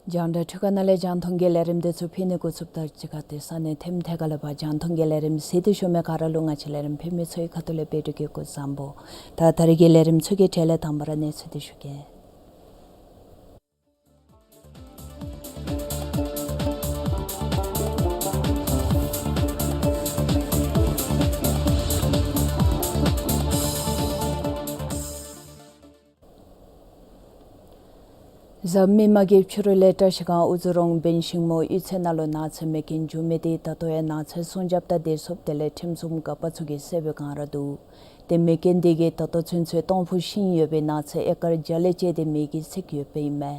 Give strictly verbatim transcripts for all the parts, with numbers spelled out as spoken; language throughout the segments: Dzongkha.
རྒྱང་བསྒྲགས་འཕྲུལ་ཁང་ནང་ལས་རྒྱང་མཐོང་གི་ལས་རིམ་འདི་ཚུ་ཕུལ་ནི་འགོ་བཙུགསཔ་ད་གཅིག་ཁར་ཏེ་ས་གནས་ཐེམ་ཐེ་ག་ལས་ཕར་རྒྱང་མཐོང་གི་ལས་རིམ་གཟིགས་ཏེ་བཞུགས་མི་ག་ར་ལུ་ང་བཅས་ལས་རིམ་ཕུལ་མི་ཚུ་གི་ཁ་ཐུག་ལས་འབད་བཀྲིས་བསྐྱེད་སྐུ་གཟུགས་བཟང་པོ། ད་ད་རིས་ཀྱི་ལས་རིམ་ཚུ་གི་གྲས་ལས་དང་པ་ར་གནས་ཚུལ་འདི་ཞུ་གེ། གཟའ་མིག་དམར་གྱི་ཕྱི་རུ་ལས་བཀྲིས་སྒང་ཨུ་ཛོ་རོང་བན་ཤིང་མོ་གཡུས་ཚན་ནང་ལུ་ནགས་ཚལ་མེ་རྐྱེན་བྱུང་མི་དེ་ད་ལྟོ་ཡང་ནགས་ཚལ་སྲུང་སྐྱོབ་དང་བདེ་སྲུངཔ་དེ་ལས་ཁྲིམས་སྲུང་འགག་པ་ཚུ་གིས་བསལ་བའི་བསྒང་ར་འདུག། ཏེ་མེ་རྐྱེན་དེ་གིས་ད་ལྟོ་ཚུན་ཚོད་སྟོང་ཕུ་ཤིང་ཡོད་པའི་ནགས་ཚལ་ཨེ་ཀར་བརྒྱ་ལས་བཅད་དེ་མེ་གིས་འཚིག་ཡོདཔ་ཨིན་མས།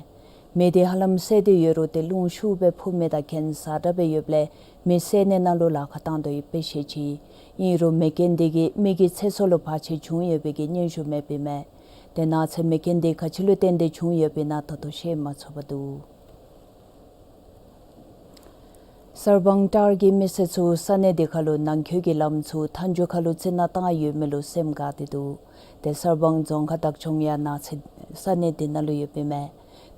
མེ་དེ་ཧ་ལམ་བསད་དེ་ཡོད་རུང་ཏེ་རླུང་ཤུགས་སྦེ་འཕུ་མི་དང་གྱེན་ཟ་དྲགས་སྦེ་ཡོདཔ་ལས་མེ་བསད་ནི་ནང་ལུ་ལཱ་ཁག་བཏང་དོ་ཡོདཔ་སྦེ་བཤད་ཅི། ཨིན་རུང་མེ་རྐྱེན་དེ་གིས་མི་གི་ཚེ་སྲོག་ལུ་བར་ཆད་བྱུང་ཡོད་པའི་གི་སྙན་ཞུ་མེདཔ་ཨིན་མས། ཏེ་ནགས་ཚལ་མེ་རྐྱེན་དེ་ག་ཅི་ལུ་བརྟེན་ཏེ་བྱུང་ཡོདཔ་ཨིན་ན་ད་ལྟོ་ཤེས་མ་ཚུགས་པར་འདུག། གསར་སྤང་བྲག་གི་མི་སེར་ཚུ་ས་གནས་དེ་ཁ་ལུ་ནང་འཁོད་ཀྱི་ལམ་ཚུ་མཐའ་མཇུག་ཁ་ལུ་རྩི་ནག་བཏང་ཡོད་མི་ལུ་སེམས་དགའ་སྟེ་འདུག། ཏེ་གསར་སྤང་རྫོང་ཁག་བདག་སྐྱོང་ཡང་ནགས་ཚལ་ས་གནས་དེ་ནང་ལུ་ཡོདཔ་ཨིན་མས།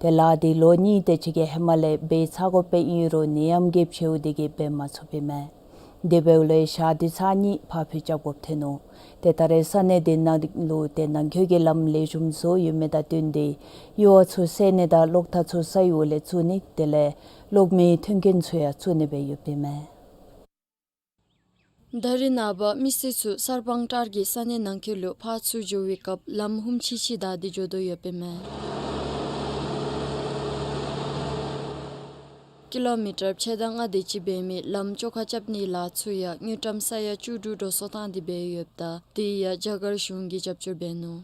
ཏེ་ལཱ་དེ་ལོ་གཉིས་དེ་ཅིག་གི་ཧེ་མ་ལས་འབད་ཚར་དགོཔ་སྦེ་ཨིན་རུང་ནད་ཡམས་ཀྱི་བྱེལཝ་དེ་གིས་འབད་མ་ཚུགསཔ་ཨིན་མས། དེ་འབདཝ་ལས་ཞག་དུས་ཚར་གཉིས་ཕར་འཕུལ་རྐྱབ་དགོཔ་ཐོན་ནུག། ཏེ་ད་རེས་ས་གནས་དེ་ནང་ལུ་ཏེ་ནང་འཁོད་ཀྱི་ལམ་ལེགས་ཤོམ་བཟོ་ཡོད་མི་དང་བསྟུན་ཏེ་ཡུར་བ་ཚུ་བསལ་ནི་དང་གློག་ཐག་ཚུ་ས་གཡོག་ལས་བཙུགས་ནི་དེ་ལས་གློག་མེའི་མཐུན་རྐྱེན་ཚུ་ཡང་བཙུགས་ནི་སྦེ་ཡོདཔ་ཨིན་མས། ད་རེས་ནངས་པ་མི་སེར་ཚུ་གསར་སྤང་བྲག་གི་ས་གནས་ནང་འཁོད་ལུ་ཕར་ཚུར་འགྱོ་བའི་སྐབས་ལམ་ཧུམ་ཆི་ཆི་བདའ་སྟེ་འགྱོ་དོ་ཡོདཔ་ཨིན་མས། ཀི་ལོ་མི་ཊར་ཕྱེད་དང་ལྔ་དེ་ཅིག་འབད་མི་ལམ་བཅོ་ཁ་རྐྱབ་ནིའི་ལཱ་ཚུ་ཡང་དངུལ་ཀྲམ་ས་ཡ་བཅུ་དྲུག་འགྲོ་སོང་བཏང་སྟེ་འབད་ཡོདཔ་ད་དེ་ཡང་རྒྱ་གར་གཞུང་གིས་རྒྱབ་སྐྱོར་འབད་ནུག།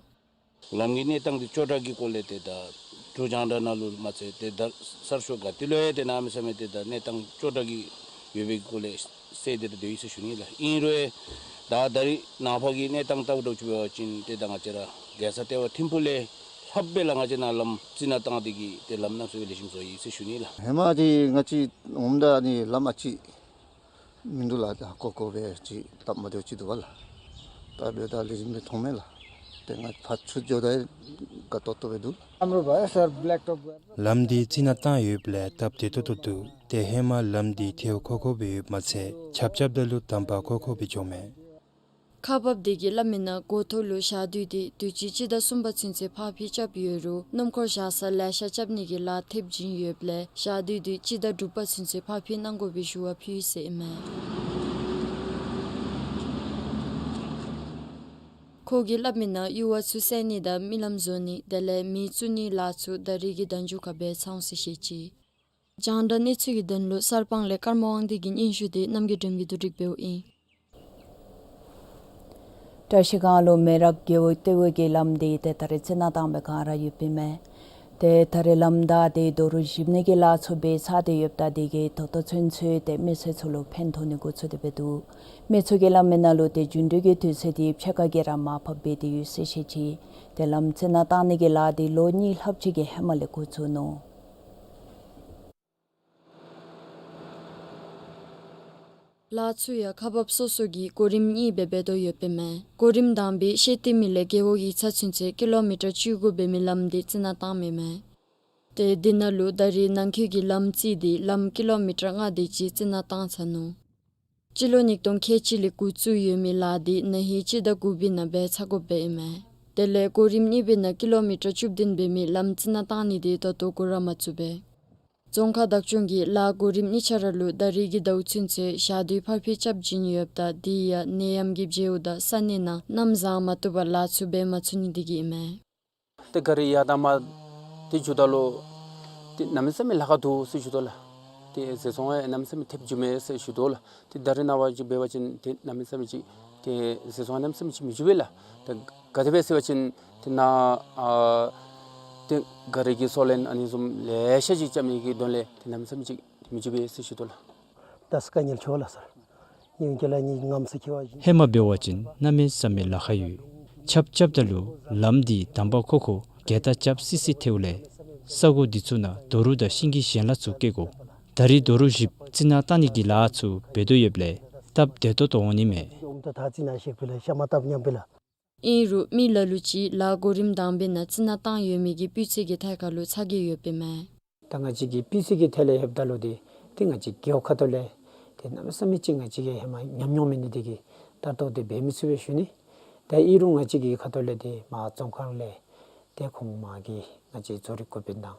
ལམ་གྱི་གནས་སྟངས་དེ་སྐྱོ་དྲགས་ཀྱི་སྐོར་ལས་ཏེ་ད་འབྲུག་རྒྱང་བསྒྲགས་ནང་ལུ་མ་ཚད་ཏེ་ད་གསར་ཤོག་ག་ཏེ་ལུ་ཡང་ཏེ་གནམ་མེད་ས་མེད་ཏེ་ད་གནས་སྟངས་སྐྱོ་དྲགས་ཀྱི་ཡོད་པའི་སྐོར་ལས་གསལ་ཏེ་ར་སྡོད་ཡི་ཟེར་ཞུ་ནི་ལགས། ཨིན་རུང་ད་ད་རེས་ནངས་པ་གི་གནས་སྟངས་ལྟ་བུ་འདྲཝ་ཅིག་འབད་བ་ཅིན་ཏེ་ད་ང་བཅས་ར་རྒྱལ་ས་ལྟེ་བ་ཐིམ་ཕུག་ལས་ལྷགཔ་སྦེ་ལགས་ང་བཅས་ནཱ་ལམ་རྩི་ནག་བཏང་སྟེ་གིས་ཏེ་ལམ་སྣ་ཚོགས་ལེགས་ཤོམ་བཟོ་ཡི་ཟེར་ཞུ་ནི་ལགས། ཧེ་མ་འདི་ང་བཅས་འོངམ་ད་ནི་ལམ་ཨ་ཙི་མིན་འདུག་ལགས། ད་ཀོ་ཀོ་སྦེ་ཅིག་སྟབས་མ་བདེཝ་ཅིག་འདུག་པ་ལགས། ད་འབདཝ་ད་ལེགས་ཤོམ་སྦེ་མཐོང་མས་ལགས། ཏེ་ང་ཕར་ཚུར་འགྱོཝ་ད་དགའ་ཏོག་ཏོ་སྦེ་འདུག། ལམ་འདི་རྩི་ནག་བཏང་ཡོདཔ་ལས་སྟབས་བདེ་ཏོག་ཏོ་འདུག། ཏེ་ཧེ་མ་ལམ་འདི་ཐལཝ་ཁོག་ཁོག་སྦེ་ཡོདཔ་མ་ཚད་ཆརཔ་རྐྱབ་ད་ལུ་དམ་པ་ཁོག་ཁོག་སྦེ་འགྱོཝ་མས། ཁག་འབགཔ་དེ་གིས་སླབ་མི་ནང་འགོ་ཐོག་ལུ་ཞག་དུས་དེ་དུས་ཅི་སྤྱི་ཟླ་གསུམ་པ་ཚུན་ཚོད་ཕར་འཕུལ་རྐྱབ་ཡོད་རུང་སྣུམ་འཁོར་བཞག་ས་ལེ་ཤ་རྐྱབ་ནི་གི་ལཱ་ཐེབས་བྱིན་ཡོདཔ་ལས་ཞག་དུས་དེ་སྤྱི་ཟླ་དྲུག་པ་ཚུན་ཚོད་ཕར་འཕུལ་གནང་དགོ་པའི་ཞུ་བ་ཕུལ་ཡི་ཟེར་ཨིན་མས། ཁོ་གིས་སླབ་མི་ནང་ཡུར་བ་ཚུ་བསལ་ནི་དང་མི་ལམ་བཟོ་ནི་དེ་ལས་མེ་བཙུགས་ནིའི་ལཱ་ཚུ་ད་རེས་ཀྱི་ཟླ་མཇུག་ཁར་འབད་ཚར་འོང་ཟེར་བཤད་ཅི། རྒྱང་བསྒྲགས་གནས་ཚུལ་གྱི་དོན་ལུ་གསར་སྤང་ལས་ཀརྨ་དབང་འདུས་ཀྱི་སྙན་ཞུ་དེ་རྣམ་རྒྱལ་སྒྲོལ་མ་གིས་བསྡུ་སྒྲིག་འབདཝ་ཨིན། བཀྲིས་སྒང་ལུ་མེ་རག་རྒེད་འོག་ལྟེ་བའི་གི་ལམ་དེ་ཏེ་ད་རེས་རྩི་ནག་བཏང་བའི་བསྒང་ར་ཡོདཔ་ཨིན་མས། ཏེ་ད་རེས་ལམ་བདའ་སྟེ་རྡོ་རུག་བཞིབ་ནི་གི་ལཱ་ཚུ་འབད་ཚར་ཏེ་ཡོདཔ་ད་དེ་གིས་ད་ལྟོ་ཚུན་ཚོད་ཏེ་མི་སེར་ཚུ་ལུ་ཕན་ཐོགས་ནི་འགོ་བཙུགས་ཏེ་སྦེ་འདུག། མི་ཚུ་གིས་སླབ་མི་ནང་ལུ་ཏེ་རྒྱུན་འགྲུལ་གྱི་དུས་ཚོད་དེ་ཕྱེད་ཀ་གིས་ར་མར་ཕབ་འབད་དེ་ཡོད་ཟེར་བཤད་ཅི། ཏེ་ལམ་རྩི་ནག་བཏང་ནི་གི་ལཱ་དེ་ལོ་གཉིས་ལྷགཔ་ཅིག་གི་ཧེ་མ་ལས་འགོ་བཙུགས་ནུག། ལཱ་ཚུ་ཡང་ཁག་འབགཔ་སོ་སོ་གིས་གོ་རིམ་གཉིས་སྦེ་འབད་དོ་ཡོདཔ་ཨིན་མས། གོ་རིམ་དང་པའི་ཤེལ་ཏི་མི་ལས་རྒེད་འོག་ཡིག་ཚང་ཚུན་ཚོད་ཀི་ལོ་མི་ཊར་བཅུ་དགུ་འབད་མི་ལམ་དེ་རྩི་ནག་བཏངམ་ཨིན་མས། ཏེ་དེ་ནང་ལུ་ད་རེས་ནང་འཁོད་ཀྱི་ལམ་རྩིས་ཏེ་ལམ་ཀི་ལོ་མི་ཊར་ལྔ་དེ་ཅིག་རྩི་ནག་བཏང་ཚར་ནུག། སྤྱི་ལོ་ཉིས་སྟོང་ཁལ་གཅིག་ལས་འགོ་བཙུགས་ཡོད་མི་ལཱ་དེ་ན་ཧིང་སྤྱི་ཟླ་དགུ་པའི་ནང་འབད་ཚར་དགོཔ་སྦེ་ཨིན་མས། དེ་ལས་གོ་རིམ་གཉིས་པའི་ནང་ཀི་ལོ་མི་ཊར་བཅུ་བདུན་འབད་མི་ལམ་རྩི་ནག་བཏང་ནི་དེ་ད་ལྟོ་འགོ་ར་མ་བཙུགས་པས། རྫོང་ཁག་བདག་སྐྱོང་གིས་ལཱ་གོ་རིམ་གཉིས་ཆ་ར་ལུ་ད་རེས་ཀྱི་ཟླཝ་ཚུན་ཚོད་ཞག་དུས་ཕར་འཕུལ་རྐྱབ་བྱིན་ཡོདཔ་ད་དེ་ཡང་ནད་ཡམས་ཀྱི་བྱེལཝ་དང་ས་གནས་ནང་གནམ་བཟང་མ་བཏུབ་པར་ལཱ་ཚུ་འབད་མ་ཚུགས་ནི་དེ་གིས་ཨིན་མས། ཏེ་ག་ར་ཡར་དང་མར་ཏེ་འགྱོཝ་ད་ལུ་ཏེ་གནམ་མེད་ས་མེད་ལཱ་ཁག་འདུག་ཟེར་ཞུ་དོ་ལགས། ཏེ་ཟས་སོང་ཡང་གནམ་མེད་ས་མེད་ཐེབས་འགྱོཝ་མས་ཟེར་ཞུ་དོ་ལགས། ཏེ་ད་རེས་ནངས་པ་ཅིག་འབད་བ་ཅིན་ཏེ་གནམ་མེད་ས་མེད་ཅིག་ཏེ་ཟས་སོང་གནམ་མེད་ས་མེད་ཅིག་མི་འགྱོ་བས་ལགས། ཏེ་ག་དེ་སྦེ་ཟེར་བ་ཅིན་ཏེ་ནཱ་ཨ་ཏེ་ག་རི་གི་སོ་ལེན་ཨ་ནི་བཟུམ་ལེ་ཤ་ཅིག་རྐྱབ་ནི་གི་དོན་ལས་ཏེ་གནམ་མེད་ས་མེད་ཅིག་མི་འགྱོ་བས་ཟེར་ཞུ་དོ་ལགས། ད་སྐ་ཉལ་ཆོག་ལགས་སར། ཡོན་ཀྱི་ལ་ནི་ངམ་སུ་ཁེ་བ་ཞིག། ཧེ་མ་འབད་བ་ཅིན་གནམ་མེད་ས་མེད་ལཱ་ཁག་ཡོད། ཆརཔ་རྐྱབ་ད་ལུ་ལམ་འདི་དམ་པ་ཁོ་ཁོ་གེ་ཏ་རྐྱབ་སི་སི་ཐལཝ་ལས་ས་གོ་འདི་ཚུ་ནང་རྡོ་རུག་དང་ཤིང་གི་ཞལ་ལག་ཚུ་བཀལ་དགོ། ད་རེས་རྡོ་རུག་བཞིཔ་རྩི་ནག་བཏང་ནི་གི་ལཱ་ཚུ་འབད་དོ་ཡོདཔ་ལས་སྟབས་བདེ་ཏོག་ཏོ་འོང་ནི་མས། ཨིན་རུང་མི་ལ་ལུ་ཅིག་ལཱ་གོ་རིམ་དང་པའི་ནང་རྩི་ནག་བཏང་ཡོད་མི་གི་སྤུས་ཚད་ཀྱི་ཐད་ཁར་ལུ་ཚ་གྱང་ཡོདཔ་ཨིན་མས། ད་ང་བཅས་ཀྱི་སྤུས་ཚད་ཀྱི་ཐད་ལས་ལྷོདཔ་ད་ལུ་འདི་ཏེ་ང་བཅས་རྒེད་འོག་ཁ་ཐུག་ལས་ཏེ་གནམ་མེད་ས་མེད་ཅིག་ང་བཅས་ཀྱིས་ཧེ་མ་ཉམས་མྱོང་མེད་ནི་དེ་གིས་ད་ལྟོ་འདི་འབད་མི་ཚུགས་པས་ཞུ་ནི། ད་ཨིན་རུང་ང་བཅས་ཀྱི་ཁ་ཐུག་ལས་འདི་མར་རྫོང་ཁག་ལས་ཏེ་ཁོང་མར་གྱི་ང་བཅས་བཟོ་རིག་འགོ་དཔོན་དང་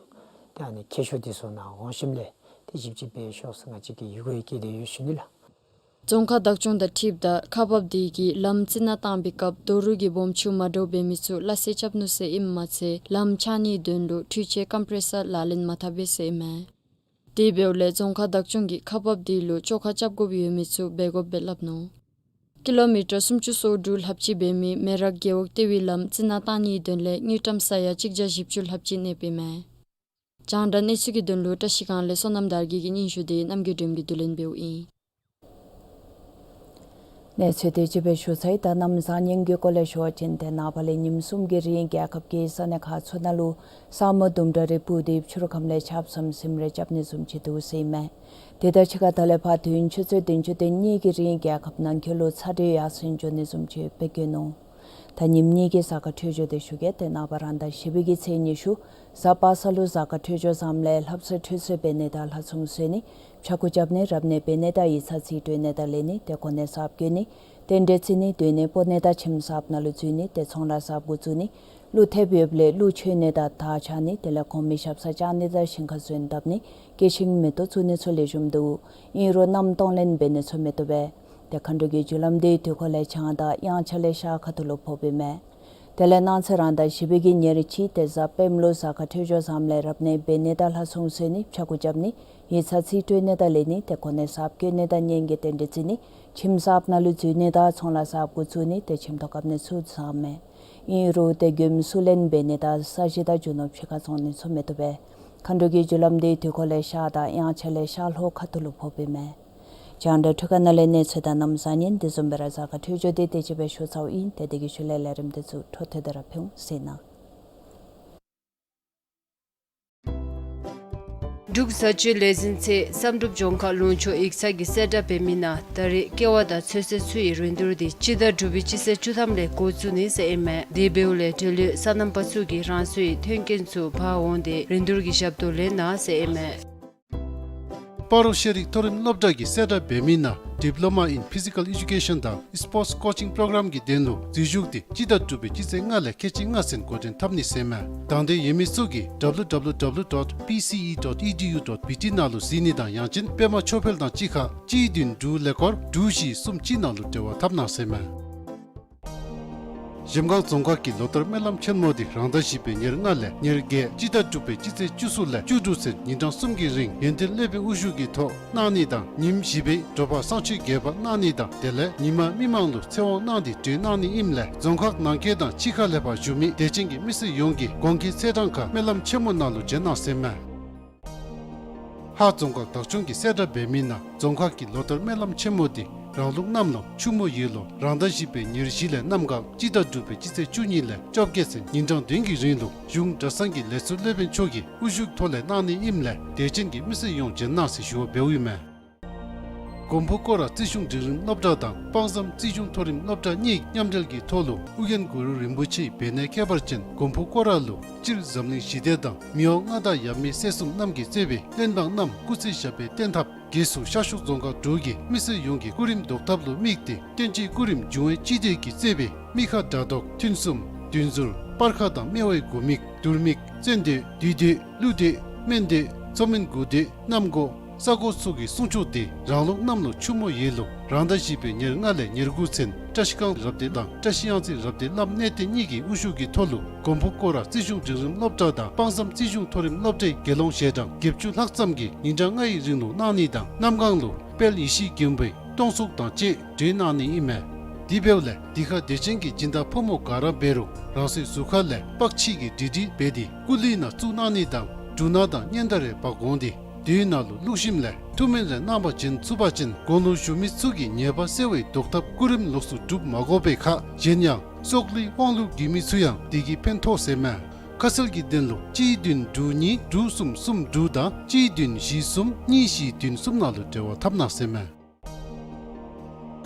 ཏེ་ཨ་ནི་མཁས་མཆོག་འདི་ཚུ་ནཱ་འོང་ཞིནམ་ལས་ཏེ་ཞིབ་དཔྱད་འབད་ཤོག་ཟེར་ང་བཅས་ཀྱིས་ཡི་གུ་ཡང་བསྐྱལ་ཏེ་ཡོད་ཞུ་ནི་ལགས། རྫོང་ཁག་བདག་སྐྱོང་དང་འཁྲིལཝ་ད་ཁག་འབགཔ་དེ་གིས་ལམ་རྩི་ནག་བཏང་པའི་སྐབས་རྡོ་རུག་གི་སྦོམ་ཆུང་མ་འདྲཝ་འབད་མི་ཚུ་སླ་བསྲེ་རྐྱབ་ནུག་ཟེར་ཨིནམ་མ་ཚད་ལམ་ཆག་ནིའི་དོན་ལུ་འཕྲུལ་ཆས་ཀམ་པྲེ་སར་ལག་ལེན་མ་འཐབ་པས་ཟེར་ཨིན་མས། དེ་འབདཝ་ལས་རྫོང་ཁག་བདག་སྐྱོང་གིས་ཁག་འབགཔ་དེ་ལུ་བཅོ་ཁ་རྐྱབ་དགོཔ་ཡོད་མི་ཚུ་འབད་དགོཔ་སྦེ་སླབ་ནུག། ཀི་ལོ་མི་ཊར་སུམ་ཅུ་སོ་དྲུག་ལྷགཔ་ཅིག་འབད་མི་མེ་རག་རྒེད་འོག་ལྟེ་བའི་ལམ་རྩི་ནག་བཏང་ནིའི་དོན་ལས་དངུལ་ཀྲམ་ས་ཡ་གཅིག་བརྒྱ་བཞི་བཅུ་ལྷགཔ་ཅིག་གནསཔ་ཨིན་མས། རྒྱང་བསྒྲགས་གནས་ཚུལ་གྱི་དོན་ལུ་བཀྲ་ཤིས་སྒང་ལས་བསོད་ནམས་དར་རྒྱས་ཀྱི་སྙན་ཞུ་དེ་རྣམ་རྒྱལ་སྒྲོལམ་གྱིས་བསྡུ་ལེན་འབདཝ་ཨིན། གནས་ཚུལ་དེ་ཅིག་སྦེ་ཞུ་ཚར་ཡི། ད་གནམ་བཟང་ངན་གྱི་སྐོར་ལས་ཞུ་བ་ཅིན་ཏེ་ནངས་པ་ལས་ཉིནམ་གསུམ་གྱི་རིང་རྒྱལ་ཁབ་ཀྱི་ས་གནས་ཁག་ཚུ་ནང་ལུ་ས་སྨུག་ལྡུམ་ར་རེ་སྤུབས་ཏེ་ཕྱི་རུ་ཁམས་ལས་ཆརཔ་ཟམ་ཟིམ་རེ་རྐྱབ་ནི་བཟུམ་ཅིག་འདུག་ཟེར་ཨིན་མས། དེ་དང་གཅིག་ཁར་ད་ལས་ཕར་དུས་ཡུན་ཆུ་ཚོད་བདུན་ཅུ་དོན་གཉིས་ཀྱི་རིང་རྒྱལ་ཁབ་ནང་འཁོད་ལུ་ཚ་དྲོད་ཡར་སེང་འགྱོ་ནི་བཟུམ་ཅིག་སྦེ་བཀོད་ནུག། ད་ཉིནམ་གཉིས་ཀྱི་གཟའ་སྐར་འཕྲོད་སྦྱོར་དེ་ཞུ་གེ། ཏེ་ནངས་པ་རང་ཟླ་བཞི་པའི་གི་ཚེས་ཉི་ཤུ་གཟའ་པ་སངས་ལུ་གཟའ་སྐར་འཕྲོད་སྦྱོར་བཟངམ་ལས་ལྷ་བསངས་ཁྲུས་གསོལ་འབད་ནི་དང་ལྷ་སྲུང་གསོལ་ནི་ཕྱྭ་འགུགས་རྐྱབ་ནི་རབ་གནས་འབད་ནི་དང་ཡིག་ཚང་རྩིས་སྤྲོད་ནི་དང་ལེན་ནི་ཏེ་གོ་གནས་གསརཔ་བསྐོ་ནི་རྟེན་འབྲེལ་བརྩི་ནི་སྡོད་གནས་སྤོ་ནི་དང་ཁྱིམ་གསརཔ་ནང་ལུ་འཛུལ་ནི་ཏེ་ཚོང་ལཱ་གསརཔ་འགོ་བཙུགས་ནི་ཀླུ་ཐེབས་ཡོདཔ་ལས་ཀླུ་མཆོད་ནི་དང་དར་འཕྱར་ནི་དེ་ལས་གོང་མའི་ཞབས་སར་བཅར་ནི་དང་ཞིང་ཁར་སོན་བཏབ་ནི་སྐྱེ་ཤིང་མེ་ཏོག་བཙུགས་ནི་ཚུ་ལེགས་ཤོམ་འདུག། ཨིན་རུང་གནམ་སྟོང་ལེན་འབད་ནི་ཚུ་མི་བཏུབ་པས། ཏེ་མཁའ་འགྲོ་གི་རྒྱུ་ལམ་དེ་དུས་འཁོར་ལས་བྱང་དང་དབྱངས་འཆར་ལས་ཤར་ཁ་ཐུག་ལུ་ཕོགཔ་ཨིན་མས། དེ་ལས་གནངས་ཚེ་རང་ཟླ་བཞི་པའི་གི་ཉེར་གཅིག་ཏེ་གཟའ་སྤེནམ་ལུ་གཟའ་སྐར་འཕྲོད་སྦྱོར་བཟངམ་ལས་རབ་གནས་འབད་ནི་དང་ལྷ་སྲུང་གསོལ་ནི་ཕྱྭ་འགུགས་རྐྱབ་ནི་ཡིག་ཚང་རྩིས་སྤྲོད་ནི་དང་ལེན་ནི་ཏེ་གོ་གནས་གསརཔ་བསྐོ་ནི་དང་གཉེན་གྱི་རྟེན་འབྲེལ་བརྩི་ནི་ཁྱིམ་གསརཔ་ནང་ལུ་འཛུལ་ནི་དང་ཚོང་ལཱ་གསརཔ་འགོ་བཙུགས་ནི་ཏེ་ཁྱིམ་ཐོག་བཀབ་ནི་ཚུ་བཟངམ་མས། ཨིན་རུང་ཏེ་མགྱོནམ་བསུ་ལེན་འབད་ནི་དང་ས་གཞི་དང་རྒྱུ་ནོར་ཕྱི་ཁར་བཙོང་ནི་ཚུ་མི་བཏུབ་པས། མཁའ་འགྲོ་གི་རྒྱུ་ལམ་དེ་དུས་འཁོར་ལས་ཤར་དང་དབྱངས་འཆར་ལས་ཤར་ལྷོ་ཁ་ཐུག་ལུ་ཕོགཔ་ཨིན་མས། རྒྱང་བསྒྲགས་འཕྲུལ་ཁང་ནང་ལས་གནས་ཚུལ་དང་གནམ་བཟང་ངན་དེ་བཟུམ་སྦེ་ར་གཟའ་སྐར་འཕྲོད་སྦྱོར་དེ་དེ་ཅིག་སྦེ་ཞུ་ཚརཝ་ཨིན། ཏེ་དེ་གི་ཤུལ་ལས་ལས་རིམ་དེ་ཚུ་འཕྲོ་མཐུད་དེ་ར་ཕུལ་འོང་ཟེར་ཨིན། འབྲུག་བཟའ་སྤྱོད་ལས་འཛིན་ཚད་བསམ་གྲུབ་ལྗོངས་མཁར་ལུང་ཕྱོགས་ཡིག་ཚང་གིས་གསལ་བསྒྲགས་འབད་མི་ནང་ད་རེས་ཀེ་བ་དང་ཚོད་བསྲེ་ཚུ་ཡི་རིན་བསྡུར་དེ་སྤྱི་ཟླ་དྲུག་པའི་སྤྱི་ཚེས་བཅུ་ཐམ་ལས་འགོ་བཙུགས་ནི་ཟེར་ཨིན་མས། དེ་འབདཝ་ལས་འབྲེལ་ཡོད་སོ་ནམ་པ་ཚུ་གིས་རང་སོའི་མཐུན་རྐྱེན་ཚུ་འབག་འོང་སྟེ་རིན་བསྡུར་གྱི་ཞབས་ཏོག་ལེན་གནང་ཟེར་ཨིན་མས། སྤ་རོ་ཤེས་རིག་མཐོ་རིམ་སློབ་གྲྭ་གིས་གསལ་བསྒྲགས་འབད་མི་ནང་Diploma in Physical Education དང་Sports Coaching Program གི་དོན་ལུ་འཛུལ་ཞུགས་དེ་སྤྱི་ཟླ་དྲུག་པའི་སྤྱི་ཚེས་ལྔ་ལས་ཁལ་གཅིག་ལྔ་ཚུན་འགོ་འདྲེན་འཐབ་ནི་ཟེར་ཨིན་མས། དང་འདོད་ཡོད་མི་ཚུ་གིས་W W W dot P C E dot E D U dot B T ནང་ལུ་གཟིགས་ནི་དང་ཡང་ཅིན་པདྨ་ཆོས་འཕེལ་དང་གཅིག་ཁར་གཅིག་བདུན་དྲུག་ཀླད་ཀོར་དྲུག་བཞི་གསུམ་གཅིག་ནང་ལུ་འབྲེལ་བ་འཐབ་གནང་ཟེར་ཨིན་མས། གཞལམ་སྒང་རྫོང་ཁག་གི་ལོ་ལྟར་སྨོན་ལམ་ཆེན་མོ་དེ་རང་ཟླ་བཞི་པའི་ཉེར་ལྔ་ལས་ཉེར་བརྒྱད་སྤྱི་ཟླ་དྲུག་པའི་སྤྱི་ཚེས་བཅུ་གསུམ་ལས་བཅུ་དྲུག་ཚུན་ཉིན་གྲངས་གསུམ་གྱི་རིང་ཡོན་ཏན་སློབ་དཔོན་དབུ་བཞུགས་ཀྱི་ཐོག་གནང་ནི་དང་ཉིནམ་བཞི་པའི་དྲོ་པ་བསང་མཆོད་རྒྱས་པ་གནང་ནི་དང་དེ་ལས་ཉི་མ་མི་མང་ལུ་ཚེ་དབང་གནང་སྟེ་གྲོལ་གནང་ནི་ཨིནམ་ལས་རྫོང་ཁག་ནང་འཁོད་དང་ཕྱི་ཁ་ལས་ཕར་བཞུགས་མི་དད་ཅན་གྱི་མི་སེར་ཡོངས་ཀྱིས་གོང་གི་ཚེས་གྲངས་ཁར་སྨོན་ལམ་ཆེན་མོ་ནང་ལུ་བྱོན་གནང་ཟེར་ཨིན་མས། ཧཱ་རྫོང་ཁག་བདག་སྐྱོང་གིས་གསལ་བསྒྲགས་འབད་མི་ནང་རྫོང་ཁག་གི་ལོ་ལྟར་སྨོན་ལམ་ཆེན་མོ་དེ་རང་ལུགས་གནམ་ལོ་ཆུ་མོ་ཡོས་ལོ་རང་ཟླ་བཞི་པའི་ཉེར་བཞི་ལས་གནམ་གང་སྤྱི་ཟླ་དྲུག་པའི་སྤྱི་ཚེས་བཅུ་གཉིས་ལས་བཅོ་བརྒྱད་ཚུན་ཉིན་གྲངས་བདུན་གྱི་རིང་ལུ་གཞུང་གྲྭ་ཚང་གི་ལས་ཚོགས་སློབ་དཔོན་མཆོག་གི་དབུ་བཞུགས་ཐོག་ལས་གནང་ནི་ཨིནམ་ལས་དད་ཅན་གྱི་མི་སེར་ཡོངས་བྱོན་གནང་ཟེར་ཞུ་བ་འབདཝ་ཨིན་མས། མགོན་པོ་སྐོར་ར་རྩིས་གཞུང་འབྲིང་རིམ་སློབ་གྲྭ་དང་དཔག་བསམ་རྩིས་གཞུང་མཐོ་རིམ་སློབ་གྲྭ་གཉིས་མཉམ་འབྲེལ་གྱི་ཐོག་ལུ་ཨོ་རྒྱན་གུ་རུ་རིན་པོ་ཆེའི་བེར་ནད་ཁྱད་པར་ཅན་མགོན་པོ་སྐོར་ར་ལུ་སྤྱིར་འཛམ་གླིང་ཞི་བདེ་དང་མི་དབང་མངའ་བདག་ཡབ་མེས་སྲས་གསུམ་རྣམས་ཀྱིས་གཙོས་པའི་བློན་འབངས་རྣམས་སྐུ་ཚེ་ཞབས་པད་བརྟན་ཐབས་སྒོས་སུ་ཤར་ཕྱོགས་རྫོང་ཁག་དྲུག་གི་མི་སེར་ཡོངས་ཀྱི་སྐུ་རིམ་བཟློག་ཐབས་ལུ་དམིགས་ཏེ་བསྟན་སྤྱིའི་སྐུ་རིམ་འབྱུང་བའི་སྤྱི་མདོས་ཀྱིས་གཙོས་པའི་མི་ཁ་དགྲ་བཟློག་ཐུན་གསུམ་བདུད་མཚུར་སྤར་ཁ་དང་སྨེ་བའི་དགུ་མིག་དུར་མིག་བཙན་མདོས་བདུད་མདོས་ཀླུ་མདོས་སྨན་མདོས་མཚོ་སྨན་དགུ་མདོས་གནམ་སྒོ་ས་སྒོ་སོགས་ཀྱི་གསུང་ཆོག་དེ་རང་ལུགས་གནམ་ལོ་ཆུ་མོ་ཡོས་ལོ་རང་ཟླ་བཞི་པའི་ཉེར་ལྔ་ལས་ཉེར་དགུ་ཚུན་བཀྲ་ཤིས་སྒང་རབ་སྡེ་དང་བཀྲ་ཤིས་གཡང་རྩེ་རབ་སྡེ་བླམ་གནས་བརྟན་གཉིས་ཀྱི་དབུ་བཞུགས་ཀྱི་ཐོག་ལུ་མགོན་པོ་སྐོར་ར་རྩིས་གཞུང་འབྲིང་རིམ་སློབ་གྲྭ་དང་དཔག་བསམ་རྩིས་གཞུང་མཐོ་རིམ་སློབ་གྲྭའི་དགེ་སློང་ཞལ་གྲངས་བརྒྱད་ཅུ་ལྷག་ཙམ་གྱིས་ཉིན་གྲངས་ལྔ་ཡི་རིང་ལུ་གནང་ནི་དང་གནམ་གང་ལུ་དཔལ་ཡེ་ཤེས་མགོན་པོའི་སྟོང་གསུང་དང་བཅས་གྲོལ་གནང་ནི་ཨིན་མས། དེ་འབདཝ་ལས་འདི་ཁར་དད་ཅན་གྱི་སྦྱིན་བདག་ཕོ་མོ་ག་ར་འབད་རུང་རང་སོའི་གཟུགས་ཁ་ལས་པགས་ཕྱིས་ཀྱི་འབྲི་འབྲི་འབད་དེ་སྐུ་ལུས་ནང་བཙུགས་གནང་ནི་དང་འབྲུ་སྣ་དང་སྙན་དར་རེ་འབག་འོང་སྟེ་མདོས་ནང་ལུ་བླུགས་ཞིནམ་ལས་ཐུགས་སྨོན་རེ་གནང་བ་བྱིན་ཚུགས་པ་ཅིན་དགུང་ལོ་གཞོན་མི་ཚུ་གི་ཉེས་པ་སེལ་བའི་བཟློག་ཐབས་སྐུ་རིམ་ལོགས་སུ་སྒྲུབ་མ་དགོ་པའི་ཁར་གཞན་ཡང་སྲོག་ལུས་དབང་ལུས་དགོས་མི་ཚུ་ཡང་དེ་གིས་ཕན་ཐོགས་ཟེར་མས། ཁ་གསལ་གྱི་དོན་ལུ་གཅིག་བདུན་དྲུག་གཉིས་དྲུག་གསུམ་གསུམ་དྲུག་དང་གཅིག་བདུན་བཞི་གསུམ་གཉིས་བཞི་བདུན་གསུམ་ནང་ལུ་འབྲེལ་བ་འཐབ་གནང་ཟེར་མས།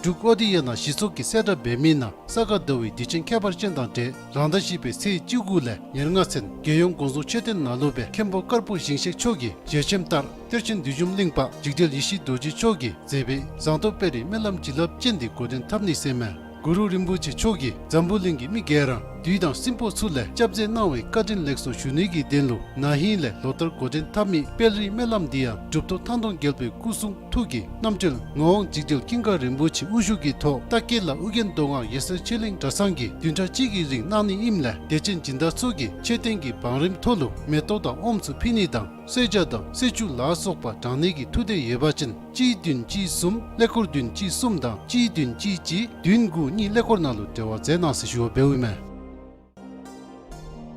འབྲུག་ཨོ་དི་ཡ་ནང་གཞི་ཚོགས་ཀྱིས་གསལ་བསྒྲགས་འབད་མི་ནང་ས་ག་ཟླ་བའི་དུས་ཆེན་ཁྱད་པར་ཅན་དང་འབྲེལ་རང་ཟླ་བཞི་པའི་ཚེས་བཅུ་དགུ་ལས་ཉེར་ལྔ་ཚུན་རྒྱལ་ཡོངས་དགོངས་རྫོགས་མཆོད་རྟེན་ནང་ལུ་སྦེ་མཁན་པོ་དཀར་པོ་ཞིང་གཤེགས་མཆོག་གི་ཞལ་ཆེམས་ལྟར་གཏེར་ཆེན་བདུད་འཇོམས་གླིང་པ་འཇིགས་བྲལ་ཡེ་ཤེས་རྡོ་རྗེ་མཆོག་གི་མཛད་པའི་ཟངས་མདོག་དཔལ་རིའི་སྨོན་ལམ་བྱིན་རླབས་ཅན་འདི་འགོ་འདྲེན་འཐབ་ནི་ཟེར་མས། གུ་རུ་རིན་པོ་ཆེ་མཆོག་གིས་འཛམ་བུ་གླིང་གི་མི་སྒེར་རང་བདུད་དང་སྲིན་པོ་ཚུ་ལས་སྐྱབས་མཛད་གནང་བའི་བཀའ་དྲིན་ལེགས་སོ་ཞུ་ནི་གི་དོན་ལུ་ན་ཧིང་ལས་ལོ་ལྟར་འགོ་འདྲེན་འཐབ་མི་དཔལ་རིའི་སྨོན་ལམ་འདི་ཡང་གྲུབ་ཐོབ་ཐང་སྟོང་རྒྱལ་པོའི་སྐུ་གསུང་ཐུགས་ཀྱི་རྣམ་འཕྲུལ་ངག་དབང་འཇིགས་བྲལ་ཀུན་དགའ་རིན་པོ་ཆེ་དབུ་བཞུགས་ཀྱི་ཐོག་རྟ་སྐད་ལ་ཨོ་རྒྱན་མདོ་སྔགས་ཡེ་སེར་ཆོས་གླིང་གྲྭ་ཚང་གིས་བདུན་ཕྲག་གཅིག་གི་རིང་གནང་ནི་ཨིནམ་ལས་དད་ཅན་སྦྱིན་བདག་ཚུ་གིས་མཆོད་རྟེན་གྱི་བང་རིམ་ཐོག་ལུ་མེ་ཏོག་དང་ཨོམ་ཚུ་ཕུལ་ནི་དང་གསོལ་ཇ་དང་གསོལ་ཆུ་ལ་སོགས་པ་དྲང་ནི་གི་ཐུགས་འདོད་ཡོད་པ་ཅིན་གཅིག་བདུན་གཅིག་གསུམ་ཀླད་ཀོར་བདུན་གཅིག་གསུམ་དང་གཅིག་བདུན་གཅིག་གཅིག་བདུན་དགུ་གཉིས་ཀླད་ཀོར་ནང་ལུ་འབྲེལ་བ་མཛད་གནང་ཟེར་ཞུ་བ་འབདཝ་ཨིན་མས།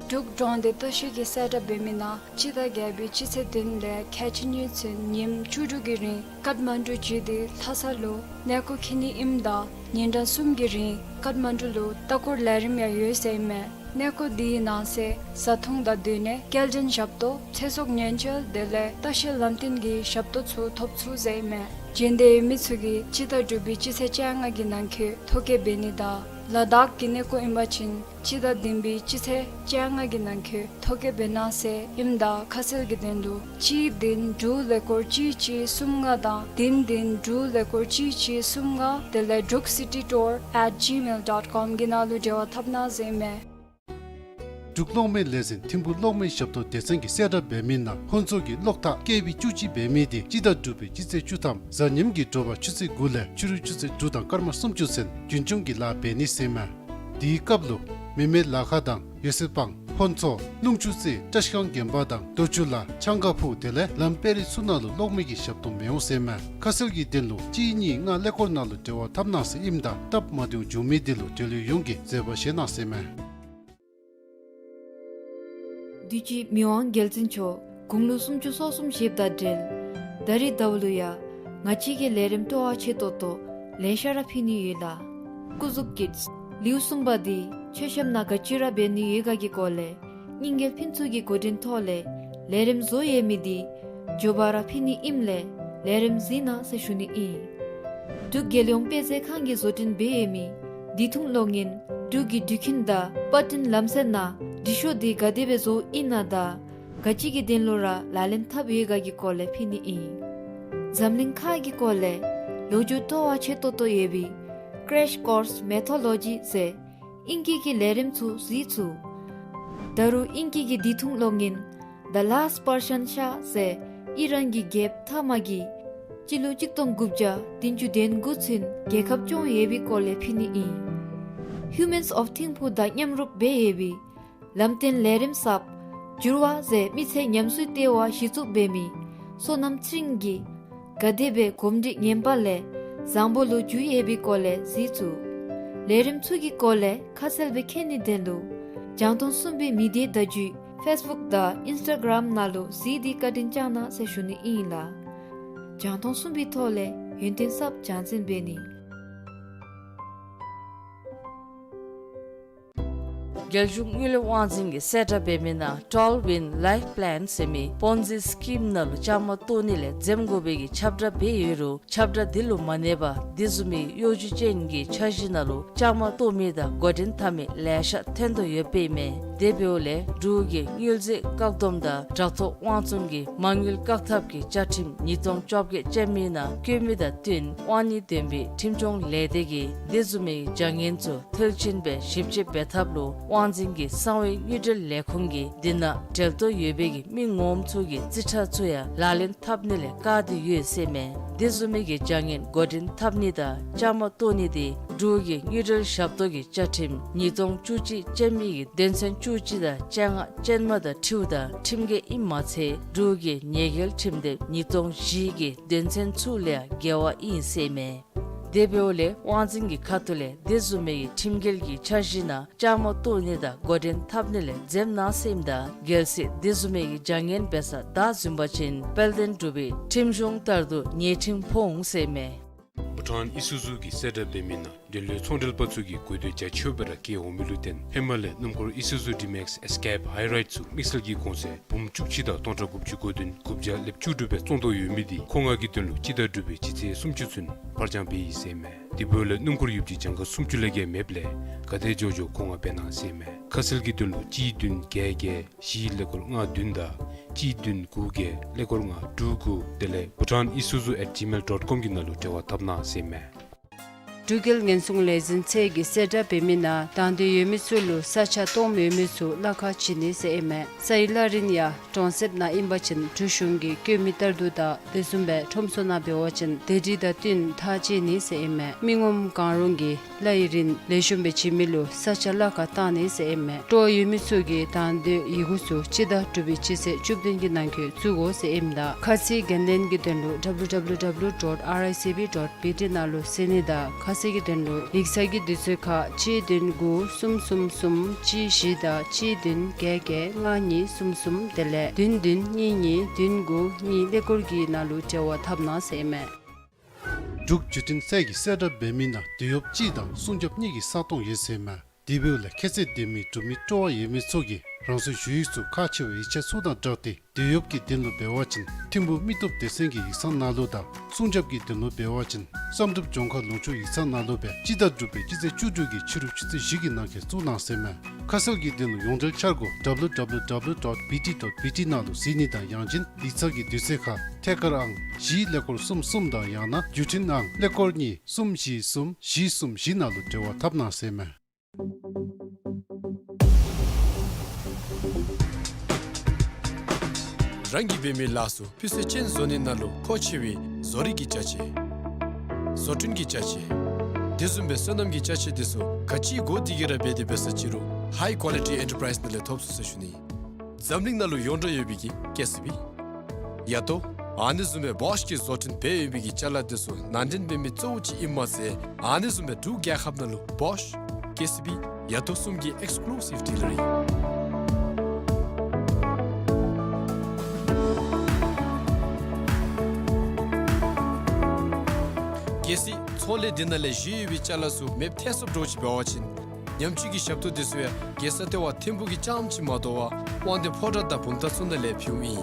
འབྲུག་འབྲོག་སྡེ་ལྟ་བཤལ་གྱིས་གསལ་བསྒྲགས་འབད་མི་ནང་སྤྱི་ཟླ་བརྒྱད་པའི་སྤྱི་ཚེས་བདུན་ལས་ཁལ་གཅིག་གཉིས་ཚུན་ཉིནམ་བཅུ་དྲུག་གི་རིང་ཀཏ་མན་ཌུ་བརྒྱུད་དེ་ལྷ་ས་ལུ་གནས་སྐོར་འཁྱིད་ནི་ཨིནམ་ད་ཉིན་གྲངས་གསུམ་གྱི་རིང་ཀཏ་མན་ཌུ་ལུ་ལྟ་སྐོར་ལས་རིམ་ཡང་ཡོད་ཟེར་ཨིན་མས། གནས་སྐོར་འདི་ནང་གསེས་བཟའ་འཐུང་དང་སྡོད་གནས་སྐྱེལ་འདྲེན་ཞབས་ཏོག་ཚེ་སྲོག་ཉེན་བཅོལ་དེ་ལས་ལྟ་བཤལ་ལམ་སྟོན་གྱི་ཞབས་ཏོག་ཚུ་ཐོབ་ཚུགས་ཟེར་ཨིན་མས། འབྱོན་འདོད་ཡོད་མི་ཚུ་གིས་སྤྱི་ཟླ་དྲུག་པའི་སྤྱི་ཚེས་བཅོ་ལྔ་གི་ནང་འཁོད་ཐོ་བཀོད་འབད་ནི་དང་ལ་དྭགས་ཀྱི་གནས་སྐོར་ཨིན་པ་ཅིན་སྤྱི་ཟླ་བདུན་པའི་སྤྱི་ཚེས་བཅོ་ལྔ་གི་ནང་འཁོད་ཐོ་བཀོད་འབད་གནང་ཟེར་ཨིནམ་ད་ཁ་གསལ་གྱི་དོན་ལུ་གཅིག་བདུན་དྲུག་ཀླད་ཀོར་གཅིག་གཅིག་གསུམ་ལྔ་དང་བདུན་བདུན་དྲུག་ཀླད་ཀོར་གཅིག་གཅིག་གསུམ་ལྔ་དེ་ལས་འབྲུག་སི་ཊི་ཊུར་ཨེཊ་ཇི་མེལ་ཌོཊ་ཀོམ་གྱི་ནང་ལུ་འབྲེལ་བ་འཐབ་གནང་ཟེར་ཨིན་མས། འབྲུག་གློག་མེ་ལས་འཛིན་ཐིམ་ཕུག་གློག་མེ་ཞབས་ཏོག་སྡེ་ཚན་གྱིས་གསལ་བསྒྲགས་འབད་མི་ནང་ཧོན་ཚོ་གི་གློག་ཐག་ཀེ་ཝི་བཅུ་གཅིག་འབད་མི་དེ་སྤྱི་ཟླ་དྲུག་པའི་སྤྱི་ཚེས་བཅུ་ཐམ་གཟའ་ཉིམ་གྱི་དྲོ་པ་ཆུ་ཚོད་དགུ་ལས་ཕྱི་རུ་ཆུ་ཚོད་དྲུག་དང་སྐར་མ་སུམ་ཅུ་ཚུན་རྒྱུན་སྐྱོང་གི་ལཱ་འབད་ནི་ཟེར་ཨིན་མས། དེའི་སྐབས་ལུ་མི་མེད་ལ་ཁ་དང་ཡོ་སེ་སྤང་ཧོན་ཚོ་ཀླུང་ཆུ་རྩེ་བཀྲ་ཤིས་སྒང་དགོན་པ་དང་རྡོ་ཆུ་ལ་ཆང་ཁ་ཕུ་དེ་ལས་ལམ་དཔལ་རི་ཚུ་ནང་ལུ་གློག་མེ་གི་ཞབས་ཏོག་མི་འོང་ཟེར་ཨིན་མས། ཁ་གསལ་གྱི་དོན་ལུ་གཅིག་གཉིས་ལྔ་ཀླད་ཀོར་ནང་ལུ་འབྲེལ་བ་འཐབ་གནང་ཟེར་ཨིནམ་ད་སྟབས་མ་བདེཝ་བྱུང་མི་དེ་ལུ་འབྲེལ་ཡོད་ཡོངས་ཀྱིས་བཟོད་པ་བཞེས་གནང་ཟེར་ཨིན་མས། དུས་ཅི་མི་དབང་རྒྱལ་བཙུན་མཆོག་དགུང་ལོ་སུམ་ཅུ་སོ་གསུམ་བཞེསཔ་དང་འབྲེལ་ད་རིས་ཟླཝ་ལུ་ཡང་ང་བཅས་ཀྱིས་ལས་རིམ་སྤྲོ་བ་ཆེ་ཏོག་ཏོ་ལེ་ཤ་ར་ཕུལ་ནི་ཡོད་ལགས། སྐུ་གཟུགས་ཀྱི་ལེའུ་གསུམ་པ་འདི་མཆོད་བཤམ་ནང་ག་ཅི་ར་འབད་ནི་ཡོད་ག་གི་སྐོར་ལས་རྙིང་རྒྱལ་ཕུན་ཚོགས་ཀྱི་འགོ་འདྲེན་ཐོག་ལས་ལས་རིམ་བཟོ་ཡོད་མི་འདི་མགྱོགས་པ་ར་ཕུལ་ནི་ཨིནམ་ལས་ལས་རིམ་གཟིགས་གནང་ཟེར་ཞུ་ནི་ཨིན། འབྲུག་རྒྱལ་ཡོངས་དཔེ་མཛོད་ཁང་གིས་བཟོ་སྐྲུན་འབད་ཡོད་མི་བདེ་ཐང་གློག་བརྙན་འབྲུག་གི་འགྲུལ་འཕྲིན་དང་པར་སྐྲུན་ལམ་སྲོལ་ནང་འབྲི་ཤོག་འདི་ག་དེ་སྦེ་བཟོཝ་ཨིན་ན་དང་ག་ཅི་གི་དོན་ལུ་ར་ལག་ལེན་འཐབ་ཡོད་ག་གི་སྐོར་ལས་ཕུལ་ནི་ཨིན། འཛམ་གླིང་ཁ་གི་སྐོར་ལས་ལོ་རྒྱུས་སྤྲོ་བ་ཆེ་ཏོག་ཏོ་ཡོད་པའི་Crash Course Mythology ཟེར་ཨིང་སྐད་ཀྱི་ལས་རིམ་ཚུ་གཟིགས་ཚུགས། ད་རུང་ཨིང་སྐད་ཀྱི་བདེ་ཐང་གློག་བརྙན་The Last Persian Shah ཟེར་ཨི་རན་གྱི་རྒྱལཔོ་ཐ་མ་གིས་སྤྱི་ལོ་གཅིག་སྟོང་དགུ་བརྒྱ་བདུན་ཅུ་དོན་དགུ་ཚུན་རྒྱལ་ཁབ་སྐྱོང་ཡོད་པའི་སྐོར་ལས་ཕུལ་ནི་ཨིན། Humans of Thimphu དང་མཉམ་རུབ་འབད་ཡོད་པའི་ལམ་སྟོན་ལས་རིམ་གསརཔ་འགྱུར་བ་ཟེར་མི་ཚེ་ཉམས་གསོའི་ལྟེ་བ་གཞི་བཙུགས་འབད་མི་བསོད་ནམས་ཚེ་རིང་གིས་ག་དེ་སྦེ་གོམས་འདྲིས་ངན་པ་ལས་བཟང་པོ་ལུ་འགྱུར་ཡོད་པའི་སྐོར་ལས་གཟིགས་ཚུགས། ལས་རིམ་ཚུ་གི་སྐོར་ལས་ཁ་གསལ་སྦེ་མཁྱེན་ནིའི་དོན་ལུ་རྒྱང་མཐོང་གསུམ་པའི་མི་སྡེ་བརྡ་བརྒྱུད་ཕེསི་བུཀ་དང་ཨིནསི་ཊ་གརམ་ནང་ལུ་གཟིགས་ཏེ་བཀའ་དྲིན་བསྐྱང་གནང་ཟེར་ཞུ་ནི་ཨིན་ལགས། རྒྱང་མཐོང་གསུམ་པའི་ཐོག་ལས་ཡོན་ཏན་གསརཔ་སྦྱང་ཚན་འབད་ནི། རྒྱལ་གཞུང་དངུལ་ལས་དབང་འཛིན་གྱིས་གསལ་བསྒྲགས་འབད་མི་ནང་Tall Win Life Plan ཟེར་མི་པོན་ཛི་སི་ཀིམ་ནང་ལུ་བཅའ་མར་གཏོགས་ནི་ལས་འཛེམ་དགོ་པའི་གི་ཁྱབ་བསྒྲགས་འབད་ཡོད་རུང་ཁྱབ་བསྒྲགས་འདི་ལུ་མ་གནས་པར་འདི་བཟུམ་མའི་གཡོ་སྒྱུ་ཅན་གྱི་འཆར་གཞི་ནང་ལུ་བཅའ་མར་གཏོགས་མི་དང་འགོ་འདྲེན་འཐབ་མི་ལེ་ཤ་ཐོན་དོ་ཡོདཔ་ཨིན་མས། དེ་འབདཝ་ལས་འབྲུག་གི་དངུལ་རྩིས་བཀག་སྡོམ་དང་དྲག་ཐོག་དབང་བཙོང་གི་མ་དངུལ་བཀག་ཐབས་ཀྱི་བཅའ་ཁྲིམས་ཉིས་སྟོང་བཅོ་བརྒྱད་ཅན་མའི་ནང་བཀོད་མི་དང་བསྟུན་དབང་ནི་ལྡན་པའི་ཁྲིམས་སྐྱོང་ལས་སྡེ་གིས་འདི་བཟུམ་མའི་བྱ་ངན་ཚུ་མཐིལ་ཕྱིན་སྦེ་ཞིབ་དཔྱད་འབད་ཐབས་ལུ་དབང་འཛིན་གྱི་གསང་བའི་དངུལ་འབྲེལ་ལས་ཁུངས་ཀྱིས་འདི་ནང་འབྲེལ་གཏོགས་ཡོད་པའི་གི་མི་ངོམ་ཚུ་གི་རྩིས་ཁྲ་ཚུ་ཡང་ལག་ལེན་འཐབ་ནི་ལས་བཀག་སྟེ་ཡོད་ཟེར་མས། འདི་བཟུམ་མའི་གི་བྱ་ངན་འགོ་འདྲེན་འཐབ་ནི་དང་བཅའ་མར་གཏོགས་ནི་དེ་འབྲུག་གི་དངུལ་འབྲེལ་ཞབས་ཏོག་གི་བཅའ་ཁྲིམས་ཉིས་སྟོང་བཅུ་གཅིག་ཅན་མའི་གི་དོན་ཚན་བཅུ་གཅིག་དང་བཅོ་ལྔ་ཅན་མ་དང་འཁྲིལཝ་ད་ཁྲིམས་འགལ་ཨིནམ་མ་ཚད་འབྲུག་གི་ཉེས་འགེལ་ཁྲིམས་དེབ་ཉིས་སྟོང་བཞི་གི་དོན་ཚན་ཚུ་ལས་འགལ་བ་ཨིན་ཟེར་མས། དེ་འབདཝ་ལས་དབང་འཛིན་གྱི་ཁ་ཐུག་ལས་འདི་བཟུམ་མའི་གི་ཁྲིམས་འགལ་གྱི་འཆར་གཞི་ནང་བཅའ་མར་གཏོགས་ནི་དང་འགོ་འདྲེན་འཐབ་ནི་ལས་འཛེམ་གནང་ཟེར་ཨིནམ་ད་གལ་སྲིད་འདི་བཟུམ་མའི་གི་བྱ་ངན་འབད་སར་བདའ་འཛུལ་བ་ཅིན་དཔལ་ལྡན་འབྲུག་པའི་ཁྲིམས་གཞུང་ལྟར་དུ་ཉེས་ཁྲིམས་ཕོག་འོང་ཟེར་མས། ཊཱན་ཨི་སུ་ཛུ་གིས་གསལ་བསྒྲགས་འབད་མི་ནང་འབྲེལ་ཡོད་ཚོང་འབྲེལ་པ་ཚུ་གིས་དགོས་འདོད་རྒྱ་ཆེཝ་སྦེ་ར་བསྐྱེད་འོང་མི་ལུ་བརྟེན་ཧེ་མ་ལས་སྣུམ་འཁོར་ཨི་སུ་ཛུ་ཌི་མེགསི་ཨེསི་ཀེབ་ཧའི་རའིཌ་ཚུ་དམིགས་བསལ་གྱི་གོང་ཚད་འབུམ་བཅུ་གཅིག་དང་སྟོང་ཕྲག་དགུ་བཅུ་གོ་བདུན་དགུ་བརྒྱ་ལེབ་བཅུ་དྲུག་སྦེ་བཙོང་དོ་ཡོད་མི་འདི་མཁོ་མངགས་ཀྱི་དོན་ལུ་སྤྱི་ཟླ་དྲུག་པའི་སྤྱི་ཚེས་སུམ་ཅུ་ཚུན་ཕར་འགྱངས་འབད་ཡི་ཟེར་མས། དེ་འབདཝ་ལས་སྣུམ་འཁོར་ཡོདཔ་ཅིག་གྱངས་ཁ་སུམ་ཅུ་ལས་བརྒལ་མེདཔ་ལས་ག་དེ་མགྱོགས་མགྱོགས་མཁོ་མངགས་འབད་གནང་ཟེར་མས། ཁ་གསལ་གྱི་དོན་ལུ་གཅིག་བདུན་བརྒྱད་བརྒྱད་བཞི་ཀླད་ཀོར་ལྔ་བདུན་དང་གཅིག་བདུན་དགུ་བརྒྱད་ཀླད་ཀོར་ལྔ་དྲུག་དགུ་དེ་ལས་bhutan isuzu at gmail dot com གི་ནང་ལུ་འབྲེལ་བ་འཐབ་གནང་ཟེར་མས། འབྲུག་རྒྱལ་ཉེན་སྲུང་ལས་འཛིན་ཚད་ཀྱིས་གསལ་བསྒྲགས་འབད་མི་ནང་དང་འདོད་ཡོད་མི་ཚུ་ལུ་ས་ཆ་སྟོངམ་ཡོད་མི་ཚུ་གླ་ཁར་བྱིན་ནི་ཟེར་ཨིན་མས། ས་ཡི་གླ་རིན་ཡང་གྲོང་གསེབ་ནང་ཨིན་པ་ཅིན་འབྲུག་གཞུང་གིས་བཀོད་མི་ལྟར་དུ་དང་དེ་བཟུམ་སྦེ་ཁྲོམ་ཚུ་ནང་འབད་བ་ཅིན་དེ་སྒྲིག་དང་བསྟུན་ཐག་བཅད་ནི་ཟེར་ཨིན་མས། མི་ངོམ་གང་རུང་གིས་གླ་ཡི་རིན་ལེགས་ཤོམ་སྦེ་བྱིན་མི་ལུ་ས་ཆ་གླ་ཁར་བཏང་ནི་ཟེར་ཨིན་མས། སྤྲོ་བ་ཡོད་མི་ཚུ་གིས་དང་འདོད་ཡི་གུ་ཚུ་སྤྱི་ཟླ་དྲུག་པའི་སྤྱི་ཚེས་བཅུ་བདུན་གྱི་ནང་འཁོད་བཙུགས་དགོ་ཟེར་ཨིནམ་ད་ཁ་ཚིག་འགན་ལེན་གྱི་དོན་ལུ་W W W dot R I C B dot B T ནང་ལུ་གཟིགས་ནི་དང་ཁ་གསལ་གྱི་དོན་ལུ་ཡིག་ཚང་གི་དུས་ཚོད་ཁར་གཅིག་བདུན་དགུ་གསུམ་གསུམ་གསུམ་གཅིག་བཞི་དང་གཅིག་བདུན་བརྒྱད་བརྒྱད་ལྔ་གཉིས་གསུམ་གསུམ་དེ་ལས་བདུན་བདུན་གཉིས་གཉིས་བདུན་དགུ་གཉིས་ཀླད་ཀོར་གྱི་ནང་ལུ་འབྲེལ་བ་འཐབ་གནང་ཟེར་ཨིན་མས། འབྲུག་བརྒྱུད་འཕྲིན་ཚད་ཀྱིས་གསལ་བསྒྲགས་འབད་མི་ནང་དུས་ཡོབ་ཅིག་དང་སྲུང་སྐྱོབ་གཉིས་ཀྱི་ས་སྟོང་ཡོད་ཟེར་མས། དེ་འབདཝ་ལས་ཁྱད་ཚད་ལྡན་མི་འབྲུག་མི་སྤྲོ་བ་ཡོད་མི་ཚུ་གིས་རང་སོའི་ཞུ་ཡིག་ཚུ་ཁག་ཆེ་བའི་ཡིག་ཆ་ཚུ་དང་སྦྲགས་ཏེ་དུས་ཡོབ་ཀྱི་དོན་ལུ་འབད་བ་ཅིན་ཐིམ་ཕུག་མི་སྟོབས་སྡེ་ཚན་གྱི་ཡིག་ཚང་ནང་ལུ་དང་སྲུང་སྐྱོབ་ཀྱི་དོན་ལུ་འབད་བ་ཅིན་བསམ་གྲུབ་ལྗོངས་མཁར་ལུང་ཕྱོགས་ཡིག་ཚང་ནང་ལུ་སྦེ་སྤྱི་ཟླ་དྲུག་པའི་སྤྱི་ཚེས་བཅུ་དྲུག་གི་ཕྱི་རུ་ཆུ་ཚོད་བཞི་གི་ནང་འཁོད་བཙུགས་གནང་ཟེར་མས། ཁ་གསལ་གྱི་དོན་ལུ་ཡོངས་འབྲེལ་འཆར་སྒོ་W W W dot B T dot B T ནང་ལུ་གཟིགས་ནི་དང་ཡང་ཅིན་ཡིག་ཚང་གི་དུས་ཚོད་ཁར་ཐད་ཀར་ཨང་བཞི་ཀླད་ཀོར་གསུམ་གསུམ་དང་ཡང་ན་བརྒྱུད་འཕྲིན་ཨང་ཀླད་ཀོར་གཉིས་གསུམ་བཞི་གསུམ་བཞི་གསུམ་བཞི་ནང་ལུ་འབྲེལ་བ་འཐབ་གནང་ཟེར་མས། རང་གིས་འབད་མི་ལཱ་ཚུ་སྤུས་ཚད་ཅན་བཟོ་ནི་ནང་ལུ་མཁོ་ཆེ་བའི་བཟོ་རིག་གི་ཅ་ཆས། བཟོ་སྐྲུན་གྱི་ཅ་ཆས། དེ་བཟུམ་སྦེ་སོ་ནམ་གྱི་ཅ་ཆས་དེ་ཚུ་ག་ཅི་དགོ་དེ་གི་ར་འབད་དེ་འབད་ས་ཅི་རུང་High Quality Enterprise ནང་ལས་ཐོབ་ཚུགས་ཟེར་ཞུ་ནི། འཛམ་གླིང་ནང་ལུ་ཡོངས་གྲགས་ཡོད་པའི་གི་ཀེ་སི་བི་ཡ་ཏོ་ཨ་ནི་བཟུམ་སྦེ་བོཤ་གིས་བཟོ་སྐྲུན་འབད་ཡོད་པའི་གི་ཅ་ལ་དེ་ཚུ་ནང་འདྲེན་འབད་མི་གཙོ་བོ་ཅིག་ཨིནམ་མ་ཚད་ཨ་ནི་བཟུམ་སྦེ་འབྲུག་རྒྱལ་ཁབ་ནང་ལུ་བོཤ་ཀེ་སི་བི་ཡ་ཏོ་གསུམ་གྱི་ཨེགསི་ཀུ་ལུ་སིབ་ཌི་ལར་ཨིན། གལ་སྲིད་ཚོང་ལས་འདི་ནང་ལས་བཞེས་ཡོད་པའི་ཅ་ལ་ཚུ་མེདཔ་ཐལ་སོངམ་འདྲཝ་ཅིག་འབད་བ་ཅིན་ཉམས་བཅོས་ཀྱི་ཞབས་ཏོག་དེ་ཚུ་ཡང་རྒྱལ་ས་ལྟེ་བ་ཐིམ་ཕུག་གི་རྐྱངམ་ཅིག་མ་དོ་བར་དབང་འདུས་ཕོ་བྲང་དང་བུམ་ཐང་ཚུ་ནང་ལས་ཕུལཝ་ཨིན།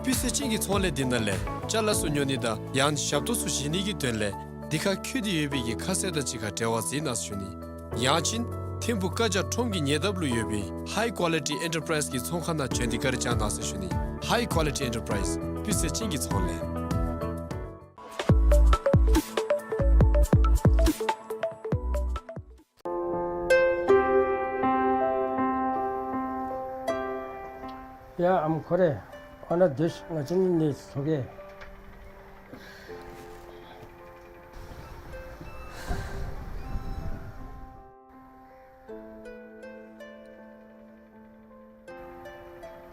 སྤུས་ཚད་ཅན་གྱི་ཚོང་ལས་འདི་ནང་ལས་ཅ་ལ་ཚུ་ཉོ་ནི་དང་ཡང་ཞབས་ཏོག་ཚུ་བཞེས་ནི་གི་དོན་ལས་འདི་ཁར་བཀོད་དེ་ཡོད་པའི་གི་ཁ་གསལ་དང་གཅིག་ཁར་འབྲེལ་བ་འཛིན་གནང་ཟེར་ཞུ་ནི། ཡང་ཅིན་ཐིམ་ཕུག་ཀ་ཇ་ཁྲོམ་གྱི་ཉེ་འདབས་ལུ་ཡོད་པའི་High Quality Enterprise གི་ཚོང་ཁང་ནང་བྱོན་ཏེ་བཀའ་དྲིན་བསྐྱང་གནང་ཟེར་ཞུ་ནི། High Quality Enterprise སྤུས་ཚད་ཅན་གྱི་ཚོང་ལས། ཡ་ཨམ་ཁོ་རེ། ཨ་ནཱ་སྡོད་ཤིག། ང་བཅས་གཉིས་ནི་ཚོགས་ཀྱི།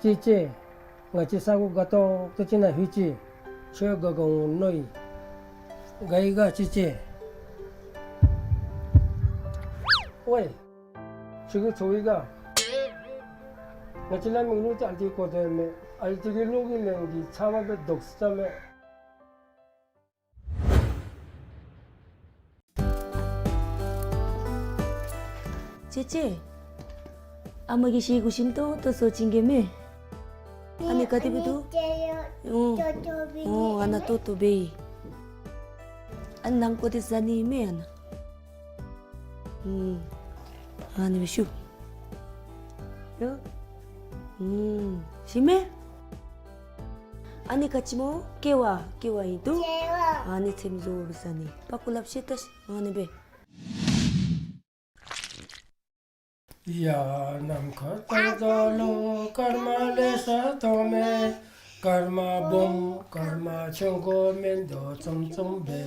ཅེ་ཅེ། ང་བཅས་ས་གོ་དགའ་ཏོག་ཏོ་ཅིག་ནང་ལྷོད་ཅི། ཁྱོད་ག་ག་འོང་མནོ་ཡི། དགའ་ཡི་ག་ཅེ་ཅེ། ཝའི། ཁྱོད་ཀྱིས་ཚོར་ཡི་ག། ང་བཅས་ལ་མིག་ལུ་ཏེ་ཨ་ལྟོ་གི་གོ་དོ་ཡང་མེད། ཨ་ལྟོ་གི་གློག་གི་ལན་གྱིས་ཚབ་མ་སྦེ་དོགས་ས་མེད། ཅེ་ཅེ། ཨ་མ་གིས་ཤེ་གུ་ཞིམ་ཏོང་ཏོ་བཟོ་བྱིན་གེ་མེ། ཨ་ནི་ག་དེ་སྦེ་འདུག། ཨོ། ཨོ་ཨ་ནཱ་ཏོག་ཏོ་སྦེ་ཨིན། ཨ་ནི་ནང་ཀོ་དེ་ཟ་ནི་མེ་ཨ་ནཱ། ཨུམ། ཨ་ནི་སྦེ་ཞུ། ཡ། ཨུམ། ཞིམ་མེ། ཨ་ནི་ག་ཅི་སྨོ། ཀེ་བ། ཀེ་བ་ཨིན་འདུག། ཨ་ནི་ཚེམ་བཟོ་བཟའ་ནི། པ་ཀུ་ལབ་ཤེས་ད་ཤིག། ཨ་ནི་སྦེ། ཡ་ནམ་མཁའ་ལྟར་འཛམ་གླིང་སྐར་མ་ལེ་ཤ་མཐོང་མེ། སྐར་མ་སྦོམ་སྐར་མ་ཆུང་ཀུ་མིན་འདུག་ཙུམ་ཙུམ་སྦེ།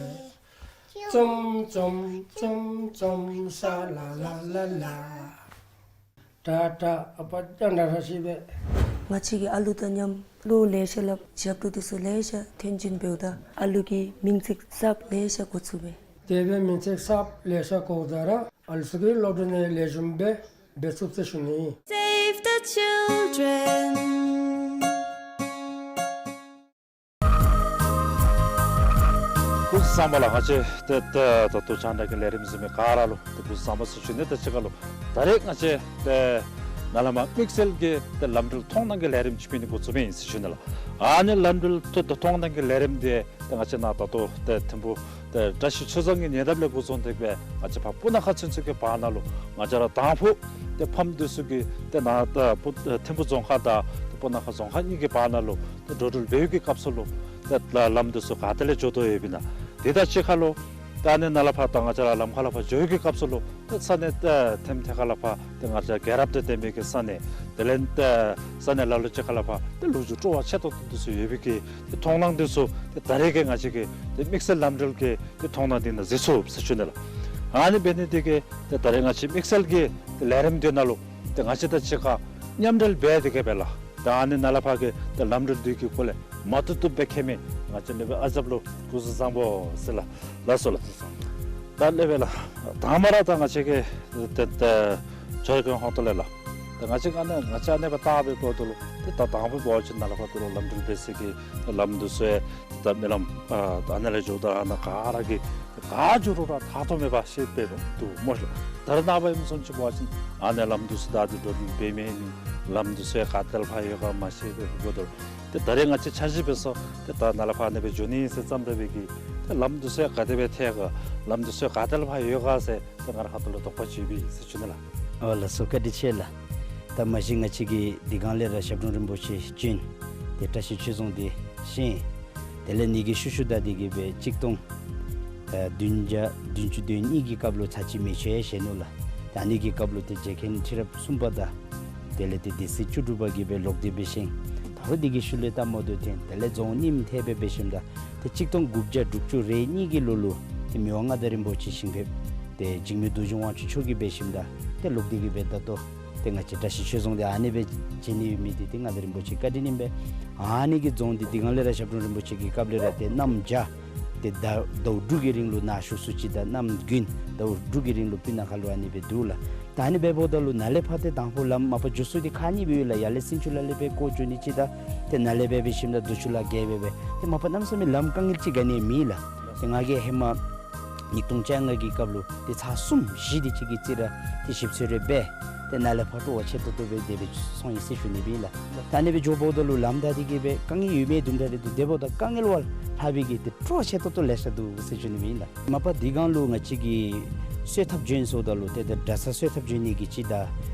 ཙུམ་ཙུམ་ཙུམ་ཙུམ་ས་ལ་ལ་ལ་ལ། ཏ་ཏ་ཨ་པ་ཏ་ན་ར་ཤི་སྦེ། ང་བཅས་ཀྱིས་ཨ་ལུ་དང་མཉམ་བློ་ལེ་ཤ་སླབ་ཞབས་ཏོག་དེ་ཚུ་ལེ་ཤ་ཐོན་ཅིན་འབདཝ་ད་ཨ་ལུ་གི་མིང་ཚིག་གསརཔ་ལེ་ཤ་གོ་ཚུགས་པས། དེ་སྦེ་མིང་ཚིག་གསརཔ་ལེ་ཤ་གོཝ་ད་ར་ཨ་ལུ་ཚུ་གི་སློབ་གྲྭ་ནང་ལེགས་ཤོམ་སྦེ་འབད་ཚུགས་ཟེར་ཞུ་ནི། Save the children. ཀོ་ ཚང་མ་ལུ་ང་བཅས་ཏེ་ད་ད་ལྟོ་རྒྱང་བསྒྲགས་ཀྱི་ལས་རིམ་གཟིགས་མི་ག་ར་ལུ་ཏེ་སྐུ་གཟུགས་བཟང་པོ་ཟེར་ཞུ་ནི། ད་ཅི་ཁ་ལུ་ད་རེས་ང་བཅས་ཏེ་ནཱ་ལས་མར་དམིགས་བསལ་གྱི་ཏེ་ལམ་འགྲུལ་མཐོང་སྣང་གི་ལས་རིམ་ཅིག་སྤེལ་ནི་འགོ་བཙུགས་མི་ཨིན་ཟེར་ཞུ་ནི་ལགས། ཨ་ནི་ལམ་འགྲུལ་ཏེ་མཐོང་སྣང་གི་ལས་རིམ་འདི་ཏེ་ང་བཅས་ནཱ་ད་ལྟོ་ཏེ་ཐིམ་ཕུ་ཏེ་བཀྲ་ཤིས་ཆོས་རྫོང་གི་ཉེ་འདབས་ལས་འགོ་བཟུང་སྟེ་སྦེ་ང་བཅས་ཕར་སྤུ་ན་ཁ་ཚུན་ཚོད་ཀྱི་བར་ན་ལུ་ང་བཅས་ར་དང་ཕུ་ཏེ་ཕམ་འདི་ཚུ་གིས་ཏེ་ནཱ་ད་སྤུ་ཐིམ་ཕུ་རྫོང་ཁག་དང་ཏེ་སྤུ་ན་ཁ་རྫོང་ཁག་གཉིས་ཀྱི་བར་ན་ལུ་ཏེ་འགྲོ་འགྲུལ་འབད་བའི་གི་སྐབས་སུ་ལུ་ཏེ་ལམ་འདི་ཚུ་ག་ཏེ་ལས་འགྱོ་དོ་ཡོདཔ་ཨིན་ན། དེ་དང་གཅིག་ཁར་ལུ་ད་ཨ་ནི་ནཱ་ལས་ཕར་ད་ང་བཅས་ར་ལམ་ཁ་ལས་ཕར་འགྱོ་བའི་གི་སྐབས་སུ་ལུ་ཏེ་ས་གནས་ཏེ་ཐིམ་ཐེ་ཁ་ལས་ཕར་ཏེ་ང་བཅས་རྒྱལ་རབས་དང་ལྡན་པའི་གི་ས་གནས་དེ་ལས་ཏེ་ས་གནས་ལ་ལུ་ཅིག་ཁ་ལས་ཕར་ཏེ་ལོ་རྒྱུས་སྤྲོ་བ་ཆེ་ཏོག་ཏོ་འདི་ཚུ་ཡོད་པའི་གི་ཏེ་མཐོང་སྣང་འདི་ཚུ་ཏེ་ད་རེས་ཀྱི་ང་བཅས་ཀྱི་ཏེ་དམིགས་བསལ་ལམ་འགྲུལ་གྱི་ཏེ་མཐོང་སྣང་འདི་ནང་གཟིགས་ཚུགས་ཟེར་ཞུ་ནི་ལགས། ཨ་ནི་འབད་ནི་འདི་གིས་ཏེ་ད་རེས་ང་བཅས་དམིགས་བསལ་གྱི་ཏེ་ལས་རིམ་འདི་ནང་ལུ་ཏེ་ང་བཅས་དང་གཅིག་ཁར་མཉམ་འབྲེལ་འབད་དེ་གིས་སྦེ་ལགས། ད་ཨ་ནི་ནཱ་ལས་ཕར་གྱི་ཏེ་ལམ་འགྲུལ་འདི་གི་སྐོར་ལས་མ་བཏུབ་བཏུབ་སྦེ་མཁྱེན་མི་ང་བཅས་ལེགས་པའི་ཨ་ཞབས་ལུ་སྐུ་གཟུགས་བཟང་པོ་ཟེར་ལགས། ལགས་སོ་ལགས། ད་ལེགས་པས་ལགས། དང་པ་ར་ད་ང་བཅས་ཀྱི་ཏེ་ཏེ་ཇོ་རི་ཁའི་ཧོངས་ཏོ་ལས་ལགས། ད་ང་བཅས་ཨ་ནི་ང་བཅས་ཨ་ནི་སྦེ་བལྟ་བའི་སྐབས་སུ་ལུ་ཏེ་ད་དང་པ་འབད་བ་ཅིན་ནཱ་ལས་ཕར་ད་རུང་ལམ་འགྲུལ་འབད་སའི་གི་ལམ་འདི་ཚུ་ཡང་ད་སྨོན་ལམ་ཨ་ད་ཨ་ནཱ་ལས་འགྱོཝ་ད་ཨ་ནཱ་ག་ར་གིས་ག་འགྱོ་རུང་ར་ཐག་ཐོག་མེད་པར་ཤེས་པས་འདུག་སྨོ་ལགས། ད་རེས་ནངས་པ་ཨིནམ་བཟུམ་ཅིག་འབད་བ་ཅིན་ཨ་ནི་ལམ་འདི་ཚུ་ད་འདི་འགྲོ་འགྲུལ་འབད་མི་ནི་ལམ་འདི་ཚུ་ཡང་ག་ཏེ་ལས་ཕར་ཡོད་ག་མ་ཤེས་པས་འདུག་གོ། ད་ཏེ་ད་རེས་ང་བཅས་འཆར་གཞི་འབད་སོང་ཏེ་ད་ནཱ་ལས་ཕར་ཨ་ནི་སྦེ་འགྱོ་ནི་ཟེར་བརྩམས་ད་འབད་གི་ཏེ་ལམ་འདི་ཚུ་ཡང་ག་དེ་སྦེ་ཐལ་ག་ལམ་འདི་ཚུ་ཡང་ག་ཏེ་ལས་ཕར་ཡོད་ག་ཟེར་ཏེ་ང་ར་ཁ་ཐུག་ལུ་དོགས་པ་ཅིག་ཡོད་པས་ཟེར་ཞུ་ནི་ལགས། ཨོ་ལགས་སོ། བཀའ་དྲིན་ཆེ་ལགས། ད་མ་གཞི་ང་བཅས་ཀྱིས་འདི་སྒང་ལས་ར་ཞབས་དྲུང་རིན་པོ་ཆེ་བྱོན། ཏེ་བཀྲ་ཤིས་ཆོས་རྫོང་འདི་བཞེངས། དེ་ལས་ཨ་ནི་གི་ཤུལ་ཤུལ་ད་འདི་གིས་སྦེ་གཅིག་སྟོང་ཨ་བདུན་བརྒྱ་བདུན་ཅུ་དོན་གཉིས་ཀྱི་སྐབས་ལུ་ཚར་གཅིག་མེ་མཆོད་བཞེངས་ནུག་ལགས། ད་ཨ་ནི་གི་སྐབས་ལུ་ཏེ་རྗེ་མཁན་ཁྲི་རབས་གསུམ་པ་དང་དེ་ལས་ཏེ་སྡེ་སྲིད་བཅུ་དྲུག་པ་གིས་སྦེ་ལོག་སྟེ་སྦེ་བཞེངས། ད་རུང་འདི་གི་ཤུལ་ལས་ད་མོ་དོ་ཐོན། དེ་ལས་རྫོང་རྙིངམ་ཐལ་སྦེ་འབད་ཞིནམ་ད་ཏེ་གཅིག་སྟོང་དགུ་བརྒྱ་དྲུག་ཅུ་རེ་གཉིས་ཀྱི་ལོ་ལུ་ཏེ་མི་དབང་མངའ་བདག་རིན་པོ་ཆེ་ཞིང་ཕེབས་ཏེ་འཇིགས་མེད་རྡོ་རྗེ་དབང་ཕྱུག་མཆོག་གིས་འབད་ཞིནམ་ད་ཏེ་ལོག་སྟེ་གིས་སྦེ་ད་ལྟོ་ཏེ་ང་བཅས་བཀྲ་ཤིས་ཆོས་རྫོང་འདི་ཨ་ནི་སྦེ་བྱིན་ནི་ཡོད་མི་འདི་ཏེ་མངའ་བདག་རིན་པོ་ཆེ་བཀའ་དྲིན་ཨིན་པས། ཨ་ནི་གི་རྫོང་འདི་འདི་སྒང་ལས་ར་ཞབས་དྲུང་རིན་པོ་ཆེ་གི་སྐབས་ལས་ར་ཏེ་གནམ་བྱཱར་ཏེ་ཟླཝ་ཟླཝ་དྲུག་གི་རིང་ལུ་ནཱ་བཞུགས་ས་ཅིག་དང་གནམ་དགུན་ཟླཝ་དྲུག་གི་རིང་ལུ་སྤུ་ན་ཁ་ལུ་ཨ་ནི་སྦེ་འདུག་ལགས། ད་ཨ་ནི་སྦེ་འབདཝ་ད་ལུ་ནཱ་ལས་ཕར་ཏེ་དང་ཕུ་ལམ་མ་པ་འགྱོ་ས་འདི་ཁག་གཉིས་སྦེ་ཡོད་ལགས། ཡར་ལས་སིན་ཆུ་ལ་ལས་སྦེ་བསྐོར་འགྱོ་ནི་ཅིག་དང་ཏེ་ནཱ་ལས་སྦེ་འབད་ཞིནམ་ད་རྡོ་ཆུ་ལ་བརྒལ་སྦེ་སྦེ་ཏེ་མ་པ་གནམ་མེད་ས་མེད་ལམ་དཀའ་ངལ་ཅིག་ག་ནི་ཡང་མེད་ལགས། ཏེ་ང་གིས་ཧེ་མ་ཉིས་སྟོང་བཅོ་ལྔ་གི་སྐབས་ལུ་ཏེ་ཚར་གསུམ་བཞི་དེ་ཅིག་གི་རྩིས་ར་ཏེ་ཞིབ་འཚོལ་རེ་འབད་ཏེ་ནཱ་ལས་ཕར་སྤྲོ་བ་ཆེ་ཏོག་ཏོ་སྦེ་དེ་སྦེ་སོང་ཡི་ཟེར་ཞུ་ནི་སྦེ་ཨིན་ལགས། ད་ཨ་ནི་སྦེ་འགྱོ་འབདཝ་ད་ལུ་ལམ་ད་འདི་གིས་སྦེ་དཀའ་ངལ་ཡོད་མི་དུམ་གྲ་རེ་འདུག། དེ་འབདཝ་ད་དཀའ་ངལ་བ་ལྷག་པའི་གི་ཏེ་སྤྲོ་བ་ཆེ་ཏོག་ཏོ་ལེ་ཤ་འདུག་ཟེར་ཞུ་ནི་སྦེ་ཨིན་ལགས། མ་པ་འདི་སྒང་ལུ་ང་བཅས་ཀྱིས་གསོལ་ཐབ་བྱོན་སོངམ་ད་ལུ་ཏེ་ད་གྲྭ་ས་གསོལ་ཐབ་བྱོན་ནི་གི་ཅིག་དང་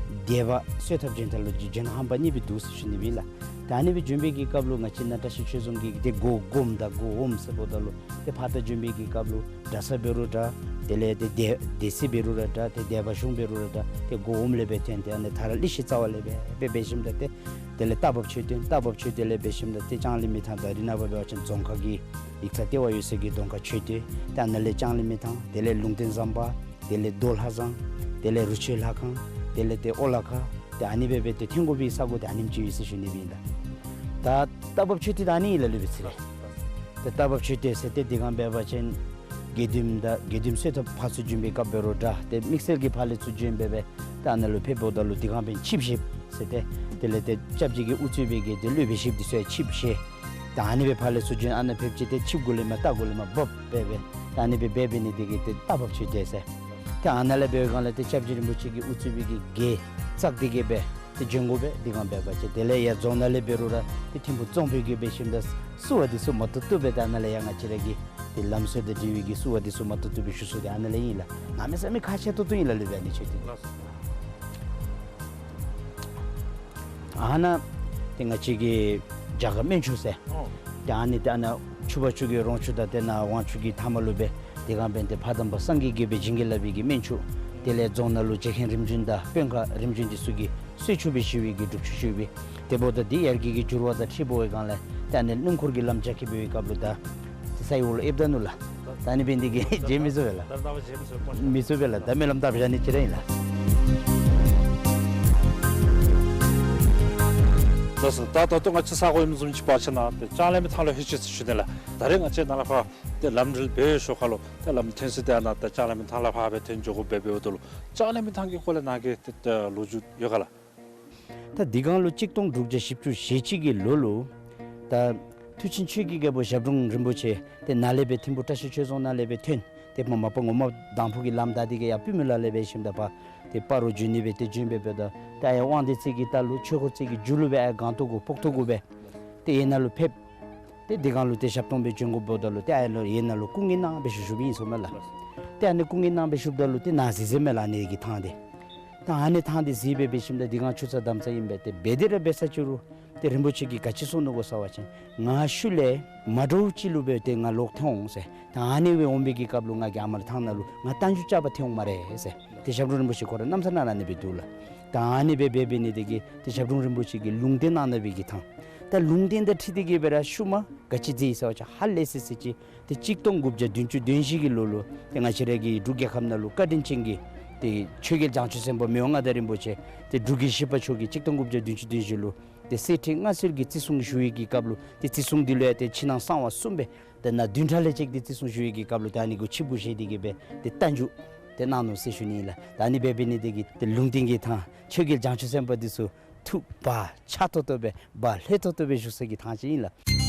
སྡེ་པ་གསོལ་ཐབ་བྱོནམ་ད་ལུ་ཅིག་བྱོན་ཧམ་པ་གཉིས་སྦེ་འདུག་ཟེར་ཞུ་ནི་སྦེ་ཨིན་ལགས། ད་ཨ་ནི་སྦེ་བྱོན་པའི་གི་སྐབས་ལུ་ང་བཅས་ནཱ་བཀྲ་ཤིས་ཆོས་རྫོང་གི་ཏེ་སྒོ་སྒོམ་དང་སྒོ་འོགམ་ཟེར་འབདཝ་ད་ལུ་ཏེ་ཕར་ད་བྱོན་པའི་གི་སྐབས་ལུ་གྲྭ་ས་འབད་རུང་འདྲ། དེ་ལས་ཏེ་སྡེ་སྡེ་སྲིད་འབད་རུང་ར་འདྲ། ཏེ་སྡེ་པ་གཞུང་འབད་རུང་ར་འདྲ། ཏེ་སྒོ་འོགམ་ལས་སྦེ་ཐོན་ཏེ་ཨ་ནི་ད་ར་ལི་ཤི་རྩ་བ་ལས་སྦེ་སྦེ་འབད་ཞིནམ་ད་ཏེ་དེ་ལས་རྟ་བབས་མཆོད་རྟེན་རྟ་བབས་མཆོད་རྟེན་ལས་འབད་ཞིནམ་ད་ཏེ་ལྕང་གླིང་མི་ཐང་དང་རི་ནག་པ་འབད་བ་ཅིན་རྫོང་ཁག་གི་ཡིག་ཚང་ལྟེ་བ་ཡོད་ས་གི་རྫོང་ཁག་མཆོད་རྟེན་ཏེ་ཨ་ནཱ་ལས་ལྕང་གླིང་མི་ཐང་དེ་ལས་ལུང་བསྟན་ཟམ་པ་དེ་ལས་རྡོ་ལྷ་བཟང་དེ་ལས་རུ་ཆུ་ལྷ་ཁང་དེ་ལས་ཏེ་ཨོ་ལ་ཁ་ཏེ་ཨ་ནི་སྦེ་སྦེ་ཏེ་ཐོན་དགོ་པའི་ས་གོ་ཏེ་ཨ་ནེམ་ཅིག་ཡོད་ཟེར་ཞུ་ནི་སྦེ་ཨིན་ལགས། ད་རྟ་བབས་མཆོད་རྟེན་ད་ཨ་ནི་ཨིན་ལགས་ལུས་པའི་ཚེ་རེ། ཏེ་རྟ་བབས་མཆོད་རྟེན་ཟེར་ཏེ་འདི་སྒང་འབད་བ་ཅིན་དགེ་འདུནམ་དང་དགེ་འདུནམ་གསོལ་ཐབ་ཕར་ཚུར་བྱོན་པའི་སྐབས་འབད་རུང་འདྲ། ཏེ་དམིགས་བསལ་གྱི་ཕར་ལས་ཚུར་བྱོན་སྦེ་སྦེ་ཏེ་ཨ་ནཱ་ལུ་ཕེབས་འབདཝ་ད་ལུ་འདི་སྒང་འབདན་ཆིབས་ཞིབ་ཟེར་ཏེ་དེ་ལས་ཏེ་སྐྱབས་རྗེ་གིས་དབུ་གཙོས་པའི་གི་ཏེ་སློབ་དཔོན་བཞི་འདི་ཚུ་ཡང་ཆིབས་ཞལ་ཏེ་ཨ་ནི་སྦེ་ཕར་ལས་ཚུར་བྱོན་ཨ་ནཱ་ཕེབས་ཅི། ཏེ་ཆིབས་གུ་ལས་མར་རྟ་གུ་ལས་མར་བབས་སྦེ་སྦེ་ཏེ་ཨ་ནི་སྦེ་འབད་འབད་ནི་འདི་གིས་ཏེ་རྟ་བབས་མཆོད་རྟེན་ཟེར། ཏེ་ཨ་ནཱ་ལས་འབད་བའི་སྒང་ལས་ཏེ་སྐྱབས་རྗེ་རིན་པོ་ཆེ་གིས་དབུ་གཙོས་པའི་གི་རྒྱལ་བཙག་སྟེ་གི་སྦེ་ཏེ་བྱོན་དགོ་པས། འདི་སྒང་འབད་བ་ཅིན་དེ་ལས་ཡར་རྫོང་ནང་ལས་འབད་རུང་ར་ཏེ་ཐིམ་ཕུ་རྫོང་དཔོན་གྱིས་འབད་ཞིནམ་ད་བསུ་བ་འདི་ཚུ་མ་བཏུབ་བཏུབ་སྦེ་ཏེ་ཨ་ནཱ་ལས་ཡར་ང་བཅས་ར་གི་ཏེ་ལམ་སྲོལ་དང་འབྲེལ་བའི་གི་བསུ་བ་འདི་ཚུ་མ་བཏུབ་བཏུབ་སྦེ་ཞུ་ས་འདི་ཨ་ནཱ་ལས་ཨིན་ལགས། གནམ་མེད་ས་མེད་ཁག་ཆེ་ཏོག་ཏོ་ཨིན་ལགས་ལུས་པའི་ཨ་ནི་མཆོད་རྟེན། ཨ་ནཱ་ཏེ་ང་བཅས་ཀྱི་རྒྱ་གར་སྨན་ཆུ་ཟེར། ཨོ། ཏེ་ཨ་ནི་ཏེ་ཨ་ནཱ་ཆུ་བ་ཆུ་གི་རོང་ཆུ་དང་ཏེ་ནཱ་དབང་ཆུ་གི་མཐའ་མ་ལུ་སྦེ་འདི་སྒང་འབདན་ཏེ་ཕ་དམ་པ་སངས་རྒྱས་ཀྱིས་སྦེ་བྱིན་གྱིས་བརླབས་པའི་གི་སྨན་ཆུ། དེ་ལས་རྫོང་ནང་ལུ་རྗེ་མཁན་རིམ་བྱོན་དང་དཔོན་ཁག་རིམ་བྱོན་འདི་ཚུ་གིས་གསོལ་ཆུ་སྦེ་ཞུ་བའི་གི་སྒྲུབ་ཆུ་ཞུ་བའི། དེ་འབདཝ་ད་འདི་ཡར་རྒྱས་ཀྱི་འགྱུར་བ་དང་འཁྲིལ་འབད་བའི་སྒང་ལས་ཏེ་ཨ་ནི་སྣུམ་འཁོར་གྱི་ལམ་རྒྱགས་ཀྱི་འབད་བའི་སྐབས་ལུ་ད་ཏེ་ས་ཡི་འོག་ལུ་ཨེབ་ད་ནུག་ལགས། ད་ཨ་ནི་འབད་ནི་འདི་གིས་བརྗེད་མི་ཚུགས་པས་ལགས། མི་ཚུགས་པས་ལགས། ད་སྨོན་ལམ་བཏབ་བཞག་ནི་ཅིག་ར་ཨིན་ལགས། ལགས་སོ། ད་ད་ལྟོ་ང་བཅས་ས་གོ་ཨིནམ་བཟུམ་ཅིག་འབད་བ་ཅིན་ནཱ་ཏེ་ལྕང་གླིང་མི་ཐང་ལུ་ལྷོད་ཅི་ཟེར་ཞུ་ནི་ལགས། ད་རེས་ང་བཅས་ནཱ་ལས་ཕར་ཏེ་ལམ་འགྲུལ་འབད་བའི་ཤུལ་ཁ་ལུ་ཏེ་ལམ་ཐོན་ས་འདི་ཨ་ནཱ་ཏེ་ལྕང་གླིང་མི་ཐང་ལས་ཕར་སྦེ་ཐོན་འགྱོ་དགོཔ་སྦེ་འབདཝ་ད་ལུ་ལྕང་གླིང་མི་ཐང་གི་སྐོར་ལས་ནཱ་གི་ཏེ་ཏེ་ལོ་རྒྱུས་ཡོད་ག་ལགས། ད་འདི་སྒང་ལུ་གཅིག་སྟོང་དྲུག་བརྒྱ་བཞི་བཅུ་ཞེ་གཅིག་གི་ལོ་ལུ་ད་ མཐུ་ཆེན་ཆོས་ཀྱི་རྒྱལ་པོ་ཞབས་དྲུང་རིན་པོ་ཆེ་ཏེ་ནཱ་ལས་སྦེ་ཐིམ་ཕུ་བཀྲ་ཤིས་ཆོས་རྫོང་ནང་ལས་སྦེ་ཐོན། ཏེ་མ་མ་པ་ངོ་མ་དང་ཕུ་གི་ལམ་བདའ་སྟེ་གི་ཡར་པུས་མོ་ལ་ལས་འབད་ཞིནམ་ད་ཕར་ཏེ་སྤ་རོ་བྱོན་ནི་སྦེ་ཏེ་བྱོན་སྦེ་འབདཝ་ད་ཏེ་ཨ་ཡར་དབང་འདུས་རྩེ་གི་ལྟག་ལུ་ཆོས་འཁོར་རྩེ་གི་མཇུག་ལུ་སྦེ་ཨ་ཡར་སྒང་ཏོག་གུ་སྤོག་ཏོ་གུ་སྦེ་ཏེ་ཡར་ནང་ལུ་ཕེབས། ཏེ་དེ་སྒང་ལུ་ཏེ་ཞབས་སྟོང་སྦེ་བྱོན་དགོཔ་འབདཝ་ད་ལུ་ཏེ་ཨ་ཡར་ལུ་ཡར་ནང་ལུ་སྐུ་ངལ་གནང་སྦེ་བཞུགས་བཞུགསཔ་ཨིན་ཟེརཝ་མས་ལགས། ཏེ་ཨ་ནི་སྐུ་ངལ་གནང་སྦེ་བཞུགསཔ་ད་ལུ་ཏེ་ནཱ་གཟིགས་གཟིགསཔ་མས་ལགས། ཨ་ནི་གི་ཐང་འདི་ད་ཨ་ནི་ཐང་འདི་གཟིགས་སྦེ་འབད་ཞིནམ་ད་དེ་སྒང་ཆུ་ཚོད་དམ་ཚ་ཨིན་པས། ཏེ་འབད་དེ་ར་འབད་ས་ཅིག་རུང་ཏེ་རིན་པོ་ཆེ་གིས་ག་ཅི་གསུངས་ནུག་གོ་ཟེར་བ་ཅིན་ང་ཤུལ་ལས་མ་འདྲཝ་ཅིག་ལུ་སྦེ་ཏེ་ང་ལོག་ཐོན་འོང་ཟེར། ད་ཨ་ནི་སྦེ་འོང་བའི་གི་སྐབས་ལུ་ང་གིས་ཨ་མར་ཐང་ནང་ལུ་ང་རྟ་རྒྱུག་རྐྱབ་པར་ཐོན་འོང་སྨ་རེ་ཟེར། ཏེ་ཞབས་དྲུང་རིན་པོ་ཆེ་ཁོ་ར་རྣམ་ཐར་ནང་ལུ་ཨ་ནི་སྦེ་འདུག་ལགས། ད་ཨ་ནི་སྦེ་འབད་འབད་ནི་དེ་གིས་ཏེ་ཞབས་དྲུང་རིན་པོ་ཆེ་གིས་ལུང་བསྟན་གནང་གནང་བའི་གི་ཐང་། ད་ལུང་བསྟན་དང་འཁྲིལ་ཏེ་གི་སྦེ་ར་ཤུལ་མ་ག་ཅི་མཛད་ཡི་ཟེར་བ་ཅིན་ཧ་ལས་སི་སི་ཅིག་ཏེ་གཅིག་སྟོང་དགུ་བརྒྱ་བདུན་ཅུ་དོན་བཞི་གི་ལོ་ལུ་ཏེ་ང་བཅས་ར་གི་འབྲུག་རྒྱལ་ཁབ་ནང་ལུ་བཀའ་དྲིན་ཅན་གྱི་ཏེ་ཆོས་རྒྱལ་བྱང་ཆུབ་སེམས་དཔའ་མི་དབང་མངའ་བདག་རིན་པོ་ཆེ་ཏེ་འབྲུག་རྒྱལ་བཞི་པ་མཆོག་གིས་གཅིག་སྟོང་དགུ་བརྒྱ་བདུན་ཅུ་དོན་བཞི་ལུ་ཏེ་གསེར་ཁྲི་མངའ་གསོལ་གྱི་བརྩི་སྲུང་ཞུ་བའི་གི་སྐབས་ལུ་ཏེ་བརྩི་སྲུང་འདི་ལུ་ཡང་ཏེ་ཕྱི་ནང་གསང་བ་གསུམ་སྦེ་ཏེ་ནཱ་བདུན་ཕྲག་ལས་བཅད་དེ་བརྩི་སྲུང་ཞུ་བའི་གི་སྐབས་ལུ་ཏེ་ཨ་ནི་གུ་ཆིབས་བསྒྱུར་བཞེས་ཏེ་གི་སྦེ་ཏེ་རྟ་རྒྱུག་ཏེ་གནང་ནུག་ཟེར་ཞུ་ནི་ཨིན་ལགས། ད་ཨ་ནི་སྦེ་འབད་ནི་དེ་གིས་ཏེ་ལུང་བསྟན་གྱི་ཐང་ཆོས་རྒྱལ་བྱང་ཆུབ་སེམས་དཔའ་འདི་ཚུ་ཐུགས་བག་ཆགས་ཏོག་ཏོ་སྦེ་བག་ལྷོད་ཏོག་ཏོ་སྦེ་བཞུགས་ས་གི་ཐང་ཅིག་ཨིན་ལགས།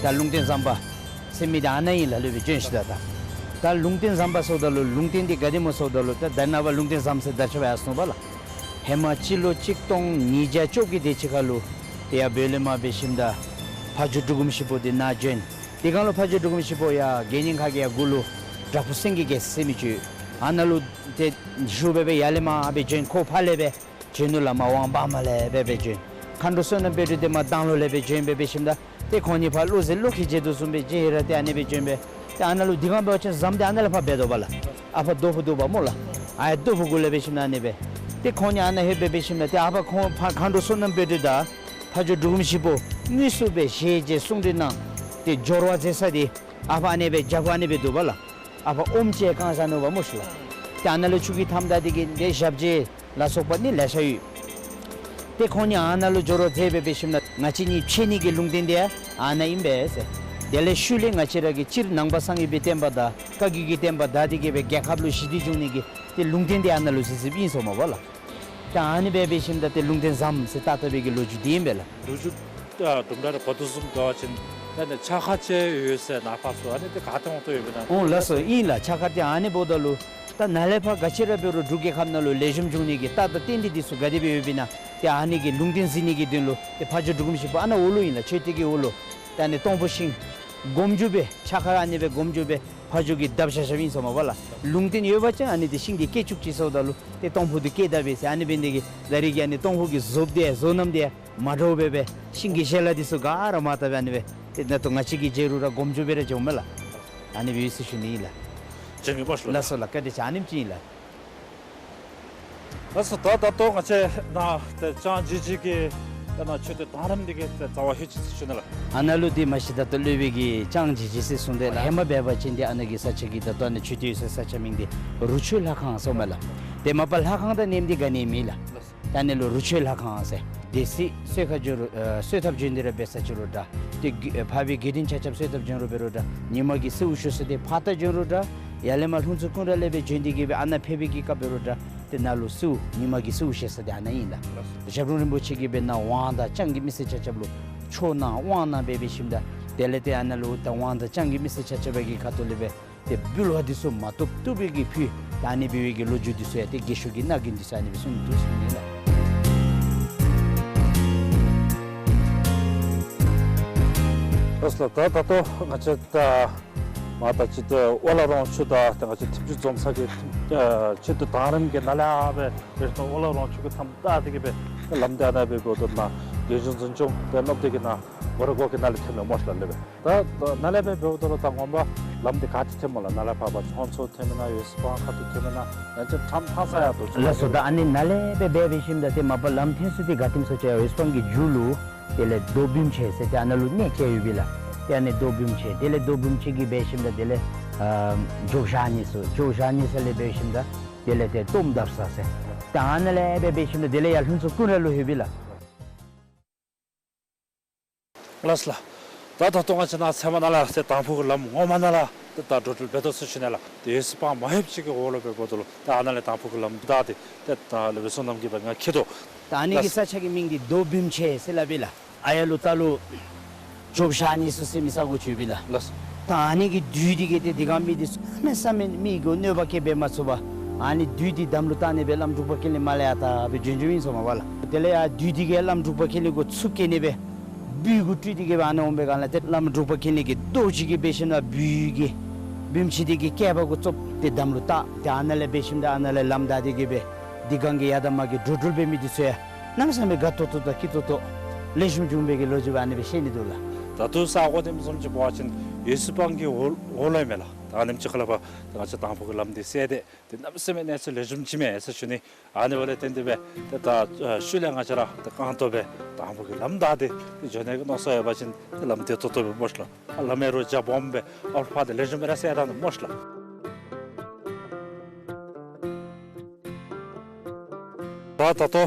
ད་ལུང་བསྟན་ཟམ་པ་ཟེར་མི་འདི་ཨ་ནཱ་ཨིན་ལགས། ལོག་སྦེ་བྱོན་ཤིག་ད། ད་ད་ལུང་བསྟན་ཟམ་པ་ཟེརཝ་ད་ལུ་ལུང་བསྟན་འདི་ག་དེ་སྨོ་ཟེརཝ་ད་ལུ་ད་ད་ནཱ་བ་ལུང་བསྟན་ཟམ་ཟེར་ད་ཆ་བ་ཡར་སོང་པ་ལགས། ཧེ་མ་སྤྱི་ལོ་གཅིག་སྟོང་ཉིས་བརྒྱ་བཅོ་བརྒྱད་དེ་ཅིག་ཁར་ལུ་ཏེ་ཡར་བོད་ལས་མར་འབད་ཞིནམ་ད་ཕ་ཇོ་འབྲུག་སྒོམ་ཞིག་པོ་འདི་ནཱ་བྱོན། དེ་སྒང་ལུ་ཕ་ཇོ་འབྲུག་སྒོམ་ཞིག་པོ་ཡར་དགེ་བསྙེན་ཁ་གི་ཡར་མགུ་ལུ་བྲག་ཕུག་སེང་གེ་གེ་ཟེར་མི་ཅིག་ཨ་ནཱ་ལུ་ཏེ་བཞུགས་སྦེ་སྦེ་ཡར་ལས་མར་སྦེ་བྱོན། ཁོ་ཕར་ལས་སྦེ་བྱོན་ནུག་ལགས། མར་ཝང་བར་མ་ལས་སྦེ་སྦེ་བྱོན། མཁའ་འགྲོ་བསོད་ནམས་དཔལ་སྒྲོན་འདི་མར་དང་ལོ་ལས་སྦེ་བྱོན་སྦེ་འབད་ཞིནམ་ད་ཏེ་ཁོང་གཉིས་ཕར་བློ་ཟེར་བློ་ཁེལ་བྱེད་དོ་བཟུམ་སྦེ་བྱོན་ཧེ་ར་ཏེ་ཨ་ནི་སྦེ་བྱོན་སྦེ་ཏེ་ཨ་ནཱ་ལུ་དེ་སྒང་འབད་བ་ཅིན་ཟམ་འདི་ཨ་ནཱ་ལས་ཕར་འབད་དོ་བ་ལགས། ཨ་ཕ་རྡོ་ཕུག་འདུག་པ་སྨོ་ལགས། ཨ་ཡར་རྡོ་ཕུག་གུ་ལས་འབད་ཞིནམ་ཨ་ནི་སྦེ་ཏེ་ཁོང་གཉིས་ཨ་ནཱ་ལྷོད་སྦེ་འབད་ཞིནམ་ད་ཏེ་ཨ་ཕ་ཁོང་ཕར་མཁའ་འགྲོ་བསོད་ནམས་དཔལ་སྒྲོན་དང་ཕ་ཇོ་འབྲུག་སྒོམ་ཞིག་པོ་དངོས་སུ་སྦེ་ཞལ་མཇལ་གསུང་གྲོས་གནང་སྟེ་སྦྱོར་བ་མཛད་ས་འདི་ཨ་ཕ་ཨ་ནི་སྦེ་རྒྱབ་ཁར་ཨ་ནི་སྦེ་འདུག་པ་ལགས། ཨ་ཕ་ཨོམ་ཅིག་བཀང་བཞག་ནུག་པ་སྨོ་ཤིག་ལགས། ཏེ་ཨ་ནཱ་ལུ་ཆུ་གི་མཐའམ་བདའ་སྟེ་གི་ཏེ་ཞབས་རྗེས་ལ་སོགས་པ་ནི་ལེ་ཤ་ཡོད། ཏེ་ཁོང་གཉིས་ཨ་ནཱ་ལུ་སྦྱོར་བ་མཛད་སྦེ་འབད་ཞིནམ་ན་ང་བཅས་གཉིས་ཕྱད་ནི་གི་ལུང་བསྟན་འདི་ཡང་ཨ་ནཱ་ཨིན་པས་ཟེར། དེ་ལས་ཤུལ་ལས་ང་བཅས་ར་གི་སྤྱིར་ནང་པ་སངས་རྒྱས་པའི་བསྟན་པ་དང་བཀའ་བརྒྱུད་ཀྱི་བསྟན་པ་དར་ཏེ་གི་སྦེ་རྒྱལ་ཁབ་ལུ་ཞི་བདེ་འབྱུང་ནི་གི་ཏེ་ལུང་བསྟན་འདི་ཨ་ནཱ་ལུ་གཟིགས་གཟིགསཔ་ཨིན་སོང་མས་པ་ལགས། ད་ཨ་ནི་སྦེ་འབད་ཞིནམ་ད་ཏེ་ལུང་བསྟན་ཟམ་ཟེར་བཏགས་བཏགས་པའི་གི་ལོ་རྒྱུས་འདི་ཨིན་པས་ལགས། ལོ་རྒྱུས་ཨ་དུམ་གྲ་རེ་གོ་དོ་བཟུམ་འབད་བ་ཅིན་ད་ནི་ཕྱག་འཁར་ཅིག་ཡོད་ཟེར་ནཱ་ཕར་ཚུར་ཨ་ནི་འདི་ག་ཏེ་འོང་དོ་ཡོདཔ་ཨིན་ན། འོང་ལགས་སོ། ཨིན་ལགས། ཕྱག་འཁར་འདི་ཨ་ནི་འབདཝ་ད་ལུ་ད་ནཱ་ལས་ཕར་ག་ཅི་ར་འབད་རུང་འབྲུག་རྒྱལ་ཁབ་ནང་ལུ་ལེགས་ཤོམ་འབྱུང་ནི་གི་རྟགས་དང་རྟེན་འབྲེལ་འདི་ཚུ་ག་དེ་སྦེ་ཡོདཔ་ཨིན་ན་ཏེ་ཨ་ནི་གི་ལུང་བསྟན་གཟིགས་ནི་གི་དོན་ལུ་ཏེ་ཕ་ཇོ་འབྲུག་སྒོམ་ཞིག་པོ་ཨ་ནཱ་འོག་ལུ་ཨིན་ལགས། མཆོད་རྟེན་གྱི་འོག་ལུ་ད་ནི་སྟོང་ཕུ་ཤིང་སྒོམ་རྒྱུ་སྦེ་ཕྱག་འཁར་ཨ་ནི་སྦེ་སྒོམ་རྒྱུ་སྦེ་ཕ་ཇོ་གིས་བརྡབ་བཞག་བཞགཔ་ཨིན་སོང་མས་པ་ལགས། ལུང་བསྟན་ཡོད་པ་ཅིན་ཨ་ནི་འདི་ཤིང་འདི་སྐྱེ་བཅུག་ཅིག་ཟེརཝ་ད་ལུ་ཏེ་སྟོང་ཕུ་འདི་སྐྱེ་ད་པས་ཟེར། ཨ་ནི་འབད་ནི་དེ་གིས་ད་རེས་ཀྱི་ཨ་ནི་སྟོང་ཕུ་གི་བཟོ་འདི་བཟོ་རྣམ་འདི་མ་འདྲཝ་སྦེ་སྦེ་ཤིང་གི་ཞལ་ལག་འདི་ཚུ་ག་ར་མར་བཏབ་སྦེ་ཨ་ནི་སྦེ་ཏེ་ནཱ་ལྟོ་ང་བཅས་ཀྱིས་མཇལ་རུང་ར་སྒོམ་རྒྱུ་སྦེ་ར་མཇལཝ་མས་ལགས། ཨ་ནི་སྦེ་ཡོད་ཟེར་ཞུ་ནི་ཨིན་ལགས། བྱིན་གྱིས་བརླབ་ཞུ་ལགས། ལགས་སོ་ལགས། བཀའ་དྲིན་ཆེ། ཨ་ནེམ་ཅིག་ཨིན་ལགས། ལགས་སོ། ད་ད་ལྟོ་ང་བཅས་ནཱ་ཏེ་ལྕང་ཇི་ཇི་གི་ཏེ་ནཱ་མཆོད་རྟེན་དང་རམ་འདི་གི་ཏེ་རྩ་བ་ལྷོད་ཅི་ཟེར་ཞུ་ནི་ལགས། ཨ་ནཱ་ལུ་འདི་མ་གཞི་ད་ལྟོ་སློབ་དཔོན་གྱིས་ལྕང་ཇི་ཇི་ཟེར་གསུངས་ཏེ་ལགས། ཧེ་མ་འབད་བ་ཅིན་འདི་ཨ་ནཱ་གི་ས་ཆ་གི་ད་ལྟོ་ཨ་ནཱ་མཆོད་རྟེན་ཡོད་ས་ས་ཆ་མིང་འདི་རུ་ཆོས་ལྷ་ཁང་ཟེརཝ་མས་ལགས། ཏེ་མ་པ་ལྷ་ཁང་དང་གནསམ་འདི་ག་ནི་མེད་ལགས། ད་ཨ་ནཱ་ལུ་རུ་ཆོས་ལྷ་ཁང་ཟེར། སྡེ་སྲིད་གསོལ་ཁ་བྱོན་རུང་ཨ་གསོལ་ཐབ་བྱོན་ཏེ་ར་འབད་ས་ཅིག་རུང་འདྲ། ཏེ་དགེ་ཨ་འཕགས་པའི་དགེ་འདུན་ཆ་ཁྱབ་གསོལ་ཐབ་བྱོན་རུང་འབད་རུང་འདྲ། ཉི་མ་གི་གསོལཝ་ཞུ་ས་འདི་ཕར་ད་བྱོན་རུང་འདྲ། ཡར་ལས་མར་ལྷུན་རྩེ་ཀུན་ར་ལས་སྦེ་བྱོན་ཏེ་གི་སྦེ་ཨ་ནཱ་ཕེབས་པའི་གི་སྐབས་འབད་རུང་འདྲ། ཏེ་ནཱ་ལུ་གསོལཝ་ཉི་མ་གི་གསོལཝ་བཞེས་ས་འདི་ཨ་ནཱ་ཨིན་ལགས། ཞབས་དྲུང་རིན་པོ་ཆེ་གིས་སྦེ་ནཱ་ཝང་དང་ལྕང་གི་མི་སེར་ཆ་ཁྱབ་ལུ་ཆོས་གནང་དབང་གནང་འབད་འབད་ཞིནམ་ད་དེ་ལས་ཏེ་ཨ་ནཱ་ལུ་ད་ཝང་དང་ལྕང་གི་མི་སེར་ཆ་ཁྱབ་ཀྱི་ཁ་ཐུག་ལས་སྦེ་ཏེ་འབུལ་བ་འདི་ཚུ་མ་བཏུབ་བཏུབ་པའི་གི་ཕུལ། ད་ཨ་ནི་འབད་བའི་གི་ལོ་རྒྱུས་འདི་ཚུ་ཡང་ཏེ་རྒས་ཤོས་ཀྱི་མནའ་གན་འདི་ཚུ་ཨ་ནི་སྦེ་གསུངས་འདུག་ཟེར་ཨིན་ལགས། ལགས་སོ་ལགས། ད་ད་ལྟོ་ང་བཅས་ད་མར་ད་ཅི་ཏེ་ཨོ་ལ་རོང་ཆུ་དང་ཏེ་ང་བཅས་ཐིམ་ཆུ་འཛོམས་ས་གི་ཨེ་མཆོད་རྟེན་དང་རམ་གྱི་ནཱ་ལས་ཨ་སྦེ་ཨོ་ལ་རོང་ཆུ་གི་མཐའམ་བདའ་སྟེ་གི་སྦེ་ལམ་འདི་ཨ་ནཱ་སྦེ་འགྱོཝ་ད་ནཱ་རྒྱལ་གཞུང་འཛིན་སྐྱོང་ཏེ་སློབ་སྡེ་གི་ནཱ་སྒོ་ར་སྒོ་གི་ནཱ་ལས་ཐོནམ་མས་སྨོ་ལགས་ལས་སྦེ། ད་ད་ནཱ་ལས་སྦེ་འབདཝ་ད་ལུ་ད་ངོ་མ་ལམ་འདི་ག་ཏེ་ཐོནམ་སྨོ་ལགས། ནཱ་ལས་ཕར་ཕར་ཚོང་མཚོ་ཐོནམ་ཨིན་ན་ཡོད་ས་སྤང་ཁ་ཏེ་ཐོནམ་ཨིན་ན་ཡང་ཅིན་ཁྲམ་ཕངས་ས་ཡང་འདུག་ཟེར། ལགས་སོ། ད་ཨ་ནི་ནཱ་ལས་སྦེ་འབད་འབད་ཞིནམ་ད་ཏེ་མ་པ་ལམ་ཐོན་ས་འདི་ག་ཐོནམ་ཟེར་བ་ཅིན་ཡང་ཨོ་སྤང་གི་མཇུག་ལུ་དེ་ལས་རྡོ་བུམ་ཆེ་ཟེར་ཏེ་ཨ་ནཱ་ལུ་གནས་བཅས་ཡོད་པས་ལགས། ཏེ་ཨ་ནི་རྡོ་བུམ་ཆེ་དེ་ལས་རྡོ་བུམ་ཆེ་གི་འབད་ཞིནམ་ད་དེ་ལས་ཨ་འགྱོ་བཞག་ནི་ས་འགྱོ་བཞག་ནི་ས་ལས་འབད་ཞིནམ་ད་དེ་ལས་ཏེ་གཏོརམ་བརྡབ་ས་ཟེར། ད་ཨ་ནཱ་ལས་སྦེ་འབད་ཞིནམ་ད་དེ་ལས་ཡར་ལྷུན་རྩེ་ཀུན་ར་ལུ་ལྷོད་པས་ལགས། ལགས་སོ་ལགས། ད་ད་ལྟོ་ང་བཅས་ནཱ་ཚལ་མ་ནང་ལས་ཏེ་དང་ཕུ་གི་ལམ་ངོ་མ་ནཱ་ལས་ ད་ད་འགྲོ་འགྲུལ་འབད་དོ་ཟེར་ཞུ་ནི་ལགས། ད་འོད་ཟེར་སྤང་མ་ལྷོདཔ་ཅིག་གི་འོག་ལུ་འབདཝ་ད་ལུ་ད་ཨ་ནཱ་ལས་དང་ཕུ་གི་ལམ་བདའ་སྟེ་ཏེ་ད་ལས་འབད་བསོད་ནམས་ཀྱིས་འབད་ང་འཁྱིད་དོ། ད་ཨ་ནི་གི་ལགས། ས་ཆ་གི་མིང་འདི་རྡོ་བིམ་ཆེ་ཟེར་སླབ་ཨིན་ལགས། ཨ་ཡར་ལུ་ད་ལུ་ཇོབ་ཤ་ནི་སུ་ཟེར་མི་ས་གོ་ཅིག་ཡོདཔ་ཨིན་ལགས། ལགས། ད་ཨ་ནི་གི་བདུད་འདི་གིས་ཏེ་དེ་སྒང་མི་འདི་ཚུ་གནམ་མེད་ས་མེད་མི་གུ་གནོད་པ་བཀལ་འབད་མ་ཚུགས་པར་ཨ་ནི་བདུད་འདི་དམ་ལུ་བཏགས་ནི་སྦེ་བླམ་འབྲུག་པ་ཀུན་ལེགས་མར་ལས་ཡར་ད་སྦེ་བྱོན་བྱོནམ་ཨིན་ཟེར་མས་པ་ལགས། དེ་ལས་ཡར་བདུད་འདི་གིས་བླམ་འབྲུག་པ་ཀུན་ལེགས་གུ་འཚུབ་བཀལ་ནི་སྦེ་སྦུལ་གུ་སྤྲུལ་ཏེ་གི་སྦེ་ཨ་ནི་འོང་པའི་སྒང་ལས་ཏེ་བླམ་འབྲུག་པ་ཀུན་ལེགས་ཀྱིས་རྡོ་ཅིག་གིས་འབད་ཞིནམ་ལས་སྦུལ་གྱི་བིམ་ཆེ་འདི་གི་སྐེད་པ་གུ་ཙོག་ཏེ་དམ་ལུ་བཏགས། ཏེ་ཨ་ནཱ་ལས་འབད་ཞིནམ་ལས་ཨ་ནཱ་ལས་ལམ་བདའ་སྟེ་གི་སྦེ་དེ་སྒང་གི་ཡར་དང་མར་གྱི་འགྲོ་འགྲུལ་འབད་མི་འདི་ཚུ་ཡང་གནམ་མེད་ས་མེད་དགའ་ཏོག་ཏོ་དང་སྐྱིད་ཏོག་ཏོ་ལེགས་ཤོམ་བྱུང་བའི་གི་ལོ་རྒྱུས་ཨ་ནི་སྦེ་བཤད་ནི་འདུག་ལགས། ད་ལྟོ་ས་གོ་འདི་བཟུམ་ཅིག་འབད་བ་ཅིན་འོད་ཟེར་སྤང་གི་འོག་འོག་ལུ་ཨིན་མས་ལགས། ད་ཨ་ནེམ་ཅིག་ཁར་ལས་ཕར་ད་ང་བཅས་དང་ཕུ་གི་ལམ་འདི་བསལ་ཏེ་ཏེ་གནམ་མེད་ས་མེད་གནས་ཚུལ་ལེགས་ཤོམ་ཅིག་མས་ཟེར་ཞུ་ནི། ཨ་ནི་འབདཝ་ལས་བརྟེན་ཏེ་སྦེ་ཏེ་ད་ཤུལ་ལས་ང་བཅས་ར་ཏེ་རྐང་སྟོང་སྦེ་དང་ཕུ་གི་ལམ་བདའ་སྟེ་ཏེ་འགྱོ་ནི་གི་མནོ་བསམ་ཡོད་པ་ཅིན་ཏེ་ལམ་བདེ་ཏོག་ཏོ་སྦེ་སྨོ་ཤ་ལགས། ལམ་ཡང་རོགས་རྐྱབ་སྦོམ་སྦེ་ཨ་ཕར་ཏེ་ལེགས་ཤོམ་སྦེ་ར་བསལ་ད་ནུག་སྨོ་ཤ་ལགས། ད་ད་ལྟོ་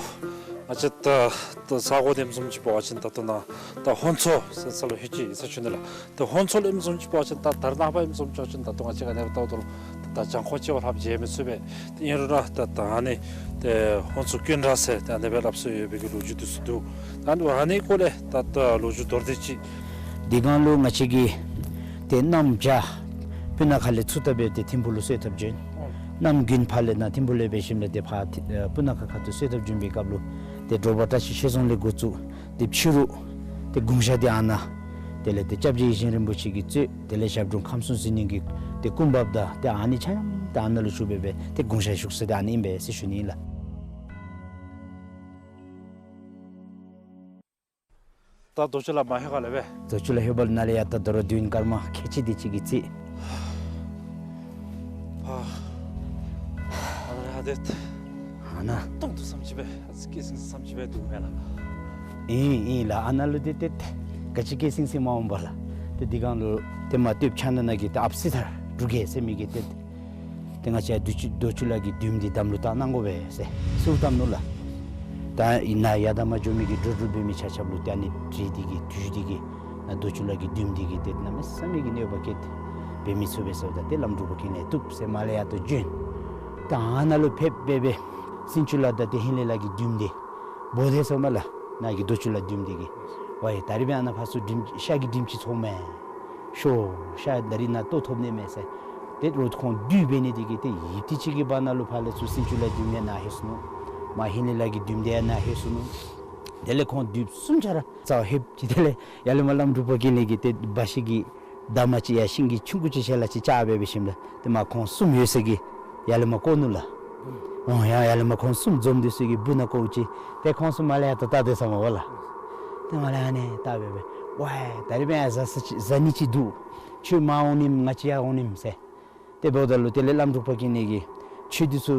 ང་བཅས་ད་ད་ས་གོ་འདི་བཟུམ་ཅིག་འབད་བ་ཅིན་ད་ལྟོ་ནཱ་ད་ཧོན་མཚོ་ཟེར་ས་ལུ་ལྷོད་ཅི་ཟེར་ཞུ་ནི་ལགས། ཏེ་ཧོན་མཚོ་ལུ་ཨིནམ་བཟུམ་ཅིག་འབད་བ་ཅིན་ད་ད་རེས་ནངས་པ་ཨིནམ་བཟུམ་ཅིག་འབད་བ་ཅིན་ད་ལྟོ་ང་བཅས་ག་ནི་འབདཝ་ད་ལུ་ད་ད་གྱང་ཁོག་ཅིག་བ་ལྷགཔ་མཇལ་མི་ཚུགས་པས། ཏེ་ཨིན་རུང་ར་ད་ད་ཨ་ནི་ཏེ་ཧོན་མཚོ་ཀུན་ར་ཟེར་ཏེ་ཨ་ནི་སྦེ་སླབ་སྲོལ་ཡོད་པའི་གི་ལོ་རྒྱུས་འདི་ཚུ་འདུག། ད་ཨ་ནི་སྐོར་ལས་ད་ད་ལོ་རྒྱུས་མདོར་བསྡུས་ཅིག། དེ་སྒང་ལུ་ང་བཅས་ཀྱི་ཏེ་གནམ་བྱཱར་སྤུ་ན་ཁ་ལས་ཚུར་ལྟ་སྦེ་ཏེ་ཐིམ་ཕུག་ལུ་གསོལ་ཐབ་བྱོན། གནམ་དགུན་ཕར་ལས་ནཱ་ཐིམ་ཕུག་ལས་འབད་ཞིནམ་ལས་ཏེ་ཕར་ཨེ་སྤུ་ན་ཁ་ཁ་ཐུག་གསོལ་ཐབ་བྱོན་པའི་སྐབས་ལུ་ཏེ་དྲོ་པ་བཀྲ་ཤིས་ཆོས་རྫོང་ལས་འགོ་བཙུགས་ཏེ་ཕྱི་རུ་ཏེ་དགུང་ཞག་འདི་ཨ་ནཱ་དེ་ལས་ཏེ་སྐྱབས་རྗེ་ཡིད་བཞིན་རིན་པོ་ཆེ་གིས་གཙོས་དེ་ལས་ཞབས་དྲུང་ཁམས་གསུམ་ཟིལ་གནོན་གྱི་ཏེ་སྐུ་འབགཔ་དང་ཏེ་ཨ་ནི་ཆ་མཉམ་ད་ཨ་ནཱ་ལུ་བཞུགས་སྦེ་སྦེ་ཏེ་དགུང་ཞག་བཞུགས་ས་འདི་ཨ་ནི་ཨིན་པས་ཟེར་ཞུ་ནི་ཨིན་ལགས། ད་རྡོ་ཆུ་ལ་མ་ལྷོད་ག་ལས་སྦེ། རྡོ་ཆུ་ལ་ལྷོདཔ་ལས་ནཱ་ལས་ཡར་ད་དོ་རུང་མདུན་སྐར་མ་ཁལ་གཅིག་དེ་ཅིག་གི་རྩིས། ཨ་ཨ་ནཱ་ལས་ཡར་ཏེ་ཨ་ནཱ་སྟོང་དུ་བསམ་ཅིག་སྦེ་ཨ་ཙི་སྐད་སིང་སིང་བསམ་ཅིག་སྦེ་འདུག་མས་ལགས། ཨིན་ཨིན་ལགས། ཨ་ནཱ་ལུ་ཏེ་ཏེ་ག་ཅི་སྐད་སིང་སིང་མ་འོང་པ་ལགས། ཏེ་དེ་སྒང་ལུ་ཏེ་མར་སྟོདཔ་ཕྱག་ན་ན་གི་ཏེ་ཨཔ་སྲི་ཐར་འབྲུག་རྒྱལ་ཟེར་མི་གིས་ཏེ་ཏེ་ང་བཅས་རྡོ་ཆུ་རྡོ་ཆུ་ལ་གི་མདུན་འདི་དམ་ལུ་བཏགས་གནང་དགོ་པས་ཟེར་གསོལཝ་བཏབ་ནུག་ལགས། ད་ཨིན་ན་ཡར་དང་མར་འགྱོ་མི་གི་འགྲོ་འགྲུལ་འབད་མི་ཆ་ཁྱབ་ལུ་ཏེ་ཨ་ནི་དྲོད་འདི་གིས་དུས་འདི་གིས་ནཱ་རྡོ་ཆུ་ལ་གི་མདུན་འདི་གིས་ཏེ་གནམ་མེད་ས་མེད་ཀྱི་གནོད་པ་བཀལ་ཏེ་འབད་མི་ཚུགས་པས་ཟེརཝ་ད་ཏེ་བླམ་འབྲུག་པ་ཀུན་ལེགས་བཏུབ་ཟེར་མར་ལས་ཡར་ལྟོ་བྱོན། ད་ཨ་ནཱ་ལུ་ཕེབས་སྦེ་སྦེ་སེང་ཆུ་ལ་དང་ཏེ་ཧིང་ལས་ལ་གི་མདུན་འདི་འབོ་སྟེ་སོངམ་ལགས། ནཱ་གི་རྡོ་ཆུ་ལ་མདུན་འདི་གིས་ཝའི་ད་རིས་འབདན་ཨ་ནཱ་ཕར་ཚུར་དྲིམ་ཤ་གི་དྲིམ་ཅིག་ཚོརཝ་མས། ཤོག་ཤ་ད་རིས་ནཱ་ལྟོ་ཐོབ་ནི་མས་ཟེར། ཏེ་རོགས་ཁོང་བདུད་འབད་ནི་འདི་གིས་ཏེ་ཡུདཔ་ཐེངས་ཅིག་གི་བར་ན་ལུ་ཕར་ལས་ཚུར་སེང་ཆུ་ལ་མདུན་ཡང་ནཱ་ལྷོད་སོ་ནུག། མར་ཧིང་ལས་ལ་གི་མདུན་འདི་ཡང་ནཱ་ལྷོད་སོ་ནུག། དེ་ལས་ཁོང་བདུད་གསུམ་ཆ་ར་རྩ་བ་ལྷོདཔ་ཅིག་དེ་ལས་ཡར་ལས་མར་བླམ་འབྲུག་པ་ཀུན་ལེགས་ཀྱིས་ཏེ་འབའ་ཞིག་གི་འདབ་མ་ཅིག་ཡར་ཤིང་གི་ཆུང་ཀུ་ཅིག་ཞལ་ལག་ཅིག་བཅག་སྦེ་འབད་ཞིནམ་ལས་ཏེ་མར་ཁོང་གསུམ་ཡོད་ས་གི་ཡར་ལས་མར་བཀོ་ནུག་ལགས། འོང་ཡང་ཡར་ལས་མར་ཁོང་གསུམ་འཛོམས་ཏེ་ས་གི་སྦུག་ནང་བཀོཝ་ཅིག་ཏེ་ཁོང་གསུམ་མར་ལས་ཡར་ད་བལྟ་སྟེ་སོངམ་མས་པ་ལགས། ཏེ་མར་ལས་ཨ་ནི་བལྟ་སྦེ་སྦེ་ཝའི་ད་རིས་འབདན་ཡར་བཟའ་ས་ཅིག་བཟའ་ནི་ཅིག་འདུག། ཁྱོད་མར་འོང་ནི་ང་བཅས་ཡར་འོང་ནི་ཟེར། ཏེ་འབདཝ་ད་ལུ་དེ་ལས་བླམ་འབྲུག་པ་ཀུན་ལེགས་ཀྱིས་ཁྱོད་འདི་ཚུ་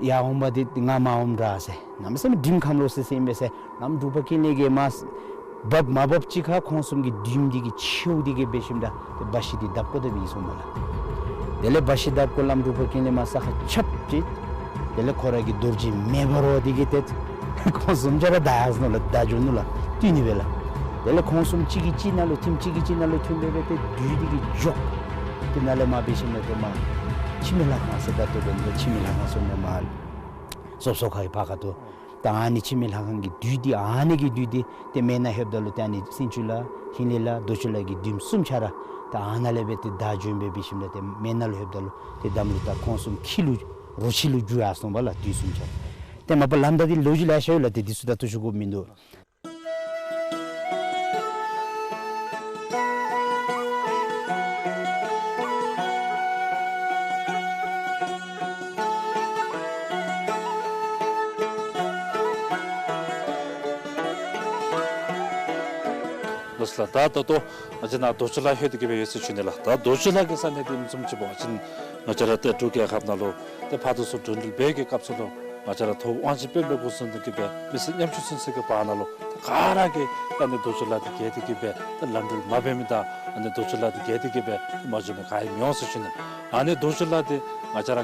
ཡར་འོང་བ་འདི་ང་མར་འོངམ་འདྲ་ཟེར། གནམ་མེད་ས་མེད་དྲིམ་ཁམས་ལོག་སི་སི་ཨིན་པས་ཟེར། བླམ་འབྲུག་པ་ཀུན་ལེགས་ཀྱིས་མར་བབས་མ་བབས་ཅིག་ཁར་ཁོང་གསུམ་གྱི་དྲིམ་འདི་གིས་མཆེཝ་འདི་གིས་འབད་ཞིནམ་ད་ཏེ་འབའ་ཞིག་འདི་བརྡབ་བཀོ་དཔ་ཨིན་སོངམ་མས་ལགས། དེ་ལས་འབའ་ཞིག་བརྡབ་བཀོ་བླམ་འབྲུག་པ་ཀུན་ལེགས་མར་ས་ཁར་ཁྱབ་ཅིག། དེ་ལས་ཁོ་ར་གི་རྡོ་རྗེ་མེ་འབར་བ་འདི་གིས་ཏེ་ཁོང་གསུམ་ཆ་ར་བདའ་ཡར་སོ་ནུག་ལགས། བདའ་འགྱོ་ནུག་ལགས། བཏུལ་ནི་སྦེ་ལགས། དེ་ལས་ཁོང་གསུམ་གཅིག་གིས་གཅིག་ནང་ལུ་ཐིམ་གཅིག་གིས་གཅིག་ནང་ལུ་ཐིམ་སྦེ་སྦེ་ཏེ་བདུད་འདི་གིས་འགྱོ། ཏེ་ནཱ་ལས་མར་འབད་ཞིནམ་ལས་ཏེ་མར་འཆི་མེད་ལྷ་ཁང་ཟེར་ད་ལྟོ་འབདན་འཆི་མེད་ལྷ་ཁང་ཟེར་མི་མར་སོབ་སོབ་ཁ་གི་ཕར་ཁ་ཐུག། ད་ཨ་ནི་འཆི་མེད་ལྷ་ཁང་གི་བདུད་འདི་ཨ་ནི་གི་བདུད་འདི་ཏེ་མེ་ནང་ལྷོདཔ་ད་ལུ་ཏེ་ཨ་ནི་སེང་ཆུ་ལ་ཧིང་ལས་ལ་རྡོ་ཆུ་ལ་གི་བདུདམོ་གསུམ་ཆ་ར་ད་ཨ་ནཱ་ལས་སྦེ་ཏེ་བདའ་འགྱོ་སྦེ་འབད་ཞིནམ་ལས་ཏེ་མེ་ནང་ལྷོདཔ་ད་ལུ་ཏེ་དམ་ལུ་ད་ཁོང་གསུམ་ཁྱི་ལུ་རོ་ཁྱི་ལུ་འགྱུར་ཡར་སོང་བ་ལགས། བདུད་གསུམ་ཆ་ར། ཏེ་མ་པ་ལམ་བདའ་འདི་ལོ་རྒྱུས་ལེ་ཤ་ཡོད་ལགས། ཏེ་འདི་ཚུ་ད་ལྟོ་ཞུ་དགོཔ་མིན་འདུག། ལགས་སོ་ལགས། ད་ད་ལྟོ་ང་བཅས་ནཱ་རྡོ་ཆུ་ལ་ལྷོད་དེ་གི་སྦེ་ཡོད་ཟེར་ཞུ་ནི་ལགས། ད་རྡོ་ཆུ་ལ་གི་ས་གནས་འདི་ཨིནམ་བཟུམ་ཅིག་འབད་བ་ཅིན་ང་བཅས་ར་ཏེ་འབྲུག་རྒྱལ་ཁབ་ནང་ལུ་ཏེ་ཕར་དང་ཚུར་འགྲོ་འགྲུལ་འབད་བའི་སྐབས་སུ་ལུ་ང་བཅས་ར་ཐུབ་དབང་ཆེན་དཔོན་སློབ་འགོ་བཟུང་སྟེ་གི་སྦེ་མི་སེར་ཉམ་ཆུང་ཚུན་ཚོད་ཀྱི་བར་ན་ལུ་ཏེ་ག་ར་གིས་ད་ཨ་ནི་རྡོ་ཆུ་ལ་འདི་བརྒལ་ཏེ་གི་སྦེ་ཏེ་ལམ་འགྲུལ་མ་འབད་མི་དང་ཨ་ནི་རྡོ་ཆུ་ལ་འདི་བརྒལ་ཏེ་གི་སྦེ་མ་འགྱོ་མི་ག་ཡང་མི་འོང་ཟེར་ཞུ་ནི། ཨ་ནི་རྡོ་ཆུ་ལ་འདི་ང་བཅས་ར་ཨ་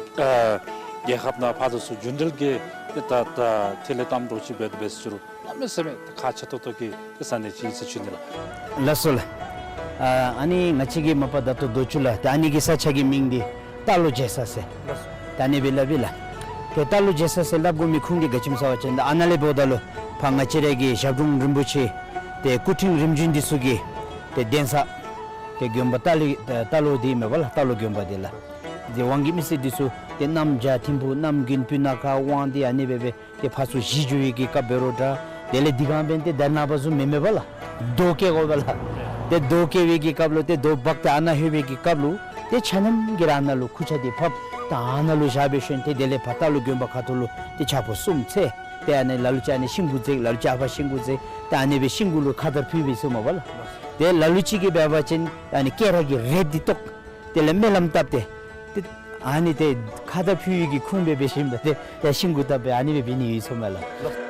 རྒྱལ་ཁབ་ནང་ཕར་དང་ཚུར་རྒྱུན་འགྲུལ་གྱི་ཏེ་ད་ད་ཐིག་ལེ་གཏམ་འདྲཝ་ཅིག་འབད་དེ་འབད་ཟེར་ཞུ་རུང་གནམ་མེད་ས་མེད་ཁག་ཆེ་ཏོག་ཏོ་གི་ཏེ་ས་གནས་ཅིག་ཨིན་ཟེར་ཞུ་ནི་ལགས། ལགས་སོ་ལགས། ཨ་ཨ་ནི་ང་བཅས་ཀྱི་མ་པ་ད་ལྟོ་རྡོ་ཆུ་ལགས། ཏེ་ཨ་ནི་གི་ས་ཆ་གི་མིང་འདི་རྟ་ལོག་མཇལ་ས་ཟེར། ད་ཨ་ནི་སྦེ་སླབ་ཨིན་ལགས། ཏེ་རྟ་ལོག་མཇལ་ས་ཟེར་སླབ་དགོ་མི་ཁུངས་འདི་ག་ཅི་སྨོ་ཟེར་བ་ཅིན་ཨ་ནཱ་ལས་འབདཝ་ད་ལུ་ཕར་ང་བཅས་ར་གི་ཞབས་དྲུང་རིན་པོ་ཆེ་ཏེ་སྐུ་ཕྲེང་རིམ་བྱོན་འདི་ཚུ་གི་ཏེ་གདན་ས་ཏེ་དགོན་པ་རྟ་ལོག་རྟ་ལོག་འདི་མས་པ་ལགས། རྟ་ལོག་དགོན་པ་འདི་ལགས། ཏེ་ཝང་གི་མི་སེར་འདི་ཚུ་ཏེ་གནམ་བྱཱར་ཐིམ་ཕུག་གནམ་དགུན་སྤུ་ན་ཁ་ཝང་འདི་ཨ་ནི་སྦེ་སྦེ་ཏེ་ཕར་ཚུར་གཞིས་བྱོག་པའི་གི་སྐབས་འབད་རུང་འདྲ། དེ་ལས་འདི་གང་འབདན་ཏེ་ད་ནངས་པ་བཟུམ་མེན་མས་པ་ལགས། རྡོ་བཀལ་དགོ་པས་ལགས། ཏེ་རྡོ་བཀལ་བའི་གི་སྐབས་ལུ་ཏེ་རྡོ་འབག་སྟེ་ཨ་ནཱ་ལྷོད་པའི་གི་སྐབས་ལུ་ཏེ་ཆ་མཉམ་གྱིས་ར་ཨ་ནཱ་ལུ་ཁུར་ཆ་འདི་ཕབ་ད་ཨ་ནཱ་ལུ་བཞག་སྦེ་ཞིནམ་ཏེ་དེ་ལས་ཕར་རྟ་ལོག་དགོན་པ་ཁ་ཐུག་ལུ་ཏེ་ཆ་ཕོ་གསུམ་འཚོལ། ཏེ་ཨ་ནི་ལ་ལུ་ཅིག་ཨ་ནི་ཤིང་གུ་འཛེགས། ལ་ལུ་ཅིག་ཨ་ཕར་ཤིང་གུ་འཛེགས། ཏེ་ཨ་ནི་སྦེ་ཤིང་གུ་ལུ་ཁ་དར་ཕུལ་བའི་ཟེར་མས་པ་ལགས། ཏེ་ལ་ལུ་ཅིག་གིས་འབད་བ་ཅིན་ཨ་ནི་སྐེ་རགས་ཀྱི་རེགཔ་འདི་བཏོག། དེ་ལས་སྨོན་ལམ་བཏབ་སྟེ་ཏེ་ཨ་ནི་ཏེ་ཁ་དར་ཕུལ་བའི་གི་ཁུངས་སྦེ་འབད་ཞིནམ་ད་ཏེ་ཡར་ཤིང་གུ་བཏབ་སྦེ་ཨ་ནི་སྦེ་འབད་ནི་ཡོད་ཟེར་མས་ལགས།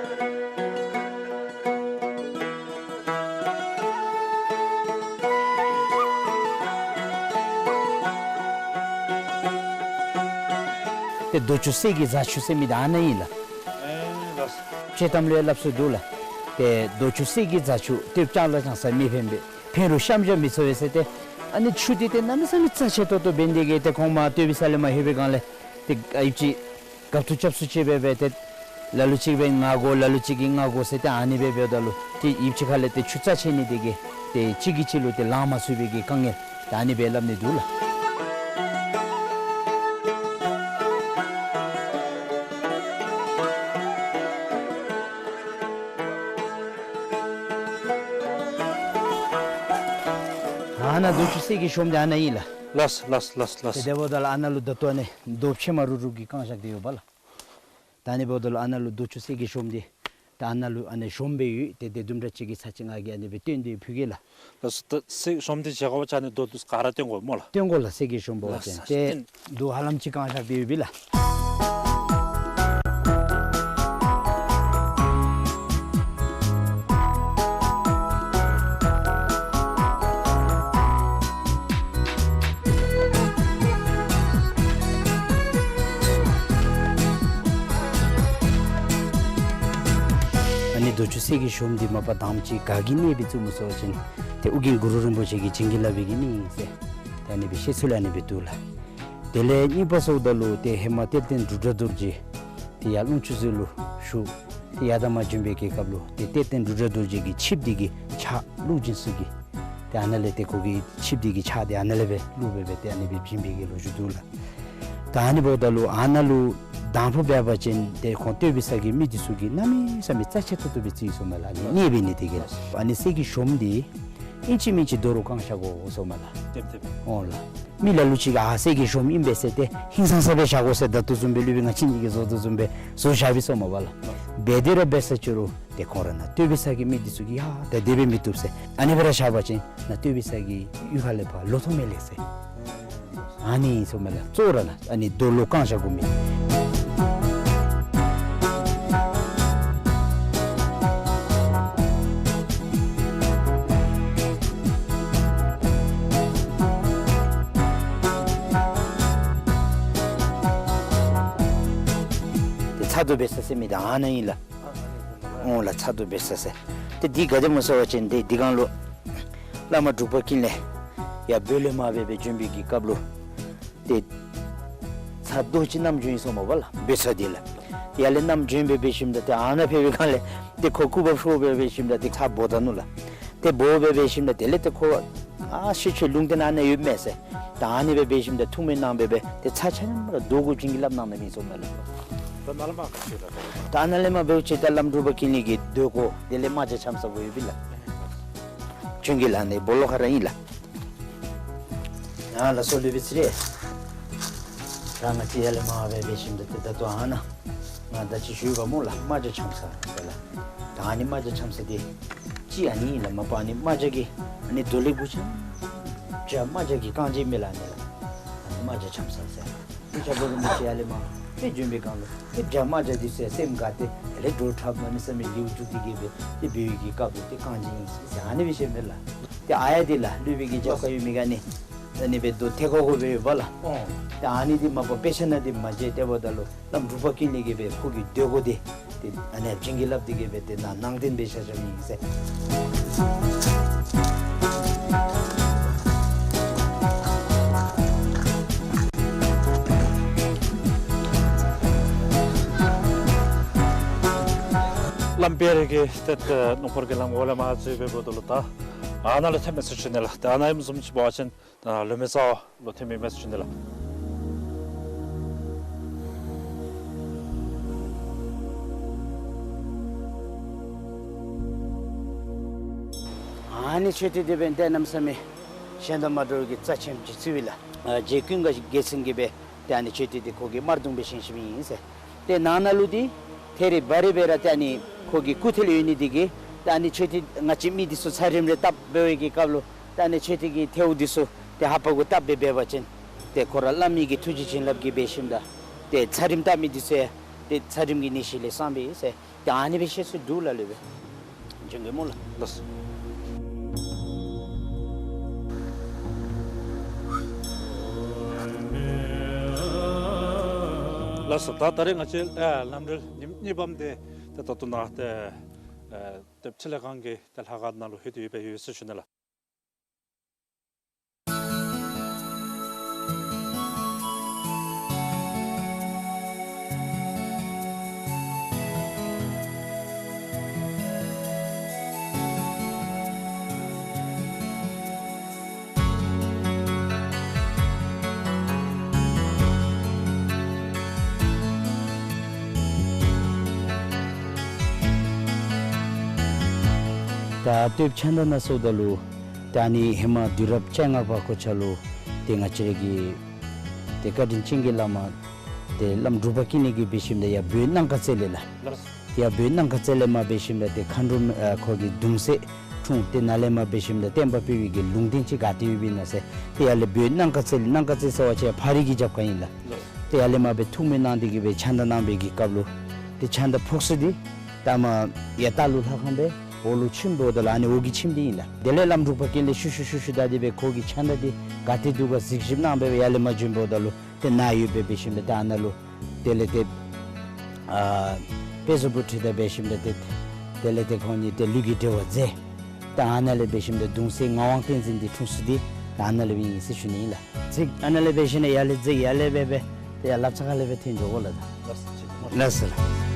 ཏེ་རྡོ་ཆུ་གསེར་གྱི་རྫ་ཆུ་ཟེར་མི་འདི་ཨ་ནཱ་ཨིན་ལགས། ཨེ་ལགས། ཆོས་གཏམ་ལུ་ཡང་སླབ་སྲོལ་འདུག་ལགས། ཏེ་རྡོ་ཆུ་གསེར་གྱི་རྫ་ཆུ་སྟོདཔ་ལྕང་ལ་ལྕང་ས་མི་ཕན་པས། ཕན་རུང་གཤམ་བཞག་མི་འཚོལ་བས་ཟེར། ཏེ་ཨ་ནི་ཆུ་འདི་ཏེ་གནམ་མེད་ས་མེད་རྩ་ཆེ་ཏོག་ཏོ་འབད་ནི་དེ་གིས་ཏེ་ཁོང་མར་སྟོད་བི་ས་ལས་མར་ལྷོད་པའི་སྒང་ལས་ཏེ་ཨ་ཡུདཔ་ཅིག་རྒཔོ་ཐུག་རྐྱབ་སུ་ཅིག་སྦེ་སྦེ་ཏེ་ལ་ལུ་ཅིག་སྦེ་ང་དགོ་ལ་ལུ་ཅིག་གིས་ང་དགོ་ཟེར་ཏེ་ཨ་ནི་སྦེ་འབདཝ་ད་ལུ་ཏེ་ཡུདཔ་ཅིག་ཁ་ལས་ཏེ་ཆུ་རྩ་ཆེ་ནི་དེ་གིས་ཏེ་གཅིག་གིས་གཅིག་ལུ་ཏེ་ལང་མ་ཚུགས་པའི་གི་དཀའ་ངལ་ད་ཨ་ནི་སྦེ་སླབ་ནི་འདུག་ལགས། ཨ་ནཱ་རྡོ་ཆུ་གསེར་གྱི་གཤོངམ་འདི་ཨ་ནཱ་ཨིན་ལགས། ལགས་ལགས་ལགས་ལགས། ཏེ་དེ་འབདཝ་ད་ལུ་ཨ་ནཱ་ལུ་ད་ལྟོ་ཨ་ནི་རྡོ་ཕྱེ་མ་རུབ་རུབ་ཀྱིས་བཀང་བཞག་སྟེ་ཡོད་པ་ལགས། ད་ཨ་ནི་འབདཝ་ད་ལུ་ཨ་ནཱ་ལུ་རྡོ་ཆུ་གསེར་གྱི་གཤོངམ་འདི་ད་ཨ་ནཱ་ལུ་ཨ་ནི་གཤོངམ་སྦེ་ཡོད། ཏེ་དེ་དུམ་གྲ་ཅིག་གི་ཚར་ཅིག་ང་གིས་ཨ་ནི་སྦེ་བཏོན་ཏེ་ཕུལ་གེ་ལགས། ལགས་སོ། ད་གསེར་གཤོངམ་འདི་མཇལ་དགོ་པ་ཅིན་ཨ་ནི་རྡོ་འདི་ག་ར་བཏོན་དགོ་སྨོ་ལགས། བཏོན་དགོ་ལགས། གསེར་གྱི་གཤོངམ་འབད་བ་ཅིན། ལགས་སོ། ཏེ་རྡོ་ཧ་ལམ་ཅིག་བཀང་བཞག་སྟེ་ཡོད་པས་ལགས། ཨ་ནི་རྡོ་ཆུ་གསེར་གྱི་གཤོངམ་འདི་མ་པ་དང་པ་ཅིག་ག་གིས་གནས་སྦེ་བཙུགས་སྨོ་ཟེར་བ་ཅིན་ཏེ་ཨོ་རྒྱན་གུ་རུ་རིན་པོ་ཆེ་གིས་བྱིན་གྱིས་བརླབས་པའི་གི་གནས་ཨིན་ཟེར་ཏེ་ཨ་ནི་སྦེ་བཤད་ཚུལ་ཨ་ནི་སྦེ་འདུག་ལགས། དེ་ལས་གཉིས་པ་ཟེརཝ་ད་ལུ་ཏེ་ཧེ་མ་གཏེར་སྟོན་འབྲུག་སྒྲ་རྡོ་རྗེ་ཏེ་ཡར་ཀློང་ཆུ་ཟུར་ལུ་བཞུགས། ཏེ་ཡར་དང་མར་བྱོན་པའི་གི་སྐབས་ལུ་ཏེ་གཏེར་སྟོན་འབྲུག་སྒྲ་རྡོ་རྗེ་གི་ཆིབས་འདི་གི་ཕྱག་བླུགས་བྱིན་ས་གི་ཏེ་ཨ་ནཱ་ལས་ཏེ་ཁོ་གི་ཆིབས་འདི་གི་ཕྱག་འདི་ཨ་ནཱ་ལས་སྦེ་བླུགས་སྦེ་སྦེ་ཏེ་ཨ་ནི་སྦེ་བྱིན་པའི་གི་ལོ་རྒྱུས་འདུག་ལགས། ད་ཨ་ནི་འབདཝ་ད་ལུ་ཨ་ནཱ་ལུ་དང་ཕུ་འབད་བ་ཅིན་ཏེ་ཁོང་སྟོད་བི་ས་གི་མི་འདི་ཚུ་གིས་གནམ་མེད་ས་མེད་རྩ་ཆེ་ཏོག་ཏོ་སྦེ་བརྩི་ཡི་ཟེར་མས་ལགས། ཨ་ནི་གནས་འབད་ནི་དེ་གིས་ལགས། ཨ་ནི་གསེར་གྱི་གཤོངམ་འདི་ཨིན་ཅི་མིན་ཅི་རྡོ་རུ་བཀང་བཞག་དགོ་ཟེར་མས་ལགས། ཏེ་ཏེ་འོང་ལགས། མི་ལ་ལུ་ཅིག་གིས་ཨ་གསེར་གྱི་གཤོངམ་ཨིན་པས་ཟེར་ཏེ་ཧིང་སངས་ས་སྦེ་བཞག་དགོ་ཟེར་ད་ལྟོ་བཟུམ་སྦེ་སློབ་དཔོན་ང་བཅས་ཀྱིས་བཟོ་དོ་བཟུམ་སྦེ་བཟོ་བཞག་པས་ཟེར་མས་པ་ལགས། འབད་དེ་ར་འབད་ས་ཅི་རུང་ཏེ་ཁོང་ར་ནཱ་སྟོད་བི་ས་གི་མི་འདི་ཚུ་གིས་ཡ་ད་དེ་སྦེ་མི་བཏུབ་ཟེར། ཨ་ནི་སྦེ་ར་བཞག་པ་ཅིན་ནཱ་སྟོད་བི་ས་གི་གཡུས་ཁ་ལས་ཕར་ལོག་ཐོབ་མས་ལགས་ཟེར། ཨ་ནི་ཟེར་མས་ལགས། གཙོ་བོ་ར་ནཱ་ཨ་ནི་རྡོ་ལུ་བཀང་བཞག་དགོ་མི། ཏེ་ཚ་རྡོ་འབད་ས་ཟེར་མི་འདི་ཨ་ནཱ་ཨིན་ལགས། འོང་ལགས། ཚ་རྡོ་འབད་ས་ཟེར། ཏེ་འདི་ག་དེ་སྨོ་ཟེར་བ་ཅིན་ཏེ་འདི་སྒང་ལུ་བླ་མ་འབྲུག་པ་ཀུན་ལེགས་ཡར་བོད་ལས་མར་སྦེ་སྦེ་བྱོན་པའི་གི་སྐབས་ལུ་ཏེ་ཚ་རྡོ་ཅིག་བསྣམས་བྱོན་ཡི་ཟེར་མས་པ་ལགས། འབད་ས་འདི་ལགས། ཡར་ལས་བསྣམས་བྱོན་སྦེ་འབད་ཞིནམ་ད་ཏེ་ཨ་ནཱ་ཕེབས་པའི་སྒང་ལས་ཏེ་ཁོ་སྐུ་འབག་ཤོར་སྦེ་འབད་ཞིནམ་ད་ཏེ་ཚ་འབོ་ད་ནུག་ལགས། ཏེ་འབོ་སྦེ་འབད་ཞིནམ་ད་དེ་ལས་ཏེ་ཁོ་ཨ་ཤི་ཆོས་ལུང་བསྟན་ཨ་ནཱ་ཡོད་མས་ཟེར། ད་ཨ་ནི་སྦེ་འབད་ཞིནམ་ད་ཐུགས་སྨོན་གནང་སྦེ་སྦེ་ཏེ་ཚ་ཆ་མཉམ་ར་རྡོ་གུ་བྱིན་གྱིས་བརླབས་གནང་གནངམ་ཨིན་ཟེར་མས་ལགས། ད་ནཱ་ལས་མར་འབད་བ་ཅིན་ད་བླམ་འབྲུག་པ་ཀུན་ལེགས་ཀྱི་སྡོད་སྒོ་དེ་ལས་རྨ་བྱ་འཆམ་ས་སྒོ་ཡོད་པས་ལགས། བྱིན་གྱིས་བརླབས་ནི་སྦོ་ལོགས་ཁར་ཨིན་ལགས། ཡ་ལགས་སོ། སློབ་དཔོན་ཚེ་རིང་། ད་ང་བཅས་ཡར་ལས་མར་སྦེ་འབད་ཞིནམ་ད་ཏེ་ད་ལྟོ་ཨ་ནཱ་ང་ད་ཅི་ཞུ་བ་སྨོ་ལགས། རྨ་བྱ་འཆམ་ས་ཟེར་ལགས། ད་ཨ་ནི་རྨ་བྱ་འཆམ་ས་འདི་ཅིག་ཨ་ནི་ཨིན་ལགས། མ་པ་ཨ་ནི་རྨ་བྱ་གི་ཨ་ནི་རྡོ་ལེབ་གུ་ཅིག་བྱ་རྨ་བྱ་གི་རྐང་རྗེས་མས་ལགས་ཨ་ནི་ལགས། ཨ་ནི་རྨ་བྱ་འཆམ་ས་ཟེར། ཏེ་ཞབས་དྲུང་རིན་པོ་ཆེ་ཡར་ལས་མར་སྦེ་བྱོན་པའི་སྒང་ལུ་ཏེ་བྱ་རྨ་བྱ་འདི་ཚུ་ཡང་སེམས་དགའ་སྟེ་དེ་ལས་འགྲོ་འཁྲབ་གནམ་མེད་ས་མེད་ལེའུ་བཙུགས་ཏེ་གི་སྦེ་ཏེ་འབད་བའི་གི་སྐབས་ལུ་ཏེ་རྐང་རྗེས་ཨིན་ཟེར་ཨ་ནི་སྦེ་བཤད་མས་ལགས། ཏེ་ཨ་ཡ་འདི་ལགས་སློབ་དཔོན་གྱི་རྒྱབ་ཁར་ཡོད་མི་ག་ནི་ཨ་ནི་སྦེ་རྡོ་ཐེ་ཁོག་ཁོག་སྦེ་ཡོད་པ་ལགས། ཏེ་ཨ་ནི་འདི་མ་པ་དཔེ་ཆ་ནང་འདི་མ་མཇལ། དེ་འབདཝ་ད་ལུ་བླམ་འབྲུག་པ་ཀུན་ལེགས་ཀྱིས་སྦེ་ཁོ་གི་སྡོད་སྒོ་འདི་ཏེ་ཨ་ནཱ་བྱིན་གྱིས་བརླབས་ཏེ་གི་སྦེ་ཏེ་ནཱ་ནང་རྟེན་སྦེ་བཞག་བཞགཔ་ཨིན་ཟེར། ལམ་བེ་རི་གི་ཏེ་ཏེ་སྣུམ་འཁོར་གྱི་ལམ་འོག་ལས་མར་འཛུལ་འབདཝ་ད་ལུ་ད་ཨ་ནཱ་ལུ་ཐོནམ་མས་ཟེར་ཞུ་ནི་ལགས། ད་ཨ་ནཱ་ཨིནམ་བཟུམ་ཅིག་འབད་བ་ཅིན་ད་ལུ་མེ་ས་ལུ་ཐོནམ་མས་ཟེར་ཞུ་ནི་ལགས། ཨ་ནི་མཆོད་རྟེན་འདི་འབདན་ཏེ་གནམ་མེད་ས་མེད་གཞན་དང་མ་འདྲཝ་གི་རྩ་ཆེན་ཅིག་བརྩི་བས་ལགས། ཨ་རྗེ་ཀུན་དགའ་རྒྱལ་མཚན་གྱིས་སྦེ་ཏེ་ཨ་ནི་མཆོད་རྟེན་འདི་ཁོ་གིས་དམར་གདུང་སྦེ་བཞེངས་བཞེངསམ་ཨིན་ཟེར། ཏེ་ནང་ན་ལུ་འདི་ཐད་རི་འབའ་རི་སྦེ་ར་ཏེ་ཨ་ནི་ཁོ་གི་སྐུ་ཐལ་ཡོད་ནི་འདི་གིས་ཏེ་ཨ་ནི་མཆོད་རྟེན་ང་བཅས་མི་འདི་ཚུ་ཚ་རིམས་རེ་བཏབ་འབད་བའི་གི་སྐབས་ལུ་ཏེ་ཨ་ནི་མཆོད་རྟེན་གྱི་ཐལཝ་འདི་ཚུ་ཏེ་ལྷ་པ་གུ་བཏབ་སྦེ་འབད་བ་ཅིན་ཏེ་ཁོ་ར་བླ་མའི་གི་ཐུགས་རྗེ་བྱིན་རླབས་ཀྱིས་འབད་ཞིནམ་ད་ཏེ་ཚ་རིམས་བཏབ་མི་འདི་ཚུ་ཡང་ཏེ་ཚ་རིམས་ཀྱི་ནད་གཞི་ལས་སངས་པས་ཟེར། ཏེ་ཨ་ནི་སྦེ་བཤད་སྲོལ་འདུག་ལགས། ལེགས་པས། བྱོན་གེ་སྨོ་ལགས། ལགས་སོ། ལགས་སོ། ད་ད་རེས་ང་བཅས་ཨ་ལམ་འགྲུལ་གཉིས་གཉིས་པམ་འདི་ཏེ་ད་ལྟོ་ནཱ་ཏེ་ཨ་ཏེ་ཕྱི་ལས་ཁང་གི་ཏེ་ལྷ་ཁང་ནང་ལུ་ལྷོད་དེ་ཡོདཔ་ཡོད་ཟེར་ཞུ་ནི་ལགས། ད་སྟོདཔ་ཕྱག་མདའ་ནང་སོངམ་ད་ལུ་ད་ཨ་ནི་ཧེ་མ་དུས་རབས་བཅོ་ལྔ་པ་གོ་ཆ་ལུ་ཏེ་ང་བཅས་ར་གི་ཏེ་བཀའ་དྲིན་ཅན་གྱི་བླ་མ་ཏེ་བླམ་འབྲུག་པ་ཀུན་ལེགས་ཀྱིས་འབད་ཞིནམ་ད་ཡར་བོད་སྣང་ག་རྩེ་ལས་ལགས། ལགས། ཡར་བོད་སྣང་ག་རྩེ་ལས་མར་འབད་ཞིནམ་ད་ཏེ་མཁའ་འགྲོ་ཨ་ཁོ་གི་གདུང་སྲས་འཁྲུངས། ཏེ་ནཱ་ལས་མར་འབད་ཞིནམ་ད་བསྟན་པ་སྤེལ་བའི་གི་ལུང་བསྟན་ཅིག་ག་ཏེ་ཡོདཔ་ཨིན་ན་ཟེར། ཏེ་ཡར་ལས་བོད་སྣང་ག་རྩེ་ལས། སྣང་ག་རྩེ་ཟེར་བ་ཅིན་ཕག་རི་གི་རྒྱབ་ཁར་ཨིན་ལགས། ལགས། ཏེ་ཡར་ལས་མར་སྦེ་ཐུགས་སྨོན་གནང་སྟེ་གིས་སྦེ་ཕྱག་མདའ་གནང་བའི་གི་སྐབས་ལུ་ཏེ་ཕྱག་མདའ་ཕོག་ས་འདི་ད་མར་ཡར་ལྟག་ལུ་ལྷ་ཁང་སྦེ་འོག་ལུ་ཁྱིམ་འབདཝ་ད་ལུ་ཨ་ནི་འོག་གི་ཁྱིམ་འདི་ཨིན་ལགས། དེ་ལས་བླམ་འབྲུག་པ་ཀུན་ལེགས་ཤུལ་ཤུལ་ཤུལ་ཤུལ་བདའ་སྟེ་སྦེ་ཁོ་གི་ཕྱག་མདའ་འདི་ག་ཏེ་འདུག་ག་གཟིགས་ཞིབ་གནང་སྦེ་སྦེ་ཡར་ལས་མར་བྱོན་འབདཝ་ད་ལུ་ཏེ་ནཱ་ཡོདཔ་སྦེ་འབད་ཞིནམ་ད་ཏེ་ཨ་ནཱ་ལུ་དེ་ལས་ཏེ་ཨ་དཔལ་བཟང་པོ་ཁྲི་དང་འབད་ཞིནམ་ད་ཏེ་དེ་ལས་ཏེ་ཁོང་གཉིས་ཏེ་ལུས་ཀྱི་འབྲེལ་བ་མཛད། ད་ཨ་ནཱ་ལས་འབད་ཞིནམ་ད་གདུང་སྲས་ངག་དབང་བསྟན་འཛིན་འདི་འཁྲུངས་ས་འདི་ད་ཨ་ནཱ་ལས་སྦེ་ཨིན་ཟེར་ཞུ་ནི་ཨིན་ལགས། ཅིག་ཨ་ནཱ་ལས་འབད་ཞིནམ་ད་ཡར་ལས་ཅིག་ཡར་ལས་སྦེ་སྦེ་ཏེ་ཡར་ལགཔ་རྩ་ཁ་ལས་སྦེ་ཐོན་འགྱོ་དགོ་ལགས། ལགས་སོ། ལགས་སོ་ལགས།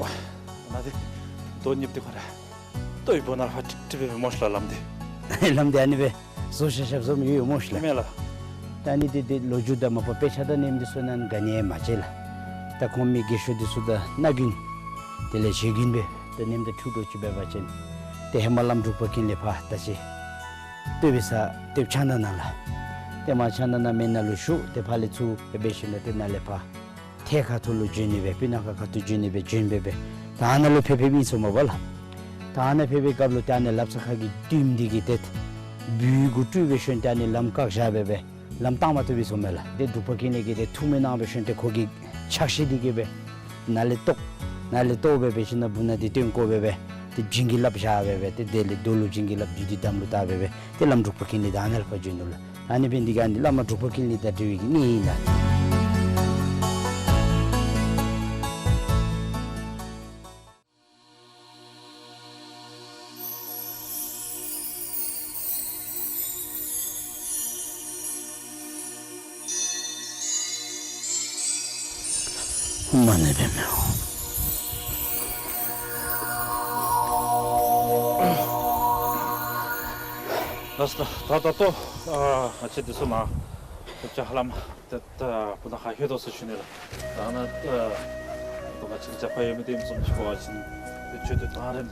ཝ་ནཱ་འདི་དོ་ཉིབ་འདི་ཁོ་ར་ལྟོ་ཡི་སྦུག་ནང་ཕར་ཀྲིག་ཀྲི་སྦེ་སྨོ་ཤ་ལགས་ལམ་འདི། ལམ་འདི་ཨ་ནི་སྦེ་བཟོ་ཤ་ཤ་བཟོ་མི་ཡོད་སྨོ་ཤ་ལགས། མེན་ལགས། ད་ཨ་ནི་འདི་འདི་ལོ་རྒྱུས་དང་མ་པ་དཔེ་ཆ་དང་ཨ་ནེམ་འདི་ཚུ་ནང་ག་ནི་ཡང་མ་མཇལ་ལགས། ད་ཁོང་མི་རྒས་ཤོས་འདི་ཚུ་ད་སྣ་རྒྱུན་དེ་ལས་བཞེས་རྒྱུན་སྦེ་ད་ཨ་ནེམ་ད་འཁྲུག་འགྲོ་ཅིག་འབད་བ་ཅིན་ཏེ་ཧེ་མ་བླམ་འབྲུག་པ་ཀུན་ལེགས་ཕར་ད་ཅི་སྟོད་པའི་ས་སྟོདཔ་ཕྱག་མདའ་ནང་ལགས། ཏེ་མར་ཕྱག་མདའ་ནང་མེན་ནང་ལུ་བཞུགས། ཏེ་ཕར་ལས་ཚུར་འབད་ཞིནམ་ད་ཏེ་ནཱ་ལས་ཕར་ཐད་ཁ་ཐུག་ལུ་བྱོན་ནི་སྦེ་སྤུ་ན་ཁ་ཁ་ཐུག་བྱོན་ནི་སྦེ་བྱོན་སྦེ་སྦེ་ད་ཨ་ནཱ་ལུ་ཕེབས་ཕེབསཔ་ཨིན་ཟེར་མས་པ་ལགས། ད་ཨ་ནཱ་ཕེབས་པའི་སྐབས་ལུ་ད་ཨ་ནི་ལགཔ་རྩ་ཁ་གི་དུམ་འདི་གིས་ཏེ་སྦུལ་གུ་སྤྲུལ་འབད་ཞིནམ་ད་ཨ་ནི་ལམ་བཀག་བཞག་སྦེ་སྦེ་ལམ་བཏང་མ་བཏུབ་པས་ཟེར་མས་ལགས། ཏེ་འབྲུག་པ་ཀུན་ལེགས་ཀྱིས་ཏེ་ཐུགས་སྨོན་གནང་འབད་ཞིནམ་ཏེ་ཁོ་གི་ཕྱག་ཤེལ་འདི་གིས་སྦེ་ནཱ་ལས་གཏོར་ནཱ་ལས་གཏོར་སྦེ་འབད་ཞིནམ་ད་སྦུག་ན་འདི་སྟོན་བཀོ་སྦེ་སྦེ་ཏེ་བྱིན་གྱིས་བརླབས་བཞག་སྦེ་སྦེ་ཏེ་དེ་ལས་རྡོ་ལུ་བྱིན་གྱིས་བརླབས་བདུད་འདི་དམ་ལུ་བཏགས་སྦེ་སྦེ་ཏེ་བླམ་འབྲུག་པ་ཀུན་ལེགས་ད་ཨ་ནཱ་ལས་ཕར་བྱོན་ནུག་ལགས། ཨ་ནི་འབད་ནི་འདི་གིས་ཨ་ནི་བླ་མ་འབྲུག་པ་ཀུན་ལེགས་དང་འབྲེལ་བའི་གི་གནས་ཨིན་ལགས། ཧཱུྃ་མ་ཎི་པདྨེ་ཧཱུྃ། ལགས་སོ། ད་ད་ལྟོ་ཨ་ང་བཅས་འདི་ཚུ་ནཱ་ཏེ་ཧ་ལམ་ཏེ་ད་སྤུ་ན་ཁ་ལྷོད་དོ་ཟེར་ཞུ་ནི་ལགས། ད་ནཱ་ཨ་ད་ང་བཅས་རྒྱབ་ཁར་ཡོད་མི་འདི་ཨིནམ་བཟུམ་ཅིག་འབད་བ་ཅིན་ཏེ་མཆོད་རྟེན་གྲལ་རིམ་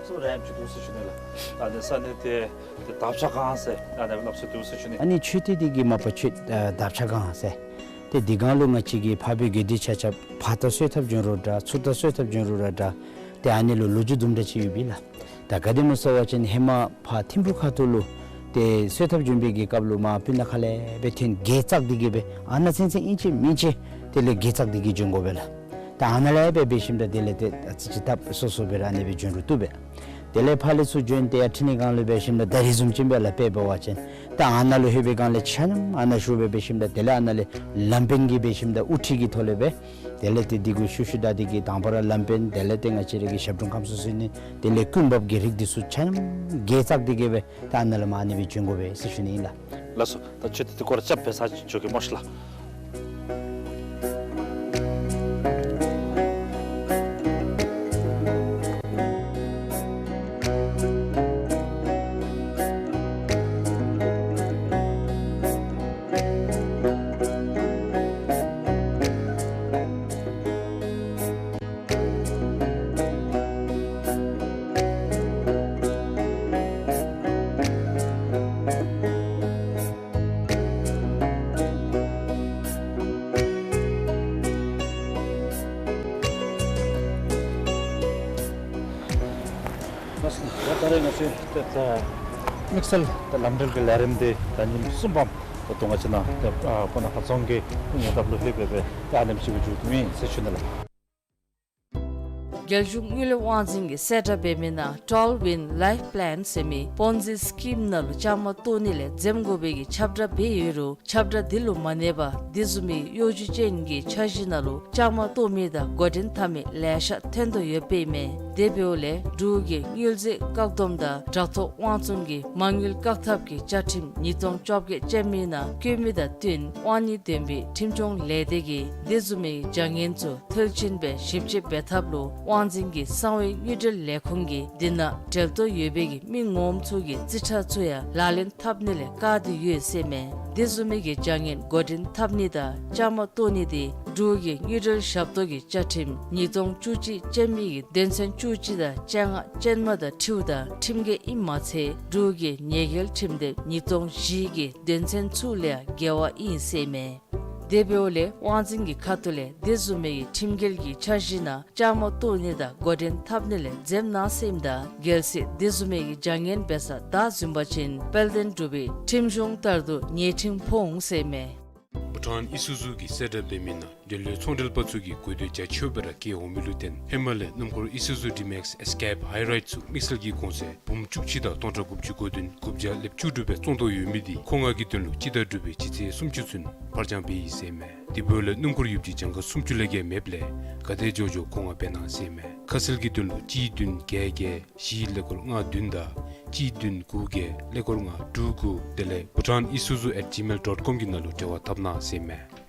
གསུམ་རེ་ཅིག་འདུག་ཟེར་ཞུ་ནི་ལགས། ད་ཨ་ནི་ས་གནས་འདི་ཏེ་དག་བྱ་སྒང་ཟེར་ཨ་ནི་སྦེ་སླབ་སྲོལ་འདུག་ཟེར་ཞུ་ནི། ཨ་ནི་མཆོད་རྟེན་འདི་གི་མ་པ་མཆོད་ཨ་དག་བྱ་སྒང་ཟེར། ཏེ་འདི་སྒང་ལུ་ང་བཅས་ཀྱི་འཕགས་པའི་དགེ་འདུན་ཆ་ཁྱབ་ཕར་ད་གསོལ་ཐབ་བྱོན་རུང་འདྲ་ཚུར་ད་གསོལ་ཐབ་བྱོན་རུང་ར་འདྲ་ཏེ་ཨ་ནི་ལུ་ལོ་རྒྱུས་དུམ་གྲ་ཅིག་ཡོད་པས་ལགས། ད་ག་དེ་སྨོ་ཟེར་བ་ཅིན་ཧེ་མ་ཕར་ཐིམ་ཕུག་ཁ་ཐུག་ལུ་ཏེ་གསོལ་ཐབ་བྱོན་པའི་གི་སྐབས་ལུ་མར་སྤུ་ན་ཁ་ལས་སྦེ་ཐོན་གེ་བཙག་སྟེ་གིས་སྦེ་ཨ་ནཱ་ཚུན་ཚོད་ཨིན་ཅི་མིན་ཅི་དེ་ལས་གེ་བཙག་སྟེ་གིས་བྱོན་དགོ་པས་ལགས། ད་ཨ་ནཱ་ལས་སྦེ་འབད་ཞིནམ་ད་དེ་ལས་ཏེ་ཨ་ཙི་ཅིག་ཐབས་སོ་སོ་སྦེ་ར་ཨ་ནི་སྦེ་བྱོན་རུང་བཏུབ་པས། དེ་ལས་ཕར་ལས་ཚུར་བྱོན་ཏེ་ཡར་འཕྲིན་ལས་སྒང་ལུ་འབད་ཞིནམ་ད་ད་རིས་བཟུམ་ཅིག་སྦེ་ལགས་དཔེ་འབད་བ་ཅིན་ད་ ད་ཨ་ནཱ་ལུ་ལྷོད་པའི་སྒང་ལས་ཆ་མཉམ་ཨ་ནཱ་བཞུགས་སྦེ་འབད་ཞིནམ་ད་དེ་ལས་ཨ་ནཱ་ལས་ལམ་བེན་གྱི་འབད་ཞིནམ་ད་ཨུ་ཁྲིད་ཀྱི་ཐོག་ལས་སྦེ་དེ་ལས་ཏེ་འདི་གུ་ཤུལ་ཤུལ་ད་འདི་གི་དང་པ་ར་ལམ་བེན་དེ་ལས་ཏེ་ང་བཅས་ར་གི་ཞབས་དྲུང་ཁམས་གསུམ་ཟེར་ནི་དེ་ལས་ཀུན་འབབ་ཀྱི་རིགས་འདི་ཚུ་ཆ་མཉམ་གྱེས་བཅག་སྟེ་གི་སྦེ་ད་ཨ་ནཱ་ལས་མར་ཨ་ནི་སྦེ་བྱོན་དགོ་པས་ཟེར་ཞུ་ནི་ཨིན་ལགས། ལགས་སོ། ད་ཁྱོད་ཏེ་ཏེ་སྐོར་ར་རྐྱབ་སྦེ་ས་ཅིག་འགྱོ་གེ་སྨོ་ཤིག་ལགས། ད་ད་རེས་ང་བཅས་ཏེ་ད་དམིགས་བསལ་ད་ལམ་འགྲུལ་གྱི་ལས་རིམ་འདི་ད་ཉིནམ་གསུམ་པམ་ད་ལྟོ་ང་བཅས་ནཱ་ད་ཨ་སྤུ་ན་ཁ་རྫོང་གི་ཉེ་འདབས་ལུ་ལྷོད་སྦེ་སྦེ་ད་ཨ་ནེམ་ཅིག་སྦེ་མཇུག་བསྡུཝ་ཨིན་ཟེར་ཞུ་ནི་ལགས། རྒྱལ་གཞུང་དངུལ་ལས་དབང་འཛིན་གྱིས་གསལ་བསྒྲགས་འབད་མི་ནང་Tall Win Life Plan ཟེར་མི་པོན་ཛི་སི་ཀིམ་ནང་ལུ་བཅའ་མར་གཏོགས་ནི་ལས་འཛེམ་དགོ་པའི་གི་ཁྱབ་བསྒྲགས་འབད་ཡོད་རུང་ཁྱབ་བསྒྲགས་འདི་ལུ་མ་གནས་པར་འདི་བཟུམ་མའི་གཡོ་སྒྱུ་ཅན་གྱི་འཆར་གཞི་ནང་ལུ་བཅའ་མར་གཏོགས་མི་དང་འགོ་འདྲེན་འཐབ་མི་ལེ་ཤ་ཐོན་དོ་ཡོདཔ་ཨིན་མས། དེ་འབདཝ་ལས་འབྲུག་གི་དངུལ་རྩིས་བཀག་སྡོམ་དང་དྲག་ཐོག་དབང་བཙོང་གི་མ་དངུལ་བཀག་ཐབས་ཀྱི་བཅའ་ཁྲིམས་ཉིས་སྟོང་བཅོ་བརྒྱད་ཅན་མའི་ནང་བཀོད་མི་དང་བསྟུན་དབང་གཉེར་ལྡན་པའི་ཁྲིམས་སྐྱོང་ལས་སྡེ་གིས་འདི་བཟུམ་མའི་བྱ་ངན་ཚུ་མཐིལ་ཕྱིན་སྦེ་ཞིབ་དཔྱད་འབད་ཐབས་ལུ་དབང་འཛིན་གྱི་གསང་བའི་དངུལ་འབྲེལ་ལས་ཁུངས་ཀྱིས་འདི་ནང་འབྲེལ་གཏོགས་ཡོད་པའི་གི་མི་ངོམ་ཚུ་གི་རྩིས་ཁྲ་ཚུ་ཡང་ལག་ལེན་འཐབ་ནི་ལས་བཀག་སྟེ་ཡོད་ཟེར་མས། འདི་བཟུམ་མའི་གི་བྱ་ངན་འགོ་འདྲེན་འཐབ་ནི་དང་བཅའ་མར་གཏོགས་ནི་འདི་འབྲུག་གི་དངུལ་འབྲེལ་ཞབས་ཏོག་གི་བཅའ་ཁྲིམས་ཉིས་སྟོང་བཅུ་གཅིག་ཅན་མའི་གི་དོན་ཚན་བཅུ་གཅིག་དང་བཅོ་ལྔ་ཅན་མ་དང་འཁྲིལཝ་ད་ཁྲིམས་འགལ་ཨིནམ་མ་ཚད་འབྲུག་གི་ཉེས་འགེལ་ཁྲིམས་དེབ་ཉིས་སྟོང་བཞི་གི་དོན་ཚན་ཚུ་ལས་ཡང་འགལ་བ་ཨིན་ཟེར་མས། དེ་འབདཝ་ལས་དབང་འཛིན་གྱི་ཁ་ཐུག་ལས་དེ་བཟུམ་མའི་གི་ཁྲིམས་འགལ་གྱི་འཆར་གཞི་ནང་བཅའ་མར་གཏོགས་ནི་དང་འགོ་འདྲེན་འཐབ་ནི་ལས་འཛེམ་གནང་ཟེར་ཨིནམ་ད་གལ་སྲིད་དེ་བཟུམ་མའི་གི་བྱ་ངན་འབད་ས་བདའ་ཟུན་པ་ཅིན་དཔལ་ལྡན་འབྲུག་པའི་ཁྲིམས་གཞུང་ལྟར་དུ་ཉེས་ཁྲིམས་ཕོག་འོང་ཟེར་མས། བྷུ་ཊཱན་ཨི་སུ་ཛུ་གིས་གསལ་བསྒྲགས་འབད་མི་ནང་འབྲེལ་ཡོད་ཚོང་འབྲེལ་པ་ཚུ་གིས་དགོས་འདོད་རྒྱ་ཆེཝ་སྦེ་ར་བསྐྱེད་འོང་མི་ལུ་བརྟེན་ཧེ་མ་ལས་སྣུམ་འཁོར་ཨི་སུ་ཛུ་ཌི་མེགསི་ཨེས་ཀེབ་ཧའི་རའིཌ་ཚུ་དམིགས་བསལ་གྱི་གོང་ཚད་འབུམ་བཅུ་གཅིག་དང་སྟོང་ཕྲག་དགུ་བཅུ་གོ་བདུན་དགུ་བརྒྱ་ལེབ་བཅུ་དྲུག་སྦེ་བཙོང་དོ་ཡོད་མི་འདི་ཁོ་ང་གི་དོན་ལུ་སྤྱི་ཟླ་དྲུག་པའི་སྤྱི་ཚེས་སུམ་ཅུ་ཚུན་ཕར་འགྱངས་འབད་ཡི་ཟེར་མས། དེ་འབདཝ་ལས་སྣུམ་འཁོར་ཡོདཔ་ཅིག་གྱངས་ཁ་སུམ་ཅུ་ལས་བརྒལ་མེདཔ་ལས་ག་དེ་མགྱོགས་མགྱོགས་ཁོ་ང་འབད་གནང་ཟེར་མས། ཁ་གསལ་གྱི་དོན་ལུ་གཅིག་བདུན་བརྒྱད་བརྒྱད་བཞི་ཀླད་ཀོར་ལྔ་བདུན་དང་གཅིག་བདུན་དགུ་བརྒྱད་ཀླད་ཀོར་ལྔ་དྲུག་དགུ་དེ་ལས་bhutanisuzu at gmail dot com གི་ནང་ལུ་འབྲེལ་བ་འཐབ་གནང་ཟེར་མས།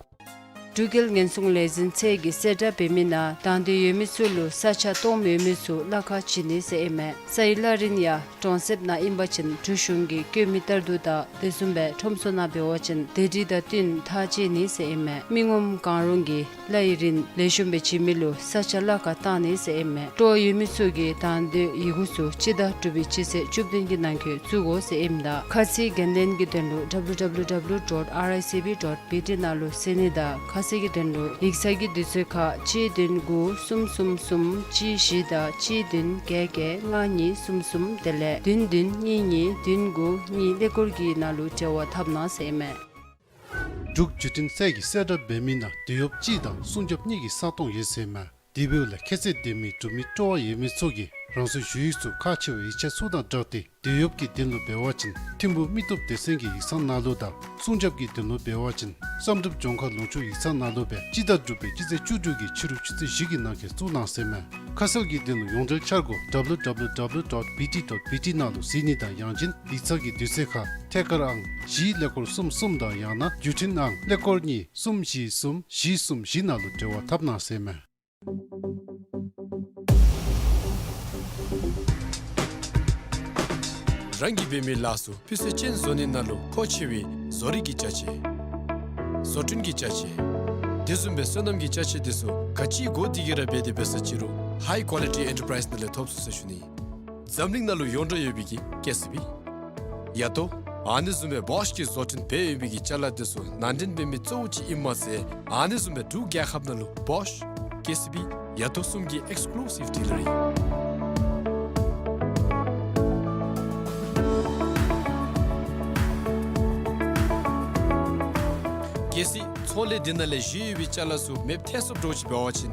འབྲུག་རྒྱལ་ཉེན་སྲུང་ལས་འཛིན་ཚད་ཀྱིས་གསལ་བསྒྲགས་འབད་མི་ནང་དང་འདོད་ཡོད་མི་ཚུ་ལུ་ས་ཆ་སྟོངམ་ཡོད་མི་ཚུ་གླ་ཁར་བྱིན་ནི་ཟེར་ཨིན་མས། ས་ཡི་གླ་རིན་ཡང་གྲོང་གསེབ་ནང་ཨིན་པ་ཅིན་འབྲུག་གཞུང་གིས་བཀོད་མི་ལྟར་དུ་དང་དེ་བཟུམ་སྦེ་ཁྲོམ་ཚུ་ནང་འབད་བ་ཅིན་དེ་སྒྲིག་དང་བསྟུན་ཐག་བཅད་ནི་ཟེར་ཨིན་མས། མི་ངོམ་གང་རུང་གིས་གླ་ཡི་རིན་ལེགས་ཤོམ་སྦེ་བྱིན་མི་ལུ་ས་ཆ་གླ་ཁར་བཏང་ནི་ཟེར་ཨིན་མས། སྤྲོ་བ་ཡོད་མི་ཚུ་གིས་དང་འདོད་ཡི་གུ་ཚུ་སྤྱི་ཟླ་དྲུག་པའི་སྤྱི་ཚེས་བཅུ་བདུན་གྱི་ནང་འཁོད་བཙུགས་དགོ་ཟེར་ཨིནམ་ད་ཁ་ཚིག་འགན་ལེན་གྱི་དོན་ལུ་www dot ricb dot bt ནང་ལུ་གསན་ནི་དང་ཁ་གསལ་གྱི་དོན་ལུ་ཡིག་ཚང་གི་དུས་ཚོད་ཁར་གཅིག་བདུན་དགུ་གསུམ་གསུམ་གསུམ་གཅིག་བཞི་དང་གཅིག་བདུན་བརྒྱད་བརྒྱད་ལྔ་གཉིས་གསུམ་གསུམ་དེ་ལས་བདུན་བདུན་གཉིས་གཉིས་བདུན་དགུ་གཉིས་ཀླད་ཀོར་གྱི་ནང་ལུ་འབྲེལ་བ་འཐབ་གནང་ཟེར་ཨིན་མས། འབྲུག་བརྒྱུད་འཕྲིན་ཚད་ཀྱིས་གསལ་བསྒྲགས་འབད་མི་ནང་དུས་ཡོདཔ་ཅིག་དང་སྲུང་སྐྱོབ་གཉིས་ཀྱི་ས་སྟོང་ཡོད་ཟེར་མས། དེ་འབདཝ་ལས་ཁྱད་ཚད་ལྡན་མི་འབྲུག་མི་སྤྲོ་བ་ཡོད་མི་ཚུ་གིས་རང་སོའི་ཞུ་ཡིག་ཚུ་ཁག་ཆེ་བའི་ཡིག་ཆ་ཚུ་དང་སྦྲགས་ཏེ་དུས་ཡོདཔ་ཀྱི་དོན་ལུ་འབད་བ་ཅིན་ཐིམ་ཕུག་མི་སྟོབས་སྡེ་ཚན་གྱི་ཡིག་ཚང་ནང་ལུ་དང་སྲུང་སྐྱོབ་ཀྱི་དོན་ལུ་འབད་བ་ཅིན་བསམ་གྲུབ་ལྗོངས་མཁར་ལུང་ཕྱོགས་ཡིག་ཚང་ནང་ལུ་སྦེ་སྤྱི་ཟླ་དྲུག་པའི་སྤྱི་ཚེས་བཅུ་དྲུག་གི་ཕྱི་རུ་ཆུ་ཚོད་བཞི་གི་ནང་འཁོད་བཙུགས་གནང་ཟེར་མས། ཁ་གསལ་གྱི་དོན་ལུ་ཡོངས་འབྲེལ་འཆར་སྒོ་www dot bt dot bt ནང་ལུ་གཟིགས་ནི་དང་ཡང་ཅིན་ཡིག་ཚང་གི་དུས་ཚོད་ཁར་ཐད་ཀར་ཨང་བཞི་ཀླད་ཀོར་གསུམ་གསུམ་དང་ཡང་ན་བརྒྱུད་འཕྲིན་ཨང་ཀླད་ཀོར་གཉིས་གསུམ་བཞི་གསུམ་བཞི་གསུམ་བཞི་ནང་ལུ་འབྲེལ་བ་འཐབ་གནང་ཟེར་མས། རང་གིས་འབད་མི་ལཱ་ཚུ་སྤུས་ཚད་ཅན་བཟོ་ནི་ནང་ལུ་མཁོ་ཆེ་བའི་བཟོ་རིག་གི་ཅ་ཆས། བཟོ་སྐྲུན་གྱི་ཅ་ཆས། དེ་བཟུམ་སྦེ་སོ་ནམ་གྱི་ཅ་ཆས་དེ་ཚུ་ག་ཅི་དགོ་དེ་གིས་ར་འབད་དེ་འབད་ས་ཅི་རུང་ཧའི་ཀོ་ལི་ཊི་ཨེན་ཊར་པ་རའིསི་ནང་ལས་ཐོབ་ཚུགས་ཟེར་ཞུ་ནི། འཛམ་གླིང་ནང་ལུ་ཡོངས་གྲགས་ཡོད་པའི་གི་ཀེ་སི་བི། ཡ་ཏོ། ཨ་ནི་བཟུམ་སྦེ་བོཤ་གིས་བཟོ་སྐྲུན་འབད་ཡོད་པའི་གི་ཅ་ལ་དེ་ཚུ་ནང་འདྲེན་འབད་མི་གཙོ་བོ་ཅིག་ཨིནམ་མ་ཚད་ཨ་ནི་བཟུམ་སྦེ་འབྲུག་རྒྱལ་ཁབ་ནང་ལུ་བོཤ་ཀེ་སི་བི་ཡ་ཏོ་གསུམ་གྱི་ཨེགསི་ཀུ་ལུ་སིབ་ཌི་ལི་ཝ་རི། གལ་སྲིད་ཚོང་ལས་འདི་ནང་ལས་བཞེས་ཡོད་པའི་ཅ་ལ་ཚུ་མེདཔ་ཐལ་སོངམ་འདྲཝ་ཅིག་འབད་བ་ཅིན་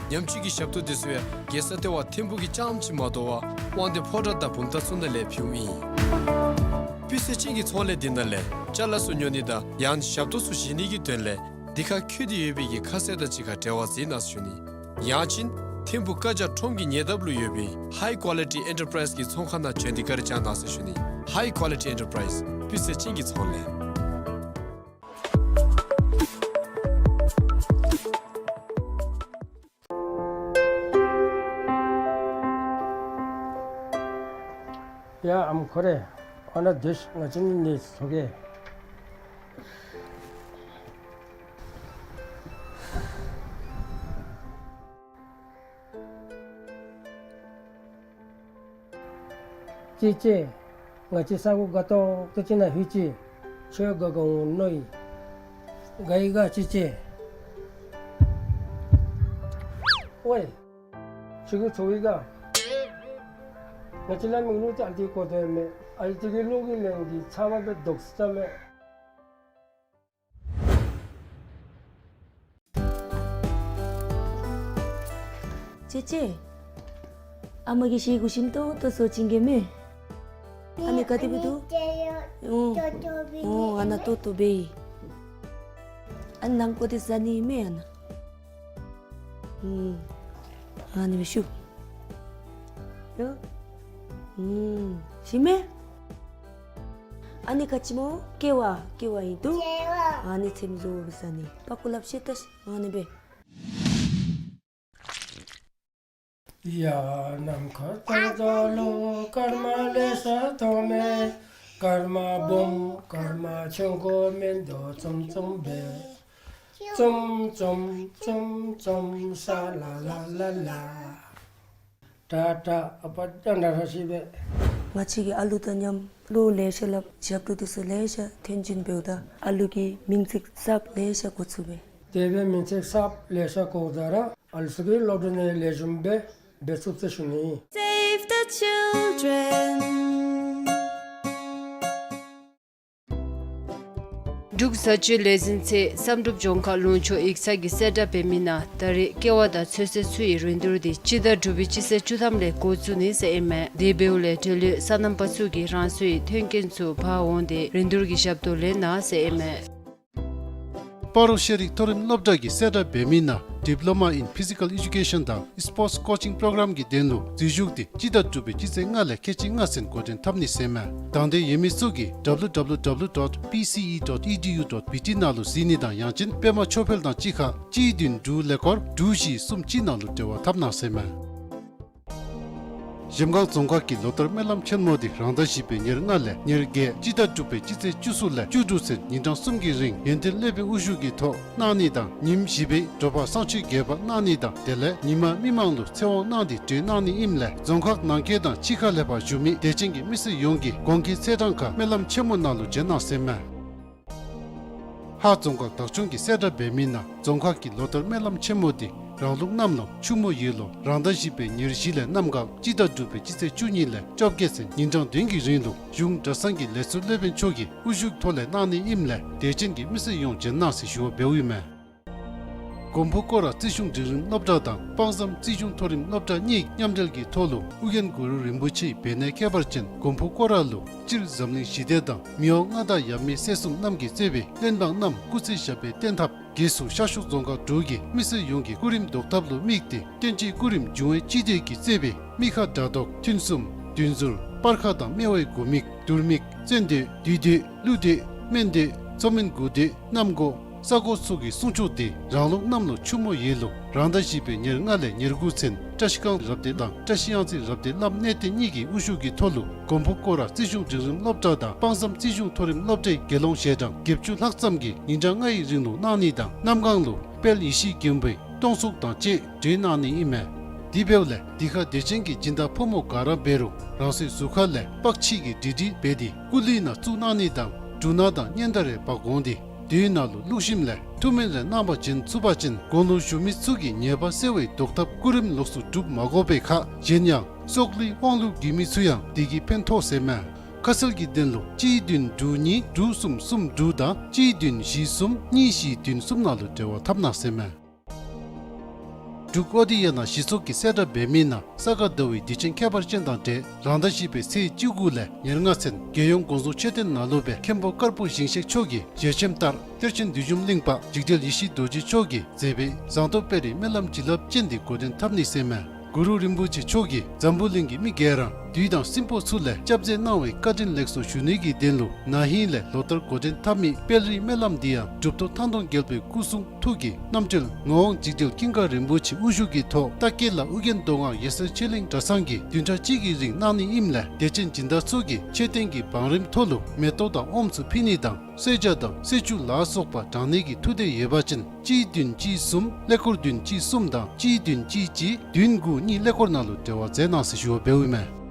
ཉམས་བཅོས་ཀྱི་ཞབས་ཏོག་དེ་ཚུ་ཡང་རྒྱལ་ས་ལྟེ་བ་ཐིམ་ཕུག་གི་རྐྱངམ་ཅིག་མ་དོ་བར་དབང་འདུས་ཕོ་བྲང་དང་བུམ་ཐང་ཚུ་ནང་ལས་ཕུལཝ་ཨིན། སྤུས་ཚད་ཅན་གྱི་ཚོང་ལས་འདི་ནང་ལས་ཅ་ལ་ཚུ་ཉོ་ནི་དང་ཡང་ཞབས་ཏོག་ཚུ་བཞེས་ནི་གི་དོན་ལས་འདི་ཁར་འཁོད་དེ་ཡོད་པའི་གི་ཁ་གསལ་དང་གཅིག་ཁར་འབྲེལ་བ་འཛིན་གནང་ཟེར་ཞུ་ནི། ཡང་ཅིན་ཐིམ་ཕུག་ཀ་ཇག་ཁྲོམ་གྱི་ཉེ་འདབས་ལུ་ཡོད་པའི་High Quality Enterprise གི་ཚོང་ཁང་ནང་བྱོན་ཏེ་བཀའ་དྲིན་བསྐྱང་གནང་ཟེར་ཞུ་ནི། High Quality Enterprise སྤུས་ཚད་ཅན་གྱི་ཚོང་ལས། ཡ་ཨམ་ཁོ་རེ། ཨ་ན་དེ་ང་ཅིན་ནི་སོ་གེ། ཅི་ཅི། ང་བཅས་ས་གོ་དགའ་ཏོག་ཏོ་ཅིག་ནང་ལྷོད་ཅི། ཁྱོད་དགའ་དགའ་འོང་མནོ་ཡི། དགའ་ཡི་ག་ཅི་ཅི། ཝའི། ཁྱོད་ཀྱིས་ཚོར་ཡི་ག། ང་བཅས་ལ་མིག་ལུ་ཏེ་ཨ་ལྟོ་གོ་དོ་མས། ཨ་ལྟོ་གི་ལོག་གི་ལན་གྱི་ཚ་བ་སྦེ་དོག་ས་མས། ཅེ་ཅེ། ཨ་མ་གིས་ཤེ་གུ་ཞིམ་ཏོང་ཏོ་བཟོ་བྱིན་གེ་མེ། ཨ་ནི་ག་དེ་སྦེ་འདུག། ཨོ། ཨོ་ཨ་ན་ཏོག་ཏོ་སྦེ་ཨིན། ཨ་ནི་ནམ་ཁོ་དེ་ཟ་ནི་མེ་ཨ་ན། ཨུམ། ཨ་ནི་སྦེ་ཞུ། ཨུམ། ཞིམ་མེ། ཨ་ནི་ག་ཅི་སྨོ། ཀེ་བ། ཀེ་བ་ཨིན་འདུག། ཨ་ནི་ཚེམ་བཟོ་བཟའ་ནི་པག་ཀོ་ལབ་ཤེས་ད་ཤེས། ཨ་ནི་སྦེ། ཡ་ནམ་མཁའ་ལྟར་འཛམ་གླིང་སྐར་མ་ལེ་ཤ་མཐོང་མེ། སྐར་མ་སྦོམ་སྐར་མ་ཆུང་ཀུ་མིན་འདུག་ཙུམ་ཙུམ་སྦེ། ཙུམ་ཙུམ་ཙུམ་ཙུམ་ཤ་ལ་ལ་ལ་ལ། ཏ་ཏ་ཨ་པ་ཏ་ན་ར་ཤི་བེ། ང་བཅས་ཀྱིས་ཨ་ལུ་དང་མཉམ་བློ་ལེ་ཤ་སླབ་ཞབས་ཏོག་འདི་ཚུ་ལེ་ཤ་ཐོན་བྱིན་འབདཝ་ད་ཨ་ལུ་གི་མིང་ཚིག་གསརཔ་ལེ་ཤ་གོ་ཚུགས་པས། དེ་སྦེ་མིང་ཚིག་གསརཔ་ལེ་ཤ་གོཝ་ད་ར་ཨ་ལུ་ཚུ་གི་སློབ་གྲྭ་ནང་ལེགས་ཤོམ་སྦེ་འབད་ཚུགས་ཟེར་ཞུ་ནི། Save the children. འབྲུག་བཟའ་སྤྱོད་ལས་འཛིན་ཚེ་བསམ་གྲུབ་ལྗོངས་མཁར་ལུང་ཕྱོགས་ཡིག་ཚང་གིས་གསལ་བསྒྲགས་འབད་མི་ནང་ད་རེས་ཀེ་བ་དང་ཚོད་བསྲེ་ཚུ་ཡི་རིན་བསྡུར་འདི་སྤྱི་ཟླ་དྲུག་པའི་སྤྱི་ཚེས་བཅུ་ཐམ་ལས་འགོ་བཙུགས་ནི་ཟེར་ཨིན་མས། དེ་འབདཝ་ལས་འབྲེལ་ཡོད་སོ་ནམ་པ་ཚུ་གིས་རང་སོའི་མཐུན་རྐྱེན་ཚུ་འབག་འོང་སྟེ་རིན་བསྡུར་གྱི་ཞབས་ཏོག་ལེན་གནང་ཟེར་ཨིན་མས། སྤ་རོ་ཤེས་རིག་མཐོ་རིམ་སློབ་གྲྭ་གིས་གསལ་བསྒྲགས་འབད་མི་ནང་Diploma in Physical Education དང་Sports Coaching Program གི་དོན་ལུ་འཛུལ་ཞུགས་འདི་སྤྱི་ཟླ་དྲུག་པའི་སྤྱི་ཚེས་ལྔ་ལས་ཁལ་གཅིག་ལྔ་ཚུན་འགོ་འདྲེན་འཐབ་ནི་ཟེར་མས། དང་འདོད་ཡོད་མི་ཚུ་གིས་W W W dot P C E dot E D U dot B T ནང་ལུ་གཟིགས་ནི་དང་ཡང་ཅིན་པདྨ་ཆོས་འཕེལ་དང་གཅིག་ཁར་གཅིག་བདུན་དྲུག་ཀླད་ཀོར་དྲུག་བཞི་གསུམ་གཅིག་ནང་ལུ་འབྲེལ་བ་འཐབ་གནང་ཟེར་མས། གཞལམ་སྒང་རྫོང་ཁག་གི་ལོ་ལྟར་སྨོན་ལམ་ཆེན་མོ་འདི་རང་ཟླ་བཞི་པའི་ཉེར་ལྔ་ལས་ཉེར་བརྒྱད་སྤྱི་ཟླ་དྲུག་པའི་སྤྱི་ཚེས་བཅུ་གསུམ་ལས་བཅུ་དྲུག་ཚུན་ཉིན་གྲངས་གསུམ་གྱི་རིང་ཡོན་ཏན་སློབ་དཔོན་དབུ་བཞུགས་ཀྱི་ཐོག་གནང་ནི་དང་ཉིནམ་བཞི་པའི་དྲོ་པ་བསང་མཆོད་རྒྱས་པ་གནང་ནི་དང་དེ་ལས་ཉིན་མ་མི་མང་ལུ་ཚེ་དབང་གནང་སྟེ་གྲོལ་གནང་ནི་ཨིནམ་ལས་རྫོང་ཁག་ནང་འཁོད་དང་ཕྱི་ཁ་ལས་ཕར་བཞུགས་མི་དད་ཅན་གྱི་མི་སེར་ཡོངས་ཀྱིས་གོང་གི་ཚེས་གྲངས་ཁར་སྨོན་ལམ་ཆེན་མོ་ནང་ལུ་བྱོན་གནང་ཟེར་མས། ཧཱ་རྫོང་ཁག་བདག་སྐྱོང་གིས་གསལ་བསྒྲགས་འབད་མི་ནང་རྫོང་ཁག་གི་ལོ་ལྟར་སྨོན་ལམ་ཆེན་མོ་འདི་རང་ལུགས་གནམ་ལོ་ཆུ་མོ་ཡོས་ལོ་རང་ཟླ་བཞི་པའི་ཉེར་བཞི་ལས་གནམ་གང་སྤྱི་ཟླ་དྲུག་པའི་སྤྱི་ཚེས་བཅུ་གཉིས་ལས་བཅོ་བརྒྱད་ཚུན་ཉིན་གྲངས་བདུན་གྱི་རིང་ལུ་གཞུང་གྲྭ་ཚང་གི་ལས་ཚོགས་སློབ་དཔོན་མཆོག་གི་དབུ་བཞུགས་ཐོག་ལས་གནང་ནི་ཨིནམ་ལས་དད་ཅན་གྱི་མི་སེར་ཡོངས་བྱོན་གནང་ཟེར་ཞུ་བ་འབདཝ་ཨིན་མས། མགོན་པོ་སྐོར་ར་རྩིས་གཞུང་འབྲིང་རིམ་སློབ་གྲྭ་དང་དཔག་བསམ་རྩིས་གཞུང་མཐོ་རིམ་སློབ་གྲྭ་གཉིས་མཉམ་འབྲེལ་གྱི་ཐོག་ལུ་ཨོ་རྒྱན་གུ་རུ་རིན་པོ་ཆེའི་འབད་ནད་ཁྱད་པར་ཅན་མགོན་པོ་སྐོར་ར་ལུ་སྤྱིར་འཛམ་གླིང་ཞི་བདེ་དང་མི་དབང་མངའ་བདག་ཡབ་མེས་སྲས་གསུམ་རྣམས་ཀྱིས་གཙོས་པའི་བློན་འབངས་རྣམས་སྐུ་ཚེ་ཞབས་པད་བརྟན་ཐབས་སྒོས་སུ་ཤར་ཕྱོགས་རྫོང་ཁག་དྲུག་གི་མི་སེར་ཡོངས་ཀྱི་སྐུ་རིམ་བཟློག་ཐབས་ལུ་དམིགས་ཏེ་བསྟན་སྤྱིའི་སྐུ་རིམ་འབྱུང་བའི་སྤྱི་སྡེ་གིས་གཙོས་པའི་མི་ཁ་དགྲ་བཟློག་ཐུན་གསུམ་བདུན་ཟུར་སྤར་ཁ་དང་སྨེ་བའི་དགུ་མིག་དུར་མིག་བཙན་སྡོད་བདུད་སྡོད་ཀླུ་སྡོད་སྨན་སྡོད་མཚོ་སྨན་དགུ་སྡོད་གནམ་སྒོ་ས་སྒོ་ཚུ་གི་སྲུང་སྐྱོབ་འདི་རང་ལུགས་གནམ་ལོ་ཆུ་མོ་ཡོས་ལོ་རང་ཟླ་བཞི་པའི་ཉེར་ལྔ་ལས་ཉེར་དགུ་ཚུན་བཀྲ་ཤིས་སྒང་རབ་སྡེ་དང་བཀྲ་ཤིས་གཡང་རྩེ་རབ་སྡེ་བླམ་གནས་བརྟན་གཉིས་ཀྱི་དབུ་བཞུགས་ཀྱི་ཐོག་ལུ་མགོན་པོ་སྐོར་ར་རྩིས་གཞུང་འབྲིང་རིམ་སློབ་གྲྭ་དང་དཔག་བསམ་རྩིས་གཞུང་མཐོ་རིམ་སློབ་གྲྭའི་དགེ་སློང་ཞལ་གྲངས་བརྒྱད་ཅུ་ལྷག་ཙམ་གྱིས་ཉིན་གྲངས་ལྔ་ཡི་རིང་ལུ་གནང་ནི་དང་གནམ་གང་ལུ་དཔལ་ཡེ་ཤེས་མགོན་པོའི་སྟོང་གསུང་དང་བཅས་གྲོལ་གནང་ནི་ཨིན་མས། དེ་འབདཝ་ལས་འདི་ཁར་དད་ཅན་གྱི་སྦྱིན་བདག་ཕོ་མོ་ག་ར་འབད་རུང་རང་སོའི་གཟུགས་ཁ་ལས་པགས་ཕྱིས་ཀྱི་འདྲིས་འདྲིས་འབད་དེ་སྐུ་ལུས་ནང་བཙུགས་གནང་ནི་དང་འབྲུ་སྣ་དང་སྙན་དར་རེ་འབག་འོང་སྟེ་དེའི་ནང་ལུ་བླུགས་ཞིནམ་ལས་ཐུགས་སྨོན་རེ་གནང་བ་བྱིན་ཚུགས་པ་ཅིན་དགུང་ལོ་གཞོན་མི་ཚུ་གི་ཉེས་པ་སེལ་བའི་བཟློག་ཐབས་སྐུ་རིམ་ལོགས་སུ་སྒྲུབ་མ་དགོ་པའི་ཁར་གཞན་ཡང་སྲོག་བླུའི་དབང་ལུ་གྱུར་མི་ཚུ་ཡང་དེ་གིས་ཕན་ཐོགས་ཟེར་མས། ཁ་གསལ་གྱི་དོན་ལུ་གཅིག་བདུན་དྲུག་གཉིས་དྲུག་གསུམ་གསུམ་དྲུག་དང་གཅིག་བདུན་བཞི་གསུམ་གཉིས་བཞི་བདུན་གསུམ་ནང་ལུ་འབྲེལ་བ་འཐབ་གནང་ཟེར་མས། འབྲུག་ཨོ་ཌི་ཡ་ནང་གཞི་ཚོགས་ཀྱིས་གསལ་བསྒྲགས་འབད་མི་ནང་ས་ག་ཟླ་བའི་དུས་ཆེན་ཁྱད་པར་ཅན་དང་འབྲེལ་རང་ཟླ་བཞི་པའི་ཚེས་བཅུ་དགུ་ལས་ཉེར་ལྔ་ཚུན་རྒྱལ་ཡོངས་དགོངས་རྫོགས་མཆོད་རྟེན་ནང་ལུ་སྦེ་མཁན་པོ་དཀར་པོ་ཞིང་གཤེགས་མཆོག་གི་ཞལ་ཆེམས་ལྟར་གཏེར་ཆེན་བདུད་འཇོམས་གླིང་པ་འཇིགས་བྲལ་ཡེ་ཤེས་རྡོ་རྗེ་མཆོག་གི་མཛད་པའི་ཟངས་མདོག་དཔལ་རིའི་སྨོན་ལམ་བྱིན་རླབས་ཅན་འདི་འགོ་འདྲེན་འཐབ་ནི་ཟེར་མས། གུ་རུ་རིན་པོ་ཆེ་མཆོག་གིས་འཛམ་བུ་གླིང་གི་མི་སྒེར་རང་དུས་དང་གསུམ་པོ་ཚུ་ལས་སྐྱབས་མཛད་གནང་བའི་བཀའ་དྲིན་ལེགས་སོ་ཞུ་ནི་གི་དོན་ལུ་ན་ཧིང་ལས་ལོ་ལྟར་འགོ་འདྲེན་འཐབ་མི་དཔལ་རིའི་སྨོན་ལམ་འདི་ཡང་གྲུབ་ཐོབ་ཐང་སྟོང་རྒྱལ་པོའི་སྐུ་གསུང་ཐུགས་ཀྱི་རྣམ་སྤྲུལ་ངག་དབང་འཇིགས་བྲལ་ཀུན་དགའ་རིན་པོ་ཆེ་དབུ་བཞུགས་ཀྱི་ཐོག་རྟ་སྐད་ལ་ཨོ་རྒྱན་མདོ་སྔགས་ཡེ་སེར་ཆོས་གླིང་གྲྭ་ཚང་གིས་བདུན་ཕྲག་གཅིག་གི་རིང་གནང་ནི་ཨིནམ་ལས་དད་ཅན་སྦྱིན་བདག་ཚུ་གིས་མཆོད་རྟེན་གྱི་བང་རིམ་ཐོག་ལུ་མེ་ཏོག་དང་ཨོམ་ཚུ་ཕུལ་ནི་དང་གསོལ་ཇ་དང་གསོལ་ཆུ་ལ་སོགས་པ་དྲང་ནི་གི་ཐུགས་འདོད་ཡོད་པ་ཅིན་གཅིག་བདུན་གཅིག་གསུམ་ཀླད་ཀོར་བདུན་གཅིག་གསུམ་དང་གཅིག་བདུན་གཅིག་གཅིག་བདུན་དགུ་གཉིས་ཀླད་ཀོར་ནང་ལུ་འབྲེལ་བ་མཛད་གནང་ཟེར་ཞུ་བ་འབདཝ་ཨིན་མས།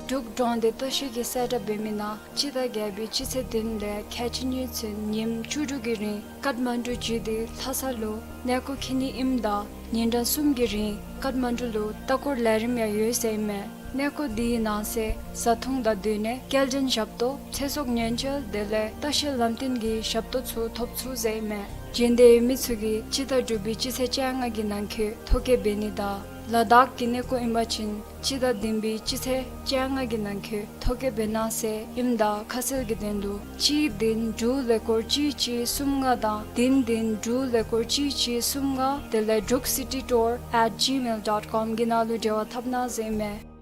འབྲུག་འབྲོག་སྡེ་ལྟ་བཤལ་གྱིས་གསལ་བསྒྲགས་འབད་མི་ནང་སྤྱི་ཟླ་བརྒྱད་པའི་སྤྱི་ཚེས་བདུན་ལས་ཁལ་གཅིག་གཉིས་ཚུན་ཉིནམ་བཅུ་དྲུག་གི་རིང་ཀཏ་མན་ཌུ་བརྒྱུད་དེ་ལྷ་ས་ལུ་གནས་སྐོར་འཁྱིད་ནི་ཨིནམ་ད་ཉིན་གྲངས་གསུམ་གྱི་རིང་ཀཏ་མན་ཌུ་ལུ་ལྟ་སྐོར་ལས་རིམ་ཡང་ཡོད་ཟེར་ཨིན་མས། གནས་སྐོར་འདི་གི་ནང་གསེས་བཟའ་འཐུང་དང་སྡོད་གནས་སྐྱེལ་འདྲེན་ཞབས་ཏོག་ཚེ་སྲོག་ཉེན་བཅོལ་དེ་ལས་ལྟ་བཤལ་ལམ་སྟོན་གྱི་ཞབས་ཏོག་ཚུ་ཐོབ་ཚུགས་ཟེར་ཨིན་མས། འབྱོན་འདོད་ཡོད་མི་ཚུ་གིས་སྤྱི་ཟླ་དྲུག་པའི་སྤྱི་ཚེས་བཅོ་ལྔ་གི་ནང་འཁོད་ཐོ་བཀོད་འབད་ནི་དང་ལ་དྭགས་ཀྱི་གནས་སྐོར་ཨིན་པ་ཅིན་སྤྱི་ཟླ་བདུན་པའི་སྤྱི་ཚེས་བཅོ་ལྔ་གི་ནང་འཁོད་ཐོ་བཀོད་འབད་གནང་ཟེར་ཨིནམ་ད་ཁ་གསལ་གྱི་དོན་ལུ་གཅིག་བདུན་དྲུག་ཀླད་ཀོར་གཅིག་གཅིག་གསུམ་ལྔ་དང་བདུན་བདུན་དྲུག་ཀླད་ཀོར་གཅིག་གཅིག་གསུམ་ལྔ་དེ་ལས་འབྲུག་སི་ཊི་ཊུར་ཨེཊ་ཇི་མེལ་ཌོཊ་ཀོམ་གྱི་ནང་ལུ་འབྲེལ་བ་འཐབ་གནང་ཟེར་ཨིན་མས།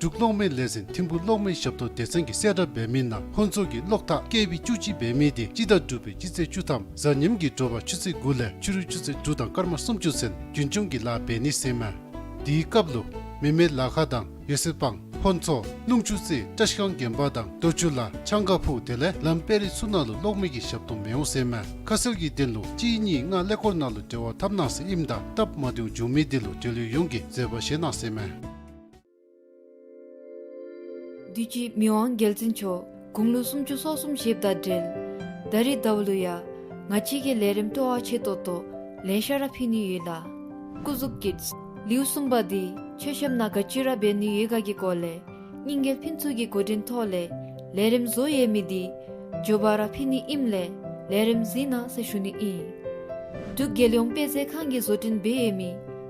འབྲུག་གློག་མེ་ལས་འཛིན་ཐིམ་ཕུག་གློག་མེ་ཞབས་ཏོག་སྡེ་ཚན་གྱིས་གསལ་བསྒྲགས་འབད་མི་ནང་ཧོན་ཚོ་གི་གློག་ཐག་ཀེ་ཝི་བཅུ་གཅིག་འབད་མི་དེ་སྤྱི་ཟླ་དྲུག་པའི་སྤྱི་ཚེས་བཅུ་ཐམ་གཟའ་ཉིམ་གྱི་དྲོ་པ་ཆུ་ཚོད་དགུ་ལས་ཕྱི་རུ་ཆུ་ཚོད་དྲུག་དང་སྐར་མ་སུམ་ཅུ་ཚུན་རྒྱུན་སྐྱོང་གི་ལཱ་འབད་ནི་ཟེར་ཨིན་མས། དེའི་སྐབས་ལུ་མི་མེད་ལ་ཁ་དང་ཡོ་སེ་སྤང་ཧོན་ཚོ་ལུང་ཆུ་རྩེ་བཀྲ་ཤིས་སྒང་དགོན་པ་དང་རྡོ་ཆུ་ལ་ཆང་ཁ་ཕུ་དེ་ལས་ལམ་དཔལ་རི་ཚུ་ནང་ལུ་གློག་མེ་གི་ཞབས་ཏོག་མི་འོང་ཟེར་ཨིན་མས། ཁ་གསལ་གྱི་དོན་ལུ་གཅིག་གཉིས་ལྔ་ཀླད་ཀོར་ནང་ལུ་འབྲེལ་བ་འཐབ་གནང་ཟེར་ཨིནམ་ད་སྟབས་མ་བདེཝ་བྱུང་མི་དེ་ལུ་འབྲེལ་ཡོད་ཡོངས་ཀྱིས་བཟོད་པ་བཞེས་གནང་ཟེར་ཨིན་མས། དུས་ཅི་མི་དབང་རྒྱལ་བཙུན་མཆོག་དགུང་ལོ་སུམ་ཅུ་སོ་གསུམ་བཞེསཔ་དང་འབྲེལ་ད་རིས་ཟླཝ་ལུ་ཡང་ང་བཅས་ཀྱིས་ལས་རིམ་སྤྲོ་བ་ཆེ་ཏོག་ཏོ་ལེ་ཤ་ར་ཕུལ་ནི་ཡོད་ལགས། སྐུ་གཟུགས་ཀྱི་ལེའུ་གསུམ་པ་འདི་མཆོད་བཤམ་ནང་ག་ཅི་ར་འབད་ནི་ཡོད་ག་གི་སྐོར་ལས་རྙིང་རྒྱལ་ཕུན་ཚོགས་ཀྱི་འགོ་འདྲེན་ཐོག་ལས་ལས་རིམ་བཟོ་ཡོད་མི་འདི་མགྱོགས་པ་ར་ཕུལ་ནི་ཨིནམ་ལས་ལས་རིམ་གཟིགས་གནང་ཟེར་ཞུ་ནི་ཨིན། འབྲུག་རྒྱལ་ཡོངས་དཔེ་མཛོད་ཁང་གིས་བཟོ་སྐྲུན་འབད་ཡོད་མི་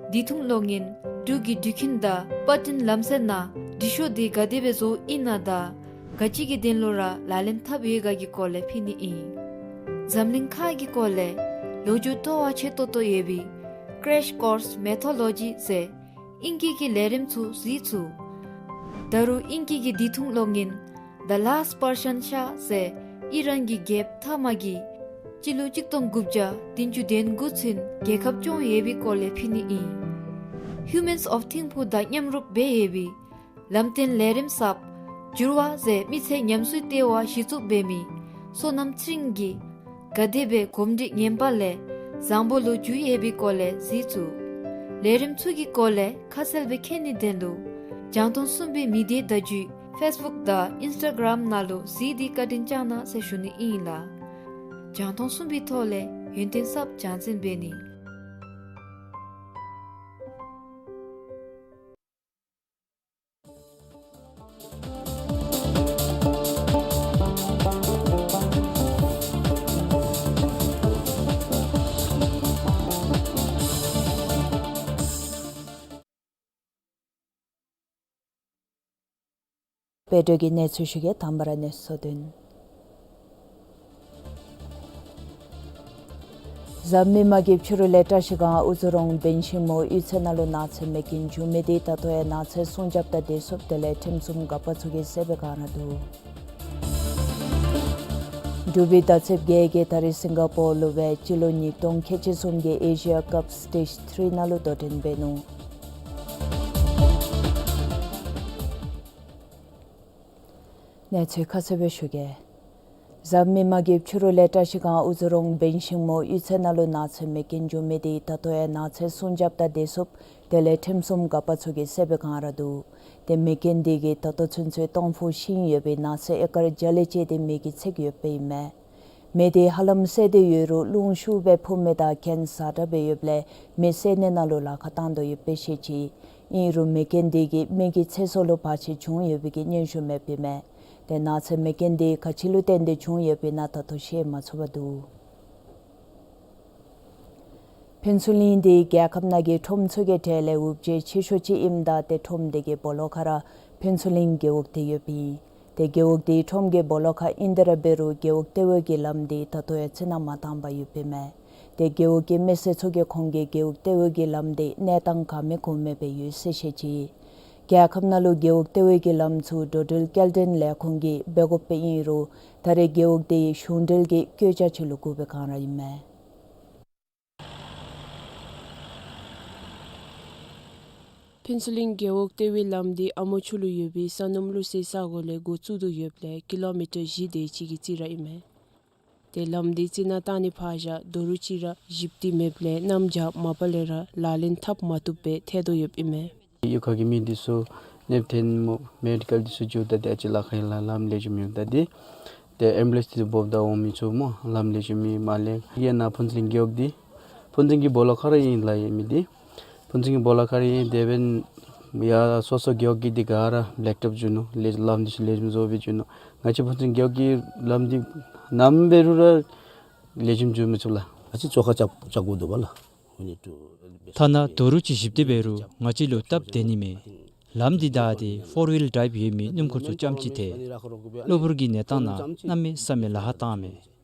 བདེ་ཐང་གློག་བརྙན་འབྲུག་གི་འགྲུལ་འཕྲིན་དང་པར་སྐྲུན་ལམ་སྲོལ་ནང་འབྲི་ཤོག་འདི་ག་དེ་སྦེ་བཟོཝ་ཨིན་ན་དང་ག་ཅི་གི་དོན་ལུ་ར་ལག་ལེན་འཐབ་ཡོད་ག་གི་སྐོར་ལས་ཕུལ་ནི་ཨིན། འཛམ་གླིང་ཁ་གི་སྐོར་ལས་ལོ་རྒྱུས་སྤྲོ་བ་ཆེ་ཏོག་ཏོ་ཡོད་པའི་Crash Course Mythology ཟེར་ཨིང་སྐད་ཀྱི་ལས་རིམ་ཚུ་གཟིགས་ཚུགས། ད་རུང་ཨིང་སྐད་ཀྱི་བདེ་ཐང་གློག་བརྙན་The Last Persian Shah ཟེར་ཨི་རན་གྱི་རྒྱལཔོ་ཐ་མ་གིས་སྤྱི་ལོ་གཅིག་སྟོང་དགུ་བརྒྱ་བདུན་ཅུ་དོན་དགུ་ཚུན་རྒྱལ་ཁབ་སྐྱོང་ཡོད་པའི་སྐོར་ལས་ཕུལ་ནི་ཨིན། Humans of ཐིམ་ཕུག་དང་མཉམ་རུབ་འབད་ཡོད་པའི་ལམ་སྟོན་ལས་རིམ་གསརཔ་འགྱུར་བ་ཟེར་མི་ཚེ་ཉམས་གསོའི་ལྟེ་བ་གཞི་བཙུགས་འབད་མི་བསོད་ནམས་ཚེ་རིང་གིས་ག་དེ་སྦེ་གོམས་འདྲིས་ངན་པ་ལས་བཟང་པོ་ལུ་འགྱུར་ཡོད་པའི་སྐོར་ལས་གཟིགས་ཚུགས། ལས་རིམ་ཚུ་གི་སྐོར་ལས་ཁ་གསལ་སྦེ་མཁྱེན་ནིའི་དོན་ལུ་རྒྱང་མཐོང་གསུམ་པའི་མི་སྡེ་བརྡ་བརྒྱུད་ཕེསི་བུཀ་དང་ཨིནསི་ཊ་གརམ་ནང་ལུ་གཟིགས་ཏེ་བཀའ་དྲིན་བསྐྱང་གནང་ཟེར་ཞུ་ནི་ཨིན་ལགས། རྒྱང་མཐོང་གསུམ་པའི་ཐོག་ལས་ཡོན་ཏན་གསརཔ་རྒྱང་སྲིང་འབད་ནི། བོད་དྲོད་ཀྱི་གནས་ཚུལ་ཞུ་གེ། དང་པ་ར་གནས་ཚུལ་དོན། གཟའ་མིག་དམར་གྱི་ཕྱི་རུ་ལས་བཀྲ་ཤིས་སྒང་ཨུ་ཛོ་རོང་བན་ཤིང་མོ་གཡུས་ཚན་ནང་ལུ་ནགས་ཚལ་མེ་རྐྱེན་བྱུང་མི་དེ་ད་ལྟོ་ཡང་ནགས་ཚལ་སྲུང་སྐྱོབ་དང་བདེ་སྲུངཔ་དེ་ལས་ཁྲིམས་སྲུང་འགག་པ་ཚུ་གིས་བསལ་སྦེ་བཀག་ར་འདུག། འབྲུག་པའི་མདའ་ཚེབ་བརྒྱད་ཀྱིས་ད་རིས་སིང་ག་པོར་ལུ་སྦེ་སྤྱི་ལོ་ཉིས་སྟོང་ཁལ་གཅིག་གསུམ་གྱི་ཨེ་ཤི་ཡ་ཀབ་སི་ཊེཇ་ཐི་རི་ནང་ལུ་དོ་འགྲན་འབད་ནུག། གནས་ཚུལ་ཁ་གསལ་སྦེ་ཞུ་གེ། གཟའ་མིག་དམར་གྱི་ཕྱི་རུ་ལས་བཀྲ་ཤིས་སྒང་ཨུ་ཛོ་རོང་བན་ཤིང་མོ་གཡུས་ཚན་ནང་ལུ་ནགས་ཚལ་མེ་རྐྱེན་བྱུང་མི་དེ་ད་ལྟོ་ཡང་ནགས་ཚལ་སྲུང་སྐྱོབ་དང་བདེ་སྲུངཔ་དེ་ལས་ཁྲིམས་སྲུང་འགག་པ་ཚུ་གིས་བསལ་སྦེ་བཀག་ར་འདུག། ཏེ་མེ་རྐྱེན་དེ་གིས་ད་ལྟོ་ཚུན་ཚོད་སྟོང་ཕུ་ཤིང་ཡོད་པའི་ནགས་ཚལ་ཨེ་ཀར་བརྒྱ་ལས་བཅད་དེ་མེ་གིས་ཚེགས་ཡོདཔ་ཨིན་མས། མེ་དེ་ཧ་ལམ་བསད་དེ་ཡོད་རུང་རླུང་ཤུགས་སྦེ་འཕུ་མི་དང་གྱེན་ཟ་དྲགས་སྦེ་ཡོདཔ་ལས་མེ་བསད་ནི་ནང་ལུ་ལཱ་ཁག་བཏང་དོ་ཡོདཔ་སྦེ་བཤད་ཅི། ཨིན་རུང་མེ་རྐྱེན་དེ་གིས་མི་གི་ཚེ་སྲོག་ལུ་བར་ཆད་བྱུང་ཡོད་པའི་གི་སྙན་ཞུ་མེདཔ་ཨིན་མས། ཏེ་ནགས་ཚལ་མེ་རྐྱེན་དེ་ག་ཅི་ལུ་བརྟེན་ཏེ་བྱུང་ཡོདཔ་ཨིན་ན་ད་ལྟོ་ཤེས་མ་ཚུགས་པར་འདུག། ཕུན་ཚོགས་གླིང་འདི་རྒྱལ་ཁབ་ནང་གི་ཁྲོམ་ཚུ་གི་གྲས་ལས་འུབ་བྱེད་ཆེ་ཤོས་ཅིག་ཨིནམ་ད་ཏེ་ཁྲོམ་དེ་གི་སྦོ་ལོགས་ཁར་ར་ཕུན་ཚོགས་གླིང་རྒེད་འོག་དེ་ཡོདཔ་ཨིན། ཏེ་རྒེད་འོག་དེའི་ཁྲོམ་གྱི་སྦོ་ལོགས་ཁར་ཨིན་ཏེ་ར་འབད་རུང་རྒེད་འོག་ལྟེ་བའི་གི་ལམ་དེ་ད་ལྟོ་ཡང་བརྩི་ནག་མ་བཏང་པར་ཡོདཔ་ཨིན་མས། ཏེ་རྒེད་འོག་གི་མི་སེར་ཚུ་གིས་ཁོང་གི་རྒེད་འོག་ལྟེ་བའི་གི་ལམ་དེ་གནས་སྟངས་ག་མེད་གོ་མེད་སྦེ་ཡོད་ཟེར་བཤད་ཅི། རྒྱལ་ཁབ་ནང་ལུ་རྒེད་འོག་ལྟེ་བའི་གི་ལམ་ཚུ་འགྲོ་འགྲུལ་སྐྱེལ་འདྲེན་ལས་ཁུངས་ཀྱིས་འབད་དགོཔ་སྦེ་ཨིན་རུང་ད་རེས་རྒེད་འོག་དེ་གཞུང་འབྲེལ་གྱི་བཀོད་རྒྱ་ཅིག་ལུ་བཀོད་པའི་བསྒང་ར་ཨིན་མས། ཕུན་ཚོགས་གླིང་རྒེད་འོག་ལྟེ་བའི་ལམ་འདི་ཨ་མོ་ཆུ་ལུ་ཡོད་པའི་ས་སྣུམ་བླུག་སའི་ས་གོ་ལས་འགོ་བཙུགས་དོ་ཡོདཔ་ལས་ཀི་ལོ་མི་ཊར་བཞི་དེ་ཅིག་གི་རྩིས་ར་ཨིན་མས། ཏེ་ལམ་འདི་རྩི་ནག་བཏང་ནི་ཕར་བཞག་དོ་རུང་ཅིག་ར་ཞིབ་ཏིག་མེདཔ་ལས་གནམ་བྱཱར་མ་པ་ལས་ར་ལག་ལེན་འཐབ་མ་བཏུབ་སྦེ་ཐལ་དོ་ཡོདཔ་ཨིན་མས། གཡུས་ཁ་གི་མི་འདི་ཚུ་གནོདཔ་ཐོན་སྨོ། མེ་ཌི་ཀལ་འདི་ཚུ་འགྱོཝ་ད་ཏེ་ཨ་ཙི་ལཱ་ཁག་ཨིན་ལགས། ལམ་ལེགས་ཤོམ་མེདཔ་ད་ཏེ་ཏེ་ཨེམ་བུ་ལེནསི་འདི་ཚུ་འབོཝ་ད་འོང་མི་ཚུ་སྨོ་ལམ་ལེགས་ཤོམ་མེད་མ་ལེགས། ཡ་ན་ཕུན་ཚོགས་གླིང་རྒེད་འོག་འདི་ཕུན་ཚོགས་གླིང་གི་སྦོ་ལོགས་ཁར་ར་ཨིན་ལགས། ཡ་མི་འདི་ཕུན་ཚོགས་གླིང་གི་སྦོ་ལོགས་ཁར་ར་ཨིན། དེ་འབདན་ཡ་སོ་སོ་རྒེད་འོག་གི་འདི་ག་ར་བླེག་ཊོབ་བྱིན་ནུག། ལེགས་ལམ་འདི་ཚུ་ལེགས་ཤོམ་བཟོ་སྦེ་བྱིན་ནུག། ང་བཅས་ཕུན་ཚོགས་གླིང་རྒེད་འོག་གི་ལམ་འདི་ནམ་འབད་རུང་ར་ལེགས་ཤོམ་བྱིན་མི་ཚུགས་ལགས། ཨ་ཙི་བཅོ་ཁ་རྐྱབ་རྐྱབ་དགོ་འདུག་པ་ལགས། ཐ་ན་དོ་རུང་ཅིག་ཞིབ་ཏིག་འབད་རུང་ང་བཅས་ལུ་སྟབས་བདེ་ནི་མེད། ལམ་འདི་བདའ་སྟེ་ཕོར་ཝིལ་ཌྲའིབ་ཡོད་མི་སྣུམ་འཁོར་ཚུ་རྐྱངམ་ཅིག་ཐལ། གློ་བུར་གྱི་གནས་སྟངས་ནང་གནམ་མེད་ས་མེད་ལཱ་ཁག་བཏངམ་མས།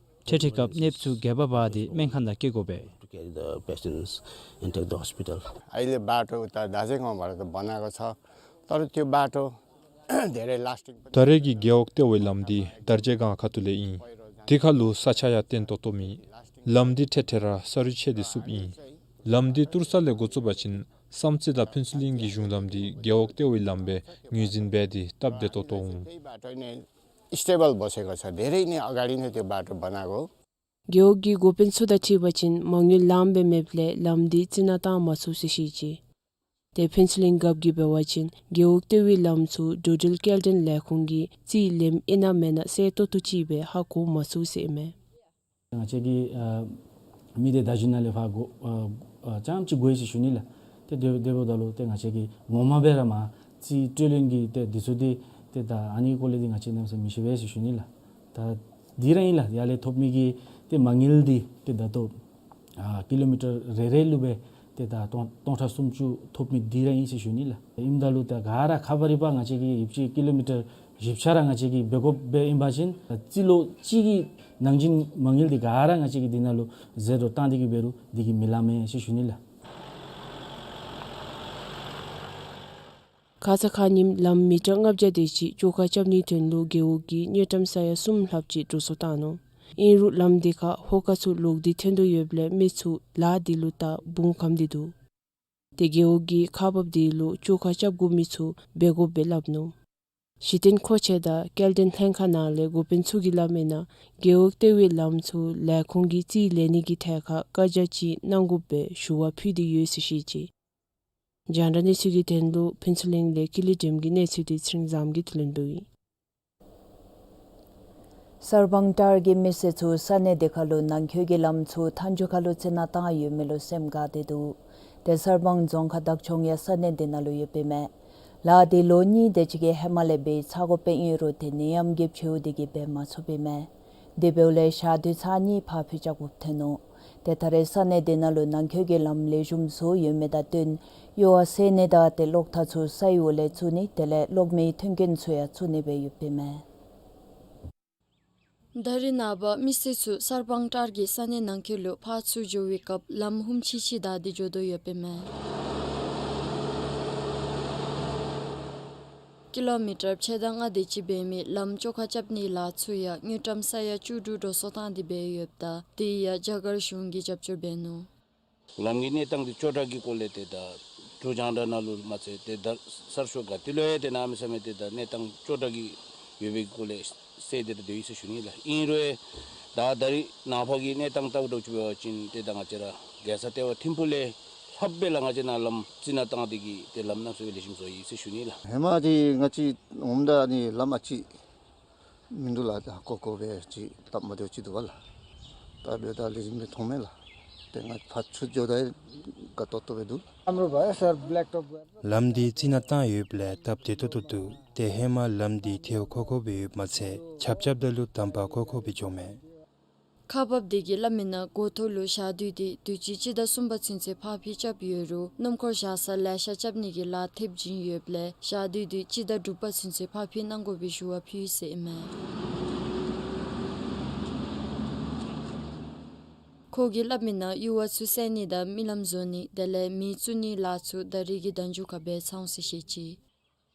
འཕྲལ་འཕྲལ་སྐབས་གནོདཔ་ཚུ་སྒལ་པར་འབག་སྟེ་སྨན་ཁང་ནང་སྐྱེལ་དགོ་པས། To carry the patients and take the hospital. अहिले बाटो उता दार्जिलिङ गाउँबाट त बनाएको छ, तर त्यो बाटो धेरै लास्टिङ पनि ད་རེས་ཀྱི་རྒེད་འོག་ལྟེ་བའི་ལམ་འདི་དར་རྒྱས་སྒང་ཁ་ཐུག་ལས་ཨིན། དེ་ཁར་ལུ་ས་ཆ་ཡང་བརྟན་ཏོག་ཏོ་མེད། ལམ་འདི་འཕྲལ་འཕྲལ་ར་ས་རུད་ཆད་དེ་བསུབ་ཨིན། ལམ་འདི་བཏུར་ས་ལས་འགོ་བཙུགས་པ་ཅིན་བསམ་རྩེ་དང་ཕུན་ཚོགས་གླིང་གི་གཞུང་ལམ་འདི་རྒེད་འོག་ལྟེ་བའི་ལམ་སྦེ་ངོས་འཛིན་འབད་དེ་སྟབས་བདེ་ཏོག་ཏོ་འོང་། त्यही बाटो नै स्टेबल बसेको छ, धेरै नै अगाडि नै त्यो बाटो बनाएको हो। རྒེད་འོག་གི་འགོ་དཔོན་ཚུ་དང་འཁྲིལ་བ་ཅིན་མ་དངུལ་ལངམ་སྦེ་མེདཔ་ལས་ལམ་འདི་རྩི་ནག་བཏང་མ་ཚུགས་ཟེར་བཤད་ཅི། ཏེ་ཕུན་ཚོགས་གླིང་རྒཔོ་གིས་འབད་བ་ཅིན་རྒེད་འོག་ལྟེ་བའི་ལམ་ཚུ་འགྲོ་འགྲུལ་སྐྱེལ་འདྲེན་ལས་ཁུངས་ཀྱིས་རྩིས་ལེནམ་ཨིན་ན་མེན་ན་གསལ་ཏོག་ཏོ་ཅིག་སྦེ་ཧ་གོ་མ་ཚུགས་ཟེར་ཨིན་མས། ང་བཅས་ཀྱིས་ཨ་མི་སྡེ་བརྡ་བརྒྱུད་ནང་ལས་ཕར་གོ་ཨ་ཨ་རྐྱངམ་ཅིག་གོ་ཡི་ཟེར་ཞུ་ནི་ལགས། ཏེ་དེ་དེ་འབདཝ་ད་ལུ་ཏེ་ང་བཅས་ཀྱིས་ངོ་མ་སྦེ་ར་མར་རྩིས་སྤྲོད་ལེན་གྱི་ཏེ་འདི་ཚུ་འདི་ཏེ་ད་ཨ་ནི་སྐོར་ལས་འདི་ང་བཅས་གནམ་མེད་ས་མེད་མི་ཤེས་པས་ཟེར་ཞུ་ནི་ལགས། ད་འདི་ར་ཨིན་ལགས། ཡར་ལས་ཐོབ་མི་གི་ཏེ་མ་དངུལ་འདི་ཏེ་ད་ལྟོ་ཨ་ཀི་ལོ་མི་ཊར་རེ་རེ་ལུ་སྦེ་ཏེ་ད་སྟོང་སྟོང་ཕྲག་སུམ་ཅུ་ཐོབ་མི་འདི་ར་ཨིན་ཟེར་ཞུ་ནི་ལགས། ཨིནམ་ད་ལུ་ད་ག་ར་ཁ་པར་རི་པ་ང་བཅས་ཀྱིས་ཡོདཔ་ཅིག་ཀི་ལོ་མི་ཊར་བཞི་ཆ་ར་ང་བཅས་ཀྱིས་འབད་དགོཔ་སྦེ་ཨིན་པ་ཅིན་རྩིས་ལོ་གཅིག་གི་ནང་བཞིན་མ་དངུལ་འདི་ག་ར་ང་བཅས་ཀྱིས་འདི་ནང་ལུ་ཟད་འགྲོ་བཏང་སྟེ་གི་འབད་རུང་འདི་གིས་མི་ལང་མས་ཟེར་ཞུ་ནི་ལགས། ཁ་ཙ་ཁ་ཉིནམ་ལམ་མི་ཊར་ལྔ་བརྒྱ་དེ་ཅིག་བཅོ་ཁ་རྐྱབ་ནིའི་དོན་ལུ་རྒེད་འོག་གིས་དངུལ་ཀྲམ་ས་ཡ་གསུམ་ལྷགཔ་ཅིག་འགྲོ་སོང་བཏང་ནུག། ཨིན་རུང་ལམ་འདི་ཁར་ཧོ་ཀ་ཚུ་ལོག་སྟེ་ཐོན་དོ་ཡོདཔ་ལས་མི་ཚུ་ལཱ་འདི་ལུ་བལྟ་འབུངས་སྐམ་སྟེ་འདུག། ཏེ་རྒེད་འོག་གིས་ཁག་འབགཔ་འདི་ལུ་བཅོ་ཁ་རྐྱབ་དགོ་མི་ཚུ་འབད་དགོཔ་སྦེ་སླབ་ནུག། གཞི་རྟེན་མཁོ་ཆས་དང་སྐྱེལ་འདྲེན་ལྷན་ཁག་ནང་ལས་འགོ་དཔོན་ཚུ་གིས་སླབ་མིའི་ནང་རྒེད་འོག་ལྟེ་བའི་ལམ་ཚུ་ལས་ཁུངས་ཀྱིས་རྩིས་ལེན་ནི་གི་ཐད་ཁར་བཀའ་རྒྱ་ཅིག་གནང་དགོཔ་སྦེ་ཞུ་བ་ཕུལ་ཏེ་ཡོད་ཟེར་བཤད་ཅི། རྒྱང་བསྒྲགས་གནས་ཚུལ་གྱི་དོན་ལུ་ཕུན་ཚོགས་གླིང་ལས་ཀུན་ལེགས་སྒྲོལམ་གྱི་གནས་ཚུལ་འདི་ཚེ་རིང་བཟངམོ་གིས་བསྡུ་ལེན་འབདཝ་ཨིན། གསར་སྤང་བྲག་གི་མི་སེར་ཚུ་ས་གནས་དེ་ཁར་ལུ་ནང་འཁོད་ཀྱི་ལམ་ཚུ་མཐའ་མཇུག་ཁར་ལུ་རྩི་ནག་བཏང་ཡོད་མི་ལུ་སེམས་དགའ་སྟེ་འདུག། ཏེ་གསར་སྤང་རྫོང་ཁག་བདག་སྐྱོང་ཡང་ས་གནས་དེ་ནང་ལུ་ཡོདཔ་ཨིན་མས། ལཱ་དེ་ལོ་གཉིས་དེ་ཅིག་གི་ཧེ་མ་ལས་འབད་ཚར་དགོཔ་ཨིན་རུང་ཏེ་ནད་ཡམས་ཀྱི་ཕྱོགས་དེ་གིས་འབད་མ་ཚུགསཔ་ཨིན་མས། དེ་འབདཝ་ལས་ཞག་དུས་ཚར་གཉིས་ཕར་འཕུལ་རྐྱབ་དགོཔ་ཐོན་ནུག། ཏེ་ད་རེས་ས་གནས་དེ་ནང་ལུ་ནང་འཁོད་ཀྱི་ལམ་ལེགས་ཤོམ་བཟོ་ཡོད་མི་དང་བསྟུན་གཡོར་བ་སེལ་ནི་དང་ཏེ་གློག་ཐག་ཚུ་སའི་འོག་ལས་བཙུགས་ནི་དེ་ལས་གློག་མེའི་མཐུན་རྐྱེན་ཚུ་ཡང་བཙུགས་ནི་སྦེ་ཡོདཔ་ཨིན་མས། ད་རེས་ནངས་པ་མི་སེར་ཚུ་གསར་སྤང་བྲག་གི་ས་གནས་ནང་འཁོད་ལུ་ཕར་ཚུར་འགྱོ་བའི་སྐབས་ལམ་ཧུམ་ཆི་ཆི་བདའ་སྟེ་འགྱོ་དོ་ཡོདཔ་ཨིན་མས། ཀི་ལོ་མི་ཊར་ཕྱེད་དང་ལྔ་དེ་ཅིག་འབད་མི་ལམ་བཅོ་ཁ་རྐྱབ་ནིའི་ལཱ་ཚུ་ཡང་དངུལ་ཀྲམ་ས་ཡ་བཅུ་དྲུག་འགྲོ་སོང་བཏང་སྟེ་འབད་ཡོདཔ་ད་དེ་ཡང་རྒྱ་གར་གཞུང་གིས་རྒྱབ་སྐྱོར་འབད་ནུག། ལམ་གྱི་གནས་སྟངས་འདི་སྐྱོ་དྲགས་ཀྱི་སྐོར་ལས་ཏེ་ད་འབྲུག་རྒྱང་བསྒྲགས་ནང་ལུ་མ་ཚད་ཏེ་ད་གསར་ཤོག་ག་ཏེ་ལུ་ཡང་ཏེ་གནམ་མེད་ས་མེད་ཏེ་ད་གནས་སྟངས་སྐྱོ་དྲགས་ཀྱི་ཡོད་པའི་སྐོར་ལས་གསལ་ཏེ་ར་སྡོད་ཡི་ཟེར་ཞུ་ནི་ལགས། ཨིན་རུང་ད་ད་རེས་ནངས་པ་གི་གནས་སྟངས་ལྟཝ་འདྲཝ་ཅིག་འབད་བ་ཅིན་ཏེ་ད་ང་བཅས་ར་རྒྱལ་ས་ལྟེ་བ་ཐིམ་ཕུག་ལས་ལྷགཔ་སྦེ་ལགས་ང་བཅས་ནཱ་ལམ་རྩི་ནག་བཏང་སྟེ་གིས་ཏེ་ལམ་གནམ་མེད་ས་མེད་ལེགས་ཤོམ་བཟོ་ཡི་ཟེར་ཞུ་ནི་ལགས། ཧེ་མ་འདི་ང་བཅས་འོངམ་ད་ནི་ལམ་ཨ་ཙི་མིན་འདུག་ལགས། ད་ཀོ་ཀོ་སྦེ་ཅིག་སྟབས་མ་བདེཝ་ཅིག་འདུག་པ་ལགས། ད་འབདཝ་ད་ལེགས་ཤོམ་སྦེ་མཐོང་མས་ལགས། ཏེ་ང་ཕར་ཚུར་འགྱོཝ་ད་དགའ་ཏོག་ཏོ་སྦེ་འདུག། ལམ་འདི་རྩི་ནག་བཏང་ཡོདཔ་ལས་སྟབས་བདེ་ཏོག་ཏོ་འདུག། ཏེ་ཧེ་མ་ལམ་འདི་ཐལཝ་ཁོག་ཁོག་སྦེ་ཡོདཔ་མ་ཚད་རྐྱབ་རྐྱབ་ད་ལུ་དམ་པ་ཁོག་ཁོག་སྦེ་འགྱོཝ་མས། ཁག་འབགཔ་དེ་གིས་སླབ་མི་ནང་འགོ་ཐོག་ལུ་ཞག་དུས་དེ་དུས་ཅི་སྤྱི་ཟླ་གསུམ་པ་ཚུན་ཚོད་ཕར་འཕུལ་རྐྱབ་ཡོད་རུང་སྣུམ་འཁོར་བཞག་ས་ལེ་ཤ་རྐྱབ་ནི་གི་ལཱ་ཐེབས་བྱིན་ཡོདཔ་ལས་ཞག་དུས་དེ་སྤྱི་ཟླ་དྲུག་པ་ཚུན་ཚོད་ཕར་འཕུལ་གནང་དགོ་པའི་ཞུ་བ་ཕུལ་ཡི་ཟེར་ཨིན་མས། ཁོ་གིས་སླབ་མི་ནང་ཡུར་བ་ཚུ་བསལ་ནི་དང་མི་ལམ་བཟོ་ནི་དེ་ལས་མེ་བཙུགས་ནིའི་ལཱ་ཚུ་ད་རིས་ཀྱི་ཟླཝ་མཇུག་ཁར་འབད་ཚར་འོང་ཟེར་བཤད་ཅི།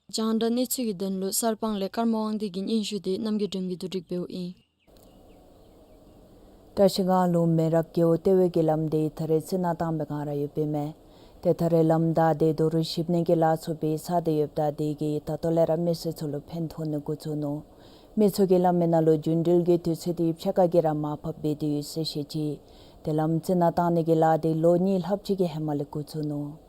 རྒྱང་བསྒྲགས་གནས་ཚུལ་གྱི་དོན་ལུ་གསར་སྤང་ལས་ཀརྨ་དབང་འདུས་ཀྱི་སྙན་ཞུ་དེ་རྣམ་རྒྱལ་སྒྲོལམ་གྱིས་བསྡུ་སྒྲིག་འབདཝ་ཨིན། བཀྲ་ཤིས་སྒང་ལུ་མེ་རག་རྒེད་འོག་ལྟེ་བའི་གི་ལམ་དེ་ད་རིས་རྩི་ནག་བཏང་བའི་སྒང་ར་ཡོདཔ་ཨིན་མས། ཏེ་ད་རིས་ལམ་བདའ་སྟེ་རྡོ་རུག་བཤིག་ནི་གི་ལཱ་ཚུ་འབད་ཚར་ཏེ་ཡོདཔ་ད་དེ་གིས་ད་ལྟོ་ལས་ར་མི་སེར་ཚུ་ལུ་ཕན་ཐོགས་ནི་འགོ་བཙུགས་ནུག། མི་ཚུ་གིས་སླབ་མི་ནང་ལུ་རྒྱུན་འགྲུལ་གྱི་དུས་ཚོད་དེ་ཕྱེད་ཀ་གིས་ར་མར་ཕབ་འབད་དེ་ཡོད་ཟེར་བཤད་ཅི། ཏེ་ལམ་རྩི་ནག་བཏང་ནི་གི་ལཱ་དེ་ལོ་གཉིས་ལྷགཔ་ཅིག་གི་ཧེ་མ་ལས་འགོ་བཙུགས་ནུག།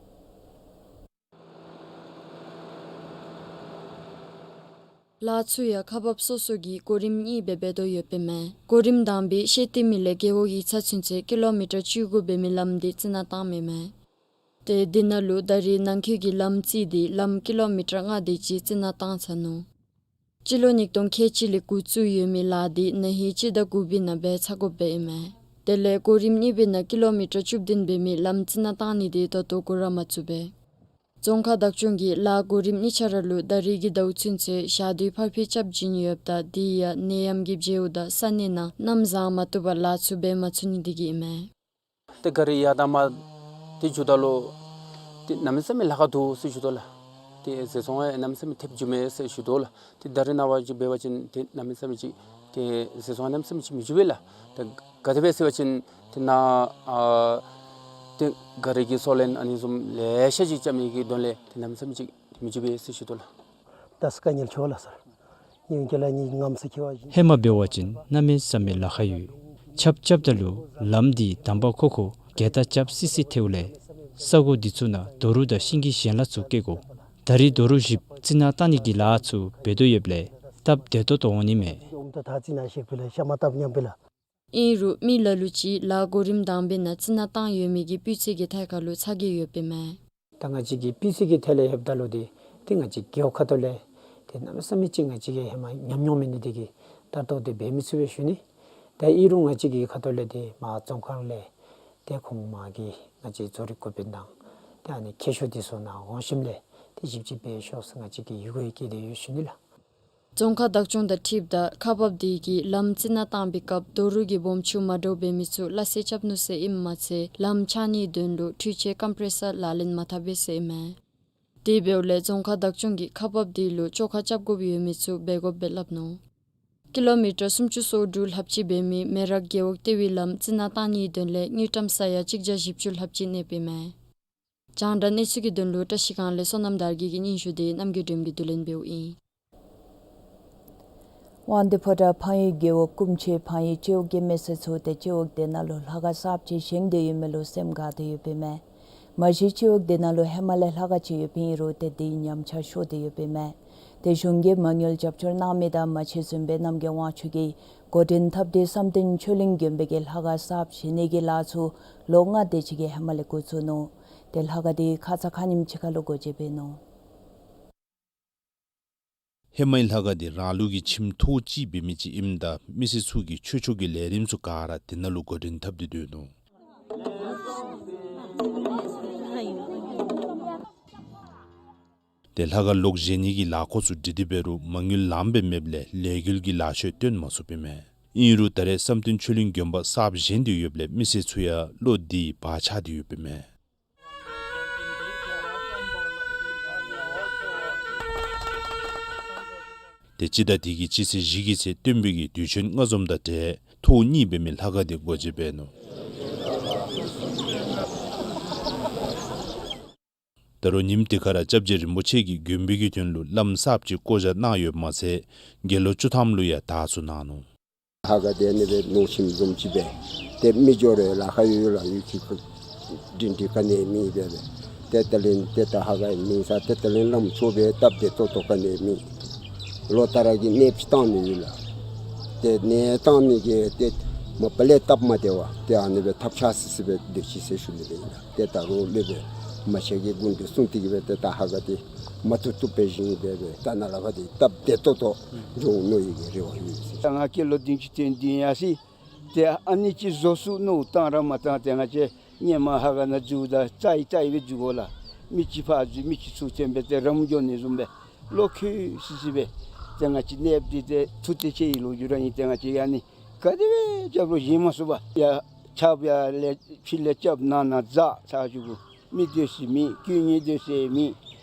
ལཱ་ཚུ་ཡང་ཁག་འབགཔ་སོ་སོ་གིས་གོ་རིམ་གཉིས་སྦེ་འབད་དོ་ཡོདཔ་ཨིན་མས། གོ་རིམ་དང་པའི་ཤེལ་ཏི་མི་ལས་རྒེད་འོག་ཡིག་ཚང་ཚུན་ཚོད་ཀི་ལོ་མི་ཊར་བཅུ་དགུ་འབད་མི་ལམ་དེ་རྩི་ནག་བཏངམ་ཨིན་མས། ཏེ་དེ་ནང་ལུ་ད་རིས་ནང་འཁོད་ཀྱི་ལམ་རྩིས་དེ་ལམ་ཀི་ལོ་མི་ཊར་ལྔ་དེ་ཅིག་རྩི་ནག་བཏང་ཚར་ནུག། སྤྱི་ལོ་ཉིས་སྟོང་ཁལ་གཅིག་ལས་འགོ་བཙུགས་ཡོད་མི་ལཱ་དེ་ན་ཧིང་སྤྱི་ཟླ་དགུ་པའི་ནང་འབད་ཚར་དགོཔ་སྦེ་ཨིན་མས། དེ་ལས་གོ་རིམ་གཉིས་པའི་ནང་ཀི་ལོ་མི་ཊར་བཅུ་བདུན་འབད་མི་ལམ་རྩི་ནག་བཏང་ནི་དེ་ད་ལྟོ་འགོ་ར་མ་བཙུགས་པས། རྫོང་ཁག་བདག་སྐྱོང་གིས་ལཱ་གོ་རིམ་གཉིས་ཆ་ར་ལུ་ད་རིས་ཀྱི་ཟླཝ་ཚུན་ཚོད་ཞག་དུས་ཕར་འཕུལ་རྐྱབ་བྱིན་ཡོདཔ་ད་དེ་ཡང་ནད་ཡམས་ཀྱི་བྱེལཝ་དང་ས་གནས་ནང་གནམ་བཟང་མ་བཏུབ་པར་ལཱ་ཚུ་འབད་མ་ཚུགས་ནི་དེ་གིས་ཨིན་མས། ཏེ་ག་རི་ཡར་དང་མར་ཏེ་འགྱོཝ་ད་ལུ་ཏེ་གནམ་མེད་ས་མེད་ལཱ་ཁག་འདུག་ཟེར་ཞུ་དོ་ལགས། ཏེ་ཟས་སོང་ཡང་གནམ་མེད་ས་མེད་ཐེབས་འགྱོཝ་མས་ཟེར་ཞུ་དོ་ལགས། ཏེ་ད་རིས་ནངས་པ་ཅིག་འབད་བ་ཅིན་ཏེ་གནམ་མེད་ས་མེད་ཅིག་ཏེ་ཟས་སོང་གནམ་མེད་ས་མེད་ཅིག་མི་འགྱོ་བས་ལགས། ཏེ་ག་དེ་སྦེ་ཟེར་བ་ཅིན་ཏེ་ནཱ་ཨ་ཏེ་ག་རི་གི་སོ་ལེན་ཨ་ནི་བཟུམ་ལེ་ཤ་ཅིག་རྐྱབ་མི་གི་དོན་ལས་ཏེ་གནམ་མེད་ས་མེད་ཅིག་མི་འགྱོ་བས་ཟེར་ཞུ་དོ་ལགས། ད་སྐལ་ངན་ཆོག་ལགས་སར། ཉིན་གྱི་ལ་ཉིན་ངམ་ས་ཁེ་བ་ཞིག། ཧེ་མ་འབད་བ་ཅིན་གནམ་མེད་ས་མེད་ལཱ་ཁག་ཡོད། ཆརཔ་རྐྱབ་ད་ལུ་ལམ་འདི་དམ་པ་ཁོ་ཁོ་གེ་ཏ་རྐྱབ་སི་སི་ཐལཝ་ལས་ས་གོ་འདི་ཚུ་ནང་རྡོ་རུག་དང་ཤིང་གི་ཞལ་ལག་ཚུ་བཀལ་དགོ། ད་རིས་རྡོ་རུག་བཤིགཔ་རྩི་ནག་བཏང་ནི་གི་ལཱ་ཚུ་འབད་དོ་ཡོདཔ་ལས་སྟབས་བདེ་ཏོག་ཏོ་འོང་ནི་མས། ཨིན་རུང་མི་ལ་ལུ་ཅིག་ལཱ་གོ་རིམ་དང་པའི་ནང་རྩི་ནག་བཏང་ཡོད་མི་གི་སྤུས་ཚད་ཀྱི་ཐད་ཁར་ལུ་ཚ་གྱང་ཡོདཔ་ཨིན་མས། ད་ང་བཅས་ཀྱི་སྤུས་ཚད་ཀྱི་ཐད་ལས་ལྷོདཔ་ད་ལུ་ཏེ་ཏེ་ང་བཅས་རྒེད་འོག་ཁ་ཐུག་ལས་ཏེ་གནམ་མེད་ས་མེད་ཅིག་ང་བཅས་ཀྱིས་ཧེ་མ་ཉམས་མྱོང་མེད་ནི་དེ་གིས་ད་ལྟོ་ཏེ་འབད་མི་ཚུགས་པས་ཞུ་ནི། ད་ཨིན་རུང་ང་བཅས་ཀྱི་ཁ་ཐུག་ལས་ཏེ་མར་རྫོང་ཁག་ལས་ཏེ་ཁོང་མར་གྱི་ང་བཅས་བཟོ་རིག་འགོ་དཔོན་དང་ཏེ་ཨ་ནི་མཁས་མཆོག་དེ་ཚུ་ནཱ་འོང་ཞིནམ་ལས་ཏེ་ཞིབ་དཔྱད་འབད་ཤོག་ཟེར་ང་བཅས་ཀྱིས་ཡི་གུ་ཡང་བསྐྱལ་ཏེ་ཡོད་ཞུ་ནི་ལགས། རྫོང་ཁག་བདག་སྐྱོང་དང་འཁྲིལཝ་ད་ཁག་འབགཔ་དེ་གིས་ལམ་རྩི་ནག་བཏང་པའི་སྐབས་རྡོ་རུག་གི་སྦོམ་ཆུང་མ་འདྲཝ་འབད་མི་ཚུ་སླ་བསྲེ་རྐྱབ་ནུག་ཟེར་ཨིནམ་མ་ཚད་ལམ་ཆག་ནིའི་དོན་ལུ་འཕྲུལ་ཆས་ཀམ་པྲེ་སར་ལག་ལེན་མ་འཐབ་པས་ཟེར་ཨིན་མས། དེ་འབདཝ་ལས་རྫོང་ཁག་བདག་སྐྱོང་གིས་ཁག་འབགཔ་དེ་ལུ་བཅོ་ཁ་རྐྱབ་དགོཔ་ཡོད་མི་ཚུ་འབད་དགོཔ་སྦེ་སླབ་ནུག། ཀི་ལོ་མི་ཊར་སུམ་ཅུ་སོ་དྲུག་ལྷགཔ་ཅིག་འབད་མི་མེ་རག་རྒེད་འོག་ལྟེ་བའི་ལམ་རྩི་ནག་བཏང་ནིའི་དོན་ལས་དངུལ་ཀྲམ་ས་ཡ་གཅིག་བརྒྱ་བཞི་བཅུ་ལྷགཔ་ཅིག་གནསཔ་ཨིན་མས། རྒྱང་བསྒྲགས་གནས་ཚུལ་གྱི་དོན་ལུ་བཀྲ་ཤིས་སྒང་ལས་བསོད་ནམས་དར་རྒྱས་ཀྱི་སྙན་ཞུ་དེ་རྣམ་རྒྱལ་སྒྲོལམ་གྱིས་བསྡུ་ལེན་འབདཝ་ཨིན། དབང་འདུས་ཕོ་བྲང་ཕང་ཡུལ་རྒེད་འོག་སྐུ་མཆེད་ཕང་ཡུལ་སྤྱི་འོག་གི་མི་སེར་ཚུ་ཏེ་སྤྱི་འོག་དེ་ནང་ལུ་ལྷ་ཁང་གསརཔ་ཅིག་བཞེངས་ཏེ་ཡོད་མི་ལུ་སེམས་དགའ་སྟེ་ཡོདཔ་ཨིན་མས། མ་གཞི་སྤྱི་འོག་དེ་ནང་ལུ་ཧེ་མ་ལས་ལྷ་ཁང་ཅིག་ཡོདཔ་ཨིན་རུང་ཏེ་དེ་ཉམས་ཆག་ཤོར་ཏེ་ཡོདཔ་ཨིན་མས། ཏེ་གཞུང་གིས་མ་དངུལ་རྒྱབ་སྐྱོར་གནང་མི་དང་མ་ཚད་བཙུན་པའི་རྣམ་རྒྱལ་དབང་ཕྱུག་གིས་འགོ་འདྲེན་འཐབ་སྟེ་བསམ་གཏན་ཆོས་གླིང་དགོན་པའི་གི་ལྷ་ཁང་གསརཔ་བཞེངས་ནི་གི་ལཱ་ཚུ་ལོ་ལྔ་དེ་ཅིག་གི་ཧེ་མ་ལས་འགོ་བཙུགས་ནུག། ཏེ་ལྷ་ཁང་དེ་ཁ་ཙ་ཁ་ཉིནམ་ཅིག་ཁར་ལུ་སྒོ་འབྱེད་འབད་ནུག། ཧེ་མའི་ལྷ་ཁང་དེ་རང་ལུགས་ཀྱི་ཁྱིམ་ཐོག་གཅིག་འབད་མི་ཅིག་ཨིནམ་ད་མི་སེར་ཚུ་གིས་ཆོས་ཕྱོགས་ཀྱི་ལས་རིམ་ཚུ་ག་ར་དེ་ནང་ལུ་འགོ་འདྲེན་འཐབ་སྟེ་སྡོད་ནུག། ཏེ་ལྷ་ཁང་ལོག་བཞེངས་ནི་གི་ལཱ་འགོ་ཚུ་སྒྲིག་སྟེ་འབད་རུང་མ་དངུལ་ལངམ་སྦེ་མེདཔ་ལས་ལས་འགུལ་གྱི་ལཱ་ཤོས་སྟོན་མ་ཚུགསཔ་ཨིན་མས། ཨིན་རུང་ད་རེས་བསམ་གཏན་ཆོས་གླིང་དགོན་པ་གསརཔ་བཞེངས་ཏེ་ཡོདཔ་ལས་མི་སེར་ཚུ་ཡང་བློ་བདེ་བག་ཆགས་ཏེ་ཡོདཔ་ཨིན་མས། ཏེ་སྤྱི་ཟླ་འདི་གི་སྤྱི་ཚེས་བཞི་གི་ཚེ་སྟོན་པའི་གི་དུས་ཆེན་ལྔ་འཛོམས་དང་འབྲེལ་ཐོག་གཉིས་འབད་མི་ལྷ་ཁང་དེ་སྒོ་འབྱེད་འབད་ནུག། ད་རུང་ཉིནམ་དེ་ཁར་སྐྱབས་རྗེ་རིན་པོ་ཆེ་གིས་དགོན་པའི་གི་དོན་ལུ་བླམ་གསརཔ་ཅིག་བསྐོ་བཞག་གནང་ཡོདཔ་མ་ཚད་དགེ་སློང་བཅུ་ཐམ་ལུ་ཡང་དར་ཚོན་གནང་ནུག། ལྷ་ཁང་དེ་ཨ་ནི་སྦེ་ནོར་ཁྱིམ་བཟུམ་ཅིག་སྦེ་ཏེ་མི་འགྱོ་རུང་ལཱ་ཁག་ཡོད་ལགས། ཡུལ་གྱི་ཁ་འདྲེན་འདྲེན་ག་ནི་མེད་པས། ཏེ་ད་ལན་ཏེ་ད་ལྷ་ཁང་མེད་ས་ཏེ་ད་ལན་བླམ་མཆོག་སྦེ་སྟབས་བདེ་ཏོག་ཏོ་ག་ནི་མེད། ལོ་ལྟར་གྱི་གནས་བཏང་ནི་ཡོད་ལགས། ཏེ་གནས་བཏང་ནི་གི་ཏེ་མ་པ་ལས་སྟབས་མ་བདེ་བར་ཏེ་ཨ་ནི་སྦེ་ཐབས་ཆག་སི་སི་སྦེ་སྡོད་ཅི་ཟེར་ཞུ་ནི་སྦེ་ཨིན་ལགས། ཏེ་ད་རུང་ལེགས་སྦེ་མ་ཆེན་གྱི་སྐུ་མདུན་གསུང་ཏེ་གི་སྦེ་ཏེ་ད་ལྷ་ཁང་དེ་མ་བཏུབ་བཏུབ་སྦེ་བཞེངས་སྦེ་སྦེ་ད་ནཱ་ལས་ཕར་ཏེ་སྟབས་བདེ་ཏོག་ཏོ་འགྱོ་འོང་མནོ་ཡི་གི་རེ་བ་ཡོད་ཟེར། ད་ང་སྐྱེས་ལོ་བདུན་ཅུ་དོན་བདུན་ཡར་སོ་ཡི། ཏེ་ཨ་ནི་ཅིག་བཟོ་ཚུགས་མནོ་བཏང་ར་མ་བཏང་ཏེ་ང་བཅས་སྔོན་མ་ཧ་ག་ནང་འཛུལཝ་ད་རྩ་ཡི་རྩ་ཡི་སྦེ་འཛུལ་དགོ་ལགས། མི་ཅིག་ཕར་འཛུལ་མི་ཅིག་ཚུར་ཐོན་སྦེ་ཏེ་རམ་འགྱོ་ནི་བཟུམ་སྦེ་བློ་འཁྱུད་སི་སི་སྦེ་ཏེ་ང་བཅས་གནསཔ་འདི་ཏེ་ཐུགས་ཏེ་ཆེ་ཡི་ལོ་རྒྱུས་ར་ཨིན། ཏེ་ང་བཅས་ཡང་ནི་ག་དེ་སྦེ་རྐྱབ་རུང་བཞེས་མ་ཚུགས་པར་ཡར་ཆརཔ་ཡར་ལས་ཕྱི་ལས་རྐྱབ་ནང་ན་འཛག་ཚར་བཅུག་དགོ། མི་སྡོད་ས་མེད། དཀོན་གཉེར་སྡོད་ས་མེད།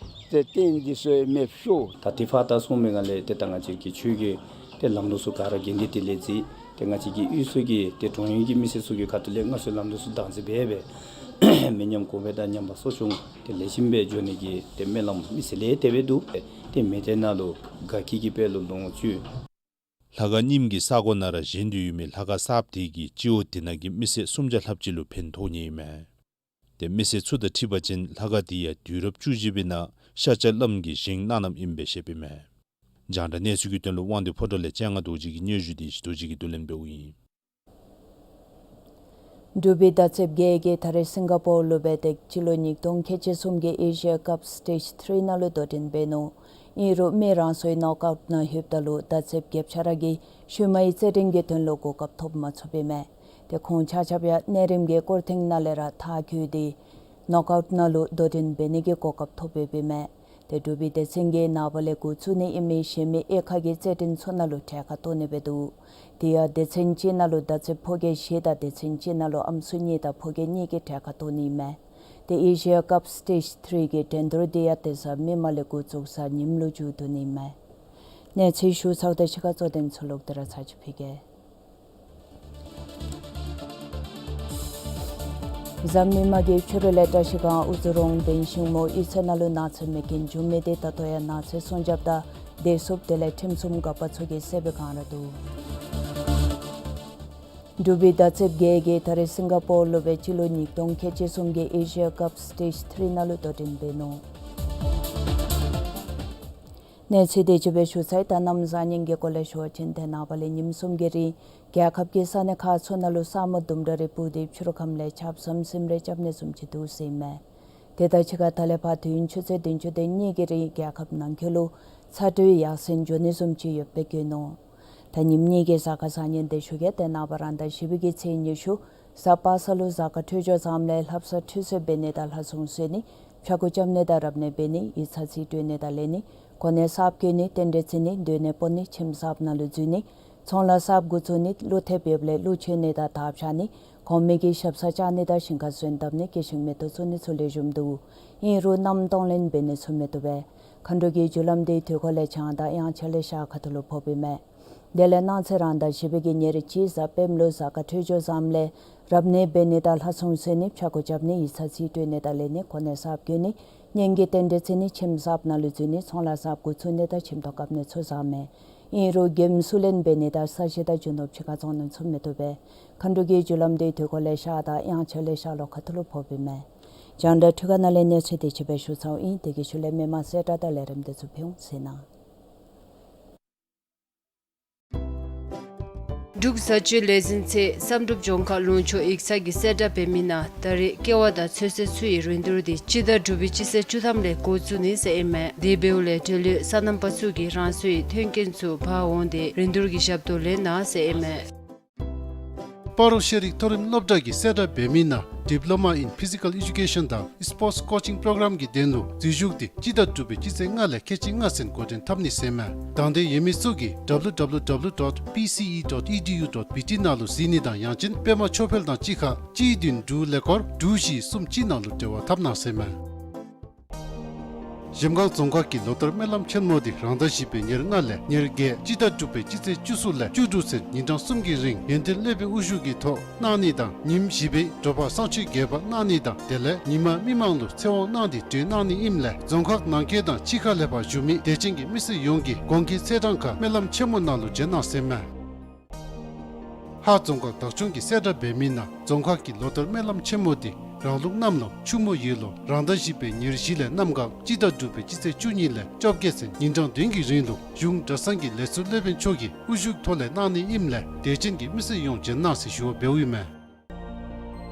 ཏེ་རྟེན་འདི་ཚུ་མེདཔ་ཤོར། ད་དེ་ཕར་ད་སོང་མི་ང་ལས་ཏེ་ད་ང་བཅས་ཀྱི་ཆོས་ཀྱི་ཏེ་ལམ་ལུགས་ཚུ་ག་ར་འགན་འདི་དེ་ལས་རྩིས་ཏེ་ང་བཅས་ཀྱི་གཡུས་ཚུ་གི་ཏེ་གྲོང་ཡུལ་གྱི་མི་སེར་ཚུ་གི་ཁ་ཐུག་ལས་སྔར་སྲོལ་ལམ་ལུགས་ཚུ་བདག་འཛིན་འབད་སྦེ་མི་ཉམས་གོང་འཕེལ་དང་ཉམས་པ་གསོ་སྐྱོང་ཏེ་ལེགས་ཤོམ་སྦེ་འགྱོ་ནི་གི་ཏེ་སྨོན་ལམ་མི་སེར་ལས་དེ་སྦེ་འདུག། ཏེ་མི་སྡེ་ནང་ལུ་དགའ་སྐྱིད་ཀྱི་དཔལ་ལུ་ལོངས་སྤྱོད། ལྷ་ཁང་རྙིངམ་གི་ས་གོ་ནང་ར་བཞེངས་ཏེ་ཡོད་མི་ལྷ་ཁང་གསརཔ་དེ་གིས་སྤྱི་འོག་དེ་ནང་གི་མི་སེར་སུམ་བརྒྱ་ལྷགཔ་ཅིག་ལུ་ཕན་ཐོགས་ནི་ཨིན་མས། ཏེ་མི་སེར་ཚུ་དང་འཁྲིལ་བ་ཅིན་ལྷ་ཁང་དེ་ཡང་དུས་རབས་བཅུ་བཞི་པའི་ནང་ཤཱཀྱ་བླམ་གྱིས་བཞེངས་གནང་གནངམ་ཨིན་པས་ཞེས་པས་མས། རྒྱང་བསྒྲགས་གནས་ཚུལ་གྱི་དོན་ལུ་དབང་འདུས་ཕོ་བྲང་ལས་སྤྱན་སྔ་རྡོ་རྗེ་གི་སྙན་ཞུ་དེ་གཞིས་རྡོ་རྗེ་གིས་བསྡུ་ལེན་འབདཝ་ཨིན། འབྲུག་པའི་མདའ་རྩེད་བརྒྱད་ཀྱིས་ད་རེས་སིང་ག་པོར་ལུ་སྦེ་ཏེ་སྤྱི་ལོ་ཉིས་སྟོང་ཁལ་གཅིག་གསུམ་གྱི་ཨེ་ཤི་ཡ་ཀབ་སི་ཊེཇ་ཐི་རི་ནང་ལུ་དོ་འགྲན་འབད་ནུག། ཨིན་རུང་མི་རང་སོའི་ནོག་ཨའུཊ་ནང་ལྷོདཔ་ད་ལུ་མདའ་རྩེད་བརྒྱདཔ་ཆ་ར་གིས་ཤུལ་མའི་རྩེད་འགྲན་གྱི་དོན་ལུ་གོ་སྐབས་ཐོབ་མ་ཚུགས་པས་མས། ཏེ་ཁོང་ཆ་ཁྱབ་ཡང་གནས་རིམ་གྱི་སྐོར་ཐེངས་ནང་ལས་ར་མཐར་འཁྱོལ་ཏེ་ནོག་ཨའུཊ་ནང་ལུ་དོ་འགྲན་འབད་ནི་གི་གོ་སྐབས་ཐོབ་ཡོདཔ་ཨིན་མས། ཏེ་འབྲུག་པའི་སྡེ་ཚན་གྱིས་ནངས་པ་ལས་འགོ་བཙུགས་ནི་ཨིན་མི་གཞན་མི་དབྱེ་ཁག་གི་རྩེད་འགྲན་ཚུ་ནང་ལུ་གྲལ་ཁར་གཏོགས་ནི་སྦེ་འདུག། དེ་ཡང་སྡེ་ཚན་གཅིག་ནང་ལུ་མདའ་རྩེད་ཕོ་སྐྱེས་བཞི་དང་སྡེ་ཚན་གཅིག་ནང་ལུ་ཨམ་སྲུ་གཉིས་དང་ཕོ་སྐྱེས་གཉིས་ཀྱིས་གྲལ་ཁར་གཏོགས་ནི་ཨིན་མས། ཏེ་ཨེ་ཤི་ཡ་ཀབ་སི་ཊེཇ་ཐི་རི་གི་འགྲན་བསྡུར་དེ་ཡང་དེ་གཟའ་མིག་དམར་ལས་འགོ་བཙུགས་གཟའ་ཉིམ་ལུ་མཇུག་བསྡུ་ནི་ཨིན་མས། གནས་ཚུལ་ཞུ་ཚརཝ་ད་ཕྱི་ཁ་གཙོ་དོན་ཚུ་ལོག་སྟེ་ར་ཚར་གཅིག་ཕུལ་གེ། གཟའ་མིག་དམར་གྱི་ཕྱི་རུ་ལས་བཀྲ་ཤིས་སྒང་ཨུ་ཛོ་རོང་བན་ཤིང་མོ་གཡུས་ཚན་ནང་ལུ་ནགས་ཚལ་མེ་རྐྱེན་བྱུང་མི་དེ་ད་ལྟོ་ཡང་ནགས་ཚལ་སྲུང་སྐྱོབ་དང་བདེ་སྲུངཔ་དེ་ལས་ཁྲིམས་སྲུང་འགག་པ་ཚུ་གིས་བསལ་བའི་བསྒང་ར་འདུག། འབྲུག་པའི་མདའ་རྩེད་བརྒྱད་ཀྱིས་ད་རེས་སིང་ག་པོར་ལུ་སྦེ་སྤྱི་ལོ་ཉིས་སྟོང་ཁལ་གཅིག་གསུམ་གྱི་ཨེ་ཤི་ཡ་ཀབ་སི་ཊེཇ་ཐི་རི་ནང་ལུ་དོ་འགྲན་འབད་ནུག། གནས་ཚུལ་དེ་ཅིག་སྦེ་ཞུ་ཚར་ཡི། ད་གནམ་བཟང་ངན་གྱི་སྐོར་ལས་ཞུ་བ་ཅིན་ཏེ་ནངས་པ་ལས་ཉིནམ་གསུམ་གྱི་རིང་རྒྱལ་ཁབ་ཀྱི་ས་གནས་ཁག་ཚུ་ནང་ལུ་ས་སྨུག་ལྡུམ་ར་རེ་སྤུབས་ཏེ་ཕྱི་རུ་ཁམས་ལས་ཆརཔ་ཟམ་ཟིམ་རེ་རྐྱབ་ནི་བཟུམ་ཅིག་འདུག་ཟེར་ཨིན་མས། དེ་དང་གཅིག་ཁར་ད་ལས་ཕར་དུས་ཡུན་ཆུ་ཚོད་བདུན་ཅུ་དོན་གཉིས་ཀྱི་རིང་རྒྱལ་ཁབ་ནང་འཁོད་ལུ་ཚ་དྲོད་ཡར་སེང་འགྱོ་ནི་བཟུམ་ཅིག་ཡོདཔ་སྦེ་བཀོད་ནུག། ད་ཉིནམ་གཉིས་ཀྱི་གཟའ་སྐར་བཟང་ངན་དེ་ཞུ་གེ། ཏེ་ནངས་པ་རང་ཟླ་བཞི་པའི་གི་ཚེས་ཉི་ཤུ་གཟའ་པ་སངས་ལུ་གཟའ་སྐར་འཕྲོད་སྦྱོར་བཟངམ་ལས་ལྷ་བསངས་ཁྲུས་གསོལ་འབད་ནི་དང་ལྷ་སྲུང་གསོལ་ནི་ཕྱྭ་འགུགས་རྐྱབ་ནི་དང་རབ་གནས་འབད་ནི་ཡིག་ཚང་རྩིས་སྤྲོད་ནི་དང་ལེན་ནི་གོ་གནས་གསརཔ་བསྐོ་ནི་རྟེན་འབྲེལ་བརྩི་ནི་སྡོད་གནས་སྤོ་ནི་ཁྱིམ་གསརཔ་ནང་ལུ་འཛུལ་ནི་ཚོང་ལཱ་གསརཔ་འགོ་བཙུགས་ནི་ཀླུ་ཐེབས་ཡོདཔ་ལས་ཀླུ་མཆོད་ནི་དང་དར་འཕྱར་ནི་གོང་མའི་གི་ཞབས་སར་བཅར་ནི་དང་ཞིང་ཁར་སོན་བཏབ་ནི་སྐྱེ་ཤིང་མེ་ཏོག་བཙུགས་ནི་ཚུ་ལེགས་ཤོམ་འདུག། ཨིན་རུང་གནམ་གཏོང་ལེན་འབད་ནི་ཚུ་མི་བཏུབ་པས། མཁའ་འགྲོ་གི་རྒྱུ་ལམ་དེ་དུས་འཁོར་ལས་བྱང་དང་དབྱངས་འཆར་ལས་ཤར་ཁ་ཐུག་ལུ་ཕོགཔ་ཨིན་མས། དེ་ལས་གནངས་ཚེ་རང་ཟླ་བཞི་པའི་གི་ཉེར་གཅིག་གཟའ་སྤེནམ་ལུ་གཟའ་སྐར་འཕྲོད་སྦྱོར་བཟངམ་ལས་རབ་གནས་འབད་ནི་དང་ལྷ་སྲུང་གསོལ་ནི་ཕྱྭ་འགུགས་རྐྱབ་ནི་ཡིག་ཚང་རྩིས་སྤྲོད་ནི་དང་ལེན་ནི་གོ་གནས་གསརཔ་བསྐོ་ནི་གཉེན་གྱི་རྟེན་འབྲེལ་བརྩི་ནི་ཁྱིམ་གསརཔ་ནང་ལུ་འཛུལ་ནི་ཚོང་ལཱ་གསརཔ་འགོ་བཙུགས་ནི་དང་ཁྱིམ་ཐོག་བཀབ་ནི་ཚུ་བཟངམ་མས། ཨིན་རུང་འགྱེམ་བསུ་ལེན་འབད་ནི་དང་ས་གཞི་དང་རྒྱུ་ནོར་ཕྱི་ཁར་བཙོང་ནི་ཚུ་མི་བཏུབ་པས། མཁའ་འགྲོ་གི་རྒྱུ་ལམ་དེ་དུས་འཁོར་ལས་ཤར་དང་དབྱངས་འཆར་ལས་ཤར་ལྷོ་ཁ་ཐུག་ལུ་ཕོགཔ་ཨིན་མས། རྒྱང་བསྒྲགས་འཕྲུལ་ཁང་ནང་ལས་གནས་ཚུལ་དེ་ཅིག་སྦེ་ཞུ་ཚརཝ་ཨིན། དེ་གི་ཤུལ་ལས་མི་མང་གསལ་བསྒྲགས་དང་ལས་རིམ་དེ་ཚུ་ཕུལ་འོང་ཟེར་ཨིན། འབྲུག་བཟའ་སྤྱོད་ལས་འཛིན་ཚད་བསམ་གྲུབ་ལྗོངས་མཁར་ལུང་ཕྱོགས་ཡིག་ཚང་གིས་གསལ་བསྒྲགས་འབད་མི་ནང་ད་རེས་ཀེ་བ་དང་ཚོད་བསྲེ་ཚུ་ཡི་རིན་བསྡུར་དེ་སྤྱི་ཟླ་དྲུག་པའི་སྤྱི་ཚེས་བཅུ་ཐམ་ལས་འགོ་བཙུགས་ནི་ཟེར་ཨིན་མས། དེ་འབདཝ་ལས་འབྲེལ་ཡོད་སོ་ནམ་པ་ཚུ་གིས་རང་སོའི་མཐུན་རྐྱེན་ཚུ་འབག་འོང་སྟེ་རིན་བསྡུར་གྱི་ཞབས་ཏོག་ལེན་གནང་ཟེར་ཨིན་མས། སྤ་རོ་ཤེས་རིག་མཐོ་རིམ་སློབ་གྲྭ་གིས་གསལ་བསྒྲགས་འབད་མི་ནང་Diploma in Physical Education དང་Sports Coaching Program གི་དོན་ལུ་འཛུལ་ཞུགས་དེ་སྤྱི་ཟླ་དྲུག་པའི་སྤྱི་ཚེས་ལྔ་ལས་ཁལ་གཅིག་ལྔ་ཚུན་འགོ་འདྲེན་འཐབ་ནི་ཟེར་ཨིན་མས། དང་འདོད་ཡོད་མི་ཚུ་གིས་W W W dot P C E dot E D U dot B T ནང་ལུ་གཟིགས་ནི་དང་ཡང་ཅིན་པདྨ་ཆོས་འཕེལ་དང་གཅིག་ཁར་གཅིག་བདུན་དྲུག་ཀླད་ཀོར་དྲུག་བཞི་གསུམ་གཅིག་ནང་ལུ་འབྲེལ་བ་འཐབ་གནང་ཟེར་ཨིན་མས། གཞལམ་སྒང་རྫོང་ཁག་གི་ལོ་ལྟར་སྨོན་ལམ་ཆེན་མོ་དེ་རང་ཟླ་བཞི་པའི་ཉེར་ལྔ་ལས་ཉེར་བརྒྱད་སྤྱི་ཟླ་དྲུག་པའི་སྤྱི་ཚེས་བཅུ་གསུམ་ལས་བཅུ་དྲུག་ཚུན་ཉིན་གྲངས་གསུམ་གྱི་རིང་ཡོན་ཏན་སློབ་དཔོན་དབུ་བཞུགས་ཀྱི་ཐོག་གནང་ནི་དང་ཉིནམ་བཞི་པའི་དྲོ་པ་བསང་མཆོད་རྒྱས་པ་གནང་ནི་དང་དེ་ལས་ཉིན་མ་མི་མང་ལུ་ཚེ་དབང་གནང་སྟེ་གྲོལ་གནང་ནི་ཨིནམ་ལས་རྫོང་ཁག་ནང་འཁོད་དང་ཕྱི་ཁ་ལས་ཕར་བཞུགས་མི་དད་ཅན་གྱི་མི་སེར་ཡོངས་ཀྱིས་གོང་གི་ཚེས་གྲངས་ཁར་སྨོན་ལམ་ཆེན་མོ་ནང་ལུ་བྱོན་གནང་ཟེར་ཨིན་མས། ཧཱ་རྫོང་ཁག་བདག་སྐྱོང་གིས་གསལ་བསྒྲགས་འབད་མི་ནང་རྫོང་ཁག་གི་ལོ་ལྟར་སྨོན་ལམ་ཆེན་མོ་དེ་རང་ལུགས་གནམ་ལོ་ཕྱུག་མོ་ཡོས་ལོ་རང་ཟླ་བཞི་པའི་ཉེར་བཞི་ལས་གནམ་གང་སྤྱི་ཟླ་དྲུག་པའི་སྤྱི་ཚེས་བཅུ་གཉིས་ལས་བཅོ་བརྒྱད་ཚུན་ཉིན་གྲངས་བདུན་གྱི་རིང་ལུ་གཞུང་གྲྭ་ཚང་གི་ལས་ཟུར་སློབ་དཔོན་མཆོག་གིས་དབུ་བཞུགས་ཐོག་ལས་གནང་ནི་ཨིནམ་ལས་དད་ཅན་གྱི་མི་སེར་ཡོངས་བྱོན་གནང་ཟེར་ཞུ་བ་འབདཝ་ཨིན་མས།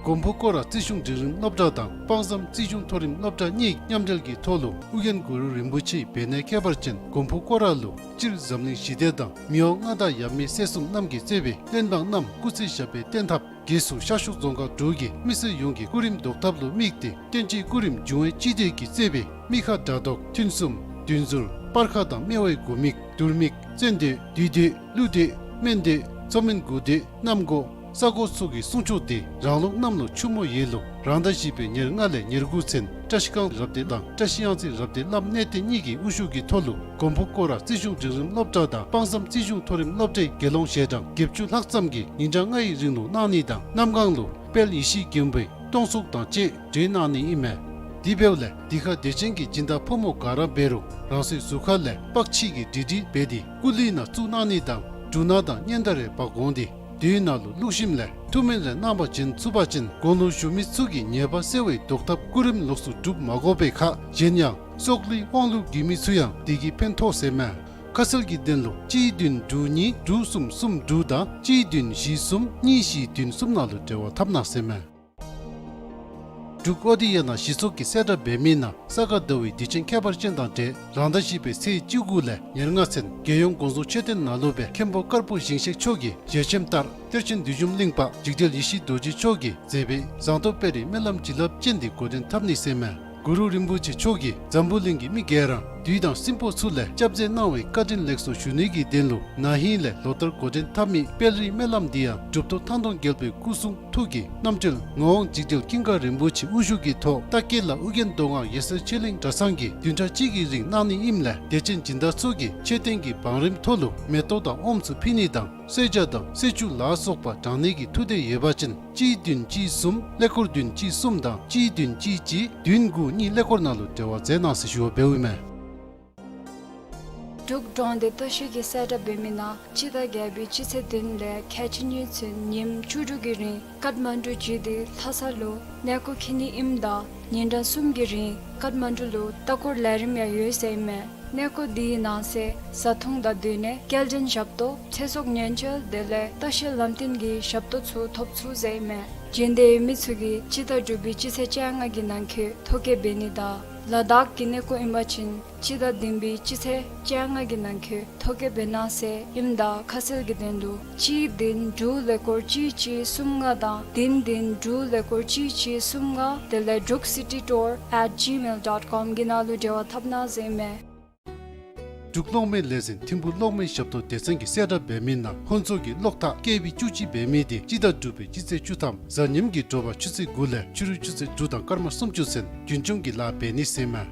མགོན་པོ་སྐོར་ར་རྩིས་གཞུང་འབྲིང་རིམ་སློབ་གྲྭ་དང་དཔང་བསམ་རྩིས་གཞུང་མཐོ་རིམ་སློབ་གྲྭ་གཉིས་མཉམ་འབྲེལ་གྱི་ཐོག་ལུ་ཨོ་རྒྱན་གུ་རུ་རིན་པོ་ཆེའི་བེ་ནེ་ཁྱད་པར་ཅན་མགོན་པོ་སྐོར་ར་ལུ་སྤྱིར་འཛམ་གླིང་ཞི་བདེ་དང་མི་དབང་མངའ་བདག་ཡབ་མེས་སྲས་གསུམ་རྣམས་ཀྱིས་གཙོས་པའི་བློན་འབངས་རྣམས་སྐུ་ཚེ་ཞབས་པད་བརྟན་ཐབས། རྒྱལ་སྲུང་ཤར་ཕྱོགས་རྫོང་ཁག་དྲུག་གི་མི་སེར་ཡོངས་ཀྱི་སྐུ་རིམ་བཟློག་ཐབས་ལུ་དམིགས་ཏེ་བསྟན་སྤྱིའི་སྐུ་རིམ་འབྱུང་བའི་སྤྱི་སྡེ་གིས་གཙོས་པའི་མི་ཁ་དགྲ་བཟློག་ཐུན་གསུམ་བདུན་ཟུར་སྤར་ཁ་དང་སྨེ་བའི་དགུ་མིག་དུར་མིག་བཙན་སྡོད་བདུད་སྡོད་ཀླུ་སྡོད་སྨན་སྡོད་མཚོ་སྨན་དགུ་སྡོད་གནམ་སྒོ་ས་སྒོ་སོགས་ཀྱི་སྲུང་སྐྱོབ་དེ་རང་ལུགས་གནམ་ལོ་ཆུ་མོ་ཡོས་ལོ་རང་ཟླ་བཞི་པའི་ཉེར་ལྔ་ལས་ཉེར་དགུ་ཚུན་བཀྲ་ཤིས་སྒང་རབ་སྡེ་དང་བཀྲ་ཤིས་གཡང་རྩེ་རབ་སྡེ་བླམ་གནས་བརྟན་གཉིས་ཀྱི་དབུ་བཞུགས་ཀྱི་ཐོག་ལུ་མགོན་པོ་སྐོར་ར་རྩིས་གཞུང་འབྲིང་རིམ་སློབ་གྲྭ་དང་དཔང་བསམ་རྩིས་གཞུང་མཐོ་རིམ་སློབ་གྲྭའི་དགེ་སློང་ཞལ་གྲངས་བརྒྱད་ཅུ་ལྷག་ཙམ་གྱིས་ཉིན་གྲངས་ལྔ་ཡི་རིང་ལུ་གནང་ནི་དང་གནམ་སྒང་ལུ་དཔལ་ཡེ་ཤེས་མགོན་པོའི་སྟོང་གཟུགས་དང་བཅས་བྲིས་གནང་ནི་ཨིན་མས། དེ་འབདཝ་ལས་འདི་ཁར་དད་ཅན་གྱི་སྦྱིན་བདག་ཕོ་མོ་ག་ར་འབད་རུང་རང་སོའི་གཟུགས་ཁ་ལས་པགས་ཕྱིས་ཀྱི་འབྲི་འབྲི་འབད་དེ་སྐུ་ལུས་ནང་བཙུགས་གནང་ནི་དང་འབྲུ་སྣ་དང་སྙན་དར་རེ་འབག་འོང་སྟེ་དེའི་ནང་ལུ་བླུགས་ཞིནམ་ལས་ཐུགས་སྨོན་རེ་གནང་བ་བྱིན་ཚུགས་པ་ཅིན་དགུང་ལོ་བཞུགས་མི་ཚུ་གི་ཉེས་པ་སེལ་བའི་བཟློག་ཐབས་སྐུ་རིམ་ལོགས་སུ་སྒྲུབ་མ་དགོ་པའི་ཁར་གཞན་ཡང་སྲོག་ལུས་དབང་ལུས་རྒུད་མི་ཚུ་ཡང་དེ་གིས་ཕན་ཐོགས་ཟེར་མས། ཁ་གསལ་གྱི་དོན་ལུ་གཅིག་བདུན་དྲུག་གཉིས་དྲུག་གསུམ་གསུམ་དྲུག་དང་གཅིག་བདུན་བཞི་གསུམ་གཉིས་བཞི་བདུན་གསུམ་ནང་ལུ་འབྲེལ་བ་འཐབ་གནང་ཟེར་མས། འབྲུག་ཨོ་ཌི་ཡ་ནང་གཞི་ཚོགས་ཀྱི་གསལ་བསྒྲགས་འབད་མི་ནང་ས་ག་ཟླ་བའི་དུས་ཆེན་ཁྱད་པར་ཅན་དང་འབྲེལ་རང་ཟླ་བཞི་པའི་ཚེས་བཅུ་དགུ་ལས་ཉེར་ལྔ་ཚུན་རྒྱལ་ཡོངས་དགོངས་རྫོགས་མཆོད་རྟེན་ནང་ལུ་སྦེ་མཁན་པོ་དཀར་པོ་ཞིང་གཤེགས་མཆོག་གི་ཞལ་ཆེམས་ལྟར་གཏེར་ཆེན་བདུད་འཇོམས་གླིང་པ་འཇིགས་བྲལ་ཡེ་ཤེས་རྡོ་རྗེ་མཆོག་གིས་མཛད་པའི་ཟངས་མདོག་དཔལ་རིའི་སྨོན་ལམ་བྱིན་རླབས་ཅན་དེ་འགོ་འདྲེན་འཐབ་ནི་ཟེར་མས། གུ་རུ་རིན་པོ་ཆེ་མཆོག་གིས་འཛམ་བུ་གླིང་གི་མི་སྒེར་རང་བདུད་དང་སྲིན་པོ་ཚུ་ལས་སྐྱབས་མཛད་གནང་བའི་བཀའ་དྲིན་ལེགས་སོ་ཞུ་ནི་གི་དོན་ལུ་ན་ཧིང་ལས་ལོ་ལྟར་འགོ་འདྲེན་འཐབ་མི་དཔལ་རིའི་སྨོན་ལམ་འདི་ཡང་གྲུབ་ཐོབ་ཐང་སྟོང་རྒྱལ་པོའི་སྐུ་གསུང་ཐུགས་ཀྱི་རྣམ་སྤྲུལ་ངག་དབང་འཇིགས་བྲལ་ཀུན་དགའ་རིན་པོ་ཆེ་དབུ་བཞུགས་ཀྱི་ཐོག་རྟ་སྐད་ལ་ཨོ་རྒྱན་མདོ་སྔགས་འོད་གསལ་ཆོས་གླིང་གྲྭ་ཚང་གིས་བདུན་ཕྲག་གཅིག་གི་རིང་གནང་ནི་ཨིནམ་ལས་དད་ཅན་སྦྱིན་བདག་ཚུ་གིས་མཆོད་རྟེན་གྱི་བང་རིམ་ཐོག་ལུ་མེ་ཏོག་དང་ཨོམ་ཚུ་ཕུལ་ནི་དང་གསོལ་ཇ་དང་གསོལ་ཆུ་ལ་སོགས་པ་དྲང་ནི་གི་ཐུགས་འདོད་ཡོད་པ་ཅིན་གཅིག་བདུན་གཅིག་གསུམ་ཀླད་ཀོར་བདུན་གཅིག་གསུམ་དང་གཅིག་བདུན་གཅིག་གཅིག་བདུན་དགུ་གཉིས་ཀླད་ཀོར་ནང་ལུ་འབྲེལ་བ་མཛད་གནང་ཟེར་ཞུ་བ་འབདཝ་ཨིན་མས། འབྲུག་གྲོང་སྡེ་ལྟ་བཤལ་གྱི་གསལ་བསྒྲགས་འབད་མི་ནང་སྤྱི་ཟླ་བརྒྱད་པའི་སྤྱི་ཚེས་བདུན་ལས་ཁལ་གཅིག་གཉིས་ཚུན་ཉིནམ་བཅུ་དྲུག་གི་རིང་ཀཏ་མན་ཌུ་བརྒྱུད་དེ་ལྷ་ས་ལུ་གནས་སྐོར་འཁྱིད་ནི་ཨིནམ་ད་ཉིན་གྲངས་གསུམ་གྱི་རིང་ཀཏ་མན་ཌུ་ལུ་ལྟ་སྐོར་ལས་རིམ་ཡང་ཡོད་ཟེར་ཨིན་མས། གནས་སྐོར་འདི་གི་ནང་གསེས་བཟའ་འཐུང་དང་སྡོད་གནས་སྐྱེལ་འདྲེན་ཞབས་ཏོག་ཚེ་སྲོག་ཉེན་བཅོལ་དེ་ལས་ལྟ་བཤལ་ལམ་སྟོན་གྱི་ཞབས་ཏོག་ཚུ་ཐོབ་ཚུགས་ཟེར་ཨིན་མས། བྱོན་འདོད་ཡོད་མི་ཚུ་གིས་སྤྱི་ཟླ་དྲུག་པའི་སྤྱི་ཚེས་བཅོ་ལྔ་གི་ནང་འཁོད་ཐོ་བཀོད་འབད་ནི་དང་ལ་དྭགས་ཀྱི་གནས་སྐོར་ཨིན་པ་ཅིན་སྤྱི་ཟླ་བདུན་པའི་སྤྱི་ཚེས་བཅོ་ལྔ་གི་ནང་འཁོད་ཐོ་བཀོད་འབད་གནང་ཟེར་ཨིནམ་ད་ཁ་གསལ་གྱི་དོན་ལུ་གཅིག་བདུན་དྲུག་ཀླད་ཀོར་གཅིག་གཅིག་གསུམ་ལྔ་དང་བདུན་བདུན་དྲུག་ཀླད་ཀོར་གཅིག་གཅིག་གསུམ་ལྔ་དེ་ལས་druk city tour at gmail dot com གི་ནང་ལུ་འབྲེལ་བ་འཐབ་གནང་ཟེར་ཨིན་མས། འབྲུག་གློག་མེ་ལས་འཛིན་ཐིམ་ཕུག་གློག་མེ་ཞབས་ཏོག་སྡེ་ཚན་གྱི་གསལ་བསྒྲགས་འབད་མི་ནང་ཧོན་ཚོ་གི་གློག་ཐག་ཀེ་བི་བཅུ་གཅིག་འབད་མི་དེ་སྤྱི་ཟླ་དྲུག་པའི་སྤྱི་ཚེས་བཅུ་ཐམ་གཟའ་ཉིམ་གྱི་དྲོ་པ་ཆུ་ཚོད་དགུ་ལས་ཕྱི་རུ་ཆུ་ཚོད་དྲུག་དང་སྐར་མ་སུམ་ཅུ་ཚུན་རྒྱུན་སྐྱོང་གི་ལཱ་འབད་ནི་ཟེར་ཨིན་མས།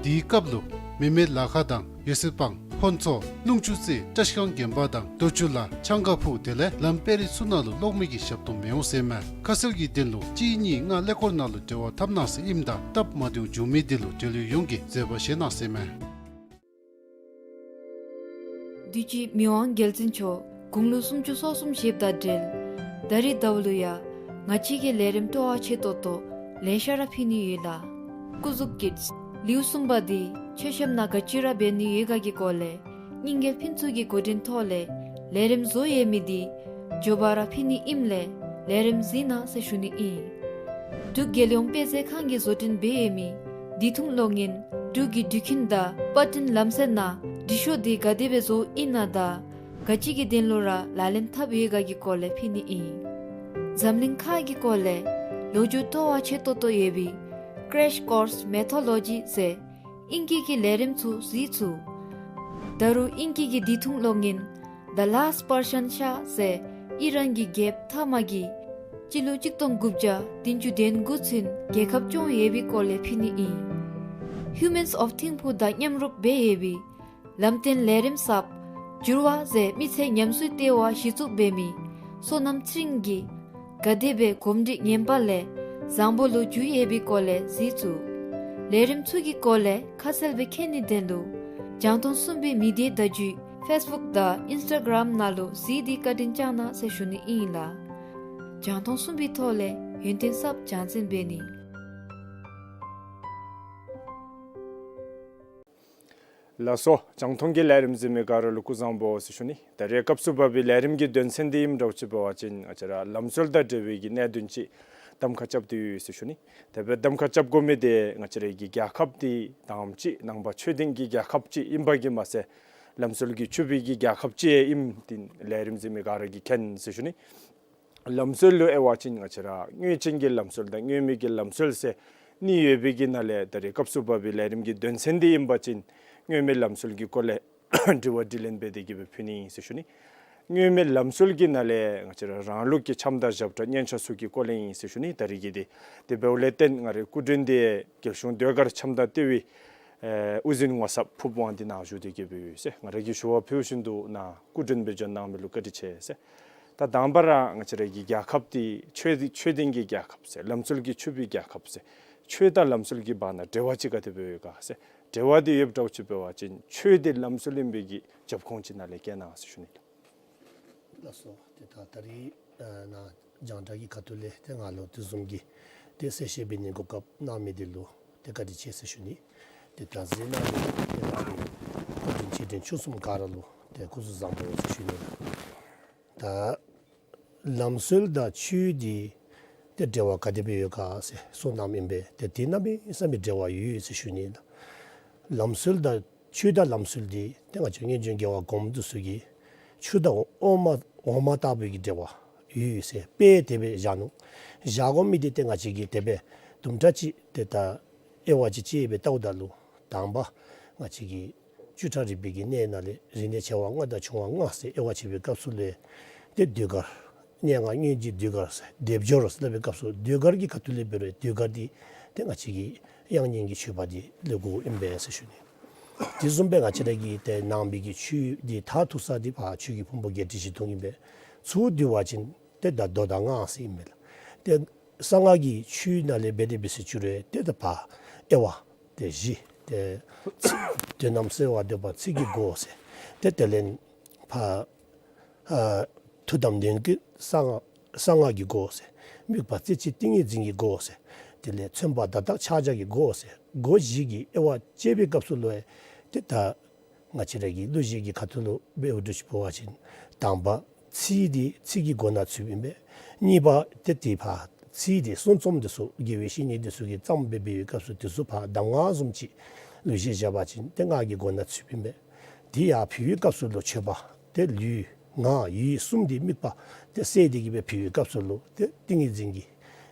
དེའི་སྐབས་ལུ་མི་མེད་ལ་ཁ་དང་ཡོ་སེ་སྤང་ཧོན་ཚོ་ཀླུང་ཆུ་རྩེ་བཀྲ་ཤིས་སྒང་དགོན་པ་དང་རྡོ་ཆུ་ལ་ཆང་ཁ་ཕུག་དེ་ལས་ལམ་དཔལ་རི་ཚུ་ནང་ལུ་གློག་མེ་གི་ཞབས་ཏོག་མི་འོང་ཟེར་ཨིན་མས། ཁ་གསལ་གྱི་དོན་ལུ་གཅིག་གཉིས་ལྔ་ཀླད་ཀོར་ནང་ལུ་འབྲེལ་བ་འཐབ་གནང་ཟེར་ཨིནམ་ད་སྟབས་མ་བདེཝ་བྱུང་མི་དེ་ལུ་འབྲེལ་ཡོད་ཡོངས་ཀྱིས་བཟོད་པ་བཞེས་གནང་ཟེར་ཨིན་མས། འདི་ཅི་མི་དབང་རྒྱལ་བཙུན་མཆོག་དགུང་ལོ་སུམ་ཅུ་སོ་གསུམ་བཞེསཔ་དང་འབྲེལ་ད་རིས་ཟླཝ་ལུ་ཡང་ང་བཅས་ཀྱིས་ལས་རིམ་སྤྲོ་བ་ཆེ་ཏོག་ཏོ་ལེ་ཤ་ར་ཕུལ་ནི་ཡོད་ལགས། སྐུ་གཟུགས་ཀྱི་ལེའུ་གསུམ་པ་འདི་མཆོད་བཤམ་ནང་ག་ཅི་ར་འབད་ནི་ཡོད་ག་གི་སྐོར་ལས་རྙིང་རྒྱལ་ཕུན་ཚོགས་ཀྱི་འགོ་འདྲེན་ཐོག་ལས་ལས་རིམ་བཟོ་ཡོད་མི་འདི་མགྱོགས་པ་ར་ཕུལ་ནི་ཨིནམ་ལས་ལས་རིམ་གཟིགས་གནང་ཟེར་ཞུ་ནི་ཨིན། འབྲུག་རྒྱལ་ཡོངས་དཔེ་མཛོད་ཁང་གིས་བཟོ་སྐྲུན་འབད་ཡོད་མི་དུས་ཐུང་གློག་བརྙན་འབྲུག་གི་འགྲུལ་འཕྲིན་དང་པར་སྐྲུན་ལམ་སྲོལ་ནང་འབྲི་ཤོག་འདི་ག་དེ་སྦེ་བཟོཝ་ཨིན་ན་དང་ག་ཅི་གི་དོན་ལུ་ར་ལག་ལེན་འཐབ་ཡོད་ག་གི་སྐོར་ལས་ཕུལ་ནི་ཨིན། འཛམ་གླིང་ཁག་གི་སྐོར་ལས་ལོ་རྒྱུས་སྤྲོ་བ་ཆེ་ཏོག་ཏོ་ཡོད་པའི་Crash Course Mythology ཟེར་ཨིང་སྐད་ཀྱི་ལས་རིམ་ཚུ་གཟིགས་ཚུགས། ད་རུང་ཨིང་སྐད་ཀྱི་དུས་ཐུང་གློག་བརྙན་The Last Persian Shah ཟེར་ཨི་རན་གྱི་རྒྱལཔོ་ཐ་མ་གིས་སྤྱི་ལོ་གཅིག་སྟོང་དགུ་བརྒྱ་བདུན་ཅུ་དོན་དགུ་ཚུན་རྒྱལ་ཁབ་སྐྱོང་ཡོད་པའི་སྐོར་ལས་ཕུལ་ནི་ཨིན། Humans of ཐིམ་ཕུག་དང་མཉམ་རུབ་འབད་ཡོད་པའི་ལམ་སྟོན་ལས་རིམ་གསརཔ་འགྱུར་བ་ཟེར་མི་ཚེ་ཉམས་གསོའི་ལྟེ་བ་གཞི་བཙུགས་འབད་མི་བསོད་ནམས་ཚེ་རིང་གིས་ག་དེ་སྦེ་གོམས་འདྲིས་ངན་པ་ལས་བཟང་པོ་ལུ་འགྱུར་ཡོད་པའི་སྐོར་ལས་གཟིགས་ཚུགས། ལས་རིམ་ཚུ་གི་སྐོར་ལས་ཁ་གསལ་སྦེ་མཁྱེན་ནིའི་དོན་ལུ་རྒྱང་མཐོང་གསུམ་པའི་མི་སྡེ་བརྡ་བརྒྱུད་ཕེསི་བུཀ་དང་ཨིནསི་ཊ་གརམ་ནང་ལུ་གཟིགས་ཏེ་བཀའ་དྲིན་བསྐྱང་གནང་ཟེར་ཞུ་ནི་ཨིན་ལགས། རྒྱང་མཐོང་གསུམ་པའི་ཐོག་ལས་ཡོན་ཏན་གསརཔ་སྦྱང་བརྩོན་འབད་ནི། ལགས་སོ། རྒྱང་མཐོང་གི་ལས་རིམ་གཟིགས་མི་ག་ར་ལུ་སྐུ་གཟུགས་བཟང་པོ་ཟེར་ཞུ་ནི། ད་རེས་སྐབས་སུ་བབས་པའི་ལས་རིམ་གྱི་དོན་ཚན་འདི་ཨིནམ་འདྲཝ་ཅིག་འབད་བ་ཅིན་ང་བཅས་ར་ལམ་སྲོལ་དང་འབྲེལ་བའི་གི་གནད་དོན་ཅིག་གདམ་ཁ་རྐྱབ་སྟེ་ཡོད་ཟེར་ཞུ་ནི། དེ་སྦེ་གདམ་ཁ་རྐྱབ་དགོ་མི་དེ་ང་བཅས་ར་གི་རྒྱལ་ཁབ་འདི་དང་པ་ཅིག་ནང་པ་ཆོས་ལྡན་གྱི་རྒྱལ་ཁབ་ཅིག་ཨིན་པ་གིས་མ་ཚད་ལམ་སྲོལ་གྱིས་ཕྱུག་པའི་གི་རྒྱལ་ཁབ་ཅིག་ཨིནམ་འདི་ལས་རིམ་གཟིགས་མི་ག་ར་གིས་མཁྱེན་ཟེར་ཞུ་ནི། ལམ་སྲོལ་ལུ་དབྱེ་བ་ཅིན་ང་བཅས་ར་སྔོན་བྱོན་གྱི་ལམ་སྲོལ་དང་སྔོན་མེད་ཀྱི་ལམ་སྲོལ་ཟེར་གཉིས་ཡོད་པའི་གི་ནང་ལས་ད་རེས་སྐབས་སུ་བབས་པའི་ལས་རིམ་གྱི་དོན་ཚན་འདི་ཨིན་པ་ཅིན་སྔོན་མེད་ལམ་སྲོལ་གྱི་སྐོར་ལས་དྲི་བ་དྲིས་ལན་འབད་དེ་གི་སྦེ་ཕུལ་ནི་ཨིན་ཟེར་ཞུ་ནི། སྔོན་མེད་ལམ་སྲོལ་གྱི་ནང་ལས་ང་བཅས་ར་རང་ལུགས་ཀྱི་འཆམ་དང་ཞབས་ཁྲ་སྙན་ཆ་ཚུ་གི་སྐོར་ལས་ཨིན་ཟེར་ཞུ་ནི། ད་རེས་ཀྱི་འདི་དེ་འབདཝ་ལས་བརྟེན་ང་རའི་སྐུ་མགྲོན་འདི་རྒྱལ་གཞུང་ཟློས་གར་འཆམ་དང་ལྟེ་བའི་ཨེ་དབུ་འཛིན་ངོ་ཚབ་ཕུརཔ་དབང་འདུས་ནཱ་བཞུགས་ཏེ་གི་སྦེ་ཡོད་ཟེར། ང་ར་གིས་ཞུ་བ་ཕུལ་བཞིན་དུ་ནཱ་སྐུ་མགྲོན་སྦེ་བྱོན་གནང་མི་ལུ་བཀའ་དྲིན་ཆེ་ཟེར། ད་དང་པ་ར་ང་བཅས་ར་གི་རྒྱལ་ཁབ་འདི་ཆོས་འདི་ཆོས་ལྡན་གྱི་རྒྱལ་ཁབ་ཟེར་ལམ་སྲོལ་གྱིས་ཕྱུག་པའི་རྒྱལ་ཁབ་ཟེར་ཆོས་དང་ལམ་སྲོལ་གྱི་བར་ན་འབྲེལ་བ་ཅིག་ག་དེ་སྦེ་ཡོད་ག་ཟེར་འབྲེལ་བ་འདི་ཡོདཔ་འདྲཝ་ཅིག་འབད་བ་ཅིན་ཆོས་འདི་ལམ་སྲོལ་ཨིན་པའི་གི་རྒྱབ་ཁུངས་ཅིག་ནཱ་ལས་བཀལ་གནང་ཟེར་ཞུ་ནི་ལགས། ལགས་སོ། ཏེ་ད་ད་རིས་ཨ་ནཱ་རྒྱང་བསྒྲགས་ཀྱི་ཁ་ཐུག་ལས་ཏེ་ང་ལུ་དེ་བཟུམ་གྱི་ཏེ་གསལ་བཤད་འབད་ནིའི་གོ་སྐབས་གནང་མི་འདི་ལུ་ཏེ་བཀའ་དྲིན་ཆེ་ཟེར་ཞུ་ནི། ཏེ་ད་གཟིགས་གནང་མི་ཏེ་ང་རའི་སྐུ་མགྲོན་ཆེ་འབྲིང་ཆུང་གསུམ་ག་ར་ལུ་ཏེ་སྐུ་གཟུགས་བཟང་པོ་ཟེར་ཞུ་ནི་ལགས། ད་ལམ་སྲོལ་དང་ཆོས་འདི་ཏེ་འབྲེལ་བ་ག་དེ་སྦེ་ཡོད་ག་ཟེར་གསུངས་གནངམ་ཨིན་པས། ཏེ་འདི་གནམ་མེད་ས་མེད་འབྲེལ་བ་ཡོད་ཟེར་ཞུ་ནི་ལགས། ལམ་སྲོལ་དང་ཆོས་དང་ལམ་སྲོལ་འདི་ཏེ་ང་བཅས་སྔོན་བྱོན་རྒྱལ་བ་གོངམ་འདི་ཚུ་གིས་ཆུ་དང་འོ་མ་འོ་མ་ལྟ་བུའི་གི་འབྲེལ་བ་ཡོད་ཟེར་དཔེ་དེ་སྦེ་བཞག་ནུག། བཞག་དགོ་མི་འདི་ཏེ་ང་བཅས་ཀྱིས་དེ་སྦེ་དུམ་གྲ་ཅིག་ཏེ་ད་དབྱེ་བ་ཅིག་ཕྱེ་སྦེ་བལྟཝ་ད་ལུ་དང་པ་ང་བཅས་ཀྱི་བཅུ་ཕྲག་རིག་པའི་གི་གནས་ནང་ལས་རིག་གནས་ཆེ་བ་ལྔ་དང་ཆུང་བ་ལྔ་ཟེར་དབྱེ་བ་ཕྱེ་བའི་སྐབས་སུ་ལས་ཏེ་ཟློས་གར་སྙན་ངག་སྙན་འཇེབས་ཟློས་གར་ཟེར་སྡེབ་སྦྱོར་ཟེར་སླབ་པའི་སྐབས་སུ་ཟློས་གར་གྱི་ཁ་ཐུག་ལས་འབད་རུང་ཟློས་གར་འདི་ཏེ་ང་བཅས་ཀྱི་དབྱངས་སྙན་གྱི་མཆོད་པ་འདི་ལུ་གོཝ་ཨིན་པས་ཟེར་ཞུ་ནི། དེ་བཟུམ་སྦེ་ང་བཅས་ར་གི་ཏེ་ནང་པའི་གི་ཆོས་འདི་མཐར་ཐུག་ས་འདི་ཕར་ཆོས་ཀྱི་ཕུང་པོ་བརྒྱད་ཁྲི་བཞི་སྟོང་ཨིན་པས། ཚུར་བསྡུ་བ་ཅིན་ཏེ་ད་མདོ་དང་སྔགས་ཟེར་ཨིན་མས་ལགས། ཏེ་གསང་སྔགས་ཀྱི་ཆོས་ནང་ལས་འབད་དེ་འབད་ཟེར་ཞུ་རུང་ཏེ་ད་ཕར་དབྱེ་བ་ཏེ་བཞི་ཏེ་དོན་རྣམས་གསལ་བར་འདོད་པ་ཚིག་གི་སྒོ་ཟེར། ཏེ་དེ་ལས་ཕར་ཨ་ཐུགས་དམ་ལྡན་གྱི་གསང་སྔགས་གསང་སྔགས་ཀྱི་སྒོ་ཟེར། དམིགས་པ་རྩེ་གཅིག་ཏིང་ངེ་འཛིན་གྱི་སྒོ་ཟེར། དེ་ལས་མཚོན་པ་བརྡ་རྟགས་ཕྱག་རྒྱ་གི་སྒོ་ཟེར། སྒོ་བཞི་གི་དབྱེ་བ་ཕྱེ་བའི་སྐབས་སུ་ལུ་ཏེ་ད་ང་བཅས་ར་གི་གླུ་གཞས་ཀྱི་ཁ་ཐུག་ལུ་འབདཝ་འདྲཝ་ཅིག་འབད་བ་ཅིན་དང་པ་ཚིག་འདི་ཚིག་གི་སྒོ་ནང་ཚུདཔ་ཨིན་པས། གཉིས་པ་ཏེ་ཏེ་ཕར་ཚིག་འདི་གསུང་རྩོམ་འདི་ཚུ་དགེ་བའི་བཤེས་གཉེན་འདི་ཚུ་གིས་བརྩམས་སྦེ་འབད་བའི་སྐབས་སུ་འདི་ཚུ་ཕར་གདམས་ངག་བཟུམ་ཅིག་ལུ་གཞི་བཞག་པ་ཅིན་ཏེ་སྔགས་ཀྱི་སྒོ་ནང་ཚུདཔ་ཨིན་པས། དེ་ཡང་ཕུལ་བའི་སྐབས་སུ་ལུ་མཆོད་པ་ཏེ་ལུས་ངག་ཡིད་གསུམ་འདི་དམིགས་པ་ཏེ་གསལ་ཏེ་གི་སྦེ་ཕུལ་བའི་སྐབས་སུ་ལུ་ཏེ་ཏིང་ངེ་འཛིན་གྱི་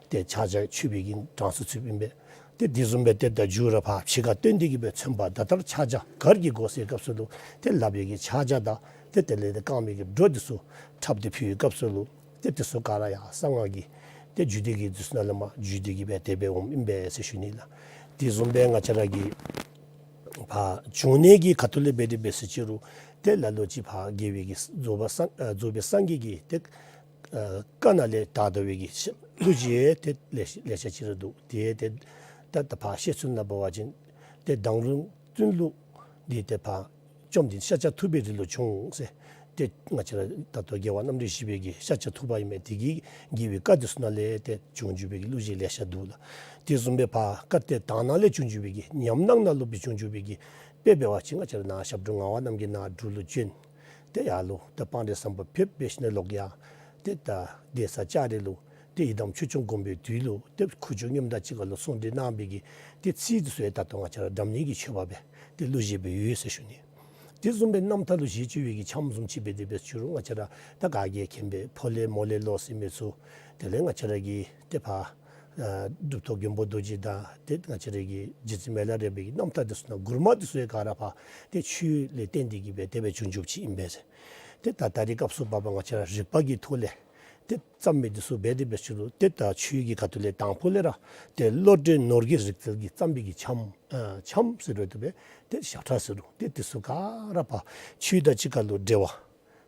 ཏེ་ཕྱག་རྒྱ་མཆོད་པའི་གི་གྲངས་སུ་ཚུདཔ་ཨིན་པས། ཏེ་དེ་བཟུམ་སྦེ་ཏེ་ད་མཇུག་ར་ཕར་ཕྱི་ཁར་བཏོན་ཏེ་གི་སྦེ་མཚོན་པ་བརྡ་རྟགས་ཕྱག་རྒྱ་གར་གྱི་སྒོ་ཟེར་སྐབས་སུ་ལུ་ཏེ་ལག་པའི་གི་ཕྱག་རྒྱ་དང་ཏེ་དེ་ལས་ཏེ་རྐངམའི་གི་སྒྲོ་འདི་ཚུ་འཁྲབ་སྟེ་ཕུལ་བའི་སྐབས་སུ་ལུ་ཏེ་དེ་ཚུ་ག་ར་ཡང་གསང་སྔགས་ཀྱི་ཏེ་རྒྱུད་སྡེ་གི་འདི་ཚུ་ནང་ལས་མར་བརྒྱུད་དེ་གི་སྦེ་དེ་སྦེ་འོངམ་ཨིན་པས་ཟེར་ཞུ་ནི་ལགས། དེ་བཟུམ་སྦེ་ང་བཅས་ར་གི་ཕར་འབྱུང་གནས་ཀྱི་ཁ་ཐུག་ལས་འབད་དེ་འབད་ཟེར་ཞུ་རུང་ཏེ་ལ་ལུ་ཅིག་ཕར་རྒྱལ་བའི་གི་རྫོགས་པ་སངས་ཨ་རྫོགས་པའི་སངས་རྒྱས་ཀྱི་ཏེ་ཨ་བཀའ་ནང་ལས་དར་དར་བའི་གི་ཤ་གླུ་གཞས་ཏེ་ལེ་ཤ་ལེ་ཤ་ཅིག་ར་འདུག། ཏེ་ཏེ་ད་ད་ཕར་བཤད་ཚུལ་ནང་འབད་བ་ཅིན་ཏེ་མདང་དྲོ་བཙུན་གླུ་འདི་ཏེ་ཕར་བཅོམ་ལྡན་ཤཱཀྱ་ཐུབ་པའི་རིགས་ལུ་བྱུང་ཟེར། ཏེ་ང་བཅས་ར་ད་ལྟོ་རྒྱལ་བ་རྣམ་འདྲེན་བཞི་པའི་གི་ཤཱཀྱ་ཐུབ་པ་ཨིན་མས། དེ་གིས་རྒྱལ་བའི་བཀའ་འདི་ཚུ་ནང་ལས་ཏེ་བྱུང་བྱུངམ་སྦེ་གི་གླུ་གཞས་ལེ་ཤ་འདུག་ལགས། དེ་བཟུམ་སྦེ་ཕར་བཀའ་གཏེར་དག་སྣང་ལས་བྱུང་བྱུངམ་སྦེ་གི་ཉམས་སྣང་ནང་ལུ་སྦེ་བྱུང་བྱུངམ་སྦེ་གི་དཔེ་འབད་བ་ཅིན་ང་བཅས་ར་ནཱ་ཞབས་དྲུང་ངག་དབང་རྣམ་རྒྱལ་ནཱ་འབྲུག་ལུ་བྱོན། ཏེ་ཡར་ལུ་ད་སྤང་རི་ཟམ་པ་ཕེབས་འབད་ཞིནམ་ལས་ལོག་ཡར་ཏེ་ད་གདན་ས་ལྕགས་རི་ལུ་ཏེ་ཡི་དམ་ཆོས་སྐྱོང་སྒོམ་པའི་དུས་ལུ་ཏེ་ཁུ་བྱུག་སྙོམས་དང་གཅིག་ཁར་ལུ་ཚོགས་འདུ་གནང་བའི་གི་ཏེ་ཚིག་འདི་ཚུ་ཡང་ད་ལྟོ་ང་བཅས་ར་སྒྲ་སྙན་གྱི་མཆོད་པ་སྦེ་ཏེ་གླུ་གཞས་སྦེ་ཡོད་ཟེར་ཞུ་ནི། དེ་བཟུམ་སྦེ་རྣམ་ཐར་ལུ་གཞི་བཅོལ་བའི་གི་འཆམ་བཟུམ་ཅིག་འབད་དེ་འབད་ཞུ་རུང་ང་བཅས་ར་ད་ག་གིས་མཁྱེན་པའི་ཕོ་ལས་མོ་ལས་ལོ་ཟེར་མི་ཚུ་དེ་ལས་ང་བཅས་ར་གི་ཏེ་ཕར་ཨ་གྲུབ་ཐོབ་མགོན་པོ་རྡོ་རྗེ་དང་ཏེ་ང་བཅས་ར་གི་རྗེ་བཙུན་མི་ལ་རས་པའི་གི་རྣམ་ཐར་འདི་ཚུ་ནང་མགུར་མ་འདི་ཚུ་ཡང་ག་ར་ཕར་ཏེ་ཆོས་ལས་བརྟེན་ཏེ་གི་སྦེ་དེ་སྦེ་བྱུང་བྱུངམ་ཅིག་ཨིན་པས་ཟེར། ཏེ་ད་ད་རེས་སྐབས་སུ་བབ་པ་ང་བཅས་ར་རིག་པ་གི་ཐོག་ལས་ཏེ་བརྩམས་མི་འདི་ཚུ་འབད་དེ་འབད་ཞུ་རུང་ཏེ་ད་ཆོས་ཀྱི་ཁ་ཐུག་ལས་དང་ཕུ་ལས་ར་ཏེ་བློ་གྲོས་ནོར་གྱི་རིག་རྩལ་གྱིས་བརྩམས་པའི་གི་འཆམ་ཨ་འཆམ་ཟེར་རུང་དེ་སྦེ་ཏེ་ཞབས་ཁྲ་ཟེར་རུང་ཏེ་འདི་ཚུ་ག་ར་ཕར་ཆོས་དང་གཅིག་ཁར་ལུ་འབྲེལ་བ་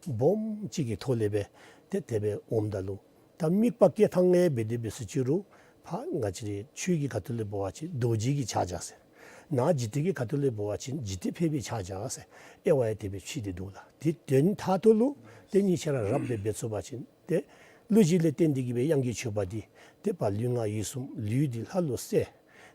སྦོམ་ཅིག་གི་ཐོག་ལས་སྦེ་ཏེ་དེ་སྦེ་འོངམ་ད་ལུ་ད་དམིགས་པ་བསྐྱེད་ཐངས་ལས་འབད་དེ་འབད་ཟེར་ཞུ་རུང་ཕར་ང་བཅས་རའི་ཆོས་ཀྱི་ཁ་ཐུག་ལས་འབད་བ་ཅིན་རྡོ་རྗེ་གི་ཕྱག་རྒྱ་ཟེར། ནཱ་འཇིག་རྟེན་གྱི་ཁ་ཐུག་ལས་འབད་བ་ཅིན་འཇིག་རྟེན་ཕལ་པའི་ཕྱག་རྒྱ་ཟེར། དབྱེ་བ་ཡང་དེ་སྦེ་ཕྱེ་སྟེ་འདུག་ལགས། དེ་དོན་མཐར་ཐུག་ལུ་ཏེ་གཉིས་ཆ་ར་རབ་སྦེ་འབད་ཚུགས་པ་ཅིན་ཏེ་གླུ་གཞས་ལས་བརྟེན་ཏེ་གི་སྦེ་དབྱངས་ཀྱི་མཆོད་པ་འདི་ཏེ་ཕར་ལུས་ངག་ཡིད་གསུམ། ལུས་འདི་ལྷ་ལུ་གསལ།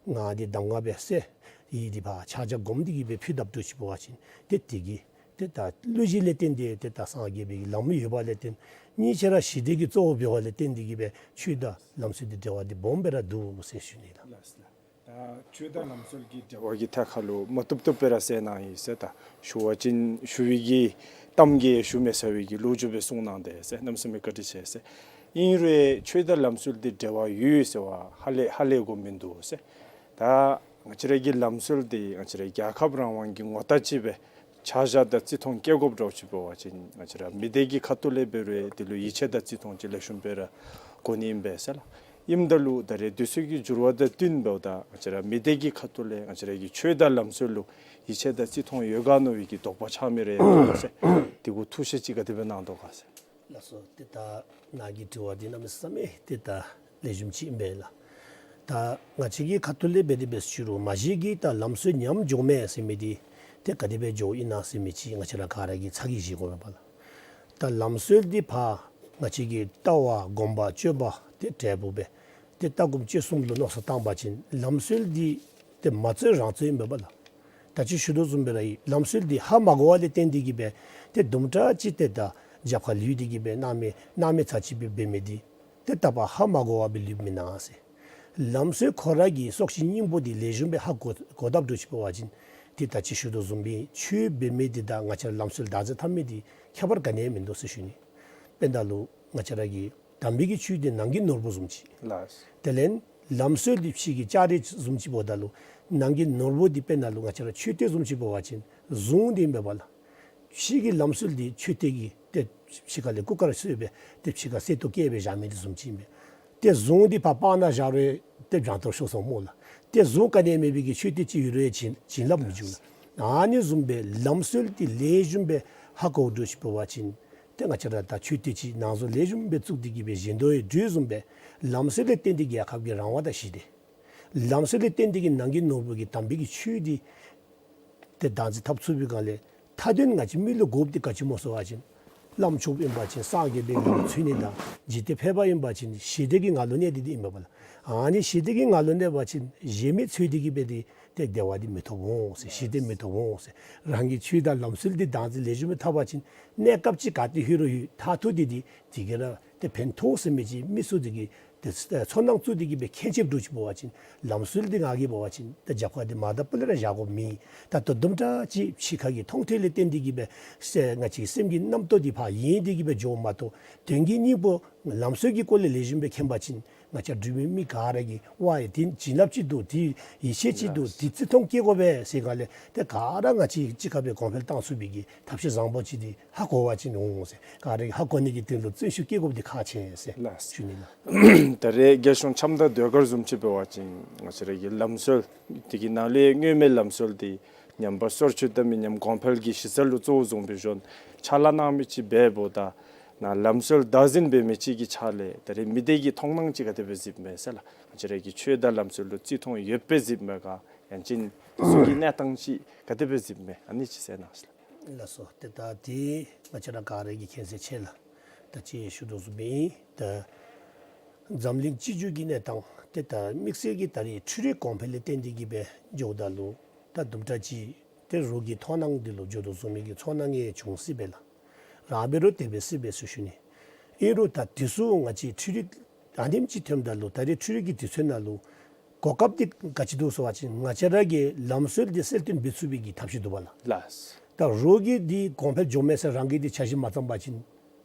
ངག་འདི་གདམས་ངག་སྦེ་གསལ། ཡིད་དེ་ཕར་ཕྱག་རྒྱ་བསྒོམ་སྟེ་གི་སྦེ་ཕུལ་དཔ་འདྲཝ་ཅིག་འབད་བ་ཅིན་ཏེ་དེ་གིས་ཏེ་ད་བསླུ་བྱེད་ལས་བརྟེན་ཏེ་ཏེ་ད་སངས་རྒྱས་པའི་ལམ་ཡོདཔ་ལས་བརྟེན་གཉིས་ཆ་ར་ཞི་བདེ་གི་གཙོ་བོ་འབདཝ་ལས་བརྟེན་ཏེ་གི་སྦེ་ཆོས་དང་ལམ་སྲོལ་འདི་འབྲེལ་བ་འདི་སྦོམ་སྦེ་ར་འདུག་ཟེར་ཞུ་ནི་ལགས། ལགས་སོ། ད་ཆོས་དང་ལམ་སྲོལ་གྱི་འབྲེལ་བ་གི་ཐད་ཁར་ལུ་མ་བཏུབ་བཏུབ་སྦེ་ར་གསལ་གནང་ཡི་ཟེར། ད་ཞུ་བ་ཅིན་ཞུ་བའི་གི་གཏམ་གྱིས་ཞུ་མི་ཚར་བའི་གི་ལོ་རྒྱུས་སྦེ་གསུངས་གནང་དེས་ཟེར། གནམ་མེད་ས་མེད་བཀའ་དྲིན་ཆེ་ཟེར། ཨིན་རུང་ཆོས་དང་ལམ་སྲོལ་འདི་འབྲེལ་བ་ཡོད་ཟེར་བ་ཧ་ལས་ཧ་ལས་དགོཔ་མིན་འདུག་ཟེར། ད་ང་བཅས་ར་གི་ལམ་སྲོལ་འདི་ང་བཅས་ར་རྒྱལ་ཁབ་རང་དབང་གི་ངོ་རྟགས་ཅིག་སྦེ་ཆ་བཞག་དང་བརྩི་མཐོང་བསྐྱེད་དགོཔ་འདྲཝ་ཅིག་འབད་བ་ཅིན་ང་བཅས་ར་མི་སྡེ་གི་ཁ་ཐུག་ལས་འབད་རུང་དེ་ལུ་ཡིད་ཆེས་དང་བརྩི་མཐོང་ཅིག་ལེགས་ཤོམ་སྦེ་ར་དགོ་ནི་ཨིན་པས་ཟེར་ལགས། ཨིནམ་ད་ལུ་ད་རེས་དུས་ཚོད་ཀྱི་འགྱུར་བ་དང་བསྟུན་འབདཝ་ད་ང་བཅས་ར་མི་སྡེ་གི་ཁ་ཐུག་ལས་ང་བཅས་ར་གི་ཆོས་དང་ལམ་སྲོལ་ལུ་ཡིད་ཆེས་དང་བརྩི་མཐོང་ཡོད་ག་མནོ་བའི་གི་དོགས་པ་ཆགས་མི་རེ་ཡོད་ཟེར། དེ་གུ་ཐུགས་བཞེད་ཅིག་ག་དེ་སྦེ་གནང་དོ་ག་ཟེར། ལགས་སོ། ཏེ་ད་ནཱ་གི་དྲི་བ་འདི་གནམ་མེད་ས་མེད་ཏེ་ད་ལེགས་ཤོམ་ཅིག་ཨིན་པས་ལགས། ད་ང་བཅས་ཀྱི་ཁ་ཐུག་ལས་འབད་དེ་འབད་ཞུ་རུང་མ་གཞི་གི་ད་ལམ་སྲོལ་ཉམས་འགྱོ་མི་ཟེར་མི་འདི་ཏེ་ག་དེ་སྦེ་འགྱོཝ་ཨིན་ན་ཟེར་མི་ཅིག་ང་བཅས་ར་ག་ར་གིས་ཚ་གྱང་བཞེས་དགོ་པས་ལགས། ད་ལམ་སྲོལ་འདི་ཕར་ང་བཅས་ཀྱི་ལྟ་བ་སྒོམ་པ་སྤྱོད་པ་ཏེ་འབྲས་བུ་སྦེ་ཏེ་ལྟ་སྒོམ་སྤྱོད་གསུམ་ལུ་མནོ་བསམ་བཏང་བ་ཅིན་ལམ་སྲོལ་འདི་ཏེ་མ་རྩོད་རང་རྩོད་ཨིན་པས་ལགས། ད་ཅི་ཞུ་དོ་བཟུམ་སྦེ་ར་ཨིན། ལམ་སྲོལ་འདི་ཧ་མ་གོ་བ་ལས་བརྟེན་ཏེ་གི་སྦེ་ཏེ་དུམ་གྲ་ཅིག་ཏེ་ད་རྒྱབ་ཁར་ལུས་ཏེ་གི་སྦེ་སྣང་མེད་སྣང་མེད་ཚར་ཅིག་སྦེ་འབད་མི་འདི་ཏེ་ད་ཕར་ཧ་མ་གོ་བར་སྦེ་ལུསཔ་མེན་ན་ཟེར། ལམ་སྲོལ་ཁོ་ར་གི་སྲོག་ཤིང་སྙིང་པོ་འདི་ལེགས་ཤོམ་སྦེ་ཧ་གོ་གོ་དཔ་འདྲཝ་ཅིག་འབད་བ་ཅིན་ཏེ་ད་ཅི་ཞུ་དོ་བཟུམ་སྦེ་ཆོས་འབད་མི་འདི་དང་ང་བཅས་ར་ལམ་སྲོལ་བདག་འཛིན་འཐབ་མི་འདི་ཁྱད་པར་ག་ནི་ཡང་མིན་འདུག་ཟེར་ཞུ་ནི། དཔེར་ན་ད་ལུ་ང་བཅས་ར་གི་དམ་པའི་གི་ཆོས་འདི་ནང་གི་ནོར་བུ་བཟུམ་ཅིག། ལགས། དེ་ལས་ལམ་སྲོལ་འདི་ཕྱི་གི་ལྕགས་རི་བཟུམ་ཅིག་འབདཝ་ད་ལུ་ནང་གི་ནོར་བུ་འདི་དཔེར་ན་ད་ལུ་ང་བཅས་ར་མཆོད་རྟེན་བཟུམ་ཅིག་འབད་བ་ཅིན་གཟུངས་འདི་ཨིན་པས་ལགས། ཕྱི་གི་ལམ་སྲོལ་འདི་མཆོད་རྟེན་གྱི་ཏེ་ཕྱི་ཁ་ལས་གུར་དཀར་བཟོ་སྦེ་ཏེ་ཕྱི་ཁར་གསེར་ཏོག་བཀལ་སྦེ་བཞག་མི་འདི་བཟུམ་ཅིག་ཨིན་པས། ཏེ་གཟུངས་འདི་ཕར་སྤང་ནང་བཞག་རུང་ཏེ་བྱང་ཐོར་ཤོར་སོང་སྨོ་ལགས། ཏེ་གཟུངས་ག་ནི་ཡང་མེད་པའི་གི་མཆོད་རྟེན་ཅིག་ཡོད་རུང་བྱིན་བྱིན་རླབས་མི་འཇུག་ལགས། ཨ་ནི་བཟུམ་སྦེ་ལམ་སྲོལ་འདི་ལེགས་ཤོམ་སྦེ་ཧ་གོ་འདྲཝ་ཅིག་འབད་བ་ཅིན་ཏེ་ང་བཅས་ར་ད་མཆོད་རྟེན་ཅིག་ནང་བཟོ་ལེགས་ཤོམ་སྦེ་བཙུགས་ཏེ་གི་སྦེ་བཞེངས་དོ་ཡོད་དོ་བཟུམ་སྦེ་ལམ་སྲོལ་ལས་བརྟེན་ཏེ་རྒྱལ་ཁབ་ཀྱི་རང་དབང་དང་ཞི་བདེ། ལམ་སྲོལ་ལས་བརྟེན་ཏེ་གི་ནང་གི་ནོར་བུ་གི་དམ་པའི་གི་ཆོས་འདི་ཏེ་བདག་འཛིན་འཐབ་ཚུགས་པའི་སྒང་ལས་མཐའ་དོན་ང་བཅས་མི་ལུ་དགོཔ་འདི་ག་ཅི་སྨོ་ཟེར་བ་ཅིན་བླམ་ཆོསཔ་ཨིན་པ་ཅིན་སངས་རྒྱས་པའི་ངང་ཚུད་ནི་དང་འཇིག་རྟེན་ཕལ་པ་ཨིན་པ་ཅིན་ཞི་བདེ་གི་ངང་ལུ་གནས་ཏེ་འདི་ཨིན་པས་ལགས། ཨ་ནི་ཞི་བདེ་གི་ངང་ལུ་གནས་པ་ཅིན་གཞན་མི་འཚོལ་ཏེ་གི་སྦེ་འདི་ཏེ་བདེ་བ་འདི་མི་ཐོབ་འོང་ཟེར། ཞི་བདེ་མི་ཐོབ་འོང་ཟེར། རང་གི་ཆོས་དང་ལམ་སྲོལ་འདི་བདག་འཛིན་ལེགས་ཤོམ་སྦེ་འཐབ་པ་ཅིན་གནས་སྐབས་ཅིག་ག་ཏེ་ལྷོད་རུང་ལྷོད་མཐར་ཐུག་འདི་འདི་དེ་གིས་ར་ཏེ་ཕན་ཐོགས་ཟེར་མི་ཅིག་མི་ཚུ་འདི་གིས་ཏེ་ཚོར་སྣང་བཙུགས་ཏེ་གི་སྦེ་མཁྱེན་ཆེབ་འདྲཝ་ཅིག་འབད་བ་ཅིན་ལམ་སྲོལ་འདི་ང་གིས་འབད་བ་ཅིན་ད་རྒྱབ་ཁར་འདི་མར་དང་པ་ལས་ར་བཞག་དགོཔ་མེད། ད་ལྟོ་དུམ་གྲ་ཅིག་ཕྱི་ཁ་གི་མཐོང་ཐོས་ལས་བརྟེན་ཏེ་གི་སྦེ་ཟེར་ང་བཅས་ཀྱི་སེམས་ཀྱི་རྣམ་རྟོག་འདི་ཕར་ཡེངས་ཏེ་གི་སྦེ་འགྱོཝ་མ་གཏོགས་དོན་གྱི་སྙིང་པོ་ལམ་སྲོལ་གྱི་སྐོར་ལས་ལེགས་ཤོམ་སྦེ་མཁྱེན་པ་ཅིན་ང་བཅས་འབྲུག་མི་མི་ག་ར་གིས་ཝའེ་འདི་བྱིན་རླབས་ཅིག་འདུག། འདི་ཡིད་ཆེས་ཅིག་འདུག། འདི་བརྩི་མཐོང་བསྐྱེད་དགོ་པས་ཟེར་སྒང་ལས་ཏེ་ག་ར་ང་བཅས་གཅིག་ཁར་སྦེ་གོང་འཕེལ་གཏང་ཚུགས་པའི་གི་ཐབས་ཤེས་བཟང་པོ་ཅིག་འདི་ཧ་གོ་བ་ཅིན་འོང་ཟེར། ག་ར་གིས་ཧ་གོ་ནི་གི་དོན་ལུ་བརྩོན་ཤུགས་བསྐྱེད་དགོཔ་འདི་ཁག་ཆེ་ཟེར་ལགས། ཞུ་ནི་ལགས། ད་རེས་རྒྱལ་གཞུང་ཆབ་མདོ་ཟློས་གར་བཟུམ་ཅིག་འབད་བ་ཅིན་ང་བཅས་ར་གི་ལམ་སྲོལ་འདི་གི་ནང་ལས་སྔོན་མའི་ལམ་སྲོལ་འདི་ཉམས་པ་སོར་ཆུད་དང་མི་ཉམས་གོང་འཕེལ་གྱི་གཞི་རྩ་ལུ་གཙོ་བོ་བཟུང་སྦེ་བཞག་ཕྱག་ལཱ་གནང་མི་ཅིག་འབདཝ་ད་ནཱ་ལམ་སྲོལ་བདག་འཛིན་འབད་མི་ཅིག་གི་ཆ་ལས་ད་རེས་མི་སྡེ་གི་མཐོང་སྣང་ཅིག་ག་དེ་སྦེ་གཟིགསཔ་མས་ཟེར་ལགས། ང་བཅས་ར་གི་ཆོས་དང་ལམ་སྲོལ་ལུ་བརྩི་མཐོང་ཡོདཔ་སྦེ་གཟིགསཔ་མས་ག་ཡང་ཅིན་དེ་ཚུ་གི་གནས་སྟངས་ཅིག་ག་དེ་སྦེ་གཟིགསཔ་མས། ཨ་ནི་ཅིག་གསལ་གནང་ཟེར་ལགས། ལགས་སོ། ཏེ་ད་འདི་ང་བཅས་ར་ག་ར་གིས་མཁྱེན་གསལ་ཆེ་ལགས། ད་ཅི་ཞུ་དོ་བཟུམ་སྦེ་ད་འཛམ་གླིང་སྤྱི་རྒྱུ་གི་གནས་སྟངས་ཏེ་ད་དམིགས་བསལ་གྱིས་ད་རེས་འཕྲུལ་རིག་གོང་འཕེལ་ལས་བརྟེན་ཏེ་གི་སྦེ་འགྱོཝ་ད་ལུ་ད་དུམ་གྲ་ཅིག་ཏེ་རོགས་ཀྱི་མཐོང་སྣང་འདི་ལུ་འགྱོ་དོ་བཟུམ་མའི་གི་ཚོར་སྣང་ཡང་བྱུང་སྲིད་པས་ལགས། རང་འབད་རུང་དེ་སྦེ་སྲིད་པས་ཟེར་ཞུ་ནི། ཨིན་རུང་ད་དེ་ཚུ་ང་བཅས་འཕྲུལ་རིག་ཨ་ནེམ་ཅིག་ཐོནམ་ད་ལུ་ད་རེས་འཕྲུལ་རིག་གི་དུས་ཚོད་ནང་ལུ་གོ་སྐབས་འདི་ག་ཅི་འདུག་ཟེར་བ་ཅིན་ང་བཅས་ར་གི་ལམ་སྲོལ་འདི་གསལ་སྟོན་འབད་ཚུགས་པའི་གི་ཐབས་ཤེས་འདུག་པ་ལགས། ལགས། ད་རོགས་ཀྱིས་འདི་གོང་འཕེལ་འགྱོ་མས་ཟེར་རང་གིས་འདི་འཆར་གཞི་མ་བརྩམས་པ་ཅིན་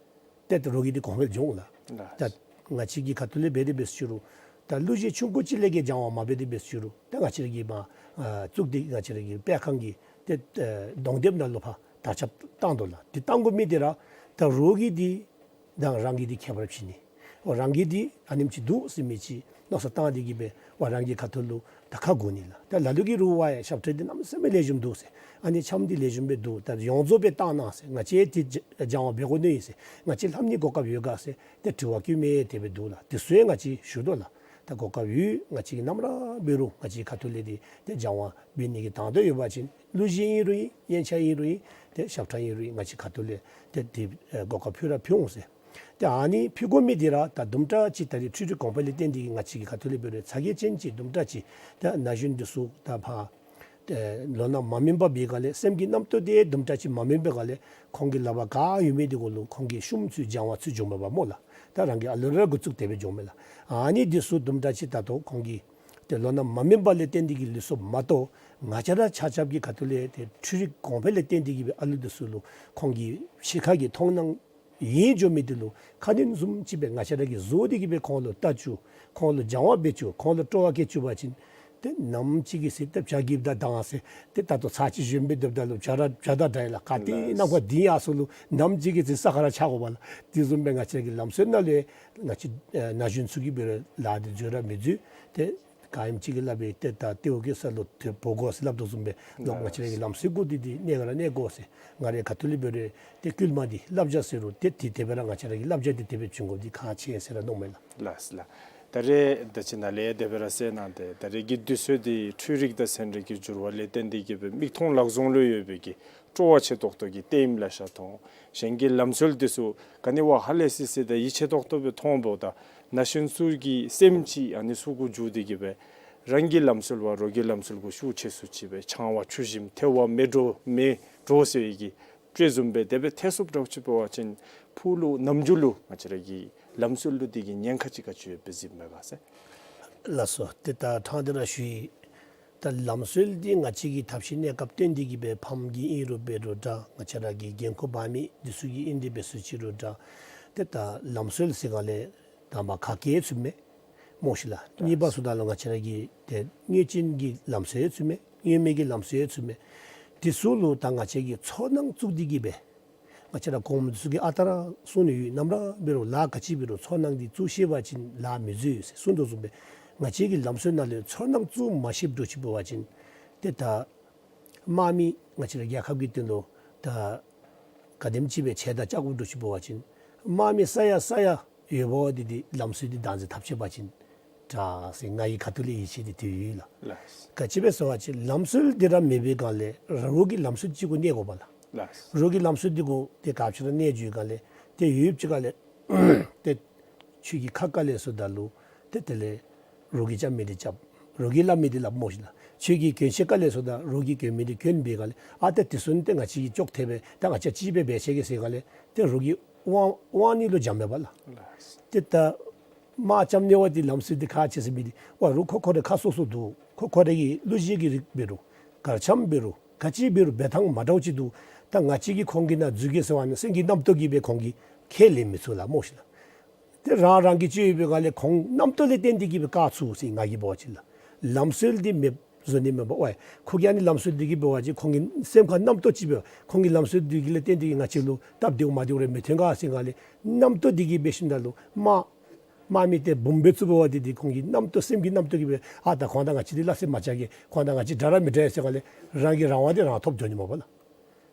ཏེ་ད་རོགས་ཀྱིས་འདི་གོང་འཕེལ་འགྱོ་འོང་ལགས། ལགས། ད་ང་བཅས་ཀྱི་ཁ་ཐུག་ལས་འབད་དེ་འབད་ཞུ་རུང་ད་གླུ་གཞས་ཆུང་ཀུ་ཅིག་ལས་ཀྱི་སྦྱང་བ་མ་འབད་དེ་འབད་ཞུ་རུང་ད་ང་བཅས་ར་གི་མ་ཨ་བཙུགས་ཏེ་ང་བཅས་ར་གི་སྤེལ་ཁང་གི་ཏེ་ཨ་གདོང་དེབ་ནང་ལུ་ཕར་དར་ཁྱབ་བཏང་དོ་ལགས། འདི་བཏང་དགོ་མི་འདི་ར་ད་རོགས་ཀྱིས་འདི་དང་རང་གིས་འདི་ཁྱད་པར་ཕྱེ་ནི། འོ་རང་གིས་འདི་ཨ་ནེམ་ཅིག་འདུག་ཟེར་མི་ཅིག་མནོ་བསམ་བཏང་སྟེ་གི་སྦེ་འོ་རང་གི་ཁ་ཐུག་ལུ་ད་ཁ་གོ་ནི་ལགས། ད་ལ་ལུ་གིས་རོགས་ཝའེ་ཞབས་ཁྲ་འདི་གནམ་མེད་ས་མེད་ལེགས་ཤོམ་འདུག་ཟེར། ཨ་ནི་འཆམ་འདི་ལེགས་ཤོམ་སྦེ་འདུག། ད་ཡོངས་རྫོགས་སྦེ་བཏང་གནང་ཟེར། ང་བཅས་འདི་སྦྱང་བ་འབད་དགོ་ནི་ཨིན་ཟེར། ང་བཅས་ལྷབ་ནི་གོ་སྐབས་ཡོད་ག་ཟེར། ཏེ་དྲི་བ་བཀོད་མི་དེ་སྦེ་འདུག་ལགས། དེ་ཚུ་ཡང་ང་བཅས་ཞུ་དོ་ལགས། ད་གོ་སྐབས་ཡོད་ང་བཅས་ཀྱིས་ནམ་ར་འབད་རུང་ང་བཅས་ཁ་ཐུག་ལས་འདི་ཏེ་སྦྱང་བ་འབད་ནི་གི་དང་འདོད་ཡོད་པ་ཅིན་གླུ་གཞས་ཨིན་རུང་ཨིན། སྙན་ཆ་ཨིན་རུང་ཨིན། ཏེ་ཞབས་ཁྲ་ཨིན་རུང་ཨིན། ང་བཅས་ཁ་ཐུག་ལས་ཏེ་འདི་ཨེ་གོ་སྐབས་ཕུལ་ར་ཕུལ་འོང་ཟེར། ཏེ་ཨ་ནི་ཕུལ་དགོ་མི་འདི་ར་ད་དུམ་གྲ་ཅིག་ད་རེས་འཕྲུལ་རིག་གོང་འཕེལ་ལས་བརྟེན་ཏེ་ང་བཅས་ཀྱི་ཁ་ཐུག་ལས་འབད་རུང་ཚ་གྱང་ཅན་ཅིག་དུམ་གྲ་ཅིག་ད་ན་གཞོན་འདི་ཚུ་ད་ཕར་ ཏེ་ལོ་ན་མ་སྨིན་པ་འབད་སྒང་ལས་སེམས་ཀྱི་རྣམ་རྟོག་དེ་དུམ་གྲ་ཅིག་མ་སྨིན་པའི་སྒང་ལས་ཁོང་གི་ལག་པར་ག་ཡོད་མི་དེ་གུ་ལུ་ཁོང་གིས་བཤུམ་ཚུ་སྦྱང་བ་ཚུ་འགྱོཝ་མས་པ་སྨོ་ལགས། ད་རང་གི་ཨ་ལུ་ར་འགོ་བཙུགས་ཏེ་སྦེ་འགྱོཝ་མས་ལགས། ཨ་ནི་འདི་ཚུ་དུམ་གྲ་ཅིག་ད་ལྟོ་ཁོང་གིས་ཏེ་ལོ་ན་མ་སྨིན་པ་ལས་བརྟེན་ཏེ་གིས་ལུས་སོཔ་མ་གཏོགས་ང་བཅས་ར་ཆ་ཁྱབ་ཀྱི་ཁ་ཐུག་ལས་ཏེ་འཕྲུལ་རིག་གོང་འཕེལ་ལས་བརྟེན་ཏེ་གིས་སྦེ་ཨ་ལུ་འདི་ཚུ་ལུ་ཁོང་གི་ཕྱི་ཁ་གི་མཐོང་སྣང་ཡེངས་འགྱོ་མི་འདི་ལུ་ཁ་གནོན་བཟུམ་ཅིག་སྦེ་ང་བཅས་ར་གིས་བཟོ་སྟེ་གིས་སྦེ་ཁོང་ལུ་ལྟ་བཅུག། ཁོང་ལུ་སྦྱང་བ་འབད་བཅུག། ཁོང་ལུ་སྤྲོ་བ་བསྐྱེད་བཅུག་པ་ཅིན་ཏེ་ནམ་ཅིག་གི་ཚེ་ཏེ་བྱ་རྒོདཔ་དང་སྡང་ཟེར་ཏེ་ད་ལྟོ་ཚར་གཅིག་བཞོན་སྦེ་སྡོདཔ་ད་ལུ་བྱ་ར་བྱ་དང་འདྲ་ཡི་ལགས། ག་ཏེ་ལགས། ནམ་མཁའ་ལྡིང་ཡར་སོང་ལུ་ནམ་ཅིག་གི་ཚེ་ས་ཁར་ར་ཆགས་དགོ་པས་ལགས། དེ་བཟུམ་སྦེ་ང་བཅས་ར་གི་ལམ་སྲོལ་ནང་ལས་ང་བཅས་ཨེ་ན་གཞོན་ཚུ་གིས་འབད་རུང་ལཱ་འདི་འཛོལ་ར་མི་འཛོལ། ཏེ་ག་ཨིནམ་ཅིག་གིས་སླབ་པའི་ཏེ་ད་ཏེ་འོག་གི་ས་ལུ་ཏེ་བོ་དགོ་ཟེར་སླབ་དོ་བཟུམ་སྦེ་ལོག་ང་བཅས་ར་གི་ལམ་སྲོལ་གུ་འདི་འདི་གནས་ག་ར་གནས་དགོ་ཟེར། ང་རའི་ཁ་ཐུག་ལས་འབད་རུང་ཏེ་བསྐུལ་མ་འདི་བསླབ་བྱ་ཟེར་རུང་ཏེ་དེ་དེ་སྦེ་ར་ང་བཅས་ར་གི་བསླབ་བྱ་འདི་དེ་སྦེ་བྱིན་དགོཔ་འདི་ཁག་ཆེ་ཟེར་ར་མནོཝ་མས་ལགས། ལགས་ལགས། ད་རེས་ད་ཅི་ནཱ་ལས་དེ་སྦེ་ར་གསན་གནང་སྟེ་ད་རེས་ཀྱི་དུས་ཚོད་འདི་འཕྲུལ་རིག་དང་ཚན་རིག་གི་འགྱུར་བ་ལས་བརྟེན་ཏེ་གིས་སྦེ་མིག་མཐོང་ལག་བཟུང་ལུ་ཡོད་པའི་གི་སྤྲོ་བ་ཆེ་ཏོག་ཏོ་གིས་སྟོནམ་ལེ་ཤ་མཐོང་། གཞན་གྱི་ལམ་སྲོལ་འདི་ཚུ་ག་ནི་བ་ཧ་ལས་སི་སི་དང་ཡིད་ཆེས་ཏོག་ཏོ་སྦེ་མཐོངམ་ད་ན་གཞོན་ཚུ་གི་སེམས་ཅིག་ཨ་ནི་ཚུ་གུ་འགྱུར་ཏེ་གིས་སྦེ་རང་གི་ལམ་སྲོལ་བ་རོགས་ཀྱི་ལམ་སྲོལ་གུ་ཤུགས་ཆེ་སུ་ཅིག་སྦེ་ཆང་བ་ཆུ་ཞིམ་ཐལ་བ་མེ་དྲོ་མེ་དྲོ་ཟེར་བའི་གི་སྤྲོས་བཟུམ་སྦེ་དེ་སྦེ་ཐལ་སོཔ་འདྲཝ་ཅིག་འབད་བ་ཅིན་ཕུགས་ལུ་ནམ་རྒྱུན་ལུ་ང་བཅས་ར་གི་ལམ་སྲོལ་ལུ་དེ་གི་ཉེན་ཁ་ཅིག་ག་ཅི་ཡོདཔ་སྦེ་གཟིགསཔ་མས་ག་ཟེར། ལགས་སོ། ཏེ་ད་ཕྲང་སྟེ་ར་ཞུ་ཡི། ད་ལམ་སྲོལ་འདི་ང་བཅས་ཀྱི་ཐབས་ཤེས་གནས་སྐབས་བརྟེན་ཏེ་གིས་སྦེ་ཕམ་གྱི་ཨིན་རུང་འབད་རུང་འདྲ་ང་བཅས་ར་གི་འགན་ཁུར་འབག་མི་འདི་ཚུ་གི་ཨིན་ཏེ་འབད་སུ་ཅིག་རུང་འདྲ། ཏེ་ད་ལམ་སྲོལ་ཟེར་སྒང་ལས་དང་པ་ག་གིས་ཚུདཔ་མས་སྨོ་ཤིག་ལགས། གཉིས་པ་ཟེརཝ་ད་ལུ་ང་བཅས་ར་གི་ཏེ་སྔོན་བྱོན་གྱི་ལམ་སྲོལ་ཡང་ཚུདཔ་མས། སྔོན་མའི་གི་ལམ་སྲོལ་ཡང་ཚུདཔ་མས། དེ་ཚུ་ལུ་ད་ང་བཅས་ཀྱིས་ཚོར་སྣང་བཙུགས་ཏེ་གིས་སྦེ་ང་བཅས་ར་གོངམ་འདི་ཚུ་གིས་ཨ་རྟག་ར་གསུང་ནི་ཡོད། ནམ་ར་འབད་རུང་ལཱ་ག་ཅི་འབད་རུང་ཚོར་སྣང་འདི་བཙུགས་ཤེས་པ་ཅིན་ལཱ་མི་འཛོལ་ཟེར་གསུང་དོ་བཟུམ་སྦེ་ང་བཅས་ཀྱི་ལམ་སྲོལ་ནང་ལས་ཚོར་སྣང་བཙུགས་མ་ཤེསཔ་འདྲཝ་ཅིག་འབད་བ་ཅིན་ཏེ་ད་དམག་མི་ང་བཅས་ར་རྒྱལ་ཁབ་ཀྱི་དོན་ལུ་ད་ག་དེམ་ཅིག་སྦེ་ཆེ་ད་ཆག་དགོཔ་འདྲཝ་ཅིག་འབད་བ་ཅིན་དམག་མི་ས་ཡ་ས་ཡ་ཡོད་པ་འདི་འདི་ལམ་སྲོལ་འདི་བདག་འཛིན་འཐབ་ཤེས་པ་ཅིན་དྲག་ཟེར་ང་གི་ཁ་ཐུག་ལས་ཡིད་ཆེས་འདི་དེ་ཡོད་ལགས། ལགས། ག་ཅི་སྦེ་ཟེར་བ་ཅིན་ལམ་སྲོལ་འདི་ར་མེད་པའི་སྒང་ལས་རོགས་ཀྱི་ལམ་སྲོལ་ཅིག་གུ་གནས་དགོ་པས་ལགས། ལགས། རོགས་ཀྱི་ལམ་སྲོལ་འདི་གུ་ཏེ་ག་ཅི་ར་གནས་འགྱོ་སྒང་ལས་ཏེ་ཡུདཔ་ཅིག་ཁར་ལས་ཏེ་ཁྱོད་ཀྱིས་ཁ་བཀག་ལས་སོ་ད་ལུ་ཏེ་དེ་ལས་རོགས་ཀྱིས་རྐྱབ་མི་འདི་རྐྱབ། རོགས་ཀྱིས་སླབ་མི་འདི་སླབ་སྨོ་ཤིག་ལགས། ཁྱོད་ཀྱིས་གྱོན་ཆས་བཀག་ལས་སོ་ད་རོགས་ཀྱིས་གྱོན་མི་འདི་གྱོན་པའི་སྒང་ལས་ཨ་ཏེ་དེ་ཚུ་ནི་ཏེ་ང་བཅས་ཀྱིས་ཅོག་འཐདཔ་སྦེ་ད་ང་བཅས་གཅིག་སྦེ་འབད་ཤེས་གེ་ཟེར་སྒང་ལས་ཏེ་རོགས་ཀྱི་དབང་དབང་ནི་ལུ་འཇམ་མས་པ་ལགས། ལགས། ཏེ་ད་དམག་རྐྱབ་ནི་བ་འདི་ལམ་སྲོལ་འདི་ཁག་ཆེ་ཟེར་མི་འདི་ཝ་རོགས་ཁོ་ཁོ་རའི་ཁ་སོ་སོ་འདུག། ཁོ་ཁོ་རའི་གི་གླུ་གཞས་ཀྱི་རིགས་འབད་རུང་གར་འཆམ་འབད་རུང་ག་ཅི་འབད་རུང་འབད་ཐངས་མ་འདྲཝ་ཅིག་འདུག། ད་ང་བཅས་ཀྱིས་ཁོང་གི་ནང་འཛུལ་གེ་ཟེར་བ་ནི་སེམས་ཀྱི་རྣམ་རྟོག་གིས་སྦེ་ཁོང་གིས་ཁས་ལེན་མི་ཚུགས་ལགས་སྨོ་ཤིག་ལགས། ཏེ་རང་རང་གི་ཅིག་ཡོད་པའི་སྒང་ལས་ཁོང་རྣམ་རྟོག་ལས་བརྟེན་ཏེ་གིས་སྦེ་བཀག་ཚུགས་ཟེར་ང་གིས་འབད་བ་ཅིན་ལགས། ལམ་སྲོལ་འདི་མེདཔ་བཟོ་ནི་མེན་པར་ཝའི་ཁོ་གིས་ཨ་ནི་ལམ་སྲོལ་འདི་གིས་འབད་བ་ཅིན་ཁོང་གི་སེམས་ཁར་རྣམ་རྟོག་ཅིག་འབད་བ་ཁོང་གི་ལམ་སྲོལ་འདི་གིས་ལས་བརྟེན་ཏེ་གིས་ང་བཅས་ལུ་སྟབས་བདེཝ་མ་བདེཝ་རེ་མི་ཐོན་ག་ཟེར་སྒང་ལས་རྣམ་རྟོག་འདི་གིས་འབད་ཞིནམ་ད་ལུ་དམག་དམག་མི་ཏེ་འབུམ་སྦེ་བཙུགས་པ་འདི་འདི་ཁོང་གི་རྣམ་རྟོག་སེམས་ཀྱི་རྣམ་རྟོག་གིས་སྦེ་ཨ་ད་ཁོང་དང་ང་བཅས་འདི་སླ་བསྲེ་མ་རྐྱབ་གེ། ཁོང་དང་ང་བཅས་འདྲ་ར་མི་འདྲ་ཟེར་སྒང་ལས་རང་གི་རང་དབང་འདི་རང་ཐོབ་འགྱོ་ནི་མས་པ་ལགས།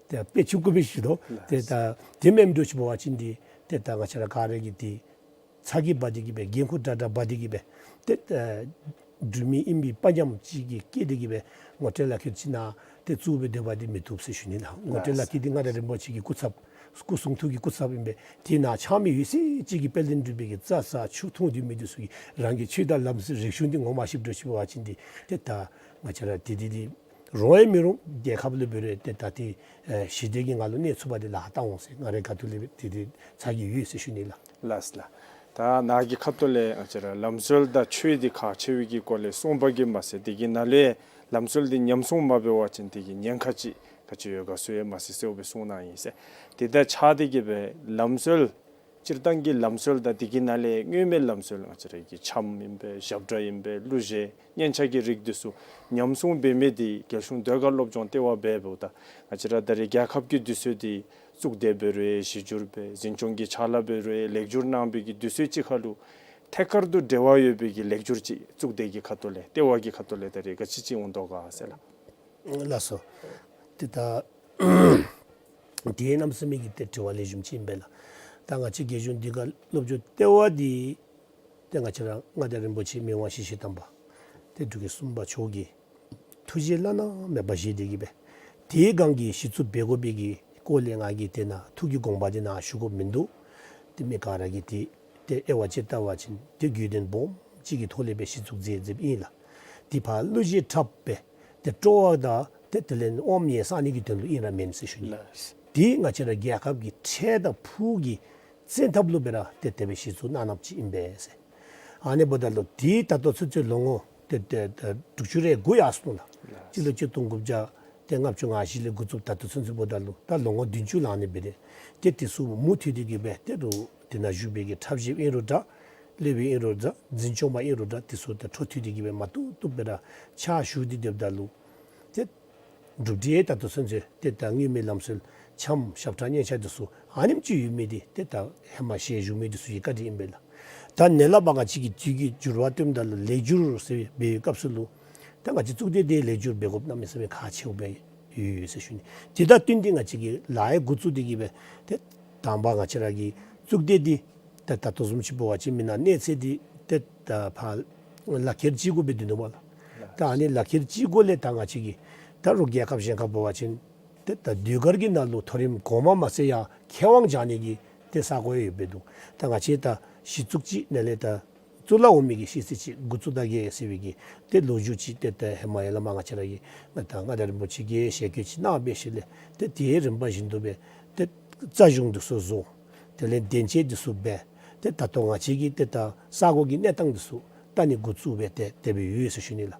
ཏེ་དཔེ་ཆུང་ཀུ་སྦེ་ཞུ་དོ། ཏེ་ད་དེ་མེནམ་འདྲཝ་ཅིག་འབད་བ་ཅིན་འདི་ཏེ་ད་ང་བཅས་ར་ག་ར་གིས་འདི་ཚ་གྱང་འབག་སྟེ་གིས་སྦེ་འགན་ཁུར་དྲག་དྲག་འབག་སྟེ་གིས་སྦེ་ཏེ་ཨེ་འབྲུག་མི་ཨིན་པའི་དཔའ་ཉམས་ཅིག་གི་བསྐྱེད་དེ་གིས་སྦེ་ངོ་སྤྲོད་ལག་ཁྱེར་ཅིག་ནང་ཏེ་བཙུགས་སྦེ་སྡོད་པ་འདི་མི་བཏུབ་ཟེར་ཞུ་ནི་ལགས། ངོ་སྤྲོད་ལག་ཁྱེར་འདི་མངའ་བདག་རིན་པོ་ཆེ་གི་སྐུ་ཚབ་སྐུ་གསུང་ཐུགས་ཀྱི་སྐུ་ཚབ་ཨིན་པས། དེ་ནང་ཆགས་མི་ཡོད་ཚད་ཅིག་གིས་དཔལ་ལྡན་འབྲུག་པའི་གི་རྩྭ་ཟ་ཆུ་འཐུང་སྡོད་མི་འདི་ཚུ་གིས་རང་གི་ཆོས་དང་ལམ་སྲོལ་རིག་གཞུང་འདི་ངོ་མ་ཤེསཔ་འདྲཝ་ཅིག་འབད་བ་ཅིན་འདི་ཏེ་ད་ང་བཅས་ར་འདི་འདི་འདི་རུང་ཡང་མི་རུང་རྒྱལ་ཁབ་ལུ་འབད་རུང་ཏེ་ད་འདི་ཨེ་ཞི་བདེ་གི་ངང་ལུ་གནས་ཚུགས་པ་འདི་ལཱ་བཏང་འོང་ཟེར་ང་རའི་ཁ་ཐུག་ལས་འདི་འདི་ཚ་གྱང་ཡོད་ཟེར་ཞུ་ནི་ལགས། ལགས་ལགས། ད་ནཱ་གི་ཁ་ཐུག་ལས་ང་བཅས་ར་ལམ་སྲོལ་དང་ཆོས་འདི་ཁག་ཆེ་བའི་གི་སྐོར་ལས་གསུངས་པ་གིས་མ་ཚད་དེ་གི་ནང་ལས་ལམ་སྲོལ་འདི་ཉམས་སྲུང་མ་འབད་བ་ཅིན་དེ་གི་ཉེན་ཁ་ཅིག་ག་ཅི་ཡོད་ག་ཚུ་ཡང་མ་ཚད་གསལཝ་སྦེ་གསུངས་གནང་ཡི་ཟེར། དེ་དང་ཆ་དེ་གིས་སྦེ་ལམ་སྲོལ་སྤྱིར་བཏང་གི་ལམ་སྲོལ་དང་དེ་གི་ནང་ལས་སྔོན་མའི་ལམ་སྲོལ་ང་བཅས་ར་གི་འཆམ་ཨིན་པས། ཞབས་ཁྲ་ཨིན་པས། གླུ་གཞས་སྙན་ཆ་གི་རིགས་འདི་ཚུ་ཉམས་སྲུང་འབད་མི་འདི་རྒྱལ་གཞུང་ཟློས་གར་སློབ་སྦྱོང་ལྟེ་བ་འབདཝ་ད་ང་བཅས་ར་ད་རེས་རྒྱལ་ཁབ་ཀྱི་དུས་ཚོད་འདི་གཙུག་སྡེ་འབད་རུང་གཞི་འགྱུར་འབད་འཛིན་སྐྱོང་གི་ཕྱག་ལཱ་འབད་རུང་ལེགས་བསྒྱུར་གནང་བའི་གི་དུས་ཚོད་ཅིག་ཁར་ལུ་ཐད་ཀར་དུ་འབྲེལ་བ་ཡོད་པའི་གི་ལེགས་བསྒྱུར་ཅིག་གཙུག་སྡེ་གི་ཁ་ཐུག་ལས་ལྟེ་བ་གི་ཁ་ཐུག་ལས་ད་རེས་ག་ཅི་ཅིག་འོང་དོ་ག་ཟེར་ལགས། ལགས་སོ། ཏེ་ད་དེ་གནམ་མེད་ས་མེད་ཀྱི་ཏེ་དྲི་བ་ལེགས་ཤོམ་ཅིག་ཨིན་པས་ལགས། ད་ང་བཅས་རྒྱལ་གཞུང་ཟློས་གར་སློབ་སྦྱོང་ལྟེ་བ་འདི་ཏེ་ང་བཅས་ར་མངའ་བདག་རིན་པོ་ཆེ་མི་དབང་ཞི་བྱེད་དམ་པ་ཏེ་འབྲུག་རྒྱལ་གསུམ་པ་མཆོག་གི་ཐུགས་བཞེད་བླ་ན་མེད་པ་བཞེས་ཏེ་གིས་སྦེ་དེའི་སྒང་གི་གཞི་བཙུགས་འབད་དགོ་པའི་གི་སྐོར་ལས་ང་གིས་དེ་ནང་ཐུགས་ཀྱི་དགོངས་པ་དེ་ནང་ཞུ་དགོཔ་མིན་འདུག། ཏེ་མི་ག་ར་གིས་ཏེ་ཏེ་དབྱེ་བ་དཔྱད་བལྟ་བ་ཅིན་ཏེ་དགོས་དོན་སྦོམ་ཅིག་གི་ཐོག་ལས་སྦེ་གཞི་བཙུགས་མཛད་མཛདཔ་ཨིན་ལགས། ཏེ་ཕར་གླུ་གཞས་འཁྲབ་སྦེ་ ཏེ་སྤྲོ་བ་དང་ཏེ་དེ་ལས་དབང་ཡང་གསང་ནི་གི་དོན་ལུ་ཨིན་ར་མེན་ཟེར་ཞུ་ནི། ལགས། དེ་ང་བཅས་ར་རྒྱལ་ཁབ་ཀྱི་ཁྲལ་དང་ཕུགས་ཀྱི་བཙན་ཐབས་ལུ་སྦེ་ར་ཏེ་དེ་སྦེ་གཞི་བཙུགས་གནང་གནངམ་ཅིག་ཨིན་པས་ཟེར། ཨ་ནི་འབདཝ་ད་ལུ་དེ་ད་ལྟོ་ཚུན་ཚོད་ལོ་ངོ་ཏེ་ཏེ་ཏེ་དྲུག་ཅུ་རེ་དགུ་ཡར་སོང་ལགས། ལགས། སྤྱི་ལོ་ཆིག་སྟོང་དགུ་བརྒྱ་ཏེ་ལྔ་བཅུ་ང་བཞི་ལས་འགོ་བཙུགས་ད་ལྟོ་ཚུན་ཚོད་འབདཝ་ད་ལུ་ད་ལོ་ངོ་བདུན་ཅུ་ལང་ནི་འབད་དེ། ཏེ་དེ་ཚུ་མུ་མཐུད་དེ་གིས་སྦེ་ཏེ་རུང་དེ་ནང་བཞུགས་པའི་གི་ཁྲབ་གཞིཔ་ཨིན་རུང་འདྲ། སློབ་དཔོན་ཨིན་རུང་འདྲ། འཛིན་སྐྱོང་པ་ཨིན་རུང་འདྲ། དེ་ཚུ་ད་འཕྲོ་མཐུད་དེ་གིས་སྦེ་མ་བཏུབ་བཏུབ་སྦེ་ར་ཕྱག་ཞུ་སྟེ་སྡོདཔ་ད་ལུ་ཏེ་གྲུབ་འབྲས་ད་ལྟོ་ཚུན་ཚོད་ཏེ་ད་སྔོན་མའི་ལམ་སྲོལ་འཆམ་ཞབས་ཁྲ་སྙན་ཆ་དེ་ཚུ་ཨ་ནེམ་ཅིག་ཡོད་མི་དེ་ཏེ་ད་ཧེ་མ་ཞལ་བཞུགས་མི་དེ་ཚུ་གི་བཀའ་དྲིན་ཨིན་པས་ལགས། ད་ནཱ་ལས་ཕར་ང་བཅས་ཀྱིས་དུས་ཀྱི་འགྱུར་བ་སྟོནམ་ད་ལུ་ལེགས་སྒྱུར་ཟེར་བའི་སྐབས་སུ་ལུ་ད་ང་བཅས་གཙུག་སྡེ་འདི་ལེགས་སྒྱུར་འབད་དགོཔ་གནམ་མེད་ས་མེད་ཁག་ཆེཝ་སྦེ་ཡོད་ཟེར་ཞུ་ནི། དེ་དང་བསྟུན་ཏེ་ང་བཅས་ཀྱིས་ལཱ་ཡང་འགོ་བཙུགས་ཏེ་གིས་སྦེ་ཏེ་དང་པ་ང་བཅས་ར་གི་གཙུག་སྡེ་འདི་ད་ད་ལྟོ་བཟུམ་ཅིག་འབད་བ་ཅིན་མི་ནང་གནས་ཚད་འདི་ཏེ་ད་ཕར་ལག་ཁྱེར་གཅིག་གུ་སྦེ་སྡོད་ནུག་པ་ལགས། ད་ཨ་ནི་ལག་ཁྱེར་གཅིག་གུ་ལས་ད་ང་བཅས་ཀྱིས་ད་རུང་རྒྱལ་ཁབ་གཞན་ཁར་འབད་བ་ཅིན་ཏེ་ད་ཟློས་གར་གྱི་ནང་ལུ་མཐོ་རིམ་གོང་མ་མ་ཚད་ཡང་མཁས་དབང་སྦྱང་ནི་གི་ཏེ་ས་གོ་ཡང་ཡོདཔ་སྦེ་འདུག། ད་ང་བཅས་ད་གཞི་བཙུགས་ཅིག་ནཱ་ལས་ད་གཙུག་ལག་འོག་མའི་གི་ཤེས་ཚད་ཅིག་འགོ་བཙུགས་ད་གེ་ཟེར་བའི་གི་ཏེ་ལོ་རྒྱུས་ཅིག་ཏེ་ད་ཧེ་མ་ཡར་ལས་མར་ང་བཅས་ར་གི་ང་ད་མངའ་བདག་རིན་པོ་ཆེ་གིས་ཞལ་བཀོད་ཅིག་གནང་སྦེ་ཞིནམ་ལས་ཏེ་དེའི་རིམ་པ་བཞིན་དུ་སྦེ་ཏེ་རྩ་གཞུང་འདི་ཚུ་བཟོ། དེ་ལས་གདན་འདྲེན་འདི་ཚུ་འབད། ཏེ་ད་ལྟོ་ང་བཅས་ཀྱིས་ཏེ་ད་ས་གོ་གི་གནས་སྟངས་འདི་ཚུ་ད་ཨ་ནི་འགོ་བཙུགས་སྦེ་ཏེ་དེ་སྦེ་ཡོད་ཟེར་ཞུ་ནི་ལགས།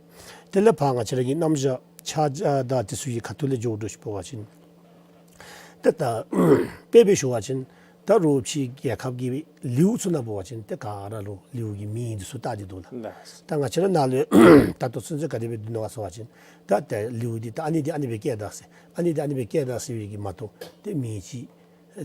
དེ་ལས་ཕར་ང་བཅས་ར་གི་རྣམ་གཞག་ཕྱག་རྒྱ་དང་དེ་ཚུ་གི་ཁ་ཐུག་ལས་འགྱོ་དགོཔ་ཅིག་འབད་བ་ཅིན་ཏེ་ད་དཔེ་སྦེ་ཞུ་བ་ཅིན་ད་རུང་ཕྱི་རྒྱལ་ཁབ་ཀྱི་ལེའུ་ཚུ་ནང་འབད་བ་ཅིན་ཏེ་ག་ར་ལུ་ལེའུ་གི་མིང་འདི་ཚུ་བཏགས་ཏེ་འདུག་ལགས། ལགས། ད་ང་བཅས་ར་ནཱ་ལུ་ད་ལྟོ་ཚུན་ཚོད་ག་དེ་སྦེ་འདུག་ནོ་ག་ཟེར་བ་ཅིན་ད་ཏེ་ལེའུ་འདི་ད་ཨ་ནི་འདི་ཨ་ནི་སྦེ་བཀལ་ད་ཟེར་ཨ་ནི་འདི་ཨ་ནི་སྦེ་བཀལ་ད་ཟེར་བའི་གི་མ་གཏོགས་ཏེ་མིང་ཅིག་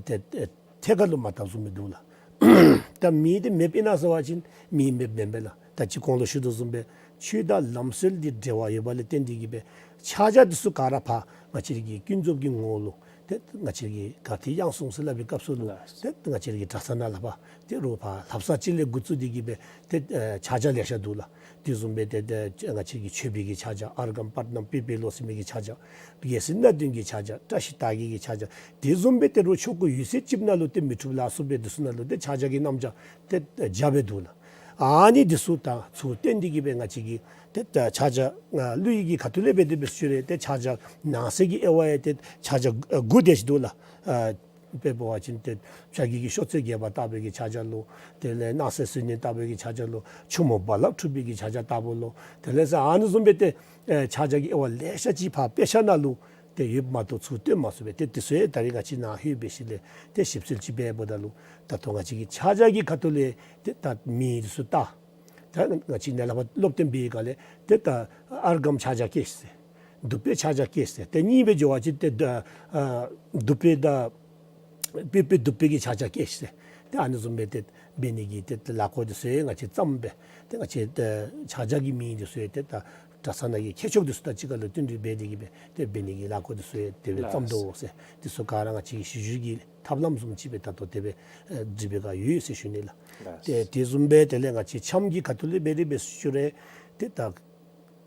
ཏེ་ཏེ་ཐད་ཀར་ལུ་མ་བཏགས་བཟུམ་སྦེ་འདུག་ལགས། ད་མིང་འདི་མེདཔ་ཨིན་ན་ཟེར་བ་ཅིན་མིང་མེདཔ་མེན་པས་ལགས། ད་ཅི་གོང་ལུ་ཞུ་དོ་བཟུམ་སྦེ་ཆོས་དང་ལམ་སྲོལ་འདི་འབྲེལ་བ་ཡོདཔ་ལས་བརྟེན་ཏེ་གིས་སྦེ་ཕྱག་རྒྱ་འདི་ཚུ་ག་ར་ཕར་ང་བཅས་ར་གི་ཀུན་རྫོབ་ཀྱི་ངོ་བོ་ལུ་ཏེ་ང་བཅས་ར་གི་གར་ཐིག་དབྱངས་གསུམ་ཟེར་སླབ་པའི་སྐབས་སུ་ལུ་ལགས། ཏེ་ང་བཅས་ར་གི་གྲྭ་ཚང་ནང་ལས་ཕར་ཏེ་རུང་ཕར་ལྷ་བསངས་ཅིག་ལས་འགོ་བཙུགས་ཏེ་གིས་སྦེ་ཏེ་ཨེ་ཕྱག་རྒྱ་ལེ་ཤ་འདུག་ལགས། དེ་བཟུམ་སྦེ་ཏེ་ཏེ་ང་བཅས་ར་གི་མཆོད་པའི་གི་ཕྱག་རྒྱ་ཨརྒྷཾ་པདྨཾ་པུཥྤེ་ལོ་ཟེར་མི་གི་ཕྱག་རྒྱ་རྒྱལ་སྲིད་སྣ་བདུན་གྱི་ཕྱག་རྒྱ་བཀྲ་ཤིས་དར་རྒྱས་ཀྱི་ཕྱག་རྒྱ་དེ་བཟུམ་སྦེ་ཏེ་རུང་ཆོ་ག་ཡོད་ཚད་ཅིག་ནང་ལུ་ཏེ་མི་འཁྲུགས་ལ་སོགས་པའི་དེ་ཚུ་ནང་ལུ་ཏེ་ཕྱག་རྒྱ་གི་རྣམ་གཞག་ཏེ་བརྒྱ་སྦེ་འདུག་ལགས། ཨ་ནི་དེ་ཚུ་དང་ཚུར་བསྟུན་ཏེ་གིས་སྦེ་ང་བཅས་ཀྱིས་ཏེ་ད་ཕྱག་རྒྱ་ཨ་གླུ་ཡི་གི་ཁ་ཐུག་ལས་འབད་དེ་འབད་ཞུ་རུང་ཏེ་ཕྱག་རྒྱ་ནང་གསེས་ཀྱི་དབྱེ་བ་ཡང་ཏེ་ཕྱག་རྒྱ་ཨ་དགུ་དེ་ཅིག་འདུག་ལགས། ཨ་དཔེ་འབད་བ་ཅིན་ཏེ་བྱ་རྒོད་ཀྱི་གཤོག་རྩལ་རྒྱས་པ་བཏགས་པའི་གི་ཕྱག་རྒྱ་ལོ། དེ་ལས་སྣང་གསལ་གསོལ་སྙན་བཏགས་པའི་གི་ཕྱག་རྒྱ་ལོ། ཆུ་མོ་རྦ་རླབས་འཁྲུགས་པའི་གི་ཕྱག་རྒྱ་ལྟ་བུ་ལོ། དེ་ལས་ཟེར་ཨ་ནི་བཟུམ་སྦེ་ཏེ་ཨེ་ཕྱག་རྒྱ་གི་དབྱེ་བ་ལེ་ཤ་ཅིག་ཕར་དཔེ་ཆ་ནང་ལུ་ཏེ་ཡོདཔ་མ་གཏོགས་ཚུར་བསྟན་མ་ཚུགས་པས། ཏེ་དེ་ཚུ་ཡང་ད་རེས་ང་བཅས་ནཱ་ལྷོད་སྦེ་ཞིནམ་ལས་ཏེ་ཞིབ་འཚོལ་ཅིག་འབདཝ་ད་ལུ་ད་ལྟོ་ང་བཅས་ཀྱི་ཕྱག་རྒྱ་གི་ཁ་ཐུག་ལས་ཏེ་ད་མིང་དེ་ཚུ་བཏགས། ད་ང་བཅས་ནཱ་ལས་ཕར་སློབ་སྟོན་འབད་བའི་སྒང་ལས་ཏེ་ད་ཨརྒྷཾ་ཕྱག་རྒྱ་བཀལ་ཟེར། དུ་པའི་ཕྱག་རྒྱ་བཀལ་ཟེར། ཏེ་གཉིས་སྦེ་འགྱོ་བ་ཅིན་ཏེ་ད་ཨ་དུ་པའི་ད་པུཥྤེ་དུ་པའི་གི་ཕྱག་རྒྱ་བཀལ་ཟེར། ཏེ་ཨ་ནི་བཟུམ་སྦེ་ཏེ་འབད་ནི་གི་ཏེ་ལཱ་འགོ་དེ་ཚུ་ཡང་ང་བཅས་བརྩམས་སྦེ་ཏེ་ང་བཅས་ཏེ་ཕྱག་རྒྱ་གི་མིང་དེ་ཚུ་ཡང་ཏེ་ད་གྲྭ་ཚང་ནང་གི་མཁས་མཆོག་དེ་ཚུ་དང་གཅིག་ཁར་ལུ་བསྟུན་གྲོས་འབད་དེ་གིས་སྦེ་ཏེ་འབད་ནི་གི་ལཱ་འགོ་དེ་ཚུ་ཡང་དེ་སྦེ་བརྩམས་དོ་ཟེར། དེ་ཚུ་ག་ར་ང་བཅས་ཀྱི་ཞིབ་འཇུག་གི་ཐབས་ལམ་བཟུམ་ཅིག་སྦེ་ད་ལྟོ་དེ་སྦེ་ཨེ་སྒྲིག་པའི་སྒང་ཡོད་ཟེར་ཞུ་ནི་ལགས། ལགས། ཏེ་དེ་བཟུམ་སྦེ་དེ་ལས་ང་བཅས་འཆམ་གྱི་ཁ་ཐུག་ལས་འབད་དེ་འབད་ཞུ་རུང་ཏེ་ད་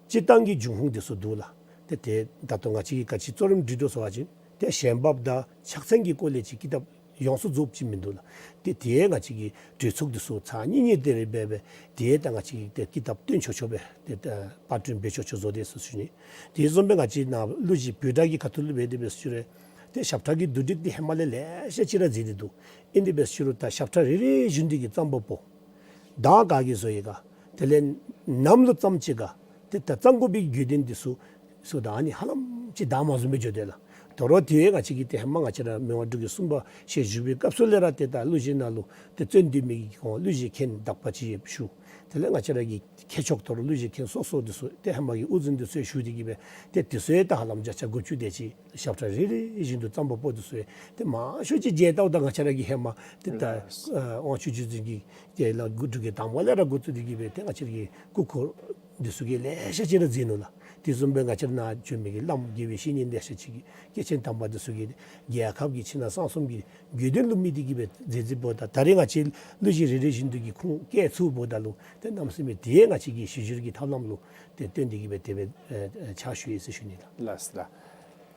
སྤྱིར་བཏང་གི་འབྱུང་ཁུངས་དེ་ཚུ་འདུག་ལགས། ཏེ་ཏེ་ད་ལྟོ་ང་བཅས་ཀྱིས་ག་ཅི་གཙོ་རིམ་སྒྲིག་དོ་ཟེར་བ་ཅིན་ཏེ་ཞལ་འབག་དང་ཕྱག་མཚན་གྱི་སྐོར་ལས་ཅིག་ཀི་ཏབ་ཡོངས་སུ་རྫོགསཔ་ཅིག་མིན་འདུག་ལགས། ཏེ་དེ་ང་བཅས་ཀྱིས་གྲོས་ཚོགས་དེ་ཚུ་ཚར་གཉིས་གཉིས་དེ་རེ་འབད་སྦེ་ཏེ་ད་ང་བཅས་ཀྱིས་ཏེ་ཀི་ཏབ་བཏོན་ཆོག་ཆོག་སྦེ་ཏེ་ད་པར་སྐྲུན་འབད་ཆོག་ཆོག་བཟོ་དེས་ཟེར་ཞུ་ནི། དེ་བཟུམ་སྦེ་ང་བཅས་ནཱ་གླུ་གཞས་བོད་སྒྲ་གི་ཁ་ཐུག་ལུ་འབད་དེ་འབད་ཞུ་རུང་ཏེ་ཞབས་ཁྲ་གི་བསྡུ་སྒྲིག་འདི་ཧེ་མ་ལས་ལེ་ཤ་ཅིག་ར་མཛད་དེ་འདུག། ཨིན་དེ་འབད་ཞུ་རུང་ད་ཞབས་ཁྲ་རེ་རེ་བཞིན་དུ་གི་བརྩམ་པ་པོ་གདངས་ག་གིས་བཟོ་ཡི་ག། དེ་ལས་ནམ་ལུ་བརྩམ་ཅི་ག། ཏེ་ད་བརྩམ་དགོ་པའི་དགོས་དོན་འདི་ཚུ་ཚུ་ད་ཨ་ནི་ཧ་ལམ་ཅིག་གདངས་མ་བཟུང་སྦེ་འགྱོ་དེས་ལགས། དོ་རུང་དེ་ང་བཅས་ཀྱིས་ཏེ་ཧེ་མ་ང་བཅས་ར་མི་དབང་འབྲུག་གི་གསུམ་པ་ཞལ་བཞུགས་པའི་སྐབས་སུ་ལས་ར་ཏེ་ད་གླུ་གཞས་ནང་ལུ་ཏེ་བརྩོན་འགྲུས་མི་གི་གོང་གླུ་གཞས་མཁན་དག་པ་ཅིག་ཡོདཔ་ཞུ། དེ་ལས་ང་བཅས་ར་གི་མཁས་མཆོག་དོ་རུང་གླུ་གཞས་མཁན་སོ་སོ་དེ་ཚུ་ཏེ་ཧེ་མ་གི་དབུ་འཛིན་དེ་ཚུ་ཞུ་སྟེ་གིས་སྦེ་ཏེ་དེ་ཚུ་ཡང་ད་ཧ་ལམ་བརྒྱ་ཆ་དགུ་བཅུ་དེ་ཅིག་ཞབས་ཁྲ་རེ་རེ་བཞིན་དུ་བརྩམ་པ་པོ་དེ་ཚུ་ཡང་ཏེ་མང་ཤོས་ཅིག་མཇལ་ལྟཝ་ད་ང་བཅས་ར་གི་ཧེ་མ་ཏེ་ད་ཨ་དབང་ཕྱུག་རྗེ་བཙུན་གྱི་དེ་ལས་འབྲུག་གི་དང་པ་ལས་ར་འགོ་བཙུགས་ཏེ་གིས་སྦེ་ཏེ་ང་བཅས་ར་གི་སྐུ་འཁོར་དེ་ཚུ་གིས་ལེ་ཤ་ཅིག་ར་མཛད་ནུག་ལགས། དེ་བཟུམ་སྦེ་ང་བཅས་ར་ནཱ་བྱོན་མི་གི་བླམ་དགེ་བའི་བཤེས་གཉེན་ལེ་ཤ་ཅིག་གིས་སྐྱེས་ཆེན་དམ་པ་དེ་ཚུ་གིས་རྒྱལ་ཁབ་ཀྱི་ཕྱི་ནང་གསང་གསུམ་གྱི་དགོས་དོན་ལུ་དམིགས་ཏེ་གིས་སྦེ་མཛད་མཛདཔ་ད་ད་རེས་ང་བཅས་གླུ་གཞས་རེ་རེ་བཞིན་དུ་གི་ཁུངས་བཀལ་ཚུགསཔ་ད་ལུ་ཏེ་གནམ་མེད་ས་མེད་དེ་ང་བཅས་ཀྱི་ཞིབ་འཇུག་གི་ཐབས་ལམ་ལུ་ཏེ་བརྟེན་ཏེ་གིས་སྦེ་དེ་སྦེ་ཨེ་ཨེ་ཕྱག་ཞུ་ཡི་ཟེར་ཞུ་ནི་ལགས། ལགས་ལགས།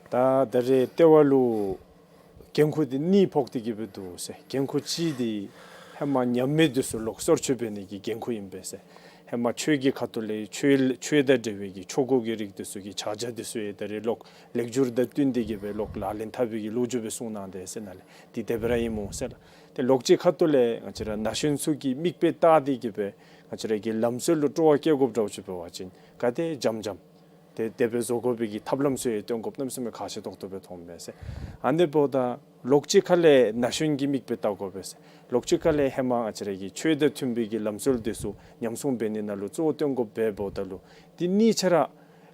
ད་ད་རེས་ལྟེ་བ་ལུ་འགན་ཁུར་འདི་གཉིས་ཕོག་སྟེ་གིས་སྦེ་འདུག་ཟེར། འགན་ཁུར་གཅིག་འདི་ཧེ་མ་ཉམས་མེད་དེ་ཚུ་ལོག་སོར་ཆུད་འབད་ནི་གི་འགན་ཁུར་ཨིན་པས་ཟེར། ཧེ་མ་ཆོས་ཀྱི་ཁ་ཐུག་ལས་ཆོས་ཆོས་དང་འབྲེལ་བའི་གི་ཆོས་སྐོར་གྱི་རིགས་འདི་ཚུ་གི་ཕྱག་རྒྱ་འདི་ཚུ་ཡང་ད་རེས་ལོག་ལེགས་སྒྱུར་དང་བསྟུན་ཏེ་གི་སྦེ་ལོག་ལག་ལེན་འཐབ་པའི་གི་ལོ་རྒྱུས་སྦེ་གསུངས་གནང་དེས་ཟེར་ནཱ་ལས་འདི་དེ་སྦེ་ར་ཨིན་སྨོ་ཟེར་ལགས། ཏེ་ལོགས་ཅིག་ཁ་ཐུག་ལས་ང་བཅས་ར་ན་གཞོན་ཚུ་གི་མིག་དཔེ་བལྟ་སྟེ་གི་སྦེ་ང་བཅས་ར་གི་ལམ་སྲོལ་ལུ་སྤྲོ་བ་བསྐྱེད་དགོཔ་འདྲཝ་ཅིག་འབད་བ་ཅིན་ག་དེ་འཇམ་འཇམ་ཏེ་དེ་སྦེ་བཟོ་དགོ་པའི་གི་ཐབས་ལམ་ཚུ་ཡང་སྟོན་དགོཔ་གནམ་མེད་ས་མེད་ཁག་ཆེ་ཏོག་ཏོ་སྦེ་མཐོངམ་མས་ཟེར། ཨ་ནི་འབདཝ་ད་ལོགས་ཅིག་ཁ་ལས་ན་གཞོན་གྱི་མིག་དཔེ་བལྟ་དགོ་པས་ཟེར། ལོགས་ཅིག་ཁ་ལས་ཧེ་མ་ང་བཅས་ར་གི་ཆོས་དང་མཐུན་པའི་གི་ལམ་སྲོལ་འདི་ཚུ་ཉམས་སྲུང་འབད་ནི་ནང་ལུ་གཙོ་བོ་སྟོན་དགོཔ་འབདཝ་ད་ལུ་འདི་གཉིས་ཆ་ར་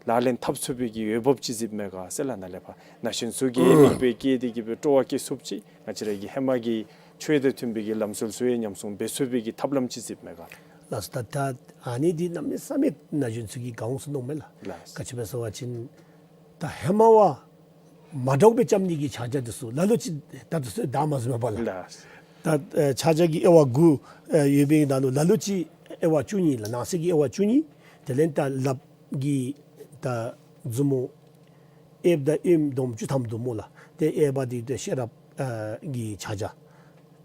ལག་ལེན་འཐབ་ཚུགས་པའི་གི་འོས་འབབ་ཅིག་གཟིགསཔ་མས་ག་ཟེར་ལགས། ནཱ་ལས་ཕར་ན་གཞོན་ཚུ་གིས་མིག་དཔེ་བསྐྱེད་དེ་གི་སྦེ་སྤྲོ་བ་བསྐྱེད་ཚུགསཔ་ཅིག་ང་བཅས་ར་གི་ཧེ་མ་གི་ཆོས་དང་མཐུན་པའི་གི་ལམ་སྲོལ་ཚུ་ཡང་ཉམས་སྲུང་འབད་ཚུགས་པའི་གི་ཐབས་ལམ་ཅིག་གཟིགསཔ་མས་ག། ལགས་སོ། ད་ད་ཨ་ནི་འདི་གནམ་མེད་ས་མེད་ན་གཞོན་ཚུ་གིས་དགའ་འོང་ཟེར་མནོཝ་མས་ལགས། ལགས། ག་ཅི་སྦེ་ཟེར་བ་ཅིན་ད་ཧེ་མ་བ་མ་འདྲཝ་སྦེ་རྐྱབ་ནི་གི་ཕྱག་རྒྱ་འདི་ཚུ་ལ་ལུ་ཅིག་ད་འདི་ཚུ་བདའ་མ་ཟུན་མས་པ་ལགས། ལགས། ད་ཨེ་ཕྱག་རྒྱ་གི་དབྱེ་བ་དགུ་ཨེ་ཡོད་པའི་ནང་ལུ་ལ་ལུ་ཅིག་དབྱེ་བ་བཅུ་གཉིས་ལགས། ནང་གསེས་ཀྱི་དབྱེ་བ་བཅུ་གཉིས། དེ་ལས་ད་ལགཔ་གི་ད་མཛུབ་མོ་གཡསཔ་དང་གཡོནམ་བསྡོམས་བཅུ་ཐམ་འདུག་སྨོ་ལགས། ཏེ་གཡས་པ་འདི་ཏེ་ཤེས་རབ་ཨ་གི་ཕྱག་རྒྱ།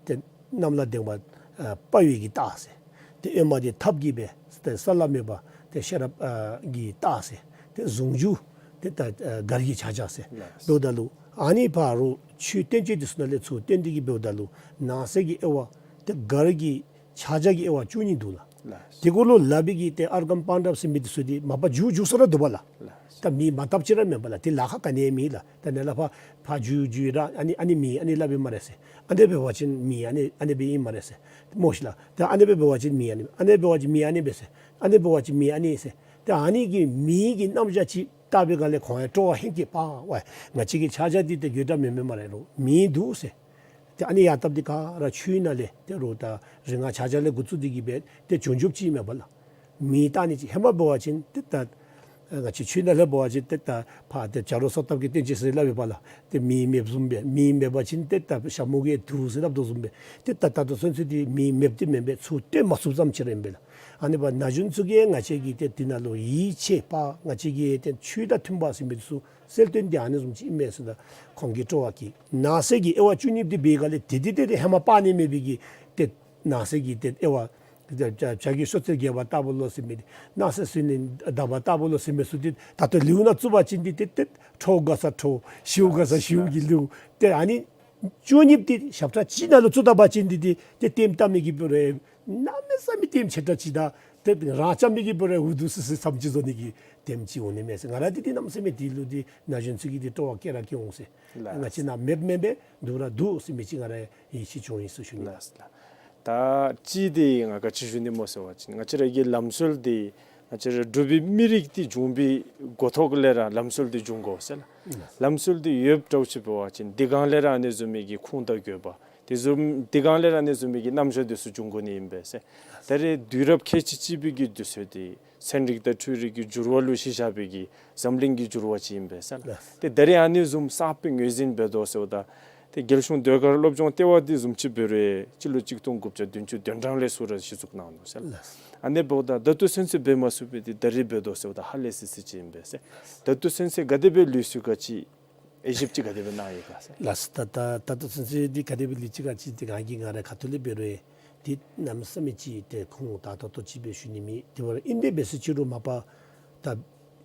ཏེ་གནམ་ལ་ལྡིང་བ་ཨ་དཔའ་བོའི་གི་རྟགས་ཟེར། ཏེ་གཡོནམ་འདི་ཐབས་ཀྱི་སྦེ་ཏེ་ས་ལ་མེད་པ་ཏེ་ཤེས་རབ་ཨ་གི་རྟགས་ཟེར། ཏེ་ཟུང་འཇུག་ཏེ་ད་ཨ་གར་གྱི་ཕྱག་རྒྱ་ཟེར། ལགས། འབདཝ་ད་ལུ་ཨ་ནི་ཕར་ཆོས་བསྟན་བཅོས་འདི་ཚུ་ནང་ལས་ཚུར་བསྟན་ཏེ་གི་འབདཝ་ད་ལུ་ནང་གསེས་ཀྱི་དབྱེ་བ་ཏེ་གར་གྱི་ཕྱག་རྒྱ་གི་དབྱེ་བ་བཅུ་གཉིས་འདུག་ལགས། ལགས། དེ་གུ་ལུ་ལགཔ་གི་ཏེ་ཨརྒྷཾ་པཱནྡྲབ་ཟེར་མི་འདི་ཚུ་འདི་མ་པ་འཇུ་འཇུ་ས་ར་འདུག་པ་ལགས། ལགས། ད་མེ་མ་བཏབ་ཅིག་ར་མེན་པ་ལགས། དེ་ལཱ་ཁག་ག་ནི་ཡང་མེད་ལགས། ད་ནཱ་ལས་ཕར་ཕར་འཇུ་འཇུ་ར་ཨ་ནི་ཨ་ནི་མེ་ཨ་ནི་ལགཔ་ཨིན་སྨ་རེ་ཟེར། ཨ་ནི་འབད་བ་ཅིན་མེ་ཨ་ནི་ཨ་ནི་སྦེ་ཨིན་སྨ་རེ་ཟེར། སྨོ་ཤིག་ལགས། ད་ཨ་ནི་སྦེ་འབད་བ་ཅིན་མེ་ཨ་ནི་ཨ་ནི་འབད་བ་ཅིན་མེ་ཨ་ནི་སྦེ་ཟེར། ཨ་ནི་འབད་བ་ཅིན་མེ་ཨ་ནི་ཟེར། ད་ཨ་ནི་གི་མེ་གི་རྣམ་གཞག་ཅིག་བལྟ་བའི་སྒང་ལས་ཁོང་ཡང་སྤྲོ་བ་ཧིང་གིས་པ་ཝའི་ང་བཅས་ཀྱི་ཕྱག་རྒྱ་འདི་ཏེ་དགོད་བྲ་མེན་མས་སྨ་རེ་ལོ། མེ་འདུག་ཟེར། ཏེ་ཨ་ནི་ཡར་བཏབ་སྟེ་ག་ར་ཆོས་ནང་ལས་ཏེ་རོགས་ད་རིག་སྔགས་ཕྱག་རྒྱ་ལས་འགོ་བཙུགས་ཏེ་གི་སྦེ་ཏེ་བྱུང་བྱུངམ་ཅིག་མས་པ་ལགས། མེ་བཏགས་ནི་ཅིག་ཧེ་མ་འབད་བ་ཅིན་ཏེ་ད་ང་བཅས་ཆོས་ནང་ལས་འབད་བ་ཅིན་ཏེ་ད་ཕར་ཏེ་བྱ་རོག་སོ་བཏབ་ཀྱི་རྟེན་ཅིག་ཟེར་སླབ་ཡོད་པ་ལགས། ཏེ་མེ་མེདཔ་བཟུམ་སྦེ་མེ་མེད་པ་ཅིན་ཏེ་ད་ཞྭ་མོ་གིས་འདུག་ཟེར་སླབ་དོ་བཟུམ་སྦེ་ཏེ་ད་ད་ལྟོ་ཚུན་ཚོད་འདི་མེ་མེདཔ་འདི་མེན་པས། ཚུར་བཏོན་མ་ཚུགསཔ་ཙམ་ཅིག་ར་ཨིན་པས་ལགས། ཨ་ནི་འབདཝ་ད་ན་གཞོན་ཚུ་གིས་ང་བཅས་ཀྱི་ཏེ་འདི་ནང་ལུ་ཡིད་ཆེས་པ་ང་བཅས་ཀྱི་ཏེ་ཆོས་དང་མཐུན་པ་ཟེར་མི་ཚུ་གསལ་སྟོན་འདི་ཨ་ནི་བཟུམ་ཅིག་ཨིན་མས་ཟེར་ད་ཁོང་གིས་སྤྲོ་བ་བསྐྱེད། ནང་གསེས་ཀྱི་དབྱེ་བ་བཅུ་གཉིས་འདི་འབད་སྒང་ལས་ཏེ་ཏེ་ཏེ་ཏེ་ཧེ་མ་སྤར་ནི་མེད་པའི་གི་ཏེ་ནང་གསེས་ཀྱི་ཏེ་དབྱེ་བ་བྱ་བྱ་རྒོད་གསོད་ཚེ་རྒྱལ་པོ་ལྟ་བུ་ལོ་ཟེར་མི་འདི་ནང་གསེས་ཟེར་ནི་བདག་པོ་ལྟ་བུ་ལོ་ཟེར་མི་ཚུ་འདི་ད་ལྟོ་ལེའུ་ནང་བཙུགས་པ་ཅིན་འདི་ཏེ་ཏེ་ཁྲོ་དགའ་ས་ཁྲོ་ཞེའུ་དགའ་ས་ཞེའུ་གི་ལེའུ་ཏེ་ཨ་ནི་བཅུ་གཉིས་འདི་ཞབས་ཁྲ་གཅིག་ནང་ལུ་བཙུགས་ད་པ་ཅིན་འདི་འདི་ཏེ་ལྟདམོ་བལྟ་མི་གི་འབད་རུང་གནམ་མེད་ས་མེད་ལྟདམོ་ཆེ་དྲགས་ཅིག་དང་ཏེ་རང་རྐྱངམ་གི་འབད་རུང་འུ་སྡུག་སི་སི་ཙམ་ཅིག་བཟོ་ནི་གི་ལྟདམོ་ཅིག་འོང་ནི་མས་ཟེར། ང་ར་འདི་འདི་གནམ་མེད་ས་མེད་འདི་ལུ་འདི་ན་གཞོན་ཚུ་གིས་འདི་སྤྲོ་བ་བསྐྱེད་ར་བསྐྱེད་འོང་ཟེར། ལགས། ང་བཅས་ནཱ་མེདཔ་མེན་པས། འདུག་ར་འདུག་ཟེར་མི་ཅིག་ང་ར་ཡིད་ཆེས་བྱུང་ཡི་ཟེར་ཞུ་ནི། ལགས་ལགས། ད་ཅི་འདི་ང་ག་ཅི་ཞུ་ནི་སྨོ་ཟེར་བ་ཅིན་ང་བཅས་ར་གི་ལམ་སྲོལ་འདི་ང་བཅས་ར་འབྲུག་པའི་མི་རིགས་འདི་བྱུང་བའི་འགོ་ཐོག་ལས་ར་ལམ་སྲོལ་འདི་བྱུང་དགོ་ཟེར་ལགས། ལམ་སྲོལ་འདི་ཡོདཔ་འདྲཝ་ཅིག་འབད་བ་ཅིན་འདི་སྒང་ལས་ར་ཨ་ནི་བཟུམ་མའི་གི་ཁུངས་དང་དགོས་པ་དེ་བཟུམ་འདི་སྒང་ལས་ར་ཨ་ནི་བཟུམ་མའི་གི་རྣམ་གཞག་འདི་ཚུ་བྱུང་དགོ་ནི་ཨིན་པས་ཟེར། ད་རེས་དུས་རབས་ཁལ་གཅིག་གཅིག་པའི་གི་དུས་ཚོད་འདི་ཚན་རིག་དང་འཕྲུལ་རིག་གི་འགྱུར་བ་ལུ་གཞི་བཞག་པའི་གི་འཛམ་གླིང་གི་འགྱུར་བ་ཅིག་ཨིན་པས་ཟེར་ལགས། ཏེ་ད་རེས་ཨ་ནི་བཟུམ་གསརཔ་སྦེ་ངོས་འཛིན་འབད་དོ་ཟེརཝ་ད་ཏེ་རྒྱལ་གཞུང་ཟློས་གར་སློབ་སྦྱོང་ལྟེ་བ་འདི་བཟུམ་ཅིག་འབད་རུང་སྤྱི་ལོ་གཅིག་སྟོང་དགུ་བརྒྱ་བདུན་ཅུ་དོན་གྲངས་ལས་ཚུར་ར་གཞི་བཙུགས་གནང་ནུག་ཟེར་ལགས། ཨ་ནི་འབདཝ་ད་ད་ལྟོ་ཚུན་ཚོད་འབད་མ་ཚུགས་པའི་འདི་ད་རེས་འབད་དོ་ཟེརཝ་ད་ཧ་ལས་སི་སི་ཅིག་ཨིན་པས་ཟེར། ད་ལྟོ་ཚུན་ཚོད་ག་དེ་སྦེ་ལུས་སོང་ག་ཅིག་དབྱེ་ཞིབ་ཅིག་ག་དེ་སྦེ་གནང་ཡི་ག་ཟེར། ལགས་སོ། ད་ད་ད་ལྟོ་ཚུན་ཚོད་འདི་ག་དེ་སྦེ་ལུས་ཅི་ག་ཅིག་འདི་ང་གིས་ང་རའི་ཁ་ཐུག་ལས་འབད་རུང་འདི་གནམ་མེད་ས་མེད་ཅིག་ཏེ་ཁུངས་དག་ཏོག་ཏོ་ཅིག་སྦེ་ཞུ་ནི་མེད། དེ་འབད་རུང་ཨིན་དེ་སྦེ་ཟེར་ཅི་རུང་མ་པ་ད་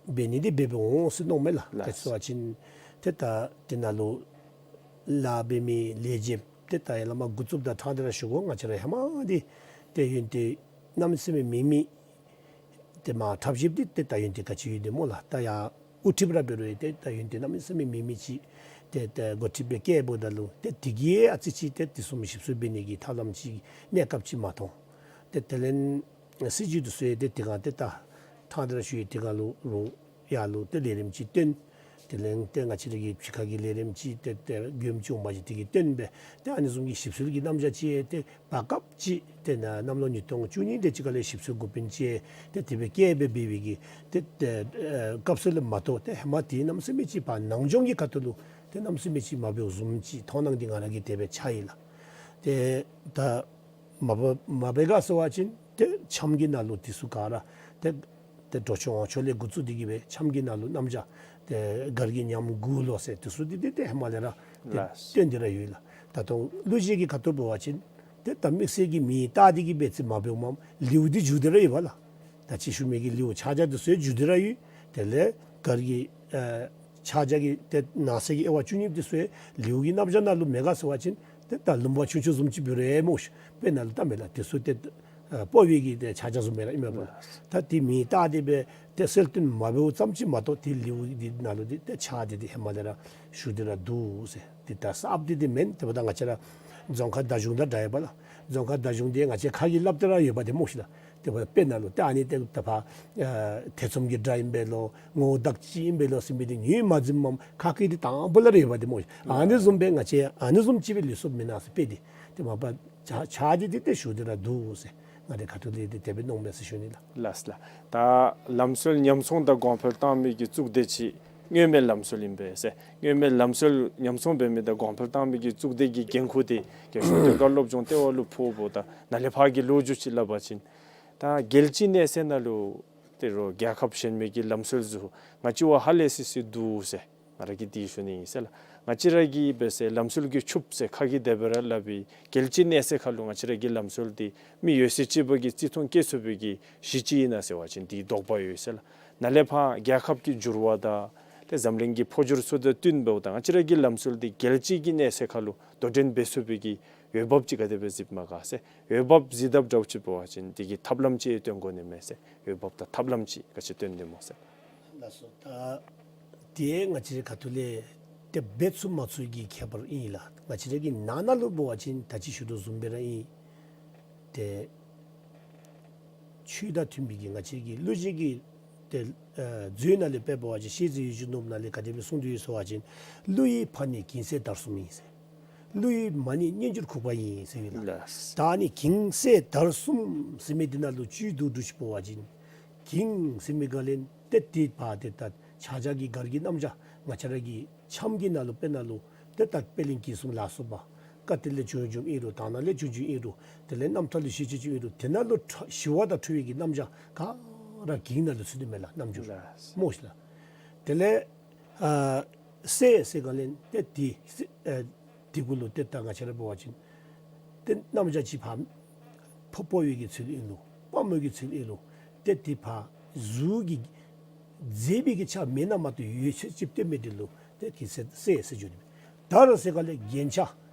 འབད་ནི་འདི་འབད་འབད་འོང་ཟེར་མནོཝ་མས་ལགས། ལགས། ག་ཅི་ཟེར་བ་ཅིན་ཏེ་ད་འདི་ནང་ལུ་ལཱ་འབད་མི་ལས་བྱེདཔ་ཏེ་ད་ཡར་ལས་མར་འགོ་བཙུགསཔ་དང་ཕྲང་སྟེ་ར་ཞུ་དགོ། ང་བཅས་ར་ཧེ་མ་འདི་ཏེ་ཡོན་ཏན་གནམ་མེད་ས་མེད་མེད་མི་ཏེ་མར་འཁྲབ་བཞེསཔ་འདི་ཏེ་ད་ཡོན་ཏན་ག་ཅི་ཡོད་དེ་སྨོ་ལགས། ད་ཡར་དབུ་ཁྲིདཔ་ར་འབད་རུང་ཏེ་ད་ཡོན་ཏན་གནམ་མེད་ས་མེད་མེད་མི་ཅིག་ཏེ་ད་འགོ་ཁྲིདཔ་སྦེ་བཀལཝ་ད་ལུ་ཏེ་དེ་གིས་ཨ་ཙི་ཅིག་ཏེ་དེ་བཟུམ་ཞིབ་འཚོལ་འབད་ནི་གི་ཐབས་ལམ་ཅིག་གནས་སྐབས་ཅིག་མ་མཐོང་། ཏེ་དེ་ལས་སྲིད་བྱུས་འདི་ཚུ་ཡང་ཏེ་དེ་སྒང་ཏེ་ད་ཕྲང་སྟེ་ར་ཞུ་ཡི། དེ་སྒང་ལུ་རོགས་ཡར་ལུ་ཏེ་ལས་རིམ་ཅིག་བཏོན། དེ་ལས་ཏེ་ང་བཅས་ར་གི་ཕྱི་ཁ་གི་ལས་རིམ་ཅིག་ཏེ་ཏེ་མགྱོནམ་ཅིག་འོང་པ་ཅིན་དེ་གི་བཏོན་སྦེ་ཏེ་ཨ་ནི་བཟུམ་གྱི་ཞིབ་འཚོལ་གྱི་རྣམ་གཞག་ཅིག་ཏེ་བར་སྐབས་ཅིག་ཏེ་ནཱ་གནམ་ལོ་ཉིས་སྟོང་བཅུ་གཉིས་དེ་ཅིག་ཁ་ལས་ཞིབ་འཚོལ་འགོ་དཔོན་ཅིག་ཏེ་དེ་སྦེ་བསྐོ་སྦེ་འབད་བའི་གི་ཏེ་ཏེ་ཨེ་སྐབས་སུ་ལས་མ་གཏོགས་ཏེ་ཧེ་མ་ཏེ་གནམ་མེད་ས་མེད་ཅིག་ཕར་ནང་སྦྱོང་གི་ཁ་ཐུག་ལུ་ཏེ་གནམ་མེད་ས་མེད་ཅིག་མ་འབདཝ་བཟུམ་ཅིག་མཐོང་སྣང་འདི་ང་ར་གིས་དེ་སྦེ་ཆགས་ཡི་ལགས། ཏེ་ད་མ་པ་མ་པ་ག་ཟེར་བ་ཅིན་ཏེ་འཆམ་གྱི་ནང་ལུ་དེ་ཚུ་ག་ར་ཏེ་ཏེ་འགྲོ་ཕྱོགས་དབང་ཕྱོགས་ལས་འགོ་བཙུགས་ཏེ་གི་སྦེ་འཆམ་གྱི་ནང་ལུ་རྣམ་གཞག་ཏེ་སྒར་གྱི་ཉམས་དགུ་ལོ་ཟེར་དེ་ཚུ་འདི་ཏེ་ཏེ་ཧེ་མ་ལས་ར་ཏེ་ལགས། བཏོན་ཏེ་ར་ཡོད་ལགས། ད་ལྟོ་གླུ་གཞས་ཀྱི་ཁ་ཐུག་འབད་བ་ཅིན་ཏེ་ད་དམིགས་བསལ་གྱི་མེ་བཏགས་ཏེ་གི་སྦེ་ཅིག་མ་འབདཝ་མས། ལེའུ་འདི་བསྒྱུར་ཏེ་ར་ཡོད་པ་ལགས། ད་ཅི་ཞུ་མི་གི་ལེའུ་ཕྱག་རྒྱ་འདི་ཚུ་ཡང་མཇུག་བསྡུ་ར་ཡོད། དེ་ལས་སྒར་གྱི་ཨ་ཕྱག་རྒྱ་གི་ཏེ་ནང་གསེས་ཀྱི་དབྱེ་བ་བཅུ་གཉིས་འདི་ཚུ་ཡང་ལེའུ་གི་རྣམ་གཞག་ནང་ལུ་མེད་ག་ཟེར་བ་ཅིན་ཏེ་ད་ལུང་པ་ཆུང་ཆུང་བཟུམ་ཅིག་འབད་རུང་ཡང་སྨོ་ཤིག་དཔེར་ན་ལུ་ད་མེན་ལགས། དེ་ཚུ་ཏེ་ཨ་སྤོ་བའི་གི་ཏེ་ཕྱག་རྒྱ་བཟུམ་སྦེ་ར་ཨིན་མས་པ་ལགས། ད་དེ་མིང་བཏགས་ཏེ་སྦེ་ཏེ་གསལ་སྟོན་མ་འབདཝ་ཙམ་ཅིག་མ་གཏོགས་དེ་ལེའུ་འདི་ནང་ལུ་འདི་ཏེ་ཕྱག་འདི་འདི་ཧེ་མ་ལས་ར་ཞུ་སྟེ་ར་འདུག་ཟེར། འདི་ད་གསརཔ་འདི་འདི་མེན། དེ་འབདཝ་ད་ང་བཅས་ར་རྫོང་ཁ་བརྡ་གཞུང་དང་འདྲ་ཡོདཔ་ལགས། རྫོང་ཁ་བརྡ་གཞུང་འདི་ང་བཅས་ཁ་གིས་སླབ་སྟེ་ར་ཡོདཔ་འདི་སྨོ་ཤིག་ལགས། དེ་འབདཝ་ད་དཔེར་ན་ལུ་ཏེ་ཨ་ནི་ཏེ་ད་ཕར་ཨ་ཐེ་ཚོམ་གྱི་སྒྲ་ཨིན་པས་ལོ། ངོ་བོ་བདག་གཅིག་ཨིན་པས་ལོ་ཟེར་མི་འདི་ཉོན་མ་འཛིནམ་ཁ་གིས་འདི་དང་པོ་ལས་ར་ཡོདཔ་འདི་སྨོ་ཤིག། ཨ་ནི་བཟུམ་སྦེ་ང་བཅས་ཨ་ནི་བཟུམ་ཅིག་སྦེ་ལུས་སོཔ་མེན་ན་ཟེར། དཔེ་འདི་ཏེ་མ་པ་ཕྱག་ཕྱག་འདི་འདི་ཏེ་ཞུ་སྟེ་ར་འདུག་ཟེར། ང་འདི་ཁ་ཐུག་ལས་འདི་དེ་སྦེ་མནོཝ་མས་ཟེར་ཞུ་ནི་ལགས། ལགས་ལགས། ད་ལམ་སྲོལ་ཉམས་སྲུང་དང་གོང་འཕེལ་བཏང་མི་གི་གཙུག་སྡེ་ཅིག་སྔོན་མའི་ལམ་སྲོལ་ཨིན་པས་ཟེར། སྔོན་མའི་ལམ་སྲོལ་ཉམས་སྲུང་འབད་མི་དང་གོང་འཕེལ་བཏང་མི་གི་གཙུག་སྡེ་གི་འགན་ཁུར་འདི་རྒྱལ་གཞུང་ཟློས་གར་སློབ་སྦྱོང་ལྟེ་བ་ལུ་ཕོགཔ་ད་ནཱ་ལས་ཕར་གྱི་ལོ་རྒྱུས་ཅིག་སླབ་པ་ཅིན་ད་རྒྱལ་སྤྱིའི་གནས་ཚད་ནང་ལུ་ཏེ་རོགས་རྒྱལ་ཁབ་གཞན་མི་གི་ལམ་སྲོལ་ཚུ་ང་བཅས་བ་ཧ་ལས་སི་སི་འདུག་ཟེར། ང་ར་གིས་འདི་ཞུ་ནི་ཨིན་ཟེར་ལགས། ང་བཅས་ར་གིས་འབད་ཟེར་ལམ་སྲོལ་གྱི་ཕྱུགཔོ་ཟེར་ཁ་གིས་དེ་སྦེ་ར་སླབ་པའི་རྒྱལ་སྤྱིའི་གནས་ཚད་ཁར་ལུ་ང་བཅས་ར་གི་ལམ་སྲོལ་འདི་མི་ཡོད་ཚད་ཅིག་པོ་གིས་བརྩི་མཐོང་བསྐྱེད་ཚུགས་པའི་གི་གཞི་ཅིག་ཨིན་ན་ཟེར་བ་ཅིན་འདི་དོགས་པ་ཡོད་ཟེར་ལགས། ནཱ་ལས་ཕར་རྒྱལ་ཁབ་ཀྱི་འགྱུར་བ་དང་ཏེ་འཛམ་གླིང་གི་འཕོ་འགྱུར་ཚུ་དང་བསྟུན་འབདཝ་ད་ང་བཅས་ར་གི་ལམ་སྲོལ་འདི་རྒྱལ་སྤྱིའི་གི་གནས་ཚད་ཁར་ལུ་དོ་འགྲན་འབད་ཚུགས་པའི་གི་འོས་འབབ་ཅིག་ག་དེ་སྦེ་གཟིགསཔ་མས་ག་ཟེར། འོས་འབབ་གཟིགས་དཔ་འདྲཝ་ཅིག་འབད་བ་ཅིན་འདི་གི་ཐབས་ལམ་ཅིག་སྟོན་དགོ་ནི་མས་ཟེར། འོས་འབབ་དང་ཐབས་ལམ་ཅིག་ག་ཅི་སྟོན་ནི་སྨོ་ཟེར། ལགས་སོ། ད་དེ་ང་བཅས་རའི་ཁ་ཐུག་ལས་ཏེ་འབད་ཚུགས་མ་ཚུགས་ཀྱི་ཁྱད་པར་ཨིན་ལགས། ང་བཅས་ར་གི་ནང་ན་ལུ་འབད་བ་ཅིན་ད་ཅི་ཞུ་དོ་བཟུམ་སྦེ་ར་ཨིན། ཏེ་ཆོས་དང་མཐུན་པའི་གི་ང་བཅས་ཀྱི་ལུགས་གཞི་གི་ཏེ་ཨ་མཛོད་ནང་ལས་འབད་བ་ཅིན་ཤེས་རིག་ཡིག་གཟུགས་ནོར་བུ་ནང་ལས་ག་དེ་སྦེ་གསུངས་ཏེ་ཡོད་ཟེར་བ་ཅིན་ཀླུ་ཡི་ཕ་ནི་གིང་ཚད་དར་གསུམ་ཨིན་ཟེར། ཀླུ་ཡི་མ་ནི་སྙན་འགྱུར་ཁུག་པ་ཨིན་ཟེར་ཨིན་ལགས། ལགས། ད་ནི་གིང་ཚད་དར་གསུམ་ཟེར་མི་འདི་ནང་ལུ་བཅུད་བསྡུ་བསྡུ་ཅིག་འབད་བ་ཅིན་གིང་ཟེར་མི་ག་ལས་ཏེ་དེ་ཕར་ཏེ་ད་ཕྱག་རྒྱ་གི་སྒར་གྱི་རྣམ་གཞག་ང་བཅས་ར་གི་འཆམ་གྱི་ནང་ལུ་དཔེར་ན་ལུ་ཏེ་ད་པད་གླིང་གིང་གསུམ་ལ་སོགས་པ་བཀའ་གཏེར་ལས་བྱུང་བྱུངམ་ཨིན་རུང་དག་སྣང་ལས་བྱུང་བྱུངམ་ཨིན་རུང་དེ་ལས་རྣམ་ཐར་ལུ་ཤེས་བྱུང་བྱུངམ་ཨིན་རུང་དེ་ནང་ལུ་ཞི་བ་དང་འཁྲུལ་བའི་གི་རྣམ་གཞག་ག་ར་གིང་ནང་ལུ་ཚུད་དེ་མས་ལགས། རྣམ་འགྱུར་ལགས། སྨོ་ཤིག་ལགས། དེ་ལས་ཨ་གསད་ཟེར་ག་ལས་ཏེ་དེ་གསད་ཨ་དེ་གུ་ལུ་ཏེ་ད་ང་བཅས་ར་འབད་བ་ཅིན་ཏེ་རྣམ་གཞག་ཅིག་ཕར་ཕོ་དཔའ་བོའི་གི་ཚུལ་ཨིན་རུང་དཔའ་མོའི་གི་ཚུལ་ཨིན་རུང་ཏེ་དེ་ཕར་གཟུགས་ཀྱི་མཛེས་པའི་གི་ཆ་མེན་ན་མ་གཏོགས་ཡོད་ཚད་ཅིག་སྟོན་མི་འདི་ལུ་ཏེ་གིང་ཚད་གསད་ཟེར་ཞུ་ནི། དར་ཟེར་ག་ལས་རྒྱན་ཆ།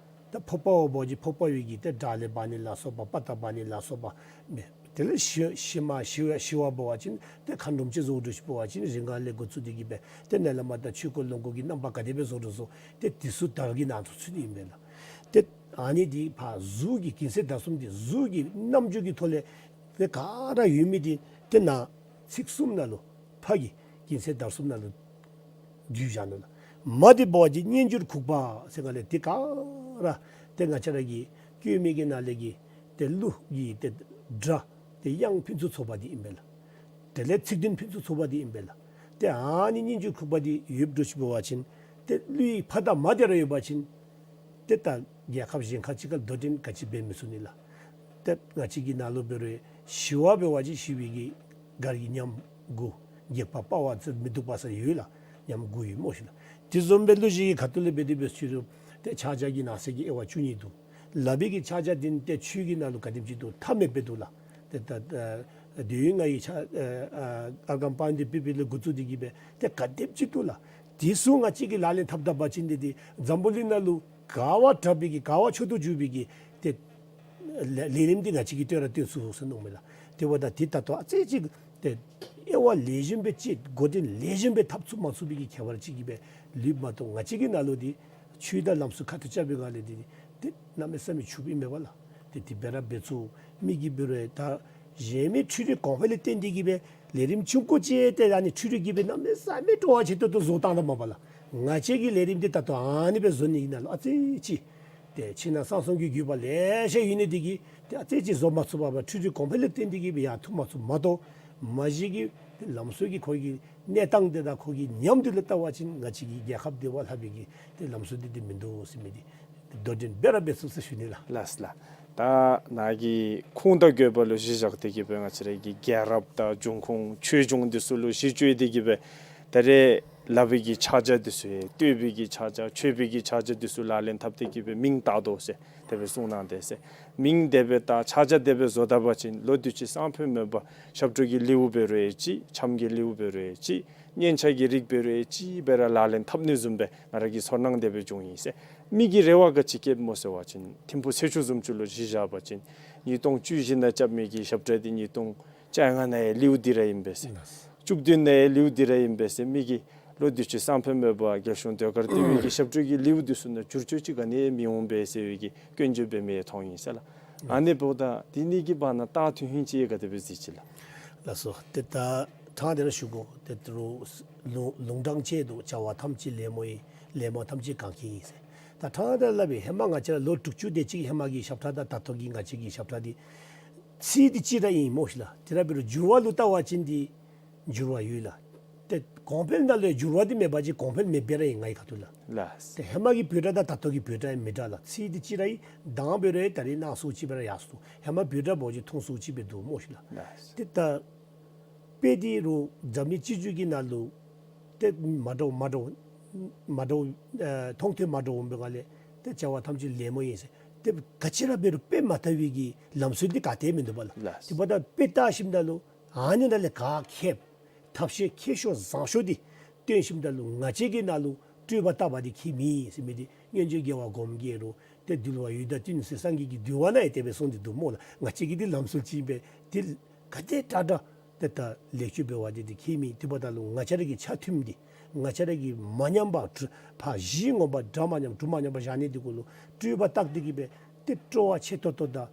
ད་ཕོ་དཔའ་བོ་འབད་བ་ཅིན་ཕོ་དཔའ་བོའི་གི་ཏེ་དར་ལས་འབག་ནི་ལ་སོགས་པ་དཔའ་རྟགས་འབག་ནི་ལ་སོགས་པ་མས། དེ་ལས་ཞི་ཞི་མ་ཞི་བ་ཞི་བ་འབད་བ་ཅིན་ཏེ་མཁའ་འགྲོམ་ཅིག་བཟོ་བསྒྲུབ་ཅིག་འབད་བ་ཅིན་རིགས་ལྔ་ལས་འགོ་བཙུགས་ཏེ་གི་སྦེ་ཏེ་ནཱ་ལས་མར་ད་ཆོས་འཁོར་ལོངས་སྐུ་གི་རྣམ་པ་ག་དེ་སྦེ་བཟོ་བསྒྲུབ་བཟོ་ཏེ་དེ་ཚུ་དར་གྱི་ནང་དུ་ཚུད་དེ་ཨིན་པས་ལགས། ཏེ་ཨ་ནི་འདི་ཕར་གཟུགས་ཀྱི་གིང་ཚད་དར་གསུམ་འདི་གཟུགས་ཀྱི་རྣམ་འགྱུར་གྱི་ཐོག་ལས་ཏེ་ག་ར་ཡོད་མི་འདི་ཏེ་ནཱ་ཚིག་གསུམ་ནང་ལུ་ཕ་གི་གིང་ཚད་དར་གསུམ་ནང་ལུ་བསྡུས་བཞག་ནུག་ལགས། མ་འདི་འབད་བ་ཅིན་སྙན་འགྱུར་ཁུག་པ་ཟེར་ག་ལས་ཏེ་ག་ར་ཏེ་ང་བཅས་ར་གི་བཀོད་མི་གི་ནང་ལས་ཀྱི་ཏེ་གླུ་གི་ཏེ་སྒྲ་ཏེ་དབྱངས་ཕུན་སུམ་ཚོགས་པ་འདི་ཨིན་པས་ལགས། དེ་ལས་ཚིག་དོན་ཕུན་སུམ་ཚོགས་པ་འདི་ཨིན་པས་ལགས། ཏེ་ཨ་ནི་སྙན་འགྱུར་ཁུག་པ་འདི་ཡོདཔ་འདྲཝ་ཅིག་འབད་བ་ཅིན་ཏེ་གླུ་ཡི་ཕ་དང་མ་འདི་ར་ཡོད་པ་ཅིན་ཏེ་ད་རྒྱལ་ཁབ་གཞན་ཁ་ཅིག་ཁར་དོ་འགྲན་ག་ཅི་འབད་མི་ཚུགས་ནི་ལགས། ཏེ་ང་བཅས་ཀྱི་ནང་ལུ་འབད་རུང་ཞི་བ་འབད་བ་ཅིན་ཞི་བའི་གི་སྒར་གྱི་ཉམས་དགུ་རྒྱས་པ་སྤར་བ་ཟེར་མི་འདུག་པ་ཟེར་ཡོད་ལགས། ཉམས་དགུ་ཡོད་སྨོ་ཤིག་ལགས། དེ་བཟུམ་སྦེ་ལུགས་གཞི་གི་ཁ་ཐུག་ལས་འབད་དེ་འབད་ཞུ་རུང་ཏེ་ཕྱག་རྒྱ་གི་ནང་གསེས་ཀྱི་དབྱེ་བ་བཅུ་གཉིས་འདུག། ལག་པའི་གི་ཕྱག་རྒྱ་འདི་ཏེ་ཆོས་ཀྱི་ནང་ལུ་ག་དེམ་ཅིག་འདུག། མཐའ་མེདཔ་སྦེ་འདུག་ལགས། ཏེ་ད་ཨ་དོན་ཡོད་ལྔ་ཡི་ཕྱག་ཨ་ཨ་ཨརྒྷཾ་པཱནིྡྷཱི་པུཥྤེ་ལས་འགོ་བཙུགས་ཏེ་གི་སྦེ་ཏེ་ག་དེམ་ཅིག་འདུག་ལགས། དེ་ཚུ་ང་བཅས་ཀྱིས་ལག་ལེན་འཐབ་ད་པ་ཅིན་འདི་འདི་འཛམ་བུ་གླིང་ནང་ལུ་ག་བ་དྲག་པའི་གི་ག་བ་མཆོག་ཏུ་གྱུར་པའི་གི་ཏེ་ལས་ལས་རིམ་འདི་ང་བཅས་ཀྱིས་སྟོན་ར་སྟོན་ཚུགས་ཟེར་མནོཝ་མས་ལགས། དེ་འབདཝ་ད་འདི་ད་ལྟོ་ཨ་ཙི་ཅིག་ཏེ་དབྱེ་བ་ལེགས་ཤོམ་སྦེ་དཔྱད་འགོ་འདྲེན་ལེགས་ཤོམ་སྦེ་འཐབ་ཚུགས་མ་ཚུགས་པའི་གི་ཁྱད་པར་ཅིག་གིས་སྦེ་ལུསཔ་མ་གཏོགས་ང་བཅས་ཀྱི་ནང་ལུ་འདི་ཆོས་དང་ལམ་སྲོལ་ཁ་ཐུག་རྐྱབ་པའི་སྒང་ལས་འདི་འདི་གནམ་མེད་ས་མེད་ཕྱུགཔོ་ཨིན་མས་པ་ལགས། ཏེ་དེ་སྦེ་ར་འབད་ཚུགས། མི་གིས་འབད་རུང་ད་གཞན་མི་འཕྲུལ་རིག་གོང་འཕེལ་ལུ་བརྟེན་ཏེ་གི་སྦེ་ལས་རིམ་ཆུང་ཀུ་ཅིག་ཏེ་ཨ་ནི་འཕྲུལ་རིག་གིས་སྦེ་གནམ་མེད་ས་མེད་སྤྲོ་བ་ཆེ་ཏོག་ཏོ་བཟོ་བཏང་ད་མས་པ་ལགས། ང་བཅས་ཀྱི་ལས་རིམ་འདི་ད་ལྟོ་ཨ་ནི་སྦེ་བཟོ་ནི་ཨིན་ན་ལུ་ཨ་ཙི་ཅིག་ཏེ་ཕྱི་ནང་གསང་གསུམ་གྱི་བརྒྱུད་པ་ལེ་ཤ་ཡོད་ནི་འདི་གིས་ཏེ་ཨ་ཙི་ཅིག་བཟོ་མ་ཚུགས་པར་འཕྲུལ་རིག་གོང་འཕེལ་ལུ་བརྟེན་ཏེ་གི་སྦེ་ཡར་འཐུ་མ་ཚུགས་མ་གཏོགས་མ་གཞི་གི་ཏེ་ལམ་སྲོལ་གྱི་ཁོ་གི་གནས་སྟངས་འདི་དང་ཁོ་གི་ཉམས་འདི་ལུ་བལྟ་བ་ཅིན་ང་བཅས་ཀྱི་རྒྱལ་ཁབ་འདི་བ་ལྷག་པའི་གི་ཏེ་ལམ་སྲོལ་འདི་འདི་མིན་འདུག་ཟེར་མི་འདི་དོ་འགྲན་འབད་ར་འབད་ཚུགས་ཟེར་ཞུ་ནི་ལགས། ལགས་ལགས། ད་ནཱ་གིས་ཁུངས་དང་དགོས་པ་ལུ་གཞི་བཞག་སྟེ་གི་སྦེ་ང་བཅས་ར་གི་རྒྱལ་རབས་དང་འབྱུང་ཁུངས་ཆོས་འབྱུང་འདི་ཚུ་ལུ་གཞི་བཅོལ་ཏེ་གི་སྦེ་ད་རེས་ ལག་པའི་གི་ཕྱག་རྒྱ་འདི་ཚུ་ཡང་བསྟོད་པའི་གི་ཕྱག་རྒྱ་མཆོད་པའི་གི་ཕྱག་རྒྱ་འདི་ཚུ་ལག་ལེན་འཐབ་སྟེ་གི་སྦེ་མིང་བཏགས་དོ་ཟེར་དེ་སྦེ་གསུངས་གནང་དེས་ཟེར། མིང་དེ་སྦེ་བཏགས་ཕྱག་རྒྱ་དེ་སྦེ་བཟོ་ད་པ་ཅིན་ལོ་དུས་ཅི་སང་ཕོད་མེད་པར་ཞབས་བྲོ་གི་ལེའུ་འབད་རུང་ཡང་ཅིག་འཆམ་གྱི་ལེའུ་འབད་རུང་ཡང་ཅིག་སྙན་ཆ་གི་རིགས་འབད་རུང་ཡང་ཅིག་སྦེ་ར་ལག་ལེན་འཐབ་ནི་བཟུམ་སྦེ་ང་ར་གི་ཚོར་སྣང་དེ་སྦེ་བྱུང་ཡི་ཟེར། མི་གིས་རེ་བ་ག་ཅི་བསྐྱེདཔ་སྨོ་ཟེར་བ་ཅིན་ཐིམ་ཕུག་ཚེས་བཅུ་བཟུམ་ཅིག་ལུ་གཞི་བཞག་པ་ཅིན་ཉིས་སྟོང་བཅུ་བཞི་ནང་རྐྱབ་མི་གི་ཞབས་བྲོ་འདི་ཉིས་སྟོང་བཅོ་ལྔ་ནང་ཡང་ལེའུ་འདི་ར་ཨིན་པས་ཟེར། བཅུ་བདུན་ནང་ཡང་ལེའུ་འདི་ར་ཨིན་པས་ཟེར། མི་གིས་ལོ་དུས་ཅི་སང་ཕོད་མེད་པར་རྒྱལ་གཞུང་ཟློས་གར་ལྟེ་བའི་གི་ཞབས་བྲོ་གི་ལེའུ་འདི་ཚུ་ནང་བསྒྱུར་བཅོས་ཅིག་ག་ནི་ཡང་མི་འོང་པས་ཟེར་བའི་གི་སྐྱོན་བརྗོད་འབད་མི་ཡང་མཐོང་ཡི་ཟེར་ལགས། ཨ་ནི་འབདཝ་ད་འདི་གཉིས་ཀྱི་བར་ན་བཏགས་དོན་ཧིང་ཅིག་ཡང་ག་དེ་སྦེ་གཟིགས་ཅི་ལགས། ལགས་སོ། ཏེ་ད་ཕྲང་སྟེ་ར་ཞུ་དགོ། ཏེ་ད་རུང་ལུང་ལུང་དྲངས་ཅི་འདུག། བྱ་བ་ཐམས་ཅད་ལད་མོ་ཡིན། ལད་མོ་ཐམས་ཅད་གང་གིས་ཡིན་ཟེར། ད་ཕྲང་སྟེ་སླབ་པའི་ཧེ་མ་ང་བཅས་ར་ལོ་དྲུག་ཅུ་དེ་ཅིག་ཧེ་མ་གི་ཞབས་ཁྲ་དང་ད་ལྟོ་གི་ང་བཅས་ཀྱི་ཞབས་ཁྲ་འདི་ཚིག་འདི་གཅིག་ར་ཨིན་སྨོ་ཤིག་ལགས། དེ་ར་འབད་རུང་འགྱུར་བ་ལུ་བལྟ་བ་ཅིན་འདི་འགྱུར་བ་ཡོད་ལགས། ཏེ་གོང་འཕེལ་ནང་ལུ་འགྱུར་བ་འདི་མེད་པ་ཅིན་གོང་འཕེལ་མེདཔ་སྦེ་ར་ཨིན་ངེའི་ཁ་ཐུག་ལགས། ལགས། ཏེ་ཧེ་མ་གི་བོད་སྒྲ་དང་ད་ལྟོ་གི་བོད་སྒྲ་ཡང་མི་འདྲ་ལགས། ཚིག་འདི་གཅིག་ར་ཨིན། གདངས་འབད་རུང་ཡང་ད་རིས་གནང་སྲོལ་གཅིག་སྦེ་ར་ཡར་སོ་ནུག། ཧེ་མ་བོད་སྒྲ་འབད་བ་ཅིན་ཐུང་སུ་ཅིག་སྦེ་འདུག་སྨོ་ཤིག་ལགས། ལགས། ཏེ་ད་དཔེ་འདི་རུང་འཛམ་གླིང་སྤྱི་ཚོགས་ཀྱི་ནང་ལུ་ཏེ་མ་འདྲཝ་མ་འདྲཝ་མ་འདྲཝ་ཨེ་མཐོང་ཐོས་མ་འདྲཝ་འབད་སྒང་ལས་ཏེ་བྱ་བ་ཐམས་ཅད་ལད་མོ་ཡིན་ཟེར། ཏེ་ག་ཅི་ར་འབད་རུང་དཔེ་མ་ལྟ་བའི་གི་ལམ་སྲོལ་འདི་ག་ཏེ་མིན་འདུག་པ་ལགས། ལགས། དེ་འབདཝ་ད་དཔེ་བལྟ་ཞིནམ་ད་ལུ་ཨ་ནི་ནང་ལས་ག་མཁསཔ་ཐབས་ཤེས་མཁས་ཤོས་བཟང་ཤོས་འདི་སྟོན་ཞིནམ་ད་ལུ་ང་བཅས་ཀྱི་ནང་ལུ་སྤྲོས་པ་བཏགས་པ་འདི་ཁྱད་མེད་ཟེར་མི་འདི་སྔོན་བྱོན་རྒྱལ་བ་སྒོམ་རྒྱལ་རུང་ཏེ་འདུལ་བ་ཡུལ་དང་བསྟུན་ཟེར་སངས་རྒྱས་ཀྱི་འདུལ་བ་ནང་ཡང་དེ་སྦེ་གསུངས་ཏེ་འདུག་སྨོ་ལགས། ང་བཅས་ཀྱི་འདི་ལམ་སྲོལ་ཅིག་ཨིན་པས། འདི་ག་དེ་དྲག་དྲག་ཏེ་ད་ལེགས་བཅོས་འབད་བ་འདི་འདི་ཁྱད་མེད། དེ་འབདཝ་ད་ལུ་ང་བཅས་ར་གི་ཆ་མཐུན་འདི་ང་བཅས་ར་གི་མ་ཉམས་པར་གྲུབ་ཕར་གཞི་ངོ་མ་འདྲ་མ་ཉམས་གྲུབ་མ་ཉམས་པར་བཞག་ནི་འདི་གུ་ལུ་སྤྲོས་པ་བཏགས་ཏེ་གི་སྦེ་ཏེ་སྤྲོ་བ་ཆེ་ཏོག་ཏོ་དང་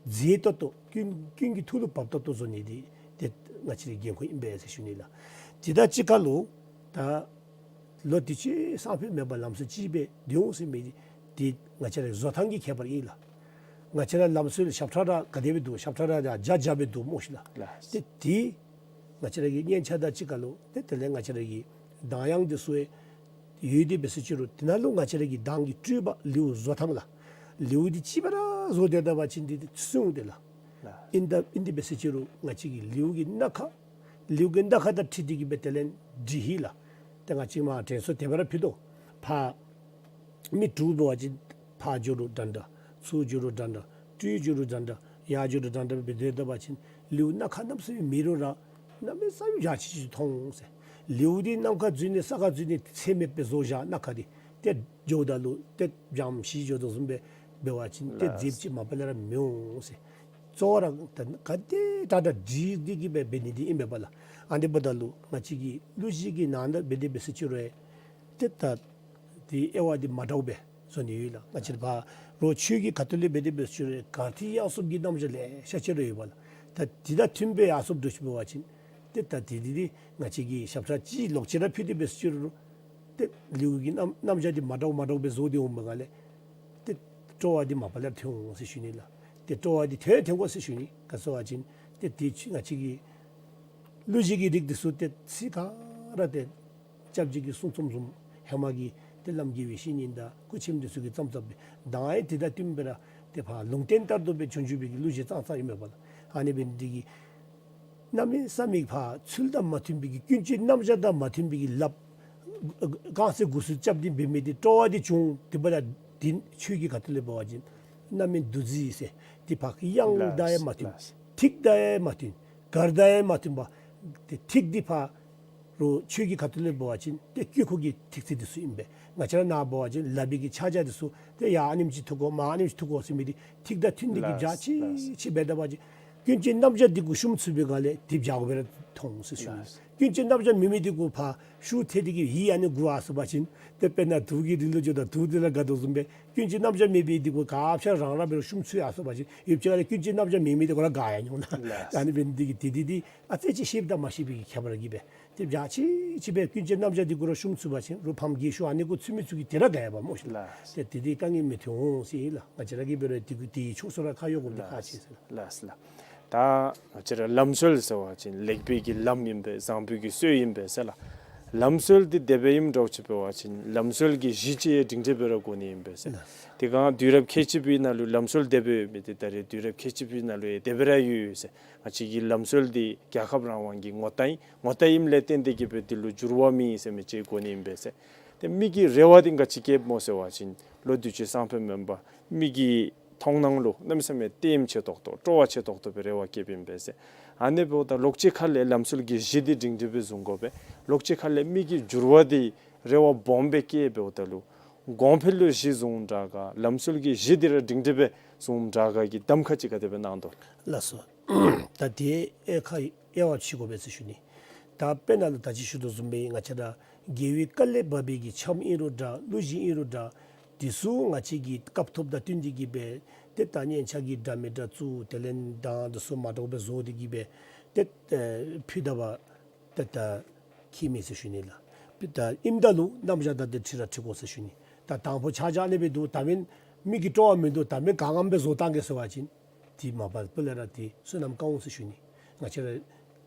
མཛེས་ཏོག་ཏོ་ཀུན་ཀུན་གྱི་ཐུགས་ལུ་བབ་ཏོག་ཏོ་བཟོ་ནི་འདི་ཏེ་ང་བཅས་རའི་འགན་ཁུར་ཨིན་པས་ཟེར་ཞུ་ནི་ལགས། དེ་དང་གཅིག་ཁར་ལུ་ད་ལོ་དུས་ཅི་སང་ཕོད་མེད་པར་ལམ་སྲོལ་ཅིག་སྦེ་སྡོད་འོང་ཟེར་མི་འདི་ང་བཅས་རའི་བཟོ་ཐངས་ཀྱི་ཁྱད་པར་ཨིན་ལགས། ང་བཅས་ར་ལམ་སྲོལ་ཞབས་ཁྲ་ར་ག་དེ་སྦེ་འདུག། ཞབས་ཁྲ་ར་ཡང་བརྒྱ་བརྒྱ་སྦེ་འདུག་སྨོ་ཤིག་ལགས། ལགས། ཏེ་དེ་ང་བཅས་ར་གི་སྙན་ཆ་དང་གཅིག་ཁར་ལུ་ཏེ་དེ་ལས་ང་བཅས་ར་གི་གདངས་དབྱངས་འདི་ཚུ་ཡང་ཡོད་དེ་འབད་ཟེར་ཅི་རུང་དེ་ནང་ལུ་ང་བཅས་ར་གི་གདངས་ཀྱི་སྤྲོས་པ་ལེའུ་བཟོ་ཐངས་ལགས། ལེའུ་འདི་གཅིག་སྦེ་ར་བཟོ་སྡོད་ད་པ་ཅིན་འདི་ཚུན་ཏེ་ལགས། ལགས། ཨིན་ད་ཨིན་དེ་འབད་ཟེར་ཅི་རུང་ང་བཅས་ཀྱི་ལེའུ་གི་སྣ་ཁ་ལེའུ་གི་སྣ་ཁ་དང་འཁྲིལ་ཏེ་གི་སྦེ་དེ་ལས་འབྲི་ཧེ་ལགས། ཏེ་ང་བཅས་མ་དྲན་གསོ་དེ་སྦེ་ར་ཕུལ་དོ། ཕར་མི་དྲུག་འབད་བ་ཅིན་ཕར་འགྱོ་རུང་འདྲན་འདྲ། ཚུར་འགྱོ་རུང་འདྲན་འདྲ། སྤྲོས་འགྱོ་རུང་འདྲན་འདྲ། ཡར་འགྱོ་རུང་འདྲན་འདྲ་སྦེ་སྡོད་ད་པ་ཅིན་ལེའུ་སྣ་ཁ་གནམ་མེད་ས་མེད་མེད་རུང་ར་གནམ་མེད་ས་མེད་འཇའ་ཆི་ཆི་མཐོང་ཟེར། ལེའུ་འདི་གནམ་ཁར་འཛུལ་ནི་ས་ཁར་འཛུལ་ནི་ཚད་མེད་པའི་བཟོ་བཞག། སྣ་ཁ་འདི་ཏེ་འགྱོཝ་ད་ལུ་ཏེ་འཇམ་ཤིང་འགྱོ་དོ་བཟུམ་སྦེ་འབད་བ་ཅིན་ཏེ་ལགས། མཛེསཔ་ཅིག་མ་པ་ལས་ར་མི་འོང་ཟེར། གཙོ་བོ་ར་ད་ག་དེ་དྲག་དྲག་འབྲི་སྟེ་གི་སྦེ་འབད་ནི་འདི་ཨིན་པས་པ་ལགས། ཨ་ནི་འབདཝ་ད་ལུ་ང་བཅས་ཀྱི་གླུ་གཞས་ཀྱི་ནང་ན་འབད་དེ་འབད་ཟེར་ཅི་རུང་ཏེ་ད་དེ་དབྱེ་བ་འདི་མ་འདྲཝ་སྦེ་བཟོ་ནི་ཡོད་ལགས། ང་བཅས་ར་ཕར་ལུ་ཆོས་ཀྱི་ཁ་ཐུག་ལས་འབད་དེ་འབད་ཟེར་ཅི་རུང་གར་ཐིག་དབྱངས་གསུམ་གྱི་རྣམ་གཞག་ལེ་ཤ་ཅིག་ར་ཡོད་པ་ལགས། ད་དེ་དང་མཐུནམ་སྦེ་ཡར་སོངམ་འདྲཝ་ཅིག་འབད་བ་ཅིན་ཏེ་ད་དེ་དེ་དེ་ང་བཅས་ཀྱི་ཞབས་ཁྲ་ཅིག་ལོག་ཅི་ར་ཕུལ་ཏེ་འབད་ཟེར་ཅི་རུང་ཏེ་ལེའུ་གི་རྣམ་རྣམ་གཞག་འདི་མ་འདྲཝ་མ་འདྲཝ་སྦེ་བཟོ་སྟེ་འོང་པའི་སྒང་ལས་ཏེ་སྤྲོ་བ་འདི་མ་པ་ལས་ཐོན་འོང་ཟེར་ཞུ་ནི་ལགས། ཏེ་སྤྲོ་བ་འདི་ཐོན་ཐོན་དགོ་ཟེར་ཞུ་ནི། ག་ཟེར་བ་ཅིན་ཏེ་དེ་ང་བཅས་ཀྱི་གླུ་གཞས་ཀྱི་རིགས་འདི་ཚུ་ཏེ་ཚིག་ག་ར་ཏེ་སྐྱབས་རྗེ་གིས་གསུངས་གསུངསམ་བཟུམ་ཧེ་མ་གི་ཏེ་བླམ་དགེ་བའི་བཤེས་གཉེན་དང་སྐུ་མཆེད་འདི་ཚུ་གིས་བརྩམས་བརྩམས་པའི་གདངས་ཡང་དེ་དང་བསྟུན་པའི་ར་ཏེ་ཕར་ལུང་བསྟན་ལྟར་དུ་སྦེ་བྱུང་བྱུངམ་སྦེ་གི་གླུ་གཞས་ཙང་ཙང་ཨིན་མས་པ་ལགས། ཨ་ནི་འབད་ནི་འདི་གིས་གནམ་མེད་ས་མེད་ཕར་ཚུལ་དང་མ་མཐུན་པའི་གི་ཀུན་སྤྱོད་རྣམ་གཞག་དང་མ་མཐུན་པའི་གི་ལགཔ་རྐང་སེན་དགུ་སེན་རྐྱབ་སྟེ་འབད་མི་འདི་སྤྲོ་བ་འདི་བྱུང་། དེ་འབདཝ་ད་འདི་ཆོས་ཀྱི་ཁ་ཐུག་ལས་འབད་བ་ཅིན་རྣམ་སྨིན་འདུ་འཛི་ཟེར་འདི་ཕར་དབྱངས་དང་ཡང་མ་མཐུན། ལགས། ཐིག་དང་ཡང་མ་མཐུན། གར་དང་ཡང་མ་མཐུན་པ། ཏེ་ཐིག་འདི་ཕར་ལུ་ཆོས་ཀྱི་ཁ་ཐུག་ལས་འབད་བ་ཅིན་ཏེ་དཀྱིལ་འཁོར་གྱི་ཐིག་ཚད་འདི་ཚུ་ཨིན་པས། ང་བཅས་ར་ནཱ་འབད་བ་ཅིན་ལག་པའི་གི་ཕྱག་རྒྱ་འདི་ཚུ་ཏེ་ཡར་ཨ་ནེམ་ཅིག་འཐུ་དགོ་མར་ཨ་ནེམ་ཅིག་འཐུ་དགོ་ཟེར་མི་འདི་ཐིག་དང་མཐུན་ཏེ་གི་ལགས། འཇའ་ཆི་ལགས། ཆི་འབད་ད་པ་ཅིན་ཀུན་སྤྱོད་རྣམ་གཞག་འདི་གུ་ཤུགས་མ་ཚུད་པའི་སྒང་ལས་དེ་འཇའ་གུ་སྦེ་ར་མཐོང་ཟེར་ཞུ་ནི། ལགས། ཀུན་སྤྱོད་རྣམ་གཞག་མེད་མི་འདི་གུ་ཕར་ཤུགས་ཐལ་ཏེ་གི་ཡིད་ཨ་ནི་གུ་ཨ་སོང་པ་ཅིན་ཏེ་དཔེར་ན་དུག་གི་རི་ལུ་འགྱོཝ་ད་དུག་འདི་ར་དགའ་དོ་བཟུམ་སྦེ་ཀུན་སྤྱོད་རྣམ་གཞག་མེད་པའི་འདི་གུ་ག་ཅི་རང་ར་འབད་རུང་ཤུགས་མ་ཚུད་ཨ་སོང་པ་ཅིན་ཡུདཔ་ཅིག་ཁ་ལས་ཀུན་སྤྱོད་རྣམ་གཞག་མེད་མི་འདི་གུ་ར་དགའ་ཡར་འོང་ལགས། ལགས། ཨ་ནི་འབད་ནི་འདི་གིས་དེ་དེ་དེ་ཨ་ཙི་ཅིག་ཤེསཔ་དང་མ་ཤེས་པའི་གི་ཁྱད་པར་གིས་སྦེ་ཏེ་འཇའ་ཆི་ཆི་སྦེ་ཀུན་སྤྱོད་རྣམ་གཞག་འདི་གུ་ར་ཤུགས་མ་ཚུད་པ་ཅིན་རུང་ཕམ་རྒས་ཤོས་ཨ་ནི་གུ་ཚུད་མི་ཚུད་ཀྱི་དེ་ར་དགའ་ཡ་པ་སྨོ་ཤིག། ལགས། ཏེ་དེ་དེ་དཀའ་ངལ་མི་ཐོན་འོང་ཟེར་ཨིན་ལགས། ང་བཅས་ར་གིས་འབད་རུང་དེ་གུ་དེའི་ཕྱོགས་སུ་ར་ཁ་གཡོག་དགོཔ་འདི་ཁག་ཆེ་ཟེར། ལགས་ལགས། ད་ང་བཅས་ར་ལམ་སྲོལ་ཟེར་བ་ཅིན་ལེགས་པའི་གི་ལམ་ཨིན་པས། བཟང་པོའི་གི་སྲོལ་ཨིན་པས་ཟེར་ལགས། ལམ་སྲོལ་འདི་དེ་སྦེ་ཨིནམ་འདྲཝ་ཅིག་འབད་བ་ཅིན་ལམ་སྲོལ་གྱི་གཞི་ཅིག་ཡང་སྒྲིང་སྒྲི་སྦེ་ར་དགོ་ནི་ཨིན་པས་ཟེར། ལགས། དེ་སྒང་དུས་རབས་ཁལ་གཅིག་པའི་ནང་ལུ་ལམ་སྲོལ་དེ་སྦེ་ཡོད་མི་འདི་ད་རེས་དུས་རབས་ཁལ་གཅིག་པའི་ནང་ལུ་ཡང་དེ་སྦེ་ར་ཡོད་ཟེར། ང་བཅས་ཀྱི་ལམ་སྲོལ་འདི་རྒྱལ་ཁབ་རང་དབང་གི་ངོ་རྟགས་ཨིན། ངོ་རྟགས་ཨིནམ་ལས་བརྟེན་ཏེ་གིས་སྦེ་འདི་ལུ་འགྱུར་བ་མེད་ཟེར་མི་ཅིག་དགོ་ནི་ཨིན་པས་ཟེར། ཏེ་མི་གི་རེ་བ་འདི་ག་ཅི་བསྐྱེདཔ་སྨོ་ཟེར་བ་ཅིན་ལོ་དུས་ཅི་སང་ཕོད་མེན་པར་མི་གི་མཐོང་སྣང་ལུ་གནམ་མེད་ས་མེད་ལྟདམོ་ཆེ་ཏོག་ཏོ་སྤྲོ་བ་ཆེ་ཏོག་ཏོ་སྦེ་རེ་བ་བསྐྱེདཔ་ཨིན་པས་ཟེར། ཨ་ནི་འབདཝ་ད་ལོག་ཅིག་ཁ་ལས་ལམ་སྲོལ་གྱི་གཞི་འདི་སྒྲིང་སྒྲི་སྦེ་བཟུང་དགོ་པས། ལོག་ཅིག་ཁ་ལས་མི་གི་འགྱུར་བ་འདི་རེ་བ་སྦོམ་སྦེ་བསྐྱེད་འབདཝ་ད་ལུ་གོང་འཕེལ་ལུ་གཞི་བཟུངམ་དྲག་ག་ལམ་སྲོལ་གྱི་གཞི་འདི་ར་སྒྲིང་སྒྲི་སྦེ་བཟུངམ་དྲག་ག་གི་གདམ་ཁ་ཅིག་ག་དེ་སྦེ་གནང་དོ། ལགས་སོ། ད་དེ་ཨེ་ཁ་དབྱེ་བ་ཕྱེ་དགོ་པས་ཟེར་ཞུ་ནི། ད་དཔེར་ན་ལུ་ད་ཅི་ཞུ་དོ་བཟུམ་སྦེ་ང་བཅས་ར་རྒྱལ་བའི་བཀའ་ལས་བབས་པའི་གི་འཆམ་ཨིན་རུང་འདྲ་གླུ་གཞས་ཨིན་རུང་འདྲ་དེ་ཚུ་ང་བཅས་ཀྱི་སྐབས་ཐོབ་དང་བསྟུན་ཏེ་གིས་སྦེ་ཏེ་ད་སྙན་ཆ་གི་སྒྲ་མི་སྒྲ་བཙུགས་དེ་ལས་གདངས་དེ་ཚུ་མ་འདྲཝ་སྦེ་བཟོ་སྟེ་གིས་སྦེ་ཏེ་ཨེ་ཕུལ་ད་པ་ཏེ་ད་ཁྱད་མེད་ཟེར་ཞུ་ནི་ལགས། ད་ཨིནམ་ད་ལུ་རྣམ་གཞག་དང་དེ་འཁྲིལ་ར་འཁྲིལ་དགོ་ཟེར་ཞུ་ནི། ད་དང་ཕུ་ཆ་བཞག་ནི་སྦེ་འདུག། ད་མེན་མི་གི་སྤྲོ་བ་མིན་འདུག། ད་མེན་ག་ངམ་སྦེ་བཟོ་བཏང་གེ་ཟེར་བ་ཅིན་དེ་མ་པ་སྤུ་ལས་ར་དེ་བསོད་ནམས་དཀའ་འོང་ཟེར་ཞུ་ནི། ང་བཅས་ར་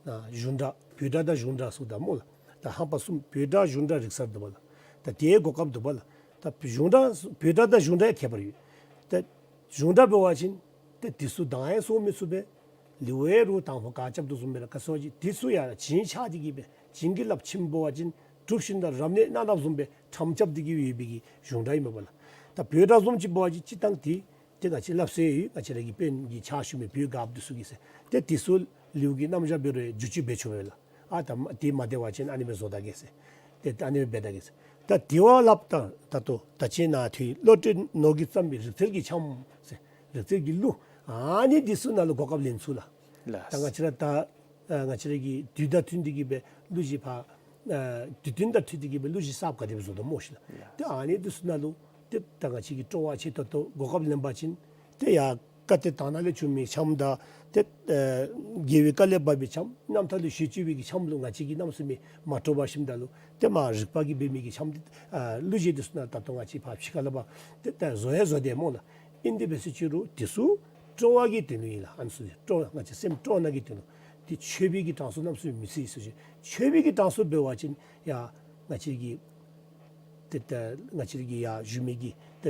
ཨ་གཞུང་སྒྲ་བོད་སྒྲ་དང་གཞུང་སྒྲ་ཟེརཝ་ད་སྨོ་ལགས། ད་ཧམ་པ་གསུམ་བོད་སྒྲ་གཞུང་སྒྲ་རིག་གསར་འདུག་པ་ལགས། ད་དེའི་གོ་སྐབས་འདུག་པ་ལགས། ད་གཞུང་སྒྲ་བོད་སྒྲ་དང་གཞུང་སྒྲ་ཡང་ཁྱད་པར་ཡོད། ད་གཞུང་སྒྲ་འབད་བ་ཅིན་ཏེ་དེ་ཚུ་གདངས་ཡང་སོར་མི་ཚུགས་པས། ལེའུ་ཡང་རུང་དང་ཕུ་ག་རྐྱབ་དོ་བཟུམ་སྦེ་ར་ག་ཟེར་བ་ཅིན་དེ་ཚུ་ཡང་ར་བྱིན་ཆགས་ཏེ་གིས་སྦེ་བྱིན་གྱིས་བརླབས་ཆེམ་འབད་བ་ཅིན་གྲུབ་ཤིང་དང་རབ་གནས་སྣ་ནགཔ་བཟུམ་སྦེ་ཁྲམ་རྐྱབ་སྟེ་གིས་ཡོད་པའི་གི་གཞུང་སྒྲ་ཨིན་པས་ལགས། ད་བོད་སྒྲ་བཟུམ་ཅིག་འབད་བ་ཅིན་སྤྱིར་བཏང་དེ་ཏེ་ང་བཅས་སླབ་སྲོལ་ཡོད། ང་བཅས་ར་གི་དཔོན་གྱི་ཕྱག་ཞུ་མི་བོད་སྒརཔ་དེ་ཚུ་གིས་ཟེར། ཏེ་དེ་ཚུ་ལེའུ་གི་རྣམ་གཞག་འབད་རུང་བསྒྱུར་བཅོས་འབད་ཆོག་པས་ལགས། ཨ་ད་མ་དེ་མ་བདེ་བ་ཅིན་ཨ་ནི་སྦེ་བཟོ་ད་གེ་ཟེར། ཏེ་ཨ་ནི་སྦེ་འབད་ད་གེ་ཟེར། ད་དེ་བ་སླབ་ད་ད་ལྟོ་ད་ཅི་ནཱ་ཐོན་བློ་གྲོས་ནོར་གྱིས་བརྩམས་པའི་རིག་རྩལ་གྱི་འཆམ་ཟེར། རིག་རྩལ་གྱི་གླུ། ཨ་ནི་དེ་ཚུ་ནང་ལུ་གོ་སྐབས་ལེན་ཚུགས་ལགས། ལགས། ད་ང་བཅས་ར་ད་ཨ་ང་བཅས་ར་གི་དུས་དང་བསྟུན་ཏེ་གིས་སྦེ་གླུ་གཞས་ཕར་ཨ་དུས་བསྟུན་དང་འཁྲིལ་ཏེ་གིས་སྦེ་གླུ་གཞས་གསརཔ་ག་དེ་སྦེ་བཟོ་དོ་སྨོ་ཤིག་ལགས། ལགས། ཏེ་ཨ་ནི་དེ་ཚུ་ནང་ལུ་ཏེ་ད་ང་བཅས་ཀྱིས་སྤྲོ་བ་ཆེ་ཏོག་ཏོ་གོ་སྐབས་ལེན་པ་ཅིན་ཏེ་ཡར་བཀའ་གཏེར་དག་སྣང་ལས་བྱུང་མི་འཆམ་དང་ཏེ་ཨ་རྒྱལ་བའི་བཀའ་ལས་བབས་པའི་འཆམ་རྣམ་ཐར་ལུ་ཞུ་བཅུག་པའི་གི་འཆམ་ལུ་ང་བཅས་ཀྱིས་གནམ་མེད་ས་མེད་མ་སྤྲོ་བ་བཞིནམ་ད་ལུ་ཏེ་མར་རིག་པ་གིས་འབད་མི་གི་འཆམ་ཏེ་ཨ་གླུ་གཞས་དེ་ཚུ་ནང་ད་ལྟོ་ང་བཅས་ཕར་ཕྱི་ཁ་ལས་ཕར་ཏེ་ད་བཟོ་ཡང་བཟོ་དེས་སྨོ་ལགས། ཨིན་དེ་འབད་ཟེར་ཅི་རུང་དེ་ཚུ་སྤྲོ་བ་གི་དོན་ལུ་ཨིན་ལགས། ཨ་ནི་ཚུ་སྤྲོ་ང་བཅས་སེམས་སྤྲོ་ནི་གི་དོན་ལུ། ཏེ་ཆོས་པའི་གི་གྲངས་སུ་གནམ་མེད་ས་མེད་མི་ཚུད་ཟེར་ཞུ། ཆོས་པའི་གི་གྲངས་སུ་འབད་བ་ཅིན་ཡ་ང་བཅས་ཀྱི་ཏེ་ད་ང་བཅས་ཀྱི་ཡ་བཞུགས་མི་གི་ཏེ་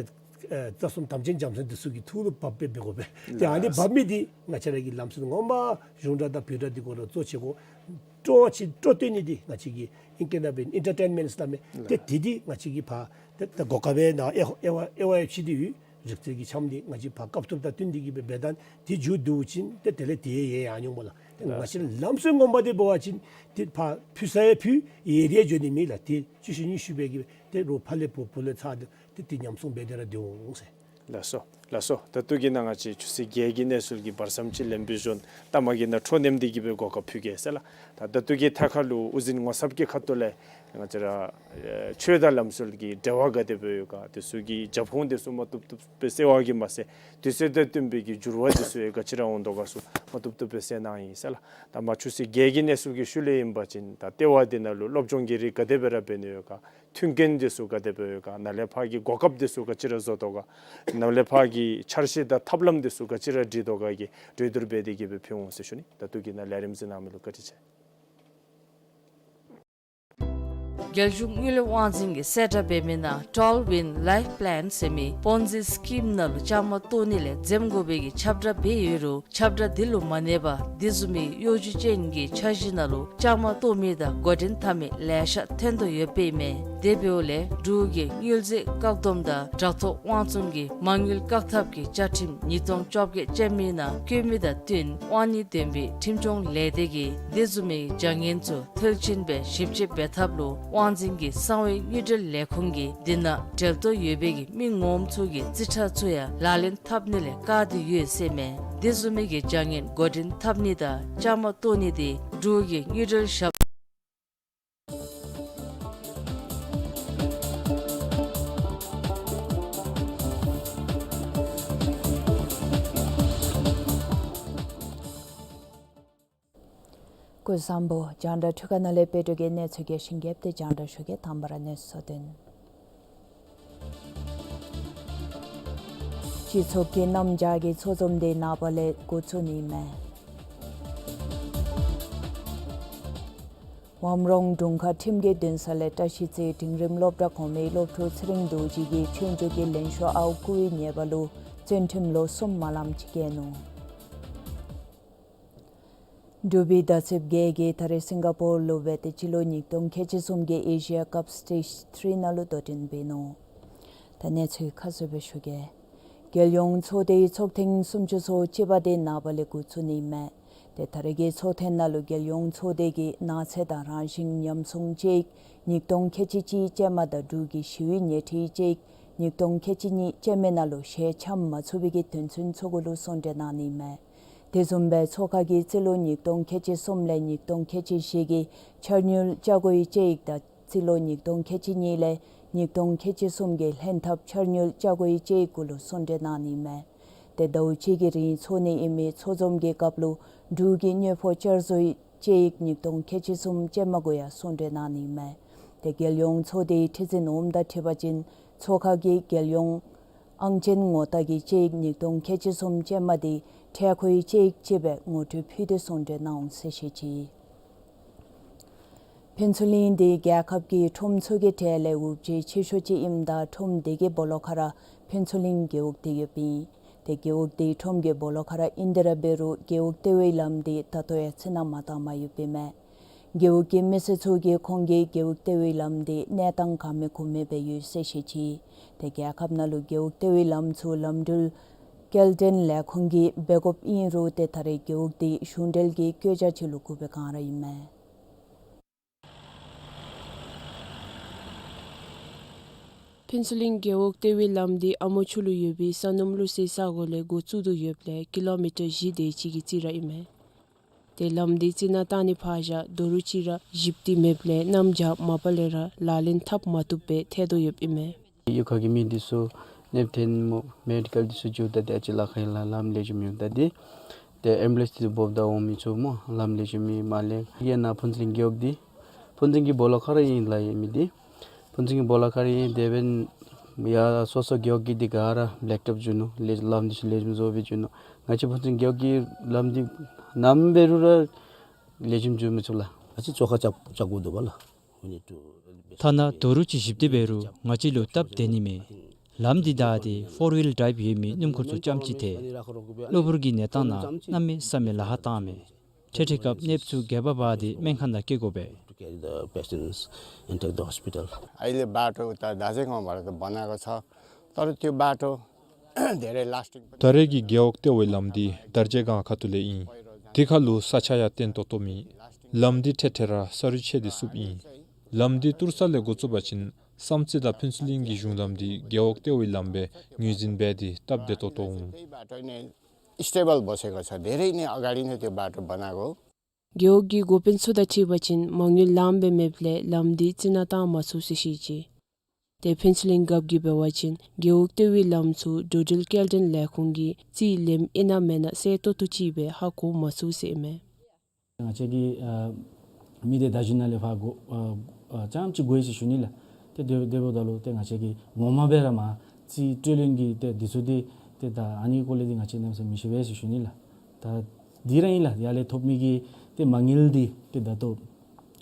ཨེ་རྩ་གསུམ་དམ་ཅན་རྒྱལ་མཚན་དེ་ཚུ་གི་ཐུགས་ལུ་བབས་སྦེ་འབད་དགོ་པས། ཏེ་ཨ་ནི་ལགས། བབས་མི་འདི་ང་བཅས་ར་གི་ལམ་སྲོལ་ངོ་མ་གཞུང་སྒྲ་དང་བོད་སྒྲ་འདི་གུ་ར་གཙོ་ཆེ་དགོ། སྤྲོ་བ་ཅིག་སྤྲོ་སྟོན་ནི་འདི་ང་བཅས་ཀྱི་ཨིང་སྐད་ནང་འབད་ཨིན་ཊར་ཊེན་མེནཊ་ཟེར་སླབ་མས། ཏེ་ལགས། དེ་འདི་ང་བཅས་ཀྱིས་ཕར་ཏེ་ད་གོ་སྐབས་སྦེ་ནཱ་ཨེ་ཨེ་ཨེ་ཝའི་ཕྱེ་སྟེ་ཡོད། རིག་རྩལ་གྱི་འཆམ་འདི་ང་བཅས་ཕར་སྐབས་ཐོབ་དང་བསྟུན་ཏེ་གིས་སྦེ་འབད་ད་དེ་མཇུག་བསྡུ་ཅིན་ཏེ་དེ་ལས་དེ་ཡང་ཡང་འོང་སྨོ་ལགས། ཏེ་ང་བཅས་ལམ་སྲོལ་ངོ་མ་འདི་འབད་བ་ཅིན་ཏེ་ཕར་ཕུལ་ས་ཡང་ཕུལ་ཡང་རེ་འགྱོ་ནི་མེད་ལགས། ཏེ་བཅུ་བཞི་ཉི་ཤུ་སྦེ་གིས་སྦེ་ཏེ་རོགས་ཕར་ལས་བུ་བུ་ལས་ཚར་ཏེ་ཏེ་ཉམས་སྲུང་འབད་དེ་ར་སྡོད་འོང་ཟེར། ལགས་སོ། ལགས་སོ། ད་ལྟོ་གི་ནང་ང་བཅས་ཆུ་ཚོད་བརྒྱད་ཀྱི་གནས་ཚུལ་གྱི་བར་མཚམས་ཅིག་ལེན་པའི་གཞོན་ད་མ་གི་ནང་འཕྲོ་མཉམ་འདི་གིས་སྦེ་གོ་སྐབས་ཕུལ་གེ་ཟེར་ལགས། ད་ད་ལྟོ་གི་ཐད་ཁར་ལུ་དབུ་འཛིན་ངོ་ཚབ་ཀྱི་ཁ་ཐུག་ལས་ང་བཅས་ར་ཨེ་ཆོས་དང་ལམ་སྲོལ་གྱི་འབྲེལ་བ་ག་དེ་སྦེ་ཡོད་ག། དེ་ཚུ་གི་རྒྱབ་ཁུངས་དེ་ཚུ་མ་བཏུབ་བཏུབ་སྦེ་གསལ་བ་གིས་མ་ཚད་དུས་ཚོད་དང་བསྟུན་པའི་གི་འགྱུར་བ་དེ་ཚུ་ཡང་ག་ཅི་ར་འོང་དོ་ག་ཚུ་མ་བཏུབ་བཏུབ་སྦེ་གསལ་གནང་ཡི་ཟེར་ལགས། ད་མ་ཆུ་ཚོད་བརྒྱད་ཀྱི་གནས་ཚུལ་གྱི་ཤུལ་ལས་ཨིན་པ་ཅིན་ད་ལྟེ་བ་འདི་ནང་ལུ་སློབ་སྦྱོང་གི་རིགས་ག་དེ་སྦེ་ར་འབད་ནི་ཡོད་ག། མཐུན་རྐྱེན་དེ་ཚུ་ག་དེ་སྦེ་ཡོད་ག། ནཱ་ལས་ཕར་གྱི་གོ་སྐབས་དེ་ཚུ་ག་ཅི་ར་བཟོ་དོ་ག། ནཱ་ལས་ཕར་གྱི་འཆར་གཞི་དང་ཐབས་ལམ་དེ་ཚུ་ག་ཅི་ར་སྒྲིག་དོ་ག་གི་གྲོས་བསྡུར་འབད་དེ་གིས་སྦེ་ཕུལ་འོང་ཟེར་ཞུ་ནི། ད་ལྟོ་གི་ནང་ལས་རིམ་གཟིགས་གནང་མི་ལུ་བཀའ་དྲིན་ཆེ། རྒྱལ་གཞུང་དངུལ་ལས་དབང་འཛིན་གྱིས་གསལ་བསྒྲགས་འབད་མི་ནང་ཊཱལ་ཝིན་ལའིཕ་པི་ལཱན་ཟེར་མི་པོན་ཛི་སི་ཀིམ་ནང་ལུ་བཅའ་མར་གཏོགས་ནི་ལས་འཛེམ་དགོ་པའི་གི་ཁྱབ་བསྒྲགས་འབད་ཡོད་རུང་ཁྱབ་བསྒྲགས་འདི་ལུ་མ་གནས་པར་འདི་བཟུམ་མའི་གཡོ་སྒྱུ་ཅན་གྱི་འཆར་གཞི་ནང་ལུ་བཅའ་མར་གཏོགས་མི་དང་འགོ་འདྲེན་འཐབ་མི་ལེ་ཤ་ཐོན་དོ་ཡོདཔ་ཨིན་མས། དེ་འབདཝ་ལས་འབྲུག་གི་དངུལ་རྩིས་བཀག་སྡོམ་དང་དྲག་ཐོག་དབང་བཙོང་གི་མ་དངུལ་བཀག་ཐབས་ཀྱི་བཅའ་ཁྲིམས་ཉིས་སྟོང་བཅོ་བརྒྱད་ཅན་མའི་ནང་བཀོད་མི་དང་བསྟུན་དབང་གཉེར་འདོན་པའི་ཁྲིམས་སྐྱོང་ལས་སྡེ་གིས་དེ་བཟུམ་མའི་བྱ་ངན་ཚུ་མཐིལ་ཕྱིན་སྦེ་ཞིབ་དཔྱད་འབད་ཐབས་ལུ་དབང་འཛིན་གྱི་གསང་བའི་དངུལ་འབྲེལ་ལས་ཁུངས་ཀྱིས་འདི་ནང་འབྲེལ་གཏོགས་ཡོད་པའི་གི་མི་ངོམ་ཚུ་གི་རྩིས་ཁྲ་ཚུ་ཡང་ལག་ལེན་འཐབ་ནི་ལས་བཀག་སྟེ་ཡོད་ཟེར་མས། དེ་བཟུམ་མའི་གི་བྱ་ངན་འགོ་འདྲེན་འཐབ་ནི་དང་བཅའ་མར་གཏོགས་ནི་དེ་འབྲུག་གི་དངུལ་འབྲེལ་ཞབས། སྐུ་གཟུགས་བཟང་པོ། རྒྱང་བསྒྲགས་འཕྲུལ་ཁང་ནང་ལས་དཔལ་སྒྲོལ་གྱིས་གནས་ཚུལ་རྒྱས་ཤིང་རྒྱསཔ་དེ་རྒྱང་བསྒྲགས་ཞུ་གེ། དང་པ་ར་གནས་ཚུལ་གཙོ་དོན། སྤྱི་ཚོགས་ཀྱི་རྣམ་གཞག་གི་ཚོགས་འཛོམས་དེ་ནངས་པ་ལས་འགོ་བཙུགས་ནི་མས། ཝམ་རོང་དྲུང་ཁག་ཁྲིམས་ཀྱི་འདུན་ས་ལས་བཀྲ་ཤིས་རྩེ་འབྲིང་རིམ་སློབ་གྲྭ་གོང་མའི་སློབ་ཕྲུག་ཚེ་རིང་རྡོ་རྗེ་གིས་ཆོས་རྒྱུགས་ཀྱི་ལེན་ཤོག་ཨའུ་བཀོལ་བའི་ཉེས་པ་ལུ་བཙོན་ཁྲིམས་ལོ་གསུམ་མ་ལངམ་ཅིག་བཀལ་ནུག། འབྲུག་པའི་མདའ་རྩེདཔ་བརྒྱད་ཀྱིས་ད་རེས་སིང་ག་པོར་ལུ་འབད་དེ་སྤྱི་ལོ་ཉིས་སྟོང་ཁལ་གཅིག་གསུམ་གྱི་ཨེ་ཤི་ཡ་ཀབ་སི་ཊེཇ་ཐི་རི་ནང་ལུ་དོ་འགྲན་འབད་ནུག། ད་གནས་ཚུལ་ཁ་གསལ་སྦེ་ཞུ་གེ། རྒྱལ་ཡོངས་ཚོགས་སྡེའི་ཚོགས་ཐེངས་སུམ་ཅུ་སོ་གཅིག་པ་དེ་ནངས་པ་ལས་འགོ་བཙུགས་ནི་ཨིན་མས། ཏེ་ད་རེས་ཀྱི་ཚོགས་ཐེངས་ནང་ལུ་རྒྱལ་ཡོངས་ཚོགས་སྡེ་གིས་ནགས་ཚལ་དང་རང་བཞིན་ཉམས་སྲུང་དཔྱད་ཡིག་ཉིས་སྟོང་ཁལ་གཅིག་གཅིག་ཅན་མ་དང་འབྲུག་གི་ཞི་བའི་ཉེས་ཁྲི་དཔྱད་ཡིག་ཉིས་སྟོང་ཁལ་གཅིག་གཉིས་ཅན་མའི་ནང་ལུ་ཞལ་འཆམ་མ་ཚུགས་པའི་གི་དོན་ཚན་ཚུ་གུ་ལུ་གསུང་གྲོས་གནང་ནི་ཨིན་མས། དེ་བཟུམ་སྦེ་ཚོགས་ཁང་གིས་སྤྱི་ལོ་ཉིས་སྟོང་ཁལ་གཅིག་གསུམ་ལས་ཉིས་སྟོང་ཁལ་གཅིག་བཞི་གི་འཆར་དངུལ་ཆ་བགོས་དཔྱད་ཡིག་དང་སྤྱི་ལོ་ཉིས་སྟོང་ཁལ་གཅིག་གཉིས་ལས་ཉིས་སྟོང་ཁལ་གཅིག་གསུམ་གྱི་ལྷན་ཐབས་འཆར་དངུལ་ཆ་བགོས་དཔྱད་ཡིག་གུ་ལུ་གསུང་གྲོས་གནང་ནི་ཨིན་མས། ཏེ་ཟླཝ་གཅིག་གི་རིང་ཚོགས་ནི་ཨིན་མི་ཚོགས་འཛོམས་ཀྱི་སྐབས་ལུ་འབྲུག་གི་དངུལ་ཕོགས་བསྐྱར་བཟོའི་དཔྱད་ཡིག་ཉིས་སྟོང་ཁལ་གཅིག་གསུམ་ཅན་མ་གུ་ཡང་གསུང་གྲོས་གནང་ནི་ཨིན་མས། ཏེ་རྒྱལ་ཡོངས་ཚོགས་སྡེའི་ཁྲི་འཛིན་འོགམ་དང་འཁྲིལ་བ་ཅིན་ཚོགས་ཁང་གིས་རྒྱལ་ཡོངས་ཨང་ཅན་ངོ་རྟགས་ཀྱི་དཔྱད་ཡིག་ཉིས་སྟོང་ཁལ་གཅིག་གསུམ་ཅན་མ་དེ་འཕྲལ་མཁོའི་དཔྱད་ཡིག་ཅིག་སྦེ་ངོ་སྤྲོད་ཕུལ་ཏེ་གསུང་གྲོས་གནང་འོང་ཟེར་བཤད་ཅི། ཕུན་ཚོགས་གླིང་དེ་རྒྱལ་ཁབ་ཀྱི་ཁྲོམ་ཚུ་གི་གྲས་ལས་འོབས་ཆེ་ཆེ་ཤོས་ཅིག་ཨིནམ་ད་ཁྲོམ་དེ་གི་སྦོ་ལོགས་ཁར་ཕུན་ཚོགས་གླིང་རྒེད་འོག་དེ་ཡོདཔ་ཨིན། ཏེ་རྒེད་འོག་དེ་ཁྲོམ་གྱི་སྦོ་ལོགས་ཁར་ཨིན་དེ་ར་འབད་རུང་རྒེད་འོག་ལྟེ་བའི་ལམ་དེ་ད་ལྟོ་ཡང་རྩི་ནག་མ་བཏངམ་ཡོདཔ་ཨིན་མས། རྒེད་འོག་གི་མི་སེར་ཚུ་གིས་ཁོང་གིས་རྒེད་འོག་ལྟེ་བའི་ལམ་དེ་གནས་སྟངས་ག་མེད་གོ་མེད་སྦེ་ཡོད་ཟེར་བཤད་ཅི། ཏེ་རྒྱལ་ཁབ་ནང་ལུ་རྒེད་འོག་ལྟེ་བའི་ལམ་ཚུ་ལམ་འགྲུལ་སྐྱེལ་འདྲེན་ལས་ཁུངས་ཀྱིས་འབད་དགོཔ་ཨིན་རུང་ཏེ་ད་རེས་རྒེད་འོག་དེ་གཞུང་འབྲེལ་གྱི་བཀོད་རྒྱ་ཅིག་ལུ་གུ་སྦེ་གང་ར་ཨིན་མས། ཕུན་ཚོགས་གླིང་རྒེད་འོག་ལྟེ་བའི་ལམ་དེ་ཨ་མོ་ཆུ་ལུ་ཡོད་པའི་ས་སྣུམ་བླུག་སའི་ས་གོ་ལས་འགོ་བཙུགས་དོ་ཡོདཔ་ལས་ཀི་ལོ་མི་ཊར་བཞི་དེ་ཅིག་གི་རྩིས་ར་ཨིན་མས། ཏེ་ལམ་དེ་རྩི་ནག་བཏང་ནི་ཕར་བཞག་རྡོ་རུག་ཅིག་ར་བཞིབ་སྟེ་མེདཔ་ལས་གནམ་བྱཱར་མ་པ་ལས་ར་ལག་ལེན་འཐབ་མ་བཏུབ་སྦེ་ཐལ་དོ་ཡོདཔ་ཨིན་མས། གཡུས་ཁ་གི་མི་འདི་ཚུ་ནདཔ་ཐོན་སྨོ་མེ་ཌི་ཀལ་འདི་ཚུ་འགྱོཝ་ད་འདི་ཨ་ཙི་ལཱ་ཁག་ཨིན་ལགས། ལམ་ལེགས་ཤོམ་མེདཔ་ད་འདི། ཏེ་ཨེམ་བུ་ལེནསི་འདི་ཚུ་འབོཝ་ད་འོང་མི་ཚུ་སྨོ་ལམ་ལེགས་ཤོམ་མེད་མ་ལེགས། ཡང་ན་ཕུན་ཚོགས་གླིང་རྒེད་འོག་འདི་ཕུན་ཚོགས་གླིང་གི་སྦོ་ལོགས་ཁར་ཨིན་ལགས་ཡོད་མི་འདི། ཕུན་ཚོགས་གླིང་གི་སྦོ་ལོགས་ཁར་ཨིན། དེ་འབདན་ཡར་སོ་སོ་རྒེད་འོག་གི་འདི་ག་ར་བེལཀ་ཊོབ་བྱིན་ནུག། ལེགས་ལམ་འདི་ཚུ་ལེགས་ཤོམ་བཟོ་སྦེ་བྱིན་ནུག། ང་བཅས་ཕུན་ཚོགས་གླིང་རྒེད་འོག་གི་ལམ་འདི་ནམ་འབད་རུང་ར་ལེགས་ཤོམ་བྱིན་མི་ཚུགས་ལགས། ང་བཅས་བཙོག་ཁ་རྐྱབ་རྐྱབ་དགོ་དོ་བ་ལགས། ཐ་ན་རྡོ་རུག་ཅིག་བཞིབ་སྟེ་འབད་རུང་ང་བཅས་ལུ་སྟབས་བདེ་ནི་མེད། ལམ་འདི་བདའ་སྟེ་ཕོར་ཝིལ་ཌ་རའིབ་ཡོད་མི་སྣུམ་འཁོར་ཚུ་རྐྱངམ་ཅིག་ཐལ། གློ་བུར་གྱི་གནས་སྟངས་ནང་གནམ་མེད་ས་མེད་ལཱ་ཁག་བཏངམ་མས། འཕྲལ་འཕྲལ་སྐབས་ནདཔ་ཚུ་སྒལ་པ་འབག་སྟེ་སྨན་ཁང་ནང་སྐྱེལ་དགོ་པས། To carry the patients and take the hospital. अहिले बाटो उता दार्जिलिङमा भएर त बनाएको छ, तर त्यो बाटो धेरै लास्टिङ पनि ད་རེས་ཀྱི་རྒེད་འོག་ལྟེ་བའི་ལམ་འདི་དར་རྒྱས་སྒང་ཁ་ཐུག་ལས་ཨིན། དེ་ཁར་ལུ་ས་ཆ་ཡང་བརྟན་ཏོག་ཏོ་མེད། ལམ་འདི་འཕྲལ་འཕྲལ་ར་ས་རུད་ཆད་དེ་ཚུགསཔ་ཨིན། ལམ་འདི་བཏུར་ས་ལས་འགོ་བཙུགས་པ་ཅིན་བསམ་རྩེ་དང་ཕུན་ཚོགས་གླིང་གི་གཞུང་ལམ་འདི་རྒེད་འོག་ལྟེ་བའི་ལམ་སྦེ་ངོས་འཛིན་འབད་དེ་སྟབས་བདེ་ཏོག་ཏོ་འོང་། स्टेबल बसेको छ। धेरै नै अगाडि नै त्यो बाटो बनाएको हो। རྒེད་འོག་གི་འགོ་དཔོན་ཚུ་དང་འཁྲིལ་བ་ཅིན་མ་དངུལ་ལངམ་སྦེ་མེདཔ་ལས་ལམ་འདི་རྩི་ནག་བཏང་མ་ཚུགས་ཟེར་བཤད་ཅི། ཏེ་ཕུན་ཚོགས་གླིང་རྒཔོ་གིས་འབད་བ་ཅིན་རྒེད་འོག་ལྟེ་བའི་ལམ་ཚུ་འགྲོ་འགྲུལ་སྐྱེལ་འདྲེན་ལས་ཁུངས་ཀྱིས་རྩིས་ལེནམ་ཨིན་ན་མེན་ན་གསལ་ཏོག་ཏོ་ཅིག་སྦེ་ཧ་གོ་མ་ཚུགས་ཟེར་ཨིན་མས། ང་བཅས་ཀྱི་ཨ་མི་སྡེ་བརྡ་བརྒྱུད་ནང་ལས་ཕར་གོ་ཨ་ཨ་རྐྱངམ་ཅིག་གོ་ཡི་ཟེར་ཞུ་ནི་ལགས། ཏེ་དེ་འབདཝ་ད་ལུ་ཏེ་ང་བཅས་ཀྱིས་ངོ་མ་སྦེ་ར་མ་རྩིས་སྤྲོད་ལེན་གྱི་ཏེ་འདི་ཚུ་འདི་ཏེ་ད་ཨ་ནི་སྐོར་ལས་འདི་ང་བཅས་གནམ་མེད་ས་མེད་མི་ཤེས་པས་ཟེར་ཞུ་ནི་ལགས། ད་འདི་ར་ཨིན་ལགས། ཡར་ལས་ཐོབ་མི་གི་ཏེ་མ་དངུལ་འདི་ཏེ་ད་ལྟོ་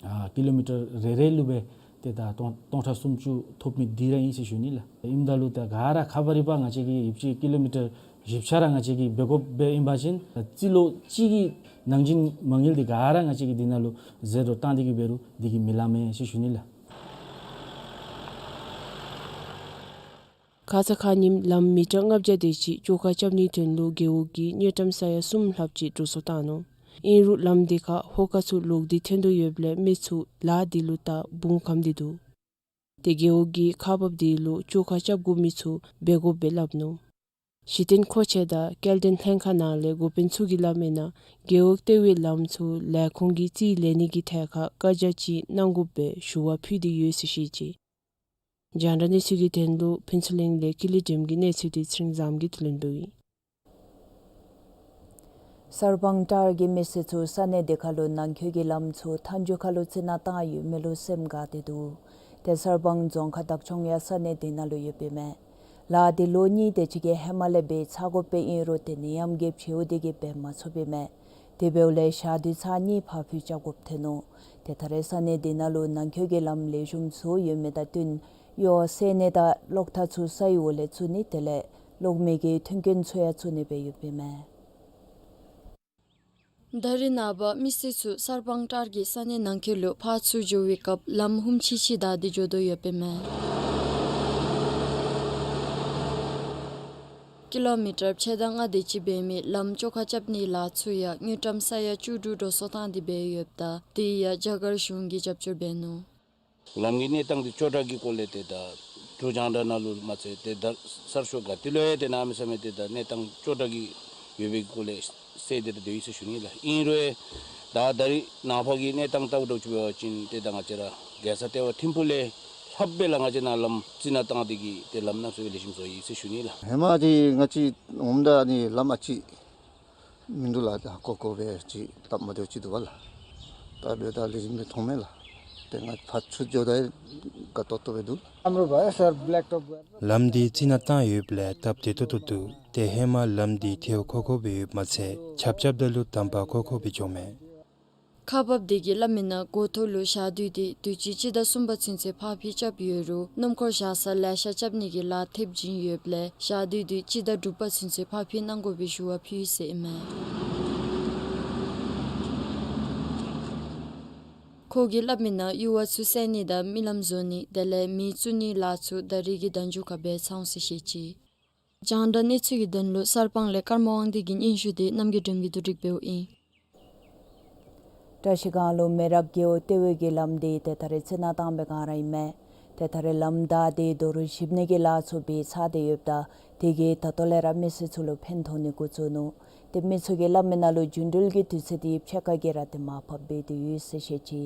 ཨ་ཀི་ལོ་མི་ཊར་རེ་རེ་ལུ་སྦེ་ཏེ་ད་སྟོང་སྟོང་ཕྲག་སུམ་ཅུ་ཐོབ་མི་འདི་ར་ཨིན་ཟེར་ཞུ་ནི་ལགས། ཨིནམ་ད་ལུ་ད་ག་ར་ཁ་པར་རི་པ་ང་བཅས་ཀྱིས་ཡིབ་ཅི་ཀི་ལོ་མི་ཊར་བཞི་ཆ་ར་ང་བཅས་ཀྱིས་འབད་དགོཔ་སྦེ་ཨིན་པ་ཅིན་རྩིས་ལོ་གཅིག་གི་ནང་བཞིན་མ་དངུལ་འདི་ག་ར་ང་བཅས་ཀྱིས་འདི་ནང་ལུ་ཟད་འགྲོ་བཏང་སྟེ་གི་འབད་རུང་འདི་གིས་མི་ལང་མས་ཟེར་ཞུ་ནི་ལགས། ཁ་ཙ་ཁ་ཉིནམ་ལམ་མི་ཊར་ལྔ་བརྒྱ་དེ་ཅིག་བཅོ་ཁ་རྐྱབ་ནིའི་དོན་ལུ་རྒེད་འོག་གིས་དངུལ་ཀྲམ་ས་ཡ་གསུམ་ལྷགཔ་ཅིག་འགྲོ་སོང་བཏང་ནུག། ཨིན་རུང་ལམ་དེ་ཁར་ཧོ་ཀ་ཚུ་ལོག་སྟེ་ཐོན་དོ་ཡོདཔ་ལས་མི་ཚུ་ལཱ་འདི་ལུ་ད་བུང་གམ་སྟེ་འདུག། ཏེ་རྒེད་འོག་གིས་ཁག་འབགཔ་དེ་ལུ་བཅོ་ཁ་རྐྱབ་དགོ་མི་ཚུ་འབད་དགོཔ་སྦེ་སླབ་ནུག། གཞི་རྟེན་མཁོ་ཆས་དང་སྐྱེལ་འདྲེན་ལྷན་ཁག་ནང་ལས་འགོ་དཔོན་ཚུ་གིས་སླབ་མིའི་ནང་རྒེད་འོག་ལྟེ་བའི་ལམ་ཚུ་ལས་ཁུངས་ཀྱིས་རྩིས་ལེན་ནི་གི་ཐད་ཁར་བཀའ་རྒྱ་ཅིག་གནང་དགོཔ་སྦེ་ཞུ་བ་ཕུལ་ཏེ་ཡོད་ཟེར་བཤད་ཅི། རྒྱང་བསྒྲགས་གནས་ཚུལ་གྱི་དོན་ལུ་ཕུན་ཚོགས་གླིང་ལས་ཀུན་ལེགས་སྒྲོལམ་གྱི་གནས་ཚུལ་དེ་ཚེ་རིང་བཟངམོ་གིས་བསྡུ་ལེན་འབདཝ་ཨིན། གསར་སྤང་བྲག་གི་མི་སེར་ཚུ་ས་གནས་དེ་ཁར་ལུ་ནང་འཁོད་ཀྱི་ལམ་ཚུ་མཐའ་མཇུག་ཁར་ལུ་རྩི་ནག་བཏང་ཡོད་མི་ལུ་སེམས་དགའ་སྟེ་འདུག། ཏེ་གསར་སྤང་རྫོང་ཁག་བདག་སྐྱོང་ཡང་ས་གནས་དེ་ནང་ལུ་ཡོདཔ་ཨིན་མས། ལཱ་དེ་ལོ་གཉིས་དེ་ཅིག་གི་ཧེ་མ་ལས་འབད་ཚར་དགོཔ་སྦེ་ཨིན་རུང་ཏེ་ནད་ཡམས་ཀྱི་བྱེལཝ་དེ་གིས་འབད་མ་ཚུགསཔ་ཨིན་མས། དེ་འབདཝ་ལས་ཞག་དུས་ཚར་གཉིས་ཕར་འཕུལ་རྐྱབ་དགོཔ་ཐོན་ནུག། ཏེ་ད་རེས་ས་གནས་འདི་ནང་ལུ་ནང་འཁོད་ཀྱི་ལམ་ལེགས་ཤོམ་བཟོ་ཡོད་མི་དང་བསྟུན་ཡོ་བསལ་ནི་དང་གློག་ཐག་ཚུ་སའི་འོག་ལས་བཙུགས་ནི་དེ་ལས་གློག་མེ་གི་མཐུན་རྐྱེན་ཚུ་ཡང་བཙུགས་ནི་སྦེ་ཡོདཔ་ཨིན་མས། ད་རེས་ནངས་པ་མི་སེར་ཚུ་གསར་སྤང་བྲག་གི་ས་གནས་ནང་འཁོད་ལུ་ཕར་ཚུར་འགྱོ་བའི་སྐབས་ལམ་ཧུམ་ཆི་ཆི་བདའ་སྟེ་འགྱོ་དོ་ཡོདཔ་ཨིན་མས། ཀི་ལོ་མི་ཊར་ཕྱེད་དང་ལྔ་དེ་ཅིག་འབད་མི་ལམ་བཅོ་ཁ་རྐྱབ་ནིའི་ལཱ་ཚུ་ཡང་དངུལ་ཀྲམ་ས་ཡ་བཅུ་དྲུག་འགྲོ་སོང་བཏང་སྟེ་འབད་ཡོདཔ་ད་དེ་ཡང་རྒྱ་གར་གཞུང་གིས་རྒྱབ་སྐྱོར་འབད་ནུག། ལམ་གྱི་གནས་སྟངས་འདི་ཅོག་འཐདཔ་གི་སྐོར་ལས་ཏེ་ད་འབྲུག་རྒྱང་བསྒྲགས་ནང་ལུ་མ་ཚད་ཏེ་ད་གསར་ཤོག་ག་ཏེ་ལུ་ཡང་ཏེ་གནམ་མེད་ས་མེད་ཏེ་ད་གནས་སྟངས་ཅོག་འཐདཔ་གི་ཡོད་པའི་སྐོར་ལས་གསལ་ཏེ་ད་སྡོད་ཡི་ཟེར་ཞུ་ནི་ལགས། ཨིན་རུང་ད་ད་རེས་ནངས་པ་གི་གནས་སྟངས་ལྟཝ་ད་ཅིག་འབད་བ་ཅིན་ཏེ་ད་ང་བཅས་ར་རྒྱལ་ས་ལྟེ་བ་ཐིམ་ཕུག་ལས་ལྷགཔ་སྦེ་ལགས་ང་བཅས་ནཱ་ལམ་རྩི་ནག་བཏང་སྟེ་གི་ཏེ་ལམ་གནམ་མེད་ས་མེད་ལེགས་ཤོམ་བཟོ་ཡི་ཟེར་ཞུ་ནི་ལགས། ཧེ་མ་འདི་ང་བཅས་འོངམ་ད་ནི་ལམ་ཨ་ཙི་མིན་འདུག་ལགས། ད་ཀོ་ཀོ་སྦེ་ཅིག་སྟབས་མ་བདེཝ་ཅིག་འདུག་པ་ལགས། ད་འབདཝ་ད་ལེགས་ཤོམ་སྦེ་མཐོངམ་མས་ལགས། ཏེ་ང་ཕར་ཚུར་འགྱོཝ་ད་དགའ་ཏོག་ཏོ་སྦེ་འདུག། ལམ་འདི་རྩི་ནག་བཏང་ཡོདཔ་ལས་སྟབས་བདེ་ཏོག་ཏོ་འདུག། ཏེ་ཧེ་མ་ལམ་འདི་ཐལཝ་ཁོག་ཁོག་སྦེ་ཡོདཔ་མ་ཚད་ཆརཔ་རྐྱབ་ད་ལུ་དམ་པ་ཁོག་ཁོག་སྦེ་འགྱོཝ་མས། ཁག་འབགཔ་དེ་གིས་སླབ་མི་ནང་འགོ་ཐོག་ལུ་ཞག་དུས་འདི་དུས་ཅི་སྤྱི་ཟླ་གསུམ་པ་ཚུན་ཚོད་ཕར་འཕུལ་རྐྱབ་ཡོད་རུང་སྣུམ་འཁོར་བཞག་ས་ལེ་ཤ་རྐྱབ་ནི་གི་ལཱ་ཐེབས་བྱིན་ཡོདཔ་ལས་ཞག་དུས་འདི་སྤྱི་ཟླ་དྲུག་པ་ཚུན་ཚོད་ཕར་འཕུལ་གནང་དགོ་པའི་ཞུ་བ་ཕུལ་ཡི་ཟེར་ཨིན་མས། ཁོ་གིས་སླབ་མི་ནང་ཡུར་བ་ཚུ་བསལ་ནི་དང་མི་ལམ་བཟོ་ནི་དེ་ལས་མེ་བཙུགས་ནིའི་ལཱ་ཚུ་ད་རིས་ཀྱི་ཟླཝ་མཇུག་ཁར་འབད་ཚར་འོང་ཟེར་བཤད་ཅི། རྒྱང་བསྒྲགས་གནས་ཚུལ་གྱི་དོན་ལུ་གསར་སྤང་ལས་ཀརྨ་དབང་འདུས་ཀྱི་སྙན་ཞུ་དེ་རྣམ་རྒྱལ་སྒྲོལ་མ་གིས་བསྡུ་སྒྲིག་འབདཝ་ཨིན། བཀྲ་ཤིས་སྒང་ལུ་མེ་རག་རྒེད་འོག་ལྟེ་བའི་གི་ལམ་འདི་ཏེ་ད་རེས་རྩི་ནག་བཏང་པའི་སྒང་ར་ཨིན་མས། ཏེ་ད་རེས་ལམ་བདའ་སྟེ་རྡོ་རུག་བཞིབ་ནི་གི་ལཱ་ཚུ་འབད་ཚར་ཏེ་ཡོདཔ་ད་དེ་གིས་ད་ལྟོ་ལས་ར་མི་སེར་ཚུ་ལུ་ཕན་ཐོགས་ནི་འགོ་བཙུགས་ནུག། ཏེ་མི་ཚུ་གིས་སླབ་མི་ནང་ལུ་རྒྱུན་འགྲུལ་གྱི་དུས་ཚོད་འདི་ཕྱེད་ཀ་གིས་ར་ཏེ་མར་ཕབ་འབད་དེ་ཡོད་ཟེར་བཤད་ཅི།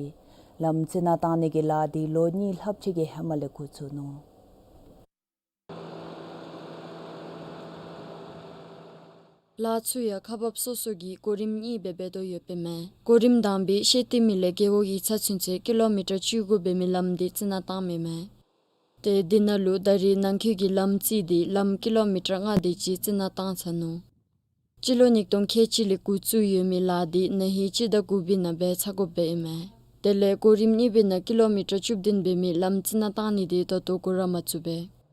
ལམ་རྩི་ནག་བཏང་ནི་གི་ལཱ་འདི་ལོ་གཉིས་ལྷགཔ་ཅིག་གི་ཧེ་མ་ལས་འགོ་བཙུགས་ནུག། ལཱ་ཚུ་ཡང་ཁག་འབགཔ་སོ་སོ་གིས་གོ་རིམ་གཉིས་སྦེ་འབད་དོ་ཡོདཔ་ཨིན་མས། གོ་རིམ་དང་པའི་ཤེལ་ཏི་མི་ལས་རྒེད་འོག་ཡིག་ཚང་ཚུན་ཚོད་ཀི་ལོ་མི་ཊར་བཅུ་དགུ་འབད་མི་ལམ་འདི་རྩི་ནག་བཏངམ་ཨིན་མས། ཏེ་འདི་ནང་ལུ་ད་རིས་ནང་འཁོད་ཀྱི་ལམ་རྩིས་འདི་ལམ་ཀི་ལོ་མི་ཊར་ལྔ་དེ་ཅིག་རྩི་ནག་བཏང་ཚར་ནུག། སྤྱི་ལོ་ཉིས་སྟོང་ཁལ་གཅིག་ལས་འགོ་བཙུགས་ཡོད་མི་ལཱ་འདི་ན་ཧིང་སྤྱི་ཟླ་དགུ་པའི་ནང་འབད་ཚར་དགོཔ་སྦེ་ཨིན་མས། དེ་ལས་གོ་རིམ་གཉིས་པའི་ནང་ཀི་ལོ་མི་ཊར་བཅུ་བདུན་འབད་མི་ལམ་རྩི་ནག་བཏང་ནི་འདི་ད་ལྟོ་འགོ་ར་མ་བཙུགས་པས།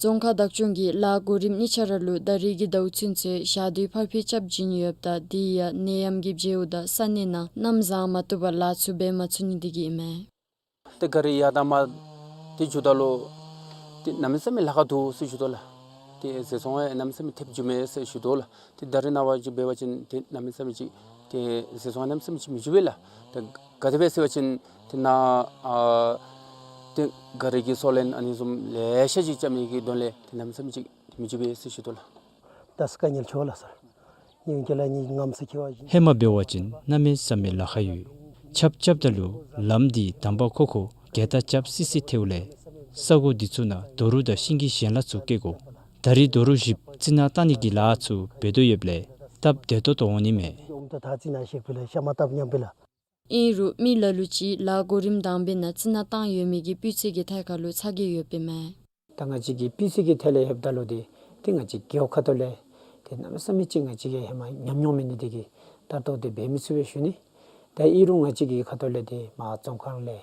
རྫོང་ཁག་བདག་སྐྱོང་གིས་ལཱ་གོ་རིམ་གཉིས་ཆ་ར་ལུ་ད་རིས་ཀྱི་ཟླཝ་ཚུན་ཚོད་ཞག་དུས་ཕར་འཕུལ་རྐྱབ་བྱིན་ཡོདཔ་ད་དེ་ཡང་ནད་ཡམས་ཀྱི་བྱེལཝ་དང་ས་གནས་ནང་གནམ་བཟང་མ་བཏུབ་པར་ལཱ་ཚུ་འབད་མ་ཚུགས་ནི་དེ་གིས་ཨིན་མས། ཏེ་ག་རི་ཡར་དང་མར་ཏེ་འགྱོཝ་ད་ལུ་ཏེ་གནམ་མེད་ས་མེད་ལཱ་ཁག་འདུག་ཟེར་ཞུ་དོ་ལགས། ཏེ་ཟད་སོང་ཡང་གནམ་མེད་ས་མེད་ཐེབས་འགྱོཝ་མས་ཟེར་ཞུ་དོ་ལགས། ཏེ་ད་རེས་ནངས་པ་ཅིག་འབད་བ་ཅིན་ཏེ་གནམ་མེད་ས་མེད་ཅིག་ཏེ་ཟད་སོང་གནམ་མེད་ས་མེད་ཅིག་མི་འགྱོ་བས་ལགས། ཏེ་ག་དེ་སྦེ་ཟེར་བ་ཅིན་ཏེ་ནཱ་ཨ་ཏེ་ག་རི་གི་སོ་ལེན་ཨ་ནི་བཟུམ་ལེ་ཤ་ཅིག་རྐྱབ་ནི་གི་དོན་ལས་ཏེ་གནམ་མེད་ས་མེད་ཅིག་མི་འགྱོ་བས་ཟེར་ཞུ་དོ་ལགས། ད་སྐལ་ཉིལ་ཆོག་ལགས་སར། ཉིན་གྱི་ལ་ཉིན་ངམ་ས་ཁེ་བ་བཞིན། ཧེ་མ་འབད་བ་ཅིན་གནམ་མེད་ས་མེད་ལཱ་ཁག་ཡོད། ཆརཔ་རྐྱབ་ད་ལུ་ལམ་འདི་དམ་པ་ཁོག་ཁོག་གེ་ཏ་རྐྱབ་སི་སི་ཐལཝ་ལས་ས་གོ་འདི་ཚུ་ནང་རྡོ་རུག་དང་ཤིང་གི་ཞལ་ལག་ཚུ་བཀལ་དགོ། ད་རིས་རྡོ་རུག་བཞིབ་རྩི་ནག་བཏང་ནི་གི་ལཱ་ཚུ་འབད་དོ་ཡོདཔ་ལས་སྟབས་བདེ་ཏོག་ཏོ་འོང་ནི་མས། ཨིན་རུང་མི་ལ་ལུ་ཅིག་ལཱ་གོ་རིམ་དང་པའི་ནང་རྩི་ནག་བཏང་ཡོད་མི་གི་སྤུས་ཚད་ཀྱི་ཐད་ཁར་ལུ་ཚ་གྱང་ཡོདཔ་ཨིན་མས། ད་ང་བཅས་ཀྱི་སྤུས་ཚད་ཀྱི་ཐད་ལས་ལྷོདཔ་ད་ལུ་ཏེ་ཏེ་ང་བཅས་རྒེད་འོག་ཁ་ཐུག་ལས་ཏེ་གནམ་མེད་ས་མེད་ཅིག་ང་བཅས་ཀྱིས་ཧེ་མ་ཉམས་མྱོང་མེད་ནི་དེ་གིས་ད་ལྟོ་ཏེ་འབད་མི་ཚུགས་པས་ཞུ་ནི། ད་ཨིན་རུང་ང་བཅས་ཀྱི་ཁ་ཐུག་ལས་ཏེ་མར་རྫོང་ཁག་ལས་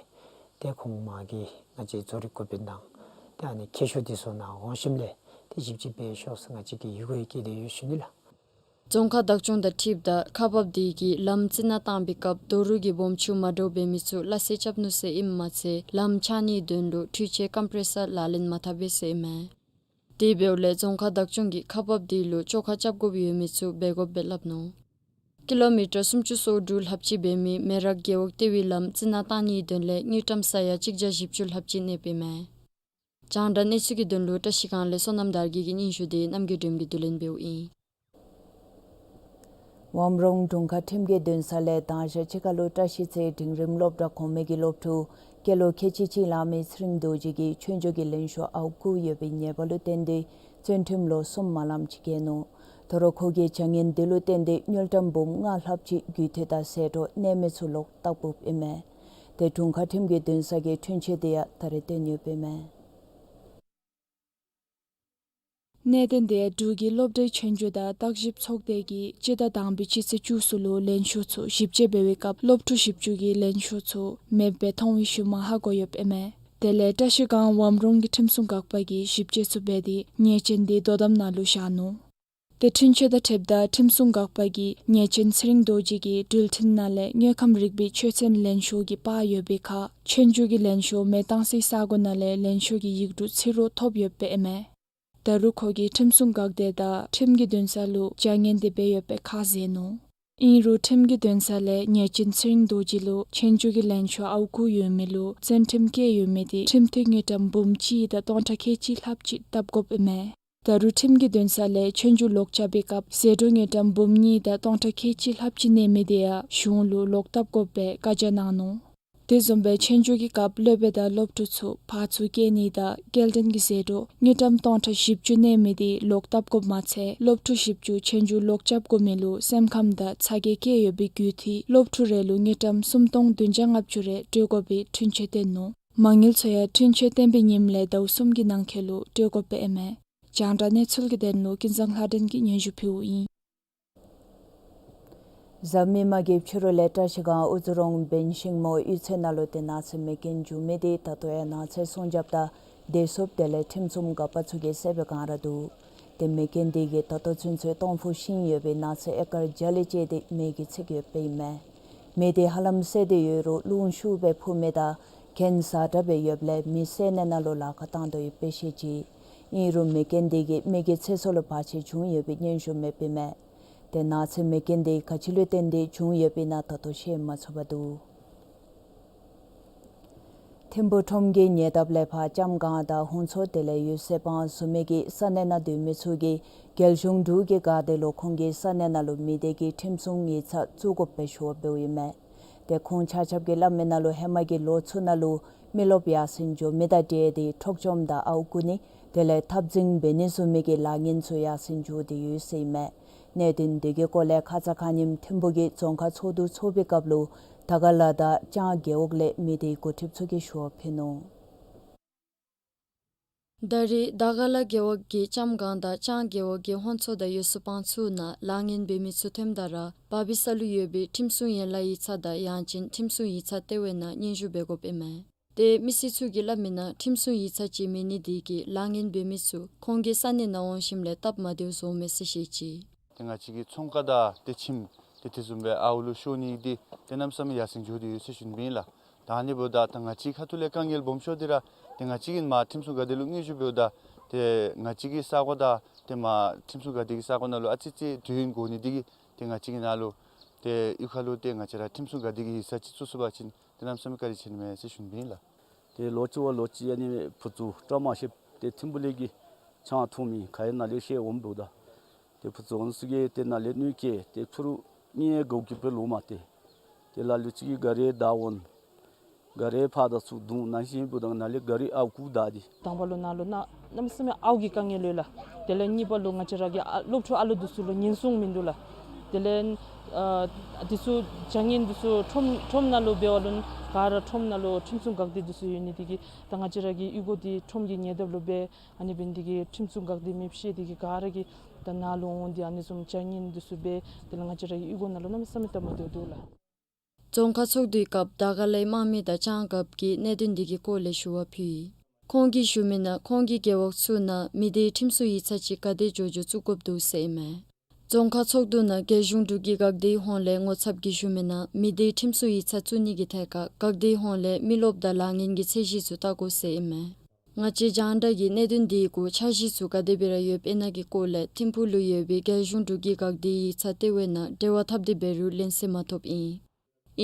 ཏེ་ཁོང་མར་གྱི་ང་བཅས་རྫོང་རིག་འགོ་དཔོན་དང་ཏེ་ཨ་ནི་མཁས་མཆོག་འདི་ཚུ་ནཱ་འོང་ཞིནམ་ལས་ཏེ་ཞིབ་དཔྱད་འབད་ཤོག་ཟེར་ང་བཅས་ཀྱིས་ཡི་གུ་ཡང་བསྐྱལ་ཏེ་ཡོད་ཞུ་ནི་ལགས། རྫོང་ཁག་བདག་སྐྱོང་དང་འཁྲིལཝ་ད་ཁག་འབགཔ་དེ་གིས་ལམ་རྩི་ནག་བཏང་པའི་སྐབས་རྡོ་རུག་གི་སྦོམ་ཆུང་མ་འདྲཝ་འབད་མི་ཚུ་སླ་བསྲེ་རྐྱབ་ནུག་ཟེར་ཨིནམ་མ་ཚད་ལམ་ཆགས་ནིའི་དོན་ལུ་འཕྲུལ་ཆས་ཀམ་པྲེ་སར་ལག་ལེན་མ་འཐབ་པས་ཟེར་ཨིན་མས། དེ་འབདཝ་ལས་རྫོང་ཁག་བདག་སྐྱོང་གིས་ཁག་འབགཔ་དེ་ལུ་བཅོ་ཁ་རྐྱབ་དགོཔ་ཡོད་མི་ཚུ་འབད་དགོཔ་སྦེ་སླབ་ནུག། ཀི་ལོ་མི་ཊར་སུམ་ཅུ་སོ་དྲུག་ལྷགཔ་ཅིག་འབད་མི་མེ་རག་རྒེད་འོག་ལྟེ་བའི་ལམ་རྩི་ནག་བཏང་ནིའི་དོན་ལས་དངུལ་ཀྲམ་ས་ཡ་གཅིག་བརྒྱ་བཞི་བཅུ་ལྷགཔ་ཅིག་གནསཔ་ཨིན་མས། རྒྱང་བསྒྲགས་གནས་ཚུལ་གྱི་དོན་ལུ་བཀྲ་ཤིས་སྒང་ལས་བསོད་ནམས་དར་རྒྱས་ཀྱི་སྙན་ཞུ་དེ་རྣམ་རྒྱལ་སྒྲོལ་མ་གིས་བསྡུ་ལེན་འབདཝ་ཨིན། ཝམ་རོང་དྲུང་ཁག་ཁྲིམས་ཀྱི་འདུན་ས་ལས་དང་ཞག་ཕྱི་ཁ་ལུ་བཀྲ་ཤིས་ཚེ་འབྲིང་རིམ་སློབ་གྲྭ་གོང་མའི་གི་སློབ་ཕྲུག་སྐྱེས་ལོ་ཁལ་གཅིག་གཅིག་ལང་མི་ཚེ་རིང་རྡོ་རྗེ་གིས་ཆོས་འབྱུང་གི་ལེན་ཤོག་ཨརཝ་བརྐུ་ཡོད་པའི་ཉེས་པ་ལུ་བརྟེན་ཏེ་བཙོན་ཁྲིམས་ལོ་གསུམ་མ་ལངམ་ཅིག་བཀལ་ནུག། ད་རུང་ཁོ་གིས་བྱ་ངན་འདི་ལུ་བརྟེན་ཏེ་དངུལ་ཀྲམ་འབུམ་ལྔ་ལྷགཔ་ཅིག་རྒུད་འཐུས་དང་ཟད་འགྲོ་གནས་མི་ཚུ་ལོག་བཏབ་དགོཔ་ཨིན་མས། ཏེ་དྲུང་ཁག་ཁྲིམས་ཀྱི་འདུན་ས་གིས་འཁྲུན་ཆོད་དེ་ཡང་ད་རེས་བཏོན་ཡོདཔ་ཨིན་མས། གནད་དོན་དེ་འབྲུག་གི་སློབ་གྲྭའི་ཆོས་རྒྱུགས་དང་བརྟག་ཞིབ་ཚོགས་སྡེ་གིས་སྤྱི་ཟླ་དང་པའི་སྤྱི་ཚེས་བཅུ་གསུམ་ལུ་ལེན་ཞུ་ཚུ་ཞིབ་དཔྱད་འབད་བའི་སྐབས་སློབ་ཕྲུག་བཞི་བཅུ་གི་ལེན་ཞུ་ཚུ་མེདཔ་སྦེ་མཐོང་བའི་ཤུལ་མ་ཧ་གོ་ཡོདཔ་ཨིན་མས། དེ་ལས་བཀྲ་ཤིས་སྒང་ཝམ་རོང་གི་ཁྲིམས་སྲུང་འགག་པ་གིས་ཞིབ་དཔྱད་ཚུ་འབད་དེ་ཉེས་ཅན་དེ་དོ་དམ་ནང་ལུ་བཞག་ནུག། དེ་འཁྲུན་ཆོད་དང་འཁྲིལཝ་ད་ཁྲིམས་སྲུང་འགག་པ་གིས་ཉེས་ཅན་ཚེ་རིང་རྡོ་རྗེ་གིས་འགྲུལ་འཕྲིན་ནང་ལས་དངོས་ཁམས་རིག་པའི་ཆོས་ཚན་ལེན་ཞུ་གི་པར་ཡོད་པའི་ཁར་ཆོས་རྒྱུགས་ཀྱི་ལེན་ཞུ་མེན་བཏང་སའི་ས་གོ་ནང་ལས་ལེན་ཞུ་གི་ཡིག་འབྲུ་ཚིག་རོ་ཐོབ་ཡོདཔ་ཨིན་མས། ད་རུང་ཁོ་གིས་ཁྲིམས་སྲུང་འགག་སྡེ་དང་ཁྲིམས་ཀྱི་འདུན་ས་ལུ་བྱ་ངན་དེ་འབད་ཡོདཔ་སྦེ་ཁ་བཟེད་ནུག། ཨིན་རུང་ཁྲིམས་ཀྱི་འདུན་ས་ལས་ཉེས་ཅན་ཚེ་རིང་རྡོ་རྗེ་ལུ་ཆོས་རྒྱུགས་ཀྱི་ལེན་ཞུ་ཨརཝ་དགུ་ཡོད་མི་ལུ་བཙོན་ཁྲིམས་བཀལ་ཡོད་མི་དེ་ཁྲིམས་ཐོག་དངུལ་ཀྲམ་འབུམ་གཅིག་དང་སྟོང་ཕྲག་ཁལ་གཅིག་ལྷགཔ་ཅིག་བཏབ་དགོཔ་ཨིན་མས། ད་རུང་ཁྲིམས་ཀྱི་འདུན་ས་ལས་ཆོས་རྒྱུགས་ལོག་རྐྱབ་པའི་སྐབས་ཟད་འགྲོ་དངུལ་ཀྲམ་འབུམ་གཉིས་དང་སྟོང་ཕྲག་ཁལ་གཅིག་ལྷགཔ་ཅིག་གནས་མི་དེ་ཡང་གཞུང་ལུ་ལོག་བཏབ་དགོཔ་སྦེ་བཀའ་རྒྱ་གནང་ནུག། དེ་བཟུམ་སྦེ་ཆོས་རྒྱུགས་ཀྱི་སྐབས་སློབ་དཔོན་དང་སློབ་ཕྲུག་ཚུ་ཕར་ཚུར་བསྐྱལ་ནི་དང་སྐྱེལ་འདྲེན་གྱི་ཟད་འགྲོ་དངུལ་ཀྲམ་སྟོང་ཕྲག་བཞི་བཅུ་གནས་མི་དེ་ལོག་བཏབ་དགོཔ་མ་ཚད་སློབ་ཕྲུག་བཞི་བཅུ་ཆོས་རྒྱུགས་ལོག་རྐྱབ་དགོ་མི་ལུ་སེམས་ཁམས་དང་ཚ་གྱང་བསྐྱེད་ཡོད་པའི་བརྒྱུད་དེ་སློབ་ཕྲུག་རེ་ལུ་དངུལ་ཀྲམ་སུམ་སྟོང་བདུན་བརྒྱ་ལྔ་བཅུ་རེ་སྤྲོད་དགོ་པའི་འཁྲུན་ཆོད་བཏོན་ནུག། མ་དངུལ་ཚུ་ཡང་འཁྲུན་ཆོད་བཏོན་པའི་ཉིནམ་ལས་ཟླཝ་གསུམ་གྱི་ནང་འཁོད་ལུ་སྤྲོད་དགོཔ་ཨིན་མས། རྒྱང་བསྒྲགས་གནས་ཚུལ་གྱི་དོན་ལུ་ཀུན་བཟང་ལྷ་སྒྲོན་གྱིས་སྙན་ཞུ་ཕུལཝ་ཨིན། གཟའ་མིག་དམར་གྱི་ཕྱི་རུ་ལས་བཀྲ་ཤིས་སྒང་ཨུ་ཛོ་རོང་བན་ཤིང་མོ་གཡུས་ཚན་ནང་ལུ་ཏེ་ནགས་ཚལ་མེ་རྐྱེན་བྱུང་མི་དེ་ད་ལྟོ་ཡང་ནགས་ཚལ་སྲུང་སྐྱོབ་དང་བདེ་སྲུངཔ་དེ་ལས་ཁྲིམས་སྲུང་འགག་པ་ཚུ་གིས་བསལ་བའི་བསྒང་ར་འདུག། ཏེ་མེ་རྐྱེན་དེ་གིས་ད་ལྟོ་ཚུན་ཚོད་སྟོང་ཕུ་ཤིང་ཡོད་པའི་ནགས་ཚལ་ཨེ་ཀར་བརྒྱ་ལས་བཅད་དེ་མེ་གིས་འཚིག་ཡོདཔ་ཨིན་མས། མེ་དེ་ཧ་ལམ་བསད་དེ་ཡོད་རུང་རླུང་ཤུགས་སྦེ་འཕུ་མི་དང་གྱེན་ཟ་དྲགས་སྦེ་ཡོདཔ་ལས་མི་བསལ་ནི་ནང་ལུ་ལཱ་ཁག་བཏང་དོ་ཡོདཔ་སྦེ་བཤད་ཅི། ཨིན་རུང་མེ་རྐྱེན་དེ་གིས་མི་གི་ཚེ་སྲོག་ལུ་བར་ཆད་བྱུང་ཡོད་པའི་སྙན་ཞུ་མེདཔ་ཨིན་མས། ཏེ་ནགས་ཚལ་མེ་རྐྱེན་དེ་ག་ཅི་ལུ་བརྟེན་ཏེ་བྱུང་ཡོདཔ་ཨིན་ན་ད་ལྟོ་ཤེས་མ་ཚུགས་པར་འདུག། ཐིམ་ཕུ་ཁྲོམ་གྱི་ཉེ་འདབས་ལས་ཕར་ལྕམ་སྒང་དང་ཧོང་མཚོ་དེ་ལས་ཡུལ་ཟེར་དཔང་བཟོ་མི་གིས་ས་གནས་ནང་སྡོད་མི་ཚུ་གིས་རྒྱལ་གཞུང་འབྲུག་གི་འགག་སྡེ་ལུ་ཁོང་གི་ས་གནས་ནང་ལུ་མི་སྡེ་གི་ཁྲིམས་སྲུང་ཡིག་ཚང་བཙུགས་དགོཔ་སྦེ་ཞུ་བ་འབདཝ་ཨིན་མས། ཏེ་ཁོང་ཆ་ཁྱབ་ཀྱིས་སླབ་མི་ནང་ལུ་ཧེ་མ་གི་ལོ་ཚུ་ནང་ལུ་མི་རློབས་ཡར་སེང་འགྱོ་མི་དང་འབྲེལ་ཏེ་འཕྲོག་བཅོམ་དང་ཨརཝ་རྐུ་ནི་དེ་ལས་འཐབ་འཛིང་འབད་ནི་བཟུམ་མའི་གི་ལཱ་ངན་ཚུ་ཡར་སེང་འགྱོ་སྟེ་ཡོད་ཟེར་ཨིན་མས། གནད་དོན་དེ་གི་སྐོར་ལས་ཁ་ཙ་ཁ་ཉིནམ་ཐིམ་ཕུ་གི་རྫོང་ཁག་ཚོགས་འདུ་ཚོགས་པའི་སྐབས་ལུ་དར་དཀར་ལ་དང་ལྕང་རྒེད་འོག་ལས་མི་སྡེའི་འགོ་ཁྲིདཔ་ཚུ་གིས་ཞུ་བ་ཕུལ་ནུག། ད་རེས་དར་དཀར་ལ་རྒེད་འོག་གི་ལྕམ་སྒང་དང་ལྕང་རྒེད་འོག་གི་ཧོང་མཚོ་དང་ཡུལ་ཟེར་དཔང་ཚུ་ནང་ལཱ་ངན་འབད་མི་ཚུ་ཐོནམ་ད་ར་བར་པའི་ས་ལུ་ཡོད་པའི་ཁྲིམས་སྲུང་ཡན་ལག་ཡིག་ཚང་དང་ཡང་ཅིན་ཁྲིམས་སྲུང་ཡིག་ཚང་ལྟེ་བའི་ནང་སྙན་ཞུ་འབད་དགོཔ་ཨིན་མས། ཏེ་མི་སེར་ཚུ་གིས་སླབ་མི་ནང་ཁྲིམས་སྲུང་ཡིག་ཚང་ཅིག་མེད་ནི་དེ་གིས་ལཱ་ངན་འབད་མི་ཚུ་ཁོང་གི་ས་གནས་ནང་འོང་ཞིནམ་ལས་སྟབས་མ་བདེཝ་བཟོཝ་མས་ཟེར་བཤད་ཅི། ཏེ་ང་བཅས་ཀྱི་ཚོང་ཁང་དང་ཏེ་ཁྱིམ་ཏེ་དེ་བཟུམ་སྦེ་ཨརཝ་ལུ་ཤོར་ནི་འདི་ཏེ་གནམ་མེད་ས་མེད་ཡར་སེང་འགྱོ་སྟེ་ཡོད་ཟེར་ཞུ་ནི་ཨིན་ལགས། ད་ཨ་ནི་འབདཝ་ད་ད་ང་བཅས་ཁ་ཐུག་ལས་དཀའ་ངལ་སྦོམ་ཤོས་འདི་ར་ཏེ་ང་བཅས་ཀྱིས་མར་ཁྲིམས་སྲུང་འགག་སྡེ་ལུ་དངུལ་ཞུ་འབདཝ་ད་ཏེ་ང་བཅས་ཀྱི་ས་གོ་དང་ཏེ་མར་ཁྲིམས་སྲུང་འགག་སྡེ་གི་ས་གོ་ནང་ལུ་ཨ་ཙི་ཙི་དུས་ཡུན་འགོར་ནི་འདི་གིས་ཏེ་ང་བཅས་ཀྱི་ནང་ལུ་ཏེ་གཡུས་ཁ་ལུ་ཏེ་ང་བཅས་ར་ཁྲིམས་སྲུང་འགག་སྡེ་གི་ཡིག་ཚང་ཅིག་བཙུགས་ཚུགས་པ་ཅིན་ཏེ་གནམ་མེད་ས་མེད་བཀའ་དྲིན་ཆེ་ནི་མས་ཟེར་ཞུ་ནི་ཨིན་ལགས། ཏེ་ལོ་གཅིག་བ་ལོ་གཅིག་ཨ་ནི་བུ་ཚུ་བཀྲ་མ་ཤིསཔ་ཏེ་ཐིམ་ཕུ་ལས་ཀྱི་ཆང་འཐུང་མི་ག་ཡི་ནང་ལས་ཤེས་འོངམ་འབདཝ་ད་ཏེ་བུ་ཚུ་འོང་ཚུ་གིས་ཏེ་ནཱ་ལས་གནོད་བསྐྱལ་ཏེ་ཕྱི་རུ་གཉིད་འགོག་གི་སྦེ་ལོག་མ་སྟེར། ཏེ་ལ་ལུ་ཅིག་གིས་ག་རི་བདའ་འོང་། ག་རི་ཕར་དང་ཚུར་བརྡུང་ནང་བཞིན་འབདཝ་ད་ནཱ་ལས་ག་རི་ཨརཝ་རྐུ་བདའ་སྟེ། དང་པ་ལུ་ནཱ་ལུ་གནམ་མེད་ས་མེད་ཨརཝ་གི་དཀའ་ངལ་ཡོད་ལགས། དེ་ལས་གཉིས་པ་ལུ་ང་བཅས་ར་གི་ཨ་སློབ་ཕྲུག་ཨ་ལུ་འདི་ཚུ་ལུ་ཉེན་སྲུང་མིན་འདུག་ལགས། དེ་ལས་ཨ་འདི་ཚུ་བྱ་ངན་འདི་ཚུ་ཁྲོམ་ཁྲོམ་ནང་ལུ་འབད་བ་ལུ་ག་ར་ཁྲོམ་ནང་ལུ་ཁྲིམས་སྲུང་འགག་སྡེ་འདི་ཚུ་ཡོད་ནི་དེ་གིས་ད་ང་བཅས་ར་གི་གཡུས་སྒོ་འདི་ཁྲོམ་གྱི་ཉེ་འདབས་ལུ་སྦེ་ཨ་ནི་འབད་ནི་དེ་གིས་ཁྲིམས་སྲུང་འགག་སྡེ་མེདཔ་བཤད་དེ་གིས་ག་ར་གིས་ད་ནཱ་ལུ་འོང་སྟེ་ཨ་ནི་བཟུམ་བྱ་ངན་འདི་ཚུ་འབད་དེ་ལས་ང་བཅས་ར་གི་གཡུས་སྒོ་ནང་ལུ་གནམ་མེད་ས་མེད་སྟབས་མ་བདེཝ་འདུག་ལགས། རྫོང་ཁག་ཚོགས་འདུའི་སྐབས་དར་དཀར་ལའི་དམངས་མི་དང་ལྕང་རྒཔོ་གིས་གནད་དོན་འདི་གི་སྐོར་ལས་ཞུ་བ་ཕུལ་ཡི། ཁོང་གིས་ཞུ་མི་ནང་ཁོང་གི་རྒེད་འོག་ཚུ་ནང་མི་སྡེའི་ཁྲིམས་སྲུང་ཡིག་ཚང་ཅིག་ག་དེ་མགྱོགས་མགྱོགས་བཙུགས་དགོཔ་འདུག་ཟེར་ཨིན་མས། རྫོང་ཁག་ཚོགས་འདུ་ནང་རྒྱལ་གཞུང་འབྲུག་གི་འགག་སྡེའི་ཧོངས་ལས་ངོ་ཚབ་ཀྱིས་ཞུ་མི་ནང་མི་སྡེའི་ཁྲིམས་སྲུང་ཡིག་ཚང་བཙུགས་ནི་གི་ཐད་ཁར་འགག་སྡེའི་ཧོངས་ལས་མི་རློབས་དང་ལཱ་ངན་གྱི་ཚད་གཞི་ཚུ་བལྟ་དགོ་ཟེར་ཨིན་མས། ང་བཅས་རྒྱང་བསྒྲགས་ཀྱིས་གནད་དོན་འདིའི་སྐོར་འཆར་གཞི་ཚུ་ག་དེ་སྦེ་ར་ཡོདཔ་ཨིན་ན་གི་སྐོར་ལས་ཐིམ་ཕུག་ལུ་ཡོད་པའི་རྒྱལ་གཞུང་འབྲུག་གི་འགག་སྡེའི་ཡིག་ཚང་ལྟེ་བའི་ནང་འབྲེལ་བ་འཐབ་སྟེ་འབད་རུང་ལན་གསལ་མ་ཐོབ་ཨིན།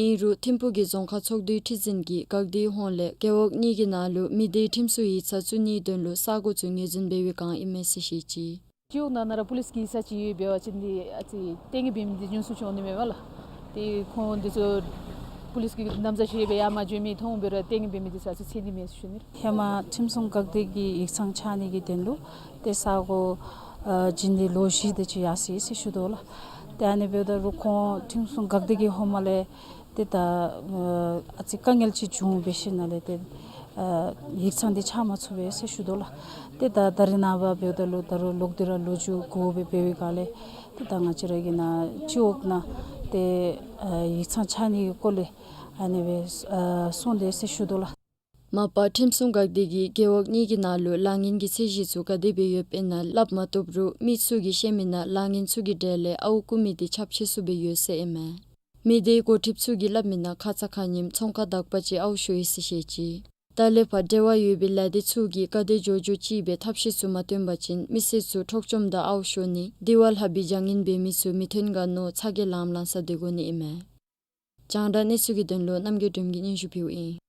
ཨིན་རུང་ཐིམ་ཕུག་གི་རྫོང་ཁག་ཚོགས་འདུའི་ཁྲི་འཛིན་གྱིས་འགག་སྡེའི་ཧོངས་ལས་རྒེད་འོག་གཉིས་ཀྱི་ནང་ལུ་མི་སྡེའི་ཁྲིམས་སྲུང་ཡིག་ཚང་བཙུགས་ནིའི་དོན་ལུ་ས་གོ་ཚུ་ངོས་འཛིན་འབད་བའི་བསྒང་ཨིན་མས་ཟེར་བཤད་ཅི། སྤྱི་འོག་ནང་ན་ར་པུ་ལིསི་གི་ས་ཅིག་ཡོད་པ་ཅིན་འདི་ཨ་ཙི་ལྟས་ངན་འབད་མི་འདི་ཉུང་སུ་འགྱོ་ནི་མས་པ་ལགས། ཏེ་ཁོང་འདི་ཚུ་པུ་ལིསི་གི་ན་བཟའ་བཞེས་སྦེ་ཡར་མར་འགྱོ་མི་མཐོང་འབད་རུང་ལྟས་ངན་འབད་མི་འདི་ཚུ་ཨ་ཙི་འཚེར་ནི་མས་ཟེར་ཞུ་ནི། ཧེ་མ་ཁྲིམས་སྲུང་འགག་སྡེ་གི་ཡིག་ཚང་ཆགས་ནི་གི་དོན་ལུ་ཏེ་ས་གོ་ཨ་བྱིན་ཏེ་ལོ་བཞི་དེ་ཅིག་ཡར་སོ་ཡི་ཟེར་ཞུ་དོ་ལགས། ཏེ་ཨ་ནི་འབདཝ་ད་རུང་ཁོང་ཁྲིམས་སྲུང་འགག་སྡེ་གི་ཧོངས་མ་ལས་ཏེ་ད་ཨ་ཨ་ཙི་དཀའ་ངལ་ཅིག་བྱུང་འབད་ཞིནམ་ལས་ཏེ་ ཨ་ཡིག་ཚང་འདི་ཆགས་མ་ཚུགས་པས་ཟེར་ཞུ་དོ་ལགས། ཏེ་ད་ད་རིས་ནངས་པ་འབདཝ་ད་ལུ་ད་རུང་ལོག་སྟེ་ར་ལོ་རྒྱུས་གོཝ་སྦེ་འབད་བའི་སྒང་ལས་ཏེ་ད་ང་བཅས་ར་གི་ནཱ་སྤྱི་འོག་ནང་ཏེ་ཨ་ཡིག་ཚང་ཆགས་ནི་གི་སྐོར་ལས་ཨ་ནི་སྦེ་ཨ་གསུངས་དེས་ཟེར་ཞུ་དོ་ལགས། མ་པ་ཁྲིམས་སྲུང་འགག་སྡེ་གིས་རྒེད་འོག་གཉིས་ཀྱི་ནང་ལུ་ལཱ་ངན་གྱི་ཚད་གཞི་ཚུ་ག་དེ་སྦེ་ཡོདཔ་ཨིན་ན་སླབ་མ་བཏུབ་རུང་མི་ཚུ་གིས་བཤད་མི་ནང་ལཱ་ངན་ཚུ་གི་གྲས་ལས་ཨརཝ་རྐུ་མི་འདི་ཁྱབ་ཆེ་སུ་སྦེ་ཡོད་ཟེར་ཨིན་མས། མི་སྡེའི་འགོ་ཁྲིདཔ་ཚུ་གིས་སླབ་མི་ནང་ཁ་ཙ་ཁ་ཉིནམ་ཚོང་ཁང་དག་པ་ཅིག་ཨརཝ་ཤོར་ཡི་ཟེར་བཤད་ཅི། ད་ལས་ཕར་འབྲེལ་བ་ཡོད་པའི་ལས་སྡེ་ཚུ་གིས་ག་དེ་མགྱོགས་མགྱོགས་ཅིག་སྦེ་ཐབས་ཤེས་ཚུ་མ་སྟོན་པ་ཅིན་མི་སེར་ཚུ་འཕྲོག་བཅོམ་དང་ཨརཝ་ཤོར་ནི་འདི་བ་ལྷག་པའི་བྱ་ངན་འབད་མི་ཚུ་མི་ཐོན་ག་མནོ་ཚ་གྱང་ལངམ་ལངམ་ས་སྡོད་དགོ་ནི་ཨིན་མས། རྒྱང་བསྒྲགས་གནས་ཚུལ་གྱི་དོན་ལུ་རྣམ་རྒྱལ་སྒྲོལམ་གྱིས་སྙན་ཞུ་ཕུལཝ་ཨིན།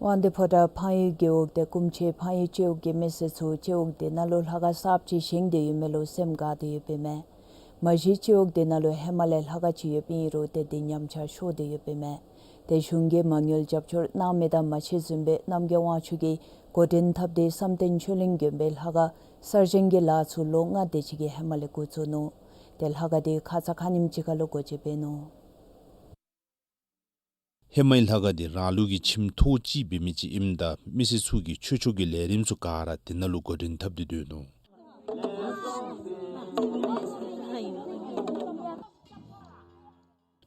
དབང་འདུས་ཕོ་བྲང་ཕངས་ཡུལ་རྒེད་འོག་དེ་ཀུམ་ཆེ་ཕངས་ཡུལ་སྤྱི་འོག་གི་མི་སེར་ཚུ་སྤྱི་འོག་དེ་ནང་ལུ་ལྷ་ཁང་གསརཔ་ཅིག་བཞེངས་ཏེ་ཡོད་མི་ལུ་སེམས་དགའ་སྟེ་ཡོདཔ་ཨིན་མས། མ་གཞི་སྤྱི་འོག་དེ་ནང་ལུ་ཧེ་མ་ལས་ལྷ་ཁང་ཅིག་ཡོདཔ་ཨིན་རུང་ཏེ་དེ་ཉམས་ཆག་ཤོར་ཏེ་ཡོདཔ་ཨིན་མས། ཏེ་གཞུང་གིས་མ་དངུལ་རྒྱབ་སྐྱོར་གནང་མི་དང་མ་ཕྱད་བཟུམ་སྦེ་རྣམ་རྒྱལ་དབང་ཕྱུག་གིས་འགོ་འདྲེན་འཐབ་སྟེ་བསམ་གཏན་ཆོས་གླིང་དགོན་པའི་ལྷ་ཁང་གསར་བཞེངས་ཀྱི་ལཱ་ཚུ་ལོ་ལྔ་དེ་ཅིག་གི་ཧེ་མ་ལས་འགོ་བཙུགས་ནུག། ཏེ་ལྷ་ཁང་དེ་ཁ་ཙ་ཁ་ཉིནམ་ཅིག་ཁར་ལུ་སྒོ་འབྱེད་འབད་ནུག། ཧེ་མའི་ལྷ་ཁང་དེ་རང་ལུགས་ཀྱི་ཁྱིམ་ཐོག་གཅིག་འབད་མི་ཅིག་ཨིནམ་ད་མི་སེར་ཚུ་གིས་ཆོས་ཕྱོགས་ཀྱི་ལས་རིམ་ཚུ་ག་ར་དེ་ནང་ལུ་འགོ་འདྲེན་འཐབ་སྟེ་སྡོད་ནུག།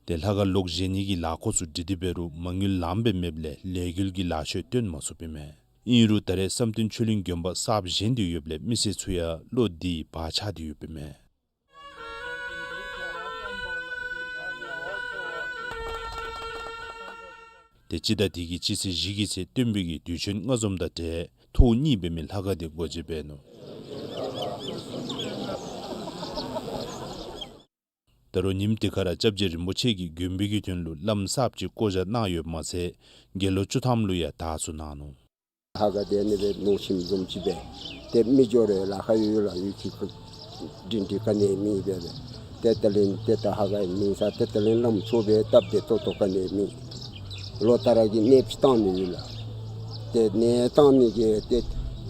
ཏེ་ལྷ་ཁང་ལོག་བཞེངས་ནི་གི་ལཱ་འགོ་ཚུ་སྒྲིག་སྟེ་འབད་རུང་མ་དངུལ་ལངམ་སྦེ་མེདཔ་ལས་ལས་འགུལ་གྱི་ལཱ་ཤོས་སྟོན་མ་ཚུགསཔ་ཨིན་མས། ཨིན་རུང་ད་རེས་བསམ་གཏན་ཆོས་གླིང་དགོན་པ་གསརཔ་བཞེངས་ཏེ་ཡོདཔ་ལས་མི་སེར་ཚུ་ཡང་བློ་བདེ་བག་ཆགས་ཏེ་ཡོདཔ་ཨིན་མས། ཏེ་སྤྱི་ཟླ་འདི་གི་སྤྱི་ཚེས་བཞི་གི་ཚེ་སྟོན་པའི་གི་དུས་ཆེན་ལྔ་འཛོམས་དང་འབྲེལ་ཐོག་གཉིས་འབད་མི་ལྷ་ཁང་དེ་སྒོ་འབྱེད་འབད་ནུག། ད་རུང་ཉིནམ་དེ་ཁར་ར་སྐྱབས་རྗེ་རིན་པོ་ཆེ་གིས་དགོན་པའི་གི་དོན་ལུ་བླམ་གསརཔ་ཅིག་བསྐོ་བཞག་གནང་ཡོདཔ་མ་ཚད་དགེ་སློང་བཅུ་ཐམ་ལུ་ཡང་དར་ཚུ་གནང་ནུག། ལྷ་ཁང་དེ་ཨ་ནི་སྦེ་ནོར་ཁྱིམ་བཟུམ་ཅིག་སྦེ་ཏེ་མི་འགྱོ་རུང་ལཱ་ཁག་ཡོད་ལགས། ཡུལ་གྱི་ཁ་སྒྲིང་སྒྲི་ག་ནི་མེད་སྦེ་སྦེ་ཏེ་ད་ལན་ཏེ་ད་ལྷ་ཁང་མེད་ས་ཏེ་ད་ལན་བླམ་ཚུ་སྦེ་སྟབས་བདེ་ཏོག་ཏོ་ག་ནི་མེད། ལོ་ལྟར་གྱི་གནསཔོ་ཅིག་བཏང་ནི་ཡོད་ལགས། ཏེ་གནས་བཏང་ནི་གི་ཏེ་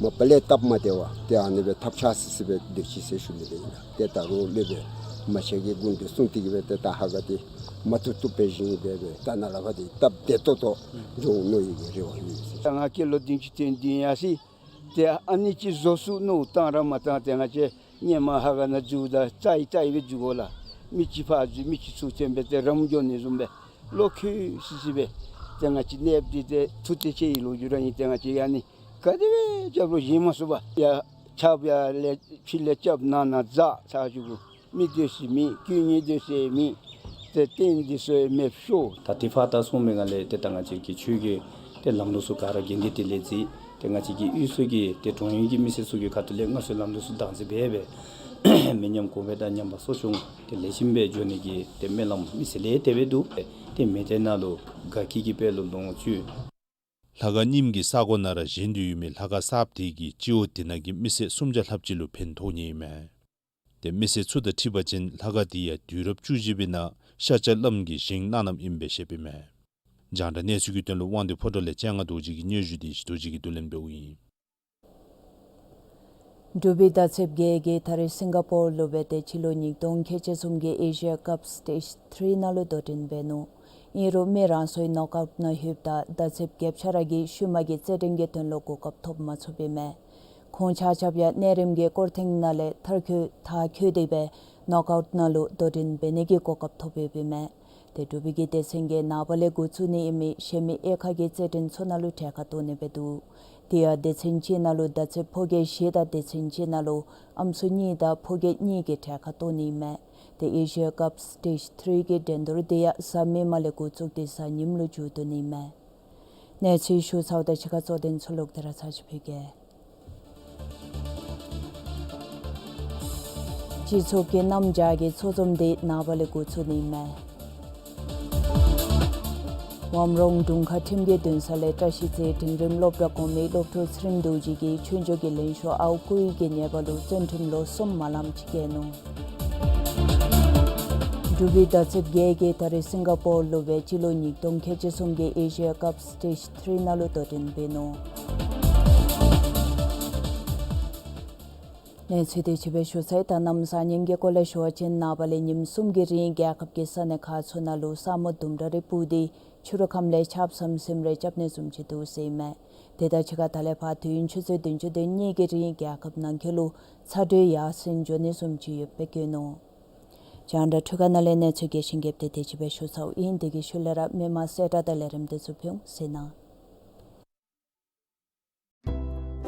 མ་པ་ལས་སྟབས་མ་བདེ་བ་ཏེ་ཨ་ནི་སྦེ་ཐབས་ཆག་སི་སི་སྦེ་སྡོད་ཅི་ཟེར་ཞུ་ནི་སྦེ་ཨིན་ལགས། ཏེ་ད་རུང་ལས་སྦེ་མ་ཤེས་ཀྱི་དགོན་སྡེ་སྲུང་སྟེ་གི་སྦེ་ཏེ་ད་ལྷ་ཁང་དེ་མ་བཏུབ་བཏུབ་སྦེ་བཞེངས་སྦེ་སྦེ་ད་ནཱ་ལྷ་ཁང་དེ་སྟབས་བདེ་ཏོག་ཏོ་འགྱོ་འོང་མནོ་ཡི་གི་རེ་བ་ཡོད་ཟེར། ད་ང་བཅས་ལོ་བདུན་ཅུ་དོན་བདུན་ཡར་སོ་ཡི། ཏེ་ཨ་ནི་ཅིག་བཟོ་ཚུགས་མནོ་བཏང་ར་མ་བཏང་། ཏེ་ང་བཅས་སྔོན་མ་ལྷ་ཁང་ནང་འཛུལཝ་ད་རྩ་ཡི་རྩ་ཡི་སྦེ་འཛུལ་དགོ་ལགས། མི་ཅིག་ཕར་འཛུལ་མི་ཅིག་ཚུར་ཐོན་སྦེ་ཏེ་རམ་འགྱོ་ནི་བཟུམ་སྦེ་བློ་འཁྱུ་སི་སི་སྦེ་ཏེ་ང་བཅས་གནསཔོ་འདི་ཏེ་མཐུ་ཏེ་ཆེ་བའི་ལོ་རྒྱུས་ར་ཨིན། ཏེ་ང་བཅས་ཡང་ཨ་ནི་ག་དེ་སྦེ་རྐྱབ་རུང་བཞེངས་མ་ཚུགས་པར་ཡར་རྐྱབ་ཡར་ལས་ཕྱི་ལས་རྐྱབ་ནང་ན་འཛག་ཚར་བཅུག་གོ། མི་སྡོད་ས་མེད། དཀོན་གཉེར་སྡོད་ས་མེད། ཏེ་རྟེན་འདི་ཚུ་མེདཔ་ཤོར། ད་དེ་ཕར་ད་སོང་མི་ངང་ལས་ཏེ་ད་ང་བཅས་ཀྱི་ཆོས་ཀྱི་ཏེ་ལམ་ལུགས་ཚུ་ག་ར་འགན་འདི་དེ་ལས་རྩིས་ཏེ་ང་བཅས་ཀྱི་གཡུས་ཚུ་གི་ཏེ་གྲོང་ཡུལ་གྱི་མི་སེར་ཚུ་གི་ཁ་ཐུག་ལས་སྔར་སྲོལ་ལམ་ལུགས་ཚུ་བདག་འཛིན་འབད་སྦེ་མི་ཉམས་གོང་འཕེལ་དང་ཉམས་པ་གསོ་སྐྱོང་དེ་ལེགས་ཤོམ་སྦེ་འགྱོ་ནི་གི་ཏེ་སྨོན་ལམ་མི་སེར་ལས་དེ་སྦེ་འདུག། ཏེ་མི་སྡེ་ནང་ལུ་དགའ་སྐྱིད་ཀྱི་དཔལ་ལུ་ལོངས་སྤྱོད། ལྷ་ཁང་རྙིངམ་གི་ས་གོ་ནང་ར་བཞེངས་ཏེ་ཡོད་མི་ལྷ་ཁང་གསརཔ་དེ་གིས་སྤྱི་འོག་དེ་ནང་གི་མི་སེར་སུམ་བརྒྱ་ལྷགཔ་ཅིག་ལུ་ཕན་ཐོགས་ནི་ཨིན་མས། ཏེ་མི་སེར་ཚུ་དང་འཁྲིལ་བ་ཅིན་ལྷ་ཁང་དེ་ཡང་དུས་རབས་བཅུ་བཞི་པའི་ནང་ཤཱཀྱ་བླམ་གྱིས་བཞེངས་གནངམ་ཨིན་པས་ཞུཝ་ཨིན་མས། རྒྱང་བསྒྲགས་གནས་ཚུལ་གྱི་དོན་ལུ་དབང་འདུས་ཕོ་བྲང་ལས་སྤྱན་སྔ་རྡོ་རྗེ་གི་སྙན་ཞུ་དེ་གཞིས་རྡོ་རྗེ་གིས་བསྡུ་ལེན་འབདཝ་ཨིན། འབྲུག་པའི་མདའ་ཚེབ་བརྒྱད་ཀྱིས་ད་རེས་སིང་ག་པོར་ལུ་སྦེ་ཏེ་སྤྱི་ལོ་ཉིས་སྟོང་ཁལ་གཅིག་གསུམ་གྱི་ཨེ་ཤི་ཡ་ཀབ་སི་ཊེཇ་ཐི་རི་ནང་ལུ་དོ་འགྲན་འབད་ནུག། ཨིན་རུང་མི་རང་སོའི་ནོག་ཨའུཊ་ནང་ལྷོདཔ་ད་མདའ་ཚེབ་བརྒྱད་ཆ་ར་གིས་ཤུལ་མ་གི་རྩེད་འགྲན་གྱི་དོན་ལུ་གོ་སྐབས་ཐོབ་མ་ཚུགསཔ་ཨིན་མས། ཁོང་ཆ་ཁྱབ་ཡང་གནས་རིམ་གྱི་སྐོར་ཐེངས་ནང་ལས་མཐར་འཁྱོལ་མཐར་འཁྱོལ་ཏེ་སྦེ་ནོག་ཨའུཊ་ནང་ལུ་དོ་འགྲན་འབད་ནི་གི་གོ་སྐབས་ཐོབ་ཡོདཔ་ཨིན་མས། ཏེ་འབྲུག་པའི་གི་སྡེ་ཚན་གྱིས་ནངས་པ་ལས་འགོ་བཙུགས་ནི་ཨིན་མི་གཞན་མི་གཡས་ཁ་གི་རྩེད་འགྲན་ཚུ་ནང་ལུ་གྲལ་ཁར་གཏོགས་ནི་སྦེ་འདུག། དེ་ཡང་སྡེ་ཚན་གཅིག་ནང་ལུ་མདའ་ཚེབ་ཕོ་སྐྱེས་བཞི་དང་སྡེ་ཚན་གཅིག་ནང་ལུ་ཨམ་སྲུ་གཉིས་དང་ཕོ་སྐྱེས་གཉིས་ཀྱི་གྲལ་ཁར་གཏོགས་ནི་ཨིན་མས། ཏེ་ཨེ་ཤི་ཡ་ཀབ་སི་ཊེཇ་ཐི་རི་གི་འགྲན་བསྡུར་དེ་ཡང་གཟའ་མིག་དམར་ལས་འགོ་བཙུགས་ཏེ་གཟའ་ཉིམ་ལུ་མཇུག་བསྡུ་ནི་ཨིན་མས། གནས་ཚུལ་ཞུ་ཚརཝ་དང་གཅིག་ཁར་གཙོ་དོན་ཚུ་ལོག་སྟེ་ར་ཚར་ཅིག་ཕུལ་གེ། སྤྱི་ཚོགས་ཀྱི་གནམ་བྱཱར་གྱི་ཚོགས་འཛོམས་དེ་ནངས་པ་ལས་འགོ་བཙུགས་ནི་ཨིན་མས། ཝམ་རོང་དྲུང་ཁག་ཁྲིམས་ཀྱི་འདུན་ས་ལས་བཀྲ་ཤིས་རྩེ་འབྲིང་རིམ་སློབ་གྲྭ་གོང་མའི་སློབ་ཕྲུག་ཚེ་རིང་རྡོ་རྗེ་གིས་ཆོས་ཕྱོགས་ཀྱི་ལེགས་ཤོམ་ཨརཝ་རྐུ་ཡི་གི་ཉེས་པ་ལུ་བཙོན་ཁྲིམས་ལོ་གསུམ་མ་ལངམ་ཅིག་བཀལ་ནུག། འབྲུག་པའི་མདའ་ཚེབ་བརྒྱད་ཀྱིས་ད་རེས་སིང་ག་པོར་ལུ་སྦེ་སྤྱི་ལོ་ཉིས་སྟོང་ཁལ་གཅིག་གསུམ་གྱི་ཨེ་ཤི་ཡ་ཀབ་སི་ཊེཇ་ཐི་རི་ནང་ལུ་དོ་འགྲན་འབད་ནུག། གནས་ཚུལ་དེ་ཅིག་སྦེ་ཞུ་ཚར་ཡི། ད་གནམ་བཟང་ངན་གྱི་སྐོར་ལས་ཞུ་བ་ཅིན་ནངས་པ་ལས་ཉིནམ་གསུམ་གྱི་རིང་རྒྱལ་ཁབ་ཀྱི་ས་གནས་ཁག་ཚུ་ནང་ལུ་ས་སྨུག་ལྡུམ་ར་རེ་སྤུབས་ཏེ་ ཕྱི་རུ་ཁམས་ལས་ཆརཔ་སམ་སིམ་རེ་རྐྱབ་ནི་བཟུམ་ཅིག་འདུག་ཟེར་ཨིན་མས། དེ་དང་གཅིག་ཁར་ད་ལས་ཕར་དུས་ཡུན་ཆུ་ཚོད་བདུན་ཅུ་དོན་གཉིས་ཀྱི་རིང་རྒྱལ་ཁབ་ནང་འཁོད་ལུ་ཚ་དྲོད་ཡར་སེང་འགྱོ་ནི་བཟུམ་ཅིག་ཡོདཔ་སྦེ་བཀོད་ནུག། རྒྱང་བསྒྲགས་འཕྲུལ་ཁང་ནང་ལས་གནས་ཚུལ་རྒྱས་ཤིང་རྒྱསཔ་དེ་དེ་ཅིག་སྦེ་ཞུ་ཚརཝ་ཨིན། དེ་གི་ཤུལ་ལས་ར་མི་མང་གསལ་བསྒྲགས་དང་ལས་རིམ་དེ་ཚུ་ཕུལ་འོང་ཟེར་ཨིན།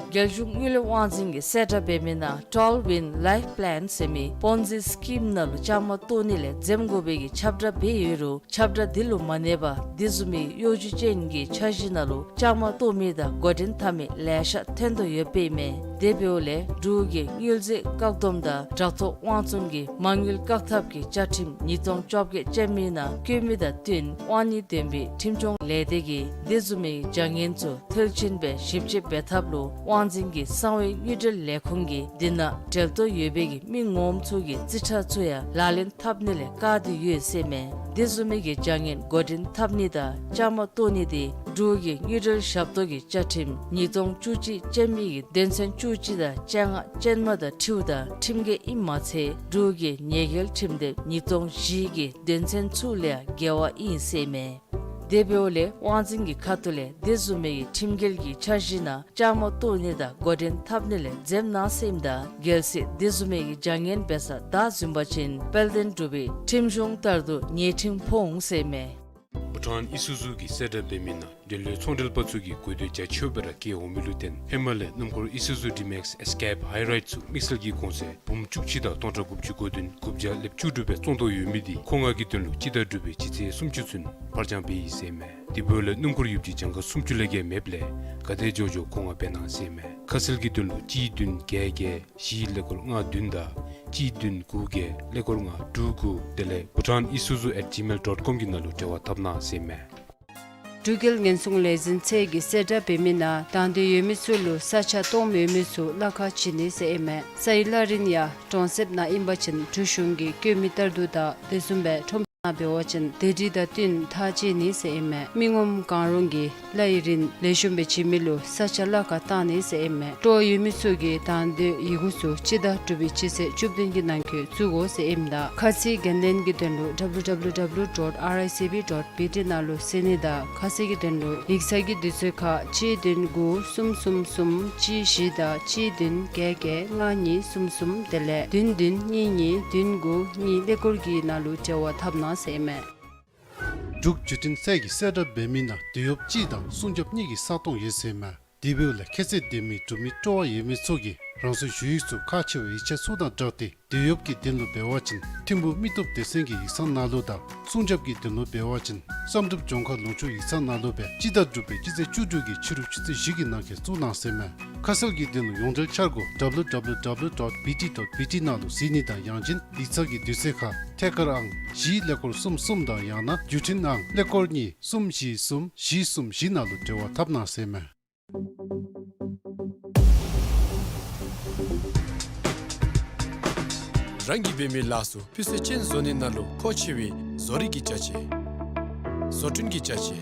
རྒྱལ་གཞུང་དངུལ་ལས་དབང་འཛིན་གྱིས་གསལ་བསྒྲགས་འབད་མི་ནང་ཊཱལ་ཝིན་ལའིཕ་པི་ལཱན་ཟེར་མི་པོན་ཛི་སི་ཀིམ་ནང་ལུ་བཅའ་མར་གཏོགས་ནི་ལས་འཛེམ་དགོ་པའི་གི་ཁྱབ་བསྒྲགས་འབད་ཡོད་རུང་ཁྱབ་བསྒྲགས་འདི་ལུ་མ་གནས་པར་དེ་བཟུམ་མའི་གཡོ་ཇུས་ཅན་གྱི་འཆར་གཞི་ནང་ལུ་བཅའ་མར་གཏོགས་མི་དང་འགོ་འདྲེན་འཐབ་མི་ལེ་ཤ་ཐོན་དོ་ཡོདཔ་ཨིན་མས། དེ་འབདཝ་ལས་འབྲུག་གི་དངུལ་རྩིས་བཀག་སྡོམ་དང་དྲག་ཐོག་དབང་བཙོང་གི་མ་དངུལ་བཀག་ཐབས་ཀྱི་བཅའ་ཁྲིམས་ཉིས་སྟོང་བཅོ་བརྒྱད་ཅན་མའི་ནང་བཀོད་མི་དང་བསྟུན་དབང་གཉེར་ལྡན་པའི་ཁྲིམས་སྐྱོང་ལས་སྡེ་གིས་དེ་བཟུམ་མའི་བྱ་ངན་ཚུ་མཐིལ་ཕྱིན་སྦེ་ཞིབ་དཔྱད་འབད་ཐབས་ལུ་དབང་འཛིན་གྱི་གསང་བའི་དངུལ་འབྲེལ་ལས་ཁུངས་ཀྱིས་དེ་ནང་འབྲེལ་གཏོགས་ཡོད་པའི་གི་མི་ངོམ་ཚུ་གི་རྩིས་ཁྲ་ཚུ་ཡང་ལག་ལེན་འཐབ་ནི་ལས་བཀག་སྟེ་ཡོད་ཟེར་ཨིན་མས། དེ་བཟུམ་མའི་གི་བྱ་ངན་འགོ་འདྲེན་འཐབ་ནི་དང་བཅའ་མར་གཏོགས་ནི་དེ་འབྲུག་གི་དངུལ་འབྲེལ་ཞབས་ཏོག་གི་བཅའ་ཁྲིམས་ཉིས་སྟོང་བཅུ་གཅིག་ཅན་མའི་གི་དོན་ཚན་བཅུ་གཅིག་དང་བཅོ་ལྔ་ཅན་མ་དང་འཁྲིལཝ་ད་ཁྲིམས་འགལ་ཨིནམ་མ་ཚད་འབྲུག་གི་ཉེས་འགེལ་ཁྲིམས་དེབ་ཉིས་སྟོང་བཞི་གི་དོན་ཚན་ཚུ་ལས་ཡང་འགལ་བ་ཨིན་ཟེར་ཨིན་མས། དེ་འབདཝ་ལས་དབང་འཛིན་གྱི་ཁ་ཐུག་ལས་དེ་བཟུམ་མའི་གི་ཁྲིམས་འགལ་གྱི་འཆར་གཞི་ནང་བཅའ་མར་གཏོགས་ནི་དང་འགོ་འདྲེན་འཐབ་ནི་ལས་འཛེམ་གནང་ཟེར་ཨིནམ་ད་གལ་སྲིད་དེ་བཟུམ་མའི་གི་བྱ་ངན་འབད་ས་བདའ་ཟུན་པ་ཅིན་དཔལ་ལྡན་འབྲུག་པའི་ཁྲིམས་གཞུང་ལྟར་དུ་ཉེས་ཁྲིམས་ཕོག་འོང་ཟེར་ཨིན་མས། བྷུ་ཊཱན་ཨི་སུ་ཛུ་གིས་གསལ་བསྒྲགས་འབད་མི་ནང་འབྲེལ་ཡོད་ཚོང་འབྲེལ་པ་ཚུ་གིས་དགོས་འདོད་རྒྱ་ཆེཝ་སྦེ་ར་བསྐྱེད་འོང་མི་ལུ་བརྟེན་ཧེ་མ་ལས་སྣུམ་འཁོར་ཨི་སུ་ཛུ་ཌི་མེགསི་ཨེསི་ཀེབ་ཧའི་རའིཌ་ཚུ་དམིགས་བསལ་གྱི་གོང་ཚད་འབུམ་བཅུ་གཅིག་དང་སྟོང་ཕྲག་དགུ་བཅུ་གོ་བདུན་དགུ་བརྒྱ་ལེབ་བཅུ་དྲུག་སྦེ་བཙོང་དོ་ཡོད་མི་དེ་མཁོ་མངགས་ཀྱི་དོན་ལུ་སྤྱི་ཟླ་དྲུག་པའི་སྤྱི་ཚེས་སུམ་ཅུ་ཚུན་ཕར་འགྱངས་འབད་ཡི་ཟེར་ཨིན་མས། དེ་འབདཝ་ལས་སྣུམ་འཁོར་ཡོདཔ་ཅིག་གྱངས་ཁ་སུམ་ཅུ་ལས་བརྒལ་མེདཔ་ལས་ག་དེ་མགྱོགས་མགྱོགས་མཁོ་མངགས་འབད་གནང་ཟེར་ཨིན་མས། ཁ་གསལ་གྱི་དོན་ལུ་གཅིག་བདུན་བརྒྱད་བརྒྱད་བཞི་ཀླད་ཀོར་ལྔ་བདུན་དང་གཅིག་བདུན་དགུ་བརྒྱད་ཀླད་ཀོར་ལྔ་དྲུག་དགུ་དེ་ལས་bhutanisuzu at gmail dot com གི་ནང་ལུ་འབྲེལ་བ་འཐབ་གནང་ཟེར་ཨིན་མས། འབྲུག་རྒྱལ་ཉེན་སྲུང་ལས་འཛིན་ཚད་ཀྱིས་གསལ་བསྒྲགས་འབད་མི་ནང་དང་འདོད་ཡོད་མི་ཚུ་ལུ་ས་ཆ་སྟོངམ་ཡོད་མི་ཚུ་གླ་ཁར་བྱིན་ནི་ཟེར་ཨིན་མས། སའི་གླ་རིན་ཡང་གྲོང་གསེབ་ནང་ཨིན་པ་ཅིན་འབྲུག་གཞུང་གིས་བཀོད་མི་ལྟར་དུ་དང་དེ་བཟུམ་སྦེ་ཁྲོམ་ནང་འབད་བ་ཅིན་དེ་སྒྲིག་དང་བསྟུན་ཐག་བཅད་ནི་ཟེར་ཨིན་མས། མི་ངོམ་གང་རུང་གིས་གླ་ཡི་རིན་ལེགས་ཤོམ་སྦེ་བྱིན་མི་ལུ་ས་ཆ་གླ་ཁར་བཏང་ནི་ཟེར་ཨིན་མས། སྤྲོ་བ་ཡོད་མི་ཚུ་གིས་དང་འདོད་ཡི་གུ་ཚུ་སྤྱི་ཟླ་དྲུག་པའི་སྤྱི་ཚེས་བཅུ་བདུན་གྱི་ནང་འཁོད་བཙུགས་དགོ་ཟེར་ཨིནམ་ད་ཁ་ཚིག་འགན་ལེན་གྱི་དོན་ལུ་W W W dot R I C B dot B T ནང་ལུ་གསན་ནི་དང་ཁ་གསལ་གྱི་དོན་ལུ་ཡིག་ཚང་གི་དུས་ཚོད་ཁར་གཅིག་བདུན་དགུ་གསུམ་གསུམ་གསུམ་གཅིག་བཞི་དང་གཅིག་བདུན་བརྒྱད་བརྒྱད་ལྔ་གཉིས་གསུམ་གསུམ་དེ་ལས་བདུན་བདུན་གཉིས་གཉིས་བདུན་དགུ་གཉིས་ཀླད་ཀོར་གྱི་ནང་ལུ་འབྲེལ་བ་འཐབ་གནང་ཟེར་ཨིན་མས། འབྲུག་བརྒྱུད་འཕྲིན་ཚད་ཀྱིས་གསལ་བསྒྲགས་འབད་མི་ནང་དུས་ཡོབ་སྤྱི་དང་སྲུང་སྐྱོབ་གཉིས་ཀྱི་ས་སྟོང་ཡོད་ཟེར་ཨིན་མས། དེ་འབདཝ་ལས་ཁྱད་ཚད་ལྡན་མི་འབྲུག་མི་སྤྲོ་བ་ཡོད་མི་ཚུ་གིས་རང་སོའི་ཞུ་ཡིག་ཚུ་ཁག་ཆེ་བའི་ཡིག་ཆ་ཚུ་དང་སྦྲགས་ཏེ་དུས་ཡོབ་ཀྱི་དོན་ལུ་འབད་བ་ཅིན་ཐིམ་ཕུག་མི་སྟོབས་སྡེ་ཚན་གྱི་ཡིག་ཚང་ནང་ལུ་དང་སྲུང་སྐྱོབ་ཀྱི་དོན་ལུ་འབད་བ་ཅིན་བསམ་གྲུབ་ལྗོངས་མཁར་ལུང་ཕྱོགས་ཡིག་ཚང་ནང་ལུ་སྦེ་སྤྱི་ཟླ་དྲུག་པའི་སྤྱི་ཚེས་བཅུ་དྲུག་གི་ཕྱི་རུ་ཆུ་ཚོད་བཞི་གི་ནང་འཁོད་བཙུགས་གནང་ཟེར་ཨིན་མས། ཁ་གསལ་གྱི་དོན་ལུ་ཡོངས་འབྲེལ་འཆར་སྒོ་W W W dot B T dot B T ནང་ལུ་གཟིགས་ནི་དང་ཡང་ཅིན་ཡིག་ཚང་གི་དུས་ཚོད་ཁར་ཐད་ཀར་ཨང་བཞི་ཀླད་ཀོར་གསུམ་གསུམ་དང་ཡང་ན་བརྒྱུད་འཕྲིན་ཨང་ཀླད་ཀོར་གཉིས་གསུམ་བཞི་གསུམ་བཞི་གསུམ་བཞི་ནང་ལུ་འབྲེལ་བ་འཐབ་གནང་ཟེར་ཨིན་མས། རང་གིས་འབད་མི་ལཱ་ཚུ་སྤུས་ཚད་ཅན་བཟོ་ནི་ནང་ལུ་མཁོ་ཆེ་བའི་བཟོ་རིག་གི་ཅ་ཆས། བཟོ་སྐྲུན་གྱི་ཅ་ཆས།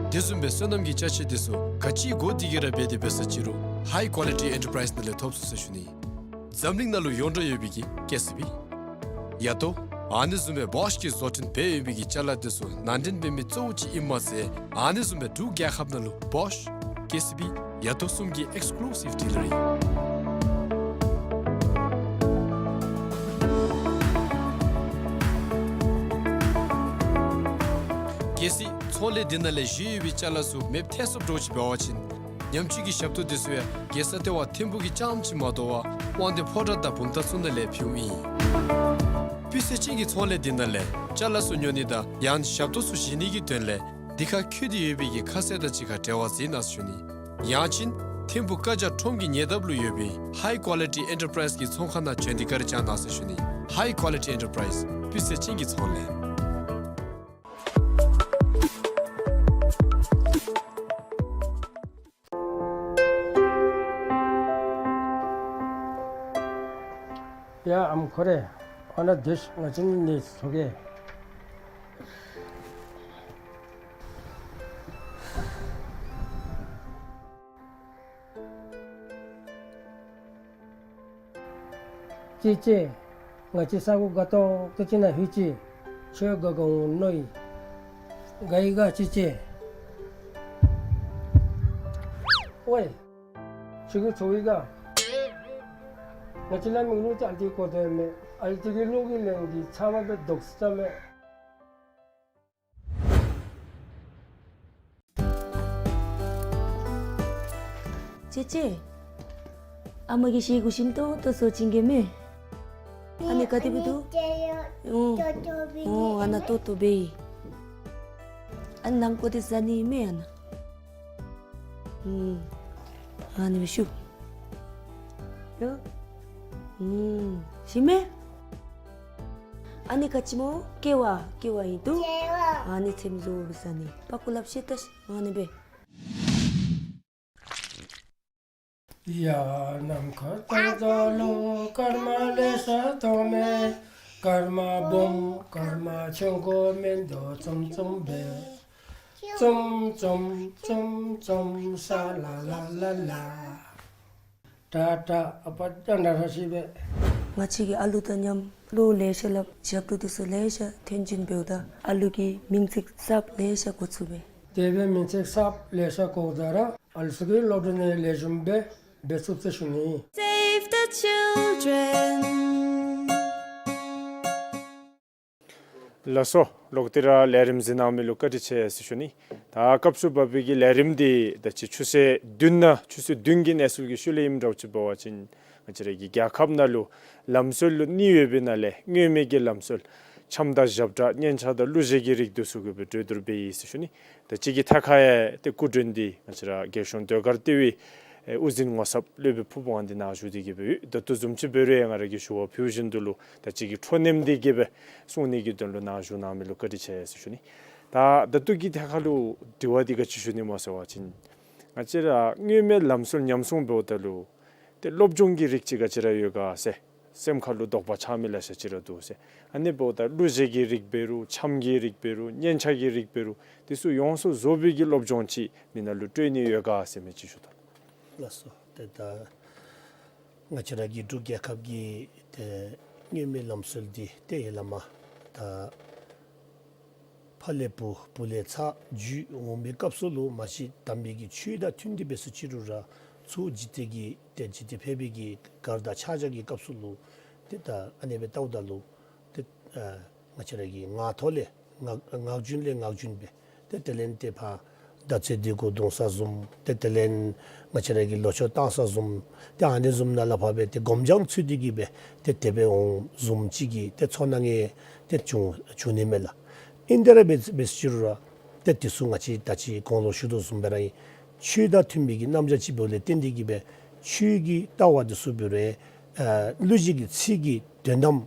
དེ་བཟུམ་སྦེ་སོ་ནམ་གྱི་ཅ་ཆས་དེ་ཚུ་ག་ཅི་དགོ་དེ་གིས་ར་འབད་དེ་འབད་ས་ཅི་རུང་High Quality Enterprise ནང་ལས་ཐོབ་ཚུགས་ཟེར་ཞུ་ནི། འཛམ་གླིང་ནང་ལུ་ཡོངས་གྲགས་ཡོད་པའི་གི་ཀེ་སི་བི། ཡ་ཏོ། ཨ་ནི་བཟུམ་སྦེ་བོཤ་གིས་བཟོ་སྐྲུན་འབད་ཡོད་པའི་གི་ཅ་ལ་དེ་ཚུ་ནང་འདྲེན་འབད་མི་གཙོ་བོ་ཅིག་ཨིནམ་མ་ཚད་ཨ་ནི་བཟུམ་སྦེ་འབྲུག་རྒྱལ་ཁབ་ནང་ལུ་བོཤ་ཀེ་སི་བི་ཡ་ཏོ་གསུམ་གྱི་Exclusive Dealer ཨིན། གལ་སྲིད་ཚོང་ལས་འདི་ནང་ལས་བཞེས་ཡོད་པའི་ཅ་ལ་ཚུ་མེདཔ་ཐལ་སོངམ་འདྲཝ་ཅིག་འབད་བ་ཅིན་ཉམས་བཅོས་ཀྱི་ཞབས་ཏོག་དེ་ཚུ་ཡང་རྒྱལ་ས་ལྟེ་བ་ཐིམ་ཕུག་གི་རྐྱངམ་ཅིག་མ་དོ་བར་དབང་འདུས་ཕོ་བྲང་དང་བུམ་ཐང་ཚུ་ནང་ལས་ཕུལཝ་ཨིན། སྤུས་ཚད་ཅན་གྱི་ཚོང་ལས་འདི་ནང་ལས་ཅ་ལ་ཚུ་ཉོ་ནི་དང་ཡང་ཞབས་ཏོག་ཚུ་བཞེས་ནི་གི་དོན་ལས་འདི་ཁར་བཀོད་དེ་ཡོད་པའི་གི་ཁ་གསལ་དང་གཅིག་ཁར་འབྲེལ་བ་འཛིན་གནང་ཟེར་ཞུ་ནི། ཡང་ཅིན་ཐིམ་ཕུག་བཀའ་རྒྱ་ཁྲོམ་གྱི་ཉེ་འདབས་ལུ་ཡོད་པའི་High Quality Enterprise གི་ཚོང་ཁང་ནང་བྱོན་ཏེ་བཀའ་དྲིན་བསྐྱང་གནང་ཟེར་ཞུ་ནི། High Quality Enterprise སྤུས་ཚད་ཅན་གྱི་ཚོང་ལས། ཡ་ཨམ་ཁོ་རེ། ཨ་ན་དེ་ང་ཅིན་ནི་སོ་གེ། ཅི་ཅི། ང་བཅས་ས་གོ་དགའ་ཏོག་ཏོ་ཅིག་ནང་ལྷོད་ཅི། ཁྱོད་དགའ་དགའ་འོང་མནོ་ཡི། ག་ཡི་ག་ཅི་ཅི། ཝའེ། ཁྱོད་ཀྱིས་ཚོར་ཡི་ག། ང་བཅས་ལ་མིག་ལུ་ཅིག་ཨ་ནི་གོ་དོ་མས། ཨ་ནི་གི་གློག་གི་ལན་འདི་ཚ་བ་སྦེ་ལྡོག་ས་མས། ཅེ་ཅེ། ཨ་མ་གིས་ཤེལ་གུ་ཞིམ་ཏོང་ཏོ་བཟོ་བྱིན་གེ་མས། ཨ་ནི་ག་དེ་སྦེ་འདུག། ཨོ། ཨོ། ཨ་ནཱ་ཏོག་ཏོ་སྦེ་ཨིན། ཨ་ནཱ་ལང་ཀོ་དེ་ཟ་ནི་མས་ཨ་ནཱ། ཨུམ། ཨ་ནི་སྦེ་ཞུ། ཡོ། ཨུམ། ཞིམ་མས། ཨ་ནི་ག་ཅི་སྨོ། ཀེ་བ། ཀེ་བ་ཨིན་འདུག། ཀེ་བ། ཨ་ནི་ཚེམ་བཟོ་སྦེ་ཟ་ནི། པག་ཀུ་ལབ་ཤེས་ད་ཤེས། ཨ་ནི་སྦེ། ཡ། ནམ་མཁའ་ལྟར་རྒྱལ་ལོ། སྐར་མ་ལེ་ཤ་མཐོང་མས། སྐར་མ་སྦོམ་སྐར་མ་ཆུང་ཀུ་མིན་འདུག། ཙུམ་ཙུམ་སྦེ། ཙུམ་ཙུམ་ཙུམ་ཙུམ་ཤ་ལ་ལ་ལ་ལ། ཏ་ཏ། ཨ་པ་ཏ་ན་ར་ཤི་སྦེ། ང་བཅས་ཀྱིས་ཨ་ལུ་དང་མཉམ་གླུ་ལེ་ཤ་སླབ། ཞབས་བྲོ་འདི་ཚུ་ལེ་ཤ་འཐེན་བྱིན་འབདཝ་ད་ཨ་ལུ་གི་མིང་ཚིག་གསརཔ་ལེ་ཤ་གོ་ཚུགས་པས། དེ་སྦེ་མིང་ཚིག་གསརཔ་ལེ་ཤ་གོཝ་ད་ར་ཨ་ལུ་ཚུ་གིས་སློབ་གྲྭ་ནང་ལེགས་ཤོམ་སྦེ་འབད་ཚུགས་ཟེར་ཞུ་ནི། Save the children. ལགས་སོ། ལོག་སྟེ་ར་ལས་རིམ་གཟིགས་གནང་མི་ལུ་བཀའ་དྲིན་ཆེ་ཟེར་ཞུ་ནི། ད་སྐབས་སུ་བབས་པའི་གི་ལས་རིམ་འདི་ད་ཅི་ཆུ་ཚོད་བདུན་ནང་ཆུ་ཚོད་བདུན་གྱི་གནས་ཚུལ་གྱི་ཤུལ་ལས་ཨིནམ་འདྲཝ་ཅིག་འབད་བ་ཅིན་ང་བཅས་ར་གི་རྒྱལ་ཁབ་ནང་ལུ་ལམ་སྲོལ་ལུ་གཉིས་ཡོད་པའི་ནང་ལས་སྔོན་མའི་གི་ལམ་སྲོལ་འཆམ་དང་ཞབས་ཁྲ་སྙན་ཆ་དང་གླུ་གཞས་ཀྱི་རིགས་འདི་ཚུ་གུ་སྦེ་གྲོས་བསྡུར་འབད་ཡི་ཟེར་ཞུ་ནི། ད་ཅི་གི་ཐད་ཁར་ཡང་ཏེ་སྐུ་མགྲོན་འདི་ང་བཅས་ར་རྒྱལ་གཞུང་ཟློས་གར་ལྟེ་བའི་ཨེ་དབུ་འཛིན་ངོ་ཚབ་སློབ་དཔོན་ཕུརཔ་དབང་འདུས་ནཱ་བཞུགས་ཏེ་གི་སྦེ་ཡོད། ད་ལྟོ་བཟུམ་ཅིག་འབད་རུང་ཡང་ང་ར་གིས་ཞུ་བ་ཕུལ་བཞིན་དུ་ལུ་ད་ཅི་གི་འཕྲོ་མཉམ་འདི་གི་སྦེ་གསུང་ནི་གི་དོན་ལུ་ནཱ་བཞུགས་གནང་མི་ལུ་བཀའ་དྲིན་ཆེ་ཟེར་ཞུ་ནི། ད་ད་ལྟོ་གི་ཐད་ཁར་ལུ་དྲི་བ་འདི་ག་ཅི་ཞུ་ནི་སྨོ་ཟེར་བ་ཅིན་ང་བཅས་ར་སྔོན་མའི་ལམ་སྲོལ་ཉམས་སྲུང་འབདཝ་ད་ལུ་ཏེ་སློབ་སྦྱོང་གི་རིགས་ཅིག་ག་ཅི་ར་ཡོད་ག་ཟེར། སེམས་ཁར་ལུ་དོགས་པ་ཆགས་མི་ལེ་ཤ་ཅིག་ར་འདུག་ཟེར། ཨ་ནི་འབདཝ་ད་གླུ་གཞས་ཀྱི་རིགས་འབད་རུང་འཆམ་གྱི་རིགས་འབད་རུང་སྙན་ཆ་གི་རིགས་འབད་རུང་འདི་ཚུ་ཡོངས་སུ་རྫོགས་པའི་གི་སློབ་སྦྱོང་ཅིག་མི་ནང་ལུ་སྤྲོད་ནི་ཡོད་ག་ཟེར་མི་ཅིག་ཞུ་དོ། ལགས་སོ། ཏེ་ད་ང་བཅས་ར་གི་འབྲུག་རྒྱལ་ཁབ་ཀྱི་ཏེ་སྔོན་མའི་ལམ་སྲོལ་འདི་ཏེ་ཡ་ལ་མ་ད་ཕ་ལས་བུ་བུ་ལས་ཚ་བརྒྱུད་འོང་བའི་སྐབས་སུ་ལུ་མ་གཞི་དམ་པའི་གི་ཆོས་དང་མཐུན་ཏེ་འབད་སུ་ཅིག་རུང་ར་ཚུར་འཇིག་རྟེན་གྱི་ཏེ་འཇིག་རྟེན་ཕལ་པའི་གི་གར་དང་ཕྱག་རྒྱ་གི་སྐབས་སུ་ལུ་ཏེ་ད་ཨ་ནི་སྦེ་བལྟཝ་ད་ལུ་ཏེ་ཨ་ང་བཅས་ར་གི་ངག་ཐོག་ལས་ངག་ངག་རྒྱུན་ལས་ངག་རྒྱུན་སྦེ་ཏེ་དེ་ལས་ཏེ་ཕར་ཟླ་ཚེས་འདི་གུ་གདུང་ས་བཟུམ་ཏེ་དེ་ལས་ང་བཅས་ར་གི་ལོ་མཆོད་བཏང་ས་བཟུམ་ཏེ་ཨ་ནི་བཟུམ་ནང་ལས་ཕར་སྦེ་ཏེ་སྒོམ་རྒྱང་ཚུད་དེ་གི་སྦེ་ཏེ་དེ་སྦེ་འོང་བཟུམ་ཅིག་གི་ཏེ་ཚོར་སྣང་ཏེ་བྱུང་བྱུང་ནི་མས་ལགས། ཨིན་ཏེ་ར་འབད་འབད་སུ་ཅིག་རུང་ར་ཏེ་འདི་ཚུ་ང་བཅས་ད་ཅི་གོང་ལུ་ཞུ་དོ་བཟུམ་སྦེ་ར་ཨིན། ཆོས་དང་མཐུན་པའི་གི་རྣམ་གཞག་ཅིག་འབདཝ་ལས་བརྟེན་ཏེ་གི་སྦེ་ཆོས་ཀྱི་ལྟ་བ་འདི་ཚུ་འབད་རུང་ཨ་གླུ་གཞས་ཀྱི་ཚིག་གི་དོན་དམ་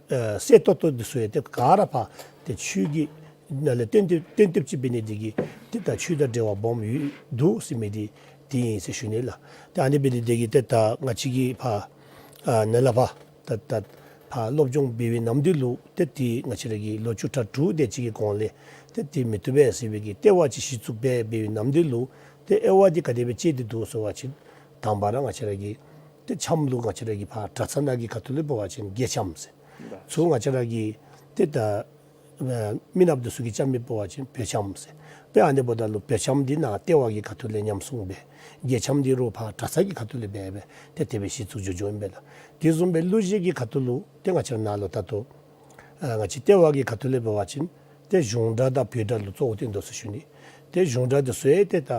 ཨ་གསལ་ཏོག་ཏོ་འདི་ཚུ་ཡང་ཏེ་ག་ར་ཕར་ཏེ་ཆོས་ཀྱི་ནང་ལས་བཏོན་ཏེ་བཏོན་ཏེ་ཅིག་འབད་ནི་འདི་གིས་ཏེ་ད་ཆོས་དང་འབྲེལ་བ་སྦོམ་ཡོད་འདུག་ཟེར་མི་འདི་འདི་ཨིན་ཟེར་ཞུ་ནི་ལགས། ཏེ་ཨ་ནི་འབད་ནི་འདི་གིས་ཏེ་ད་ང་བཅས་ཀྱིས་ཕར་ཨ་ནཱ་ལས་ཕར་ད་ད་ཕར་སློབ་སྦྱོང་འབད་བའི་ནམ་དུས་ལུ་ཏེ་ཏེ་ང་བཅས་ར་གི་ལོ་བཅུ་ཕྲག་དྲུག་དེ་ཅིག་གི་གོང་ལས་ཏེ་ཏེ་མི་བཏུབ་པས་ཟེར་བའི་གི་ལྟེ་བ་ཅིག་གཞི་བཙུགས་འབད་འབད་བའི་ནམ་དུས་ལུ་ཏེ་དབྱེ་བ་འདི་ག་དེ་སྦེ་ཕྱེ་སྟེ་འདུག་ཟེར་བ་ཅིན་དང་པ་ར་ང་བཅས་ར་གི་ཏེ་འཆམ་ལུ་ང་བཅས་ར་གི་ཕར་གྲྭ་ཚང་ནང་གི་ཁ་ཐུག་ལས་འབད་བ་ཅིན་རྒྱ་འཆམ་ཟེར། ཚུར་ང་བཅས་ར་གི་ཏེ་ད་ཨ་མི་ནགཔ་འདི་ཚུ་གིས་རྐྱབ་མི་འབད་བ་ཅིན་བོད་འཆམ་ཟེར། ཏེ་ཨ་ནི་འབདཝ་ད་ལུ་བོད་འཆམ་འདི་ནང་ལྟེ་བ་གི་ཁ་ཐུག་ལས་ཉམས་སྲུང་འབད། རྒྱ་འཆམ་འདི་རུང་ཕར་གྲྭ་ཚང་གི་ཁ་ཐུག་ལས་འབད་འབད་ཏེ་དེ་སྦེ་གཞི་བཙུགས་འགྱོ་འགྱོཝ་ཨིན་པས་ལགས། དེ་བཟུམ་སྦེ་གླུ་གཞས་ཀྱི་ཁ་ཐུག་ལུ་ཏེ་ང་བཅས་ར་ནཱ་ལུ་ད་ལྟོ་ཨ་ང་བཅས་ལྟེ་བ་གི་ཁ་ཐུག་ལས་འབད་བ་ཅིན་ཏེ་གཞུང་སྒྲ་དང་བོད་སྒྲ་ལུ་གཙོ་བོ་བཏོན་དོ་ཟེར་ཞུ་ནི། ཏེ་གཞུང་སྒྲ་འདི་ཚུ་ཡང་ཏེ་ད་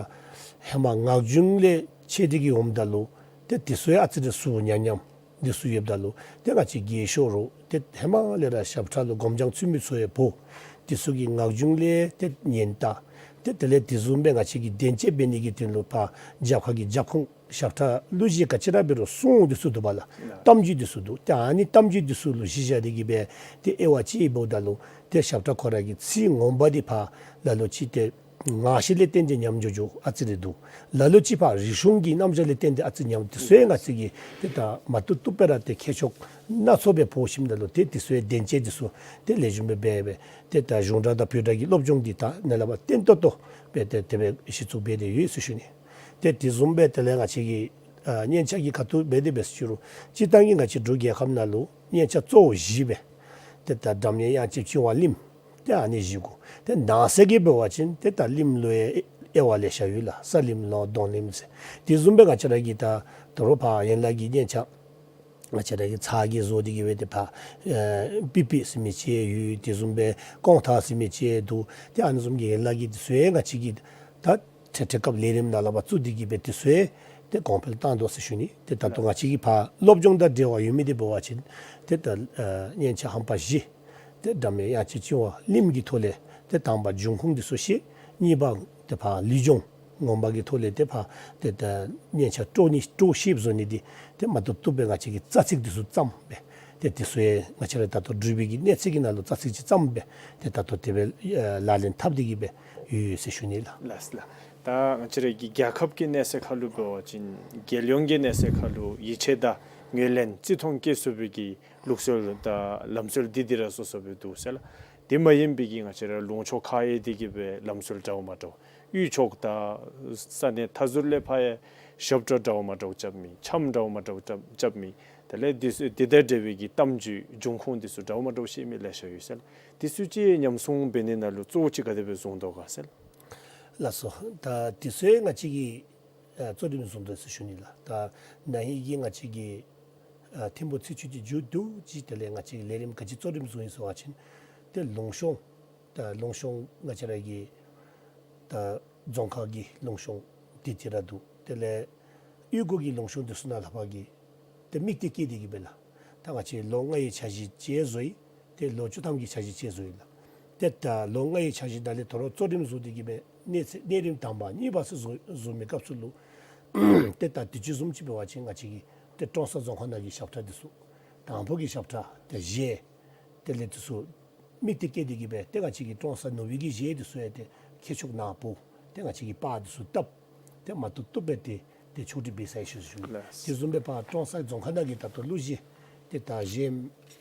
ཧེ་མ་ངག་རྒྱུན་ལས་ཕྱེ་སྟེ་གི་འོངམ་ད་ལུ་ཏེ་འདི་ཚུ་ཡང་ཨ་ཙི་རེ་ཟུར་ཉམས་ཉམས་འདི་ཚུ་ཡོདཔ་ད་ལུ་ཏེ་ང་བཅས་རྒས་ཤོས་རུང་ཏེ་ཧེ་མ་ལས་ར་ཞབས་ཁྲ་ལུ་སྒོམ་རྒྱང་ཚུད་མི་ཚུ་ཡང་བོ་འདི་ཚུ་གིས་ངག་རྒྱུན་ལས་ཏེ་ཉན་ད་ཏེ་དེ་ལས་དེ་བཟུམ་སྦེ་ང་བཅས་ཀྱིས་བདེན་དཔྱད་འབད་ནི་གི་དོན་ལུ་ཕར་རྒྱབ་ཁ་གི་རྒྱབ་ཁུངས་ཞབས་ཁྲ་གླུ་གཞས་ག་ཅི་ར་འབད་རུང་གསུང་འདི་ཚུ་འདུག་པ་ལགས། གཏམ་རྒྱུད་འདི་ཚུ་འདུག། ཏེ་ཨ་ནི་གཏམ་རྒྱུད་འདི་ཚུ་ལུ་གཞི་བཞག་སྟེ་གི་སྦེ་ཏེ་དབྱེ་བ་ཕྱེ་འབདཝ་ད་ལུ་ཏེ་ཞབས་ཁྲ་ཁོ་ར་གི་ཚིག་ངོ་མ་འདི་ཕར་ལ་ལུ་ཅིག་ཏེ་ངག་བཞེས་ལས་བརྟེན་ཏེ་ཉམས་འགྱོ་འགྱོཝ་ཨ་ཙི་རེ་འདུག། ལ་ལུ་ཅིག་ཕར་རིག་གཞུང་གི་རྣམ་གཞག་ལས་བརྟེན་ཏེ་ཨ་ཙི་ཉམས་འདི་ཚུ་ཡང་ང་བཅས་ཀྱིས་ཏེ་ད་མ་བཏུབ་བཏུབ་སྦེ་ར་ཏེ་མཁས་མཆོག་སྣ་ཚོགས་སྦེ་འབོ་ཞིནམ་ད་ལུ་ཏེ་འདི་ཚུ་ཡང་བདེན་དཔྱད་འདི་ཚུ་ཏེ་ལེགས་ཤོམ་སྦེ་འབད་འབད་ཏེ་ད་གཞུང་སྒྲ་དང་བོད་སྒྲ་གི་སློབ་སྦྱོང་འདི་ད་ནཱ་ལས་ཕར་བརྟན་ཏོག་ཏོ་སྦེ་ཏེ་དེ་སྦེ་གཞི་བཙུགས་འབད་དེ་ཡོད་ཟེར་ཞུ་ནི། ཏེ་དེ་བཟུམ་སྦེ་དེ་ལས་ང་བཅས་ཀྱི་ཨ་སྙན་ཆ་གི་ཁ་ཐུག་འབད་དེ་འབད་ཟེར་ཞུ་རུང་སྤྱིར་བཏང་གི་ང་བཅས་འབྲུག་རྒྱལ་ཁབ་ནང་ལུ་སྙན་ཆ་གཙོ་བོ་བཞི་སྦེ་ཏེ་ད་སྒྲ་སྙན་དབྱངས་ཅན་བྱིན་པ་གླིང་། ཏེ་ཨ་ནི་བཞེས་དགོ། ཏེ་ནང་གསེས་ཀྱི་འབད་བ་ཅིན་ཏེ་ད་ལིམ་ལུ་ཡང་དབྱེ་བ་ལེ་ཤ་ཡོད་ལགས། ས་ལིམ་ལོ་གདོང་ལིམ་ཟེར། དེ་བཟུམ་སྦེ་ང་བཅས་ར་གི་ད་དོ་རུང་ཕར་ཡན་ལག་གི་སྙན་ཆ་ང་བཅས་ར་གི་ཚ་གྱང་བཟོ་སྟེ་གི་སྦེ་ཏེ་ཕར་ཨེ་པི་པི་ཟེར་མི་ཅིག་ཡོད། དེ་བཟུམ་སྦེ་ཀོང་ཐང་ཟེར་མི་ཅིག་འདུག། ཏེ་ཨ་ནི་བཟུམ་གྱི་ཡན་ལག་གི་དེ་ཚུ་ཡང་ང་བཅས་ཀྱིས་ད་འཕྲལ་འཕྲལ་སྐབས་ལས་རིམ་ནང་ལུ་ཕར་བཙུགས་ཏེ་གི་སྦེ་དེ་ཚུ་ཡང་ཏེ་གོང་འཕེལ་བཏང་དོ་ཟེར་ཞུ་ནི། ཏེ་ད་ལྟོ་ང་བཅས་ཀྱི་ཕར་སློབ་སྦྱོང་དང་འབྲེལ་བ་ཡོད་མི་དེ་འབད་བ་ཅིན་ཏེ་ད་ཨེ་སྙན་ཆ་ཧམ་པ་བཞི། ཏེ་སྒྲ་མེད་དབྱངས་ཅན་གཅིག་པོ་ལིམ་གྱི་ཐོག་ལས་ཏེ་དང་པ་འབྱུང་ཁུངས་དེ་ཚུ་ཤེས། གཉིས་པ་ཏེ་ཕར་ལུས་སྦྱོང་ངོ་མ་གི་ཐོག་ལས་ཏེ་ཕར་ཏེ་ད་སྙན་ཆ་དཀྲོག་ནི་དཀྲོག་ཤེསཔ་བཟོ་ནི་འདི་ཏེ་མ་བཏུབ་བཏུབ་སྦེ་ང་བཅས་ཀྱིས་རྩ་ཚིག་དེ་ཚུ་བརྩམས་སྦེ་ཏེ་དེ་ཚུ་ཡང་ང་བཅས་ར་ད་ལྟོ་འབྲུག་པའི་གི་གནས་ཚད་ཀྱི་ནང་ལུ་རྩ་ཚིག་ཅིག་བརྩམས་སྦེ་ཏེ་ད་ལྟོ་དེ་སྦེ་ཨེ་ལག་ལེན་འཐབ་སྟེ་གི་སྦེ་ཡོད་ཡོད་ཟེར་ཞུ་ནི་ལགས། ལགས་ལགས། ད་ང་བཅས་ར་གི་རྒྱལ་ཁབ་ཀྱི་གནས་ཚད་ཁར་ལུ་འབད་བ་ཅིན་རྒྱལ་ཡོངས་ཀྱི་གནས་ཚད་ཁར་ལུ་ཡིད་ཆེས་དང་ངོས་ལེན་བརྩི་མཐོང་བསྐྱེད་ཚུགས་པའི་གི་ལུགས་སྲོལ་དང་ལམ་སྲོལ་འདི་འདི་ར་སོ་སོ་སྦེ་འདུག་ཟེར་ལགས། དེ་མ་ཡིན་པའི་གི་ང་བཅས་ར་ལུང་ཕྱོགས་ཁག་ཡོད་དེ་གི་སྦེ་ལམ་སྲོལ་འདྲཝ་མ་འདྲཝ། དབུས་ཕྱོགས་དང་ས་གནས་མཐའ་ཟུར་ལས་ཕར་ཡང་ཞབས་ཁྲ་འདྲཝ་མ་འདྲཝ་རྐྱབ་མི། འཆམ་འདྲཝ་མ་འདྲཝ་རྐྱབ་རྐྱབ་མི། དེ་ལས་འདི་ཚུ་འདི་དང་འབྲེལ་བའི་གི་གཏམ་རྒྱུད་འབྱུང་ཁུངས་འདི་ཚུ་འདྲཝ་མ་འདྲཝ་བཤད་མི་ལེ་ཤ་ཡོད་ཟེར་ལགས། འདི་ཚུ་ཅིག་ཉམས་སྲུང་འབད་ནི་ནང་ལུ་གཙོ་བོ་ཅིག་ག་དེ་སྦེ་བཟུང་དོ་ག་ཟེར་ལགས། ལགས་སོ། ད་འདི་ཚུ་ང་བཅས་ཀྱིས་ཨ་གཙོ་རིམ་བཟུང་དོ་ཟེར་ཞུ་ནི་ལགས། ད་ན་ཧིང་གི་ང་བཅས་ཀྱི་ཨ་ཐིམ་ཕུ་ཚེས་བཅུ་གི་མཇུག་བསྡུ་ཅིག་དེ་ལས་ང་བཅས་ཀྱིས་ལས་རིམ་ག་ཅི་གཙོ་རིམ་བཟུང་ཡི་ཟེར་བ་ཅིན་ཏེ་ལུང་གཤོང་ད་ལུང་གཤོང་ང་བཅས་ར་གི་ད་རྫོང་ཁག་གི་ལུང་གཤོང་དེ་ཅིག་ར་འདུག། དེ་ལས་གཡུས་སྒོ་གི་ལུང་གཤོང་དེ་ཚུ་ནང་ལྷག་པ་གི་ཏེ་དམིགས་གཏད་བསྐྱེད་དེ་གི་སྦེ་ལགས། ད་ང་བཅས་ལོ་ལྔའི་འཆར་གཞི་ཅིག་བཟོ་ཡི། ཏེ་ལོ་བཅུ་ཐམ་གྱི་འཆར་གཞི་ཅིག་བཟོ་ཡི་ལགས། ཏེ་ད་ལོ་ལྔའི་འཆར་གཞི་ནང་ལས་དོ་རུང་གཙོ་རིམ་བཟུང་སྟེ་གི་སྦེ་གནས་ཚད་གནས་རིམ་དང་པ་གཉིས་པ་ཚུ་བཟོ་བཟོ་མི་སྐབས་སུ་ལུ་ཏེ་ད་དུས་ཅི་བཟུམ་ཅིག་འབད་བ་ཅིན་ང་བཅས་ཀྱི་ཏེ་ཀྲོང་གསར་རྫོང་ཁག་ནང་གི་ཞབས་ཁྲ་འདི་ཚུ་དང་ཕུ་གི་ཞབས་ཁྲ་ཏེ་གཞས་དེ་ལས་འདི་ཚུ་དམིགས་གཏད་བསྐྱེད་དེ་གི་སྦེ་ཏེ་ང་བཅས་ཀྱི་ཀྲོང་གསར་ནོར་བུའི་གི་གཞས་འདི་ཚུ་ཡང་ཏེ་ཁྱད་ཆོས་ནག་པོ་ཏེ་ང་བཅས་ཀྱིས་པར་འདི་ཚུ་བཏབ། ཏེ་མ་བཏུབ་བཏུབ་སྦེ་ཏེ་ཏེ་ཕྱོགས་སྒྲིག་འབད་ཚར་ཡི་ཟེར་ཞུ་ནི། ལགས། དེ་བཟུམ་སྦེ་ཕར་ཀྲོང་གསར་རྫོང་ཁག་ནང་གི་ད་ལྟོ་གླུ་གཞས་ཏེ་ད་གཞས་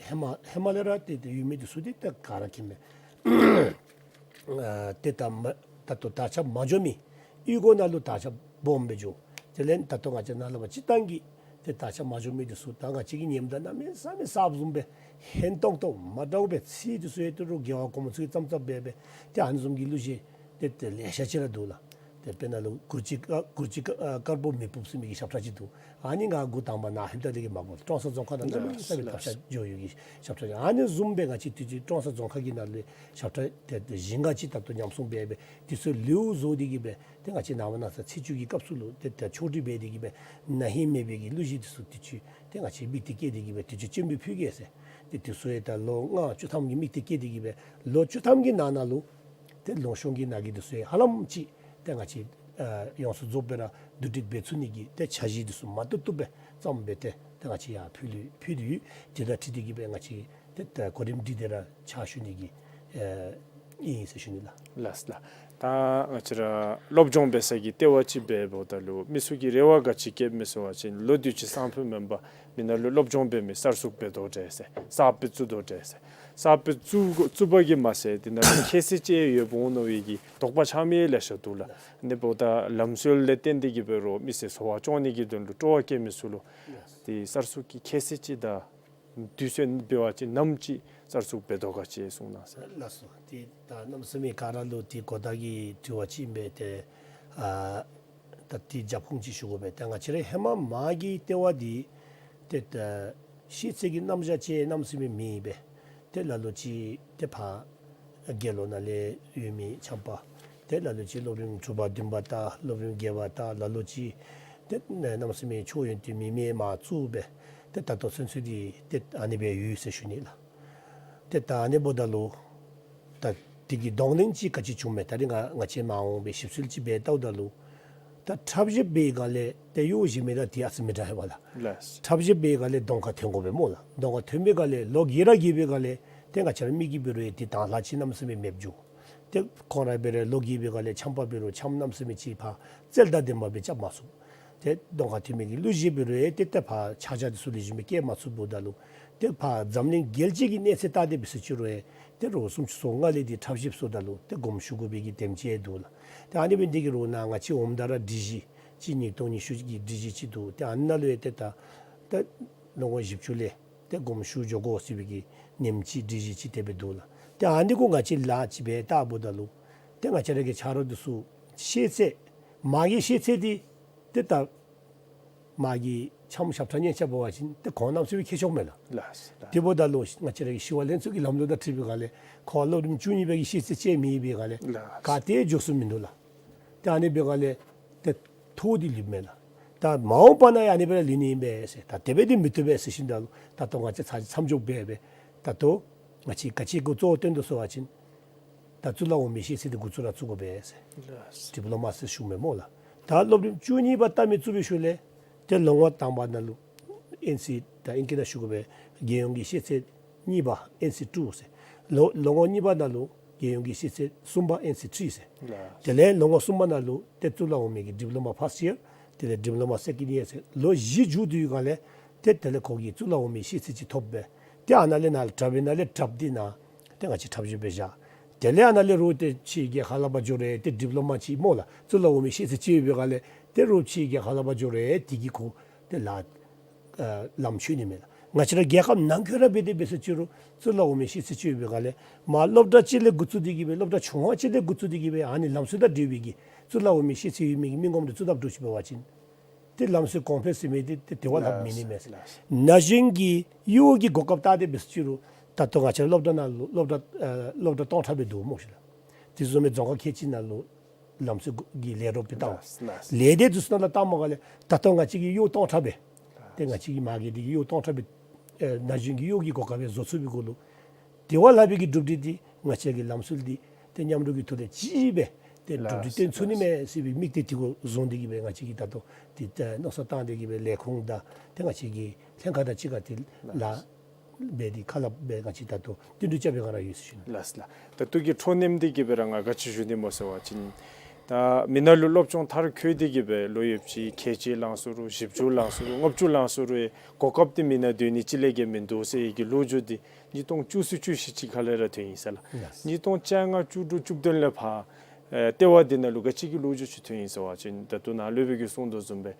ཧེ་མ་ཧེ་མ་ལས་ར་ཏེ་ཏེ་ཡོད་མི་འདི་ཚུ་ཏེ་ད་ག་ར་མཁྱེན་མས། ཨ་ཏེ་ད་མ་ད་ལྟོ་དར་ཁྱབ་མ་འགྱོ་མི་གཡུས་སྒོ་ནང་ལུ་དར་ཁྱབ་སྦོམ་སྦེ་འགྱོ། དེ་ལས་ད་ལྟོ་ང་བཅས་ནཱ་ལས་ཕར་སྤྱིར་བཏང་གི་ཏེ་དར་ཁྱབ་མ་འགྱོ་མི་འདི་ཚུ་ད་ང་བཅས་ཀྱིས་ཉནམ་ད་གནམ་མེད་ས་མེད་གསརཔ་བཟུམ་སྦེ་ཧན་ཏོང་ཏོ་མ་འདྲཝ་སྦེ་ཚིག་འདི་ཚུ་ཡང་ཏེ་རོགས་རྒྱལ་བ་གོང་མ་ཚུ་གིས་བརྩམས་བརྩམསཔ་སྦེ་སྦེ་ཏེ་ཨ་ནི་བཟུམ་གྱི་གླུ་གཞས་ཏེ་ཏེ་ལེ་ཤ་ཅིག་ར་འདུག་ལགས། ཏེ་དཔེར་ན་ལུ་གུར་ཅིག་ཨ་གུར་ཅིག་ཨ་དཀར་པོ་མེ་སྤུབས་ཟེར་མི་གི་ཞབས་ཁྲ་ཅིག་འདུག། ཨ་ནི་ང་འགོ་དང་པ་ནཱ་ཧེ་མ་ད་ལས་ཀྱི་མ་གོ་ཀྲོང་གསར་རྫོང་ཁག་ནང་གནམ་མེད་ས་མེད་དར་ཁྱབ་འགྱོ་ཡོད་གི་ཞབས་ཁྲ་ཅིག། ཨ་ནི་བཟུམ་སྦེ་ང་བཅས་དུས་ཅི་ཀྲོང་གསར་རྫོང་ཁག་གི་ནང་ལས་ཞབས་ཁྲ་ཏེ་ཏེ་བཞེངས་སྒར་ཅིག་ད་ལྟོ་ཉམས་སྲུང་འབད་སྦེ་དེ་ཚུ་ལེའུ་བཟོ་སྟེ་གི་སྦེ་ཏེ་ང་བཅས་ནངས་པ་གནངས་ཚེ་ཚེས་བཅུ་གི་སྐབས་སུ་ལུ་ཏེ་ཏེ་ཕྱོགས་སྒྲིག་འབད་དེ་གི་སྦེ་ན་ཧིང་མེད་པའི་གི་གླུ་གཞས་འདི་ཚུ་དུས་ཅི་ཏེ་ང་བཅས་དམིགས་གཏད་བསྐྱེད་དེ་གི་སྦེ་དུས་ཅི་སྤྱན་འབུལ་ཕུལ་གེ་ཟེར། ཏེ་དེ་ཚུ་ཡང་ད་ལོ་ལྔ་བཅུ་ཐམ་གྱི་དམིགས་གཏད་བསྐྱེད་དེ་གི་སྦེ་ལོ་བཅུ་ཐམ་གྱི་ནང་ན་ལུ་ཏེ་ལུང་གཤོང་གི་ནང་གི་འདི་ཚུ་ཡང་ཧ་ལམ་ཅིག་ཏེ་ང་བཅས་ཨ་ཡོངས་སུ་རྫོགས་སྦེ་ར་བསྡུ་སྒྲིག་འབད་ཚུགས་ནི་གི་ཏེ་འཆར་གཞི་འདི་ཚུ་མ་བཏུབ་བཏུབ་སྦེ་བརྩམས་སྦེ་ཏེ་ཏེ་ང་བཅས་ཡར་ཕུལ་ལུ་ཕུལ་ཏེ་ཡོད། དེ་དང་འཁྲིལ་ཏེ་གི་སྦེ་ང་བཅས་ཏེ་ད་གོ་རིམ་སྒྲིག་སྟེ་ར་ཕྱག་ཞུ་ནི་གི་ཨེ་ཨིན་ཟེར་ཞུ་ནི་ལགས། ལགས་ལགས། ད་ང་བཅས་ར་སློབ་སྦྱོང་འབད་ས་གི་ལྟེ་བ་ཅིག་འབདཝ་ད་ལུ་མི་ཚུ་གིས་རེ་བ་ག་ཅི་བསྐྱེདཔ་མས་ཟེར་བ་ཅིན་ལོ་དུས་ཅི་སང་ཕོད་མེན་པར་མི་ནང་ལུ་སློབ་སྦྱོང་འབད་མི་གསར་ཚུགས་འབད་དོ་འདྲས་ཟེར། གསརཔ་སྦེ་བཙུགས་དོ་འདྲས་ཟེར། གསརཔ་སྦེ་བཙུགས་བཙུགས་པ་གིས་མ་ཚད་དེ་ནང་ལུ་ཁྱད་གསོད་ཅིག་ཡོདཔ་འོང་མནོ་བའི་གི་དོགས་པ་ཆགས་མི་ལེ་ཤ་འདུག་ལགས། ཨ་ནི་འབདཝ་ད་ལམ་སྲོལ་ལས་བརྟེན་ཏེ་གི་འབད་རུང་མི་སེར་འཚོ་བ་སྐྱོང་ནི་གི་དོན་ལུ་སྤྲོ་བ་བསྐྱེད་མི་ཚུ་ལུ་ཏེ་གསར་ཚུགས་ཀྱི་ཁྱད་གསོད་ཅིག་དང་དུས་ཚོད་འབད་བ་ཅིན་ནམ་ཅིག་གསར་ཚུགས་འབད་དོ་ག་ཅིག་གསུང་གནང་ཟེར། ལགས་སོ། ཏེ་ད་གནམ་མེད་ས་མེད་ག་ར་ལུ་ཏེ་གོ་བརྡ་གི་དྲི་བ་ཅིག་ཨིན་པས། ཏེ་ཨ་ད་ཏེ་རྒྱབ་ཁུངས་ཅིག་ཞུ་དགོ་པས། ཏེ་ང་བཅས་ར་ཧེ་མ་མ་གི་ལྟེ་བ་འདི་ཏེ་ད་ཤེས་ཚད་ཀྱི་རྣམ་གཞག་ཅིག་གནམ་མེད་ས་མེད་མེད་པས། ཏེ་ལ་ལུ་ཅིག་ཏེ་ཕར་དགེ་སློང་ནང་ལས་ཡོད་མི་ཆམ་པ་ཏེ་ལ་ལུ་ཅིག་སློབ་རིམ་དྲུག་པ་བདུན་པ་ལྟ་སློབ་རིམ་བརྒྱད་པ་ལྟ་ལ་ལུ་ཅིག་ཏེ་གནམ་མེད་ས་མེད་ཆོས་ཡོན་ཏན་མེད་མི་མར་བཙུགས་སྦེ་ཏེ་ད་ལྟོ་ཚུན་ཚོད་འདི་ཏེ་ཨ་ནི་སྦེ་ཡོད་ཟེར་ཞུ་ནི་ལགས། ཏེ་ད་ཨ་ནི་འབདཝ་ད་ལུ་ད་དེ་གི་གདོང་ལེན་ཅིག་ག་ཅི་བྱུངམ་མས། ད་རིས་ང་ང་བཅས་མ་འོངས་པའི་ཞིབ་འཚོལ་ཅིག་འབད་བལྟཝ་ད་ལུ་ད་ཁྲབ་བཞེས་པའི་སྒང་ལས་ཏེ་གཡོག་བཞེས་མི་དང་དེ་ཨ་ཙི་མི་འདྲ་ཧེ་བ་ལགས། ལགས། ཁྲབ་བཞེས་པའི་སྒང་ལས་གདོང་ཁར་ཐོན་དགོ་པས་སྨོ་ལགས། གདོང་ཁར་ཐོན་པའི་སྒང་ལས་ལོ་རྒས་ར་རྒས་པའི་སྒང་ལས་ཏེ་ང་བཅས་ར་མི་གིས་འབད་རུང་ཡང་ཏེ་དང་ལྷག་ཅིག་གནམ་མེད་ས་མེད་མེདཔ་འགྱོ། ཏེ་ཁོང་ར་འབད་རུང་ལོ་རྒས་པའི་སྒང་ལས་ཆམ་པ་འབད་རུང་ཆམ་གནམ་མེད་ས་མེད་ཅིག་ཕར་རྩལ་དང་ལྡནམ་སྦེ་རྐྱབ་མ་ཚུགས། ཏེ་གདོང་ཁར་ཐོན་མི་གི་གླུ་གཞས་འབད་རུང་ཡང་ཏེ་ཏེ་ཕར་ཆ་རོགས་འདི་ཚུ་ལེགས་ཤོམ་སྦེ་བཀལ་མ་ཚུགསཔ་འབདཝ་ད་ལུ་ཏེ་ཕར་འཛམ་གླིང་རྒྱལ་སྤྱི་གི་གནས་ཚད་ལྟ་སྟེ་འབད་ཟེར་ཅི་རུང་ཡང་ཏེ་རོགས་སུམ་ཅུ་སོ་ལྔ་ལས་འདི་ཁྲབ་བཞེསཔ་སོངམ་ད་ལུ་ཏེ་དགོངསམ་ཞུ་དགོ་པའི་གི་དེམ་ཅིག་ཡང་འདུག་ལགས། ཏེ་ཨ་ནི་འབད་ནི་དེ་གིས་རོགས་ནཱ་ང་བཅས་འོངམ་ད་ར་སྒྲིག་གཞི་གཅིག་ཉིས་སྟོང་ཉི་ཤུ་གི་སྒྲིག་གཞི་ཅིག་འདུག། ཏེ་ཨ་ནཱ་ལུ་ཡང་ཏེ་ད་ད་ལོ་ངོ་བཞི་བཅུ་ལས་ཏེ་དགོངསམ་ཞུ་འགྱོ་དགོ་ཟེར་བའི་གི་ཉིནམ་ཅིག་སྒྲིག་གཞི་ཅིག་དེ་སྦེ་འདུག་ལགས། ཏེ་ཨ་ནི་གུ་ང་བཅས་ལཱ་ཅིག་འབད་བལྟཝ་ད་ལུ་ཏེ་ང་བཅས་ར་གི་ཆ་རོགས་འདི་ཚུ་ཤེས་ཚད་མ་གི་ཤེས་ཚད་འདི་ཏེ་ད་མ་གི་འཆམ་ཞབས་ཁྲ་སྙན་ཆ་འབད་བ་ཅིན་ཏེ་ཁོང་རྣམ་ཚུ་སྦེ་མཁས་ཆོག་མས་ལགས། ལགས་ལགས། དེ་འབདཝ་ད་ལུ་ང་བཅས་ར་གི་ཞི་བ་ལྷན་ཚོགས་ཀྱི་ལམ་ལུགས་དང་འཁྲིལ་བའི་སྒང་ལས་ཁོང་སློབ་རིམ་བཅུ་གཉིས་པའི་གི་ཤེས་ཚད་ཅིག་མེད་པའི་སྒང་ལས་ལགས། ག་ཏེ་འགྱོ་ས་མིན་འདུག་ལགས། ཏེ་ཨ་ནི་འབད་སྒང་ལས་ཏེ་ཐོག་འདི་ལུསཔ་མས་ལགས། ད་མ་འོངས་པ་ནང་ཡང་ཨ་ནི་སྦེ་ར་ལུས་ནི་ཨིན་པས་ཟེར། ད་དེ་སྦེ་འདི་མི་བཏུབ་པས་ཟེར་ཞིནམ་ད་ལུ་ད་ལྟོ་ང་བཅས་ཚར་མཚམས་འཇོག་འབད་སྦེ་ད་ལྟོ་ང་བཅས་ག་ཅི་འགོ་བཙུགས་དོ་ཟེར་བ་ཅིན་ད་གཙུག་ལག་འོག་མའི་ཤེས་ཚད་འདི་འགོ་བཙུགས་ར་བཙུགས་དགོ་པས་ཟེར། ལགས། ཌིབ་ལོ་མ་ཟེར་ཞུཝ་མས་སྨོ་ལགས། ད་སློབ་རིམ་བཅུ་གཉིས་པ་བལྟ་མི་བཙུགས་པའི་ཤུལ་ལས་ཏེ་ལོ་ངོ་དང་པ་ནང་ལུ་ཨེན་སི་ད་ཨིང་སྐད་ནང་ཞུ་དགོ་པས་རྒྱལ་ཡོངས་ཀྱི་ཤེས་ཚད་གཉིས་པ་ཨེན་སི་ཊུ་ཟེར། ལོ་ལོ་ངོ་གཉིས་པ་ནང་ལུ་རྒྱལ་ཡོངས་ཀྱི་ཤེས་ཚད་གསུམ་པ་ཨེན་སི་ཐི་རི་ཟེར། ལགས། དེ་ལས་ལོ་ངོ་གསུམ་པ་ནང་ལུ་ཏེ་གཙུག་ལག་འོག་མའི་གི་ཌིབ་ལོ་མ་ཕཱསཊ་ཡིར་དེ་ལས་ཌིབ་ལོ་མ་སེ་ཀེནཌ་ཡིར་ཟེར་ལོ་བཞི་མཇུག་བསྡུ་བའི་སྒང་ལས་ཏེ་དེ་ལས་ཁོ་གིས་གཙུག་ལག་འོག་མའི་ཤེས་ཚད་ཅིག་ཐོབ་སྦེ་ཏེ་ཨ་ནཱ་ལས་ནཱ་ལས་དྲགཔ་ཨིན་ན་ལས་དྲགཔ་འདི་ནང་ཏེ་ང་བཅས་འཁྲབ་གཞུང་སྦེ་བཞག། དེ་ལས་ཨ་ནཱ་ལས་རོགས་ཏེ་ཕྱིའི་རྒྱལ་ཁབ་ལུ་ཕར་འགྱོ་རུང་ཏེ་ཌིབ་ལོ་མ་ཅིག་སྨོ་ལགས། གཙུག་ལག་འོག་མའི་ཤེས་ཚད་ཅིག་ཡོད་པའི་སྒང་ལས་ཏེ་རོགས་ཕྱིའི་རྒྱལ་ཁབ་ལུ་ཕར་འགྱོ་རུང་དེ་གིས་ཁོ་ཏེ་ལཱ་ཨ་ལམ་འཁྱོལ་ནི་མས་ལགས། ང་བཅས་ར་རྒྱལ་ཁབ་ནང་འཁོད་ར་འབད་དེ་འབད་ས་ཅིག་རུང་གཙུག་ལག་འོག་མའི་ཤེས་ཚད་ཅིག་ཡོད་པའི་སྒང་ལས་མར་སློབ་གྲྭ་ཅིག་ལས་འགོ་བཙུགས་ཏེ་གི་སྦེ་སློབ་གྲྭ་ཆུང་བ་ཅིག་ལས་འགོ་བཙུགས་ཏེ་གི་སྦེ་ཨ་ནི་ལམ་སྲོལ་དང་འབྲེལ་བའི་གི་གཙུག་ལག་འོག་མའི་ཤེས་ཚད་ཡོད་མི་གི་མི་ངོམ་འདི་བཙུགས་ད་འགྱོ་ཅི་འབད་བ་ཅིན་ཏེ་ལམ་སྲོལ་གོང་འཕེལ་ཟེར་མི་འདི་ཏེ་དེ་བ་ལྷགཔ་མེད་ནི་མས། ལགས། ན་གཞོན་གྱི་གཡོག་གི་གོ་སྐབས་བལྟ་སྟེ་འབད་ས་ཅིག་རུང་ད་ལྟོ་ང་བཅས་སློབ་གྲྭ་ནང་ལུ་སློབ་གྲྭ་ཨ་སློབ་གྲྭ་སྟོང་ཕྲག་སྦེ་འདུག་སྨོ་ཤིག་ལགས། དེ་བཟུམ་མའི་རྫོང་ཁག་ཁལ་གཅིག་ནང་ལུ་ལམ་སྲོལ་གྱི་ལས་རོགས་སྦེ་བལྟ་བ། ལགས་ལགས། ལས་སྡེ་འདི་ཚུ་ནང་ལུ་བལྟ་བའི་སྒང་ལས་ད་ལྟོ་ང་བཅས་ཀྱི་གཡོག་སྟོང་ཕྲག་སྦེ་ཏེ་ང་བཅས་ཀྱི་མ་གི་འདི་གི་གཡོག་སྟོང་ཕྲག་སྦེ་ཨེ་ན་གཞོན་གྱི་གཡོག་གི་གོ་སྐབས་སྦེ་བཟོ་ཚུགས་པའི་གུ་ལུ་དེ་བ་ལྷག་པའི་གི་གྲུབ་འབྲས་འདི་ང་བཅས་ཀྱི་ལམ་སྲོལ་འདི་ཏེ་མཉམ་རུབ་ཀྱི་ཐོག་ལས་ཅིག་སྦེ་ཏེ་གྲུབ་འབྲས་ལགས་སྟོན་ཚུགས་ནི་ལགས། མས་ཟེར་བའི་དམིགས་གཏད་འདི་གུ་བཟུང་སྟེ་གི་སྦེ་ང་བཅས་ཀྱིས་ད་ལྟོ་ཏེ་ཨེ་མནོ་བསམ་བཏང་སྟེ་གི་སྦེ་ལས་ཁུངས་དང་ཏེ་ང་བཅས་ཀྱི་ལྷན་ཁག་དང་གཅིག་ཁར་ཏེ་ལགས། ལཱ་འབད་དེ་ཁ་སླབ་སྦེ་ང་བཅས་ད་ལྟོ་བསྟུན་གྲོས་རྐྱབ་པའི་སྒང་ར་ཡོད་ཟེར་ཞུ་ནི། ལགས་ལགས། ད་ལྟོ་གི་འཕྲོ་མཐུད་དེ་གི་སྦེ་ར་ང་ག་ཅི་ཞུ་ནི་སྨོ་ཟེར་བ་ཅིན་ད་མི་ནང་ལུ་སློབ་སྦྱོང་མཐར་འཁྱོལ་ཏེ་གི་སྦེ་ལོ་ཡོདཔ་ཅིག་ཁལ་གཅིག་ལང་སོང་རུང་བཞི་བཅུ་ལང་སོང་རུང་ལྔ་བཅུ་ལང་སོང་རུང་གོ་སྐབས་འདི་མི་ནང་སྡོད་ནི་ཅིག་ལས་བརྒལ་མིན་འདུག་ཟེར་བའི་གི་ལོ་རྒྱུས་འདི་ཉིས་སྟོང་བཅུ་གསུམ་བཅུ་བཞི་ཅིག་ཁ་ལས་ར་ཐོན་ཡི་ཟེར་ལགས། ལགས། ཉིས་སྟོང་བཅོ་ལྔ་བཅུ་དྲུག་བཅུ་བདུན་ལས་ཕར་ཨེ་ལྟེ་བ་འདི་ནང་ལུ་ག་ཅི་གི་ལོ་རྒྱུས་ཅིག་ཐོན་ཡི་ཟེར་བ་ཅིན་ད་ལྟོ་ནཱ་སློབ་དཔོན་གྱིས་གསུངས་དོ་བཟུམ་སྦེ་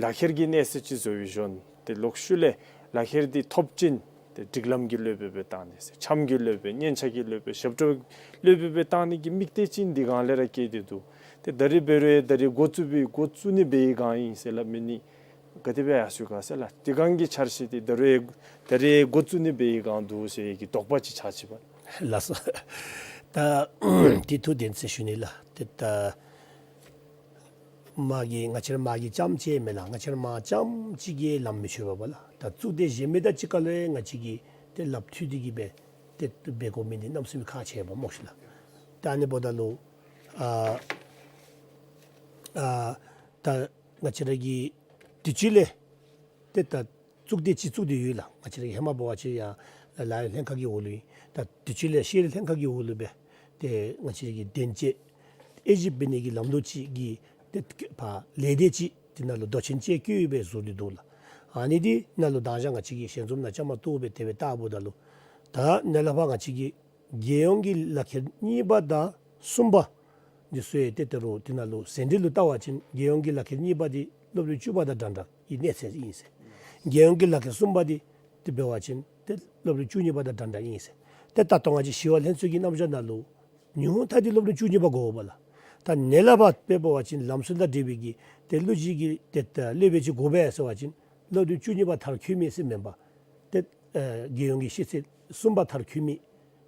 ལག་ཁྱེར་གྱི་གནས་ཚད་ཅིག་བཟོ་བའི་ཞོར་ཏེ་ལོག་ཤུལ་ལས་ལག་ཁྱེར་འདི་ཐོབ་ཅིན་ཏེ་སྒྲིག་ལམ་གྱི་སློབ་དཔོན་སྦེ་བཏང་ནི་ཟེར། འཆམ་གྱི་སློབ་དཔོན་སྙན་ཆ་གི་སློབ་དཔོན་ཞབས་ཁྲ་སློབ་དཔོན་སྦེ་བཏང་ནི་གི་དམིགས་གཏད་ཅིག་འདི་སྒང་ལས་ར་བསྐྱེད་དེ་འདུག། ཏེ་ད་རིས་འབད་རུང་ད་རིས་འགོ་བཙུགས་པའི་འགོ་བཙུགས་ནི་འབད་བའི་སྒང་ཨིན་ཟེར་ལགས། མེན་ན་ག་དེ་སྦེ་ཡར་སོང་ག་ཟེར་ལགས། དེ་སྒང་གི་འཆར་གཞི་འདི་ད་རིས་ད་རིས་འགོ་བཙུགས་ནི་འབད་བའི་སྒང་འདུག་ཟེར་གྱི་དོགས་པ་ཅིག་ཆགས་ཅི་པ། ལགས་སོ། ད་དེ་ཐུགས་བདེན་ཟེར་ཞུ་ནི་ལགས། ཏེ་ད་མ་གི་ང་བཅས་ར་མ་གི་རྐྱངམ་ཅིག་མེན་ལགས། ང་བཅས་ར་མ་རྐྱངམ་ཅིག་གིས་ལམ་མི་ཆོད་པས་ལགས། ད་གཙུག་སྡེ་གཞན་མི་དང་གཅིག་ཁར་ལུ་ང་བཅས་ཀྱིས་ཏེ་ལགཔ་མཐུད་དེ་གི་སྦེ་ཏེ་འབད་དགོ་མི་འདི་གནམ་མེད་ས་མེད་ཁག་ཆེ་བས་སྨོ་ཤིག་ལགས། ད་ཨ་ནི་འབདཝ་ད་ལུ་ཨ་ཨ་ད་ང་བཅས་ར་གི་དུས་ཅི་ལས་ཏེ་ད་གཙུག་སྡེ་ཅིག་བཙུགས་ཏེ་ཡོད་ལགས། ང་བཅས་ར་ཧེ་མ་འབད་བ་ཅིན་ཡང་ལཱ་གཡོག་ལྷན་ཁག་གི་འོག་ལུ་ཨིན། ད་དུས་ཅི་ལས་ཤེས་རིག་ལྷན་ཁག་གི་འོག་ལུ་སྦེ་ཏེ་ང་བཅས་ར་གི་དོན་གཅོད་དབྱེ་ཞིབ་འབད་ནི་གི་ལམ་ལུགས་ཅིག་གི་ཏེ་ཕར་ལས་སྡེ་ཅིག་དེ་ནང་ལུ་མདོ་ཆེན་བཅས་བཀོད་སྦེ་བཟོ་སྟེ་འདུག་ལགས། ཨ་ནི་འདི་ནང་ལུ་མདང་ཞག་ང་བཅས་ཀྱིས་ཞལ་འཛོམས་ནང་བཅའ་མར་གཏོགས་སྦེ་དེ་སྦེ་བལྟཝ་ད་ལུ་ད་ནཱ་ལས་ཕར་ང་བཅས་ཀྱི་རྒྱལ་ཡོངས་ཀྱི་ལག་ཁྱེར་གཉིས་པ་དང་གསུམ་པ་འདི་ཚུ་ཡང་ཏེ་ད་རུང་དེ་ནང་ལུ་ཟིན་བྲིས་ལུ་བལྟ་བ་ཅིན་རྒྱལ་ཡོངས་ཀྱི་ལག་ཁྱེར་གཉིས་པ་འདི་སློབ་རིམ་བཅུ་པ་དང་འདྲ་འདྲ་གི་གནས་ཚད་ཨིན་ཟེར། རྒྱལ་ཡོངས་ཀྱི་ལག་ཁྱེར་གསུམ་པ་འདི་དེ་འབད་བ་ཅིན་ཏེ་སློབ་རིམ་བཅུ་གཉིས་པ་དང་འདྲ་འདྲ་ཨིན་ཟེར། ཏེ་ད་ལྟོ་ང་བཅས་ཞི་བ་ལྷན་ཚོགས་ཀྱི་རྣམ་གཞག་ནང་ལུ་ཉུང་མཐའ་འདི་སློབ་རིམ་བཅུ་གཉིས་པ་དགོ་པས་ལགས། ད་ནཱ་ལས་ཕར་འབད་བ་ཅིན་ལམ་སྲོལ་དང་འབྲེལ་བའི་གི་ཏེ་སློབ་སྤྱི་གི་ཏེ་ད་སློབ་དཔོན་ཅིག་དགོ་པས་ཟེར་བ་ཅིན་སློབ་རིམ་བཅུ་གཉིས་པ་མཐར་འཁྱོལ་མི་ཟེར་མེན་པར་ཏེ་ཨ་རྒྱལ་ཡོངས་ཀྱི་ཤེས་ཚད་གསུམ་པ་མཐར་འཁྱོལ་མི་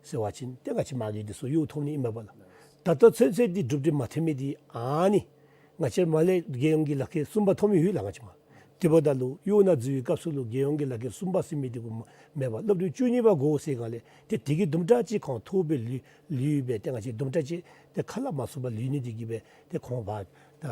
ཟེར་བ་ཅིན་ཏེ་ང་བཅས་མ་གི་འདི་ཚུ་གཡོག་ཐོབ་ནི་ཨིན་པས་ལགས། ད་ལྟོ་ཚུན་ཚོད་འདི་གྲུབ་འབྲས་མ་ཐོན་མི་འདི་ཨ་ནི་ང་བཅས་མར་ལས་རྒྱལ་ཡོངས་ཀྱི་ལག་ཁྱེར་གསུམ་པ་ཐོབ་མི་ཡོད་ལགས་ང་བཅས་མར། དེ་འབདཝ་ད་ལུ་གཡོག་ནང་འཛུལ་བའི་སྐབས་སུ་ལུ་རྒྱལ་ཡོངས་ཀྱི་ལག་ཁྱེར་གསུམ་པ་ཟེར་མི་འདི་གུ་མ་མེད་པར་སློབ་རིམ་བཅུ་གཉིས་པ་དགོ་ཟེར་སྒང་ལས་ཏེ་དེ་གི་དུམ་གྲ་ཅིག་ཁོང་ཐོབ་སྦེ་ལུས་ལུས་སྦེ་ཏེ་ང་བཅས་དུམ་གྲ་ཅིག་ཏེ་ཁ་སླབ་མ་ཚུགས་པར་ལུས་ནི་འདི་གིས་སྦེ་ཏེ་ཁོང་ཕར་ད་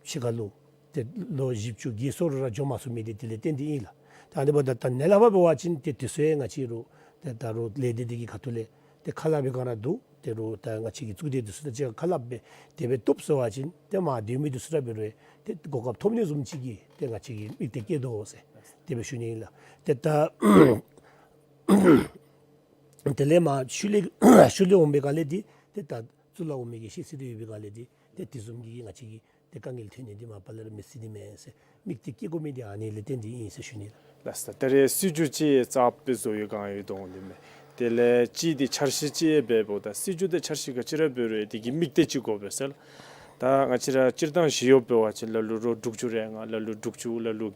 ཕྱི་ཁ་ལུ་ཏེ་ལོ་བཞི་བཅུ་བརྒལ་སོང་རུང་ར་འགྱོ་མ་ཚུགས་མི་འདི་དེ་ལས་བརྟེན་ཏེ་ཨིན་ལགས། ད་ཨ་ནི་འབདཝ་ད་ད་ནཱ་ལས་ཕར་འབད་བ་ཅིན་ཏེ་དུས་ཚོད་ང་བཅས་རུང་ཏེ་ད་རུང་ལས་སྡེ་འདི་གི་ཁ་ཐུག་ལས་ཏེ་ཁ་སླབ་པའི་སྒང་ར་འདུག། ཏེ་རུང་ད་ང་བཅས་ཀྱི་གཙུག་སྡེ་འདི་ཚུ་དང་གཅིག་ཁར་ཁ་སླབ་སྦེ་དེ་སྦེ་བཏུབ་ཟེར་བ་ཅིན་ཏེ་མར་སྡོད་མི་འདི་ཚུ་ར་འབད་རུང་ཏེ་གོ་སྐབས་ཐོབ་ནི་བཟུམ་ཅིག་གི་ཏེ་ང་བཅས་ཀྱིས་དམིགས་གཏད་བསྐྱེད་དོ་ཟེར་དེ་སྦེ་ཞུ་ནི་ཨིན་ལགས། ཏེ་ད་དེ་ལས་མར་ཤུལ་ལས་ཤུལ་ལས་འོང་པའི་སྒང་ལས་འདི་ཏེ་ད་གཙུག་ལག་འོག་མའི་གི་ཤེས་ཚད་འདི་ཡོད་པའི་སྒང་ལས་འདི་ཏེ་དེ་བཟུམ་གྱི་ང་བཅས་ཀྱི་ཏེ་དཀའ་ངལ་ཐོན་ནི་འདི་མ་པ་ལས་ར་མི་སྲིད་ནི་མས་ཟེར་དམིགས་གཏད་བསྐྱེད་དགོ་མི་འདི་ཨ་ནི་ལས་བརྟེན་ཏེ་ཨིན་ཟེར་ཞུ་ནི་ལགས། ལགས་སོ། ད་རེས་སྲིད་བྱུས་ཅིག་གཙང་སྦེ་བཟོ་བའི་སྒང་ཡོད་དོ་འོང་ནི་མས། དེ་ལས་གཅིག་འདི་འཆར་གཞི་ཅིག་ཡང་འབདཝ་ད་སྲིད་བྱུས་དང་འཆར་གཞི་ག་ཅི་ར་འབད་རུང་དེ་གི་དམིགས་གཏད་ཅིག་དགོ་པས་ཟེར་ལགས། ད་ང་བཅས་ར་སྤྱིར་བཏང་ཞི་གཡོགཔ་འབད་བ་ཅིན་ལ་ལུ་རོགས་དྲུག་ཅུ་རེ་ལྔ་ལ་ལུ་དྲུག་ཅུ་ལ་ལུ་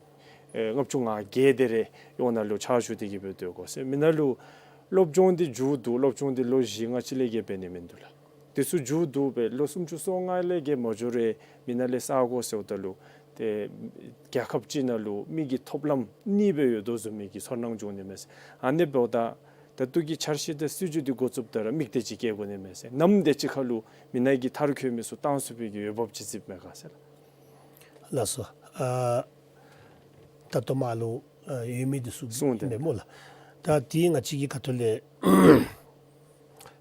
ཨེ་ལྔ་བཅུ་ང་བརྒྱད་དེ་རེ་ཡོད་ན་ལུ་ཕྱག་ཞུ་སྟེ་གི་སྦེ་སྡོད་དགོ་ཟེར། མི་ནང་ལུ་སློབ་སྦྱོང་འདི་མཇུག་བསྡུ་སློབ་སྦྱོང་འདི་ལོ་བཞི་ལྔ་ཅིག་ལས་བརྒལ་འབད་ནི་མིན་འདུག་ལགས། དེ་ཚུ་མཇུག་བསྡུ་སྦེ་ལོ་སུམ་ཅུ་སོ་ལྔ་ལས་བརྒལ་མ་འགྱོ་རུང་མི་ནང་ལས་བསག་དགོ་ཟེརཝ་ད་ལུ་ཏེ་རྒྱལ་ཁབ་ཅིག་ནང་ལུ་མི་གི་ཐོབ་ལམ་གཉིས་སྦེ་ཡོད་དོ་བཟུམ་མའི་གི་ཚོར་སྣང་བྱུང་ནི་མས་ཟེར། ཨ་ནི་འབདཝ་ད་ད་ལྟོ་གི་འཆར་གཞི་དང་སྲིད་བྱུས་འདི་འགོ་བཙུགསཔ་ད་ར་དམིགས་གཏད་ཅིག་བསྐྱེད་དགོ་ནི་མས་ཟེར། ནམ་དེ་ཅིག་ཁར་ལུ་མི་ནང་གི་མཐར་འཁྱོལ་མི་ཚུ་བཏང་ཚུགས་པའི་གི་འོས་འབབ་ཅིག་གཟིགསཔ་མས་ག་ཟེར་ལགས། ལགས་སོ། ཨ་ད་ལྟོ་མར་ལུ་ཨ་ཡོད་མི་འདི་ཚུ་གསུངས་ཏེ་མས་སྨོ་ལགས། ད་དེ་ང་བཅས་ཀྱི་ཁ་ཐུག་ལས་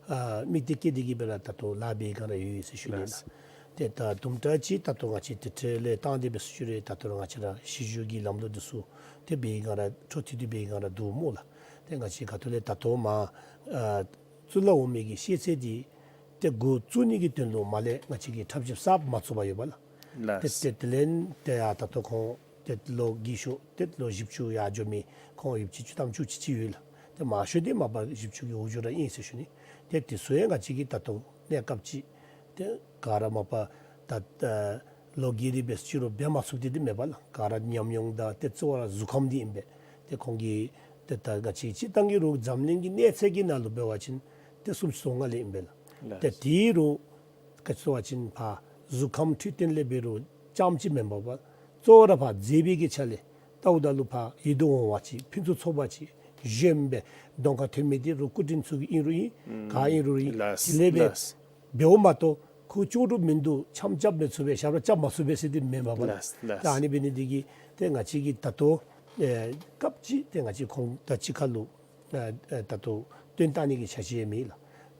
ཨ་དམིགས་གཏད་བསྐྱེད་དེ་གི་སྦེ་ར་ད་ལྟོ་ལཱ་འབད་བའི་སྒང་ར་ཡོད་ཡོད་ཟེར་ཞུ་ནི་ལགས། ལགས། ཏེ་ད་དུམ་གྲ་ཅིག་ད་ལྟོ་ང་བཅས་དེ་འཕྲོ་ལས་བཏང་སྟེ་འབད་ཟེར་ཞུ་རུང་ད་ལྟོ་ར་ང་བཅས་ར་གཞི་བསྒྱུར་གྱི་ལམ་ལུགས་འདི་ཚུ་ཏེ་འབད་བའི་སྒང་ར་འཕྲོ་མཐུད་དེ་འབད་བའི་སྒང་ར་འདུག་སྨོ་ལགས། ཏེ་ང་བཅས་ཁ་ཐུག་ལས་ད་ལྟོ་མར་ཨ་བཙུགས་ལ་འོང་མི་གི་ཤེས་ཚད་འདི་ཏེ་འགོ་བཙུགས་ནི་གི་དོན་ལུ་མར་ལས་ང་བཅས་ཀྱིས་འཁྲབ་ཞིབ་གསརཔ་མ་ཚུགས་པར་ཡོད་པས་ལགས། ལགས། ཏེ་ཏེ་དེ་ལས་ཏེ་ཡར་ད་ལྟོ་ཁོང་ཏེ་ལོ་རྒས་ཤོས་ཏེ་ལོ་བཞི་བཅུ་ཡར་འགྱོ་མི་ཁོང་ཡོདཔ་ཅིག་བཅུ་ཐམ་བཅུ་གཅིག་ཅིག་ཡོད་ལགས། ཏེ་མང་ཤོས་འདི་མ་པ་བཞི་བཅུ་གི་འོག་འགྱོ་ར་ཨིན་ཟེར་ཞུ་ནི། ཏེ་དེ་ཚུ་ཡང་ང་བཅས་ཀྱིས་ད་ལྟོ་གནས་སྐབས་ཅིག་ཏེ་ག་ར་མ་པ་ད་ལོ་རྒས་ཏེ་འབད་ཟེར་ཞུ་རུང་འབད་མ་ཚུགས་ཏེ་འདི་མེད་པས་ལགས། ག་ར་ཉམས་མྱོང་དང་ཏེ་གཙོ་བོ་ར་གཟུགས་ཁམས་འདི་ཨིན་པས། ཏེ་ཁོང་གིས་ཏེ་ད་ང་བཅས་སྤྱིར་བཏང་གི་རུང་འཛམ་གླིང་གི་གནས་ཚད་ཀྱི་ནང་ལུ་འབད་བ་ཅིན་ཏེ་སུམ་ཅུ་སོ་ལྔ་ལས་ཨིན་པས་ལགས། ལགས། ཏེ་དེ་རུང་ག་ཅི་ཟེར་བ་ཅིན་ཕར་གཟུགས་ཁམས་འཕྲོད་བསྟེན་ལས་འབད་རུང་རྐྱངམ་ཅིག་མེན་པར་གཙོ་བོ་ར་ཕར་མཛེས་པའི་གི་ཆ་ལས་ལྟཝ་ད་ལུ་ཕར་ཡིད་དུ་འོང་བ་ཅིག་ཕུན་སུམ་ཚོགས་པ་ཅིག་གཞོནམ་སྦེ་གདོང་ཁར་ཐོན་མི་འདི་རུང་སྐུ་མགྲོན་ཚུ་གི་ཨིན་རུང་ཨིན། ག་ཨིན་རུང་ཨིན། ལགས། དེ་ལས་འབད་ལགས། འབདཝ་མ་གཏོགས་ཁོ་ལྕོགས་གྲུབ་མིན་འདུག་འཆམ་རྐྱབ་མི་ཚུགས་པས་ཞབས་ར་རྐྱབ་མ་ཚུགས་པས་ཟེར་འདི་མེན་པས་ལགས། ལགས། ད་ཨ་ནི་འབད་ནི་འདི་གིས་ཏེ་ང་བཅས་ཀྱིས་ད་ལྟོ་ཨེ་སྐབས་ཅིག་ཏེ་ང་བཅས་ཁོང་དང་གཅིག་ཁར་ལུ་ཨ་ཨ་ད་ལྟོ་བཏོན་བཏང་ནི་གི་འཆར་གཞི་ཡང་མེད་ལགས།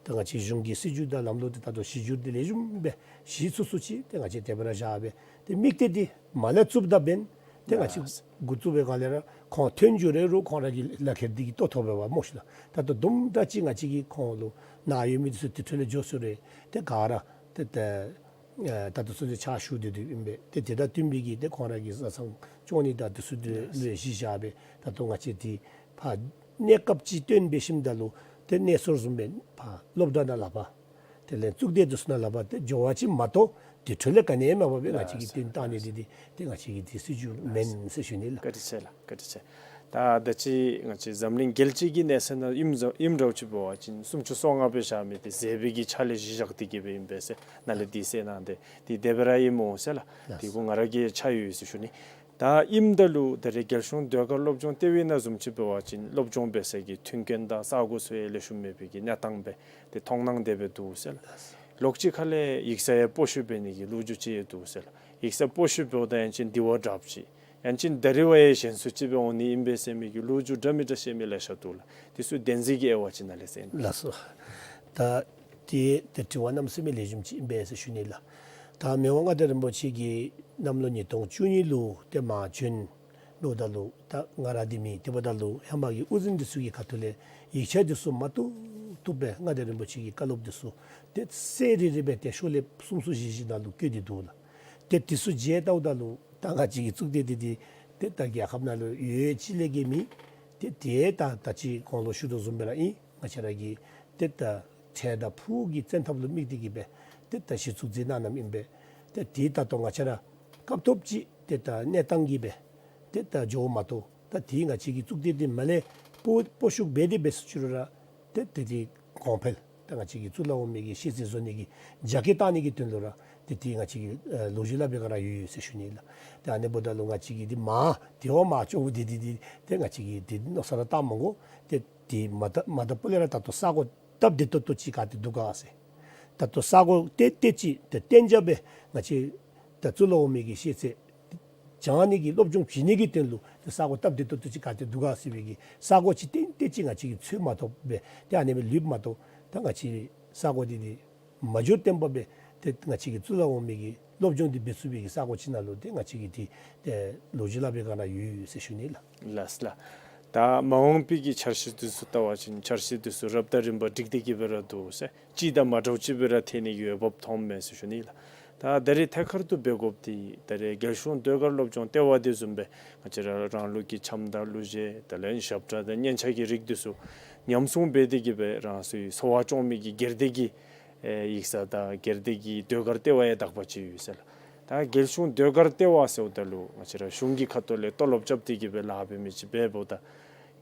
ད་ང་བཅས་གཞུང་གི་སྲིད་བྱུས་དང་ལམ་ལུགས་འདི་ད་ལྟོ་གཞི་བསྒྱུར་འདི་ལེགས་ཤོམ་སྦེ་གཞི་ཚུགས་ཚུགས་ཅིག་ཏེ་ང་བཅས་དེ་སྦེ་ར་བཞག་སྦེ་ཏེ་དམིགས་གཏད་འདི་མར་ལས་བཙུགསཔ་ད་འབདན་ཏེ་ང་བཅས་འགོ་བཙུགས་པའི་སྒང་ལས་ར་ཁོང་ཐོན་འགྱོ་རུང་ཁོང་ར་གི་ལག་ཁྱེར་འདི་གིས་བཏོག་ཐོབ་པས་པ་སྨོ་ཤིག་ལགས། ད་ལྟོ་དུམ་གྲ་ཅིག་ང་བཅས་ཀྱིས་ཁོང་ལུ་ནཱ་ཡོད་མི་འདི་ཚུ་དེ་འཕྲོ་ལས་འགྱོ་ཚུགས་རུང་ཏེ་ག་ར་ཏེ་ཏེ་ཨེ་ད་ལྟོ་ཚུན་ཚོད་ཕྱག་ཞུ་སྡོད་དོ་ཨིན་པས། ཏེ་དེ་དང་བསྟུན་པའི་གི་ཏེ་ཁོང་ར་གི་བཟའ་ཚང་སྐྱོང་ནི་དང་དེ་ཚུ་དེ་ལུ་གཞི་བཞག་སྦེ་ད་ལྟོ་ང་བཅས་འདི་ཕར་གནས་སྐབས་ཅིག་བཏོན་འབད་ཞིནམ་ད་ལུ་ཏེ་གནས་ཚུལ་བཟུམ་སྦེ་ཕར་སློབ་གྲྭ་ནང་ལགས་པ་དེ་ལས་གཙུག་སྡེ་འདི་ཚུ་ནང་ལགས་པ་ཏེ་འགྱོ་བ་ཅིན་མ་གཏོགས་དེ་འཕྲོ་ལས་ག་ནི་ཡང་མ་འབད་བས། ང་བཅས་ཀྱིས་བཏོན་བཏང་ནི་འདི་འདི་ཏེ་ང་བཅས་ཀྱི་འདི་སྲིད་བྱུས་མེན་ཟེར་ཞུ་ནི་ལགས། བཀའ་དྲིན་ཆེ་ལགས། བཀའ་དྲིན་ཆེ། ད་ད་ཅི་ང་བཅས་འཛམ་གླིང་རྒྱལ་སྤྱི་གི་གནས་ཚད་ནང་ཨིནམ་འདྲཝ་ཅིག་འབད་བ་ཅིན་སུམ་ཅུ་སོ་ལྔ་སྦེ་བཞག་མི་འདི་མཛེས་པའི་གི་ཆ་ལས་གཞི་བཞག་སྟེ་གི་སྦེ་ཨིན་པས་ཟེར་ནཱ་ལས་འདི་གསལ་གནང་སྟེ་འདི་དེ་སྦེ་ར་ཨིན་སྨོ་ཟེར་ལགས། ལགས། འདི་གུ་ང་ར་གིས་ཆ་ཡོད་ཟེར་ཞུ་ནི། ད་ཨིནམ་ད་ལུ་ད་རེས་རྒྱལ་གཞུང་ཟློས་གར་སློབ་སྦྱོང་ལྟེ་བའི་ནང་བཟུམ་ཅིག་འབད་བ་ཅིན་སློབ་སྦྱོང་འབད་སའི་གི་མཐུན་རྐྱེན་དང་ས་གོ་ཚུ་ཡང་ལེགས་ཤོམ་མེད་པའི་གི་གནས་སྟངས་སྦེ་ཏེ་མཐོང་སྣང་དེ་སྦེ་འདུག་ཟེར་ལགས། ལོགས་ཅིག་ཁ་ལས་ཡིག་ཚང་ཡང་སྤོ་བཤུད་འབད་ནི་གི་ལོ་རྒྱུས་ཅིག་ཡང་འདུག་ཟེར་ལགས། ཡིག་ཚང་སྤོ་བཤུད་འབདཝ་ད་ཡང་ཅིན་འདི་བ་དྲགཔ་ཅིག་ཡང་ཅིན་ད་རིས་བ་ཡང་ཞན་སུ་ཅིག་སྦེ་འོང་ནི་ཨིན་པས་ཟེར་མི་གི་ལོ་རྒྱུས་འདྲ་མིན་འདྲ་བཤད་མི་ལེ་ཤ་འདུག་ལགས། དེ་ཚུ་བདེན་འཛིན་གྱི་དབྱེ་བ་ཅིག་ནཱ་ལས་གསལ། ལགས་སོ། ད་དེ་དེ་དྲི་བ་གནམ་མེད་ས་མེད་ལེགས་ཤོམ་ཅིག་ཨིན་པས་ཟེར་ཞུ་ནི་ལགས། ད་མི་དབང་མངའ་བདག་རིན་པོ་ཆེ་གིས་གནམ་ལོ་ཉིས་སྟོང་བཅུ་གཉིས་ལུ་ཏེ་མར་བྱོན་འབདཝ་ད་ལུ་ད་ང་ར་འདི་མི་དེ་འབདཝ་ད་ལུ་ཧེ་མ་གི་དབུ་འཛིན་འདི་ཚུ་གི་ཁ་ཐུག་ལས་ཡིག་ཆ་འདི་ཚུ་མ་བཏུབ་བཏུབ་སྦེ་མངའ་བདག་རིན་པོ་ཆེ་གི་བཀའ་སློབ་འདི་ཚུ་ཏེ་གསལ་རི་རི་སྦེ་ཏེ་ཤོ་ལེབ་གསུམ་གསུམ་བཞི་བཞི་ནང་ལུ་བཀོད་དེ་འདུག་ལགས། ཏེ་དེ་ཚུ་མཇལ་བལྟཝ་ད་ལུ་ད་ང་བཅས་ཀྱི་གཙུག་སྡེ་འདི་འདི་ཏེ་ད་རྒྱལ་ཁབ་ནང་ལུ་ཡོད་ཅིག་ལས་བརྒལ་མེད། ཏེ་དེ་ད་ད་ཅི་གོང་ལུ་ཞུ་དོ་བཟུམ་སྦེ་ར་ཨིན། ང་བཅས་ར་གི་ཏེ་ད་འཕྲལ་དང་ཕུགས་ཀྱི་བཙན་ཐབས་ལུ་དམིགས་ཏེ་གི་སྦེ་ཏེ་ད་གཞི་བཙུགས་མཛད་གནང་གནངམ་ཨིན་པས། ཏེ་དེ་ད་ལྟོ་ང་བཅས་ར་སྐབས་ཐོབ་ཅིག་ཏེ་ད་གནས་སྟངས་ཀྱིས་སྦེ་ཏེ་ད་འགྱོཝ་མ་གཏོགས་ད་དེ་ང་བཅས་ཀྱི་གཙུག་སྡེ་འདི་མར་ལས་སྤོ་སྤོ་བཤུད་འབད་དེ་འབད་ཟེར་ཞུ་རུང་ར་ཏེ་ཏེ་དེ་གོང་འཕེལ་ད་ང་བཅས་ཀྱི་གཙུག་ལག་འོག་མའི་གི་ཤེས་ཚད་བཟོ་ནི་གི་རྒྱ་སྐྱེད་བཏང་ནི་གི་དོན་ལུ་ར་ཏེ་དེ་ང་བཅས་ཀྱི་ཨ་ལོ་རྒྱུས་སླབ་པའི་སྒང་ར་ཡོད་ཡོད་ཟེར་ཞུ་ནི་ལགས། ཏེ་ཨ་ནི་འབདཝ་ད་ལུ་ང་བཅས་ཀྱིས་འདི་མར་དེ་བ་མར་ལྕོག་འདི་འདི་འདི་ཏེ་ང་བཅས་ཀྱིས་འདི་མནོ་བསམ་ར་བཏང་མི་དགོ། ཏེ་དེ་མ་ད་མ་ད་པོ་ལས་ར་ད་ལྟོ་ས་གོ་སྟབས་བདེ་ཏོག་ཏོ་ཅིག་ག་ཏེ་འདུག་ག་ཟེར། ད་ལྟོ་ས་གོ་ཏེ་ཏེ་ཅིག་ཏེ་གཏན་འཇགས་སྦེ་ང་བཅས་ད་གཙུག་ལག་འོག་མའི་གི་ཤེས་ཚད་སྦྱང་ནི་གི་སློབ་སྦྱོང་བྱིན་ནི་གི་དོན་ལུ་ཏེ་ས་གོ་སྟབས་བདེ་ཏོག་ཏོ་ཅིག་ག་ཏེ་འདུག་ག་ཟེར་བའི་གི་ས་གོ་ཅིག་ཏན་ཏན་ཅིག་ང་བཅས་ཀྱིས་འཚོལ་མ་ཐོབ་པས། ཏེ་ཨ་ནི་སྦེ་ལུསཔ་མ་གཏོགས་ད་ང་བཅས་ས་གོ་འདི་འདི་མ་འགྱུར་བརྟན་པ་སྦེ་ཏེ་ང་བཅས་ཀྱི་གཙུག་ལག་འོག་མའི་གི་སློབ་སྦྱོང་འདི་འབད་ཚུགས་པའི་གི་ས་གོ་ཅིག་ནང་ལུ་ཏེ་ང་བཅས་ཀྱིས་འདི་ཏེ་ལོ་རྒྱུས་སླབ་པའི་སྒང་ར་ཡོད་ཡོད་ཟེར་ཞུ་ནི་ལགས། ལགས་ལགས། ད་མ་འོངས་པའི་གི་འཆར་གཞི་འདི་ཚུ་བལྟ་བ་ཅིན་འཆར་གཞི་འདི་ཚུ་རབ་དང་རིམ་པ་སྒྲིག་སྟེ་གི་སྦེ་ར་འདུག་ཟེར། གཅིག་དང་མ་འདྲཝ་ཅིག་སྦེ་ར་ཐོན་ནི་གི་འོས་འབབ་མཐོངམ་མས་ཟེར་ཞུ་ནི་ལགས། ད་ད་རེས་ཐད་ཀར་དུ་འབད་དགོཔ་འདི་ད་རེས་རྒྱལ་གཞུང་ཟློས་གར་སློབ་སྦྱོང་ལྟེ་བ་འདི་བཟུམ་སྦེ་ང་བཅས་ར་རང་ལུགས་ཀྱི་འཆམ་དང་གླུ་གཞས་དེ་ལས་ཞབས་ཁྲ་དང་སྙན་ཆ་གི་རིགས་འདི་ཚུ་ ཉམས་སྲུང་འབད་དེ་གི་སྦེ་རང་སོའི་འཚོ་བ་སྐྱོང་མི་གི་སྒེར་སྡེ་གི་ཨེ་ཡིག་ཚང་དང་སྒེར་སྡེ་གི་ཟློས་གར་ལྟེ་བ་ཡང་དག་པ་ཅིག་ཡོད་ཟེར་ལགས། ད་རྒྱལ་གཞུང་ཟློས་གར་ལྟེ་བ་ཟེརཝ་ད་ལུ་ང་བཅས་ར་གཞུང་གི་ཁ་ཐུག་ལས་ཏོ་ལོབ་རྐྱབ་སྟེ་གི་སྦེ་ལཱ་འབད་མི་ཅིག་འབདཝ་ད་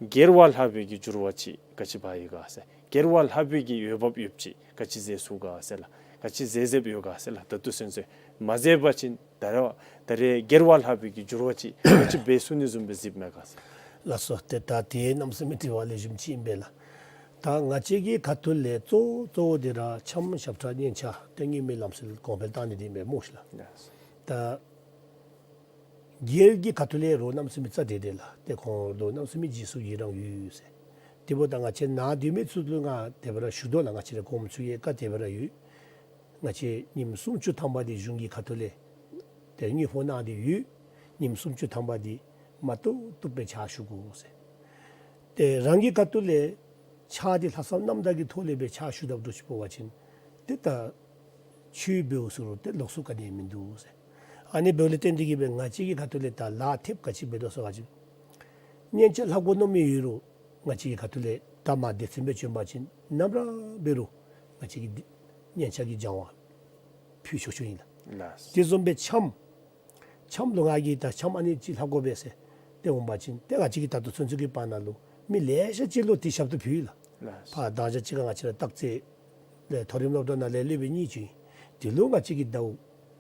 སྒེར་བ་ལྷག་པའི་གི་འགྱུར་བ་ཅིག་ག་ཅི་འབད་ཡི་ག་ཟེར། སྒེར་བ་ལྷག་པའི་གི་འོས་འབབ་ཡོདཔ་ཅིག་ག་ཅི་མཛད་ཚུགས་ག་ཟེར་ལགས། ག་ཅི་མཛད་མཛདཔ་ཡོད་ག་ཟེར་ལགས། ད་ལྟོ་ཚུན་ཚོད་མ་མཛད་པ་ཅིན་ད་རེས་ད་རེས་སྒེར་བ་ལྷག་པའི་གི་འགྱུར་བ་ཅིག་ག་ཅི་འབད་ཚུགས་ནི་བཟུམ་སྦེ་གཟིགསཔ་མས་ག་ཟེར། ལགས་སོ། ཏེ་ད་དེ་གནམ་མེད་ས་མེད་དྲི་བ་ལེགས་ཤོམ་ཅིག་ཨིན་པས་ལགས། ད་ང་བཅས་ཀྱི་ཁ་ཐུག་ལས་གཙོ་བོ་གཙོ་བོ་འདི་ར་འཆམ་ཞབས་ཁྲ་སྙན་ཆ་ཏེ་དངོས་མེད་ལམ་སྲོལ་གོང་འཕེལ་བཏང་ནི་འདི་ཨིན་པས་སྨོ་ཤིག་ལགས། ལགས་སོ། ད་སྒེར་གྱི་ཁ་ཐུག་ལས་རོགས་གནམ་མེད་ས་མེད་རྩ་འགྲིག་འདུག་ལགས། ཏེ་ཁོང་རོགས་གནམ་མེད་ས་མེད་རྗེས་སུ་ཡི་རང་ཡོད་ཟེར། དེ་འབདཝ་ད་ང་བཅས་ནཱ་སྡོད་མི་ཚུ་ལུ་ང་དེ་སྦེ་ར་ཞུ་དོ་ལགས། ང་བཅས་ར་གོངམ་ཚུ་གི་བཀའ་དེ་སྦེ་ར་ཡོད། ང་བཅས་ཉིནམ་སུམ་ཅུ་ཐམ་པ་འདི་གཞུང་གི་ཁ་ཐུག་ལས་ཏེ་དངུལ་ཕོགས་གནང་སྟེ་ཡོད། ཉིནམ་སུམ་ཅུ་ཐམ་པ་འདི་མ་བཏུབ་བཏུབ་སྦེ་ཕྱག་ཞུ་དགོ་ཟེར། ཏེ་རང་གི་ཁ་ཐུག་ལས་ཕྱག་འདི་ལྷག་བསམ་རྣམ་དག་གི་ཐོག་ལས་སྦེ་ཕྱག་ཞུ་དཔ་འདྲཝ་ཅིག་འབད་བ་ཅིན་ཏེ་ད་ཆོས་འབདཝ་ཟེར་རུང་ཏེ་ལོགས་སུ་ག་ནི་ཡང་མིན་འདུག་ཟེར། ཨ་ནི་འབདཝ་ལས་བརྟེན་ཏེ་གི་སྦེ་ང་བཅས་ཀྱི་ཁ་ཐུག་ལས་ད་ལཱ་ཐེབས་ག་ཅི་འབད་དོ་ཟེར་བ་ཅིན་སྙན་ཆ་ལྷག་དགོ་མནོ་མི་ཡོད་རུང་ང་བཅས་ཀྱི་ཁ་ཐུག་ལས་ད་མ་སྡེ་ཚན་སྦེ་བྱོན་པ་ཅིན་ནམ་ར་འབད་རུང་ང་བཅས་ཀྱིས་འདི་སྙན་ཆ་གི་སྦྱང་བ་ཕུལ་ཆོག་ཆོག་ཨིན་ལགས། ལགས། དེ་བཟུམ་སྦེ་འཆམ་འཆམ་ལུ་ང་གིས་ད་འཆམ་ཨ་ནི་ཅིག་ལྷག་དགོ་པས་ཟེར་ཏེ་འོང་པ་ཅིན་ཏེ་ང་བཅས་ཀྱིས་ད་ལྟོ་ཚུན་ཚོད་ཀྱི་བར་ན་ལུ་མི་ལེ་ཤ་ཅིག་ལུ་དེ་ཞབས་ཏོག་ཕུལ་ཡི་ལགས། ལགས། ཕར་དང་ཞག་ཅིག་ཁར་ང་བཅས་ར་སྟག་རྩེ་ལས་མཐོ་རིམ་སློབ་གྲྭ་ནང་ལས་སློབ་དཔོན་གཉིས་བྱོན་ཡི། དེ་ལུ་ང་བཅས་ཀྱིས་ཟླཝ་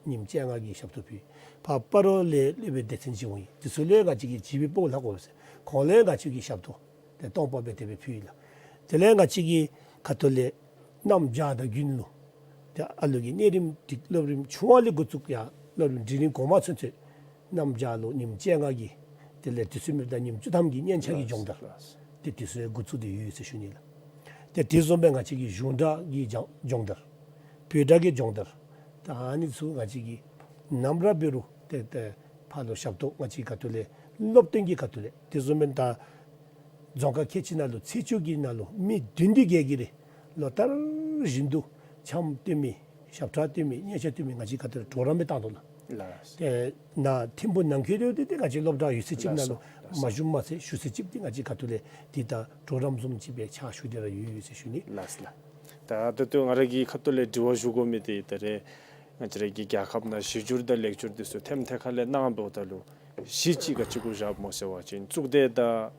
ཉིནམ་བཅོ་ལྔ་གི་ཞབས་ཏོག་ཕུལ་ཡི། ཕར་སྤ་རོ་ལས་སློབ་དཔོན་སྡེ་ཚན་ཅིག་འོང་ཡི། དེ་ཚུ་ལུ་ཡང་ང་བཅས་ཀྱིས་བྱིས་པའི་སྤོ་ལྷག་དགོ་པས་ཟེར་ཁོང་ལུ་ཡང་ང་བཅས་ཀྱིས་ཞབས་ཏོག་ཏེ་སྟོང་པ་སྦེ་དེ་སྦེ་ཕུལ་ཡི་ལགས། དེ་ལས་ང་བཅས་ཀྱི་ཁ་ཐུག་ལས་གནམ་བྱཱར་དང་དགུན་ལུ་ཏེ་ཨ་ལོ་གི་གནས་རིམ་འདི་སློབ་རིམ་ཆུང་བ་ལས་འགོ་བཙུགས་ཡར་སློབ་རིམ་འབྲིང་རིམ་གོང་མ་ཚུན་ཚོད་གནམ་བྱཱར་ལུ་ཉིནམ་བཅོ་ལྔ་གི་དེ་ལས་དུས་ཚོད་མེདཔ་ད་ཉིནམ་བཅུ་ཐམ་གྱི་སྙན་ཆ་གི་སྦྱོང་བརྡར་ཏེ་དེ་ཚུ་ཡང་འགོ་བཙུགས་ཏེ་ཡོད་ཟེར་ཞུ་ནི་ལགས། ཏེ་དེ་བཟུམ་སྦེ་ང་བཅས་ཀྱི་གཞུང་སྒྲ་གི་སྦྱང་སྦྱོང་བརྡར་བོད་སྒྲ་གི་སྦྱོང་བརྡར་ད་ཨ་ནི་ཚུ་ང་བཅས་ཀྱིས་ནམ་ར་འབད་རུང་ཏེ་ཏེ་ཕར་ལུ་ཞབས་ཏོག་ང་བཅས་ཁ་ཐུག་ལས་སློབ་སྟོན་གྱི་ཁ་ཐུག་ལས་དེ་བཟུམ་སྦེ་ད་རྫོང་ཁག་ཁལ་གཅིག་ནང་ལུ་ཚེས་བཅུ་གི་ནང་ལུ་མི་བདུན་དེ་བརྒྱད་ཀྱིས་རེ་ལོ་ལྟར་བཞིན་དུ་འཆམ་སྟོན་མི་ཞབས་ཁྲ་སྟོན་མི་སྙན་ཆ་སྟོན་མི་ང་བཅས་ཁ་ཐུག་ལས་གྲོགས་རམ་སྦེ་བཏང་དོ་ལགས། ལགས། ཏེ་ནཱ་ཐིམ་ཕུག་ནང་འཁོད་ལུ་འདི་ཏེ་ང་བཅས་སློབ་གྲྭ་ཡོད་ཚད་ཅིག་ནང་ལུ་ལགས་སོ། མ་ཞུ་མ་ཚད་ཞུ་ཚད་ཅིག་འདི་ང་བཅས་ཁ་ཐུག་ལས་འདི་ད་གྲོགས་རམ་བཟུམ་ཅིག་སྦེ་ཕྱག་ཞུ་སྟེ་ར་ཡོད་ཡོད་ཟེར་ཞུ་ནི། ལགས་ལགས། ད་ད་ལྟོ་ང་ར་གི་ཁ་ཐུག་ལས་དྲི་བ་ཞུ་དགོ་མི་འདི་ད་རེས་ང་བཅས་ར་གི་རྒྱལ་ཁབ་ནང་གཞི་འགྱུར་དང་ལེགས་བསྒྱུར་འདི་ཚུ་ཐེམ་ཐེ་ཁ་ལས་གནང་འབདཝ་ད་ལུ་གཞི་ཅིག་ག་ཅི་གུ་བཞགཔ་སྨོ་ཟེར་བ་ཅིན་གཙུག་སྡེ་དང་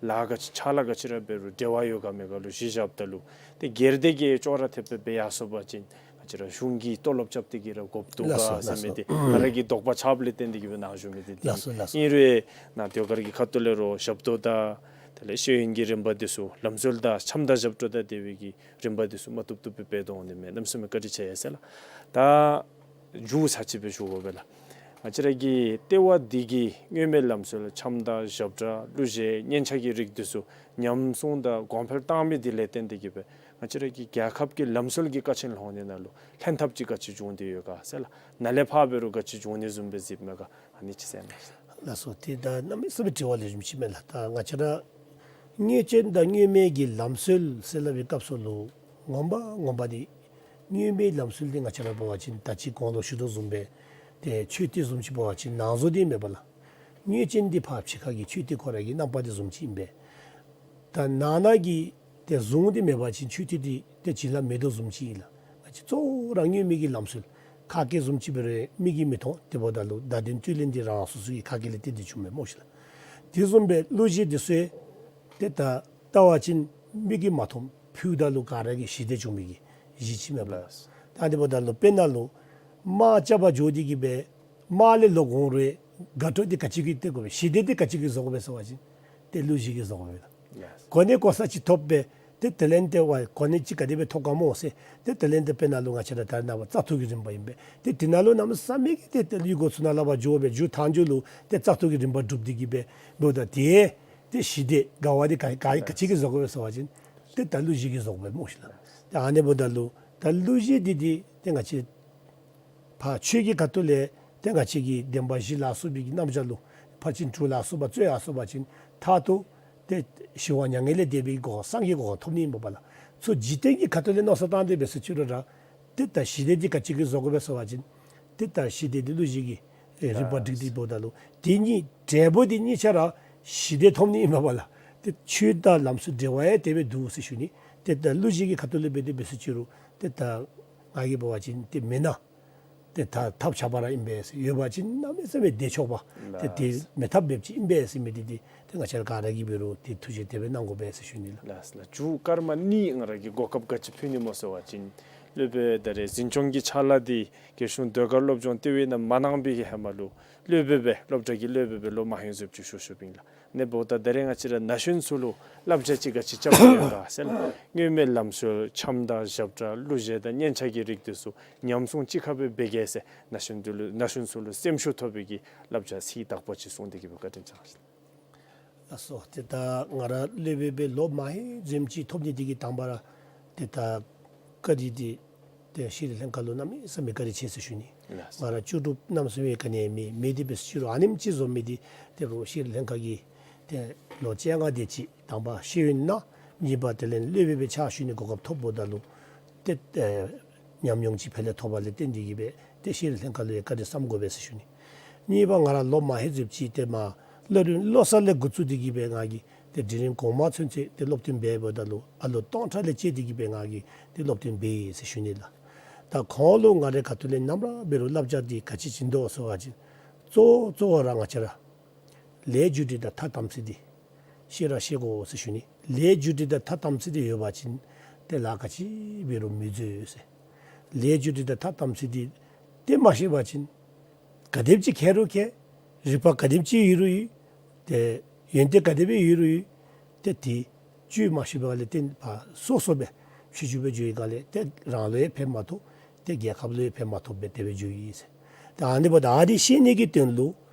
ལཱ་ག་ཅི་ཕྱག་ལཱ་ག་ཅི་ར་འབད་རུང་འབྲེལ་བ་ཡོད་ག་མེད་ག་ལུ་གཞི་བཞགཔ་ད་ལུ་ཏེ་སྒེར་སྡེ་གིས་ཅོག་ར་འཐདཔ་སྦེ་འབད་ཡར་སོང་པ་ཅིན་ང་བཅས་ར་གཞུང་གིས་ཏོ་ལོབ་རྐྱབ་སྟེ་གི་ར་དགོཔ་འདུག་ག་ལགས་སོ་ཟེར་མི་འདི་ང་ར་གི་དོགས་པ་ཆགསཔ་ལས་བརྟེན་ཏེ་གི་སྦེ་ནཱ་ཞུ་མི་འདི་འདི་ལགས་སོ་ལགས་སོ། ཨིན་རུང་ནཱ་ཟློས་གར་གྱི་ཁ་ཐུག་ལས་རོགས་ཞབས་ཏོག་དང་དེ་ལས་ཤེས་ཡོན་གྱི་རིམ་པ་འདི་ཚུ་ལམ་སྲོལ་དང་འཆམ་དང་ཞབས་བྲོ་དང་འབྲེལ་བའི་གི་རིམ་པ་འདི་ཚུ་མ་བཏུབ་བཏུབ་སྦེ་འབད་དོ་འོང་ནི་མས། གནམ་མེད་ས་མེད་བཀའ་དྲིན་ཆེ་ཟེར་ལགས། ད་མཇུག་ཚར་ཅིག་སྦེ་ཞུ་དགོ་པས་ལགས། ང་བཅས་ར་གི་ལྟེ་བ་འདི་གིས་དངོས་མེད་ལམ་སྲོལ་འཆམ་དང་ཞབས་ཁྲ་གླུ་གཞས་སྙན་ཆ་གི་རིགས་འདི་ཚུ་ཉམས་སྲུང་དང་གོང་འཕེལ་བཏང་མི་འདི་ལས་བརྟེན་ཏེ་གི་སྦེ་ང་བཅས་ར་གི་རྒྱལ་ཁབ་ཀྱི་ལམ་སྲོལ་གྱི་ཀ་ཆེན་ལྷོང་ནི་ནང་ལུ་ལྷན་ཐབས་ཅིག་ག་ཅི་བྱུང་སྟེ་ཡོད་ག་ཟེར་ལགས། ནཱ་ལས་ཕར་འབད་རུང་ག་ཅི་བྱུང་ནི་བཟུམ་སྦེ་གཟིགསཔ་མས་ག། ཨ་ནི་ཅིག་གསན་གནང་། ལགས་སོ། ཏེ་ད་གནམ་མེད་ས་མེད་དྲི་བ་ལེགས་ཤོམ་ཅིག་མས་ལགས། ད་ང་བཅས་ར་དངོས་ཅན་དང་དངོས་མེད་ཀྱི་ལམ་སྲོལ་ཟེར་སླབ་པའི་སྐབས་སུ་ལུ་ངོ་མ་ངོ་མ་འདི་དངོས་མེད་ལམ་སྲོལ་འདི་ང་བཅས་ར་འབད་བ་ཅིན་ད་ཅི་གོང་ལུ་ཞུ་དོ་བཟུམ་སྦེ་ཏེ་མཆོད་རྟེན་བཟུམ་ཅིག་འབད་བ་ཅིན་ནང་བཟོ་འདི་མེན་པ་ལགས། དངོས་ཅན་འདི་ཕར་ཕྱི་ཁ་གི་མཆོད་རྟེན་ཁོ་ར་གི་རྣམ་པ་འདི་བཟུམ་ཅིག་ཨིན་པས། ད་ནང་ན་གི་ཏེ་གཟུངས་འདི་མེད་པ་ཅིན་མཆོད་རྟེན་འདི་ཏེ་བྱིན་རླབས་མེད་དོ་བཟུམ་ཅིག་ཨིན་ལགས། ང་བཅས་གཙོ་བོ་ར་དངོས་མེད་ཀྱི་ལམ་སྲོལ་ཁ་སྐད་བཟུམ་ཅིག་འབད་རུང་མིག་གིས་མི་མཐོང་། དེ་འབདཝ་ད་ལུ་བརྡ་དོན་བསྡུ་ལེན་འདི་རང་སོ་སོ་གི་ཁ་སྐད་ལས་ཏེ་འདི་བྱུངམ་མས་སྨོ་ཤིག་ལགས། དེ་བཟུམ་སྦེ་གླུ་གཞས་འདི་ཚུ་ཏེ་ད་བལྟ་བ་ཅིན་མིག་གིས་མ་མཐོང་། ཕུལཝ་ད་ལུ་ག་ར་གིས་ཞི་བདེ་བྱུང་མི་གི་གཞི་ཅིག་མས་པ་ལགས། ད་དེ་འབདཝ་ད་ལུ་དཔེར་ན་ལུ་དམག་རྐྱབ་པར་འགྱོ་སྟེ་གི་སྦེ་དམག་ལས་ལོག་འོང་རུང་དགའ་སྤྲོ་འདི་ག་ཅི་གིས་སྟེར་དགོ་པས། ཞི་བདེ་འདི་ག་ཅི་གིས་བཟོ་དགོ་པས་ཟེར་བ་ཅིན་ཏེ་གླུ་གཞས་ཀྱིས་བཟོ་དགོ་པས་ལགས། གོ་གནས་གོ་ས་ཅིག་ཐོབ་སྦེ་ཏེ་དེ་ལས་ཏེ་ཝའི་གོ་གནས་ཅིག་ག་དེ་སྦེ་ཐོབ་ག་སྨོ་ཟེར་ཏེ་དེ་ལས་ཏེ་དཔེར་ན་ལུ་ང་བཅས་ར་ད་རེས་ནངས་པ་བཙག་འཐུ་གི་རིམ་པ་ཨིན་པས། ཏེ་དེ་ནང་ལུ་གནམ་མེད་ས་མེད་ཀྱི་ཏེ་ཏེ་གླུ་སྒོ་ཚུ་ནང་ལས་ཕར་འགྱོ་སྦེ་མཇུག་མཐའ་མཇུག་ལུ་ཏེ་བཙག་འཐུ་གི་རིམ་པ་གྲུབ་སྟེ་གི་སྦེ་འབདཝ་ད་ཏེ་ཏེ་ཞི་བདེ་དགའ་བ་འདི་ག་ག་ག་ཅི་གིས་བཟོ་དགོ་པས་ཟེར་བ་ཅིན་ཏེ་ད་གླུ་གཞས་ཀྱིས་བཟོ་དགོ་པས་སྨོ་ཤིག་ལགས། ཏེ་ཨ་ནི་འབདཝ་ད་ལུ་ད་གླུ་གཞས་འདི་འདི་ཏེ་ང་བཅས་ཕར་ཆོས་ཀྱི་ཁ་ཐུག་ལས་ཏེ་ང་བཅས་ཀྱི་བདེན་པ་བཞི་ལ་སོགས་པའི་གི་རྣམ་གཞག་ལུ་ཕར་ཕྱིན་དྲུག་ལ་སོགས་པ་རྩོད་ཡར་སོང་པ་ཅིན་མཐར་ཐུག་ཏེ་ཞི་བ་མྱ་ངན་ལས་འདས་པའི་གོ་འཕང་སངས་རྒྱས་གོ་འཕང་ཐོབ་ནི་ཨིན་པས་པ་ལགས། ཚུར་འཇིག་རྟེན་གྱི་ཁ་ཐུག་ལས་མནོ་བསམ་བཏང་སྟེ་འབད་ཟེར་ཅི་རུང་ར་ཏེ་ད་ཞི་བདེ་འདི་ག་ཅི་གིས་བཟོ་དགོ་པས་ཟེར་བ་ཅིན་ཏེ་ད་ཞི་བདེ་འདི་གླུ་གཞས་ཀྱིས་ཨེ་རིམ་པ་བསྒྲིགས་ཏེ་འབདཝ་ད་ལུ་དེ་གཉིས་འབྲས་བུ་འདི་གཉིས་ཆ་ར་ཞི་བདེ་ཐོབ་ནི་ཨིན་པས་པ་ལགས། ཏེ་ཆོས་དང་ལམ་སྲོལ་འབྲེལ་བ་ཡང་དེ་སྦེ་འདུག་ཟེར་ཞུ་ནི། ཏེ་ད་གླུ་གཞས་ཀྱི་ཁ་ཐུག་ལས་འབད་དེ་འབད་ཟེར་ཅི་རུང་ཏེ་ད་ང་གིས་འབད་བ་ཅིན་ཏེ་མེད་ན་ཏེ་ད་ཐབས་ཆག་པ་ར་ཨིན་པས་ཟེར། ཡོད་པ་ཅིན་གནམ་མེད་ས་མེད་བདེ་ཆོག་པ། ཏེ་ཏེ་ལགས། མེད་ཐབས་མེདཔ་ཅིག་ཨིན་པས་ཟེར་མི་འདི་ཏེ་ཏེ་ང་བཅས་ར་ག་ར་གིས་འབད་རུང་ཏེ་ཐུགས་རྗེ་དེ་སྦེ་གནང་དགོ་པས་ཟེར་ཞུ་ནི་ལགས། ལགས་ལགས། མཇུག་སྐར་མ་གཉིས་ང་ར་གིས་གོ་སྐབས་ག་ཅི་ཕུལ་ནི་སྨོ་ཟེར་བ་ཅིན་སློབ་དཔོན་ད་རེས་འཛིན་སྐྱོང་གི་ཕྱག་ལཱ་འདི་རྒྱལ་གཞུང་ཟློས་གར་སློབ་སྦྱོང་ལྟེ་བའི་ནང་མ་གནང་པའི་གི་ཧེ་མ་ལུ་སློབ་དཔོན་སྦེ་སློབ་གྲྭ་གི་སློབ་དཔོན་སྦེ་ལོ་མང་ཧེང་ཟེར་ཅིག་བཞུགས་བཞུགསཔ་ཨིན་ལགས། ཨ་ནི་འབདཝ་ད་ད་རེས་ང་བཅས་ར་ན་གཞོན་ཚུ་ལུ་བསླབ་བྱ་ཅིག་ག་ཅི་རྐྱབ་དགོཔ་ཡོད་ག་ཟེར་ལགས། སྔོན་མའི་ལམ་སྲོལ་འཆམ་དང་ཞབས་ཁྲ་གླུ་གཞས་དང་སྙན་ཆ་གི་རིགས་འདི་ཚུ་ཉམས་སྲུང་ཅིག་ཁར་སྦེ་འབད་གེ་ཟེར་ན་གཞོན་འདི་ལུ་ན་གཞོན་ཚུ་ལུ་སེམས་ཤུགས་ཐོབ་པའི་གི་བསླབ་བྱ་ཚིག་དག་པ་ཅིག་གསུངས་ཏེ་གི་སྦེ་བཀའ་དྲིན་བསྐྱང་ཞུ། ལགས་སོ། ཏེ་ད་ང་ར་སློབ་དཔོན་སྦེ་ལོ་མང་ཧེང་ཟེར་མི་ཅིག་ཐོབ་ནི་འདི་གིས་དང་པ་ར་ཏེ་ད་བཀའ་དྲིན་འདི་ཏེ་ཤེས་རིག་ལྷན་ཁག་ལུ་གནམ་མེད་ས་མེད་བཀའ་དྲིན་ཆེ་ཟེར་ཞུ་ནི། ལགས་སོ། ང་ར་ལྕོགས་གྲུབ་གནམ་མེད་ས་མེད་ག་ནི་ཡང་མེད། མེད་དེ་འབད་ཟེར་ཅི་རུང་ཨ་ནེམ་ཅིག་བཟོ་མི་འདི་ཏེ་རུང་ཤེས་རིག་ལྷན་ཁག་གིས་ཏེ་ལོ་བཅོ་ལྔ་དེ་ཅིག་དང་པ་ཤེས་ཡོན་གནང་། གཉིས་པ་དེ་ལས་སློབ་དཔོན་སྦེ་ཕྱག་ཞུ་ནི་གོ་སྐབས་ཐོབ་འབདཝ་ད་ལུ་ཏེ་ཨེ་ཉམས་མྱོང་ཅིག་ཕར་ལས་ཐོབ་པ་ལས་བརྟེན་ཏེ་གི་སྦེ་ཏེ་ཤེས་རིག་ལྷན་ཁག་ལུ་ཡང་བཀའ་དྲིན་བསམ་དགོ་པས་ཟེར་ཞུ་ནི། གཉིས་པ་ང་ར་ལོ་མང་ཧེང་ཟེར་མི་ཅིག་ཏེ་མར་སློབ་རིམ་བློ་གསར་ལས་འགོ་བཙུགས་ཏེ་གི་སྦེ་ང་གིས་ཏེ་འབྲིང་རིམ་གོང་མ་ཚུན་ཚོད་ཏེ་སློབ་སྟོན་འབད་འབདཝ་ད་ལུ་ཨ་ལོ་སྟོང་ཕྲག་ལས་བཅད་དེ་གི་སྦེ་ང་གིས་ཏེ་སློབ་སྟོན་འབད་ཡི་ཟེར་ཞུ་ནི་ལགས། ད་ཁོང་ལུ་ང་རའི་ཁ་ཐུག་ལས་ནམ་ར་འབད་རུང་བསླབ་བྱ་འདི་ག་ཅི་བྱིན་དོ་ཟེར་བ་ཅིན་གཙོ་བོ་གཙོ་བོ་ར་ང་བཅས་ར་ལས་རྒྱུ་འབྲས་དང་ཐ་དམ་ཚིག་འདི་ཤེས་ར་ཤེས་དགོ་ཟེར་ཞུ་ནི། ལས་རྒྱུ་འབྲས་དང་ཐ་དམ་ཚིག་འདི་ཡོད་པ་ཅིན་ཏེ་ལཱ་ག་ཅི་འབད་རུང་མི་འཛོལ་ཟེར། ལས་རྒྱུ་འབྲས་དང་ཐ་དམ་ཚིག་འདི་ཏེ་མ་ཤེས་པ་ཅིན་ག་དེམ་ཅིག་མཁས་རུང་མཁས། རིག་པ་ག་དེམ་ཅིག་ཡོད་རུང་ཡོད། ཏེ་ཡོན་ཏན་ག་དེ་སྦེ་ཡོད་རུང་ཡོད། ཏེ་དེ་བཅུད་མ་ཞིག་པ་ལས་བརྟེན་པ་སོ་སོ་སྦེ་ཕྱི་འགྱུར་སྦེ་འགྱོ་བའི་སྒང་ལས་ཏེ་རང་ལུ་ཡང་ཕན་མ་ཐོགས། ཏེ་རྒྱལ་ཁབ་ལུ་ཡང་ཕན་མ་ཐོགས་པར་དེ་སྦེ་འགྱོཝ་ཨིན་ཟེར། ད་ཨ་ནི་འབདཝ་ད་ཨ་ནི་ཤེས་ནི་གི་དོན་ལུ་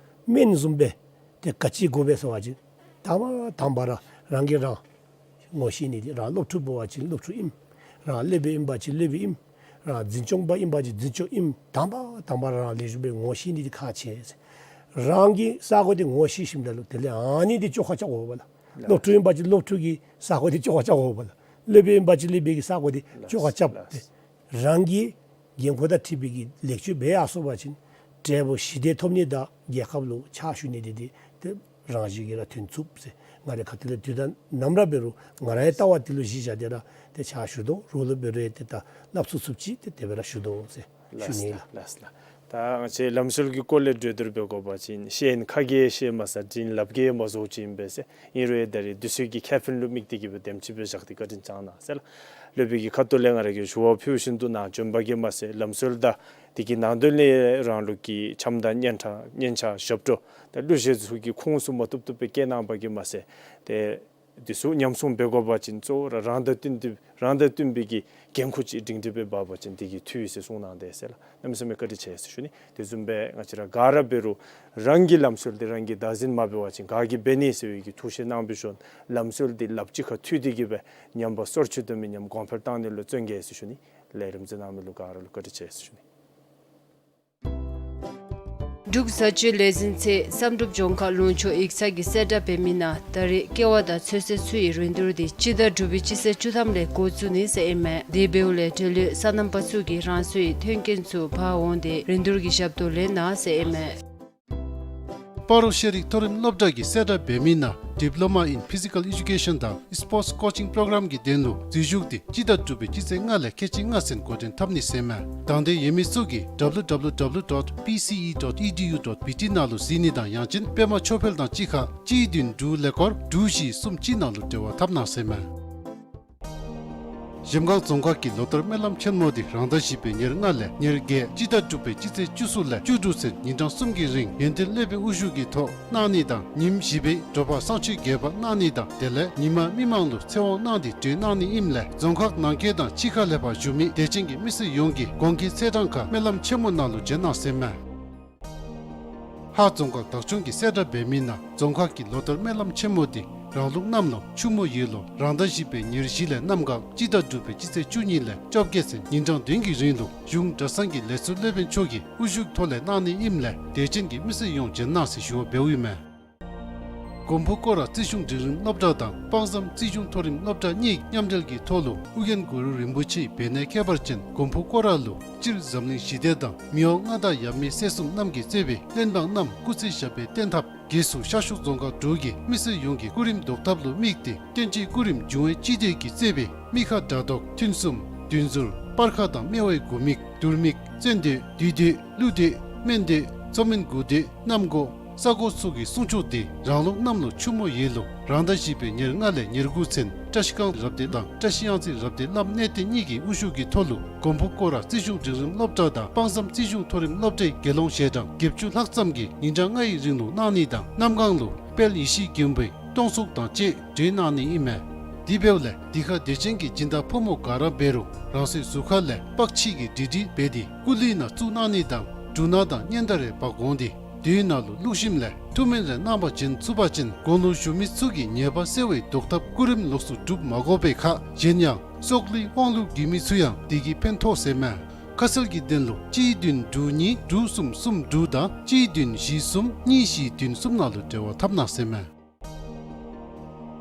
སྨན་བཟུམ་སྦེ་ཏེ་ག་ཅི་དགོ་པས་ཟེར་བ་ཅིན་དང་པ་དང་པ་ར་རང་གིས་རང་ངོ་ཤེས་ནི་འདི། རང་སློབ་ཕྲུག་འབད་བ་ཅིན་སློབ་ཕྲུག་ཨིནམ། རང་སློབ་དཔོན་ཨིན་པ་ཅིན་སློབ་དཔོན་ཨིནམ། རང་འཛིན་སྐྱོང་པ་ཨིན་པ་ཅིན་འཛིན་སྐྱོང་ཨིནམ། དང་པ་དང་པ་རང་ལེགས་ཤོམ་སྦེ་ངོ་ཤེས་ནི་འདི་ཁག་ཆེ་ཟེར། རང་གི་ས་གོ་འདི་ངོ་ཤེས་ཞིནམ་ད་ལུ་དེ་ལས་ཨ་ནི་འདི་བཅོ་ཁ་རྐྱབ་དགོ་པས་ལགས། ལགས། སློབ་ཕྲུག་ཨིན་པ་ཅིན་སློབ་ཕྲུག་གི་ས་གོ་འདི་བཅོ་ཁ་རྐྱབ་དགོ་པས་ལགས། སློབ་དཔོན་ཨིན་པ་ཅིན་སློབ་དཔོན་གྱི་ས་གོ་འདི་བཅོ་ཁ་རྐྱབ། ལགས། རང་གི་འགན་ཁུར་དང་འཁྲིལ་བའི་གི་ལེགས་བཅོས་འབད་ཡར་སོང་པ་ཅིན་འབྲས་བུ་ཞི་བདེ་ཐོབ་ནི་དང་རྒྱལ་ཁབ་ལུ་ཕྱག་ཞུ་ནི་འདི་འདི་ཏེ་རང་བཞིན་གྱིས་ར་ཐོན་ཚུགས་ཟེར། ང་རའི་ཁ་ཐུག་ལས་དུས་དང་ནམ་ར་འབད་རུང་ང་རའི་ལྟ་བ་འདི་ལུ་གཞི་བཞག་སྟེ་ར་ཏེ་ཕྱག་ཞུ་དོ། རོགས་ལུ་འབད་རུང་ཏེ་ད་སླབ་ཚུགས་ཚུགསཔ་ཅིག་ཏེ་དེ་སྦེ་ར་ཞུ་དོ་ཟེར་ཞུ་ནི་ལགས། ལགས་ལགས། ད་ང་བཅས་ལམ་སྲོལ་གྱི་སྐོར་ལས་གྲོས་བསྡུར་འབད་དགོ་པ་ཅིན་ཤེས་ཡོན་ཁ་གིས་ཤེས་མ་ཚར། དྲིན་ལབ་གིས་མ་རྫོགས་ཅིག་ཨིན་པས་ཟེར། ཨིན་རུང་ཡང་ད་རེས་དུས་ཚོད་ཀྱི་ཁེ་ཕན་ལུ་དམིགས་ཏེ་གི་སྦེ་དེམ་ཅིག་སྦེ་བཞག་སྟེ་བཀའ་དྲིན་བསྐྱང་གནང་ཟེར་ལགས། སློབ་དཔོན་གྱི་ཁ་ཐུག་ལས་ང་ར་གིས་ཞུ་བ་ཕུལ་བཞིན་དུ་ནང་འཇོམས་པ་གིས་མ་ཚད་ལམ་སྲོལ་དང་དེ་གི་ནང་དོན་ལས་རང་ལུགས་ཀྱི་འཆམ་དང་སྙན་གྲགས་སྙན་ཆ་ཞབས་བྲོ་དང་གླུ་གཞས་ཚུ་གི་ཁུངས་སུ་མ་བཏུབ་བཏུབ་སྦེ་བཀལ་གནང་པ་གིས་མ་ཚད་ཏེ་དེ་ཚུ་ཉམས་སྲུང་འབད་དགོ་པ་ཅིན་གཙོ་བོ་ར་རང་དང་བསྟུན་ཏེ་རང་དང་བསྟུན་པའི་གི་འགན་ཁུར་ཅིག་སྒྲིང་སྒྲི་སྦེ་འབག་པ་ཅིན་དེ་གིས་འཐུས་ཡོད་ཟེར་གསུངས་གནང་དེས་ཟེར་ལགས། གནམ་མེད་ས་མེད་བཀའ་དྲིན་ཆེ་ཟེར་ཞུ་ནི། དེ་བཟུམ་སྦེ་ང་བཅས་ར་ག་ར་འབད་རུང་རང་གི་ལམ་སྲོལ་འདི་རང་གིས་བདག་འཛིན་མ་འབད་བ་ཅིན་ག་གིས་འབད་ནི་ཟེར་བའི་གི་ཐུགས་བཞེད་གནང་བའི་ཤུལ་ལམ་སྲོལ་འདི་ལགཔ་གཅིག་ཁར་མཐུད་དེ་གི་སྦེ་ཉམས་པ་སོར་ཆུད་དུ་མི་ཉམས་གོང་འཕེལ་བཏང་ནི་ལུ་བརྩོན་གེ་ཟེར་ཞུ་ནི། ལས་རིམ་གཟིགས་གནང་མི་ལུ་ག་ར་ལུ་བཀའ་དྲིན་ཆེ་ཟེར་ཞུ་ནི། འབྲུག་བཟའ་སྤྱོད་ལས་འཛིན་ཚེ་བསམ་གྲུབ་ལྗོངས་མཁར་ལུང་ཕྱོགས་ཡིག་ཚང་གི་གསལ་བསྒྲགས་འབད་མི་ནང་ད་རེས་ཀེ་བ་དང་ཚོད་བསྲེ་ཚུ་ཡི་རིན་བསྡུར་འདི་སྤྱི་ཟླ་དྲུག་པའི་སྤྱི་ཚེས་བཅུ་ཐམ་ལས་འགོ་བཙུགས་ནི་ཟེར་ཨིན་མས། དེ་འབདཝ་ལས་འབྲེལ་ཡོད་སོ་ནམ་པ་ཚུ་གིས་རང་སོའི་མཐུན་རྐྱེན་ཚུ་འབག་འོང་སྟེ་རིན་བསྡུར་གྱི་ཞབས་ཏོག་ལེན་གནང་ཟེར་ཨིན་མས། སྤ་རོ་ཤེས་རིག་མཐོ་རིམ་སློབ་གྲྭ་གི་གསལ་བསྒྲགས་འབད་མི་ནང་Diploma in Physical Education དང་Sports Coaching Program གི་དོན་ལུ་འཛུལ་ཞུགས་འདི་སྤྱི་ཟླ་དྲུག་པའི་སྤྱི་ཚེས་ལྔ་ལས་ཁལ་གཅིག་ལྔ་ཚུན་འགོ་འདྲེན་འཐབ་ནི་ཟེར་མས། དང་འདོད་ཡོད་མི་ཚུ་གིས་W W W dot P C E dot E D U dot B T ནང་ལུ་གཟིགས་ནི་དང་ཡང་ཅིན་པདྨ་ཆོས་འཕེལ་དང་གཅིག་ཁར་གཅིག་བདུན་དྲུག་ཀླད་ཀོར་དྲུག་བཞི་གསུམ་གཅིག་ནང་ལུ་འབྲེལ་བ་འཐབ་གནང་ཟེར་མས། གཞལམ་སྒང་རྫོང་ཁག་གི་ལོ་ལྟར་སྨོན་ལམ་ཆེན་མོ་འདི་རང་ཟླ་བཞི་པའི་ཉེར་ལྔ་ལས་ཉེར་བརྒྱད་སྤྱི་ཟླ་དྲུག་པའི་སྤྱི་ཚེས་བཅུ་གསུམ་ལས་བཅུ་དྲུག་ཚུན་ཉིན་གྲངས་གསུམ་གྱི་རིང་ཡོན་ཏན་སློབ་དཔོན་དབུ་བཞུགས་ཀྱི་ཐོག་གནང་ནི་དང་ཉིནམ་བཞི་པའི་དྲོ་པ་བསང་མཆོད་རྒྱས་པ་གནང་ནི་དང་དེ་ལས་ཉི་མ་མི་མང་ལུ་ཚེ་དབང་གནང་སྟེ་གྲོལ་གནང་ནི་ཨིནམ་ལས་རྫོང་ཁག་ནང་འཁོད་དང་ཕྱི་ཁ་ལས་ཕར་བཞུགས་མི་དད་ཅན་གྱི་མི་སེར་ཡོངས་ཀྱིས་གོང་གི་ཚེས་གྲངས་ཁར་སྨོན་ལམ་ཆེན་མོ་ནང་ལུ་བྱོན་གནང་ཟེར་མས། ཧཱ་རྫོང་ཁག་བདག་སྐྱོང་གི་གསལ་བསྒྲགས་འབད་མི་ནང་རྫོང་ཁག་གི་ལོ་ལྟར་སྨོན་ལམ་ཆེན་མོ་འདི་རང་ལུགས་གནམ་ལོ་ཆུ་མོ་ཡོས་ལོ་རང་ཟླ་བཞི་པའི་ཉེར་བཞི་ལས་གནམ་གང་སྤྱི་ཟླ་དྲུག་པའི་སྤྱི་ཚེས་བཅུ་གཉིས་ལས་བཅོ་བརྒྱད་ཚུན་ཉིན་གྲངས་བདུན་གྱི་རིང་ལུ་གཞུང་གྲྭ་ཚང་གི་ལས་ཟུར་སློབ་དཔོན་མཆོག་གི་དབུ་བཞུགས་ཐོག་ལས་གནང་ནི་ཨིནམ་ལས་དད་ཅན་གྱི་མི་སེར་ཡོངས་བྱོན་གནང་ཟེར་ཞུ་བ་འབདཝ་ཨིན་མས། མགོན་པོ་སྐོར་ར་རྩིས་གཞུང་འབྲིང་རིམ་སློབ་གྲྭ་དང་དཔང་བསམ་རྩིས་གཞུང་མཐོ་རིམ་སློབ་གྲྭ་གཉིས་མཉམ་འབྲེལ་གྱི་ཐོག་ལུ་ཨོ་རྒྱན་གུ་རུ་རིན་པོ་ཆེའི་བེར་ནག་ཁྱད་པར་ཅན་མགོན་པོ་སྐོར་ར་ལུ་སྤྱིར་འཛམ་གླིང་ཞི་བདེ་དང་མི་དབང་མངའ་བདག་ཡབ་མེས་སྲས་གསུམ་རྣམས་ཀྱིས་གཙོས་པའི་བློན་འབངས་རྣམས་སྐུ་ཚེ་ཞབས་པད་བརྟན་ཐབས། རྒྱལ་སྲུང་ཤར་ཕྱོགས་རྫོང་ཁག་དྲུག་གི་མི་སེར་ཡོངས་ཀྱི་སྐུ་རིམ་བཟློག་ཐབས་ལུ་དམིགས་ཏེ་བསྟན་སྤྱིའི་སྐུ་རིམ་འབྱུང་བའི་སྤྱི་དོན་གྱིས་གཙོས་པའི་མི་ཁ་དགྲ་བཟློག་མཐུན་གསུམ་བདུན་ཟུར་སྤར་ཁ་དང་སྨེ་བའི་དགུ་མིག་དུར་མིག་བཙན་མདོས་བདུད་མདོས་ཀླུ་མདོས་སྨན་མདོས་མཚོ་སྨན་དགུ་མདོས་གནམ་སྒོ་ས་སྒོ་སོགས་ཀྱི་སྲུང་སྐྱོབ་འདི་རང་ལུགས་གནམ་ལོ་ཆུ་མོ་ཡོས་ལོ་རང་ཟླ་བཞི་པའི་ཉེར་ལྔ་ལས་ཉེར་དགུ་ཚུན་བཀྲ་ཤིས་སྒང་རབ་སྡེ་དང་བཀྲ་ཤིས་གཡང་རྩེ་རབ་སྡེ་བླམ་གནས་བརྟན་གཉིས་ཀྱི་དབུ་བཞུགས་ཀྱི་ཐོག་ལུ་མགོན་པོ་སྐོར་ར་རྩིས་གཞུང་འབྲིང་རིམ་སློབ་གྲྭ་དང་དཔང་བསམ་རྩིས་གཞུང་མཐོ་རིམ་སློབ་གྲྭའི་དགེ་སློང་ཞལ་གྲངས་བརྒྱད་ཅུ་ལྷག་ཙམ་གྱིས་ཉིན་གྲངས་ལྔ་ཡི་རིང་ལུ་གནང་ནི་དང་གནམ་སྒང་ལུ་དཔལ་ཡེ་ཤེས་མགོན་པོའི་སྟོང་གསུང་དང་བཅས་གྲོལ་གནང་ནི་ཨིན་མས། དེ་འབདཝ་ལས་འདི་ཁར་དད་ཅན་གྱི་སྦྱིན་བདག་ཕོ་མོ་ག་ར་འབད་རུང་རང་སོའི་གཟུགས་ཁ་ལས་པགས་ཕྱིས་ཀྱི་འབྲི་འབྲི་འབད་དེ་སྐུ་ལུས་ནང་བཙུགས་གནང་ནི་དང་འབྲུ་སྣ་དང་སྙན་དར་རེ་འབག་འོང་སྟེ་དེའི་ནང་ལུ་བླུགས་ཞིནམ་ལས་ཐུགས་སྨོན་རེ་གནང་བ་བྱིན་ཚུགས་པ་ཅིན་དགུང་ལོ་བཞུགས་མི་ཚུ་གི་ཉེས་པ་སེལ་བའི་བཟློག་ཐབས་སྐུ་རིམ་ལོགས་སུ་སྒྲུབ་མ་དགོ་པའི་ཁར་གཞན་ཡང་སྲོག་ལུས་དབང་ལུས་རྒུད་མི་ཚུ་ཡང་དེ་གིས་ཕན་ཐོགས་ཟེར་མས། ཁ་གསལ་གྱི་དོན་ལུ་གཅིག་བདུན་དྲུག་གཉིས་དྲུག་གསུམ་གསུམ་དྲུག་དང་གཅིག་བདུན་བཞི་གསུམ་གཉིས་བཞི་བདུན་གསུམ་ནང་ལུ་འབྲེལ་བ་འཐབ་གནང་ཟེར་མས།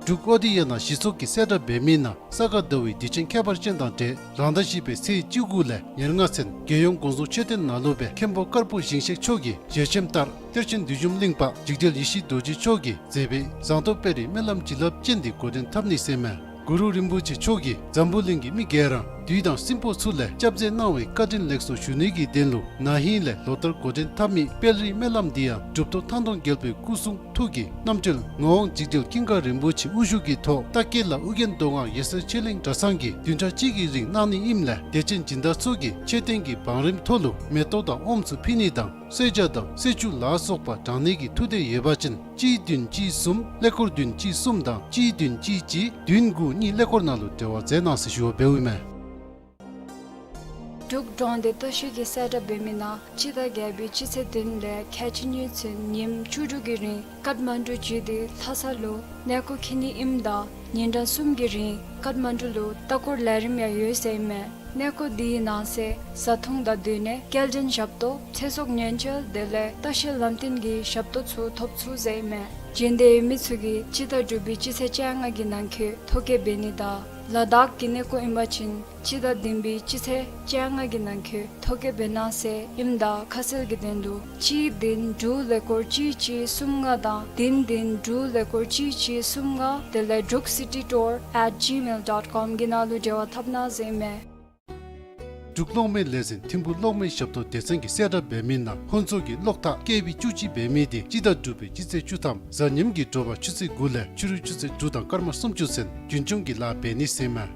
འབྲུག་ཨོ་ཌི་ཡ་ནང་གཞི་ཚོགས་ཀྱི་གསལ་བསྒྲགས་འབད་མི་ནང་ས་ག་ཟླ་བའི་དུས་ཆེན་ཁྱད་པར་ཅན་དང་འབྲེལ་རང་ཟླ་བཞི་པའི་ཚེས་བཅུ་དགུ་ལས་ཉེར་ལྔ་ཚུན་རྒྱལ་ཡོངས་དགོངས་རྫོགས་མཆོད་རྟེན་ནང་ལུ་སྦེ་མཁན་པོ་དཀར་པོ་ཞིང་གཤེགས་མཆོག་གི་ཞལ་ཆེམས་ལྟར་གཏེར་ཆེན་བདུད་འཇོམས་གླིང་པ་འཇིགས་བྲལ་ཡེ་ཤེས་རྡོ་རྗེ་མཆོག་གིས་མཛད་པའི་ཟངས་མདོག་དཔལ་རིའི་སྨོན་ལམ་བྱིན་རླབས་ཅན་འདི་འགོ་འདྲེན་འཐབ་ནི་ཟེར་མས། གུ་རུ་རིན་པོ་ཆེ་མཆོག་གིས་འཛམ་བུ་གླིང་གི་མི་སྒེར་རང་བདུད་དང་སྲིན་པོ་ཚུ་ལས་སྐྱབས་མཛད་གནང་བའི་བཀའ་དྲིན་ལེགས་སོ་ཞུ་ནི་གི་དོན་ལུ་ན་ཧིང་ལས་ལོ་ལྟར་འགོ་འདྲེན་འཐབ་མི་དཔལ་རིའི་སྨོན་ལམ་འདི་ཡང་གྲུབ་ཐོབ་ཐང་སྟོང་རྒྱལ་པོའི་སྐུ་གསུང་ཐུགས་ཀྱི་རྣམ་སྤྲུལ་ངག་དབང་འཇིགས་བྲལ་ཀུན་དགའ་རིན་པོ་ཆེ་དབུ་བཞུགས་ཀྱི་ཐོག་རྟ་སྐད་ལ་ཨོ་རྒྱན་མདོ་སྔགས་འོད་གསལ་ཆོས་གླིང་གྲྭ་ཚང་གིས་བདུན་ཕྲག་གཅིག་གི་རིང་གནང་ནི་ཨིནམ་ལས་དད་ཅན་སྦྱིན་བདག་ཚུ་གིས་མཆོད་རྟེན་གྱི་བང་རིམ་ཐོག་ལུ་མེ་ཏོག་དང་ཨོམ་ཚུ་ཕུལ་ནི་དང་གསོལ་ཇ་དང་གསོལ་ཆུ་ལ་སོགས་པ་དྲང་ནི་གི་ཐུགས་འདོད་ཡོད་པ་ཅིན་གཅིག་བདུན་གཅིག་གསུམ་ཀླད་ཀོར་བདུན་གཅིག་གསུམ་དང་གཅིག་བདུན་གཅིག་གཅིག་བདུན་དགུ་གཉིས་ཀླད་ཀོར་ནང་ལུ་འབྲེལ་བ་མཛད་གནང་ཟེར་ཞུ་བ་འབདཝ་ཨིན་མས། འབྲུག་འབྲོང་སྡེ་ལྟ་བཤལ་གྱི་གསལ་བསྒྲགས་འབད་མི་ནང་སྤྱི་ཟླ་བརྒྱད་པའི་སྤྱི་ཚེས་བདུན་ལས་ཁལ་གཅིག་གཉིས་ཚུན་ཉིནམ་བཅུ་དྲུག་གི་རིང་ཀཏ་མན་ཌུ་བརྒྱུད་དེ་ལྷ་ས་ལུ་གནས་སྐོར་འཁྱིད་ནི་ཨིནམ་ད་ཉིན་གྲངས་གསུམ་གྱི་རིང་ཀཏ་མན་ཌུ་ལུ་ལྟ་སྐོར་ལས་རིམ་ཡང་ཡོད་ཟེར་ཨིན་མས། གནས་སྐོར་འདི་གི་ནང་གསེས་བཟའ་འཐུང་དང་སྡོད་གནས་སྐྱེལ་འདྲེན་ཞབས་ཏོག་ཚེ་སྲོག་ཉེན་བཅོལ་དེ་ལས་ལྟ་བཤལ་ལམ་སྟོན་གྱི་ཞབས་ཏོག་ཚུ་ཐོབ་ཚུགས་ཟེར་ཨིན་མས། བྱོན་འདོད་ཡོད་མི་ཚུ་གིས་སྤྱི་ཟླ་དྲུག་པའི་སྤྱི་ཚེས་བཅོ་ལྔ་གི་ནང་འཁོད་ཐོ་བཀོད་འབད་ནི་དང་ལ་དྭགས་ཀྱི་གནས་སྐོར་ཨིན་པ་ཅིན་སྤྱི་ཟླ་བདུན་པའི་སྤྱི་ཚེས་བཅོ་ལྔ་གི་ནང་འཁོད་ཐོ་བཀོད་འབད་གནང་ཟེར་ཨིནམ་ད་ཁ་གསལ་གྱི་དོན་ལུ་གཅིག་བདུན་དྲུག་ཀླད་ཀོར་གཅིག་གཅིག་གསུམ་ལྔ་དང་བདུན་བདུན་དྲུག་ཀླད་ཀོར་གཅིག་གཅིག་གསུམ་ལྔ་དེ་ལས་འབྲུག་སི་ཊི་ཊུར་ཨེཊ་ཇི་མེལ་ཌོཊ་ཀོམ་གི་ནང་ལུ་འབྲེལ་བ་འཐབ་གནང་ཟེར་ཨིན་མས། འབྲུག་གློག་མེ་ལས་འཛིན་ཐིམ་ཕུག་གློག་མེ་ཞབས་ཏོག་སྡེ་ཚན་གྱི་གསལ་བསྒྲགས་འབད་མི་ནང་ཧོན་ཚོ་གི་གློག་ཐག་ཀེ་བི་བཅུ་གཅིག་འབད་མི་དེ་སྤྱི་ཟླ་དྲུག་པའི་སྤྱི་ཚེས་བཅུ་ཐམ་གཟའ་ཉིམ་གྱི་དྲོ་པ་ཆུ་ཚོད་དགུ་ལས་ཕྱི་རུ་ཆུ་ཚོད་དྲུག་དང་སྐར་མ་སུམ་ཅུ་ཚུན་རྒྱུན་སྐྱོང་གི་ལཱ་འབད་ནི་ཟེར་ཨིན་མས།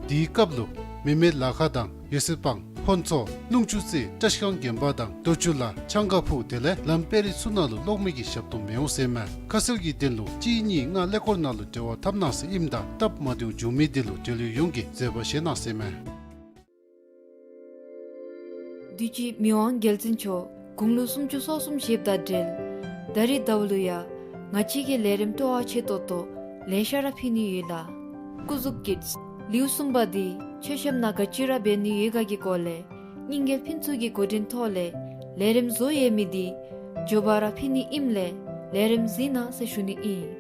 དེའི་སྐབས་ལུ་མི་མེད་ལ་ཁ་དང་ཡོ་སེ་སྤང་ཧོན་ཚོ་ཀླུང་ཆུ་རྩེ་བཀྲ་ཤིས་སྒང་དགོན་པ་དང་རྡོ་ཆུ་ལ་ཆང་ཁ་ཕུག་དེ་ལས་ལམ་དཔལ་རི་ཚུ་ནང་ལུ་གློག་མེ་གི་ཞབས་ཏོག་མི་འོང་ཟེར་ཨིན་མས། ཁ་གསལ་གྱི་དོན་ལུ་གཅིག་གཉིས་ལྔ་ཀླད་ཀོར་ནང་ལུ་འབྲེལ་བ་འཐབ་གནང་ཟེར་ཨིནམ་ད་སྟབས་མ་བདེཝ་བྱུང་མི་དེ་ལུ་འབྲེལ་ཡོད་ཡོངས་ཀྱིས་བཟོད་པ་བཞེས་གནང་ཟེར་ཨིན་མས། དུས་ཅི་མི་དབང་རྒྱལ་བཙུན་མཆོག་དགུང་ལོ་སུམ་ཅུ་སོ་གསུམ་བཞེསཔ་དང་འབྲེལ་ད་རིས་ཟླཝ་ལུ་ཡང་ང་བཅས་ཀྱི་ལས་རིམ་སྤྲོ་བ་ཆེ་ཏོག་ཏོ་ལེ་ཤ་ར་ཕུལ་ནི་ཡོད་ལགས། སྐུ་གཟུགས་ཀྱི་ལེའུ་གསུམ་པ་འདི་མཆོད་བཤམ་ནང་ག་ཅི་ར་འབད་ནི་ཡོད་ག་གི་སྐོར་ལས་རྙིང་རྒྱལ་ཕུན་ཚོགས་ཀྱི་འགོ་འདྲེན་ཐོག་ལས་ལས་རིམ་བཟོ་ཡོད་མི་འདི་མགྱོགས་པ་ར་ཕུལ་ནི་ཨིནམ་ལས་ལས་རིམ་གཟིགས་གནང་ཟེར་ཞུ་ནི་ཨིན།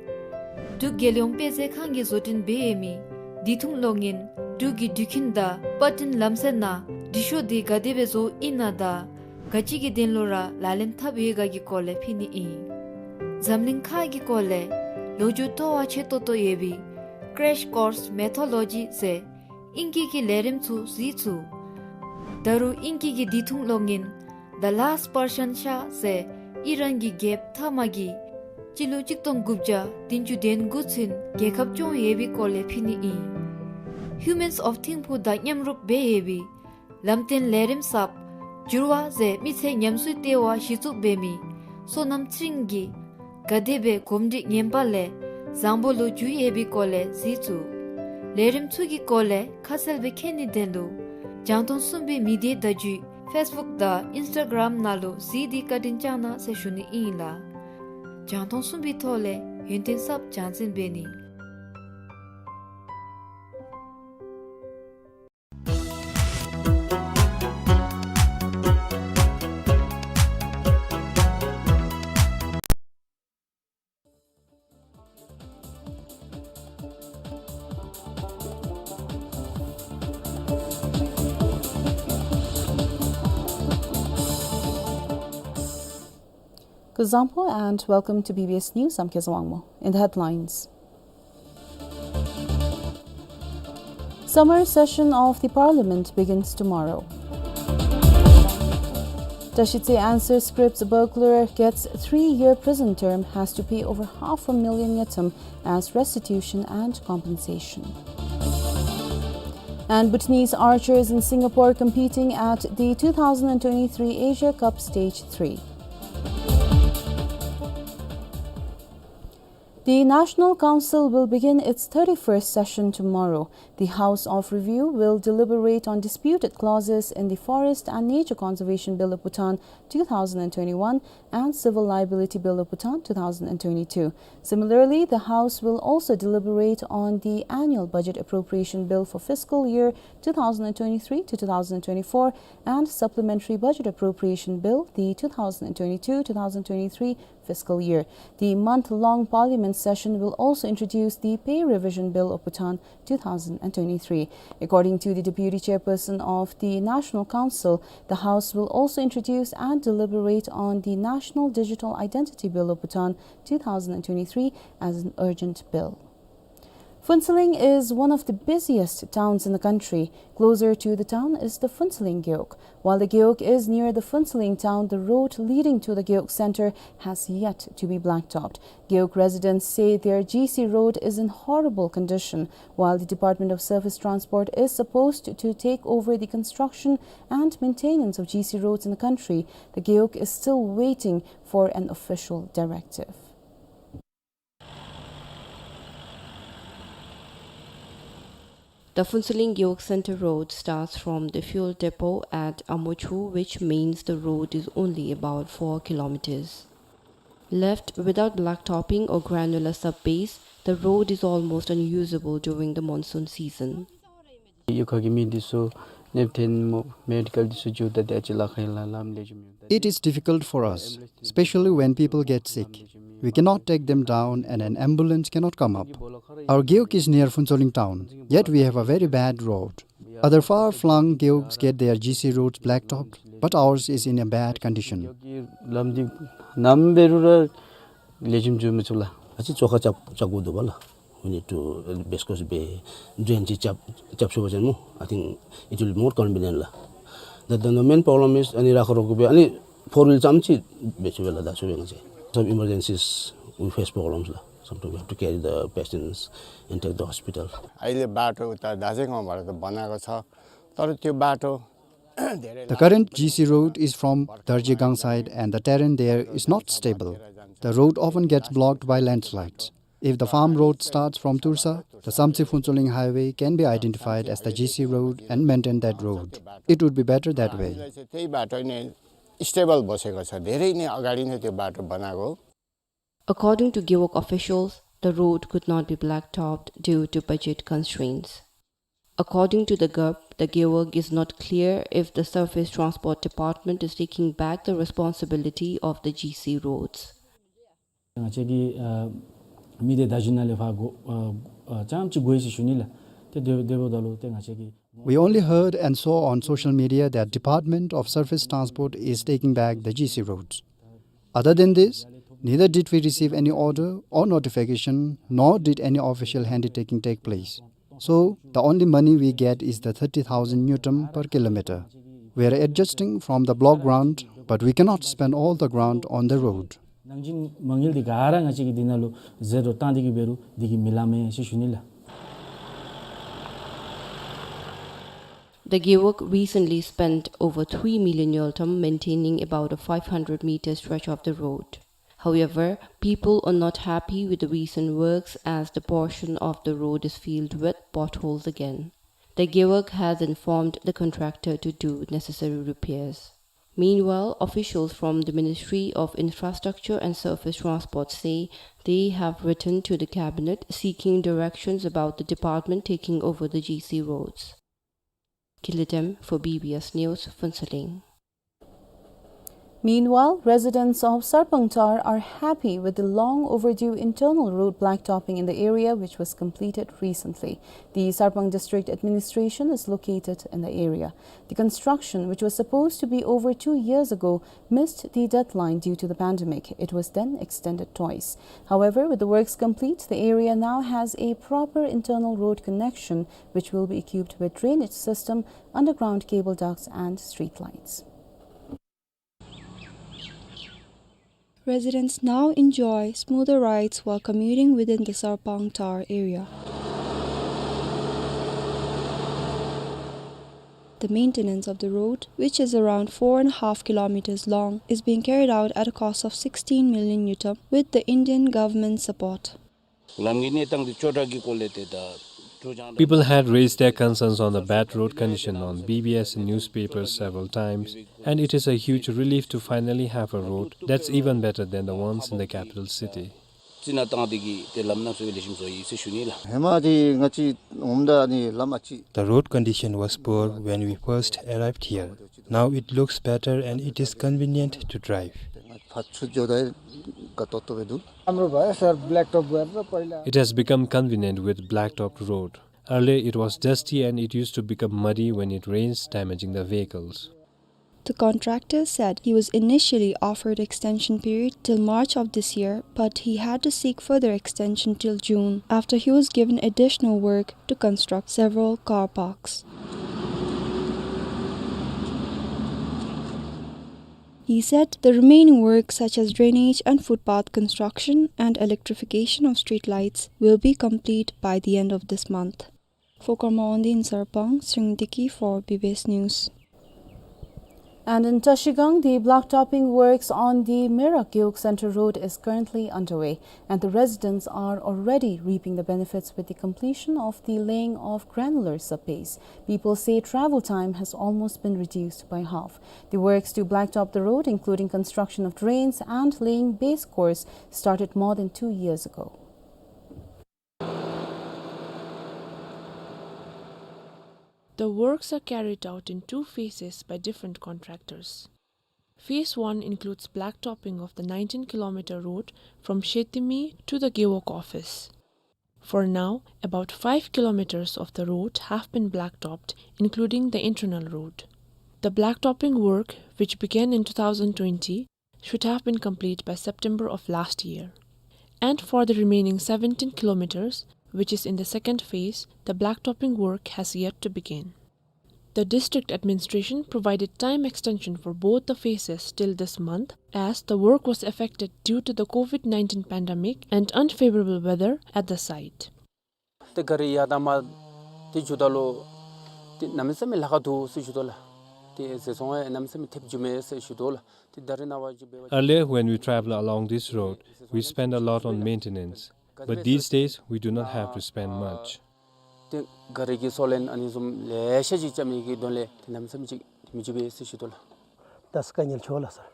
འབྲུག་རྒྱལ་ཡོངས་དཔེ་མཛོད་ཁང་གིས་བཟོ་སྐྲུན་འབད་ཡོད་མི་དུས་ཐུང་གློག་བརྙན་འབྲུག་གི་འགྲུལ་འཕྲིན་དང་པར་སྐྲུན་ལམ་སྲོལ་ནང་འབྲི་ཤོག་འདི་ག་དེ་སྦེ་བཟོཝ་ཨིན་ན་དང་ག་ཅི་གི་དོན་ལུ་ར་ལག་ལེན་འཐབ་ཡོད་ག་གི་སྐོར་ལས་ཕུལ་ནི་ཨིན། འཛམ་གླིང་ཁག་གི་སྐོར་ལས་ལོ་རྒྱུས་སྤྲོ་བ་ཆེ་ཏོག་ཏོ་ཡོད་པའི་Crash Course Mythology ཟེར་ཨིང་སྐད་ཀྱི་ལས་རིམ་ཚུ་གཟིགས་ཚུགས། ད་རུང་ཨིང་སྐད་ཀྱི་དུས་ཐུང་གློག་བརྙན་The Last Persian Shah ཟེར་ཨི་རན་གྱི་རྒྱལཔོ་ཐ་མ་གིས་སྤྱི་ལོ་གཅིག་སྟོང་དགུ་བརྒྱ་བདུན་ཅུ་དོན་དགུ་ཚུན་རྒྱལ་ཁབ་སྐྱོང་ཡོད་པའི་སྐོར་ལས་ཕུལ་ནི་ཨིན། Humans of ཐིམ་ཕུག་དང་མཉམ་རུབ་འབད་ཡོད་པའི་ལམ་སྟོན་ལས་རིམ་གསརཔ་འགྱུར་བ་ཟེར་མི་ཚེ་ཉམས་སུ་བསྟར་བ་གཞི་བཙུགས་འབད་མི་བསོད་ནམས་ཚེ་རིང་གིས་ག་དེ་སྦེ་གོམས་འདྲིས་ངན་པ་ལས་བཟང་པོ་ལུ་འགྱུར་ཡོད་པའི་སྐོར་ལས་གཟིགས་ཚུགས། ལས་རིམ་ཚུ་གི་སྐོར་ལས་ཁ་གསལ་སྦེ་མཁྱེན་ནི་དོན་ལུ་རྒྱང་མཐོང་གསུམ་པའི་མི་སྡེ་བརྡ་བརྒྱུད་ཕེསི་བུཀ་དང་ཨིནསི་ཊ་གརམ་ནང་ལུ་གཟིགས་ཏེ་བཀའ་དྲིན་བསྐྱང་གནང་ཟེར་ཞུ་ནི་ཨིན་ལགས། རྒྱང་མཐོང་གསུམ་པའི་ཐོག་ལས་ཡོན་ཏན་གསརཔ་སྦྱང་འཛིན་འབད་ནི། Kuzuzangpo and welcome to B B S News. I'm Kezawangmo. In the headlines, summer session of the parliament begins tomorrow. Tashitse answer scripts burglar gets three-year prison term, has to pay over half a million ngultrum as restitution and compensation. And Bhutanese archers in Singapore competing at the two thousand twenty-three Asia Cup Stage three. The National Council will begin its thirty-first session tomorrow. The House of Review will deliberate on disputed clauses in the Forest and Nature Conservation Bill of Bhutan two thousand twenty-one and Civil Liability Bill of Bhutan two thousand twenty-two. Similarly, the House will also deliberate on the Annual Budget Appropriation Bill for fiscal year two thousand twenty-three to two thousand twenty-four and Supplementary Budget Appropriation Bill, the two thousand twenty-two two thousand twenty-three fiscal year. The month-long parliament session will also introduce the Pay Revision Bill of Bhutan two thousand twenty-three. According to the deputy chairperson of the National Council, the House will also introduce and deliberate on the National Digital Identity Bill of Bhutan two thousand twenty-three as an urgent bill. Phuentsholing is one of the busiest towns in the country. Closer to the town is the Phuentsholing Gewog. While the Gewog is near the Phuentsholing town, the road leading to the Gewog center has yet to be blacktopped. Gewog residents say their G C road is in horrible condition. While the Department of Surface Transport is supposed to take over the construction and maintenance of G C roads in the country, the Gewog is still waiting for an official directive. The Phuentsholing Gewog Center Road starts from the fuel depot at Amochu, which means the road is only about four kilometers. Left without blacktopping or granular subbase, the road is almost unusable during the monsoon season. ཡུལ་ཁག་གི་མི་འདི་ཚུ་གནས་ཐེན་སྨོ་མེ་ཌི་ཀལ་འདི་ཚུ་འགྱོ་ད་དེ་ཨ་ཙི་ལཱ་ཁག་ཨིན་ལགས། ལམ་ལེགས་ཤོམ་ཡོད། It is difficult for us, especially when people get sick. We cannot take them down and an ambulance cannot come up. Our Gewog is near Phuentsholing town, yet we have a very bad road. Other far-flung Gewogs get their G C roads blacktopped, but ours is in a bad condition. ལམ་འདི་ནམ་འབད་རུང་ར་ལེགས་ཤོམ་འགྱོ་མི་ཚུགས་ལགས། ཨ་ཙི་བཙོག་ཁ་རྐྱབ་རྐྱབ་དགོ་འདུག་པ་ལགས། We need to, uh, best course be drain ཅིག་རྐྱབ་རྐྱབ་ཚུགས་པ་ཅིན་སྨོ། I think it will be more convenient ལགས། The, the, the main problem is ཨ་ནི་ར་ཁ་རོག་གུ་སྦེ་ཨ་ནི་four wheel ཙམ་ཅིག་འབད་ཚུགས་པས་ལགས། ད་ཚུགས་པས་ང་བཅས། Some emergencies we face problems ལགས། Sometimes we have to carry the patients and take the hospital. अहिले बाटो उता दार्जिलिङ गाउँबाट त बनाएको छ, तर त्यो बाटो धेरै The current G C road is from Darjegang side and the terrain there is not stable. The road often gets blocked by landslides. If the farm road starts from Tursa, the Samtse Phuentsholing highway can be identified as the G C road and maintain that road. It would be better that way. हामीलाई चाहिँ त्यही बाटो नै stable बसेको छ, धेरै नै अगाडि नै त्यो बाटो बनाएको हो। According to Gewog officials, the road could not be blacktopped due to budget constraints. According to the G U P, the Gewog is not clear if the Surface Transport Department is taking back the responsibility of the G C roads. ང་བཅས་ཀྱིས་ཨ་མི་སྡེ་བརྡ་བརྒྱུད་ནང་ལས་ཕར་གོ་ཨ་ཨ་ཙམ་ཅིག་གོ་ཡི་ཟེར་ཞུ་ནི་ལགས། ཏེ་དེ་འབདཝ་ད་ལུ་ཏེ་ང་བཅས་ཀྱིས We only heard and saw on social media that Department of Surface Transport is taking back the G C roads. Other than this, neither did we receive any order or notification, nor did any official handy taking take place. So, the only money we get is the thirty thousand ngultrum per kilometer. We are adjusting from the block grant, but we cannot spend all the grant on the road. ནང་འཛིང་མ་དངུལ་འདི་ག་ར་ང་བཅས་ཀྱིས་འདི་ནང་ལུ་ཟད་འགྲོ་བཏང་སྟེ་གི་འབད་རུང་འདི་གིས་མི་ལང་མས་ཟེར་ཞུ་ནི་ལགས། The Gewog recently spent over three million ngultrum maintaining about a five hundred meter stretch of the road. However, people are not happy with the recent works, as the portion of the road is filled with potholes again. The Gewog has informed the contractor to do necessary repairs. Meanwhile, officials from the Ministry of Infrastructure and Surface Transport say they have written to the cabinet seeking directions about the department taking over the G C roads. Kinley Dem for B B S News, Phuentsholing. Meanwhile, residents of Sarpangtar are happy with the long overdue internal road blacktopping in the area, which was completed recently. The Sarpang District Administration is located in the area. The construction, which was supposed to be over two years ago, missed the deadline due to the pandemic. It was then extended twice. However, with the works complete, the area now has a proper internal road connection, which will be equipped with drainage system, underground cable ducts and street lights. Residents now enjoy smoother rides while commuting within the Sarpang Tar area. The maintenance of the road, which is around four and a half kilometers long, is being carried out at a cost of sixteen million ngultrum with the Indian government support. ལམ་གྱི་གནས་སྟངས་འདི་སྐྱོ་དྲགས་ཀྱི་སྐོར་ལས་དེ་ད་ཅོ་ཅང་། People had raised their concerns on the bad road condition on B B S newspapers several times, and it is a huge relief to finally have a road that's even better than the ones in the capital city. རྩི་ནག་བཏང་སྟེ་གི་དེ་ལམ་སྣ་ཚོགས་ལེགས་ཤོམ་བཟོ་ཡི་ཟེར་ཞུ་ནི་ལགས། ཧེ་མ་དེ་ང་བཅས་འོངམ་ད་ནི་ལམ་ཨ་ཙི། The road condition was poor when we first arrived here. Now it looks better and it is convenient to drive. ཕར་ཚུར་འགྱོཝ་ད་དགའ་ཏོག་ཏོ་སྦེ་འདུག། राम्रो भयो sir, black टप गरेर। पहिला It has become convenient with blacktop road. Earlier it was dusty and it used to become muddy when it rains, damaging the vehicles. The contractor said he was initially offered extension period till March of this year, but he had to seek further extension till June, after he was given additional work to construct several car parks. He said the remaining work, such as drainage and footpath construction and electrification of streetlights, will be complete by the end of this month. For Karma Wangdi in Sarpang, Sringdiki for B B S News. And in Trashigang, the blacktopping works on the Merak Gewog Center Road is currently underway, and the residents are already reaping the benefits with the completion of the laying of granular subbase. People say travel time has almost been reduced by half. The works to blacktop the road, including construction of drains and laying base course, started more than two years ago. The works are carried out in two phases by different contractors. Phase one includes blacktopping of the nineteen kilometer road from Shetimi to the Gewog office. For now, about five kilometers of the road have been blacktopped, including the internal road. The blacktopping work, which began in two thousand twenty, should have been complete by September of last year. And for the remaining seventeen kilometers, which is in the second phase, the blacktopping work has yet to begin. The district administration provided time extension for both the phases till this month, as the work was affected due to the COVID nineteen pandemic and unfavorable weather at the site. ཏེ་ག་རི་ཡར་དང་མར་ཏེ་འགྱོཝ་ད་ལུ་ཏེ་གནམ་མེད་ས་མེད་ལཱ་ཁག་འདུག་ཟེར་ཞུ་དོ་ལགས། ཏེ་ཟས་སོང་ཡང་གནམ་མེད་ས་མེད་ཐེབས་འགྱོཝ་མས་ཟེར་ཞུ་དོ་ལགས། ཏེ་ད་རེས་ནངས་པ་ཅིག་འབད་བ་ཅིན། Earlier, when we travel along this road, we spend a lot on maintenance. But these days, we do not have to spend much. ཏེ་ག་རི་གི་སོ་ལེན་ཨ་ནི་བཟུམ་ལེ་ཤ་ཅིག་རྐྱབ་ནི་གི་དོན་ལས་ཏེ་གནམ་མེད་ས་མེད་ཅིག་མི་འགྱོ་བས་ཟེར་ཞུ་དོ་ལགས། ད་དཀའ་ངལ་ཆེ་བ་ལགས་སར།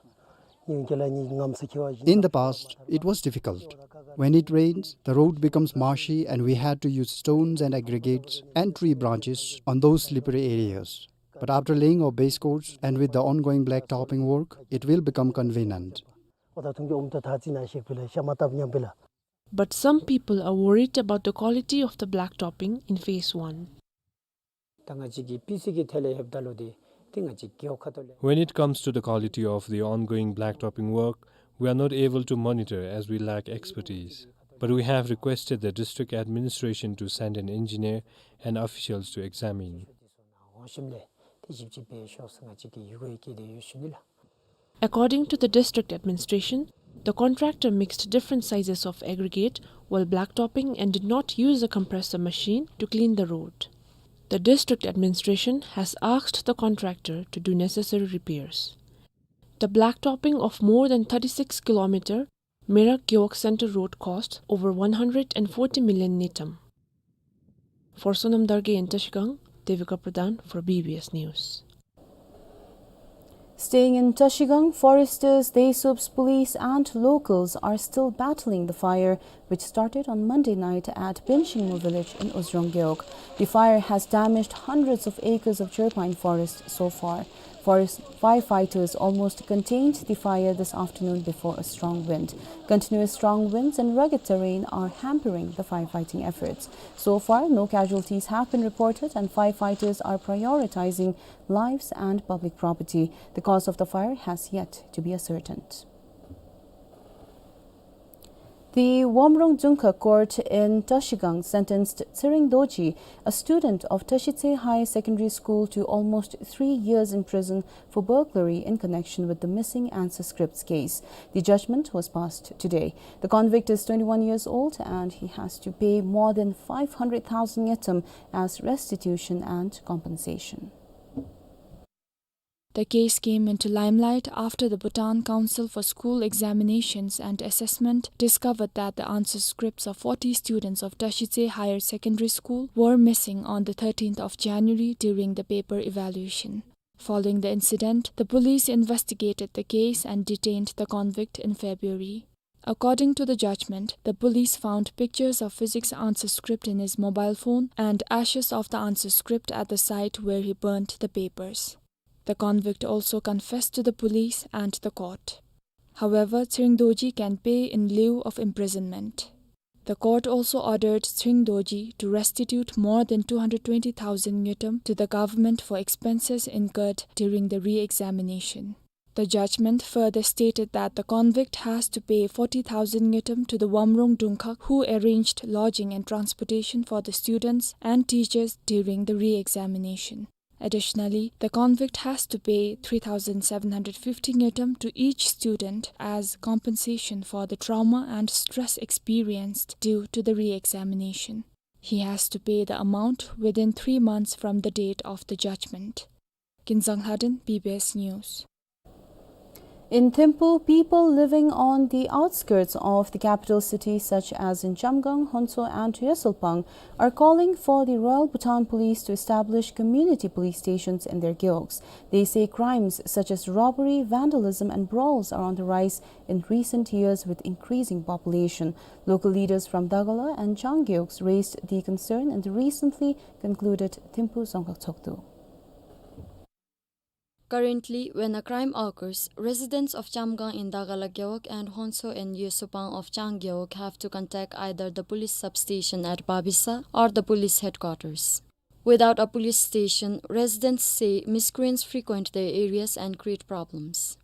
In the past, it was difficult. When it rains, the road becomes marshy and we had to use stones and aggregates and tree branches on those slippery areas. But after laying of base course and with the ongoing blacktopping work, it will become convenient. But some people are worried about the quality of the blacktopping in phase one. ད་ང་བཅས་ཀྱི་སྤུས་ཚད་ཀྱི་ཐད་ལས་ལྷོདཔ་ད་ལུ་ཏེ་ཏེ་ང་བཅས་རྒེད་འོག་ཁ་ཐུག་ལས། When it comes to the quality of the ongoing blacktopping work, we are not able to monitor as we lack expertise. But we have requested the district administration to send an engineer and officials to examine. འོང་ཞིནམ་ལས་ཏེ་ཞིབ་དཔྱད་འབད་ཤོག་ཟེར་ང་བཅས་ཀྱིས་ཡི་གུ་ཡང་བསྐྱལ་ཏེ་ཡོད་ཞུ་ནི་ལགས། According to the district administration, the contractor mixed different sizes of aggregate while blacktopping and did not use a compressor machine to clean the road. The district administration has asked the contractor to do necessary repairs. The blacktopping of more than thirty-six kilometer Merak Gewog Center Road cost over one hundred and forty million ngultrum. For Sonam Dargay in Trashigang, Devika Pradhan for B B S News. Staying in Trashigang, foresters, Desups police and locals are still battling the fire which started on Monday night at Benshingmo village in Uzrong Gewog. The fire has damaged hundreds of acres of Chirpine forest so far. Forest firefighters almost contained the fire this afternoon before a strong wind. Continuous strong winds and rugged terrain are hampering the firefighting efforts. So far, no casualties have been reported, and firefighters are prioritizing lives and public property. The cause of the fire has yet to be ascertained. The Womrung Dungkhag Court in Trashigang sentenced Tshering Dorji, a student of Trashitse Higher Secondary School, to almost three years in prison for burglary in connection with the missing answer scripts case. The judgment was passed today. The convict is twenty-one years old and he has to pay more than five hundred thousand ngultrum as restitution and compensation. The case came into limelight after the Bhutan Council for School Examinations and Assessment discovered that the answer scripts of forty students of Trashitse Higher Secondary School were missing on the thirteenth of January during the paper evaluation. Following the incident, the police investigated the case and detained the convict in February. According to the judgment, the police found pictures of physics answer script in his mobile phone and ashes of the answer script at the site where he burnt the papers. The convict also confessed to the police and the court. However, Tshering Dorji can pay in lieu of imprisonment. The court also ordered Tshering Dorji to restitute more than two hundred twenty thousand ngultrum to the government for expenses incurred during the re-examination. The judgment further stated that the convict has to pay forty thousand ngultrum to the Womrung Dungkhag who arranged lodging and transportation for the students and teachers during the re-examination. Additionally, the convict has to pay three thousand seven hundred fifty ngultrum to each student as compensation for the trauma and stress experienced due to the re-examination. He has to pay the amount within three months from the date of the judgment. Kinzang Lhaden, B B S News. In Thimphu, people living on the outskirts of the capital city, such as in Chamgang, Honso and Yesulpang, are calling for the Royal Bhutan Police to establish community police stations in their gewogs. They say crimes such as robbery, vandalism and brawls are on the rise in recent years with increasing population. Local leaders from Dagala and Chang gewogs raised the concern in the recently concluded Thimphu Dzongkhag Tshogdu. Currently, when a crime occurs, residents of Chamgang in Dagala gewog and Honso and Yesulpang of Chang gewog have to contact either the police substation at Babisa or the police headquarters. Without a police station, residents say miscreants frequent their areas and create problems.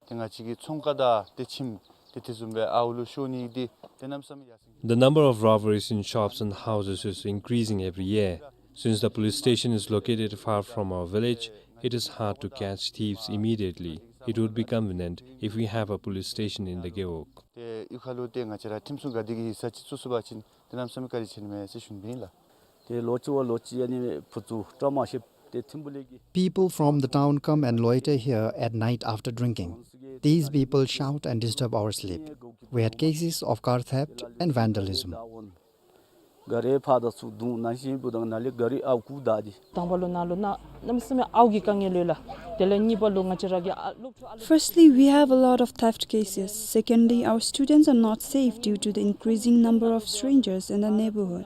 ཏེ་ང་བཅས་ཀྱི་ཚོང་ཁང་དང་ཏེ་ཁྱིམ་ཏེ་དེ་བཟུམ་སྦེ་ཨརཝ་ལུ་ཤོར་ནི་འདི་ཏེ་གནམ་མེད་ས་མེད་ཡར་སེང་། The number of robberies in shops and houses is increasing every year. Since the police station is located far from our village, it is hard to catch thieves immediately. It would be convenient if we have a police station in the gewog. ཏེ་གཡུས་ཁ་ལུ་ཏེ་ང་བཅས་ར་ཁྲིམས་སྲུང་འགག་སྡེ་གི་ཡིག་ཚང་ཅིག་བཙུགས་ཚུགས་པ་ཅིན་ཏེ་གནམ་མེད་ས་མེད་བཀའ་དྲིན་ཆེ་ནི་མས་ཟེར་ཞུ་ནི་ཨིན་ལགས། ཏེ་ལོ་གཅིག་བ་ལོ་གཅིག་ཨ་ནི་བུ་ཚུ་བཀྲ་མ་ཤིསཔ་ཏེ་ཐིམ་ཕུ་ལས་ཀྱི། People from the town come and loiter here at night after drinking. These people shout and disturb our sleep. We had cases of car theft and vandalism. ག་རི་ཕར་དང་ཚུར་བརྡུང་ནང་བཞིན་བུ་དང་ནཱ་ལས་ག་རི་ཨརཝ་རྐུ་ད་འདི། དང་པ་ལུ་ནཱ་ལུ་ནཱ་གནམ་མེད་ས་མེད་ཨརཝ་གི་དཀའ་ངལ་ཡོད་ལགས། དེ་ལས་གཉིས་པ་ལུ་ང་བཅས་ར་གི་ཨ་སློབ་ཕྲུག་ཨ། Firstly, we have a lot of theft cases. Secondly, our students are not safe due to the increasing number of strangers in the neighborhood.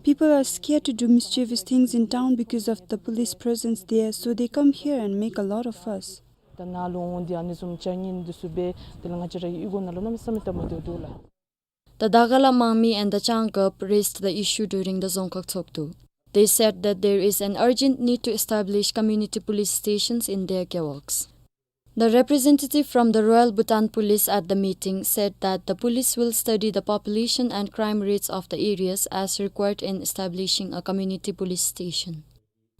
People are scared to do mischievous things in town because of the police presence there, so they come here and make a lot of fuss. ད་ནཱ་ལུ་འོང་སྟེ་ཨ་ནི་བཟུམ་ཅིག་ཨིན་འདི་ཚུ་སྦེ་དེ་ལས་ང་བཅས་ར་གི་གཡུས་སྒོ་ནང་ལུ་གནམ་མེད་ས་མེད་སྟབས་མ་བདེཝ་འདུག་ལགས། The Dagala Mangmi and the Chang gewog raised the issue during the Dzongkhag Tshogdu. They said that there is an urgent need to establish community police stations in their gewogs. The representative from the Royal Bhutan Police at the meeting said that the police will study the population and crime rates of the areas as required in establishing a community police station.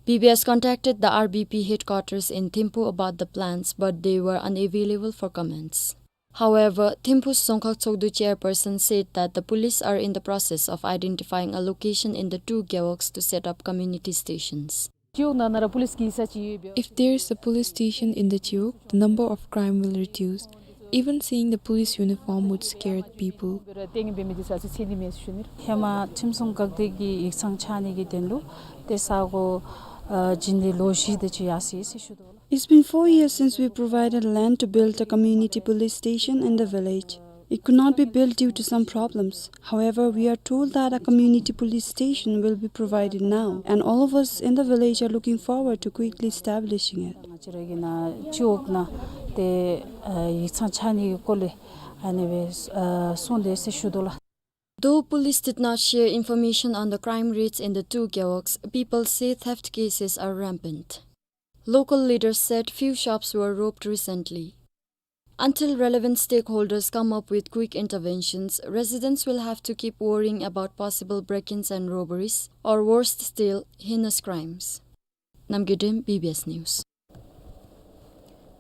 B B S contacted the R B P headquarters in Thimphu about the plans, but they were unavailable for comments. However, Thimphu's Dzongkhag Tshogdu chairperson said that the police are in the process of identifying a location in the two gewogs to set up community stations. If there is a police station in the gewog, the number of crime will reduce. Even seeing the police uniform would scare the people. ཧེ་མ་ཁྲིམས་སྲུང་འགག་སྡེ་གི་ཡིག་ཚང་ཆགས་ནི་གི་དོན་ལུ་ཏེ་ས་གོ་ཨ་བྱིན་ཏེ་ལོ་བཞི་དེ་ཅིག་ཡར་སོ་ཡི་ཟེར་ཞུ་དོ་ལགས། It's been four years since we provided land to build a community police station in the village. It could not be built due to some problems. However, we are told that a community police station will be provided now, and all of us in the village are looking forward to quickly establishing it. ང་བཅས་ར་གི་ནཱ་སྤྱི་འོག་ནང་ཏེ་ཨ་ཡིག་ཚང་ཆགས་ནི་གི་སྐོར་ལས་ཨ་ནི་སྦེ་ཨ་གསུངས་ཏེ་ཟེར་ཞུ་དོ་ལགས། Though police did not share information on the crime rates in the two gewogs, people say theft cases are rampant. Local leaders said few shops were robbed recently. Until relevant stakeholders come up with quick interventions, residents will have to keep worrying about possible break-ins and robberies, or worst still, heinous crimes. Namgay Dem, B B S News.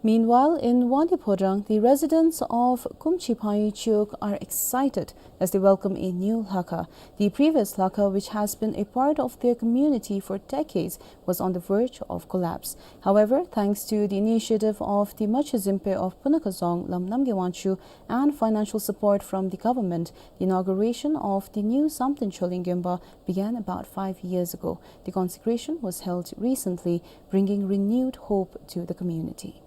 Meanwhile, in Wangdue Phodrang, the residents of Kumchi Phayu Chiwog are excited as they welcome a new lhakha. The previous lhakha, which has been a part of their community for decades, was on the verge of collapse. However, thanks to the initiative of the Macha Zingpe of Punakha Dzong, Lam Namgay Wangchuk, and financial support from the government, the inauguration of the new Samten Choling Gemba began about five years ago. The consecration was held recently, bringing renewed hope to the community.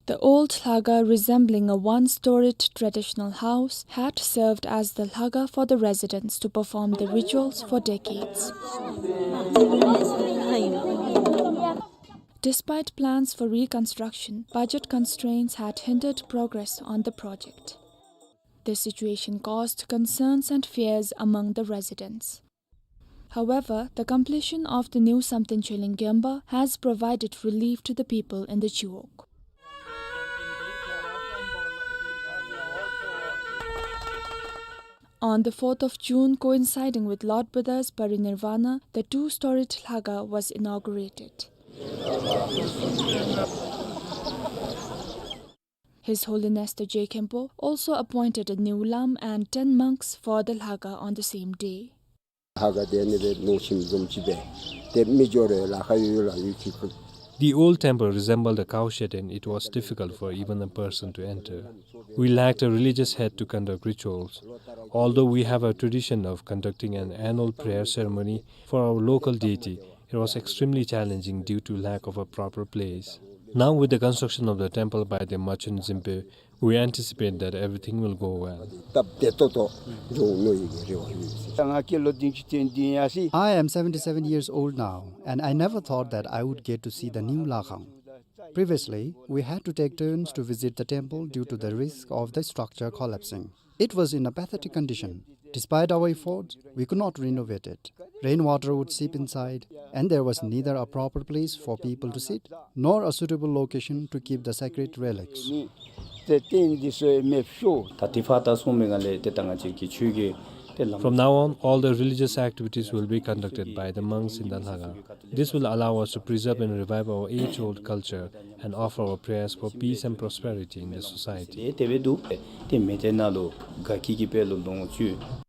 The old lhakha, resembling a one-storied traditional house, had served as the lhakha for the residents to perform the rituals for decades. Despite plans for reconstruction, budget constraints had hindered progress on the project. The situation caused concerns and fears among the residents. However, the completion of the new Samten Choling Gemba has provided relief to the people in the Chiwog. On the fourth of June, coinciding with Lord Buddha's parinirvana, the two-storied lhakha was inaugurated. His Holiness the Je Khenpo also appointed a new lam and ten monks for the lhakha on the same day. ལྷ་ཁང་དེ་ནི་སྦེ་ནོར་ཁྱིམ་བཟུམ་ཅིག་སྦེ་ཏེ་མི་འགྱོ་རུང་ལཱ་ཁག་ཡོད་ལགས། ཡུལ་གྱི་ཁུལ། The old temple resembled a cowshed, and it was difficult for even a person to enter. We lacked a religious head to conduct rituals. Although we have a tradition of conducting an annual prayer ceremony for our local deity, it was extremely challenging due to lack of a proper place. Now, with the construction of the temple by the Macha Zingpe, we anticipate that everything will go well. སྟབས་བདེ་ཏོག་ཏོ་འགྱོ་འོང་མནོ་ཡི་གི་རེ་བ་ཡོད་ཟེར། ང་བཅས་ལོ་བདུན་ཅུ་དོན་བདུན་ཡར་སོ་ཡི། I am seventy-seven years old now, and I never thought that I would get to see the new ལྷ་ཁང. Previously, we had to take turns to visit the temple due to the risk of the structure collapsing. It was in a pathetic condition. Despite our efforts, we could not renovate it. Rainwater would seep inside, and there was neither a proper place for people to sit nor a suitable location to keep the sacred relics. ད་ཏེ་ཕར་ད་སོང་མི་ང་ལས་ཏེ་ད་ང་བཅས་ཀྱི་ཆོས་ཀྱི་ཏེ་ལམ། From now on, all the religious activities will be conducted by the monks in the ལྷ་ཁང. This will allow us to preserve and revive our age-old culture and offer our prayers for peace and prosperity in the society. ཏེ་དེ་སྦེ་འདུག། ཏེ་མི་སྡེ་ནང་ལུ་དགའ་སྐྱིད་ཀྱི་དཔལ་ལུ་ལོངས་སྤྱོད།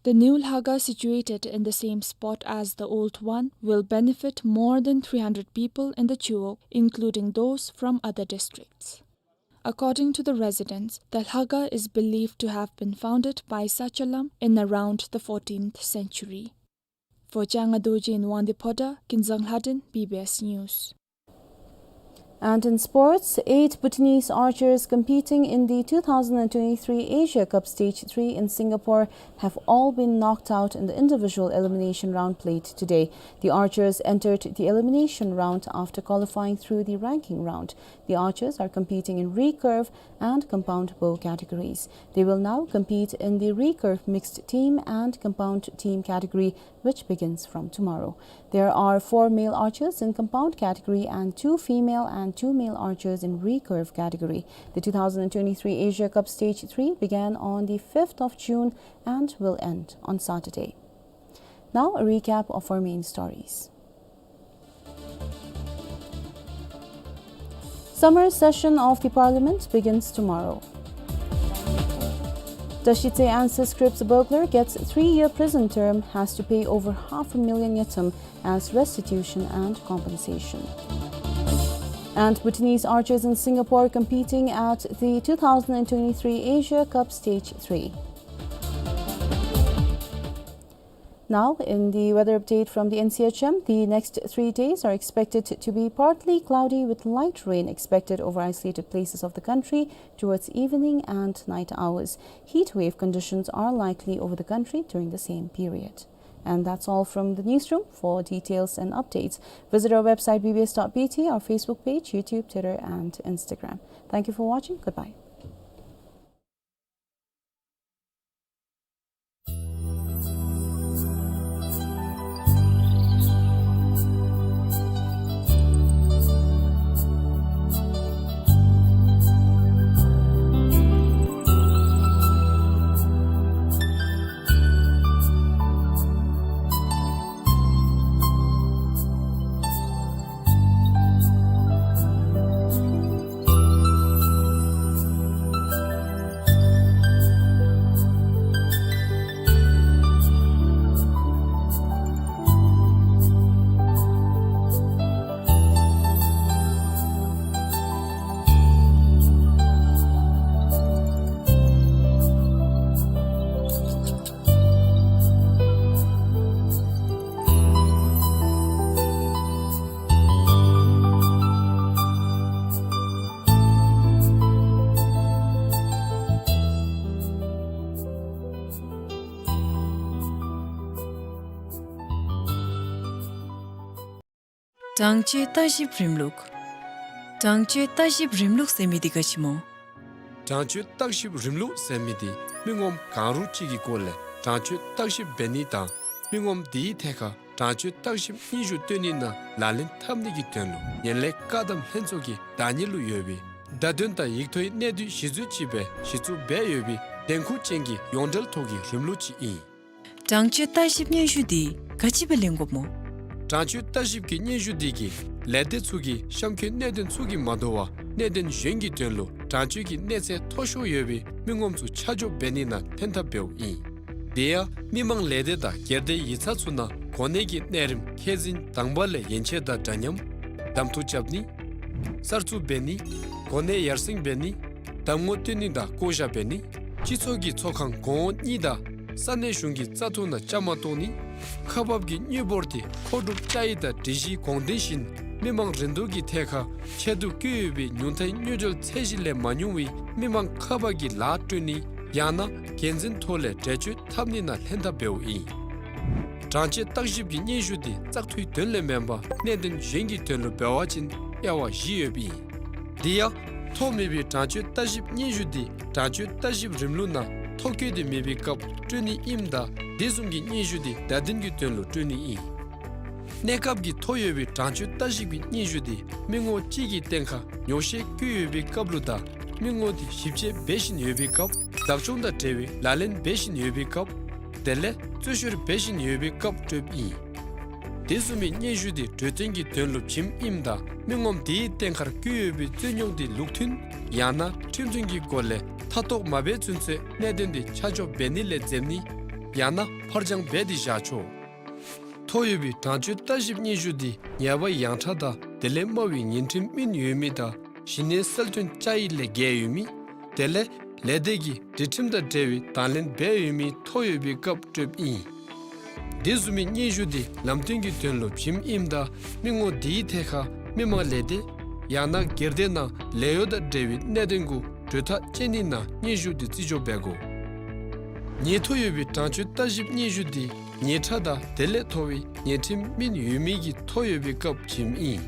The new ལྷ་ཁང, situated in the same spot as the old one, will benefit more than three hundred people in the Chiwog, including those from other districts. According to the residents, the ལྷ་ཁང is believed to have been founded by Sacha Lam in around the fourteenth century. For Changa Dorji in Wangdue Phodrang, Kinzang Lhadin, B B S News. And in sports, eight Bhutanese archers competing in the two thousand and twenty-three Asia Cup Stage three in Singapore have all been knocked out in the individual elimination round played today. The archers entered the elimination round after qualifying through the ranking round. The archers are competing in recurve and compound bow categories. They will now compete in the recurve mixed team and compound team category, which begins from tomorrow. There are four male archers in compound category and two female and two male archers in recurve category. The two thousand and twenty-three Asia Cup Stage three began on the fifth of June and will end on Saturday. Now, a recap of our main stories. Summer session of the parliament begins tomorrow. Dashitse Ancient Scripts burglar gets three-year prison term, has to pay over half a million ngultrum as restitution and compensation. And Bhutanese archers in Singapore competing at the two thousand and twenty-three Asia Cup Stage three. Now, in the weather update from the N C H M, the next three days are expected to be partly cloudy with light rain expected over isolated places of the country towards evening and night hours. Heat wave conditions are likely over the country during the same period. And that's all from the newsroom. For details and updates, visit our website B B S dot B T, our Facebook page, YouTube, Twitter, and Instagram. Thank you for watching. Goodbye. གྲངས་བརྗོད་བརྟག་ཞིབ་རིམ་ལུགས། གྲངས་བརྗོད་བརྟག་ཞིབ་རིམ་ལུགས་ཟེར་མི་འདི་ག་ཅི་སྨོ། གྲངས་བརྗོད་བརྟག་ཞིབ་རིམ་ལུགས་ཟེར་མི་འདི་མི་ངོམ་གང་རུང་ཅིག་གི་སྐོར་ལས་གྲངས་བརྗོད་བརྟག་ཞིབ་འབད་ནི་དང་མི་ངོམ་དེའི་ཐད་ཁར་གྲངས་བརྗོད་བརྟག་ཞིབ་སྙན་ཞུ་སྟོན་ནི་ནང་ལག་ལེན་འཐབ་ནི་གི་དོན་ལུ་ངན་ལྷད་བཀག་སྡོམ་ལྷན་ཚོགས་ཀྱི་བདག་གཉེར་ལུ་ཡོད་པའི་བརྡ་དོན་དང་ཡིག་ཐོག་གི་གནད་བསྡུས་གཞི་བཟུང་ཅིག་སྦེ་གཞི་བཙུགས་འབད་ཡོད་པའི་འགན་ཁུར་ཅན་གྱི་ཡོངས་འབྲེལ་ཐོག་གི་རིམ་ལུགས་ཅིག་ཨིན། གྲངས་བརྗོད་བརྟག་ཞིབ་སྙན་ཞུ་འདི་ག་ཅི་སྦེ་ལེན་དགོཔ་སྨོ། གྲངས་བརྗོད་བརྟག་ཞིབ་ཀྱི་སྙན་ཞུ་འདི་གིས་ལས་སྡེ་ཚུ་གིས་གཤམ་འཁོད་གནད་དོན་ཚུ་གིས་མ་དོ་བར་གནད་དོན་གཞན་གྱི་དོན་ལུ་གྲངས་བརྗོད་ཀྱི་གནས་ཚད་མཐོ་ཤོས་ཡོད་པའི་མི་ངོམ་ཚུ་ཆ་འཇོག་འབད་ནི་ནང་ལྷན་ཐབས་འབདཝ་ཨིན། དེ་ཡང་མི་མང་ལས་སྡེ་དང་སྒེར་སྡེ་ཡིག་ཚང་ཚུ་ནང་གོ་གནས་ཀྱི་གནས་རིམ་ཁས་འཛིན་དང་པ་ལས་ཡན་ཆད་དང་འདྲ་མཉམ་གདམ་འཐུ་རྐྱབ་ནི། གསར་བཙུགས་འབད་ནི། གོ་གནས་ཡར་སེང་འབད་ནི། གདམ་ངོ་སྟོན་ནི་དང་བསྐོ་བཞག་འབད་ནི། སྤྱི་ཚོགས་ཀྱི་ཚོགས་ཁང་གོང་འོག་གཉིས་དང་ས་གནས་གཞུང་གི་བཙག་འཐུ་ནང་བཅའ་མར་གཏོགས་ནི། ཁག་འབག་གི་དངུལ་འབོར་དེ་མཁོ་སྒྲུབ་བཅའ་ཡིག་དང་སྒྲིག་གཞིའི་དགོངས་དོན་བཞིན་མི་མང་རིན་བསྡུར་གྱི་ཐད་ཁར་ཆད་དུ་བཀོད་ཡོད་པའི་ཉུང་མཐའི་དངུལ་འབྱོར་ཚད་གཞི་ལས་མ་ཉུང་བའི་མི་མང་ཁག་འབག་གི་ལཱ་སྤྲོད་ནི། ཡང་ན་འགན་འཛིན་ཐོག་ལས་འགྲེལ་བརྗོད་འཐབ་ནི་ནང་ལྷན་ཐབས་འབདཝ་ཨིན། གྲངས་བརྗོད་བརྟག་ཞིབ་ཀྱི་སྙན་ཞུ་དེ་བཙག་འཐུའི་དོན་ལས་མེན་པར་གནད་དོན་གཞན་གྱི་དོན་ལུ་འབད་བ་ཅིན་དབྱེ་བ་བཞི་ཡོདཔ་ཨིན། དེ་ཡང་ཐོ་མེད་པའི་གྲངས་བརྗོད་བརྟག་ཞིབ་སྙན་ཞུ་དེ་གྲངས་བརྗོད་བརྟག་ཞིབ་རིམ་ལུགས་ནང་ཐོ་བཀོད་དེ་མེད་པའི་སྐབས་སྤྲོད་ནི་ཨིནམ་ད་དེ་བཟུམ་གྱི་སྙན་ཞུ་དེ་བརྡ་དོན་གྱི་དོན་ལུ་སྤྲོད་ནི་ཨིན། གནས་སྐབས་ཀྱི་ཐོ་ཡོད་པའི་གྲངས་བརྗོད་བརྟག་ཞིབ་ཀྱི་སྙན་ཞུ་དེ་མི་ངོམ་གཅིག་གི་སྟེང་ཁར་ཉོགས་བཤད་བཀོད་ཡོད་པའི་སྐབས་ལུ་དང་མི་ངོམ་དེ་ཞིབ་དཔྱད་འབད་བཞིན་ཡོད་པའི་སྐབས། བདག་སྐྱོང་དང་འབྲེལ་བའི་ལག་ལེན་འབད་བཞིན་ཡོད་པའི་སྐབས། དེ་ལས་རྩོད་བཤེར་འབད་བཞིན་ཡོད་པའི་སྐབས་སྤྲོདཔ་ཨིན། དེ་བཟུམ་མའི་སྙན་ཞུ་དེ་གྲོས་བསྟུན་གྱི་དོན་ལུ་བྱིནམ་ཨིནམ་ད་མི་ངོམ་དེའི་སྟེང་ཁར་བཀོད་ཡོད་པའི་རྩོད་རྙོགས་དེ་ལུགས་མཐུན་ཡང་ན་ཁྲིམས་མཐུན་གྱི་སྒོ་ལས་མཐའ་གཏོགས་མ་འབད་ཚུན་ཚོད་གནད་དོན་དེ་ཆ་འཇོག་འབད་ནི་ལས་འཛེམ་ནི་ཡང་ན་ཕར་འགྱངས་འབད་དེ་བཞག་ཆོག། ཐོ་ཡོད་པའི་གྲངས་བརྗོད་བརྟག་ཞིབ་སྙན་ཞུ་དེ་ཉེས་པ་ཡང་ཁྲ་དང་དེ་ལས་དམའ་བའི་ཉེས་ཁྲིམས་སྨིན་ཡོད་མི་དང་གཞི་གནས་གསལ་སྟོན་བཅའ་ཡིག་ལས་འགལ་ཡོད་མི། དེ་ལས་ལས་སྡེ་གིས་སྒྲིག་ཁྲིམས་དང་འབྲེལ་བའི་དང་ལེན་འབད་ཡོད་མི་ཐོ་ཡོད་པའི་སྐབས་སྤྲོདཔ་ཨིན། དེ་བཟུམ་མའི་སྙན་ཞུ་དེ་ལམ་སྟོན་གྱི་དོན་ལུ་བྱིནམ་ཨིནམ་ད་མི་ངོམ་དེའི་ཐད་ཁར་མི་མང་ལས་སྡེ་ཡང་ན་སྒེར་སྡེ་ནང་ལས་གཡོག་དང་འབྲེལ་བའི་གནད་དོན་གུ་གྲོས་ཐག་བཅད་ནི་ནང་སྙན་ཞུ་དེ་བརྩི་འཇོག་འབད་དགོ། ཉེས་ཐོ་ཡོད་པའི་གྲངས་བརྗོད་བརྟག་ཞིབ་སྙན་ཞུ་དེ་ཉེས་ཁྲ་དང་དེ་ལས་མཐོ་བའི་ཉེས་ཁྲིམས་སྨིན་ཡོད་མི་གི་ཐོ་ཡོད་པའི་སྐབས་བྱིནམ་ཨིན།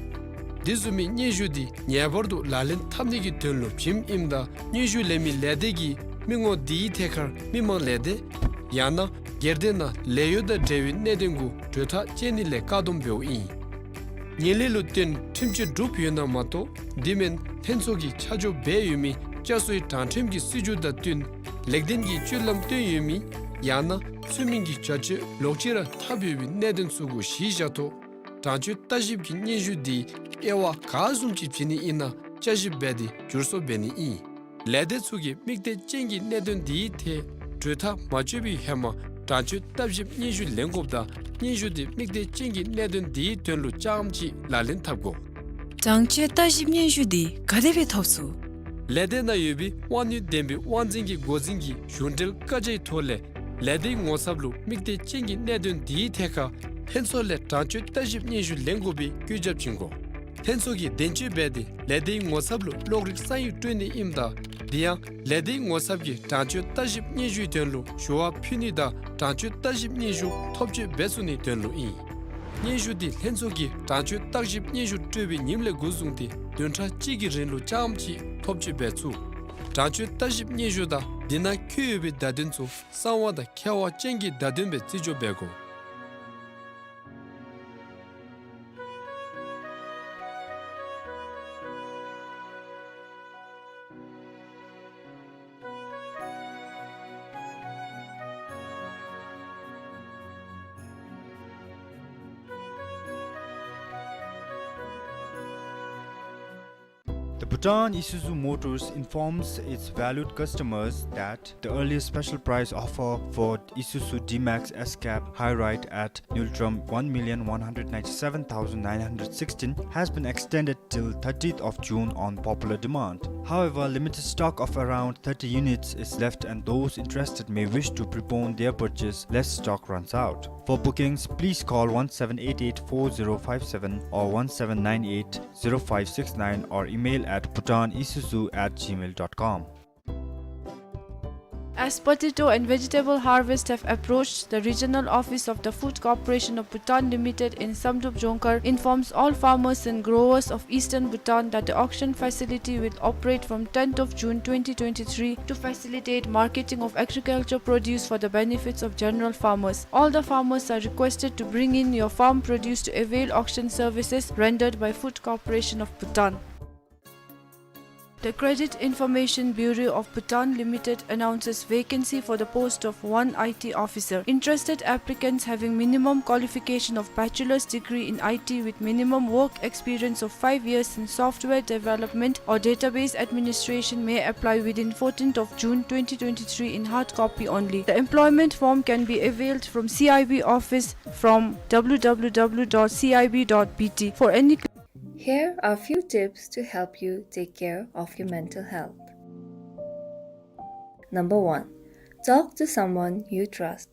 དེ་བཟུམ་མའི་སྙན་ཞུ་དེ་ངེས་པར་དུ་ལག་ལེན་འཐབ་ནི་གི་དོན་ལུ་བྱིནམ་ཨིནམ་ད་སྙན་ཞུ་ལེན་མི་ལས་སྡེ་གིས་མི་ངོམ་དེའི་ཐད་ཁར་མི་མང་ལས་སྡེ་ཡང་ན་སྒེར་སྡེ་ནང་ལས་གཡོག་དང་འབྲེལ་བའི་གནད་དོན་གུ་གྲོས་ཐག་བཅད་ནི་ལས་བཀག་སྡོམ་འབདཝ་ཨིན། ངན་ལྷད་ལུ་བརྟེན་ཁྲིམས་གཅོད་གྲུབ་ཡོད་ན་མ་གཏོགས་དེ་མེན་ལྷན་ཚོགས་ཀྱིས་ཆ་འཇོག་འབད་ཡོད་མི་བསྐྱར་གསོའི་དྲང་ཁྲིམས་ཀྱི་སྲིད་བྱུས་དང་བསྟུན་ལེགས་ལྡན་གྱི་སྤྱོད་ལམ་སྟོན་ཡོད་མི་ཡང་ན་ཚུལ་མིན་གྱི་བྱ་སྤྱོད་ལོག་སྤྱོད་ར་འཐབ་ཡོད་པའི་གནད་དོན་ཚུ་གུ་གཞི་བཞག་ཐོག་གྲངས་བརྗོད་བརྟག་ཞིབ་ཀྱི་སྙན་ཞུ་དེ་དབྱེ་བ་ག་བཟུམ་ཅིག་བྱིན་ནི་ཨིན་ན་བསྐྱར་ཞིབ་འབད་དེ་བསྒྱུར་བཟོ་འབད་ནི་ཨིན། ལས་སྡེ་ཚུ་གིས་དམིགས་གཏད་ཅན་གྱི་གནད་དོན་དེའི་ཐད་གྲོས་ཐག་མ་གཅོད་པའི་ཧེ་མ་གྲངས་བརྗོད་བརྟག་ཞིབ་སྙན་ཞུ་ལེན་དགོཔ་དང་སྙན་ཞུ་དེ་དམིགས་གཏད་ཅན་གྱི་གནད་དོན་དེའི་དོན་ལུ་རྐྱངམ་གཅིག་ལག་ལེན་འཐབ་དགོ། གྲངས་བརྗོད་བརྟག་ཞིབ་སྙན་ཞུ་དེ་ག་དེ་སྦེ་ཐོབ་ཚུགས། ལས་སྡེ་ནང་ཡོད་པའི་དབང་ནུས་ལྡན་པའི་དབང་འཛིན་གྱི་འགོ་འཛིན་གྱི་གཞུང་འབྲེལ་བཀའ་རྒྱའི་ཐོག་ལས་ ལས་སྡེའི་ངོ་ཚབ་ལུ་དམིགས་གཏད་ཅན་གྱི་གནད་དོན་དེའི་ཐད་ཁར་ལྷན་ཚོགས་ལས་དྲང་སྤྱོད་བརྟག་ཞིབ་སྙན་ཞུ་ལེན་དགོ་པའི་བཀོད་ཁྱབ་བྱིན་དགོ། ལྷན་ཚོགས་ཀྱིས་དོན་གཅོད་འབད་དེ་ལས་སྡེའི་ངོ་ཚབ་ལུ་གློག་རིག་གསང་ཡིག་སྤྲོད་ནི་ཨིནམ་ད་དེ་ཡང་ལས་སྡེའི་ངོ་ཚབ་ཀྱིས་དྲང་སྤྱོད་བརྟག་ཞིབ་སྙན་ཞུའི་དོན་ལུ་ཞུ་བ་ཕུལ་ནི་དང་དྲང་སྤྱོད་བརྟག་ཞིབ་སྙན་ཞུ་ཐོབ་སྤྱོད་འབད་ཚུགས་ནིའི་དོན་ལུ་ཨིན། སྙན་ཞུ་དེ་ལྷན་ཚོགས་ཀྱིས་དྲང་སྤྱོད་བརྟག་ཞིབ་སྙན་ཞུ་སྤྲོད་པའི་ཉིནམ་ལས་འགོ་བཟུང་སྟེ་བདུན་ཕྲག་གཅིག་གི་རིང་ལུ་རྐྱངམ་གཅིག་ཐོབ་སྤྱོད་འབད་ཚུགས། དྲང་སྤྱོད་བརྟག་ཞིབ་སྙན་ཞུ་དང་དེ་ནང་འཁོད་ཡོད་པའི་བརྡ་དོན་ཚུ་གསང་བ་དང་ཁྱབ་པ་ཅན་གྱི་བརྡ་དོན་སྦེ་རྩིས་འཇོག་འབད་དགོ། The Bhutan Isuzu Motors informs its valued customers that the earliest special price offer for Isuzu D-Max S-Cab High Ride at Ngultrum one million one hundred ninety-seven thousand nine hundred sixteen has been extended till thirtieth of June on popular demand. However, limited stock of around thirty units is left and those interested may wish to prepone their purchase lest stock runs out. For bookings, please call one seven eight eight four zero five seven or one seven nine eight zero five six nine or email at bhutanisuzu at gmail dot com. As potato and vegetable harvest have approached, the regional office of the Food Corporation of Bhutan Limited in Samdrup Jongkhar informs all farmers and growers of eastern Bhutan that the auction facility will operate from tenth of June twenty twenty-three to facilitate marketing of agriculture produce for the benefits of general farmers. All the farmers are requested to bring in your farm produce to avail auction services rendered by Food Corporation of Bhutan. The Credit Information Bureau of Bhutan Limited announces vacancy for the post of one I T officer. Interested applicants having minimum qualification of bachelor's degree in I T with minimum work experience of five years in software development or database administration may apply within fourteenth of June twenty twenty-three in hard copy only. The employment form can be availed from C I B office from W W W dot C I B dot B T. For any Here are few tips to help you take care of your mental health. Number one, talk to someone you trust.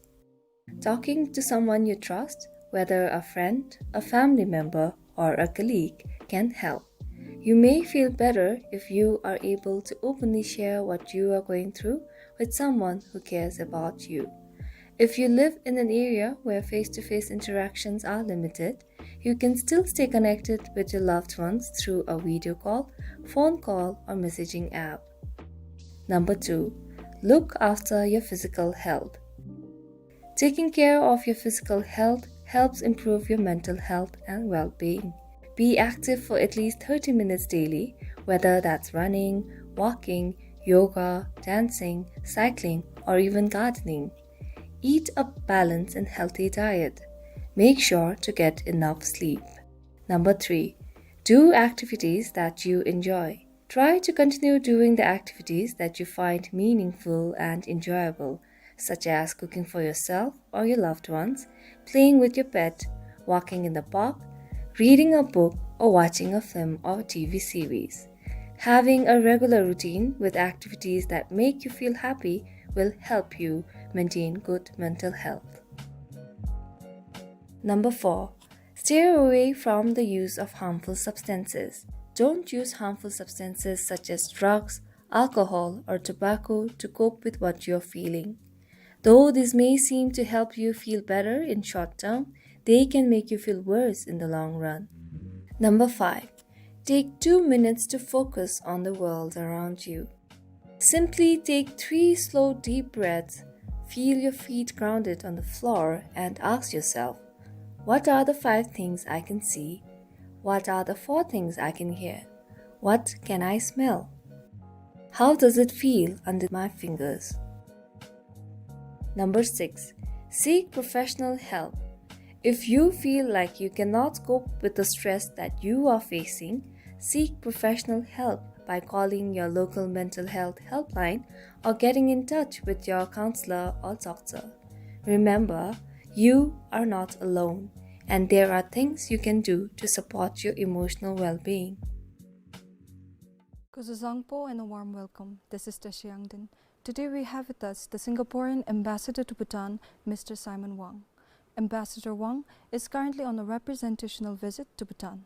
Talking to someone you trust, whether a friend, a family member, or a colleague, can help. You may feel better if you are able to openly share what you are going through with someone who cares about you. If you live in an area where face-to-face interactions are limited, you can still stay connected with your loved ones through a video call, phone call, or messaging app. Number two, look after your physical health. Taking care of your physical health helps improve your mental health and well-being. Be active for at least thirty minutes daily, whether that's running, walking, yoga, dancing, cycling, or even gardening. Eat a balanced and healthy diet. Make sure to get enough sleep. Number three, do activities that you enjoy. Try to continue doing the activities that you find meaningful and enjoyable, such as cooking for yourself or your loved ones, playing with your pet, walking in the park, reading a book, or watching a film or T V series. Having a regular routine with activities that make you feel happy will help you maintain good mental health. Number four, stay away from the use of harmful substances. Don't use harmful substances such as drugs, alcohol, or tobacco to cope with what you're feeling. Though these may seem to help you feel better in short term, they can make you feel worse in the long run. Number five, take two minutes to focus on the world around you. Simply take three slow, deep breaths, feel your feet grounded on the floor, and ask yourself, "What are the five things I can see? What are the four things I can hear? What can I smell? How does it feel under my fingers?" Number six, seek professional help. If you feel like you cannot cope with the stress that you are facing, seek professional help by calling your local mental health helpline or getting in touch with your counselor or doctor. Remember, you are not alone, and there are things you can do to support your emotional well-being. Kuzuzangpo and a warm welcome. This is Tashi Yangden. Today we have with us the Singaporean ambassador to Bhutan, Mister Simon Wang. Ambassador Wang is currently on a representational visit to Bhutan.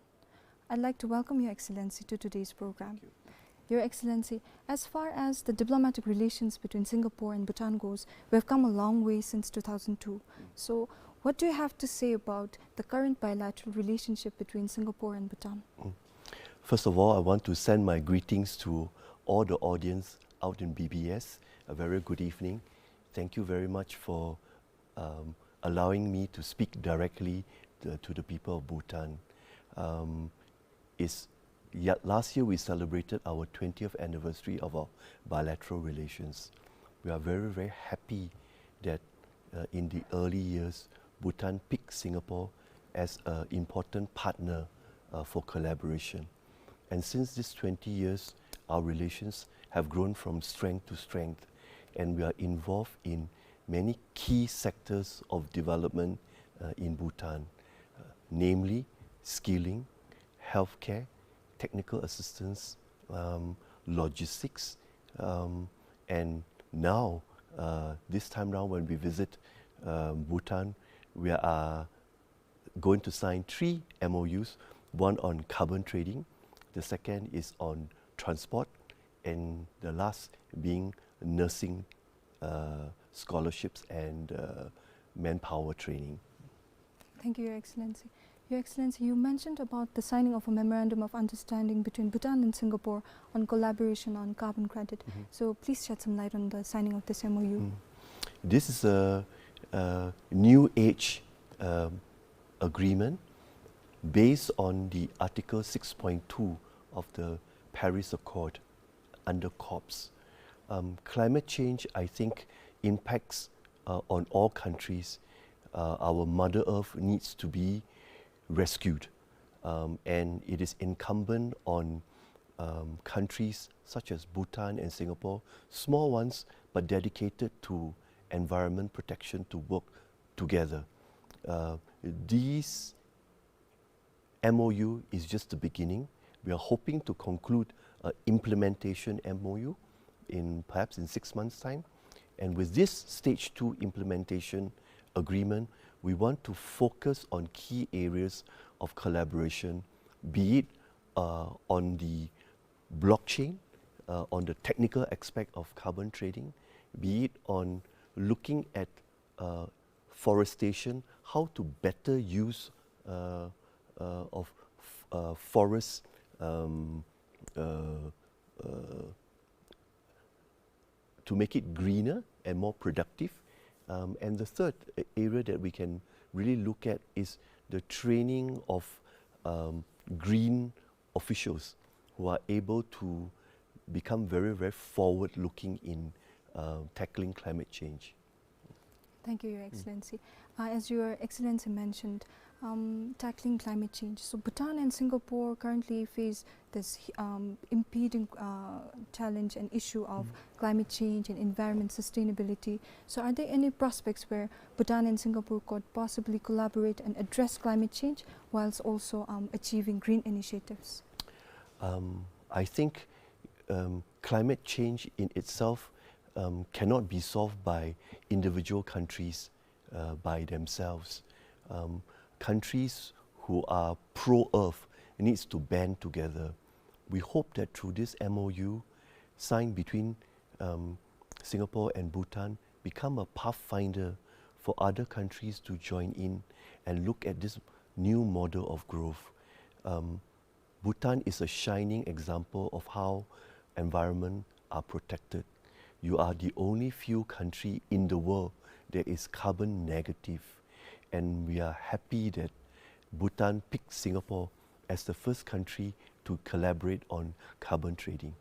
I'd like to welcome Your Excellency to today's program. Thank you. Your Excellency, as far as the diplomatic relations between Singapore and Bhutan goes, we have come a long way since two thousand two. Mm. So, what do you have to say about the current bilateral relationship between Singapore and Bhutan? Mm. First of all, I want to send my greetings to all the audience out in B B S. A very good evening. Thank you very much for, um, allowing me to speak directly to, to the people of Bhutan. Um, is, yeah, last year we celebrated our twentieth anniversary of our bilateral relations. We are very, very happy that, uh, in the early years, Bhutan picked Singapore as an important partner, uh, for collaboration. And since these twenty years, our relations have grown from strength to strength, and we are involved in many key sectors of development, uh, in Bhutan, uh, namely skilling, healthcare, technical assistance, um, logistics, um, and now, uh, this time round when we visit, um, Bhutan, we are going to sign three M O Us, one on carbon trading, the second is on transport, and the last being nursing, uh, scholarships and, uh, manpower training. Thank you, Your Excellency. Your Excellency, you mentioned about the signing of a memorandum of understanding between Bhutan and Singapore on collaboration on carbon credit. Mm-hmm. So please shed some light on the signing of this M O U. Mm. This is a, a new age, um, agreement based on the Article six point two of the Paris Accord under COPs. Um, climate change, I think, impacts, uh, on all countries. Uh, our Mother Earth needs to be rescued, um, and it is incumbent on, um, countries such as Bhutan and Singapore, small ones but dedicated to environment protection, to work together. Uh, these M O U is just the beginning. We are hoping to conclude a implementation M O U in, perhaps in six months' time. And with this stage two implementation agreement, we want to focus on key areas of collaboration, be it, uh, on the blockchain, uh, on the technical aspect of carbon trading, be it on looking at, uh, forestation, how to better use, uh, uh, of f-, uh, forest, um, uh, uh, to make it greener and more productive. Um, and the third a-, area that we can really look at is the training of, um, green officials who are able to become very, very forward-looking in, uh, tackling climate change. Thank you, Your Mm. Excellency. Uh, as Your Excellency mentioned, um, tackling climate change. So Bhutan and Singapore currently face this, um, impending, uh, challenge and issue of Mm. climate change and environment sustainability. So are there any prospects where Bhutan and Singapore could possibly collaborate and address climate change whilst also, um, achieving green initiatives? Um, I think, um, climate change in itself, um, cannot be solved by individual countries, uh, by themselves. Um, countries who are pro-earth needs to band together. We hope that through this M O U signed between, um, Singapore and Bhutan, become a pathfinder for other countries to join in and look at this new model of growth. Um, Bhutan is a shining example of how environment are protected. You are the only few country in the world that is carbon negative, and we are happy that Bhutan picked Singapore as the first country to collaborate on carbon trading.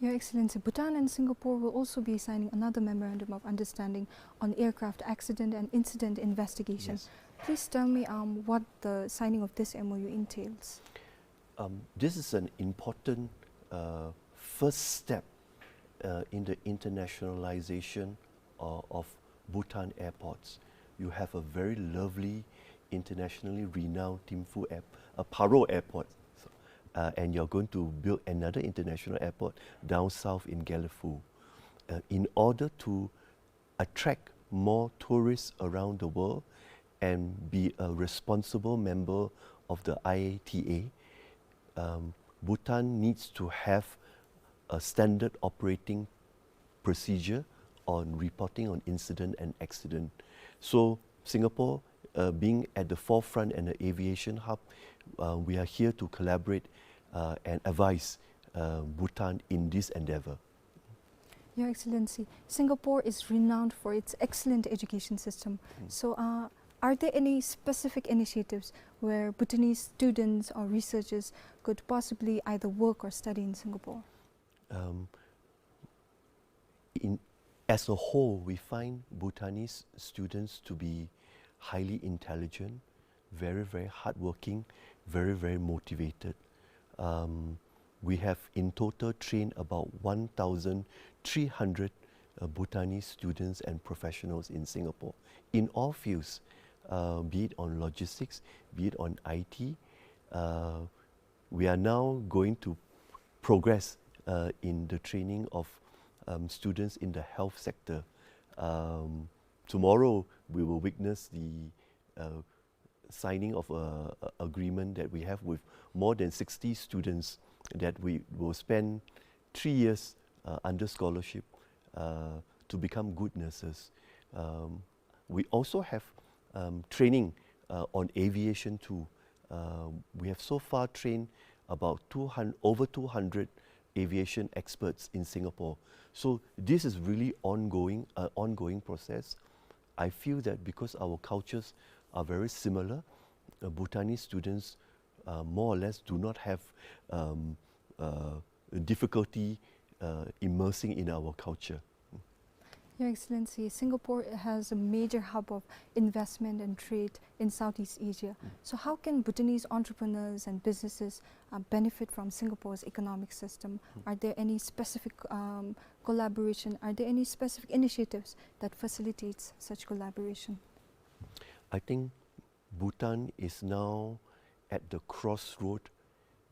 Your Excellency, Bhutan and Singapore will also be signing another memorandum of understanding on aircraft accident and incident investigation. Yes. Please tell me, um, what the signing of this M O U entails. Um, this is an important, uh, first step, uh, in the internationalization, uh, of Bhutan airports. You have a very lovely, internationally renowned Thimphu Air-, uh, Paro Airport, so, uh, and you're going to build another international airport down south in Gelephu. uh, in order to attract more tourists around the world and be a responsible member of the I A T A, um, Bhutan needs to have a standard operating procedure on reporting on incident and accident. So Singapore, uh, being at the forefront and an aviation hub, uh, we are here to collaborate, uh, and advise, uh, Bhutan in this endeavor. Your Excellency, Singapore is renowned for its excellent education system. Mm. So, uh, are there any specific initiatives where Bhutanese students or researchers could possibly either work or study in Singapore? Um, in, as a whole, we find Bhutanese students to be highly intelligent, very, very hardworking, very, very motivated. Um, we have in total trained about one thousand three hundred, uh, Bhutanese students and professionals in Singapore, in all fields, uh, be it on logistics, be it on I T. Uh, we are now going to progress, uh, in the training of, um, students in the health sector. Um, tomorrow, we will witness the, uh, signing of a, a agreement that we have with more than sixty students that we will spend three years, uh, under scholarship, uh, to become good nurses. Um, we also have, um, training, uh, on aviation too. Uh, we have so far trained about two hundred, over two hundred aviation experts in Singapore. So this is really ongoing, uh, ongoing process. I feel that because our cultures are very similar, uh, Bhutanese students, uh, more or less do not have, um, uh, difficulty, uh, immersing in our culture. Your Excellency, Singapore has a major hub of investment and trade in Southeast Asia. Mm. So how can Bhutanese entrepreneurs and businesses, uh, benefit from Singapore's economic system? Mm. Are there any specific, um, collaboration? Are there any specific initiatives that facilitates such collaboration? I think Bhutan is now at the crossroad,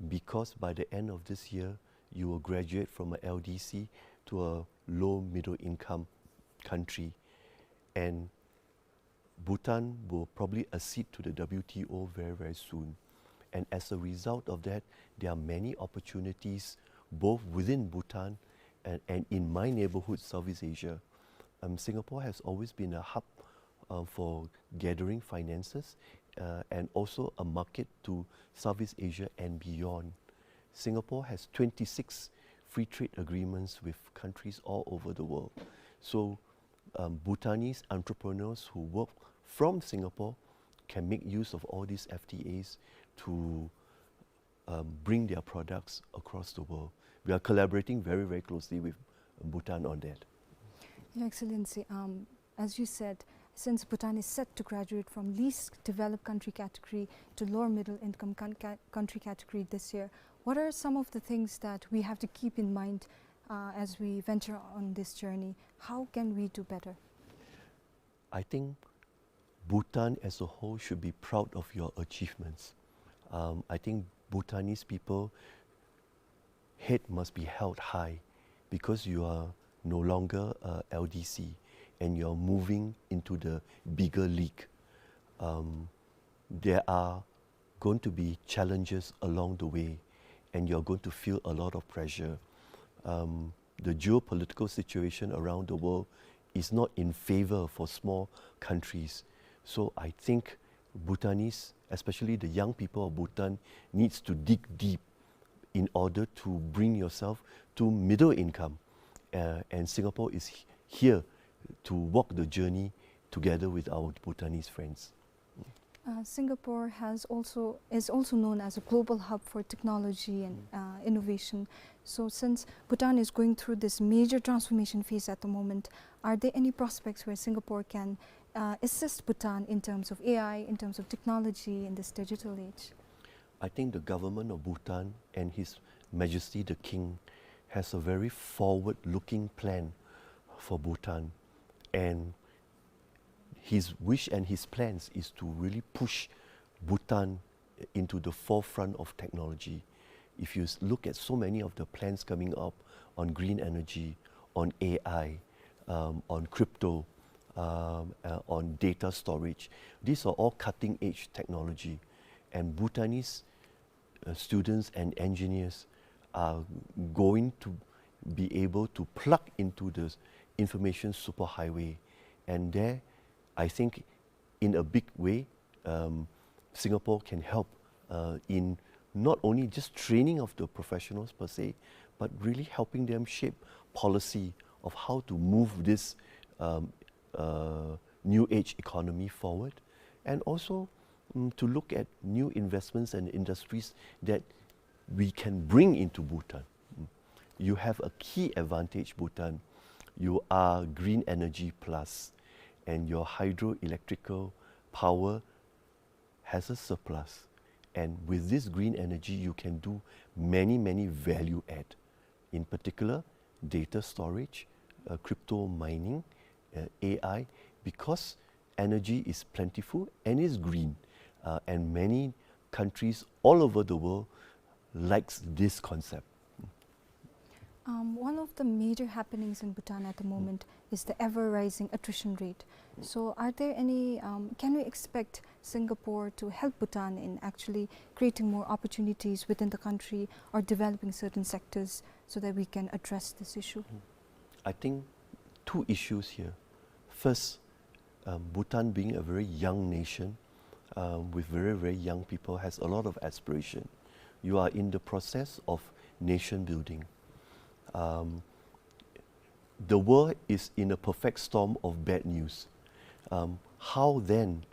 because by the end of this year, you will graduate from a L D C to a low middle income country. And Bhutan will probably accede to the W T O very, very soon. And as a result of that, there are many opportunities both within Bhutan and, and in my neighborhood, Southeast Asia. Um, Singapore has always been a hub, uh, for gathering finances, uh, and also a market to Southeast Asia and beyond. Singapore has twenty-six free trade agreements with countries all over the world. So, um, Bhutanese entrepreneurs who work from Singapore can make use of all these F T As to, um, bring their products across the world. We are collaborating very, very closely with Bhutan on that. Your Excellency, um, as you said, since Bhutan is set to graduate from least developed country category to lower middle income con-, ca-, country category this year, what are some of the things that we have to keep in mind, uh, as we venture on this journey? How can we do better? I think Bhutan as a whole should be proud of your achievements. Um, I think Bhutanese people head must be held high because you are no longer a L D C and you are moving into the bigger league. Um, there are going to be challenges along the way, and you're going to feel a lot of pressure. Um, the geopolitical situation around the world is not in favor for small countries. So I think Bhutanese, especially the young people of Bhutan, needs to dig deep in order to bring yourself to middle income. Uh, and Singapore is h-, here to walk the journey together with our Bhutanese friends. Uh, Singapore has also, is also known as a global hub for technology and, mm, uh, innovation. So since Bhutan is going through this major transformation phase at the moment, are there any prospects where Singapore can, uh, assist Bhutan in terms of A I, in terms of technology in this digital age? I think the government of Bhutan and His Majesty the King has a very forward-looking plan for Bhutan, and his wish and his plans is to really push Bhutan into the forefront of technology. If you s-, look at so many of the plans coming up on green energy, on A I, um, on crypto, um, uh, on data storage. These are all cutting edge technology. And Bhutanese uh, students and engineers are going to be able to plug into the information superhighway. And there, I think, in a big way, um, Singapore can help uh, in not only just training of the professionals per se, but really helping them shape policy of how to move this um, uh, new age economy forward, and also mm, to look at new investments and industries that we can bring into Bhutan. Mm. You have a key advantage, Bhutan. You are green energy plus, and your hydroelectrical power has a surplus. And with this green energy, you can do many, many value add. In particular, data storage, uh, crypto mining, uh, A I, because energy is plentiful and is green. Uh, and many countries all over the world likes this concept. Um, one of the major happenings in Bhutan at the moment is the ever-rising attrition rate. So, are there any, um, can we expect Singapore to help Bhutan in actually creating more opportunities within the country or developing certain sectors so that we can address this issue? I think two issues here. First, um, Bhutan being a very young nation, um, with very, very young people, has a lot of aspiration. You are in the process of nation building. Um, the world is in a perfect storm of bad news. Um, how then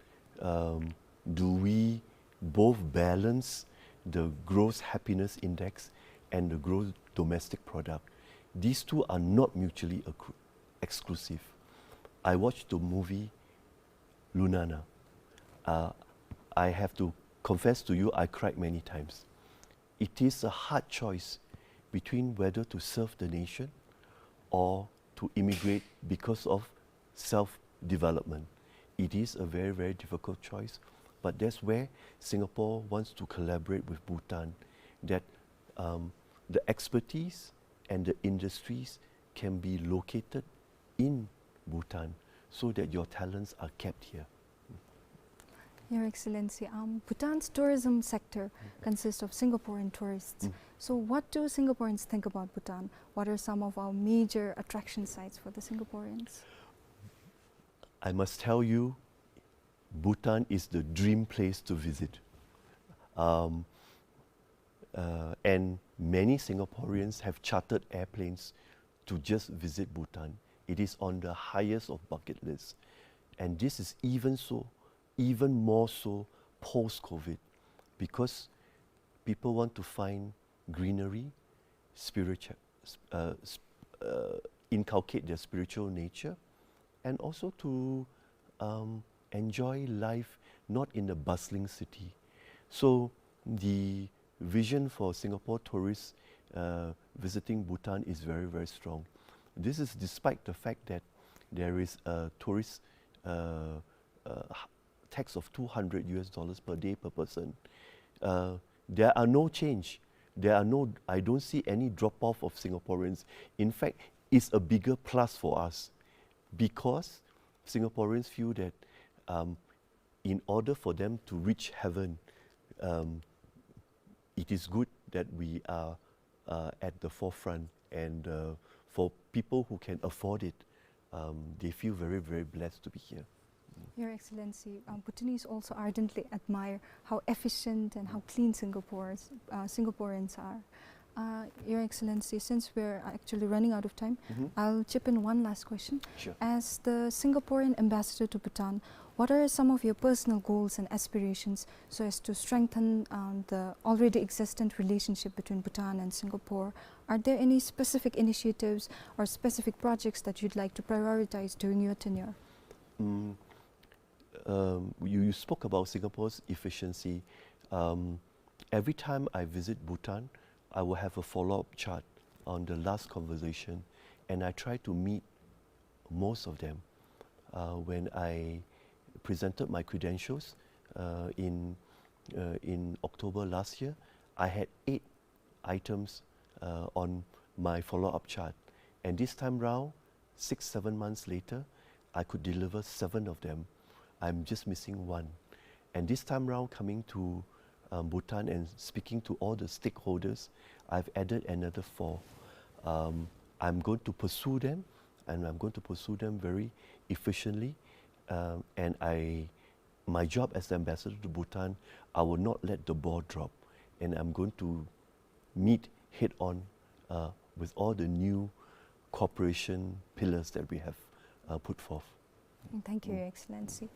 um, do we both balance the gross happiness index and the gross domestic product? These two are not mutually accru- exclusive. I watched the movie Lunana. Uh, I have to confess to you, I cried many times. It is a hard choice between whether to serve the nation or to immigrate because of self-development. It is a very, very difficult choice, but that's where Singapore wants to collaborate with Bhutan, that um, the expertise and the industries can be located in Bhutan so that your talents are kept here. Your Excellency, um, Bhutan's tourism sector consists of Singaporean tourists. So, what do Singaporeans think about Bhutan? What are some of our major attraction sites for the Singaporeans? I must tell you, Bhutan is the dream place to visit. Um, uh, and many Singaporeans have chartered airplanes to just visit Bhutan. It is on the highest of bucket list. And this is even so, even more so post-COVID, because people want to find greenery, spiritual, uh, uh, inculcate their spiritual nature, and also to um, enjoy life not in a bustling city. So the vision for Singapore tourists uh, visiting Bhutan is very, very strong. This is despite the fact that there is a tourist uh, uh, tax of two hundred U S dollars per day per person. Uh, there are no change. There are no, I don't see any drop off of Singaporeans. In fact, it's a bigger plus for us because Singaporeans feel that um, in order for them to reach heaven, um, it is good that we are uh, at the forefront. And uh, for people who can afford it, um, they feel very, very blessed to be here. Your Excellency, um, Bhutanese also ardently admire how efficient and how clean Singapore's, uh, Singaporeans are. Uh, Your Excellency, since we're actually running out of time, I'll chip in one last question. Sure. As the Singaporean ambassador to Bhutan, what are some of your personal goals and aspirations so as to strengthen um, the already existent relationship between Bhutan and Singapore? Are there any specific initiatives or specific projects that you'd like to prioritize during your tenure? Mm, um, you, you spoke about Singapore's efficiency. Um, every time I visit Bhutan, I will have a follow-up chat on the last conversation, and I try to meet most of them. Uh, when I presented my credentials uh, in uh, in October last year, I had eight items uh, on my follow-up chart, And this time round, six, seven months later, I could deliver seven of them. I'm just missing one. And this time round, coming to, um, Bhutan and speaking to all the stakeholders, I've added another four. Um, I'm going to pursue them, and I'm going to pursue them very efficiently. Um, and I, my job as the ambassador to Bhutan, I will not let the ball drop, and I'm going to meet head on, uh, with all the new cooperation pillars that we have, uh, put forth. Thank you, Your Excellency.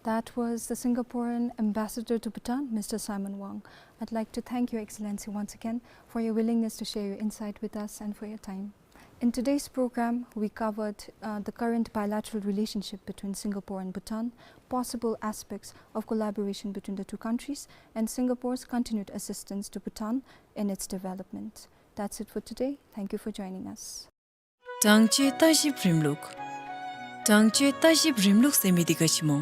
That was the Singaporean ambassador to Bhutan, Mister Simon Wong. I'd like to thank Your Excellency once again for your willingness to share your insight with us and for your time. In today's program, we covered, uh, the current bilateral relationship between Singapore and Bhutan, possible aspects of collaboration between the two countries, and Singapore's continued assistance to Bhutan in its development. That's it for today. Thank you for joining us. དྲང་སྤྱོད་བརྟག་ཞིབ་རིམ་ལུགས། དྲང་སྤྱོད་བརྟག་ཞིབ་རིམ་ལུགས་ཟེར་མི་འདི་ག་ཅི་སྨོ།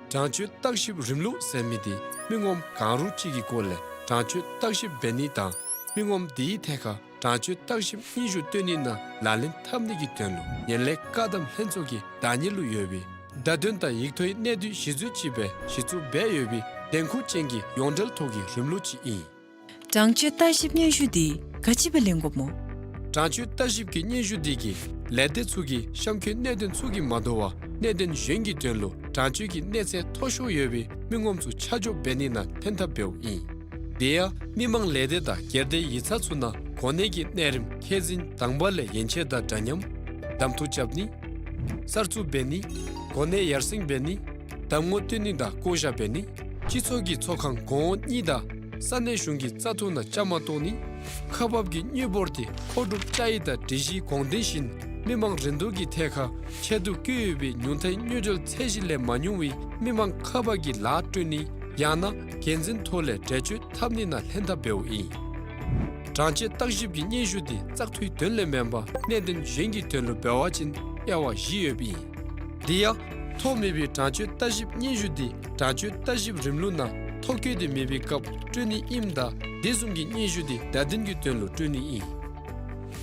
དྲང་སྤྱོད་བརྟག་ཞིབ་རིམ་ལུགས་ཟེར་མི་འདི་མི་ངོམ་གང་རུང་ཅིག་གི་སྐོར་ལས་དྲང་སྤྱོད་བརྟག་ཞིབ་འབད་ནི་དང་མི་ངོམ་དེའི་ཐད་ཁར་དྲང་སྤྱོད་བརྟག་ཞིབ་སྙན་ཞུ་སྟོན་ནི་ནང་ལག་ལེན་འཐབ་ནི་གི་དོན་ལུ་ངན་ལྷད་བཀག་སྡོམ་ལྷན་ཚོགས་ཀྱི་བདག་གཉེར་ལུ་ཡོད་པའི་བརྡ་དོན་དང་ཡིག་ཐོག་གི་གནད་བསྡུས་གཞི་འཛུལ་ཅིག་སྦེ་གཞི་བཙུགས་འབད་ཡོད་པའི་བདེན་ཁུངས་ཅན་གྱི་ཡོངས་འབྲེལ་ཐོག་གི་རིམ་ལུགས་ཅིག་ཨིན། དྲང་སྤྱོད་བརྟག་ཞིབ་སྙན་ཞུ་འདི་ག་ཅི་སྦེ་ལེན་དགོཔ་སྨོ། དྲང་སྤྱོད་བརྟག་ཞིབ་ཀྱི་སྙན་ཞུ་འདི་གིས་ལས་སྡེ་ཚུ་གིས་གཤམ་འཁོད་གནད་དོན་ཚུ་གིས་མ་དོ་བར་གནད་དོན་གཞན་གྱི་དོན་ལུ་དྲང་སྤྱོད་ཀྱི་གནས་ཚད་མཐོ་ཤོས་ཡོད་པའི་མི་ངོམ་ཚུ་ཆ་འཇོག་འབད་ནི་ནང་ལྷན་ཐབས་འབདཝ་ཨིན། དེ་ཡང་མི་མང་ལས་སྡེ་དང་སྒེར་སྡེ་ཡིག་ཚང་ཚུ་ནང་གོ་གནས་ཀྱི་གནས་རིམ་མཁས་འཛིན་དང་པ་ལས་ཡན་ཆད་དང་འདྲ་མཉམ་གདམ་འཐུ་རྐྱབ་ནི། གསར་བཙུགས་འབད་ནི། གོ་གནས་ཡར་སེང་འབད་ནི། གདམ་ངོ་སྟོན་ནི་དང་བསྐོ་བཞག་འབད་ནི། སྤྱི་ཚོགས་ཀྱི་ཚོགས་ཁང་གོང་འོག་གཉིས་དང་ས་གནས་གཞུང་གི་བཙག་འཐུ་ནང་བཅའ་མར་གཏོགས་ནི། ཁག་འབག་གི་དངུལ་འབོར་དེ་མཁོ་སྒྲུབ་བཅའ་ཡིག་དང་སྒྲིག་གཞི་དགོངས་དོན་བཞིན་མི་མང་རིན་བསྡུར་གྱི་ཐད་ཁར་ཆེད་དུ་བསྐྱོད་ཡོད་པའི་ཉུང་མཐའི་དངུལ་འབྲེལ་ཚད་གཞི་ལས་མ་ཉུང་བའི་མི་མང་ཁག་འབག་གི་ལཱ་སྤྲོད་ནི་ཡང་ན་འགན་འཛིན་ཐོག་ལས་འགྲེལ་བརྗོད་འཐབ་ནི་ནང་ལྷན་ཐབས་འབདཝ་ཨིན། དྲང་སྤྱོད་བརྟག་ཞིབ་ཀྱི་སྙན་ཞུ་དེ་བཙག་འཐུའི་དོན་ལས་མེན་པར་གནད་དོན་གཞན་གྱི་དོན་ལུ་འབད་བ་ཅིན་དབྱེ་བ་བཞི་ཡོདཔ་ཨིན། དེ་ཡང་ཐོ་མེད་པའི་དྲང་སྤྱོད་བརྟག་ཞིབ་སྙན་ཞུ་དེ་དྲང་སྤྱོད་བརྟག་ཞིབ་རིམ་ལུགས་ནང་ཐོ་བཀོད་དེ་མེད་པའི་སྐབས་སྤྲོད་ནི་ཨིནམ་ད་དེ་བཟུམ་གྱི་སྙན་ཞུ་དེ་བརྡ་དོན་གྱི་དོན་ལུ་སྤྲོད་ནི་ཨིན།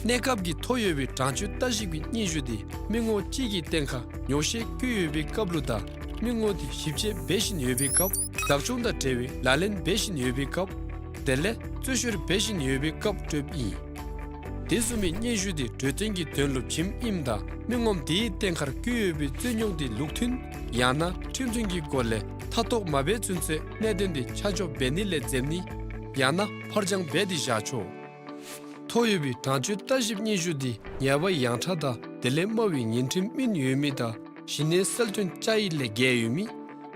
གནས་སྐབས་ཀྱི་ཐོ་ཡོད་པའི་དྲང་སྤྱོད་བརྟག་ཞིབ་ཀྱི་སྙན་ཞུ་དེ་མི་ངོམ་གཅིག་གི་སྟེང་ཁར་ཉོགས་བཤད་བཀོད་ཡོད་པའི་སྐབས་ལུ་དང་མི་ངོམ་དེ་ཞིབ་དཔྱད་འབད་བཞིན་ཡོད་པའི་སྐབས། བདག་སྐྱོང་དང་འབྲེལ་བའི་ལག་ལེན་འབད་བཞིན་ཡོད་པའི་སྐབས། དེ་ལས་རྩོད་བཤེར་འབད་བཞིན་ཡོད་པའི་སྐབས་སྤྲོདཔ་ཨིན། དེ་བཟུམ་མའི་སྙན་ཞུ་དེ་གྲོས་བསྟུན་གྱི་དོན་ལུ་བྱིནམ་ཨིནམ་ད་མི་ངོམ་དེའི་སྟེང་ཁར་བཀོད་ཡོད་པའི་རྩོད་རྙོགས་དེ་ལུགས་མཐུན་ཡང་ན་ཁྲིམས་མཐུན་གྱི་སྒོ་ལས་མཐའ་གཏོགས་མ་འབད་ཚུན་ཚོད་གནད་དོན་དེ་ཆ་འཇོག་འབད་ནི་ལས་འཛེམ་ནི་ཡང་ན་ཕར་འགྱངས་འབད་དེ་བཞག་ཆོག། ཐོ་ཡོད་པའི་དྲང་སྤྱོད་བརྟག་ཞིབ་སྙན་ཞུ་དེ་ཉེས་པ་ཡངས་དྲགས་དང་དེ་ལས་དམའ་བའི་ཉེས་ཁྲིམས་སྨིན་ཡོད་མི་དང་གཞི་གནས་གསལ་སྟོན་བཅའ་ཡིག་ལས་འགལ་ཡོད་མི།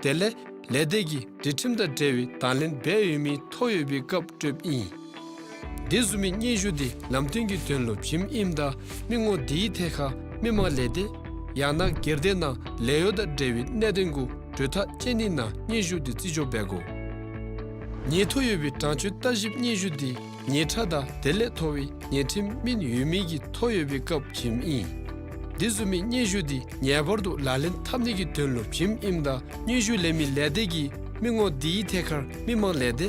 དེ་ལས་ལས་སྡེ་གིས་སྒྲིག་ཁྲིམས་དང་འབྲེལ་བའི་དང་ལེན་འབད་ཡོད་མི་ཐོ་ཡོད་པའི་སྐབས་སྤྲོདཔ་ཨིན། དེ་བཟུམ་མའི་སྙན་ཞུ་དེ་ལམ་སྟོན་གྱི་དོན་ལུ་བྱིནམ་ཨིནམ་ད་མི་ངོམ་དེའི་ཐད་ཁར་མི་མང་ལས་སྡེ་ཡང་ན་སྒེར་སྡེ་ནང་ལས་གཡོག་དང་འབྲེལ་བའི་གནད་དོན་གུ་གྲོས་ཐག་བཅད་ནི་ནང་སྙན་ཞུ་དེ་བརྩི་འཇོག་འབད་དགོ། ཉེས་ཐོ་ཡོད་པའི་དྲང་སྤྱོད་བརྟག་ཞིབ་སྙན་ཞུ་དེ་ཉེས་ཁྲ་དང་དེ་ལས་མཐོ་བའི་ཉེས་ཁྲིམས་སྨིན་ཡོད་མི་གི་ཐོ་ཡོད་པའི་སྐབས་བྱིནམ་ཨིན། དེ་བཟུམ་མའི་སྙན་ཞུ་དེ་ངེས་པར་དུ་ལག་ལེན་འཐབ་ནི་གི་དོན་ལུ་བྱིནམ་ཨིནམ་ད་སྙན་ཞུ་ལེན་མི་ལས་སྡེ་གིས་མི་ངོམ་དེའི་ཐད་ཁར་མི་མང་ལས་སྡེ་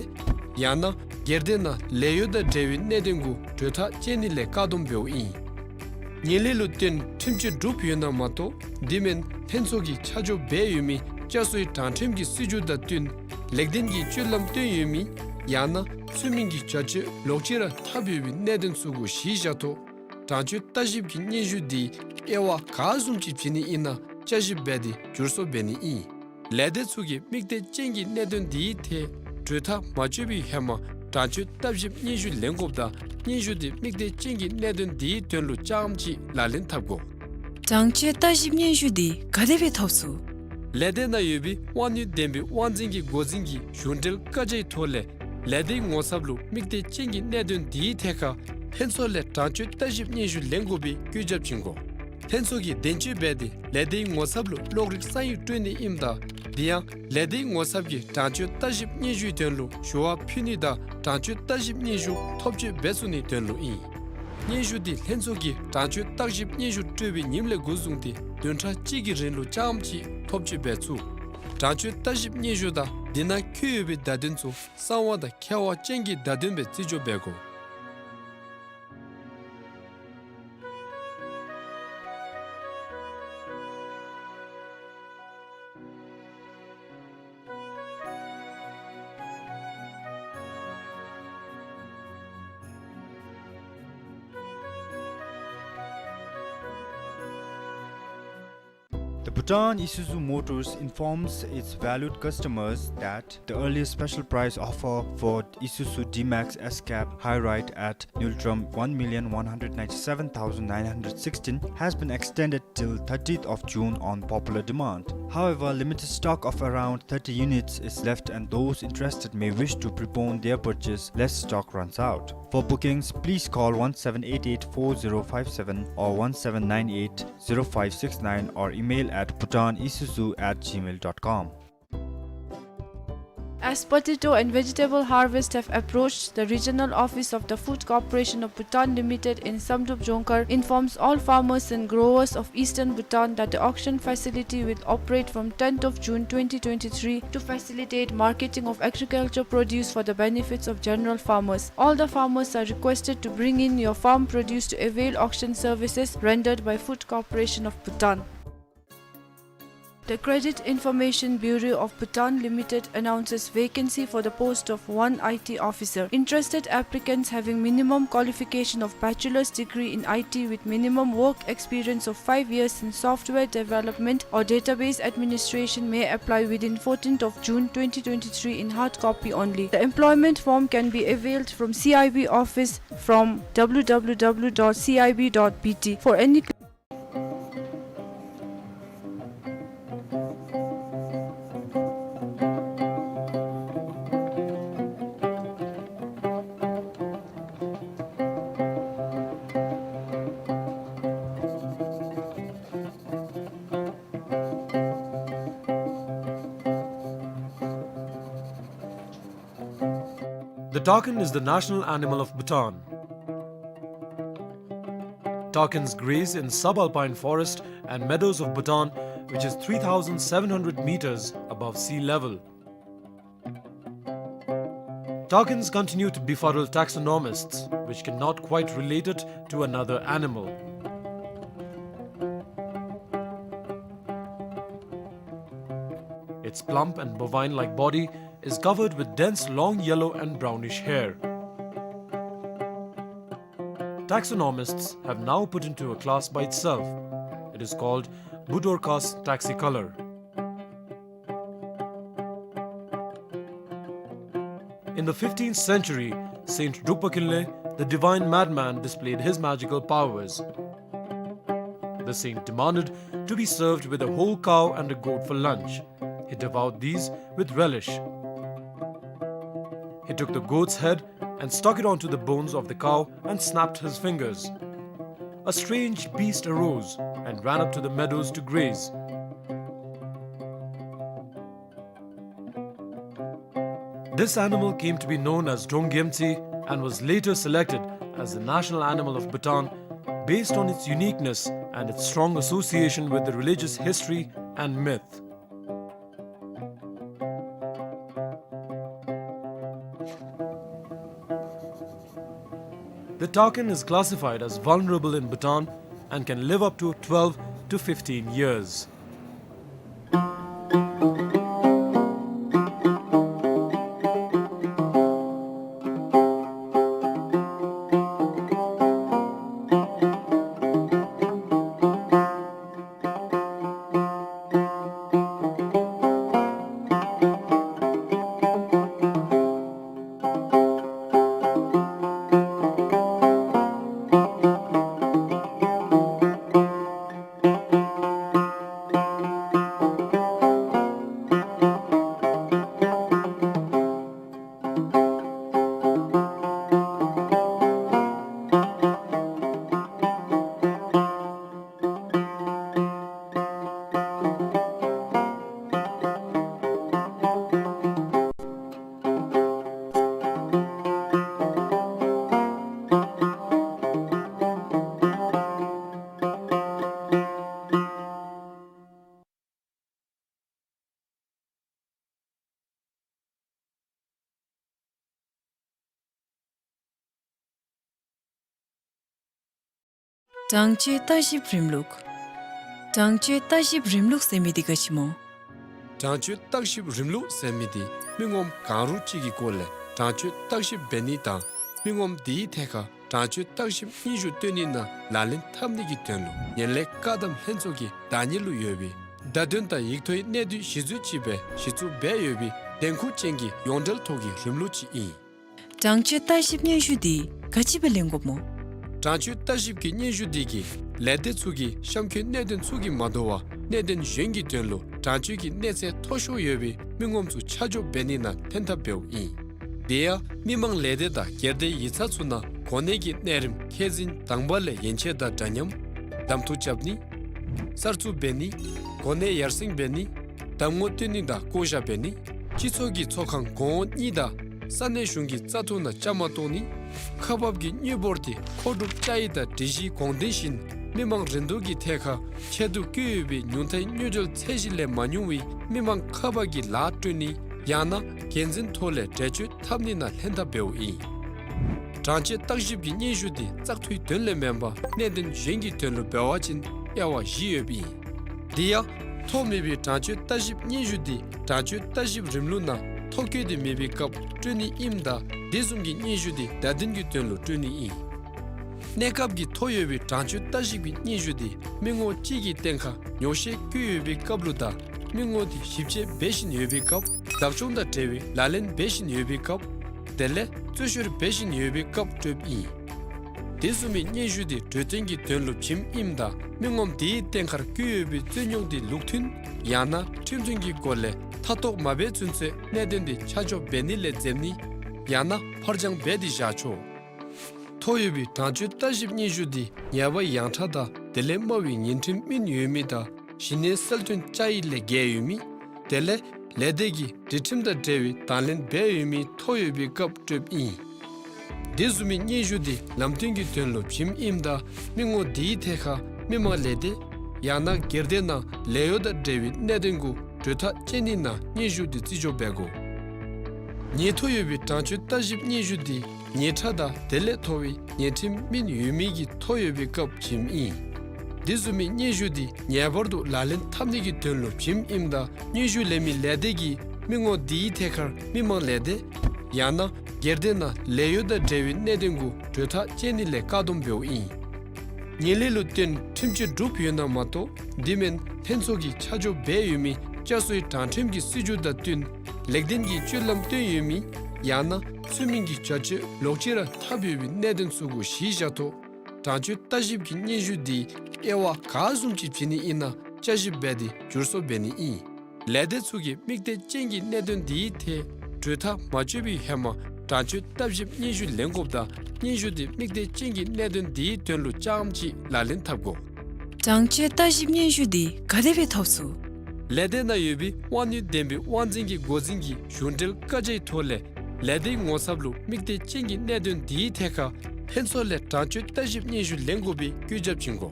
ཡང་ན་སྒེར་སྡེ་ནང་ལས་གཡོག་དང་འབྲེལ་བའི་གནད་དོན་གུ་གྲོས་ཐག་བཅད་ནི་ལས་བཀག་སྡོམ་འབདཝ་ཨིན། ཉེས་ལས་ལུ་བརྟེན་ཁྲིམས་གཅོད་གྲུབ་ཡོད་ན་མ་གཏོགས་དེ་མེན་ལྷན་ཚོགས་ཀྱིས་ཆ་འཇོག་འབད་ཡོད་མི་བསྐྱར་གསོའི་དྲང་ཁྲིམས་ཀྱི་སྲིད་བྱུས་དང་བསྟུན་ལེགས་ལྡན་གྱི་སྤྱོད་ལམ་སྟོན་ཡོད་མི་ཡང་ན་ཚུལ་མིན་གྱི་བྱ་སྤྱོད་ལོག་སྤྱོད་ར་འཐབ་ཡོད་པའི་གནད་དོན་ཚུ་གུ་གཞི་བཞག་ཐོག་དྲང་སྤྱོད་བརྟག་ཞིབ་ཀྱི་སྙན་ཞུ་དེ་དབྱེ་བ་ག་བཟུམ་ཅིག་བྱིན་ནི་ཨིན་ན་བསྐྱར་ཞིབ་འབད་དེ་བསྒྱུར་བཟོ་འབད་ནི་ཨིན། ལས་སྡེ་ཚུ་གིས་དམིགས་གཏད་ཅན་གྱི་གནད་དོན་དེའི་ཐད་གྲོས་ཐག་མ་གཅོད་པའི་ཧེ་མ་དྲང་སྤྱོད་བརྟག་ཞིབ་སྙན་ཞུ་ལེན་དགོཔ་དང་སྙན་ཞུ་དེ་དམིགས་གཏད་ཅན་གྱི་གནད་དོན་དེའི་དོན་ལུ་རྐྱངམ་གཅིག་ལག་ལེན་འཐབ་དགོ། དྲང་སྤྱོད་བརྟག་ཞིབ་སྙན་ཞུ་དེ་ག་དེ་སྦེ་ཐོབ་ཚུགས། ལས་སྡེ་ནང་ཡོད་པའི་དབང་ནུས་ལྡན་པའི་དབང་འཛིན་གྱི་འགོ་འཛིན་གྱིས་གཞུང་འབྲེལ་བཀའ་རྒྱའི་ཐོག་ལས་ལས་སྡེའི་ངོ་ཚབ་ལུ་དམིགས་གཏད་ཅན་གྱི་གནད་དོན་དེའི་ཐད་ཁར་ལྷན་ཚོགས་ལས་དྲང་སྤྱོད་བརྟག་ཞིབ་སྙན་ཞུ་ལེན་དགོ་པའི་བཀོད་ཁྱབ་བྱིན་དགོ། ལྷན་ཚོགས་ཀྱིས་བདེན་དཔྱོད་འབད་དེ་ལས་སྡེའི་ངོ་ཚབ་ལུ་གློག་རིག་ས་ཡིག་སྤྲོད་ནི་ཨིནམ་ད་དེ་ཡང་ལས་སྡེའི་ངོ་ཚབ་ཀྱིས་དྲང་སྤྱོད་བརྟག་ཞིབ་སྙན་ཞུའི་དོན་ལུ་ཞུ་བ་ཕུལ་ནི་དང་དྲང་སྤྱོད་བརྟག་ཞིབ་སྙན་ཞུ་ཐོབ་སྤྱོད་འབད་ཚུགས་ནིའི་དོན་ལུ་ཨིན། སྙན་ཞུ་དེ་ལྷན་ཚོགས་ཀྱིས་དྲང་སྤྱོད་བརྟག་ཞིབ་སྙན་ཞུ་སྤྲོད་པའི་ཉིནམ་ལས་འགོ་བཟུང་སྟེ་བདུན་ཕྲག་གཅིག་གི་རིང་ལུ་རྐྱངམ་གཅིག་ཐོབ་སྤྱོད་འབད་ཚུགས། དྲང་སྤྱོད་བརྟག་ཞིབ་སྙན་ཞུ་དང་དེ་ནང་འཁོད་ཡོད་པའི་བརྡ་དོན་ཚུ་གསང་བ་དང་ཁྱབ་པ་ཅན་གྱི་བརྡ་དོན་སྦེ་བརྩི་འཇོག་འབད་དགོ། The Bhutan Isuzu Motors informs its valued customers that the earliest special price offer for Isuzu D-Max S-Cab High Ride at Ngultrum one million one hundred ninety-seven thousand nine hundred sixteen has been extended till thirtieth of June on popular demand. However, limited stock of around thirty units is left, and those interested may wish to prepone their purchase lest stock runs out. For bookings, please call one seven eight eight four zero five seven or one seven nine eight zero five six nine or email at bhutanisuzu at gmail dot com. As potato and vegetable harvest have approached, the regional office of the Food Corporation of Bhutan Limited in Samdrup Jongkhar informs all farmers and growers of eastern Bhutan that the auction facility will operate from tenth of June twenty twenty-three to facilitate marketing of agriculture produce for the benefits of general farmers. All the farmers are requested to bring in your farm produce to avail auction services rendered by Food Corporation of Bhutan. The Credit Information Bureau of Bhutan Limited announces vacancy for the post of one I T officer. Interested applicants having minimum qualification of bachelor's degree in I T with minimum work experience of five years in software development or database administration may apply within fourteenth of June twenty twenty-three in hard copy only. The employment form can be availed from C I B office from W W W dot C I B dot B T. For any The takin is the national animal of Bhutan. Takins graze in subalpine forest and meadows of Bhutan, which is three thousand seven hundred meters above sea level. Takins continue to befuddle taxonomists, which cannot quite relate it to another animal. Its plump and bovine-like body is covered with dense long yellow and brownish hair. Taxonomists have now put into a class by itself. It is called Budorcas taxicolor. In the fifteenth century, Saint Drukpa Kinley, the divine madman, displayed his magical powers. The saint demanded to be served with a whole cow and a goat for lunch. He devoured these with relish. He took the goat's head and stuck it onto the bones of the cow and snapped his fingers. A strange beast arose and ran up to the meadows to graze. This animal came to be known as Dronggemtsi and was later selected as the national animal of Bhutan based on its uniqueness and its strong association with the religious history and myth. The takin is classified as vulnerable in Bhutan and can live up to twelve to fifteen years. དྲང་སྤྱོད་ལྟ་ཞིབ་རིམ་ལུགས། དྲང་སྤྱོད་ལྟ་ཞིབ་རིམ་ལུགས་ཟེར་མི་འདི་ག་ཅི་སྨོ། དྲང་སྤྱོད་ལྟ་ཞིབ་རིམ་ལུགས་ཟེར་མི་འདི་མི་ངོམ་གང་རུང་ཅིག་གི་སྐོར་ལས་དྲང་སྤྱོད་བརྟག་ཞིབ་འབད་ནི་དང་མི་ངོམ་དེའི་ཐད་ཁར་དྲང་སྤྱོད་བརྟག་ཞིབ་སྙན་ཞུ་བཏོན་ནི་ནང་ལག་ལེན་འཐབ་ནི་གི་དོན་ལུ་ངན་ལྷད་བཀག་སྡོམ་ལྷན་ཚོགས་ཀྱི་བདག་གཉེར་ལུ་ཡོད་པའི་ བརྡ་དོན་དང་ཡིག་ཐོག་གི་གནད་དོན་གཞི་འཛིན་ཅིག་སྦེ་གཞི་བཙུགས་འབད་ཡོད་པའི་བདེན་ཁུངས་ཅན་གྱི་ཡོངས་འབྲེལ་ཐོག་གི་རིམ་ལུགས་ཅིག་ཨིན། གྲངས་བཅད་བརྟག་ཞིབ་སྙན་ཞུ་འདི་ག་ཅི་སྦེ་ལེན་དགོཔ་སྨོ། གྲངས་བཅད་བརྟག་ཞིབ་ཀྱི་སྙན་ཞུ་འདི་གིས་ལས་སྡེ་ཚུ་གིས་གཤམ་འཁོད་གནད་དོན་ཚུ་གིས་མ་དོ་བར་གནད་དོན་གཞན་གྱི་དོན་ལུ་གྲངས་བཅད་ཀྱི་གནས་ཚད་མཐོ་ཤོས་ཡོད་པའི་མི་ངོམ་ཚུ་ཆ་འཇོག་འབད་ནི་ནང་ལྷན་ཐབས་འབདཝ་ཨིན། དེ་ཡང་མི་མང་ལས་སྡེ་དང་སྒེར་སྡེ་ཡིག་ཚང་ཚུ་ནང་གོ་གནས་ཀྱི་གནས་རིམ་འཁོད་འཛིན་དང་པ་ལས་ཡན་ཆད་དང་འདྲ་མཉམ་གདམ་འཐུ་རྐྱབ་ནི། གསར་བཙུགས་འབད་ནི། གོ་གནས་ཡར་སེང་འབད་ནི། གདམ་ངོ་སྟོན་ནི་དང་བསྐོ་བཞག་འབད་ནི། སྤྱི་ཚོགས་ཀྱི་ཚོགས་ཁང་གོང་འོག་གཉིས་དང་ས་གནས་གཞུང་གི་བཙག་འཐུ་ནང་བཅའ་མར་གཏོགས་ནི། ཁག་འབག་གི་དངུལ་འབོར་དེ་མཁོ་སྒྲུབ་བཅའ་ཡིག་དང་སྒྲིག་གཞིའི་དགོངས་དོན་བཞིན་མི་མང་རིན་བསྡུར་གྱི་ཐད་ཁར་ཆད་དུ་བཀོད་ཡོད་པའི་ཉུང་མཐའི་དངུལ་འབྱོར་ཚད་གཞི་ལས་མ་ཉུང་བའི་མི་མང་ཁག་འབག་གི་ལཱ་སྤྲོད་ནི། ཡང་ན་འགན་འཛིན་ཐོག་ལས་འགྲེལ་བརྗོད་འཐབ་ནི་ནང་ལྷན་ཐབས་འབདཝ་ཨིན། གྲངས་བཅད་བརྟག་ཞིབ་ཀྱི་སྙན་ཞུ་དེ་བཙག་འཐུའི་དོན་ལས་མེན་པར་གནད་དོན་གཞན་གྱི་དོན་ལུ་འབད་བ་ཅིན་དབྱེ་བ་བཞི་ཡོདཔ་ཨིན། དེ་ཡང་ཐོ་མེད་པའི་གྲངས་བཅད་བརྟག་ཞིབ་སྙན་ཞུ་དེ་གྲངས་བཅད་བརྟག་ཞིབ་རིམ་ལུགས་ནང་ཐོ་བཀོད་དེ་མེད་པའི་སྐབས་སྤྲོད་ནི་ཨིནམ་ད་དེ་བཟུམ་གྱི་སྙན་ཞུ་དེ་བརྡ་དོན་གྱི་དོན་ལུ་སྤྲོད་ནི་ཨིན། གནས་སྐབས་ཀྱི་ཐོ་ཡོད་པའི་གྲངས་བཅད་བརྟག་ཞིབ་ཀྱི་སྙན་ཞུ་དེ་མི་ངོ་གཅིག་གི་སྟེང་ཁར་ཉོག་བཤད་བཀོད་ཡོད་པའི་སྐབས་ལུ་དང་མི་ངོ་དེ་ཞིབ་དཔྱད་འབད་བཞིན་ཡོད་པའི་སྐབས་བདག་སྐྱོང་དང་འབྲེལ་བའི་ལག་ལེན་འབད་བཞིན་ཡོད་པའི་སྐབས་དེ་ལས་རྩོལ་བཤེར་འབད་བཞིན་ཡོད་པའི་སྐབས་སྤྲོདཔ་ཨིན། དེ་བཟུམ་མའི་སྙན་ཞུ་དེ་གྲོས་བསྟུན་གྱི་དོན་ལུ་བྱིནམ་ཨིནམ་ད་མི་ངོམ་དེའི་སྟེང་ཁར་བཀོད་ཡོད་པའི་རྩོད་རྙོགས་དེ་ལུགས་མཐུན་ཡང་ན་ཁྲིམས་མཐུན་གྱི་སྒོ་ལས་མཐའ་གཏོགས་མ་འབད་ཚུན་ཚོད་གནད་དོན་དེ་ཆ་འཇོག་འབད་ནི་ལས་འཛེམ་ནི་ཡང་ན་ཕར་འགྱངས་འབད་དེ་བཞག་ཆོག། ཐོ་ཡོད་པའི་གྲངས་བཅད་བརྟག་ཞིབ་སྙན་ཞུ་དེ་ཉེས་པ་ཡངས་དྲགས་དང་དེ་ལས་དམའ་བའི་ཉེས་ཁྲིམས་སྨིན་ཡོད་མི་དང་གཞི་གནས་གསལ་སྟོན་བཅའ་ཡིག་ལས་འགལ་ཡོད་མི། དེ་ལས་ལས་སྡེ་གི་སྒྲིག་ཁྲིམས་དང་འབྲེལ་བའི་དང་ལེན་འབད་ཡོད་མི་ཐོ་ཡོད་པའི་སྐབས་སྤྲོདཔ་ཨིན། དེ་བཟུམ་མའི་སྙན་ཞུ་དེ་ལམ་སྟོན་གྱི་དོན་ལུ་བྱིནམ་ཨིནམ་ད་མི་ངོ་དེའི་ཐད་ཁར་མི་མང་ལས་སྡེ་ཡང་ན་སྒེར་སྡེ་ནང་ལས་གཡོག་དང་འབྲེལ་བའི་གནད་དོན་གུ་གྲོས་ཐག་བཅད་ནི་ནང་སྙན་ཞུ་དེ་རྩིས་འཇོག་འབད་དགོ། ཉེས་ཐོ་ཡོད་པའི་གྲངས་བཅད་བརྟག་ཞིབ་སྙན་ཞུ་དེ་ཉེས་ཁྲ་དང་དེ་ལས་མཐོ་བའི་ཉེས་ཁྲིམས་སྨིན་ཡོད་མི་གི་ཐོ་ཡོད་པའི་སྐབས་བྱིནམ་ཨིན། དེ་བཟུམ་མའི་སྙན་ཞུ་དེ་ངེས་པར་དུ་ལག་ལེན་འཐབ་ནི་གི་དོན་ལུ་བྱིནམ་ཨིནམ་ད་སྙན་ཞུ་ལེན་མི་ལས་སྡེ་གིས་མི་ངོ་དེའི་ཐད་ཁར་མི་མང་ལས་སྡེ་ཡང་ན་སྒེར་སྡེ་ནང་ལས་གཡོག་དང་འབྲེལ་བའི་གནད་དོན་གུ་གྲོས་ཐག་བཅད་ནི་ལས་བཀག་སྡོམ་འབདཝ་ཨིན། ངན་ལྷད་ལུ་བརྟེན་ཁྲིམས་གཅོད་གྲུབ་ཡོད་ན་མ་གཏོགས་དེ་མེན་ལྷན་ཚོགས་ཀྱིས་ཆ་འཇོག་འབད་ཡོད་མི་བསྐྱར་གསོའི་དྲང་ཁྲིམས་ཀྱི་སྲིད་བྱུས་དང་བསྟུན་ལེགས་ལྡན་གྱི་སྤྱོད་ལམ་སྟོན་ཡོད་མི་ཡང་ན་ཚུལ་མིན་གྱི་བྱ་སྤྱོད་ལོག་ཅི་ར་འཐབ་ཡོད་པའི་གནད་དོན་ཚུ་གུ་གཞི་བཞག་ཐོག་གྲངས་བཅད་བརྟག་ཞིབ་ཀྱི་སྙན་ཞུ་དེ་དབྱེ་བ་ག་བཟུམ་ཅིག་བྱིན་ནི་ཨིན་ན་བསྐྱར་ཞིབ་འབད་དེ་བསྒྱུར་བཟོ་འབད་ནི་ཨིན། ལས་སྡེ་ཚུ་གིས་དམིགས་གཏད་ཅན་གྱི་གནད་དོན་དེའི་ཐད་གྲོས་ཐག་མ་གཅོད་པའི་ཧེ་མ་གྲངས་བཅད་བརྟག་ཞིབ་སྙན་ཞུ་ལེན་དགོཔ་དང་སྙན་ཞུ་དེ་དམིགས་གཏད་ཅན་གྱི་གནད་དོན་དེའི་དོན་ལུ་རྐྱངམ་གཅིག་ལག་ལེན་འཐབ་དགོ། གྲངས་བཅད་བརྟག་ཞིབ་སྙན་ཞུ་དེ་ག་དེ་སྦེ་ཐོབ་ཚུགས། ལས་སྡེ་ནང་ཡོད་པའི་དབང་ནུས་ལྡན་པའི་དབང་འཛིན་གྱི་འགོ་འཛིན་གྱི་གཞུང་འབྲེལ་བཀའ་རྒྱའི་ཐོག་ལས་ལས་སྡེའི་ངོ་ཚབ་ལུ་དམིགས་གཏད་ཅན་གྱི་གནད་དོན་དེའི་ཐད་ཁར་ལྷན་ཚོགས་ལས་གྲངས་བཅད་བརྟག་ཞིབ་སྙན་ཞུ་ལེན་དགོ་པའི་བཀོད་ཁྱབ་བྱིན་དགོ།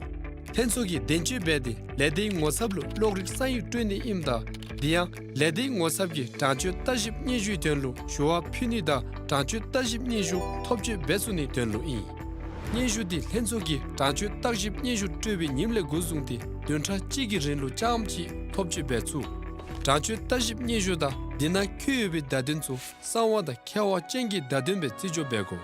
ལྷན་ཚོགས་ཀྱིས་བདེན་དཔྱོད་འབད་དེ་ལས་སྡེའི་ངོ་ཚབ་ལུ་གློག་རིག་ས་ཡིག་སྤྲོད་ནི་ཨིནམ་ད་དེ་ཡང་ལས་སྡེའི་ངོ་ཚབ་ཀྱིས་གྲངས་བཅད་བརྟག་ཞིབ་སྙན་ཞུའི་དོན་ལུ་ཞུ་བ་ཕུལ་ནི་དང་གྲངས་བཅད་བརྟག་ཞིབ་སྙན་ཞུ་ཐོབ་སྤྱོད་འབད་ཚུགས་ནིའི་དོན་ལུ་ཨིན། སྙན་ཞུ་དེ་ལྷན་ཚོགས་ཀྱིས་གྲངས་བཅད་བརྟག་ཞིབ་སྙན་ཞུ་སྤྲོད་པའི་ཉིནམ་ལས་འགོ་བཟུང་སྟེ་བདུན་ཕྲག་གཅིག་གི་རིང་ལུ་རྐྱངམ་གཅིག་ཐོབ་སྤྱོད་འབད་ཚུགས། གྲངས་བཅད་བརྟག་ཞིབ་སྙན་ཞུ་དང་དེ་ནང་འཁོད་ཡོད་པའི་བརྡ་དོན་ཚུ་གསང་བ་དང་ཁྱད་པར་ཅན་གྱི་བརྡ་དོན་སྦེ་རྩིས་འཇོག་འབད་དགོ།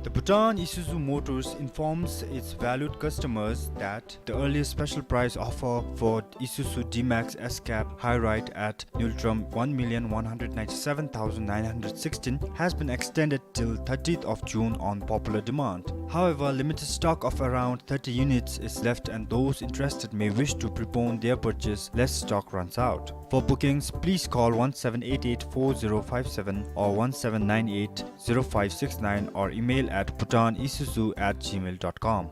The Bhutan Isuzu Motors informs its valued customers that the earliest special price offer for Isuzu D-Max S-Cab High Ride at Ngultrum one million one hundred ninety-seven thousand nine hundred sixteen has been extended till thirtieth of June on popular demand. However, limited stock of around thirty units is left and those interested may wish to prepone their purchase lest stock runs out. For bookings, please call one seven eight eight four zero five seven or one seven nine eight zero five six nine or email at bhutanisuzu at gmail dot com.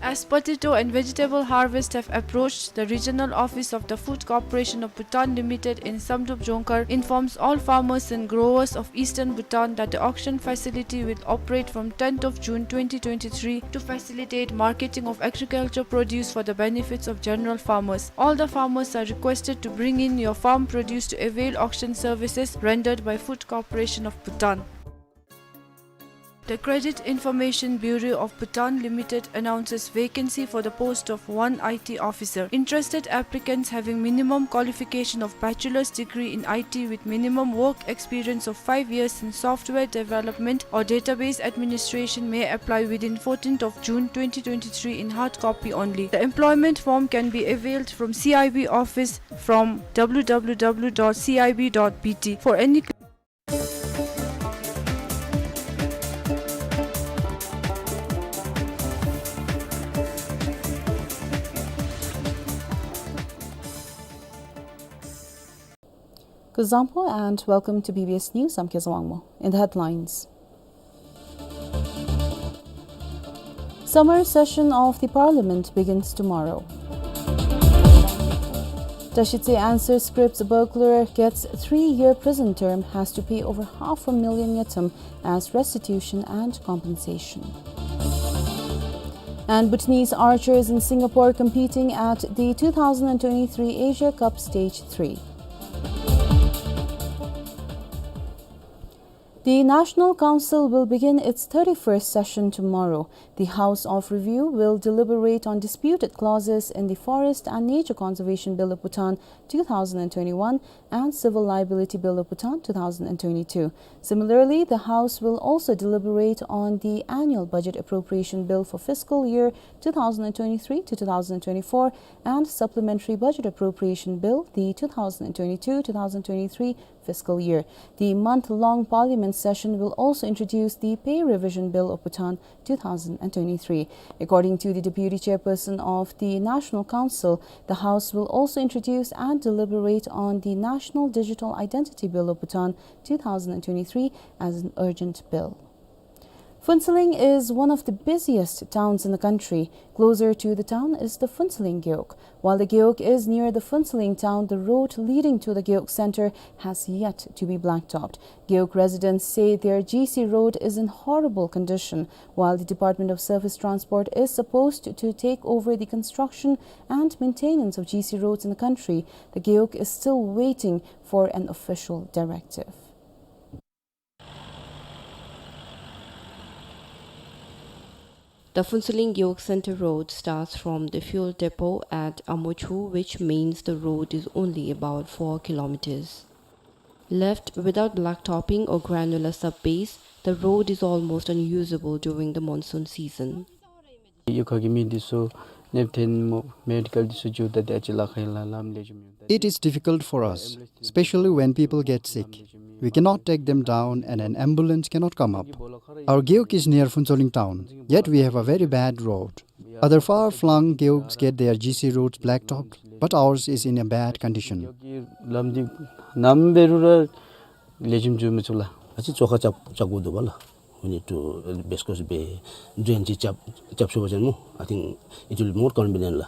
As potato and vegetable harvest have approached, the regional office of the Food Corporation of Bhutan Limited in Samdrup Jongkhar informs all farmers and growers of eastern Bhutan that the auction facility will operate from tenth of June twenty twenty-three to facilitate marketing of agriculture produce for the benefits of general farmers. All the farmers are requested to bring in your farm produce to avail auction services rendered by Food Corporation of Bhutan. The Credit Information Bureau of Bhutan Limited announces vacancy for the post of one I T officer. Interested applicants having minimum qualification of bachelor's degree in I T with minimum work experience of five years in software development or database administration may apply within fourteenth of June twenty twenty-three in hard copy only. The employment form can be availed from C I B office from W W W dot C I B dot B T. For any Kuzuzangpo and welcome to B B S News. I'm Kezawangmo. In the headlines, summer session of the parliament begins tomorrow. Tashitse answer scripts burglar gets three-year prison term, has to pay over half a million ngultrum as restitution and compensation. And Bhutanese archers in Singapore competing at the two thousand twenty-three Asia Cup Stage three. The National Council will begin its thirty-first session tomorrow. The House of Review will deliberate on disputed clauses in the Forest and Nature Conservation Bill of Bhutan two thousand twenty-one and Civil Liability Bill of Bhutan two thousand twenty-two. Similarly, the House will also deliberate on the Annual Budget Appropriation Bill for fiscal year two thousand twenty-three to two thousand twenty-four and Supplementary Budget Appropriation Bill, the two thousand twenty-two two thousand twenty-three fiscal year. The month-long parliament session will also introduce the Pay Revision Bill of Bhutan two thousand twenty-three. According to the deputy chairperson of the National Council, the House will also introduce and deliberate on the National Digital Identity Bill of Bhutan two thousand twenty-three as an urgent bill. Phuentsholing is one of the busiest towns in the country. Closer to the town is the Phuentsholing Gewog. While the Gewog is near the Phuentsholing town, the road leading to the Gewog center has yet to be blacktopped. Gewog residents say their G C road is in horrible condition. While the Department of Surface Transport is supposed to take over the construction and maintenance of G C roads in the country, the Gewog is still waiting for an official directive. The Phuentsholing Gewog Center Road starts from the fuel depot at Amochu, which means the road is only about four kilometers. Left without blacktopping or granular subbase, the road is almost unusable during the monsoon season. ཡུལ་ཁག་གི་མི་འདི་ཚུ་གནས་ཐེབས་མེད་ཀྱི་འདི་ཚུ་འགྱོ་ད་དེ་ཅིག་ལཱ་ཁག་ལ་ལམ་ལེགས་ཤོམ་ཡོད། It is difficult for us, especially when people get sick. We cannot take them down and an ambulance cannot come up. Our Gewog is near Phuentsholing town, yet we have a very bad road. Other far-flung Gewogs get their G C roads blacktopped, but ours is in a bad condition. ལམ་འདི་ནམ་འབད་རུང་ར་ལེགས་ཤོམ་འགྱོ་མི་ཚུགས་ལགས། ཨ་ཙི་ཚོགས་ཁ་རྐྱབ་རྐྱབ་དགོ་འདུག་པ་ལགས། We need to, uh, best course be drain ཅིག་རྐྱབ་རྐྱབ་ཚུགས་པ་ཅིན་སྨོ། I think it will be more convenient ལགས།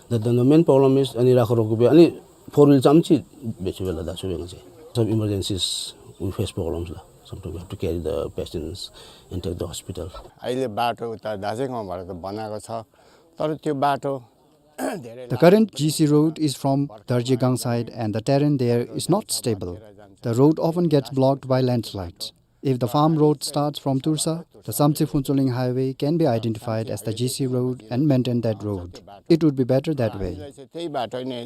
The, the main problem is ཨ་ནི་ར་ཁ་རོག་གུ་སྦེ་ཨ་ནི་four wheel ཙམ་ཅིག་འབད་ཚུགས་པས་ལགས། ད་ཚུགས་པས་ང་བཅས། Some emergencies we face problems ལགས། Sometimes we have to carry the patients and take the hospital. अहिले बाटो उता दार्जिलिङ गाउँबाट त बनाएको छ, तर त्यो बाटो धेरै The current G C road is from Darjegang side and the terrain there is not stable. The road often gets blocked by landslides. If the farm road starts from Tursa, the Samtse Phuentsholing highway can be identified as the G C road and maintain that road. It would be better that way. हामीलाई चाहिँ त्यही बाटो नै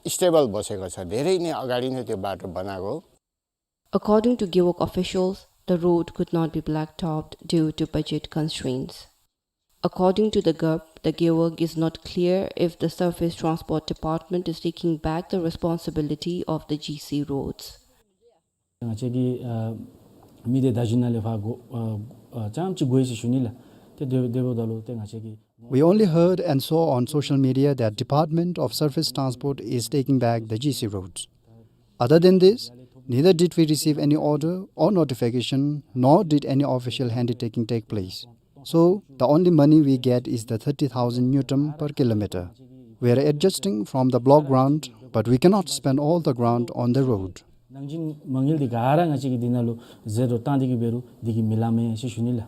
stable बसेको छ, धेरै नै अगाडि नै त्यो बाटो बनाएको हो। According to Gewog officials, the road could not be blacktopped due to budget constraints. According to the Gewog, the Gewog is not clear if the Surface Transport Department is taking back the responsibility of the G C roads. ང་བཅས་ཀྱིས་ཨ་མི་སྡེ་བརྡ་བརྒྱུད་ནང་ལས་ཕར་གོ་ཨ་ཨ་ཙམ་ཅིག་གོ་ཡི་ཟེར་ཞུ་ནི་ལགས། ཏེ་དེ་འབདཝ་ད་ལུ་ཏེ་ང་བཅས་ཀྱིས We only heard and saw on social media that Department of Surface Transport is taking back the G C roads. Other than this, neither did we receive any order or notification, nor did any official handy taking take place. So, the only money we get is the thirty thousand ngultrum per kilometer. We are adjusting from the block grant, but we cannot spend all the grant on the road. ནང་འཛིང་མ་དངུལ་འདི་ག་ར་ང་བཅས་ཀྱིས་འདི་ནང་ལུ་ཟད་འགྲོ་བཏང་སྟེ་གི་འབད་རུང་འདི་གིས་མི་ལང་མས་ཟེར་ཞུ་ནི་ལགས།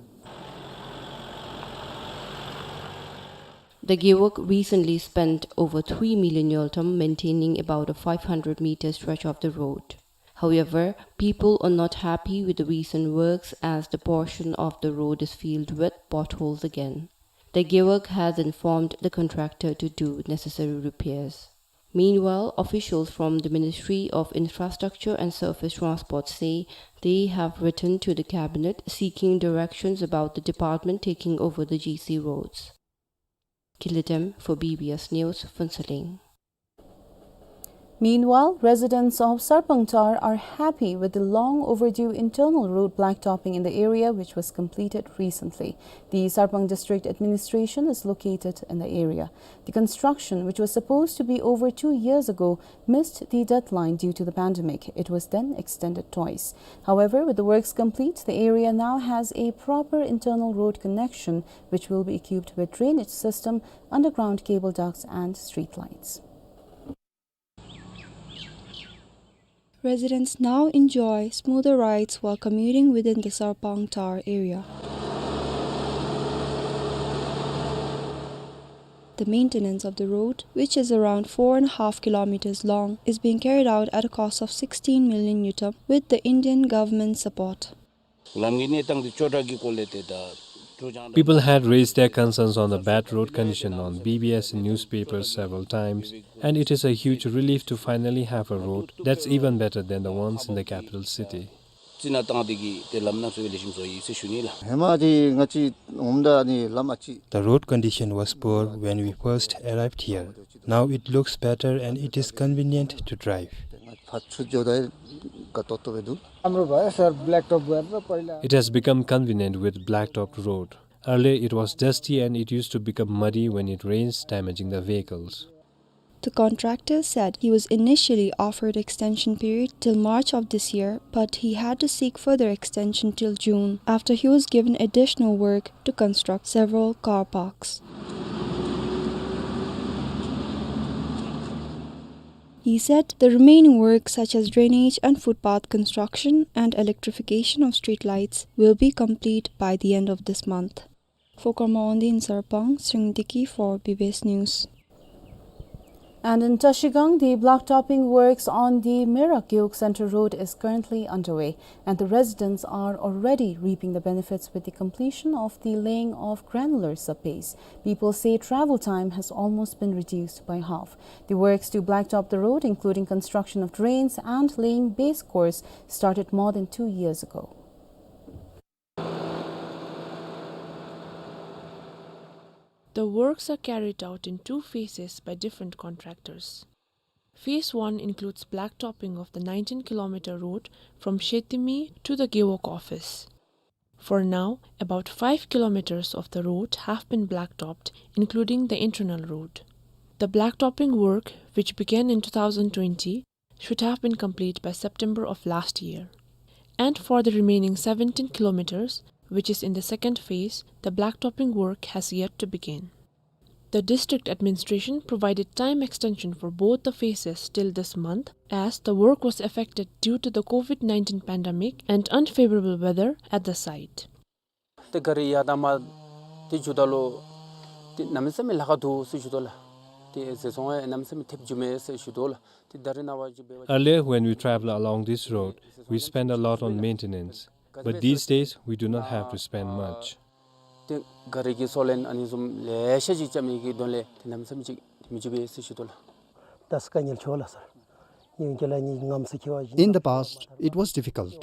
The Gewog recently spent over three million ngultrum maintaining about a five hundred meter stretch of the road. However, people are not happy with the recent works as the portion of the road is filled with potholes again. The Gewog has informed the contractor to do necessary repairs. Meanwhile, officials from the Ministry of Infrastructure and Surface Transport say they have written to the cabinet seeking directions about the department taking over the G C roads. Kilitem for B B S News, Phuentsholing. Meanwhile, residents of Sarpangtar are happy with the long overdue internal road blacktopping in the area, which was completed recently. The Sarpang District Administration is located in the area. The construction, which was supposed to be over two years ago, missed the deadline due to the pandemic. It was then extended twice. However, with the works complete, the area now has a proper internal road connection, which will be equipped with drainage system, underground cable ducts and street lights. Residents now enjoy smoother rides while commuting within the Sarpang Tar area. The maintenance of the road, which is around four and a half kilometers long, is being carried out at a cost of sixteen million ngultrum with the Indian government support. ལམ་གྱི་གནས་སྟངས་འདི་སྐྱོ་དྲགས་ཀྱི་སྐོར་ལས་ཏེ་ད་ཅོ་ཅང་དང་། People had raised their concerns on the bad road condition on B B S newspapers several times, and it is a huge relief to finally have a road that's even better than the ones in the capital city. རྩི་ནག་བཏང་སྟེ་གི་ཏེ་ལམ་སྣ་ཚོགས་སྦེ་ལེགས་ཤོམ་བཟོ་ཡི་ཟེར་ཞུ་ནི་ལགས། ཧེ་མ་འདི་ང་བཅས་འོངམ་ད་ནི་ལམ་ཨ་ཙི། The road condition was poor when we first arrived here. Now it looks better and it is convenient to drive. ཕར་ཚུར་འགྱོཝ་ད་དགའ་ཏོག་ཏོ་སྦེ་འདུག། राम्रो भयो sir, black टप गरेर पहिला It has become convenient with blacktop road. Earlier it was dusty and it used to become muddy when it rains, damaging the vehicles. The contractor said he was initially offered extension period till March of this year, but he had to seek further extension till June after he was given additional work to construct several car parks. He said the remaining work such as drainage and footpath construction and electrification of streetlights will be complete by the end of this month. For Karma Wangdi in Sarpang, Sringdiki for B B S News. And in Trashigang, the blacktopping works on the Merak Gewog Center Road is currently underway, and the residents are already reaping the benefits with the completion of the laying of granular subbase. People say travel time has almost been reduced by half. The works to blacktop the road, including construction of drains and laying base course, started more than two years ago. The works are carried out in two phases by different contractors. Phase one includes blacktopping of the nineteen kilometer road from Shetimi to the Gewog office. For now, about five kilometers of the road have been blacktopped, including the internal road. The blacktopping work, which began in two thousand twenty, should have been complete by September of last year. And for the remaining seventeen kilometers, which is in the second phase, the blacktopping work has yet to begin. The district administration provided time extension for both the phases till this month, as the work was affected due to the COVID nineteen pandemic and unfavorable weather at the site. ཏེ་ག་རི་ཡར་དང་མར་ཏེ་འགྱོཝ་ད་ལུ་ཏེ་གནམ་མེད་ས་མེད་ལཱ་ཁག་འདུག་ཟེར་ཞུ་དོ་ལགས། ཏེ་ཟས་ཚོང་ཡང་གནམ་མེད་ས་མེད་ཐེབས་རྒྱུ་མས་ཟེར་ཞུ་དོ་ལགས། ཏེ་ད་རེས་ནངས་པ་ཅིག་འབད་བ་ཅིན། Earlier, when we travel along this road, we spend a lot on maintenance. But these days, we do not have to spend much. ཏེ་ག་རི་གི་སོ་ལན་ཨ་ནི་བཟུམ་ལེ་ཤ་ཅིག་རྐྱབ་ནི་གི་དོན་ལས་ཏེ་གནམ་མེད་ས་མེད་ཅིག་མི་འགྱོ་བས་ཟེར་ཞུ་དོ་ལགས། ད་དཀའ་ངལ་ཆེ་བ་ལགས་སར། ཡོན་ཁྱོད་ལ་ནི་ངམ་ས་ཁྱེར་བ་ཞིག། In the past, it was difficult.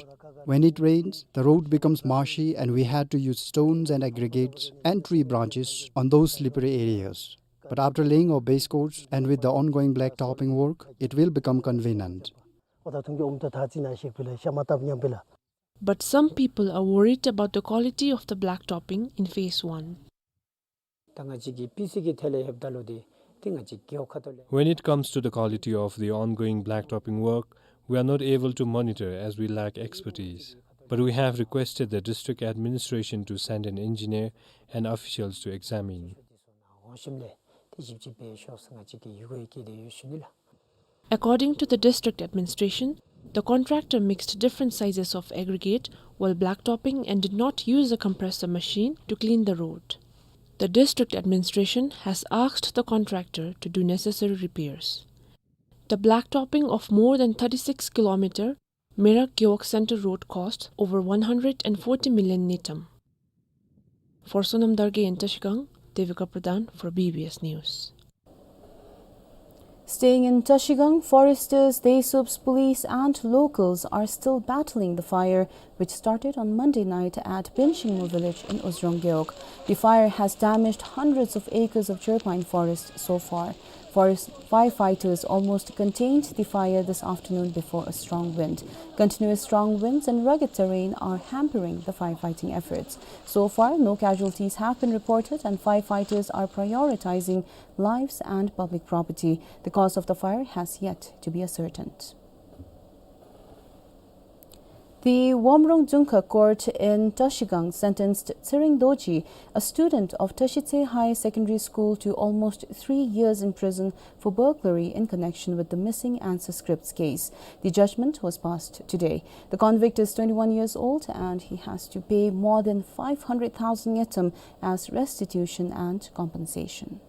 When it rains, the road becomes marshy and we had to use stones and aggregates and tree branches on those slippery areas. But after laying of base course and with the ongoing blacktopping work, it will become convenient. འོ་ད་ཐུང་ཀྱི་ཨོམ་ད་ད་ཙི་ན་ཤེག་པི་ལ་ཤ་མ་བཏབ་ཉམས་པི་ལ། But some people are worried about the quality of the blacktopping in phase one. ད་ང་བཅས་ཀྱིས་པི་སི་གི་ཐད་ལས་ལྷོདཔ་ད་ལུ་ཏེ་ཏེ་ང་བཅས་རྒེད་འོག་ཁ་ཐུག་ལས། When it comes to the quality of the ongoing blacktopping work, we are not able to monitor as we lack expertise. But we have requested the district administration to send an engineer and officials to examine. འོང་ཞིནམ་ལས་ཏེ་ཞིབ་དཔྱད་འབད་ཤོག་ཟེར་ང་བཅས་ཀྱིས་ཡི་གུ་ཡང་བསྐྱལ་ཏེ་ཡོད་ཞུ་ནི་ལགས། According to the district administration, the contractor mixed different sizes of aggregate while blacktopping and did not use a compressor machine to clean the road. The district administration has asked the contractor to do necessary repairs. The blacktopping of more than thirty-six kilometer Merak Gewog Center Road cost over one hundred and forty million ngultrum. For Sonam Dargay in Trashigang, Devika Pradhan for B B S News. Staying in Trashigang, foresters, Taishops police and locals are still battling the fire which started on Monday night at Benshingmo village in Uzrong Gewog. The fire has damaged hundreds of acres of Chirpine forest so far. Forest firefighters almost contained the fire this afternoon before a strong wind. Continuous strong winds and rugged terrain are hampering the firefighting efforts. So far, no casualties have been reported, and firefighters are prioritizing lives and public property. The cause of the fire has yet to be ascertained. The Womrong Dungkhag Court in Trashigang sentenced Tshering Dorji, a student of Trashitse Higher Secondary School, to almost three years in prison for burglary in connection with the missing answer scripts case. The judgment was passed today. The convict is twenty-one years old and he has to pay more than five hundred thousand ngultrum as restitution and compensation.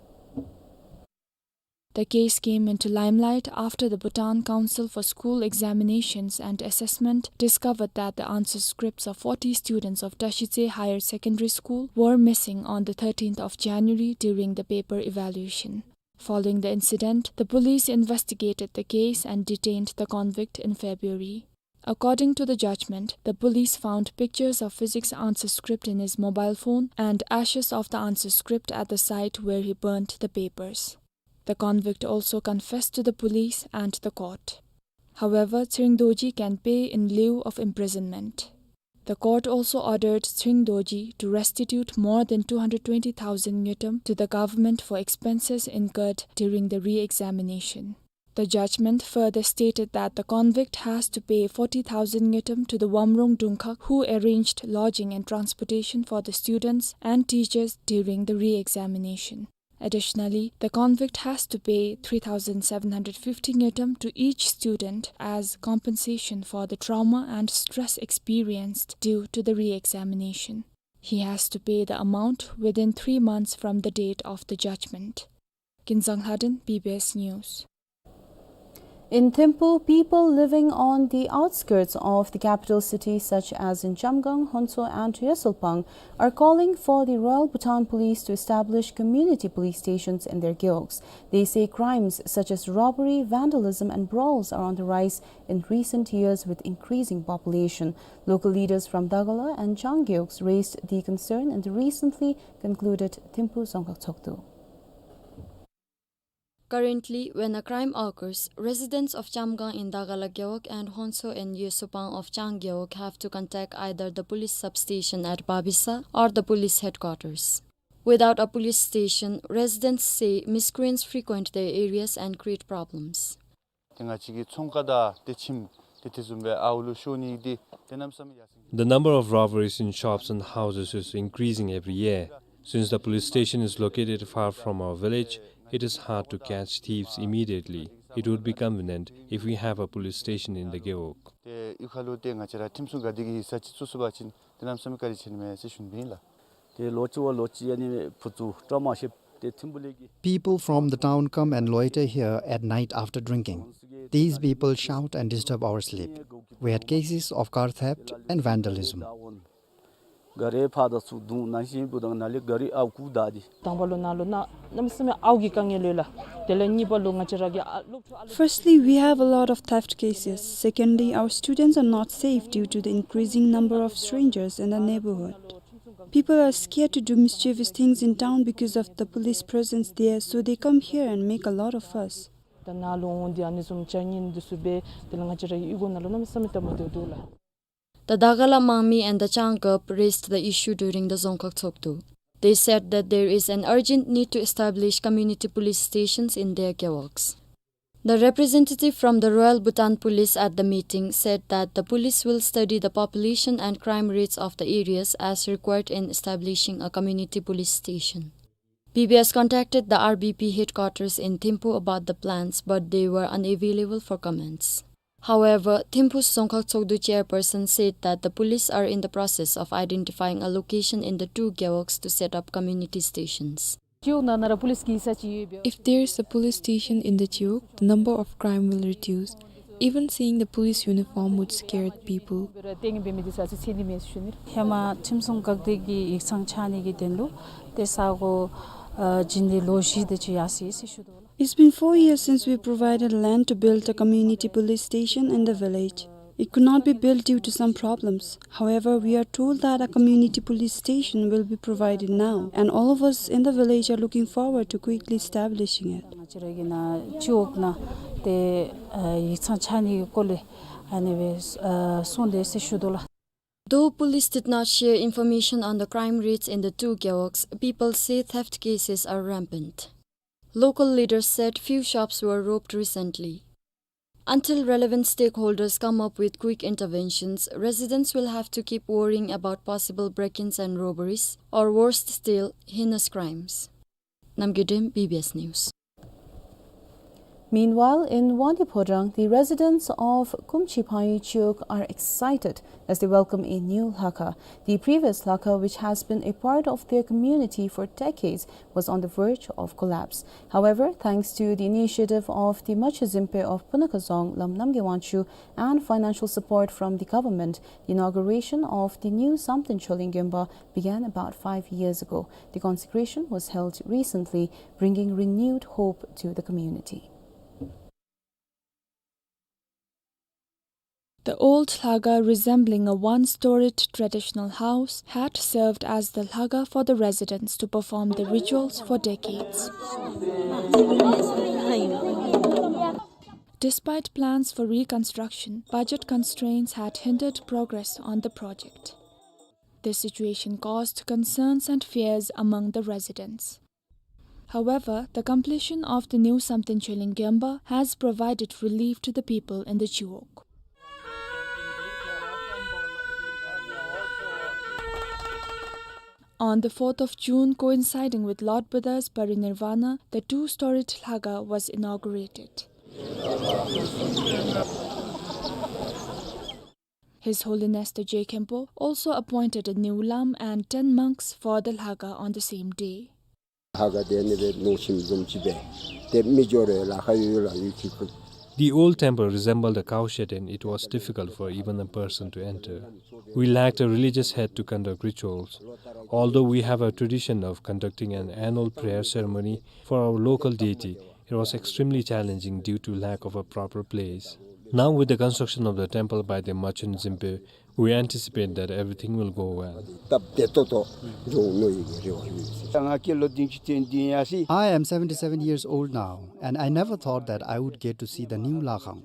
The case came into limelight after the Bhutan Council for School Examinations and Assessment discovered that the answer scripts of forty students of Trashitse Higher Secondary School were missing on the thirteenth of January during the paper evaluation. Following the incident, the police investigated the case and detained the convict in February. According to the judgment, the police found pictures of physics answer script in his mobile phone and ashes of the answer script at the site where he burnt the papers. The convict also confessed to the police and the court. However, Tshering Dorji can pay in lieu of imprisonment. The court also ordered Tshering Dorji to restitute more than two hundred twenty thousand ngultrum to the government for expenses incurred during the re-examination. The judgment further stated that the convict has to pay forty thousand ngultrum to the Womrong Dungkhag, who arranged lodging and transportation for the students and teachers during the re-examination. Additionally, the convict has to pay three thousand seven hundred fifty ngultrum to each student as compensation for the trauma and stress experienced due to the re-examination. He has to pay the amount within three months from the date of the judgment. Kinzang Lhaden, B B S News. In Thimphu, people living on the outskirts of the capital city, such as in Chamgang, Honso and Yesulpang, are calling for the Royal Bhutan Police to establish community police stations in their gewogs. They say crimes such as robbery, vandalism and brawls are on the rise in recent years with increasing population. Local leaders from Dagala and Chang gewogs raised the concern in the recently concluded Thimphu Dzongkhag Tshogdu. Currently, when a crime occurs, residents of Chamgang in Dagala gewog and Honso and Yesulpang of Chang gewog have to contact either the police substation at Babisa or the police headquarters. Without a police station, residents say miscreants frequent their areas and create problems. ཏེ་ང་བཅས་ཀྱི་ཚོང་ཁང་དང་ཏེ་ཁྱིམ་ཏེ་དེ་བཟུམ་སྦེ་ཨརཝ་ལུ་ཤོར་ནི་འདི་ཏེ་གནམ་མེད་ས་མེད་ཡར་སེང་། The number of robberies in shops and houses is increasing every year. Since the police station is located far from our village, it is hard to catch thieves immediately. It would be convenient if we have a police station in the gewog. ཏེ་གཡུས་ཁ་ལུ་ཏེ་ང་བཅས་ར་ཁྲིམས་སྲུང་འགག་སྡེ་གི་ས་ཅིག་བཙུགས་ཚུགས་པ་ཅིན་ཏེ་གནམ་མེད་ས་མེད་བཀའ་དྲིན་ཆེ་ནི་མས་ཟེར་ཞུ་ནི་ཨིན་ལགས། ཏེ་ལོ་གཅིག་བ་ལོ་གཅིག་ཨ་ནི་བུ་ཚུ་ཀྲོ་མ་ཤེས་ཏེ་ཐིམ་ཕུ་ལས་ཀྱི། People from the town come and loiter here at night after drinking. These people shout and disturb our sleep. We had cases of car theft and vandalism. ག་རི་ཕར་དང་ཚུར་བརྡུང་ནང་བཞིན་བུ་དང་ནང་ལས་ག་རི་ཨརཝ་རྐུ་ད་འདི། དང་པ་ལུ་ནཱ་ལུ་ནཱ་གནམ་མེད་ས་མེད་ཨརཝ་གི་དཀའ་ངལ་ཡོད་ལགས། དེ་ལས་གཉིས་པ་ལུ་ང་བཅས་ར་གི་ཨ་སློབ་ཕྲུག་ཨ་ལོ། Firstly, we have a lot of theft cases. Secondly, our students are not safe due to the increasing number of strangers in the neighborhood. People are scared to do mischievous things in town because of the police presence there, so they come here and make a lot of fuss. ད་ནཱ་ལུ་འོང་སྟེ་ཨ་ནི་བཟུམ་ཅིག་ཨིན་འདི་ཚུ་སྦེ་དེ་ལས་ང་བཅས་ར་གི་གཡུས་སྒོ་ནང་ལུ་གནམ་མེད་ས་མེད་སྟབས་མ་བདེཝ་འདུག་ལགས། The Dagala Mangmi and the Chang Gewog raised the issue during the Dzongkhag Tshogdu. They said that there is an urgent need to establish community police stations in their gewogs. The representative from the Royal Bhutan Police at the meeting said that the police will study the population and crime rates of the areas as required in establishing a community police station. B B S contacted the R B P headquarters in Thimphu about the plans, but they were unavailable for comments. However, Thimphu's Dzongkhag Tshogdu chairperson said that the police are in the process of identifying a location in the two gewogs to set up community stations. If there is a police station in the gewog, the number of crime will reduce. Even seeing the police uniform would scare people. ཧེ་མ་ཁྲིམས་སྲུང་འགག་སྡེ་གི་ཡིག་ཚང་ཆགས་ནི་གི་དོན་ལུ་ཏེ་ས་གོ་ཨ་བྱིན་ཏེ་ལོ་བཞི་དེ་ཅིག་ཡར་སོ་ཡི་ཟེར་ཞུ་དོ་ལགས། It's been four years since we provided land to build a community police station in the village. It could not be built due to some problems. However, we are told that a community police station will be provided now, and all of us in the village are looking forward to quickly establishing it. ང་བཅས་ར་གི་ནཱ་སྤྱི་འོག་ནང་ཏེ་ཨ་ཡིག་ཚང་ཆགས་ནི་གི་སྐོར་ལས་ཨ་ནི་སྦེ་ཨ་གསུངས་དེས་ཟེར་ཞུ་དོ་ལགས། Though police did not share information on the crime rates in the two gewogs, people say theft cases are rampant. Local leaders said few shops were robbed recently. Until relevant stakeholders come up with quick interventions, residents will have to keep worrying about possible break-ins and robberies, or worst still, heinous crimes. Namgay Dem, B B S News. Meanwhile, in Wangdue Phodrang, the residents of Kumchi Phayu Chiwog are excited as they welcome a new lhakha. The previous lhakha, which has been a part of their community for decades, was on the verge of collapse. However, thanks to the initiative of the Macha Zingpe of Punakha Dzong, Lam Namgay Wangchuck, and financial support from the government, the inauguration of the new Samten Choling Gemba began about five years ago. The consecration was held recently, bringing renewed hope to the community. The old lhakha, resembling a one-storied traditional house, had served as the lhakha for the residents to perform the rituals for decades. Despite plans for reconstruction, budget constraints had hindered progress on the project. This situation caused concerns and fears among the residents. However, the completion of the new Samten Choling Gemba has provided relief to the people in the Chiwog. On the fourth of June, coinciding with Lord Buddha's parinirvana, the two-storied lhakha was inaugurated. His Holiness the Je Khenpo also appointed a new lam and ten monks for the lhakha on the same day. ལྷ་ཁང་དེ་ནི་སྦེ་ནོར་ཁྱིམ་བཟུམ་ཅིག་སྦེ་ཏེ་མི་འགྱོ་རུང་ལཱ་ཁག་ཡོད་ལགས་ཡོད་ཀྱི་ཁུལ། The old temple resembled a cowshed and it was difficult for even a person to enter. We lacked a religious head to conduct rituals. Although we have a tradition of conducting an annual prayer ceremony for our local deity, it was extremely challenging due to lack of a proper place. Now, with the construction of the temple by the Macha Zingpe, we anticipate that everything will go well. སྟབས་བདེ་ཏོག་ཏོ་འགྱོ་ནི་ཨིན་གྱི་རེ་བ་ཡོད་ཟེར། ང་སྐྱེས་ལོ་བདུན་ཅུ་དོན་བདུན་ཡར་སོ་ཡི། I am seventy-seven years old now, and I never thought that I would get to see the new ལྷ་ཁང.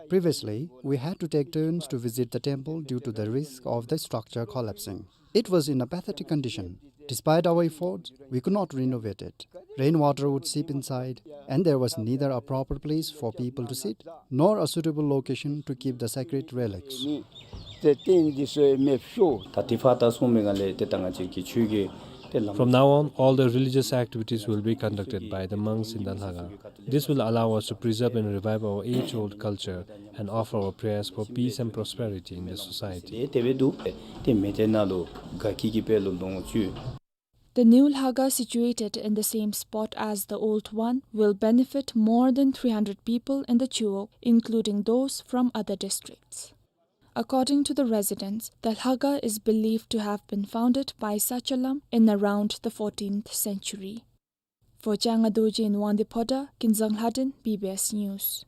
Previously, we had to take turns to visit the temple due to the risk of the structure collapsing. It was in a pathetic condition. Despite our efforts, we could not renovate it. Rainwater would seep inside, and there was neither a proper place for people to sit, nor a suitable location to keep the sacred relics. ད་དེ་ཕར་ད་སོང་མི་ང་ལས་ཏེ་ད་ང་བཅས་ཀྱི་ཆོས་ཀྱི་ཏེ་ལམ། From now on, all the religious activities will be conducted by the monks in the ལྷ་ཁང. This will allow us to preserve and revive our age-old culture and offer our prayers for peace and prosperity in the society. ཏེ་དེ་སྦེ་འདུག། ཏེ་མི་ཏེ་ནཱ་ལུ་དགའ་སྐྱིད་ཀྱི་དཔལ་ལུ་ལོངས་སྤྱོད། The new lhakha, situated in the same spot as the old one, will benefit more than three hundred people in the Chiwog, including those from other districts. According to the residents, the lhakha is believed to have been founded by Sacha Lam in around the fourteenth century. For Changa Dorji in Wangdue Phodrang, Kinzang Lhadon, B B S News.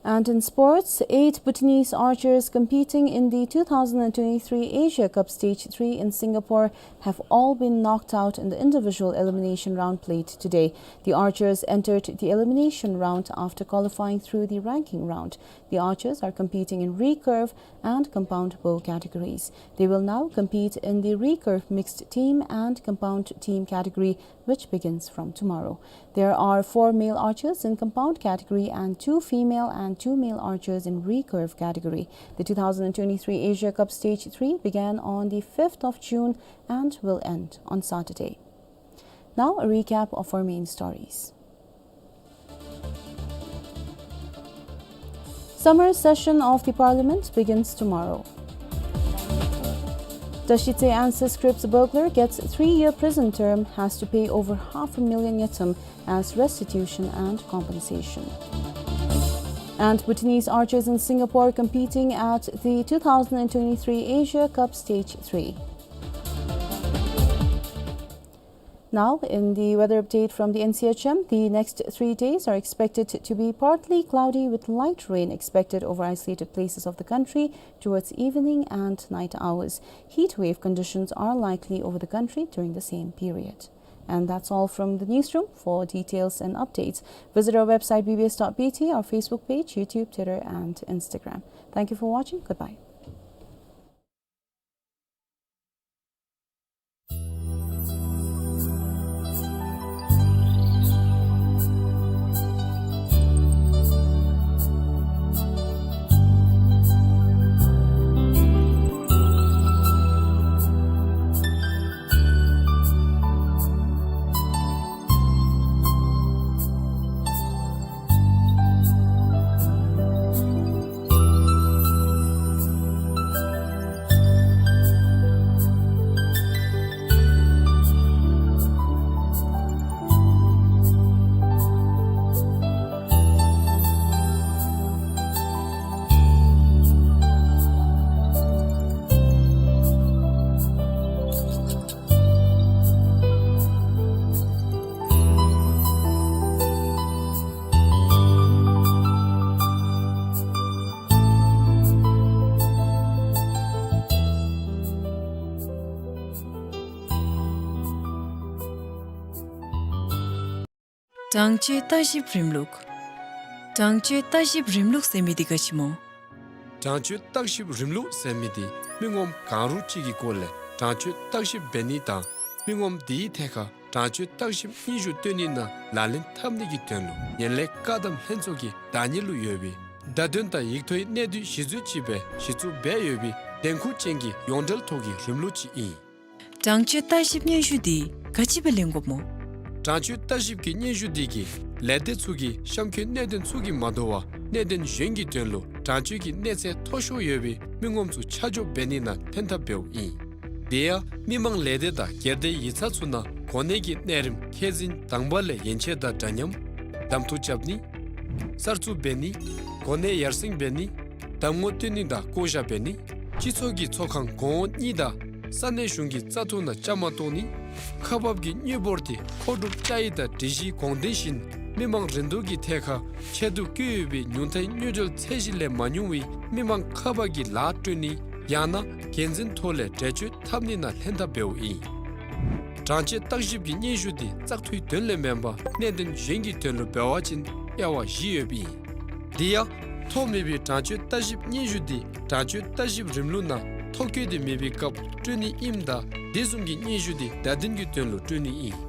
And in sports, eight Bhutanese archers competing in the two thousand and twenty-three Asia Cup Stage three in Singapore have all been knocked out in the individual elimination round played today. The archers entered the elimination round after qualifying through the ranking round. The archers are competing in recurve and compound bow categories. They will now compete in the recurve mixed team and compound team category, which begins from tomorrow. There are four male archers in compound category and two female and two male archers in recurve category. The two thousand and twenty-three Asia Cup Stage three began on the fifth of June and will end on Saturday. Now, a recap of our main stories. Summer session of the parliament begins tomorrow. Tashi Tse ancestor scripts burglar gets three-year prison term, has to pay over half a million ngultrum as restitution and compensation. And Bhutanese archers in Singapore competing at the two thousand twenty-three Asia Cup Stage three. Now, in the weather update from the N C H M, the next three days are expected to be partly cloudy with light rain expected over isolated places of the country towards evening and night hours. Heat wave conditions are likely over the country during the same period. And that's all from the newsroom. For details and updates, visit our website B B S dot B T, our Facebook page, YouTube, Twitter, and Instagram. Thank you for watching. Goodbye. དྲང་སྤྱོད་ལྟ་ཞིབ་རིམ་ལུགས། དྲང་སྤྱོད་ལྟ་ཞིབ་རིམ་ལུགས་ཟེར་མི་འདི་ག་ཅི་སྨོ། དྲང་སྤྱོད་ལྟ་ཞིབ་རིམ་ལུགས་ཟེར་མི་འདི་མི་ངོམ་གང་རུང་ཅིག་གི་སྐོར་ལས་དྲང་སྤྱོད་བརྟག་ཞིབ་འབད་ནི་དང་མི་ངོམ་དེའི་ཐད་ཁར་དྲང་སྤྱོད་བརྟག་ཞིབ་སྙན་ཞུ་སྟོན་ནི་ནང་ལག་ལེན་འཐབ་ནི་གི་དོན་ལུ་ངན་ལྷད་བཀག་སྡོམ་ལྷན་ཚོགས་ཀྱི་བདག་གཉེར་ལུ་ཡོད་པའི་བརྡ་དོན་དང་ཡིག་ཐོག་གི་གནད་བསྡུས་གཞི་འཛུལ་ཅིག་སྦེ་གཞི་བཙུགས་འབད་ཡོད་པའི་འགན་ཁུར་ཅན་གྱི་ཡོངས་འབྲེལ་ཐོག་གི་རིམ་ལུགས་ཅིག་ཨིན། དྲང་སྤྱོད་བརྟག་ཞིབ་སྙན་ཞུ་འདི་ག་ཅི་སྦེ་ལེན་དགོཔ་སྨོ། དྲང་སྤྱོད་བརྟག་ཞིབ་ཀྱི་སྙན་ཞུ་འདི་གིས་ལས་སྡེ་ཚུ་གིས་གཤམ་འཁོད་གནད་དོན་ཚུ་གིས་མ་དོ་བར་གནད་དོན་གཞན་གྱི་དོན་ལུ་དྲང་སྤྱོད་ཀྱི་གནས་ཚད་མཐོ་ཤོས་ཡོད་པའི་མི་ངོམ་ཚུ་ཆ་འཇོག་འབད་ནི་ནང་ལྷན་ཐབས་འབདཝ་ཨིན། དེ་ཡང་མི་མང་ལས་སྡེ་དང་སྒེར་སྡེ་ཡིག་ཚང་ཚུ་ནང་གོ་གནས་ཀྱི་གནས་རིམ་མཁས་འཛིན་དང་པ་ལས་ཡན་ཆད་དང་འདྲ་མཉམ་གདམ་འཐུ་རྐྱབ་ནི། གསར་བཙུགས་འབད་ནི། གོ་གནས་ཡར་སེང་འབད་ནི། གདམ་ངོ་སྟོན་ནི་དང་བསྐོ་བཞག་འབད་ནི། སྤྱི་ཚོགས་ཀྱི་ཚོགས་ཁང་གོང་འོག་གཉིས་དང་ས་གནས་གཞུང་གི་བཙག་འཐུ་ནང་བཅའ་མར་གཏོགས་ནི། ཁག་འབག་གི་དངུལ་འབོར་དེ་མཁོ་སྒྲུབ་བཅའ་ཡིག་དང་སྒྲིག་གཞིའི་དགོངས་དོན་བཞིན་མི་མང་རིན་བསྡུར་གྱི་ཐད་ཁར་ཆེད་དུ་བསྐྱོད་ཡོད་པའི་ཉུང་མཐའི་དངུལ་འབྱོར་ཚད་གཞི་ལས་མ་ཉུང་བའི་མི་མང་ཁག་འབག་གི་ལཱ་སྤྲོད་ནི། ཡང་ན་འགན་འཛིན་ཐོག་ལས་འགྲེལ་བརྗོད་འཐབ་ནི་ནང་ལྷན་ཐབས་འབདཝ་ཨིན། དྲང་སྤྱོད་བརྟག་ཞིབ་ཀྱི་སྙན་ཞུ་དེ་བཙག་འཐུའི་དོན་ལས་མེན་པར་གནད་དོན་གཞན་གྱི་དོན་ལུ་འབད་བ་ཅིན་དབྱེ་བ་བཞི་ཡོདཔ་ཨིན། དེ་ཡང་ཐོ་མེད་པའི་དྲང་སྤྱོད་བརྟག་ཞིབ་སྙན་ཞུ་དེ་དྲང་སྤྱོད་བརྟག་ཞིབ་རིམ་ལུགས་ནང་ཐོ་བཀོད་དེ་མེད་པའི་སྐབས་སྤྲོད་ནི་ཨིནམ་ད་དེ་བཟུམ་གྱི་སྙན་ཞུ་དེ་བརྡ་དོན་གྱི་དོན་ལུ་སྤྲོད་ནི་ཨིན།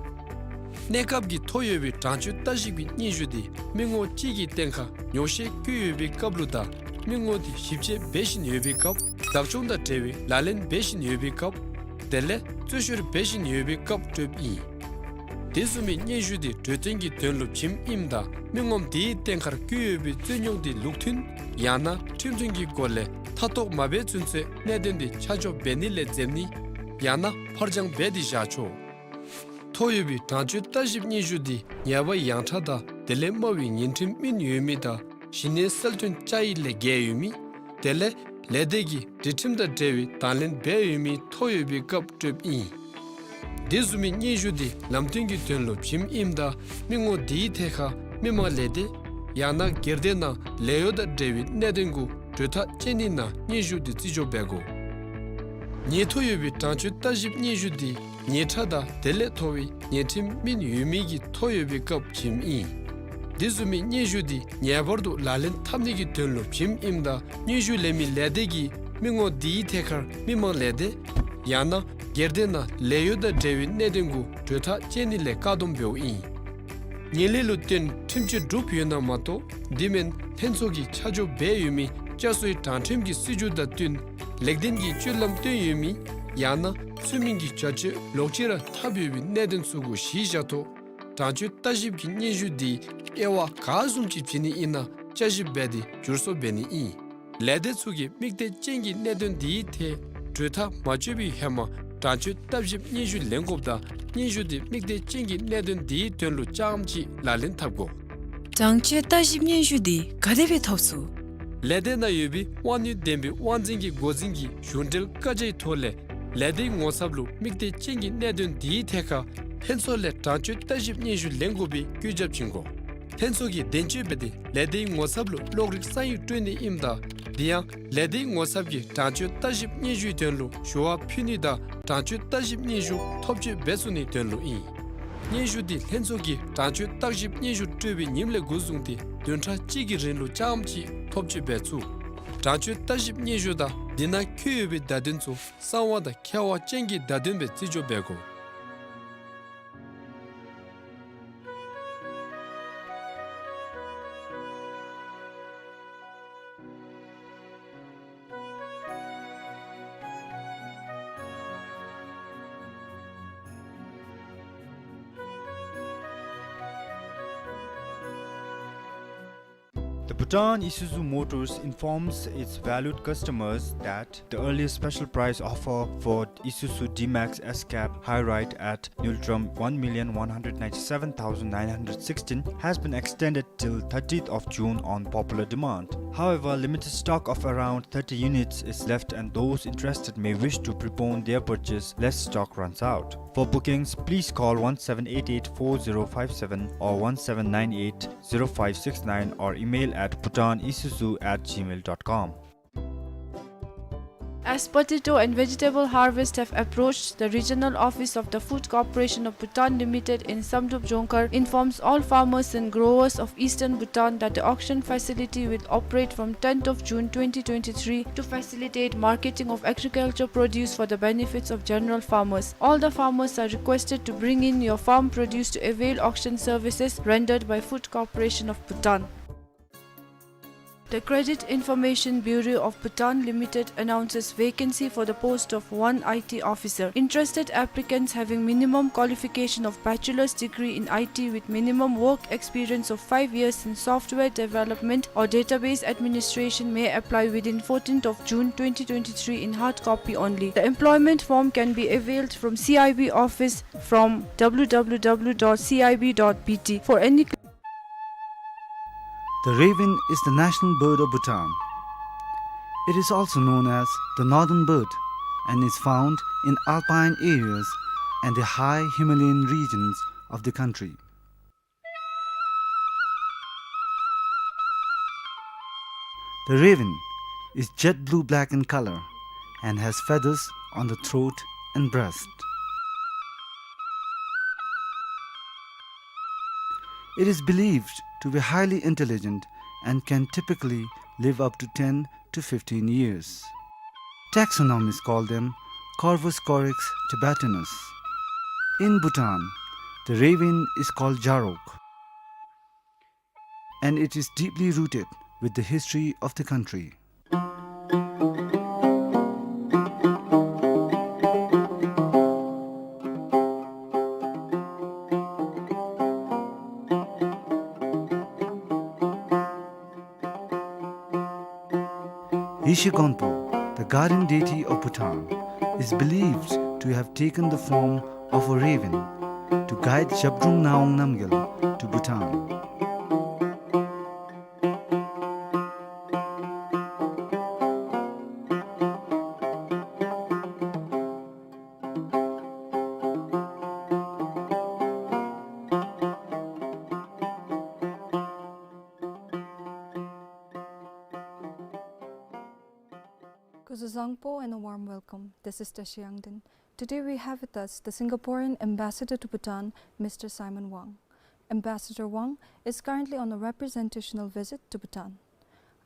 གནས་སྐབས་ཀྱི་ཐོ་ཡོད་པའི་དྲང་སྤྱོད་བརྟག་ཞིབ་ཀྱི་སྙན་ཞུ་དེ་མི་ངོ་གཅིག་གི་སྟེང་ཁར་ཉོག་བཤད་བཀོད་ཡོད་པའི་སྐབས་ལུ་དང་མི་ངོ་དེ་ཞིབ་དཔྱད་འབད་བཞིན་ཡོད་པའི་སྐབས་བདག་སྐྱོང་དང་འབྲེལ་བའི་ལག་ལེན་འབད་བཞིན་ཡོད་པའི་སྐབས་དེ་ལས་རྩོད་བཤེར་འབད་བཞིན་ཡོད་པའི་སྐབས་སྤྲོདཔ་ཨིན། དེ་བཟུམ་མའི་སྙན་ཞུ་དེ་གྲོས་བསྟུན་གྱི་དོན་ལུ་བྱིནམ་ཨིནམ་ད་མི་ངོམ་དེའི་སྟེང་ཁར་བཀོད་ཡོད་པའི་རྩོད་རྙོགས་དེ་ལུགས་མཐུན་ཡང་ན་ཁྲིམས་མཐུན་གྱི་སྒོ་ལས་མཐའ་དོགས་མ་འབད་ཚུན་ཚོད་གནད་དོན་དེ་ཆ་འཇོག་འབད་ནི་ལས་འཛེམ་ནི་ཡང་ན་ཕར་འགྱངས་འབད་དེ་བཞག་ཆོག། ཐོ་ཡོད་པའི་དྲང་སྤྱོད་བརྟག་ཞིབ་སྙན་ཞུ་དེ་ཉེས་པ་ཡང་ཁྲ་དང་དེ་ལས་དམའ་བའི་ཉེས་ཁྲིམས་སྨིན་ཡོད་མི་དང་གཞི་གནས་གསལ་སྟོན་བཅའ་ཡིག་ལས་འགལ་ཡོད་མི་དེ་ལས་ལས་སྡེ་གི་སྒྲིག་ཁྲིམས་དང་འབྲེལ་བའི་དང་ལེན་འབད་ཡོད་མི་ཐོ་ཡོད་པའི་སྐབས་སྤྲོདཔ་ཨིན། དེ་བཟུམ་མའི་སྙན་ཞུ་དེ་ལམ་སྟོན་གྱི་དོན་ལུ་བྱིནམ་ཨིནམ་ད་མི་ངོ་དེའི་ཐད་ཁར་མི་མང་ལས་སྡེ་ཡང་ན་སྒེར་སྡེ་ནང་ལས་གཡོག་དང་འབྲེལ་བའི་གནད་དོན་གུ་གྲོས་ཐག་བཅད་ནི་ནང་སྙན་ཞུ་དེ་རྩིས་འཇོག་འབད་དགོ། ཉེས་ཐོ་ཡོད་པའི་དྲང་སྤྱོད་བརྟག་ཞིབ་སྙན་ཞུ་དེ་ཉེས་ཁྲ་དང་དེ་ལས་མཐོ་བའི་ཉེས་ཁྲིམས་སྨིན་ཡོད་མི་གི་ཐོ་ཡོད་པའི་སྐབས་བྱིནམ་ཨིན། དེ་བཟུམ་མའི་སྙན་ཞུ་དེ་ངེས་པར་དུ་ལག་ལེན་འཐབ་ནི་གི་དོན་ལུ་བྱིནམ་ཨིནམ་ད་སྙན་ཞུ་ལེན་མི་ལས་སྡེ་གིས་མི་ངོ་དེའི་ཐད་ཁར་མི་མང་ལས་སྡེ་ཡང་ན་སྒེར་སྡེ་ནང་ལས་གཡོག་དང་འབྲེལ་བའི་གནད་དོན་གུ་གྲོས་ཐག་བཅད་ནི་ལས་བཀག་སྡོམ་འབདཝ་ཨིན། ངན་ལྷད་ལུ་བརྟེན་ཁྲིམས་གཅོད་གྲུབ་ཡོད་ན་མ་གཏོགས་དེ་མེན་ལྷན་ཚོགས་ཀྱིས་ཆ་འཇོག་འབད་ཡོད་མི་བསྐྱར་གསོའི་དྲང་ཁྲིམས་ཀྱི་སྲིད་བྱུས་དང་བསྟུན་ལེགས་ལྡན་གྱི་སྤྱོད་ལམ་སྟོན་ཡོད་མི་ཡང་ན་ཚུལ་མིན་གྱི་བྱ་སྤྱོད་ལོག་ཅི་ར་འཐབ་ཡོད་པའི་གནད་དོན་ཚུ་གུ་གཞི་བཞག་ཐོག་དྲང་སྤྱོད་བརྟག་ཞིབ་ཀྱི་སྙན་ཞུ་དེ་དབྱེ་བ་ག་བཟུམ་ཅིག་བྱིན་ནི་ཨིན་ན་བསྐྱར་ཞིབ་འབད་དེ་བསྒྱུར་བཟོ་འབད་ནི་ཨིན། ལས་སྡེ་ཚུ་གིས་དམིགས་གཏད་ཅན་གྱི་གནད་དོན་དེའི་ཐད་གྲོས་ཐག་མ་གཅོད་པའི་ཧེ་མ་དྲང་སྤྱོད་བརྟག་ཞིབ་སྙན་ཞུ་ལེན་དགོཔ་དང་སྙན་ཞུ་དེ་དམིགས་གཏད་ཅན་གྱི་གནད་དོན་དེའི་དོན་ལུ་རྐྱངམ་ཅིག་ལག་ལེན་འཐབ་དགོ། གྲངས་ཆོད་ལྟ་ཞིབ་སྙན་ཞུ་འདི་ག་དེ་སྦེ་ཐོབ་ཚུགས། ལས་སྡེ་ནང་ཡོད་པའི་དབང་ནུས་ལྡན་པའི་དབང་འཛིན་གྱི་འགོ་འཛིན་གྱིས་གཞུང་འབྲེལ་བཀའ་རྒྱའི་ཐོག་ལས་ལས་སྡེའི་ངོ་ཚབ་ལུ་དམིགས་གཏད་ཅན་གྱི་གནད་དོན་དེའི་ཐད་ཁར་ལྷན་ཚོགས་ལས་གྲངས་ཆོད་ལྟ་ཞིབ་སྙན་ཞུ་ལེན་དགོ་པའི་བཀོད་ཁྱབ་བྱིན་དགོ། ལྷན་ཚོགས་ཀྱིས་དན་གཅོད་འབད་དེ་ལས་སྡེའི་ངོ་ཚབ་ལུ་གློག་རིག་ས་ཡིག་སྤྲོད་ནི་ཨིནམ་ད་དེ་ཡང་ལས་སྡེའི་ངོ་ཚབ་ཀྱིས་གྲངས་ཆོད་ལྟ་ཞིབ་སྙན་ཞུའི་དོན་ལུ་ཞུ་བ་ཕུལ་ནི་དང་གྲངས་ཆོད་ལྟ་ཞིབ་སྙན་ཞུ་ཐོབ་སྤྱོད་འབད་ཚུགས་ནིའི་དོན་ལུ་ཨིན། སྙན་ཞུ་འདི་ལྷན་ཚོགས་ཀྱིས་གྲངས་ཆོད་ལྟ་ཞིབ་སྙན་ཞུ་སྤྲོད་པའི་ཉིནམ་ལས་འགོ་བཟུང་སྟེ་བདུན་ཕྲག་གཅིག་གི་རིང་ལུ་རྐྱངམ་གཅིག་ཐོབ་སྤྱོད་འབད་ཚུགས། གྲངས་ཆོད་ལྟ་ཞིབ་སྙན་ཞུ་དང་དེ་ནང་འཁོད་ཡོད་པའི་བརྡ་དོན་ཚུ་གསང་བ་དང་ཁྱད་པར་ཅན་གྱི་བརྡ་དོན་སྦེ་རྩིས་འཇོག་འབད་དགོ། The Bhutan Isuzu Motors informs its valued customers that the earliest special price offer for Isuzu D-Max S-Cab High Ride at Ngultrum one million one hundred ninety-seven thousand nine hundred sixteen has been extended till thirtieth of June on popular demand. However, limited stock of around thirty units is left, and those interested may wish to prepone their purchase lest stock runs out. For bookings, please call one seven eight eight four zero five seven or one seven nine eight zero five six nine or email at bhutanisuzu at gmail dot com. As potato and vegetable harvest have approached, the regional office of the Food Corporation of Bhutan Limited in Samdrup Jongkhar informs all farmers and growers of eastern Bhutan that the auction facility will operate from tenth of June twenty twenty-three to facilitate marketing of agriculture produce for the benefits of general farmers. All the farmers are requested to bring in your farm produce to avail auction services rendered by Food Corporation of Bhutan. The Credit Information Bureau of Bhutan Limited announces vacancy for the post of one I T officer. Interested applicants having minimum qualification of bachelor's degree in I T with minimum work experience of five years in software development or database administration may apply within fourteenth of June twenty twenty-three in hard copy only. The employment form can be availed from C I B office from W W W dot C I B dot B T. For any The raven is the national bird of Bhutan. It is also known as the northern bird and is found in alpine areas and the high Himalayan regions of the country. The raven is jet blue-black in color and has feathers on the throat and breast. It is believed to be highly intelligent and can typically live up to ten to fifteen years. Taxonomists call them Corvus corax tibetanus. In Bhutan, the raven is called jarok, and it is deeply rooted with the history of the country. Yeshe Gonpo, the guardian deity of Bhutan, is believed to have taken the form of a raven to guide Zhabdrung Ngawang Namgyal to Bhutan. Kuzuzangpo and a warm welcome. This is Tashi Yangden. Today we have with us the Singaporean ambassador to Bhutan, Mister Simon Wang. Ambassador Wang is currently on a representational visit to Bhutan.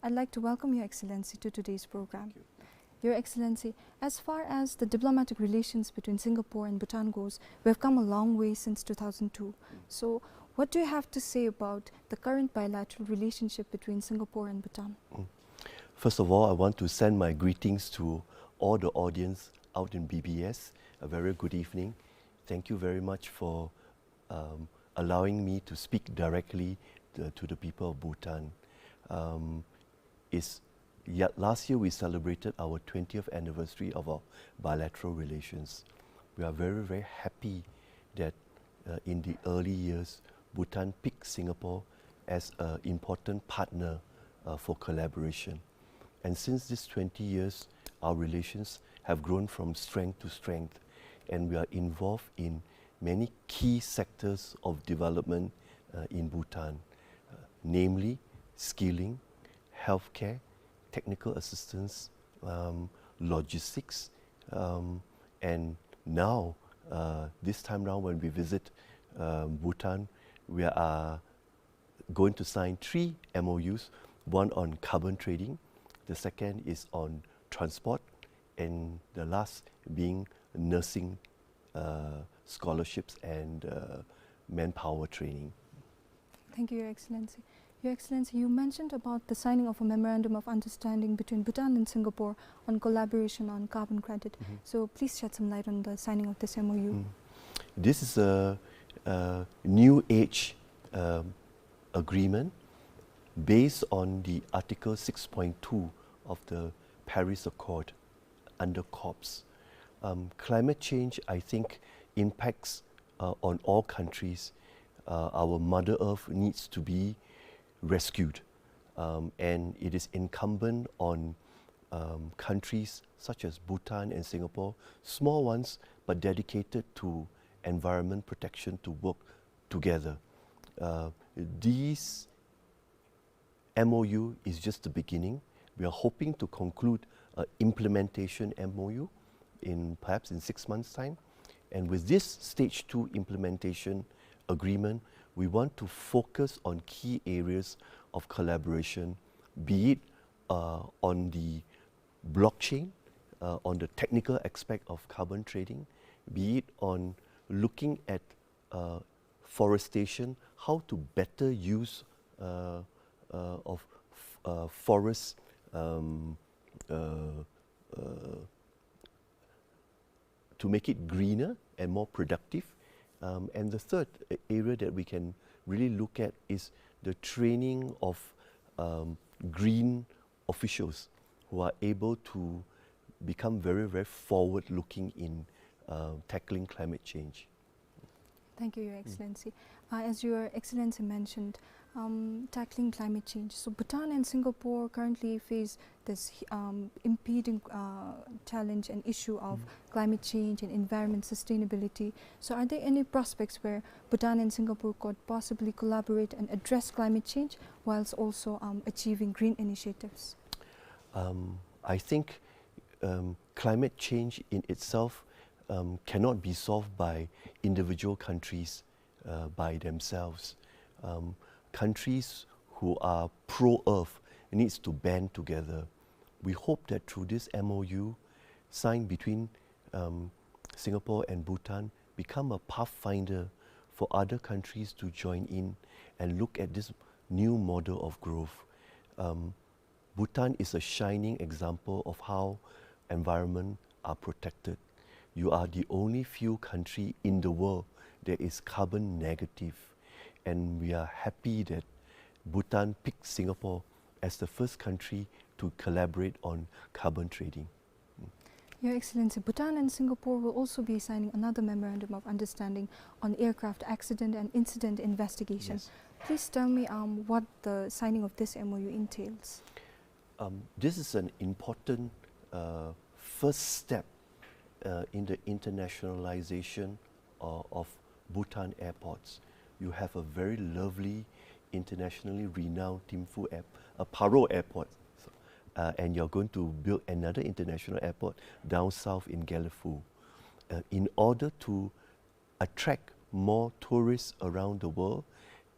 I'd like to welcome Your Excellency to today's program. Thank you. Your Excellency, as far as the diplomatic relations between Singapore and Bhutan goes, we've come a long way since two thousand two. Mm. So, what do you have to say about the current bilateral relationship between Singapore and Bhutan? Mm. First of all, I want to send my greetings to all the audience out in B B S. A very good evening. Thank you very much for, um, allowing me to speak directly to, to the people of Bhutan. Um, is, yeah, last year we celebrated our twentieth anniversary of our bilateral relations. We are very, very happy that, uh, in the early years, Bhutan picked Singapore as an important partner uh, for collaboration. And since these twenty years, our relations have grown from strength to strength, and we are involved in many key sectors of development uh, in Bhutan, uh, namely skilling, healthcare, technical assistance, um, logistics, um, and now, uh, this time round when we visit uh, Bhutan, we are going to sign three M O Us, one on carbon trading, the second is on transport, and the last being nursing uh, scholarships and uh, manpower training. Thank you, Your Excellency. Your Excellency, you mentioned about the signing of a memorandum of understanding between Bhutan and Singapore on collaboration on carbon credit. So please shed some light on the signing of this M O U. This is a, a new age um, agreement based on the Article six point two of the Paris Accord under COPs. Um, climate change, I think, impacts uh, on all countries. Uh, our Mother Earth needs to be rescued, um, and it is incumbent on um, countries such as Bhutan and Singapore, small ones but dedicated to environment protection, to work together. Uh, these M O U is just the beginning. We are hoping to conclude an implementation M O U in perhaps in six months' time. And with this stage two implementation agreement, we want to focus on key areas of collaboration, be it uh, on the blockchain, uh, on the technical aspect of carbon trading, be it on looking at uh, forestation, how to better use uh, uh, of f- uh, forest um, uh, uh, to make it greener and more productive. Um, and the third a- area that we can really look at is the training of um, green officials who are able to become very, very forward looking in uh, tackling climate change. Thank you, Your Excellency. Uh, as Your Excellency mentioned, um, tackling climate change. So Bhutan and Singapore currently face this um, impeding uh, challenge and issue of climate change and environment sustainability. So are there any prospects where Bhutan and Singapore could possibly collaborate and address climate change whilst also um, achieving green initiatives? Um, I think um, climate change in itself um, cannot be solved by individual countries uh, by themselves. Um, countries who are pro-earth needs to band together. We hope that through this M O U signed between um, Singapore and Bhutan become a pathfinder for other countries to join in and look at this new model of growth. Um, Bhutan is a shining example of how environment are protected. You are the only few country in the world that is carbon negative, and we are happy that Bhutan picked Singapore as the first country to collaborate on carbon trading. Your Excellency, Bhutan and Singapore will also be signing another memorandum of understanding on aircraft accident and incident investigation. Yes. Please tell me um, what the signing of this M O U entails. Um, this is an important uh, first step uh, in the internationalization uh, of Bhutan airports. You have a very lovely internationally renowned Thimphu air, uh, Paro airport, so, uh, and you're going to build another international airport down south in Gelephu. Uh, in order to attract more tourists around the world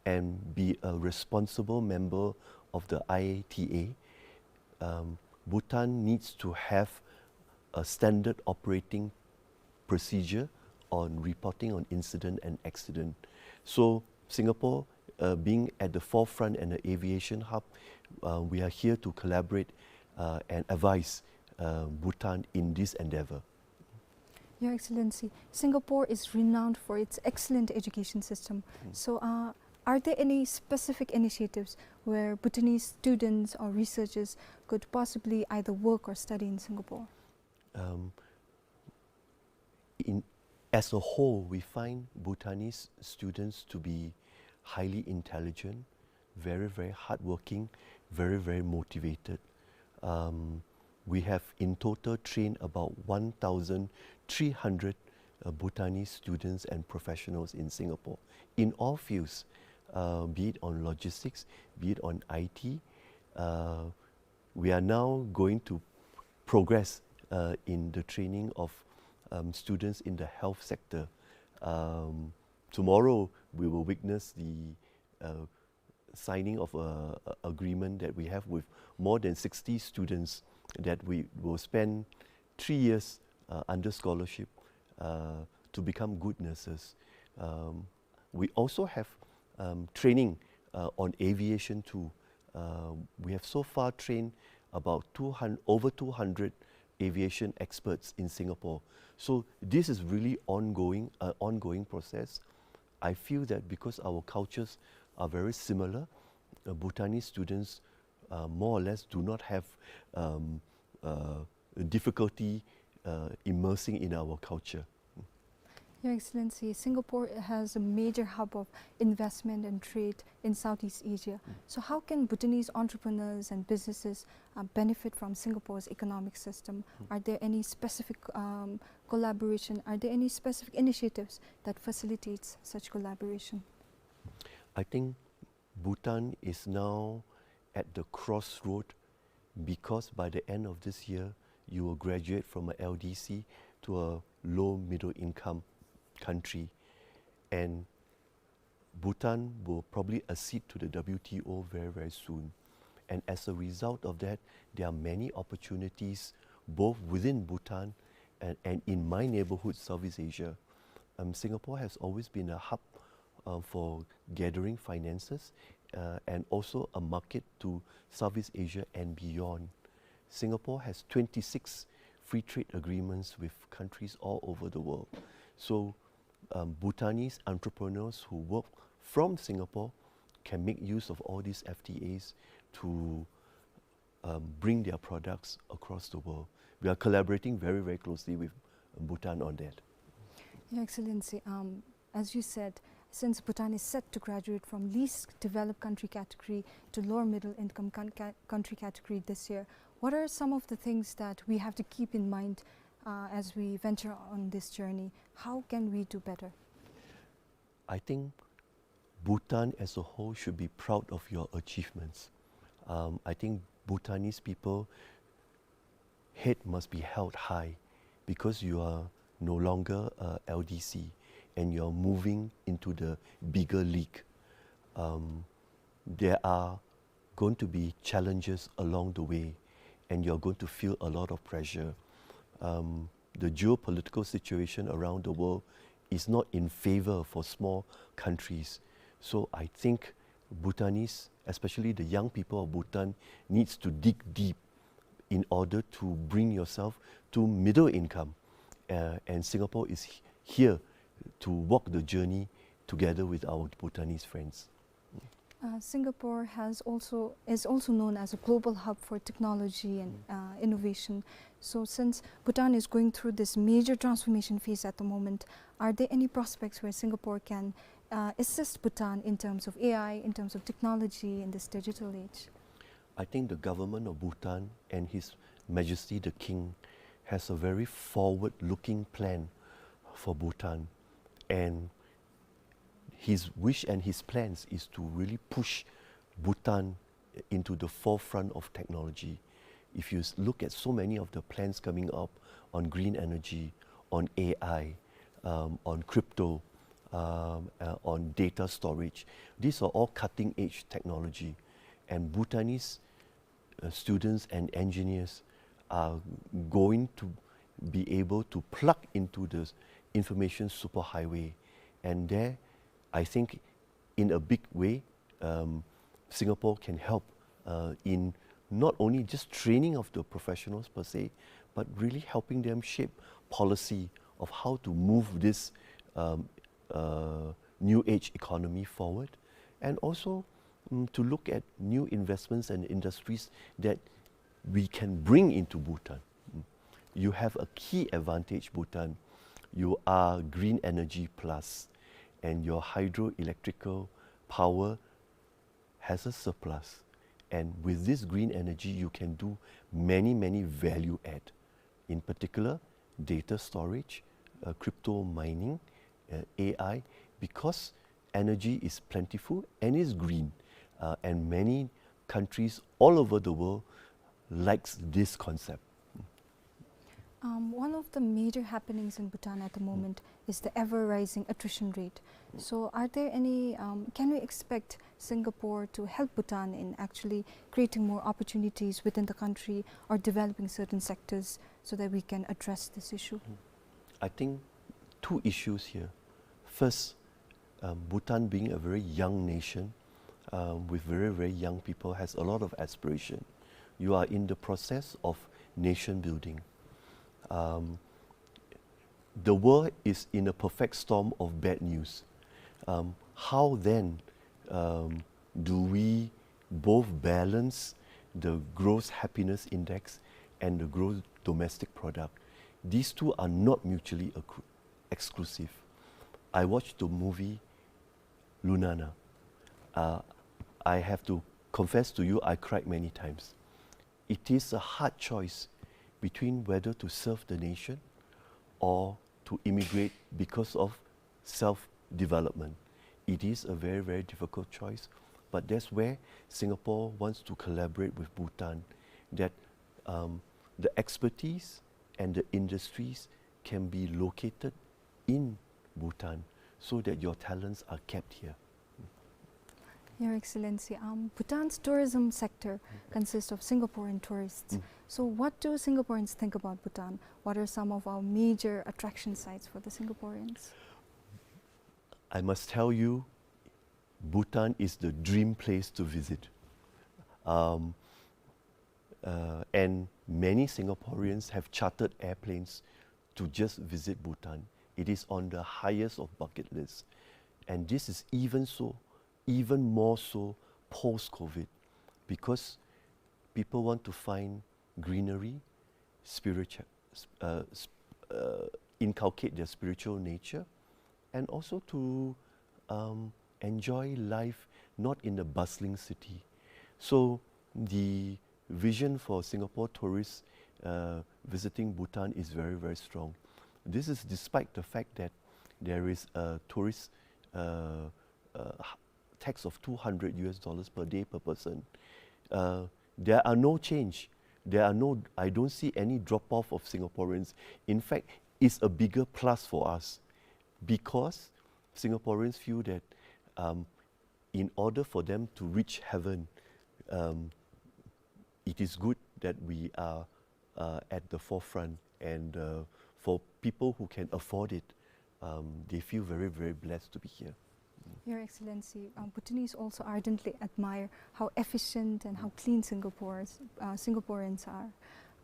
and be a responsible member of the I A T A, um, Bhutan needs to have a standard operating procedure on reporting on incident and accident. So Singapore, uh, being at the forefront and an aviation hub, uh, we are here to collaborate uh, and advise uh, Bhutan in this endeavor. Your Excellency, Singapore is renowned for its excellent education system. So, uh, are there any specific initiatives where Bhutanese students or researchers could possibly either work or study in Singapore? Um, in, as a whole, we find Bhutanese students to be highly intelligent, Very, very hardworking, very, very motivated. Um, we have in total trained about one thousand three hundred uh, Bhutanese students and professionals in Singapore in all fields, uh, be it on logistics, be it on I T. Uh, we are now going to progress uh, in the training of um, students in the health sector. Um, tomorrow, we will witness the uh, signing of a, a agreement that we have with more than sixty students that we will spend three years uh, under scholarship uh, to become good nurses. Um, we also have um, training uh, on aviation too. Uh, we have so far trained about two hundred, over two hundred aviation experts in Singapore. So this is really ongoing, uh, ongoing process. I feel that because our cultures are very similar, uh, Bhutanese students uh, more or less do not have um, uh, difficulty uh, immersing in our culture. Your Excellency, Singapore has a major hub of investment and trade in Southeast Asia. So how can Bhutanese entrepreneurs and businesses uh, benefit from Singapore's economic system? Are there any specific um, collaboration? Are there any specific initiatives that facilitates such collaboration? I think Bhutan is now at the crossroad because by the end of this year, you will graduate from a L D C to a low middle income country. And Bhutan will probably accede to the W T O very, very soon. And as a result of that, there are many opportunities both within Bhutan and, and in my neighborhood, Southeast Asia. Um, Singapore has always been a hub uh, for gathering finances uh, and also a market to Southeast Asia and beyond. Singapore has twenty-six free trade agreements with countries all over the world. So um, Bhutanese entrepreneurs who work from Singapore can make use of all these F T As to um, bring their products across the world. We are collaborating very, very closely with Bhutan on that. Your Excellency, um, as you said, since Bhutan is set to graduate from least developed country category to lower middle income con- ca- country category this year, what are some of the things that we have to keep in mind uh, as we venture on this journey? How can we do better? I think Bhutan as a whole should be proud of your achievements. Um, I think Bhutanese people head must be held high because you are no longer a L D C and you're moving into the bigger league. Um, there are going to be challenges along the way and you're going to feel a lot of pressure. Um, the geopolitical situation around the world is not in favor for small countries. So I think Bhutanese, especially the young people of Bhutan, needs to dig deep in order to bring yourself to middle income. Uh, and Singapore is h- here to walk the journey together with our Bhutanese friends. Uh, Singapore has also is also known as a global hub for technology and uh, innovation. So, since Bhutan is going through this major transformation phase at the moment, are there any prospects where Singapore can uh, assist Bhutan in terms of A I, in terms of technology in this digital age? I think the government of Bhutan and His Majesty the King has a very forward-looking plan for Bhutan, and his wish and his plans is to really push Bhutan into the forefront of technology. If you s- look at so many of the plans coming up on green energy, on A I, um, on crypto, um, uh, on data storage, these are all cutting edge technology. And Bhutanese uh, students and engineers are going to be able to plug into the information superhighway. And there, I think, in a big way, um, Singapore can help uh, in not only just training of the professionals per se, but really helping them shape policy of how to move this um, uh, new age economy forward, and also mm, to look at new investments and industries that we can bring into Bhutan. Mm. You have a key advantage, Bhutan. You are green energy plus, and your hydroelectrical power has a surplus. And with this green energy, you can do many, many value add. In particular, data storage, uh, crypto mining, uh, A I, because energy is plentiful and is green, uh, and many countries all over the world likes this concept. Um, one of the major happenings in Bhutan at the moment is the ever-rising attrition rate. So, are there any, um, can we expect Singapore to help Bhutan in actually creating more opportunities within the country or developing certain sectors so that we can address this issue? I think two issues here. First, um, Bhutan being a very young nation, um, with very, very young people, has a lot of aspiration. You are in the process of nation building. Um, the world is in a perfect storm of bad news. Um, how then, um, do we both balance the gross happiness index and the gross domestic product? These two are not mutually accru- exclusive. I watched the movie Lunana. Uh, I have to confess to you, I cried many times. It is a hard choice between whether to serve the nation or to immigrate because of self-development. It is a very, very difficult choice, but that's where Singapore wants to collaborate with Bhutan, that, um, the expertise and the industries can be located in Bhutan so that your talents are kept here. Your Excellency, um, Bhutan's tourism sector consists of Singaporean tourists. So, what do Singaporeans think about Bhutan? What are some of our major attraction sites for the Singaporeans? I must tell you, Bhutan is the dream place to visit. Um, uh, and many Singaporeans have chartered airplanes to just visit Bhutan. It is on the highest of bucket lists. And this is even so, even more so post-COVID, because people want to find greenery, spiritual, uh, sp- uh, inculcate their spiritual nature, and also to, um, enjoy life not in the bustling city. So the vision for Singapore tourists, uh, visiting Bhutan is very, very strong. This is despite the fact that there is a tourist, uh, uh, h- tax of two hundred U S dollars per day per person. Uh, there are no change. There are no, I don't see any drop off of Singaporeans. In fact, it's a bigger plus for us because Singaporeans feel that, um, in order for them to reach heaven, um, it is good that we are, uh, at the forefront, and, uh, for people who can afford it, um, they feel very, very blessed to be here. Your Excellency, uh, Bhutanese also ardently admire how efficient and how clean Singapore's, uh, Singaporeans are.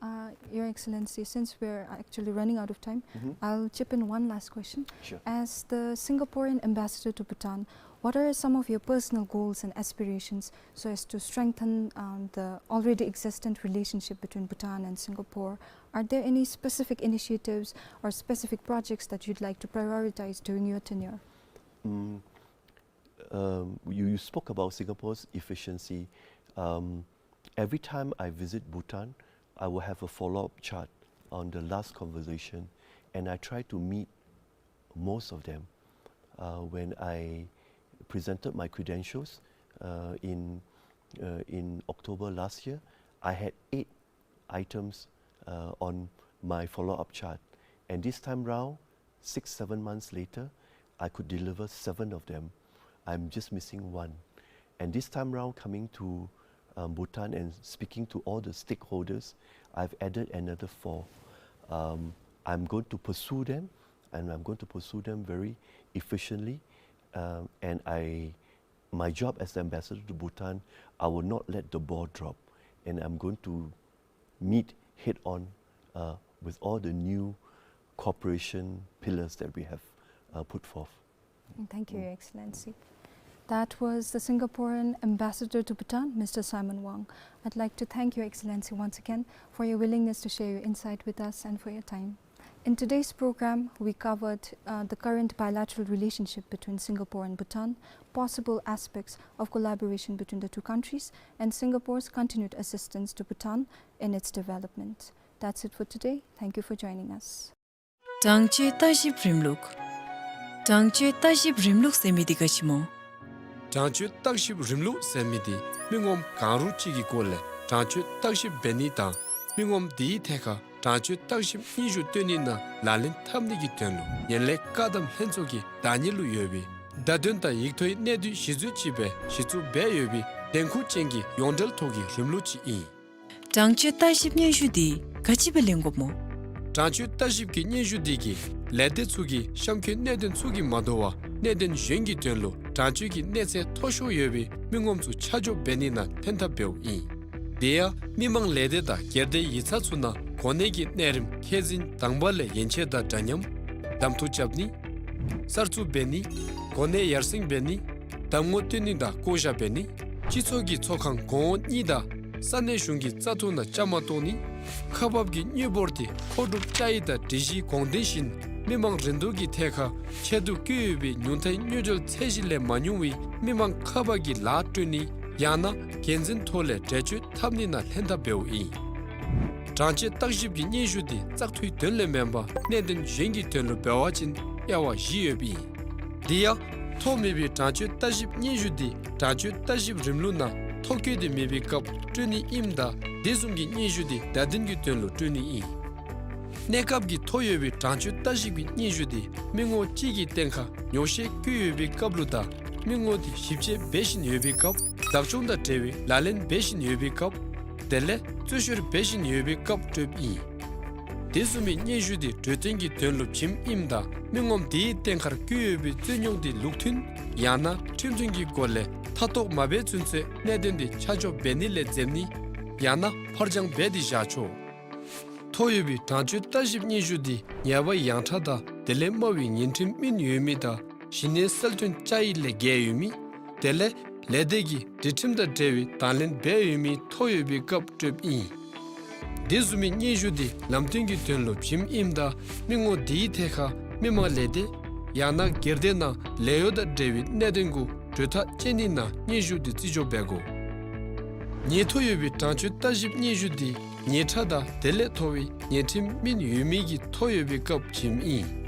Uh, Your Excellency, since we're actually running out of time, I'll chip in one last question. Sure. As the Singaporean ambassador to Bhutan, what are some of your personal goals and aspirations so as to strengthen, um, the already existent relationship between Bhutan and Singapore? Are there any specific initiatives or specific projects that you'd like to prioritize during your tenure? Mm, um, you, you spoke about Singapore's efficiency. Um, every time I visit Bhutan, I will have a follow-up chat on the last conversation, and I try to meet most of them. Uh, when I presented my credentials, uh, in, uh, in October last year, I had eight items, uh, on my follow-up chart. And this time round, six, seven months later, I could deliver seven of them. I'm just missing one. And this time round, coming to, um, Bhutan and speaking to all the stakeholders, I've added another four. Um, I'm going to pursue them, and I'm going to pursue them very efficiently. Um, and I, my job as the ambassador to Bhutan, I will not let the ball drop, and I'm going to meet head on, uh, with all the new cooperation pillars that we have, uh, put forth. And thank you, Your Excellency. That was the Singaporean ambassador to Bhutan, Mister Simon Wong. I'd like to thank Your Excellency once again for your willingness to share your insight with us and for your time. In today's program, we covered, uh, the current bilateral relationship between Singapore and Bhutan, possible aspects of collaboration between the two countries, and Singapore's continued assistance to Bhutan in its development. That's it for today. Thank you for joining us. དྲང་སྤྱོད་ལྟ་ཞིབ་རིམ་ལུགས། དྲང་སྤྱོད་ལྟ་ཞིབ་རིམ་ལུགས་ཟེར་མི་འདི་ག་ཅི་སྨོ། དྲང་སྤྱོད་ལྟ་ཞིབ་རིམ་ལུགས་ཟེར་མི་འདི་མི་ངོམ་གང་རུང་ཅིག་གི་སྐོར་ལས་དྲང་སྤྱོད་བརྟག་ཞིབ་འབད་ནི་དང་མི་ངོམ་དེའི་ཐད་ཁར་དྲང་སྤྱོད་བརྟག་ཞིབ་སྙན་ཞུ་བཏོན་ནི་ནང་ལག་ལེན་འཐབ་ནི་གི་དོན་ལུ་ངན་ལྷད་བཀག་སྡོམ་ལྷན་ཚོགས་ཀྱི་བདག་གཉེར་ལུ་ཡོད་པའི་བརྡ་དོན་དང་ཡིག་ཐོག་གི་གནད་དོན་གཞི་འཛུལ་ཅིག་སྦེ་གཞི་བཙུགས་འབད་ཡོད་པའི་བདེན་ཁུངས་ཅན་གྱི་ཡོངས་འབྲེལ་ཐོག་གི་རིམ་ལུགས་ཅིག་ཨིན། དྲང་སྤྱོད་ལྟ་ཞིབ་སྙན་ཞུ་འདི་ག་ཅི་སྦེ་ལེན་དགོཔ་སྨོ། དྲང་སྤྱོད་ལྟ་ཞིབ་ཀྱི་སྙན་ཞུ་འདི་གིས་ལས་སྡེ་ཚུ་གིས་གཤམ་འཁོད་གནད་དོན་ཚུ་གིས་མ་དོ་བར་གནད་དོན་གཞན་གྱི་དོན་ལུ་དྲང་སྤྱོད་ཀྱི་གནས་ཚད་མཐོ་ཤོས་ཡོད་པའི་མི་ངོམ་ཚུ་ཆ་འཇོག་འབད་ནི་ནང་ལྷན་ཐབས་འབདཝ་ཨིན། དེ་ཡང་མི་མང་ལས་སྡེ་དང་སྒེར་སྡེ་ཡིག་ཚང་ཚུ་ནང་གོ་གནས་ཀྱི་གནས་རིམ་ཁས་འཛིན་དང་པ་ལས་ཡན་ཆད་དང་འདྲ་མཉམ་གདམ་འཐུ་རྐྱབ་ནི། གསར་བཙུགས་འབད་ནི། གོ་གནས་ཡར་སེང་འབད་ནི། གདམ་ངོ་སྟོན་ནི་དང་བསྐོ་བཞག་འབད་ནི། སྤྱི་ཚོགས་ཀྱི་ཚོགས་ཁང་གོང་འོག་གཉིས་དང་ས་གནས་གཞུང་གི་བཙག་འཐུ་ནང་བཅའ་མར་གཏོགས་ནི། ཁག་འབག་གི་དངུལ་འབོར་དེ་མཁོ་སྒྲུབ་བཅའ་ཡིག་དང་སྒྲིག་གཞིའི་དགོངས་དོན་བཞིན་མི་མང་རིན་བསྡུར་གྱི་ཐད་ཁར་ཆད་དུ་བཀོད་ཡོད་པའི་ཉུང་མཐའི་དངུལ་འབྱོར་ཚད་གཞི་ལས་མ་ཉུང་བའི་མི་མང་ཁག་འབག་གི་ལཱ་སྤྲོད་ནི། ཡང་ན་འགན་འཛིན་ཐོག་ལས་འགྲེལ་བརྗོད་འཐབ་ནི་ནང་ལྷན་ཐབས་འབདཝ་ཨིན། དྲང་སྤྱོད་བརྟག་ཞིབ་ཀྱི་སྙན་ཞུ་དེ་བཙག་འཐུའི་དོན་ལས་མེན་པར་གནད་དོན་གཞན་གྱི་དོན་ལུ་འབད་བ་ཅིན་དབྱེ་བ་བཞི་ཡོདཔ་ཨིན། དེ་ཡང་ཐོ་མེད་པའི་དྲང་སྤྱོད་བརྟག་ཞིབ་སྙན་ཞུ་དེ་དྲང་སྤྱོད་བརྟག་ཞིབ་རིམ་ལུགས་ནང་ཐོ་བཀོད་དེ་མེད་པའི་སྐབས་སྤྲོད་ནི་ཨིནམ་ད་དེ་བཟུམ་གྱི་སྙན་ཞུ་དེ་བརྡ་དོན་གྱི་དོན་ལུ་སྤྲོད་ནི་ཨིན། གནས་སྐབས་ཀྱི་ཐོ་ཡོད་པའི་དྲང་སྤྱོད་བརྟག་ཞིབ་ཀྱི་སྙན་ཞུ་དེ་མི་ངོམ་གཅིག་གི་སྟེང་ཁར་ཉོག་བཤད་བཀོད་ཡོད་པའི་སྐབས་ལུ་དང་མི་ངོམ་དེ་ཞིབ་དཔྱད་འབད་བཞིན་ཡོད་པའི་སྐབས། བདག་སྐྱོང་དང་འབྲེལ་བའི་ལག་ལེན་འབད་བཞིན་ཡོད་པའི་སྐབས། དེ་ལས་རྩོད་བཤེར་འབད་བཞིན་ཡོད་པའི་སྐབས་སྤྲོདཔ་ཨིན། དེ་བཟུམ་མའི་སྙན་ཞུ་དེ་གྲོས་བསྟུན་གྱི་དོན་ལུ་བྱིནམ་ཨིནམ་ད་མི་ངོམ་དེའི་སྟེང་ཁར་བཀོད་ཡོད་པའི་རྩོད་རྙོག་དེ་ལུགས་མཐུན་ཡང་ན་ཁྲིམས་མཐུན་གྱི་སྒོ་ལས་མཐའ་གཏོགས་མ་འབད་ཚུན་ཚོད་གནད་དོན་དེ་ཆ་འཇོག་འབད་ནི་ལས་འཛེམ་ནི་ཡང་ན་ཕར་འགྱངས་འབད་དེ་བཞག་ཆོག། ཐོ་ཡོད་པའི་དྲང་སྤྱོད་བརྟག་ཞིབ་སྙན་ཞུ་དེ་ཉེས་པ་ཡངས་དྲགས་དང་དེ་ལས་དམའ་བའི་ཉེས་ཁྲིམས་སྨན་ཡོད་མི་དང་གཞི་གནས་གསལ་སྟོན་བཅའ་ཡིག་ལས་འགལ་ཡོད་མི། དེ་ལས་ལས་སྡེ་གིས་སྒྲིག་ཁྲིམས་དང་འབྲེལ་བའི་དང་ལེན་འབད་ཡོད་མི་ཐོ་ཡོད་པའི་སྐབས་སྤྲོདཔ་ཨིན། དེ་བཟུམ་མའི་སྙན་ཞུ་དེ་ལམ་སྟོན་གྱི་དོན་ལུ་བྱིནམ་ཨིནམ་ད་མི་ངོམ་དེའི་ཐད་ཁར་མི་མང་ལས་སྡེ་ཡང་ན་སྒེར་སྡེ་ནང་ལས་གཡོག་དང་འབྲེལ་བའི་གནད་དོན་གུ་གྲོས་ཐག་བཅད་ནི་ནང་སྙན་ཞུ་དེ་རྩིས་འཇོག་འབད་དགོ། ཉེས་ཐོ་ཡོད་པའི་དྲང་སྤྱོད་བརྟག་ཞིབ་སྙན་ཞུ་དེ་ཉེས་ཁྲ་དང་དེ་ལས་མཐོ་བའི་ཉེས་ཁྲིམས་སྨན་ཡོད་མི་གི་ཐོ་ཡོད་པའི་སྐབས་བྱིནམ་ཨིན།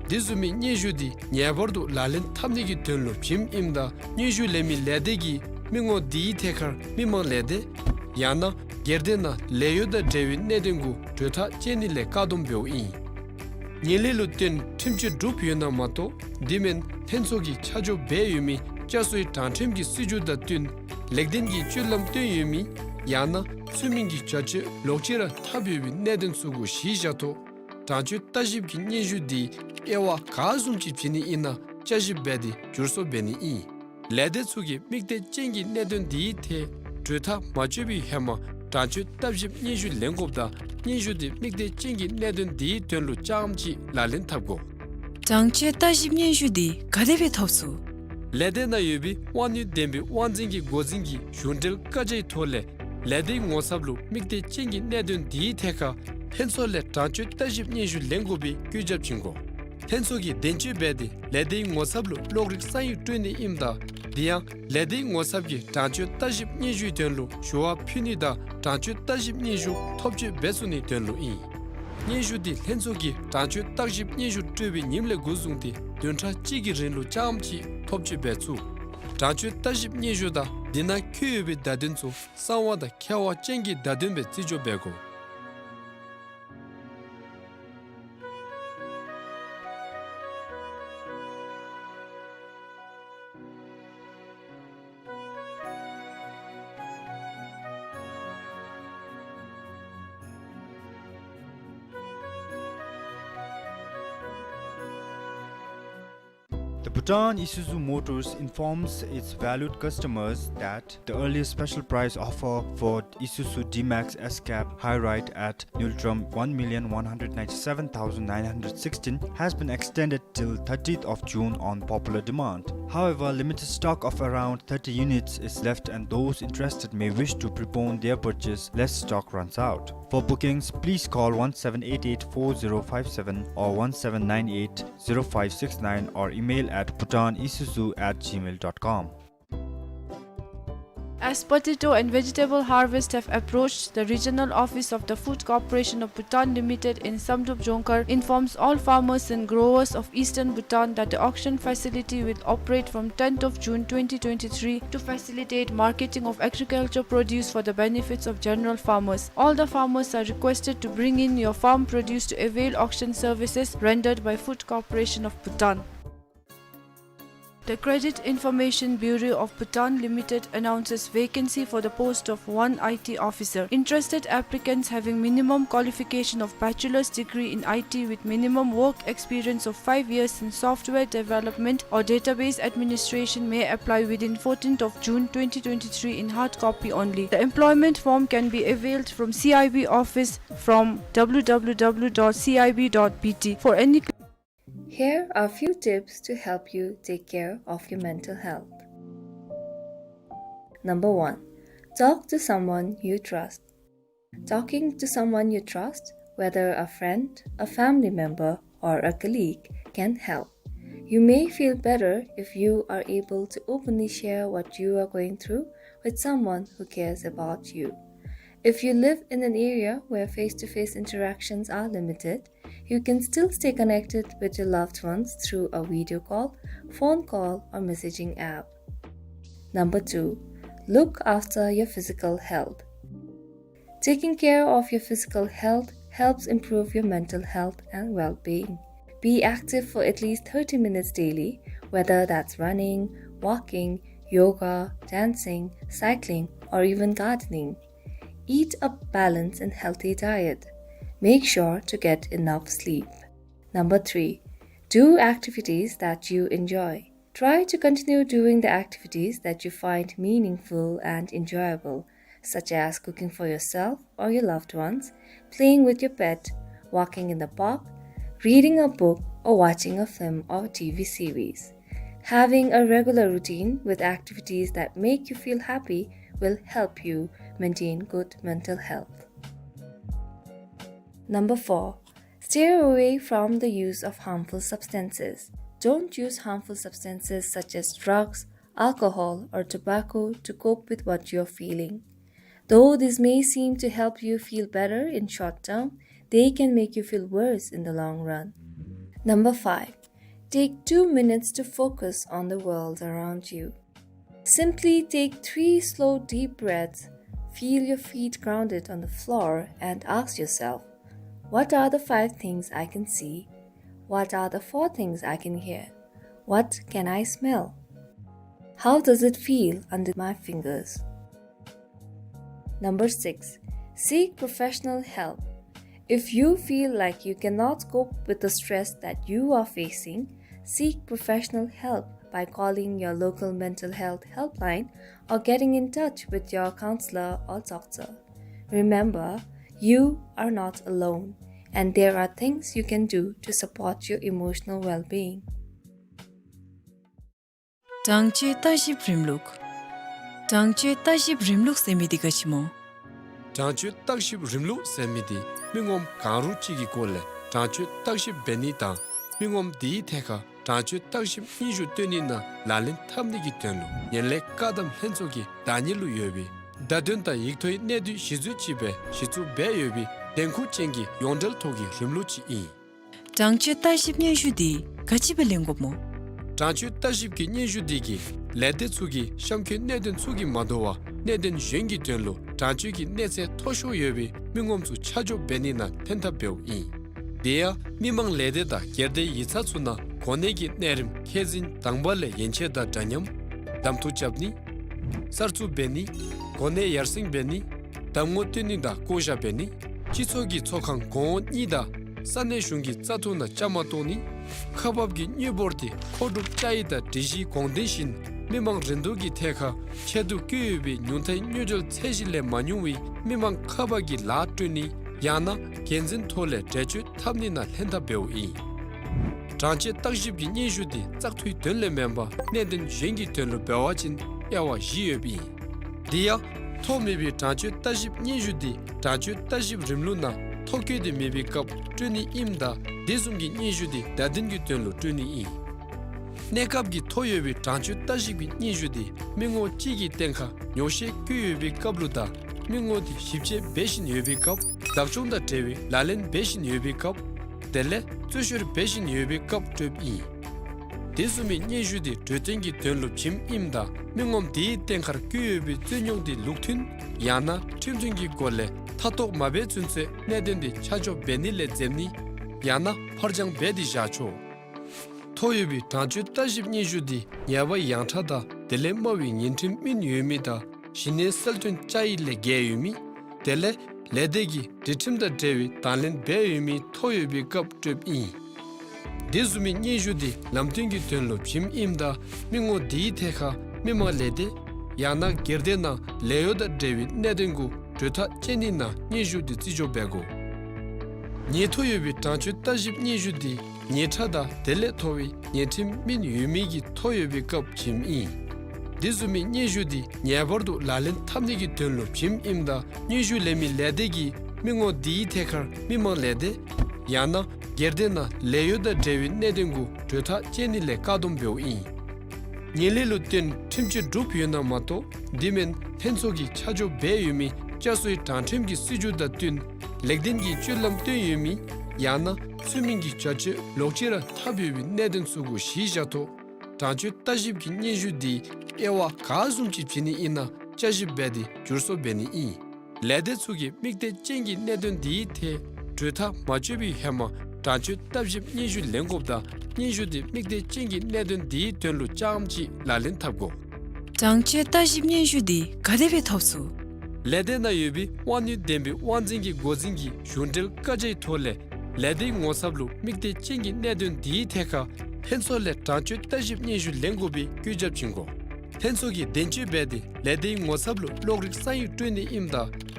དེ་བཟུམ་མའི་སྙན་ཞུ་དེ་ངེས་པར་དུ་ལག་ལེན་འཐབ་ནི་གི་དོན་ལུ་བྱིནམ་ཨིནམ་ད་སྙན་ཞུ་ལེན་མི་ལས་སྡེ་གིས་མི་ངོམ་དེའི་ཐད་ཁར་མི་མང་ལས་སྡེ་ཡང་ན་སྒེར་སྡེ་ནང་ལས་གཡོག་དང་འབྲེལ་བའི་གནད་དོན་གུ་གྲོས་ཐག་བཅད་ནི་ལས་བཀག་སྡོམ་འབདཝ་ཨིན། ཉེས་ལས་ལུ་བརྟེན་ཁྲིམས་གཅོད་གྲུབ་ཡོད་ན་མ་གཏོགས་དེ་མེན་ལྷན་ཚོགས་ཀྱིས་ཆ་འཇོག་འབད་ཡོད་མི་བསྐྱར་གསོའི་དྲང་ཁྲིམས་ཀྱི་སྲིད་བྱུས་དང་བསྟུན་ལེགས་ལྡན་གྱི་སྤྱོད་ལམ་སྟོན་ཡོད་མི་ཡང་ན་ཚུལ་མིན་གྱི་བྱ་སྤྱོད་ལོག་སྤྱོད་ར་འཐབ་ཡོད་པའི་གནད་དོན་ཚུ་གུ་གཞི་བཞག་ཐོག་དྲང་སྤྱོད་བརྟག་ཞིབ་ཀྱི་སྙན་ཞུ་དེ་དབྱེ་བ་ག་བཟུམ་ཅིག་བྱིན་ནི་ཨིན་ན་བསྐྱར་ཞིབ་འབད་དེ་བསྒྱུར་བཟོ་འབད་ནི་ཨིན། ལས་སྡེ་ཚུ་གིས་དམིགས་གཏད་ཅན་གྱི་གནད་དོན་དེའི་ཐད་གྲོས་ཐག་མ་གཅོད་པའི་ཧེ་མ་དྲང་སྤྱོད་བརྟག་ཞིབ་སྙན་ཞུ་ལེན་དགོཔ་དང་སྙན་ཞུ་དེ་དམིགས་གཏད་ཅན་གྱི་གནད་དོན་དེའི་དོན་ལུ་རྐྱངམ་གཅིག་ལག་ལེན་འཐབ་དགོ། དྲང་སྤྱོད་བརྟག་ཞིབ་སྙན་ཞུ་དེ་ག་དེ་སྦེ་ཐོབ་ཚུགས། ལས་སྡེ་ནང་ཡོད་པའི་དབང་ནུས་ལྡན་པའི་དབང་འཛིན་གྱི་འགོ་འཛིན་གྱི་གཞུང་འབྲེལ་བཀའ་རྒྱའི་ཐོག་ལས་ལས་སྡེའི་ངོ་ཚབ་ལུ་དམིགས་གཏད་ཅན་གྱི་གནད་དོན་དེའི་ཐད་ཁར་ལྷན་ཚོགས་ལས་དྲང་སྤྱོད་བརྟག་ཞིབ་སྙན་ཞུ་ལེན་དགོ་པའི་བཀོད་ཁྱབ་བྱིན་དགོ། ལྷན་ཚོགས་ཀྱིས་བདེན་དཔྱོད་འབད་དེ་ལས་སྡེའི་ངོ་ཚབ་ལུ་གློག་རིག་གསང་ཡིག་སྤྲོད་ནི་ཨིནམ་ད་དེ་ཡང་ལས་སྡེའི་ངོ་ཚབ་ཀྱིས་དྲང་སྤྱོད་བརྟག་ཞིབ་སྙན་ཞུའི་དོན་ལུ་ཞུ་བ་ཕུལ་ནི་དང་དྲང་སྤྱོད་བརྟག་ཞིབ་སྙན་ཞུ་ཐོབ་སྤྱོད་འབད་ཚུགས་ནིའི་དོན་ལུ་ཨིན། སྙན་ཞུ་དེ་ལྷན་ཚོགས་ཀྱིས་དྲང་སྤྱོད་བརྟག་ཞིབ་སྙན་ཞུ་སྤྲོད་པའི་ཉིནམ་ལས་འགོ་བཟུང་སྟེ་བདུན་ཕྲག་གཅིག་གི་རིང་ལུ་རྐྱངམ་གཅིག་ཐོབ་སྤྱོད་འབད་ཚུགས། དྲང་སྤྱོད་བརྟག་ཞིབ་སྙན་ཞུ་དང་དེ་ནང་འཁོད་ཡོད་པའི་བརྡ་དོན་ཚུ་གསང་བ་དང་ཁྱད་པར་ཅན་གྱི་བརྡ་དོན་སྦེ་རྩིས་འཇོག་འབད་དགོ། The Bhutan Isuzu Motors informs its valued customers that the earliest special price offer for Isuzu D-Max S-Cab High Ride at Ngultrum one million one hundred ninety-seven thousand nine hundred sixteen has been extended till thirtieth of June on popular demand. However, limited stock of around thirty units is left, and those interested may wish to prepone their purchase lest stock runs out. For bookings, please call one seven eight eight four zero five seven or one seven nine eight zero five six nine or email at bhutanisuzu at gmail dot com. As potato and vegetable harvest have approached, the regional office of the Food Corporation of Bhutan Limited in Samdrup Jongkhar informs all farmers and growers of eastern Bhutan that the auction facility will operate from tenth of June twenty twenty-three to facilitate marketing of agriculture produce for the benefits of general farmers. All the farmers are requested to bring in your farm produce to avail auction services rendered by Food Corporation of Bhutan. The Credit Information Bureau of Bhutan Limited announces vacancy for the post of one I T officer. Interested applicants having minimum qualification of bachelor's degree in I T with minimum work experience of five years in software development or database administration may apply within fourteenth of June twenty twenty-three in hard copy only. The employment form can be availed from C I B office from W W W dot C I B dot B T. For any Here are few tips to help you take care of your mental health. Number one, talk to someone you trust. Talking to someone you trust, whether a friend, a family member, or a colleague, can help. You may feel better if you are able to openly share what you are going through with someone who cares about you. If you live in an area where face-to-face interactions are limited, you can still stay connected with your loved ones through a video call, phone call, or messaging app. Number two, look after your physical health. Taking care of your physical health helps improve your mental health and well-being. Be active for at least thirty minutes daily, whether that's running, walking, yoga, dancing, cycling, or even gardening. Eat a balanced and healthy diet. Make sure to get enough sleep. Number three, do activities that you enjoy. Try to continue doing the activities that you find meaningful and enjoyable, such as cooking for yourself or your loved ones, playing with your pet, walking in the park, reading a book, or watching a film or T V series. Having a regular routine with activities that make you feel happy will help you maintain good mental health. Number four, stay away from the use of harmful substances. Don't use harmful substances such as drugs, alcohol, or tobacco to cope with what you're feeling. Though this may seem to help you feel better in short term, they can make you feel worse in the long run. Number five, take two minutes to focus on the world around you. Simply take three slow, deep breaths, feel your feet grounded on the floor, and ask yourself, "What are the five things I can see? What are the four things I can hear? What can I smell? How does it feel under my fingers?" Number six, seek professional help. If you feel like you cannot cope with the stress that you are facing, seek professional help by calling your local mental health helpline or getting in touch with your counselor or doctor. Remember, you are not alone, and there are things you can do to support your emotional well-being. གྲངས་ཆོད་བརྟག་ཞིབ་རིམ་ལུགས། གྲངས་ཆོད་བརྟག་ཞིབ་རིམ་ལུགས་ཟེར་མི་འདི་ག་ཅི་སྨོ། གྲངས་ཆོད་བརྟག་ཞིབ་རིམ་ལུགས་ཟེར་མི་འདི་མི་ངོམ་གང་རུང་ཅིག་གི་སྐོར་ལས་གྲངས་ཆོད་བརྟག་ཞིབ་འབད་ནི་དང་མི་ངོམ་དེའི་ཐད་ཁར་གྲངས་ཆོད་བརྟག་ཞིབ་སྙན་ཞུ་བཏོན་ནི་ནང་ལག་ལེན་འཐབ་ནི་གི་དོན་ལུ་ངན་ལྷད་བཀག་སྡོམ་ལྷན་ཚོགས་ཀྱི་བདག་གཉེར་ལུ་ཡོད་པའི་བརྡ་དོན་དང་ཡིག་ཐོག་གི་གནད་བསྡུས་གཞི་འཛུལ་ཅིག་སྦེ་གཞི་བཙུགས་འབད་ཡོད་པའི་བདེན་ཁུངས་ཅན་གྱི་ཡོངས་འབྲེལ་ཐོག་གི་རིམ་ལུགས་ཅིག་ཨིན། གྲངས་ཆོད་བརྟག་ཞིབ་སྙན་ཞུ་འདི་ག་ཅི་སྦེ་ལེན་དགོཔ་སྨོ། གྲངས་ཆོད་བརྟག་ཞིབ་ཀྱི་སྙན་ཞུ་འདི་གིས་ལས་སྡེ་ཚུ་གིས་གཤམ་འཁོད་གནད་དོན་ཚུ་གིས་མ་དོ་བར་གནད་དོན་གཞན་གྱི་དོན་ལུ་གྲངས་ཆོད་ཀྱི་གནས་ཚད་མཐོ་ཤོས་ཡོད་པའི་མི་ངོམ་ཚུ་ཆ་འཇོག་འབད་ནི་ནང་ཐོན་ཐབས་འབདཝ་ཨིན། དེ་ཡང་མི་མང་ལས་སྡེ་དང་སྒེར་སྡེ་ཡིག་ཚང་ཚུ་ནང་གོ་གནས་ཀྱི་གནས་རིམ་ཁས་འཛིན་དང་པ་ལས་ཡན་ཆད་དང་འདྲ་མཉམ་གདམ་འཐུ་རྐྱབ་ནི། གསར་བཙུགས་འབད་ནི། གོ་གནས་ཡར་སེང་འབད་ནི། གདམ་ངོ་སྟོན་ནི་དང་བསྐོ་བཞག་འབད་ནི། སྤྱི་ཚོགས་ཀྱི་ཚོགས་ཁང་གོང་འོག་གཉིས་དང་ས་གནས་གཞུང་གི་བཙག་འཐུ་ནང་བཅའ་མར་གཏོགས་ནི། ཁག་འབགཔ་གི་དངུལ་འབོར་དེ་མཁོ་སྒྲུབ་བཅའ་ཡིག་དང་སྒྲིག་གཞིའི་དགོངས་དོན་བཞིན་མི་མང་རིན་བསྡུར་གྱི་ཐད་ཁར་ཆེད་དུ་བསྐྱོད་ཡོད་པའི་ཉུང་མཐའི་དངུལ་འབྱོར་ཚད་གཞི་ལས་མ་ཉུང་བའི་མི་མང་ཁག་འབག་གི་ལཱ་སྤྲོད་ནི་ཡང་ན་འགན་འཛིན་ཐོག་ལས་འགྲེལ་བརྗོད་འཐབ་ནི་ནང་ལྷན་ཐབས་འབདཝ་ཨིན། གྲངས་བཅད་བརྟག་ཞིབ་ཀྱི་སྙན་ཞུ་དེ་བཙག་འཐུའི་དོན་ལས་མེན་པར་གནད་དོན་གཞན་གྱི་དོན་ལུ་འབད་བ་ཅིན་དབྱེ་བ་བཞི་ཡོདཔ་ཨིན། དེ་ཡང་ཐོབ་མེད་པའི་གྲངས་བཅད་བརྟག་ཞིབ་སྙན་ཞུ་དེ་གྲངས་བཅད་བརྟག་ཞིབ་རིམ་ལུགས་ནང་ཐོ་བཀོད་དེ་མེད་པའི་སྐབས་སྤྲོད་ནི་ཨིནམ་ད་དེ་བཟུམ་གྱི་སྙན་ཞུ་དེ་བརྡ་དོན་གྱི་དོན་ལུ་སྤྲོད་ནི་ཨིན། གནས་སྐབས་ཀྱི་ཐོ་ཡོད་པའི་གྲངས་བཅད་བརྟག་ཞིབ་ཀྱི་སྙན་ཞུ་དེ་མི་ངོམ་གཅིག་གི་སྟེང་ཁར་ཉོག་བཤད་བཀོད་ཡོད་པའི་སྐབས་ལུ་དང་མི་ངོམ་དེ་ཞིབ་དཔྱད་འབད་བཞིན་ཡོད་པའི་སྐབས་བདག་སྐྱོང་དང་འབྲེལ་བའི་ལག་ལེན་འབད་བཞིན་ཡོད་པའི་སྐབས་དེ་ལས་རྩོལ་བཤེར་འབད་བཞིན་ཡོད་པའི་སྐབས་སྤྲོདཔ་ཨིན། དེ་བཟུམ་མའི་སྙན་ཞུ་དེ་གྲོས་བསྟུན་གྱི་དོན་ལུ་བྱིནམ་ཨིནམ་ད་མི་ངོམ་དེའི་སྟེང་ཁར་བཀོད་ཡོད་པའི་རྩོད་རྙོག་དེ་ལུགས་མཐུན་ཡང་ན་ཁྲིམས་མཐུན་གྱི་སྒོ་ལས་མཐའ་དོགས་མ་འབད་ཚུན་ཚོད་གནད་དོན་དེ་ཆ་འཇོག་འབད་ནི་ལས་འཛེམ་ནི་ཡང་ན་ཕར་འགྱངས་འབད་དེ་བཞག་ཆོག། ཐོ་ཡོད་པའི་གྲངས་བཅད་བརྟག་ཞིབ་སྙན་ཞུ་དེ་ཉེས་པ་ཡངས་ཁྲ་དང་དེ་ལས་དམའ་བའི་ཉེས་ཁྲིམས་སྨིན་ཡོད་མི་དང་གཞི་གནས་གསལ་སྟོན་བཅའ་ཡིག་ལས་འགལ་ཡོད་མི་དེ་ལས་ལས་སྡེ་གིས་སྒྲིག་ཁྲིམས་དང་འབྲེལ་བའི་དང་ལེན་འབད་ཡོད་མི་ཐོ་ཡོད་པའི་སྐབས་སྤྲོདཔ་ཨིན། དེ་བཟུམ་མའི་སྙན་ཞུ་དེ་ལམ་སྟོན་གྱི་དོན་ལུ་བྱིནམ་ཨིནམ་ད་མི་ངོམ་དེའི་ཐད་ཁར་མི་མང་ལས་སྡེ་ཡང་ན་སྒེར་སྡེ་ནང་ལས་གཡོག་དང་འབྲེལ་བའི་གནད་དོན་གུ་གྲོས་ཐག་བཅད་ནི་ནང་སྙན་ཞུ་དེ་བརྩི་འཇོག་འབད་དགོ། ཉེས་ཐོ་ཡོད་པའི་གྲངས་བཅད་བརྟག་ཞིབ་སྙན་ཞུ་དེ་ཉེས་ཁྲ་དང་དེ་ལས་མཐོ་བའི་ཉེས་ཁྲིམས་སྨིན་ཡོད་མི་གི་ཐོ་ཡོད་པའི་སྐབས་བྱིནམ་ཨིན། དེ་བཟུམ་མའི་སྙན་ཞུ་དེ་ངེས་པར་དུ་ལག་ལེན་འཐབ་ནི་གི་དོན་ལུ་བྱིནམ་ཨིནམ་ད་སྙན་ཞུ་ལེན་མི་ལས་སྡེ་གིས་མི་ངོམ་དེའི་ཐད་ཁར་མི་མང་ལས་སྡེ་ཡང་ན་སྒེར་སྡེ་ནང་ལས་གཡོག་དང་འབྲེལ་བའི་གནད་དོན་གུ་གྲོས་ཐག་བཅད་ནི་ལས་བཀག་སྡོམ་འབདཝ་ཨིན། ཉེས་ལས་ལུ་བརྟེན་ཁྲིམས་གཅོད་གྲུབ་ཡོད་ན་མ་གཏོགས་དེ་མེན་ལྷན་ཚོགས་ཀྱིས་ཆ་འཇོག་འབད་ཡོད་མི་བསྐྱར་གསོའི་དྲང་ཁྲིམས་ཀྱི་སྲིད་བྱུས་དང་བསྟུན་ལེགས་ལྡན་གྱི་སྤྱོད་ལམ་སྟོན་ཡོད་མི་ཡང་ན་ཚུལ་མིན་གྱི་བྱ་སྤྱོད་ལོག་ཅི་ར་འཐབ་ཡོད་པའི་གནད་དོན་ཚུ་གུ་གཞི་བཞག་ཐོག་གྲངས་བཅད་བརྟག་ཞིབ་ཀྱི་སྙན་ཞུ་དེ་དབྱེ་བ་ག་བཟུམ་ཅིག་བྱིན་ནི་ཨིན་ན་བསྐྱར་ཞིབ་འབད་དེ་བསྒྱུར་བཟོ་འབད་ནི་ཨིན། ལས་སྡེ་ཚུ་གིས་དམིགས་གཏད་ཅན་གྱི་གནད་དོན་དེའི་ཐད་གྲོས་ཐག་མ་གཅོད་པའི་ཧེ་མ་གྲངས་བཅད་བརྟག་ཞིབ་སྙན་ཞུ་ལེན་དགོཔ་དང་སྙན་ཞུ་དེ་དམིགས་གཏད་ཅན་གྱི་གནད་དོན་དེའི་དོན་ལུ་རྐྱངམ་གཅིག་ལག་ལེན་འཐབ་དགོ། གྲངས་བཅད་བརྟག་ཞིབ་སྙན་ཞུ་དེ་ག་དེ་སྦེ་ཐོབ་ཚུགས། ལས་སྡེ་ནང་ཡོད་པའི་དབང་ནུས་ལྡན་པའི་དབང་འཛིན་གྱི་འགོ་འཛིན་གྱིས་གཞུང་འབྲེལ་བཀའ་རྒྱའི་ཐོག་ལས་ལས་སྡེའི་ངོ་ཚབ་ལུ་དམིགས་གཏད་ཅན་གྱི་གནད་དོན་དེའི་ཐད་ཁར་ལྷན་ཚོགས་ལས་གྲངས་བཅད་བརྟག་ཞིབ་སྙན་ཞུ་ལེན་དགོ་པའི་བཀོད་ཁྱབ་བྱིན་དགོ། ལྷན་ཚོགས་ཀྱིས་གདེང་ཚོད་འབད་དེ་ལས་སྡེའི་ངོ་ཚབ་ལུ་གློག་རིག་ས་ཡིག་སྤྲོད་ནི་ཨིནམ་ད་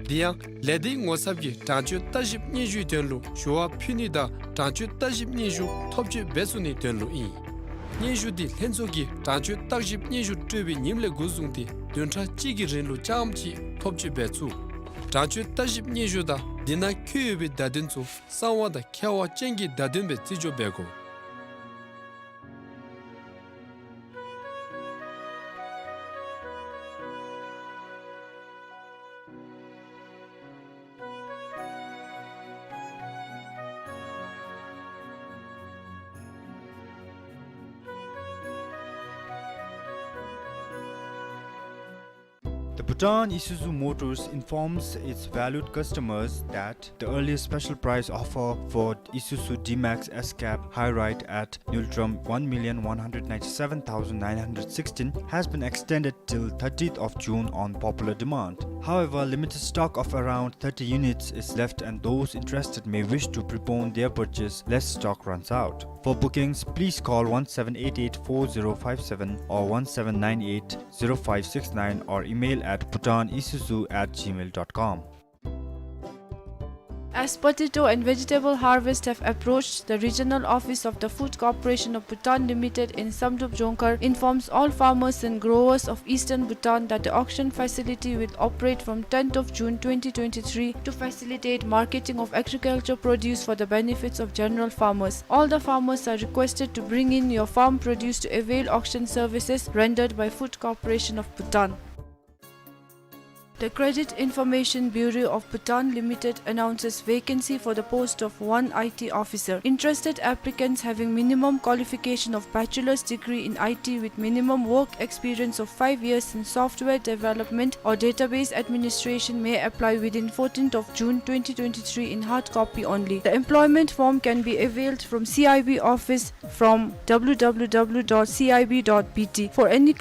དེ་ཡང་ལས་སྡེའི་ངོ་ཚབ་ཀྱིས་གྲངས་བཅད་བརྟག་ཞིབ་སྙན་ཞུའི་དོན་ལུ་ཞུ་བ་ཕུལ་ནི་དང་གྲངས་བཅད་བརྟག་ཞིབ་སྙན་ཞུ་ཐོབ་སྤྱོད་འབད་ཚུགས་ནིའི་དོན་ལུ་ཨིན། སྙན་ཞུ་དེ་ལྷན་ཚོགས་ཀྱིས་གྲངས་བཅད་བརྟག་ཞིབ་སྙན་ཞུ་སྤྲོད་པའི་ཉིནམ་ལས་འགོ་བཟུང་སྟེ་བདུན་ཕྲག་གཅིག་གི་རིང་ལུ་རྐྱངམ་གཅིག་ཐོབ་སྤྱོད་འབད་ཚུགས། གྲངས་བཅད་བརྟག་ཞིབ་སྙན་ཞུ་དང་དེ་ནང་འཁོད་ཡོད་པའི་བརྡ་དོན་ཚུ་གསང་བ་དང་ཁྱབ་པ་ཅན་གྱི་བརྡ་དོན་སྦེ་བརྩི་འཇོག་འབད་དགོ། The Bhutan Isuzu Motors informs its valued customers that the earliest special price offer for Isuzu D-Max S-Cab High Ride at Ngultrum one million one hundred ninety-seven thousand nine hundred sixteen has been extended till thirtieth of June on popular demand. However, limited stock of around thirty units is left and those interested may wish to prepone their purchase lest stock runs out. For bookings, please call one seven eight eight four zero five seven or one seven nine eight zero five six nine or email at bhutanisuzu at gmail dot com. As potato and vegetable harvest have approached, the regional office of the Food Corporation of Bhutan Limited in Samdrup Jongkhar informs all farmers and growers of eastern Bhutan that the auction facility will operate from tenth of June twenty twenty-three to facilitate marketing of agriculture produce for the benefits of general farmers. All the farmers are requested to bring in your farm produce to avail auction services rendered by Food Corporation of Bhutan. The Credit Information Bureau of Bhutan Limited announces vacancy for the post of one I T officer. Interested applicants having minimum qualification of bachelor's degree in I T with minimum work experience of five years in software development or database administration may apply within fourteenth of June twenty twenty-three in hard copy only. The employment form can be availed from C I B office from W W W dot C I B dot B T. For any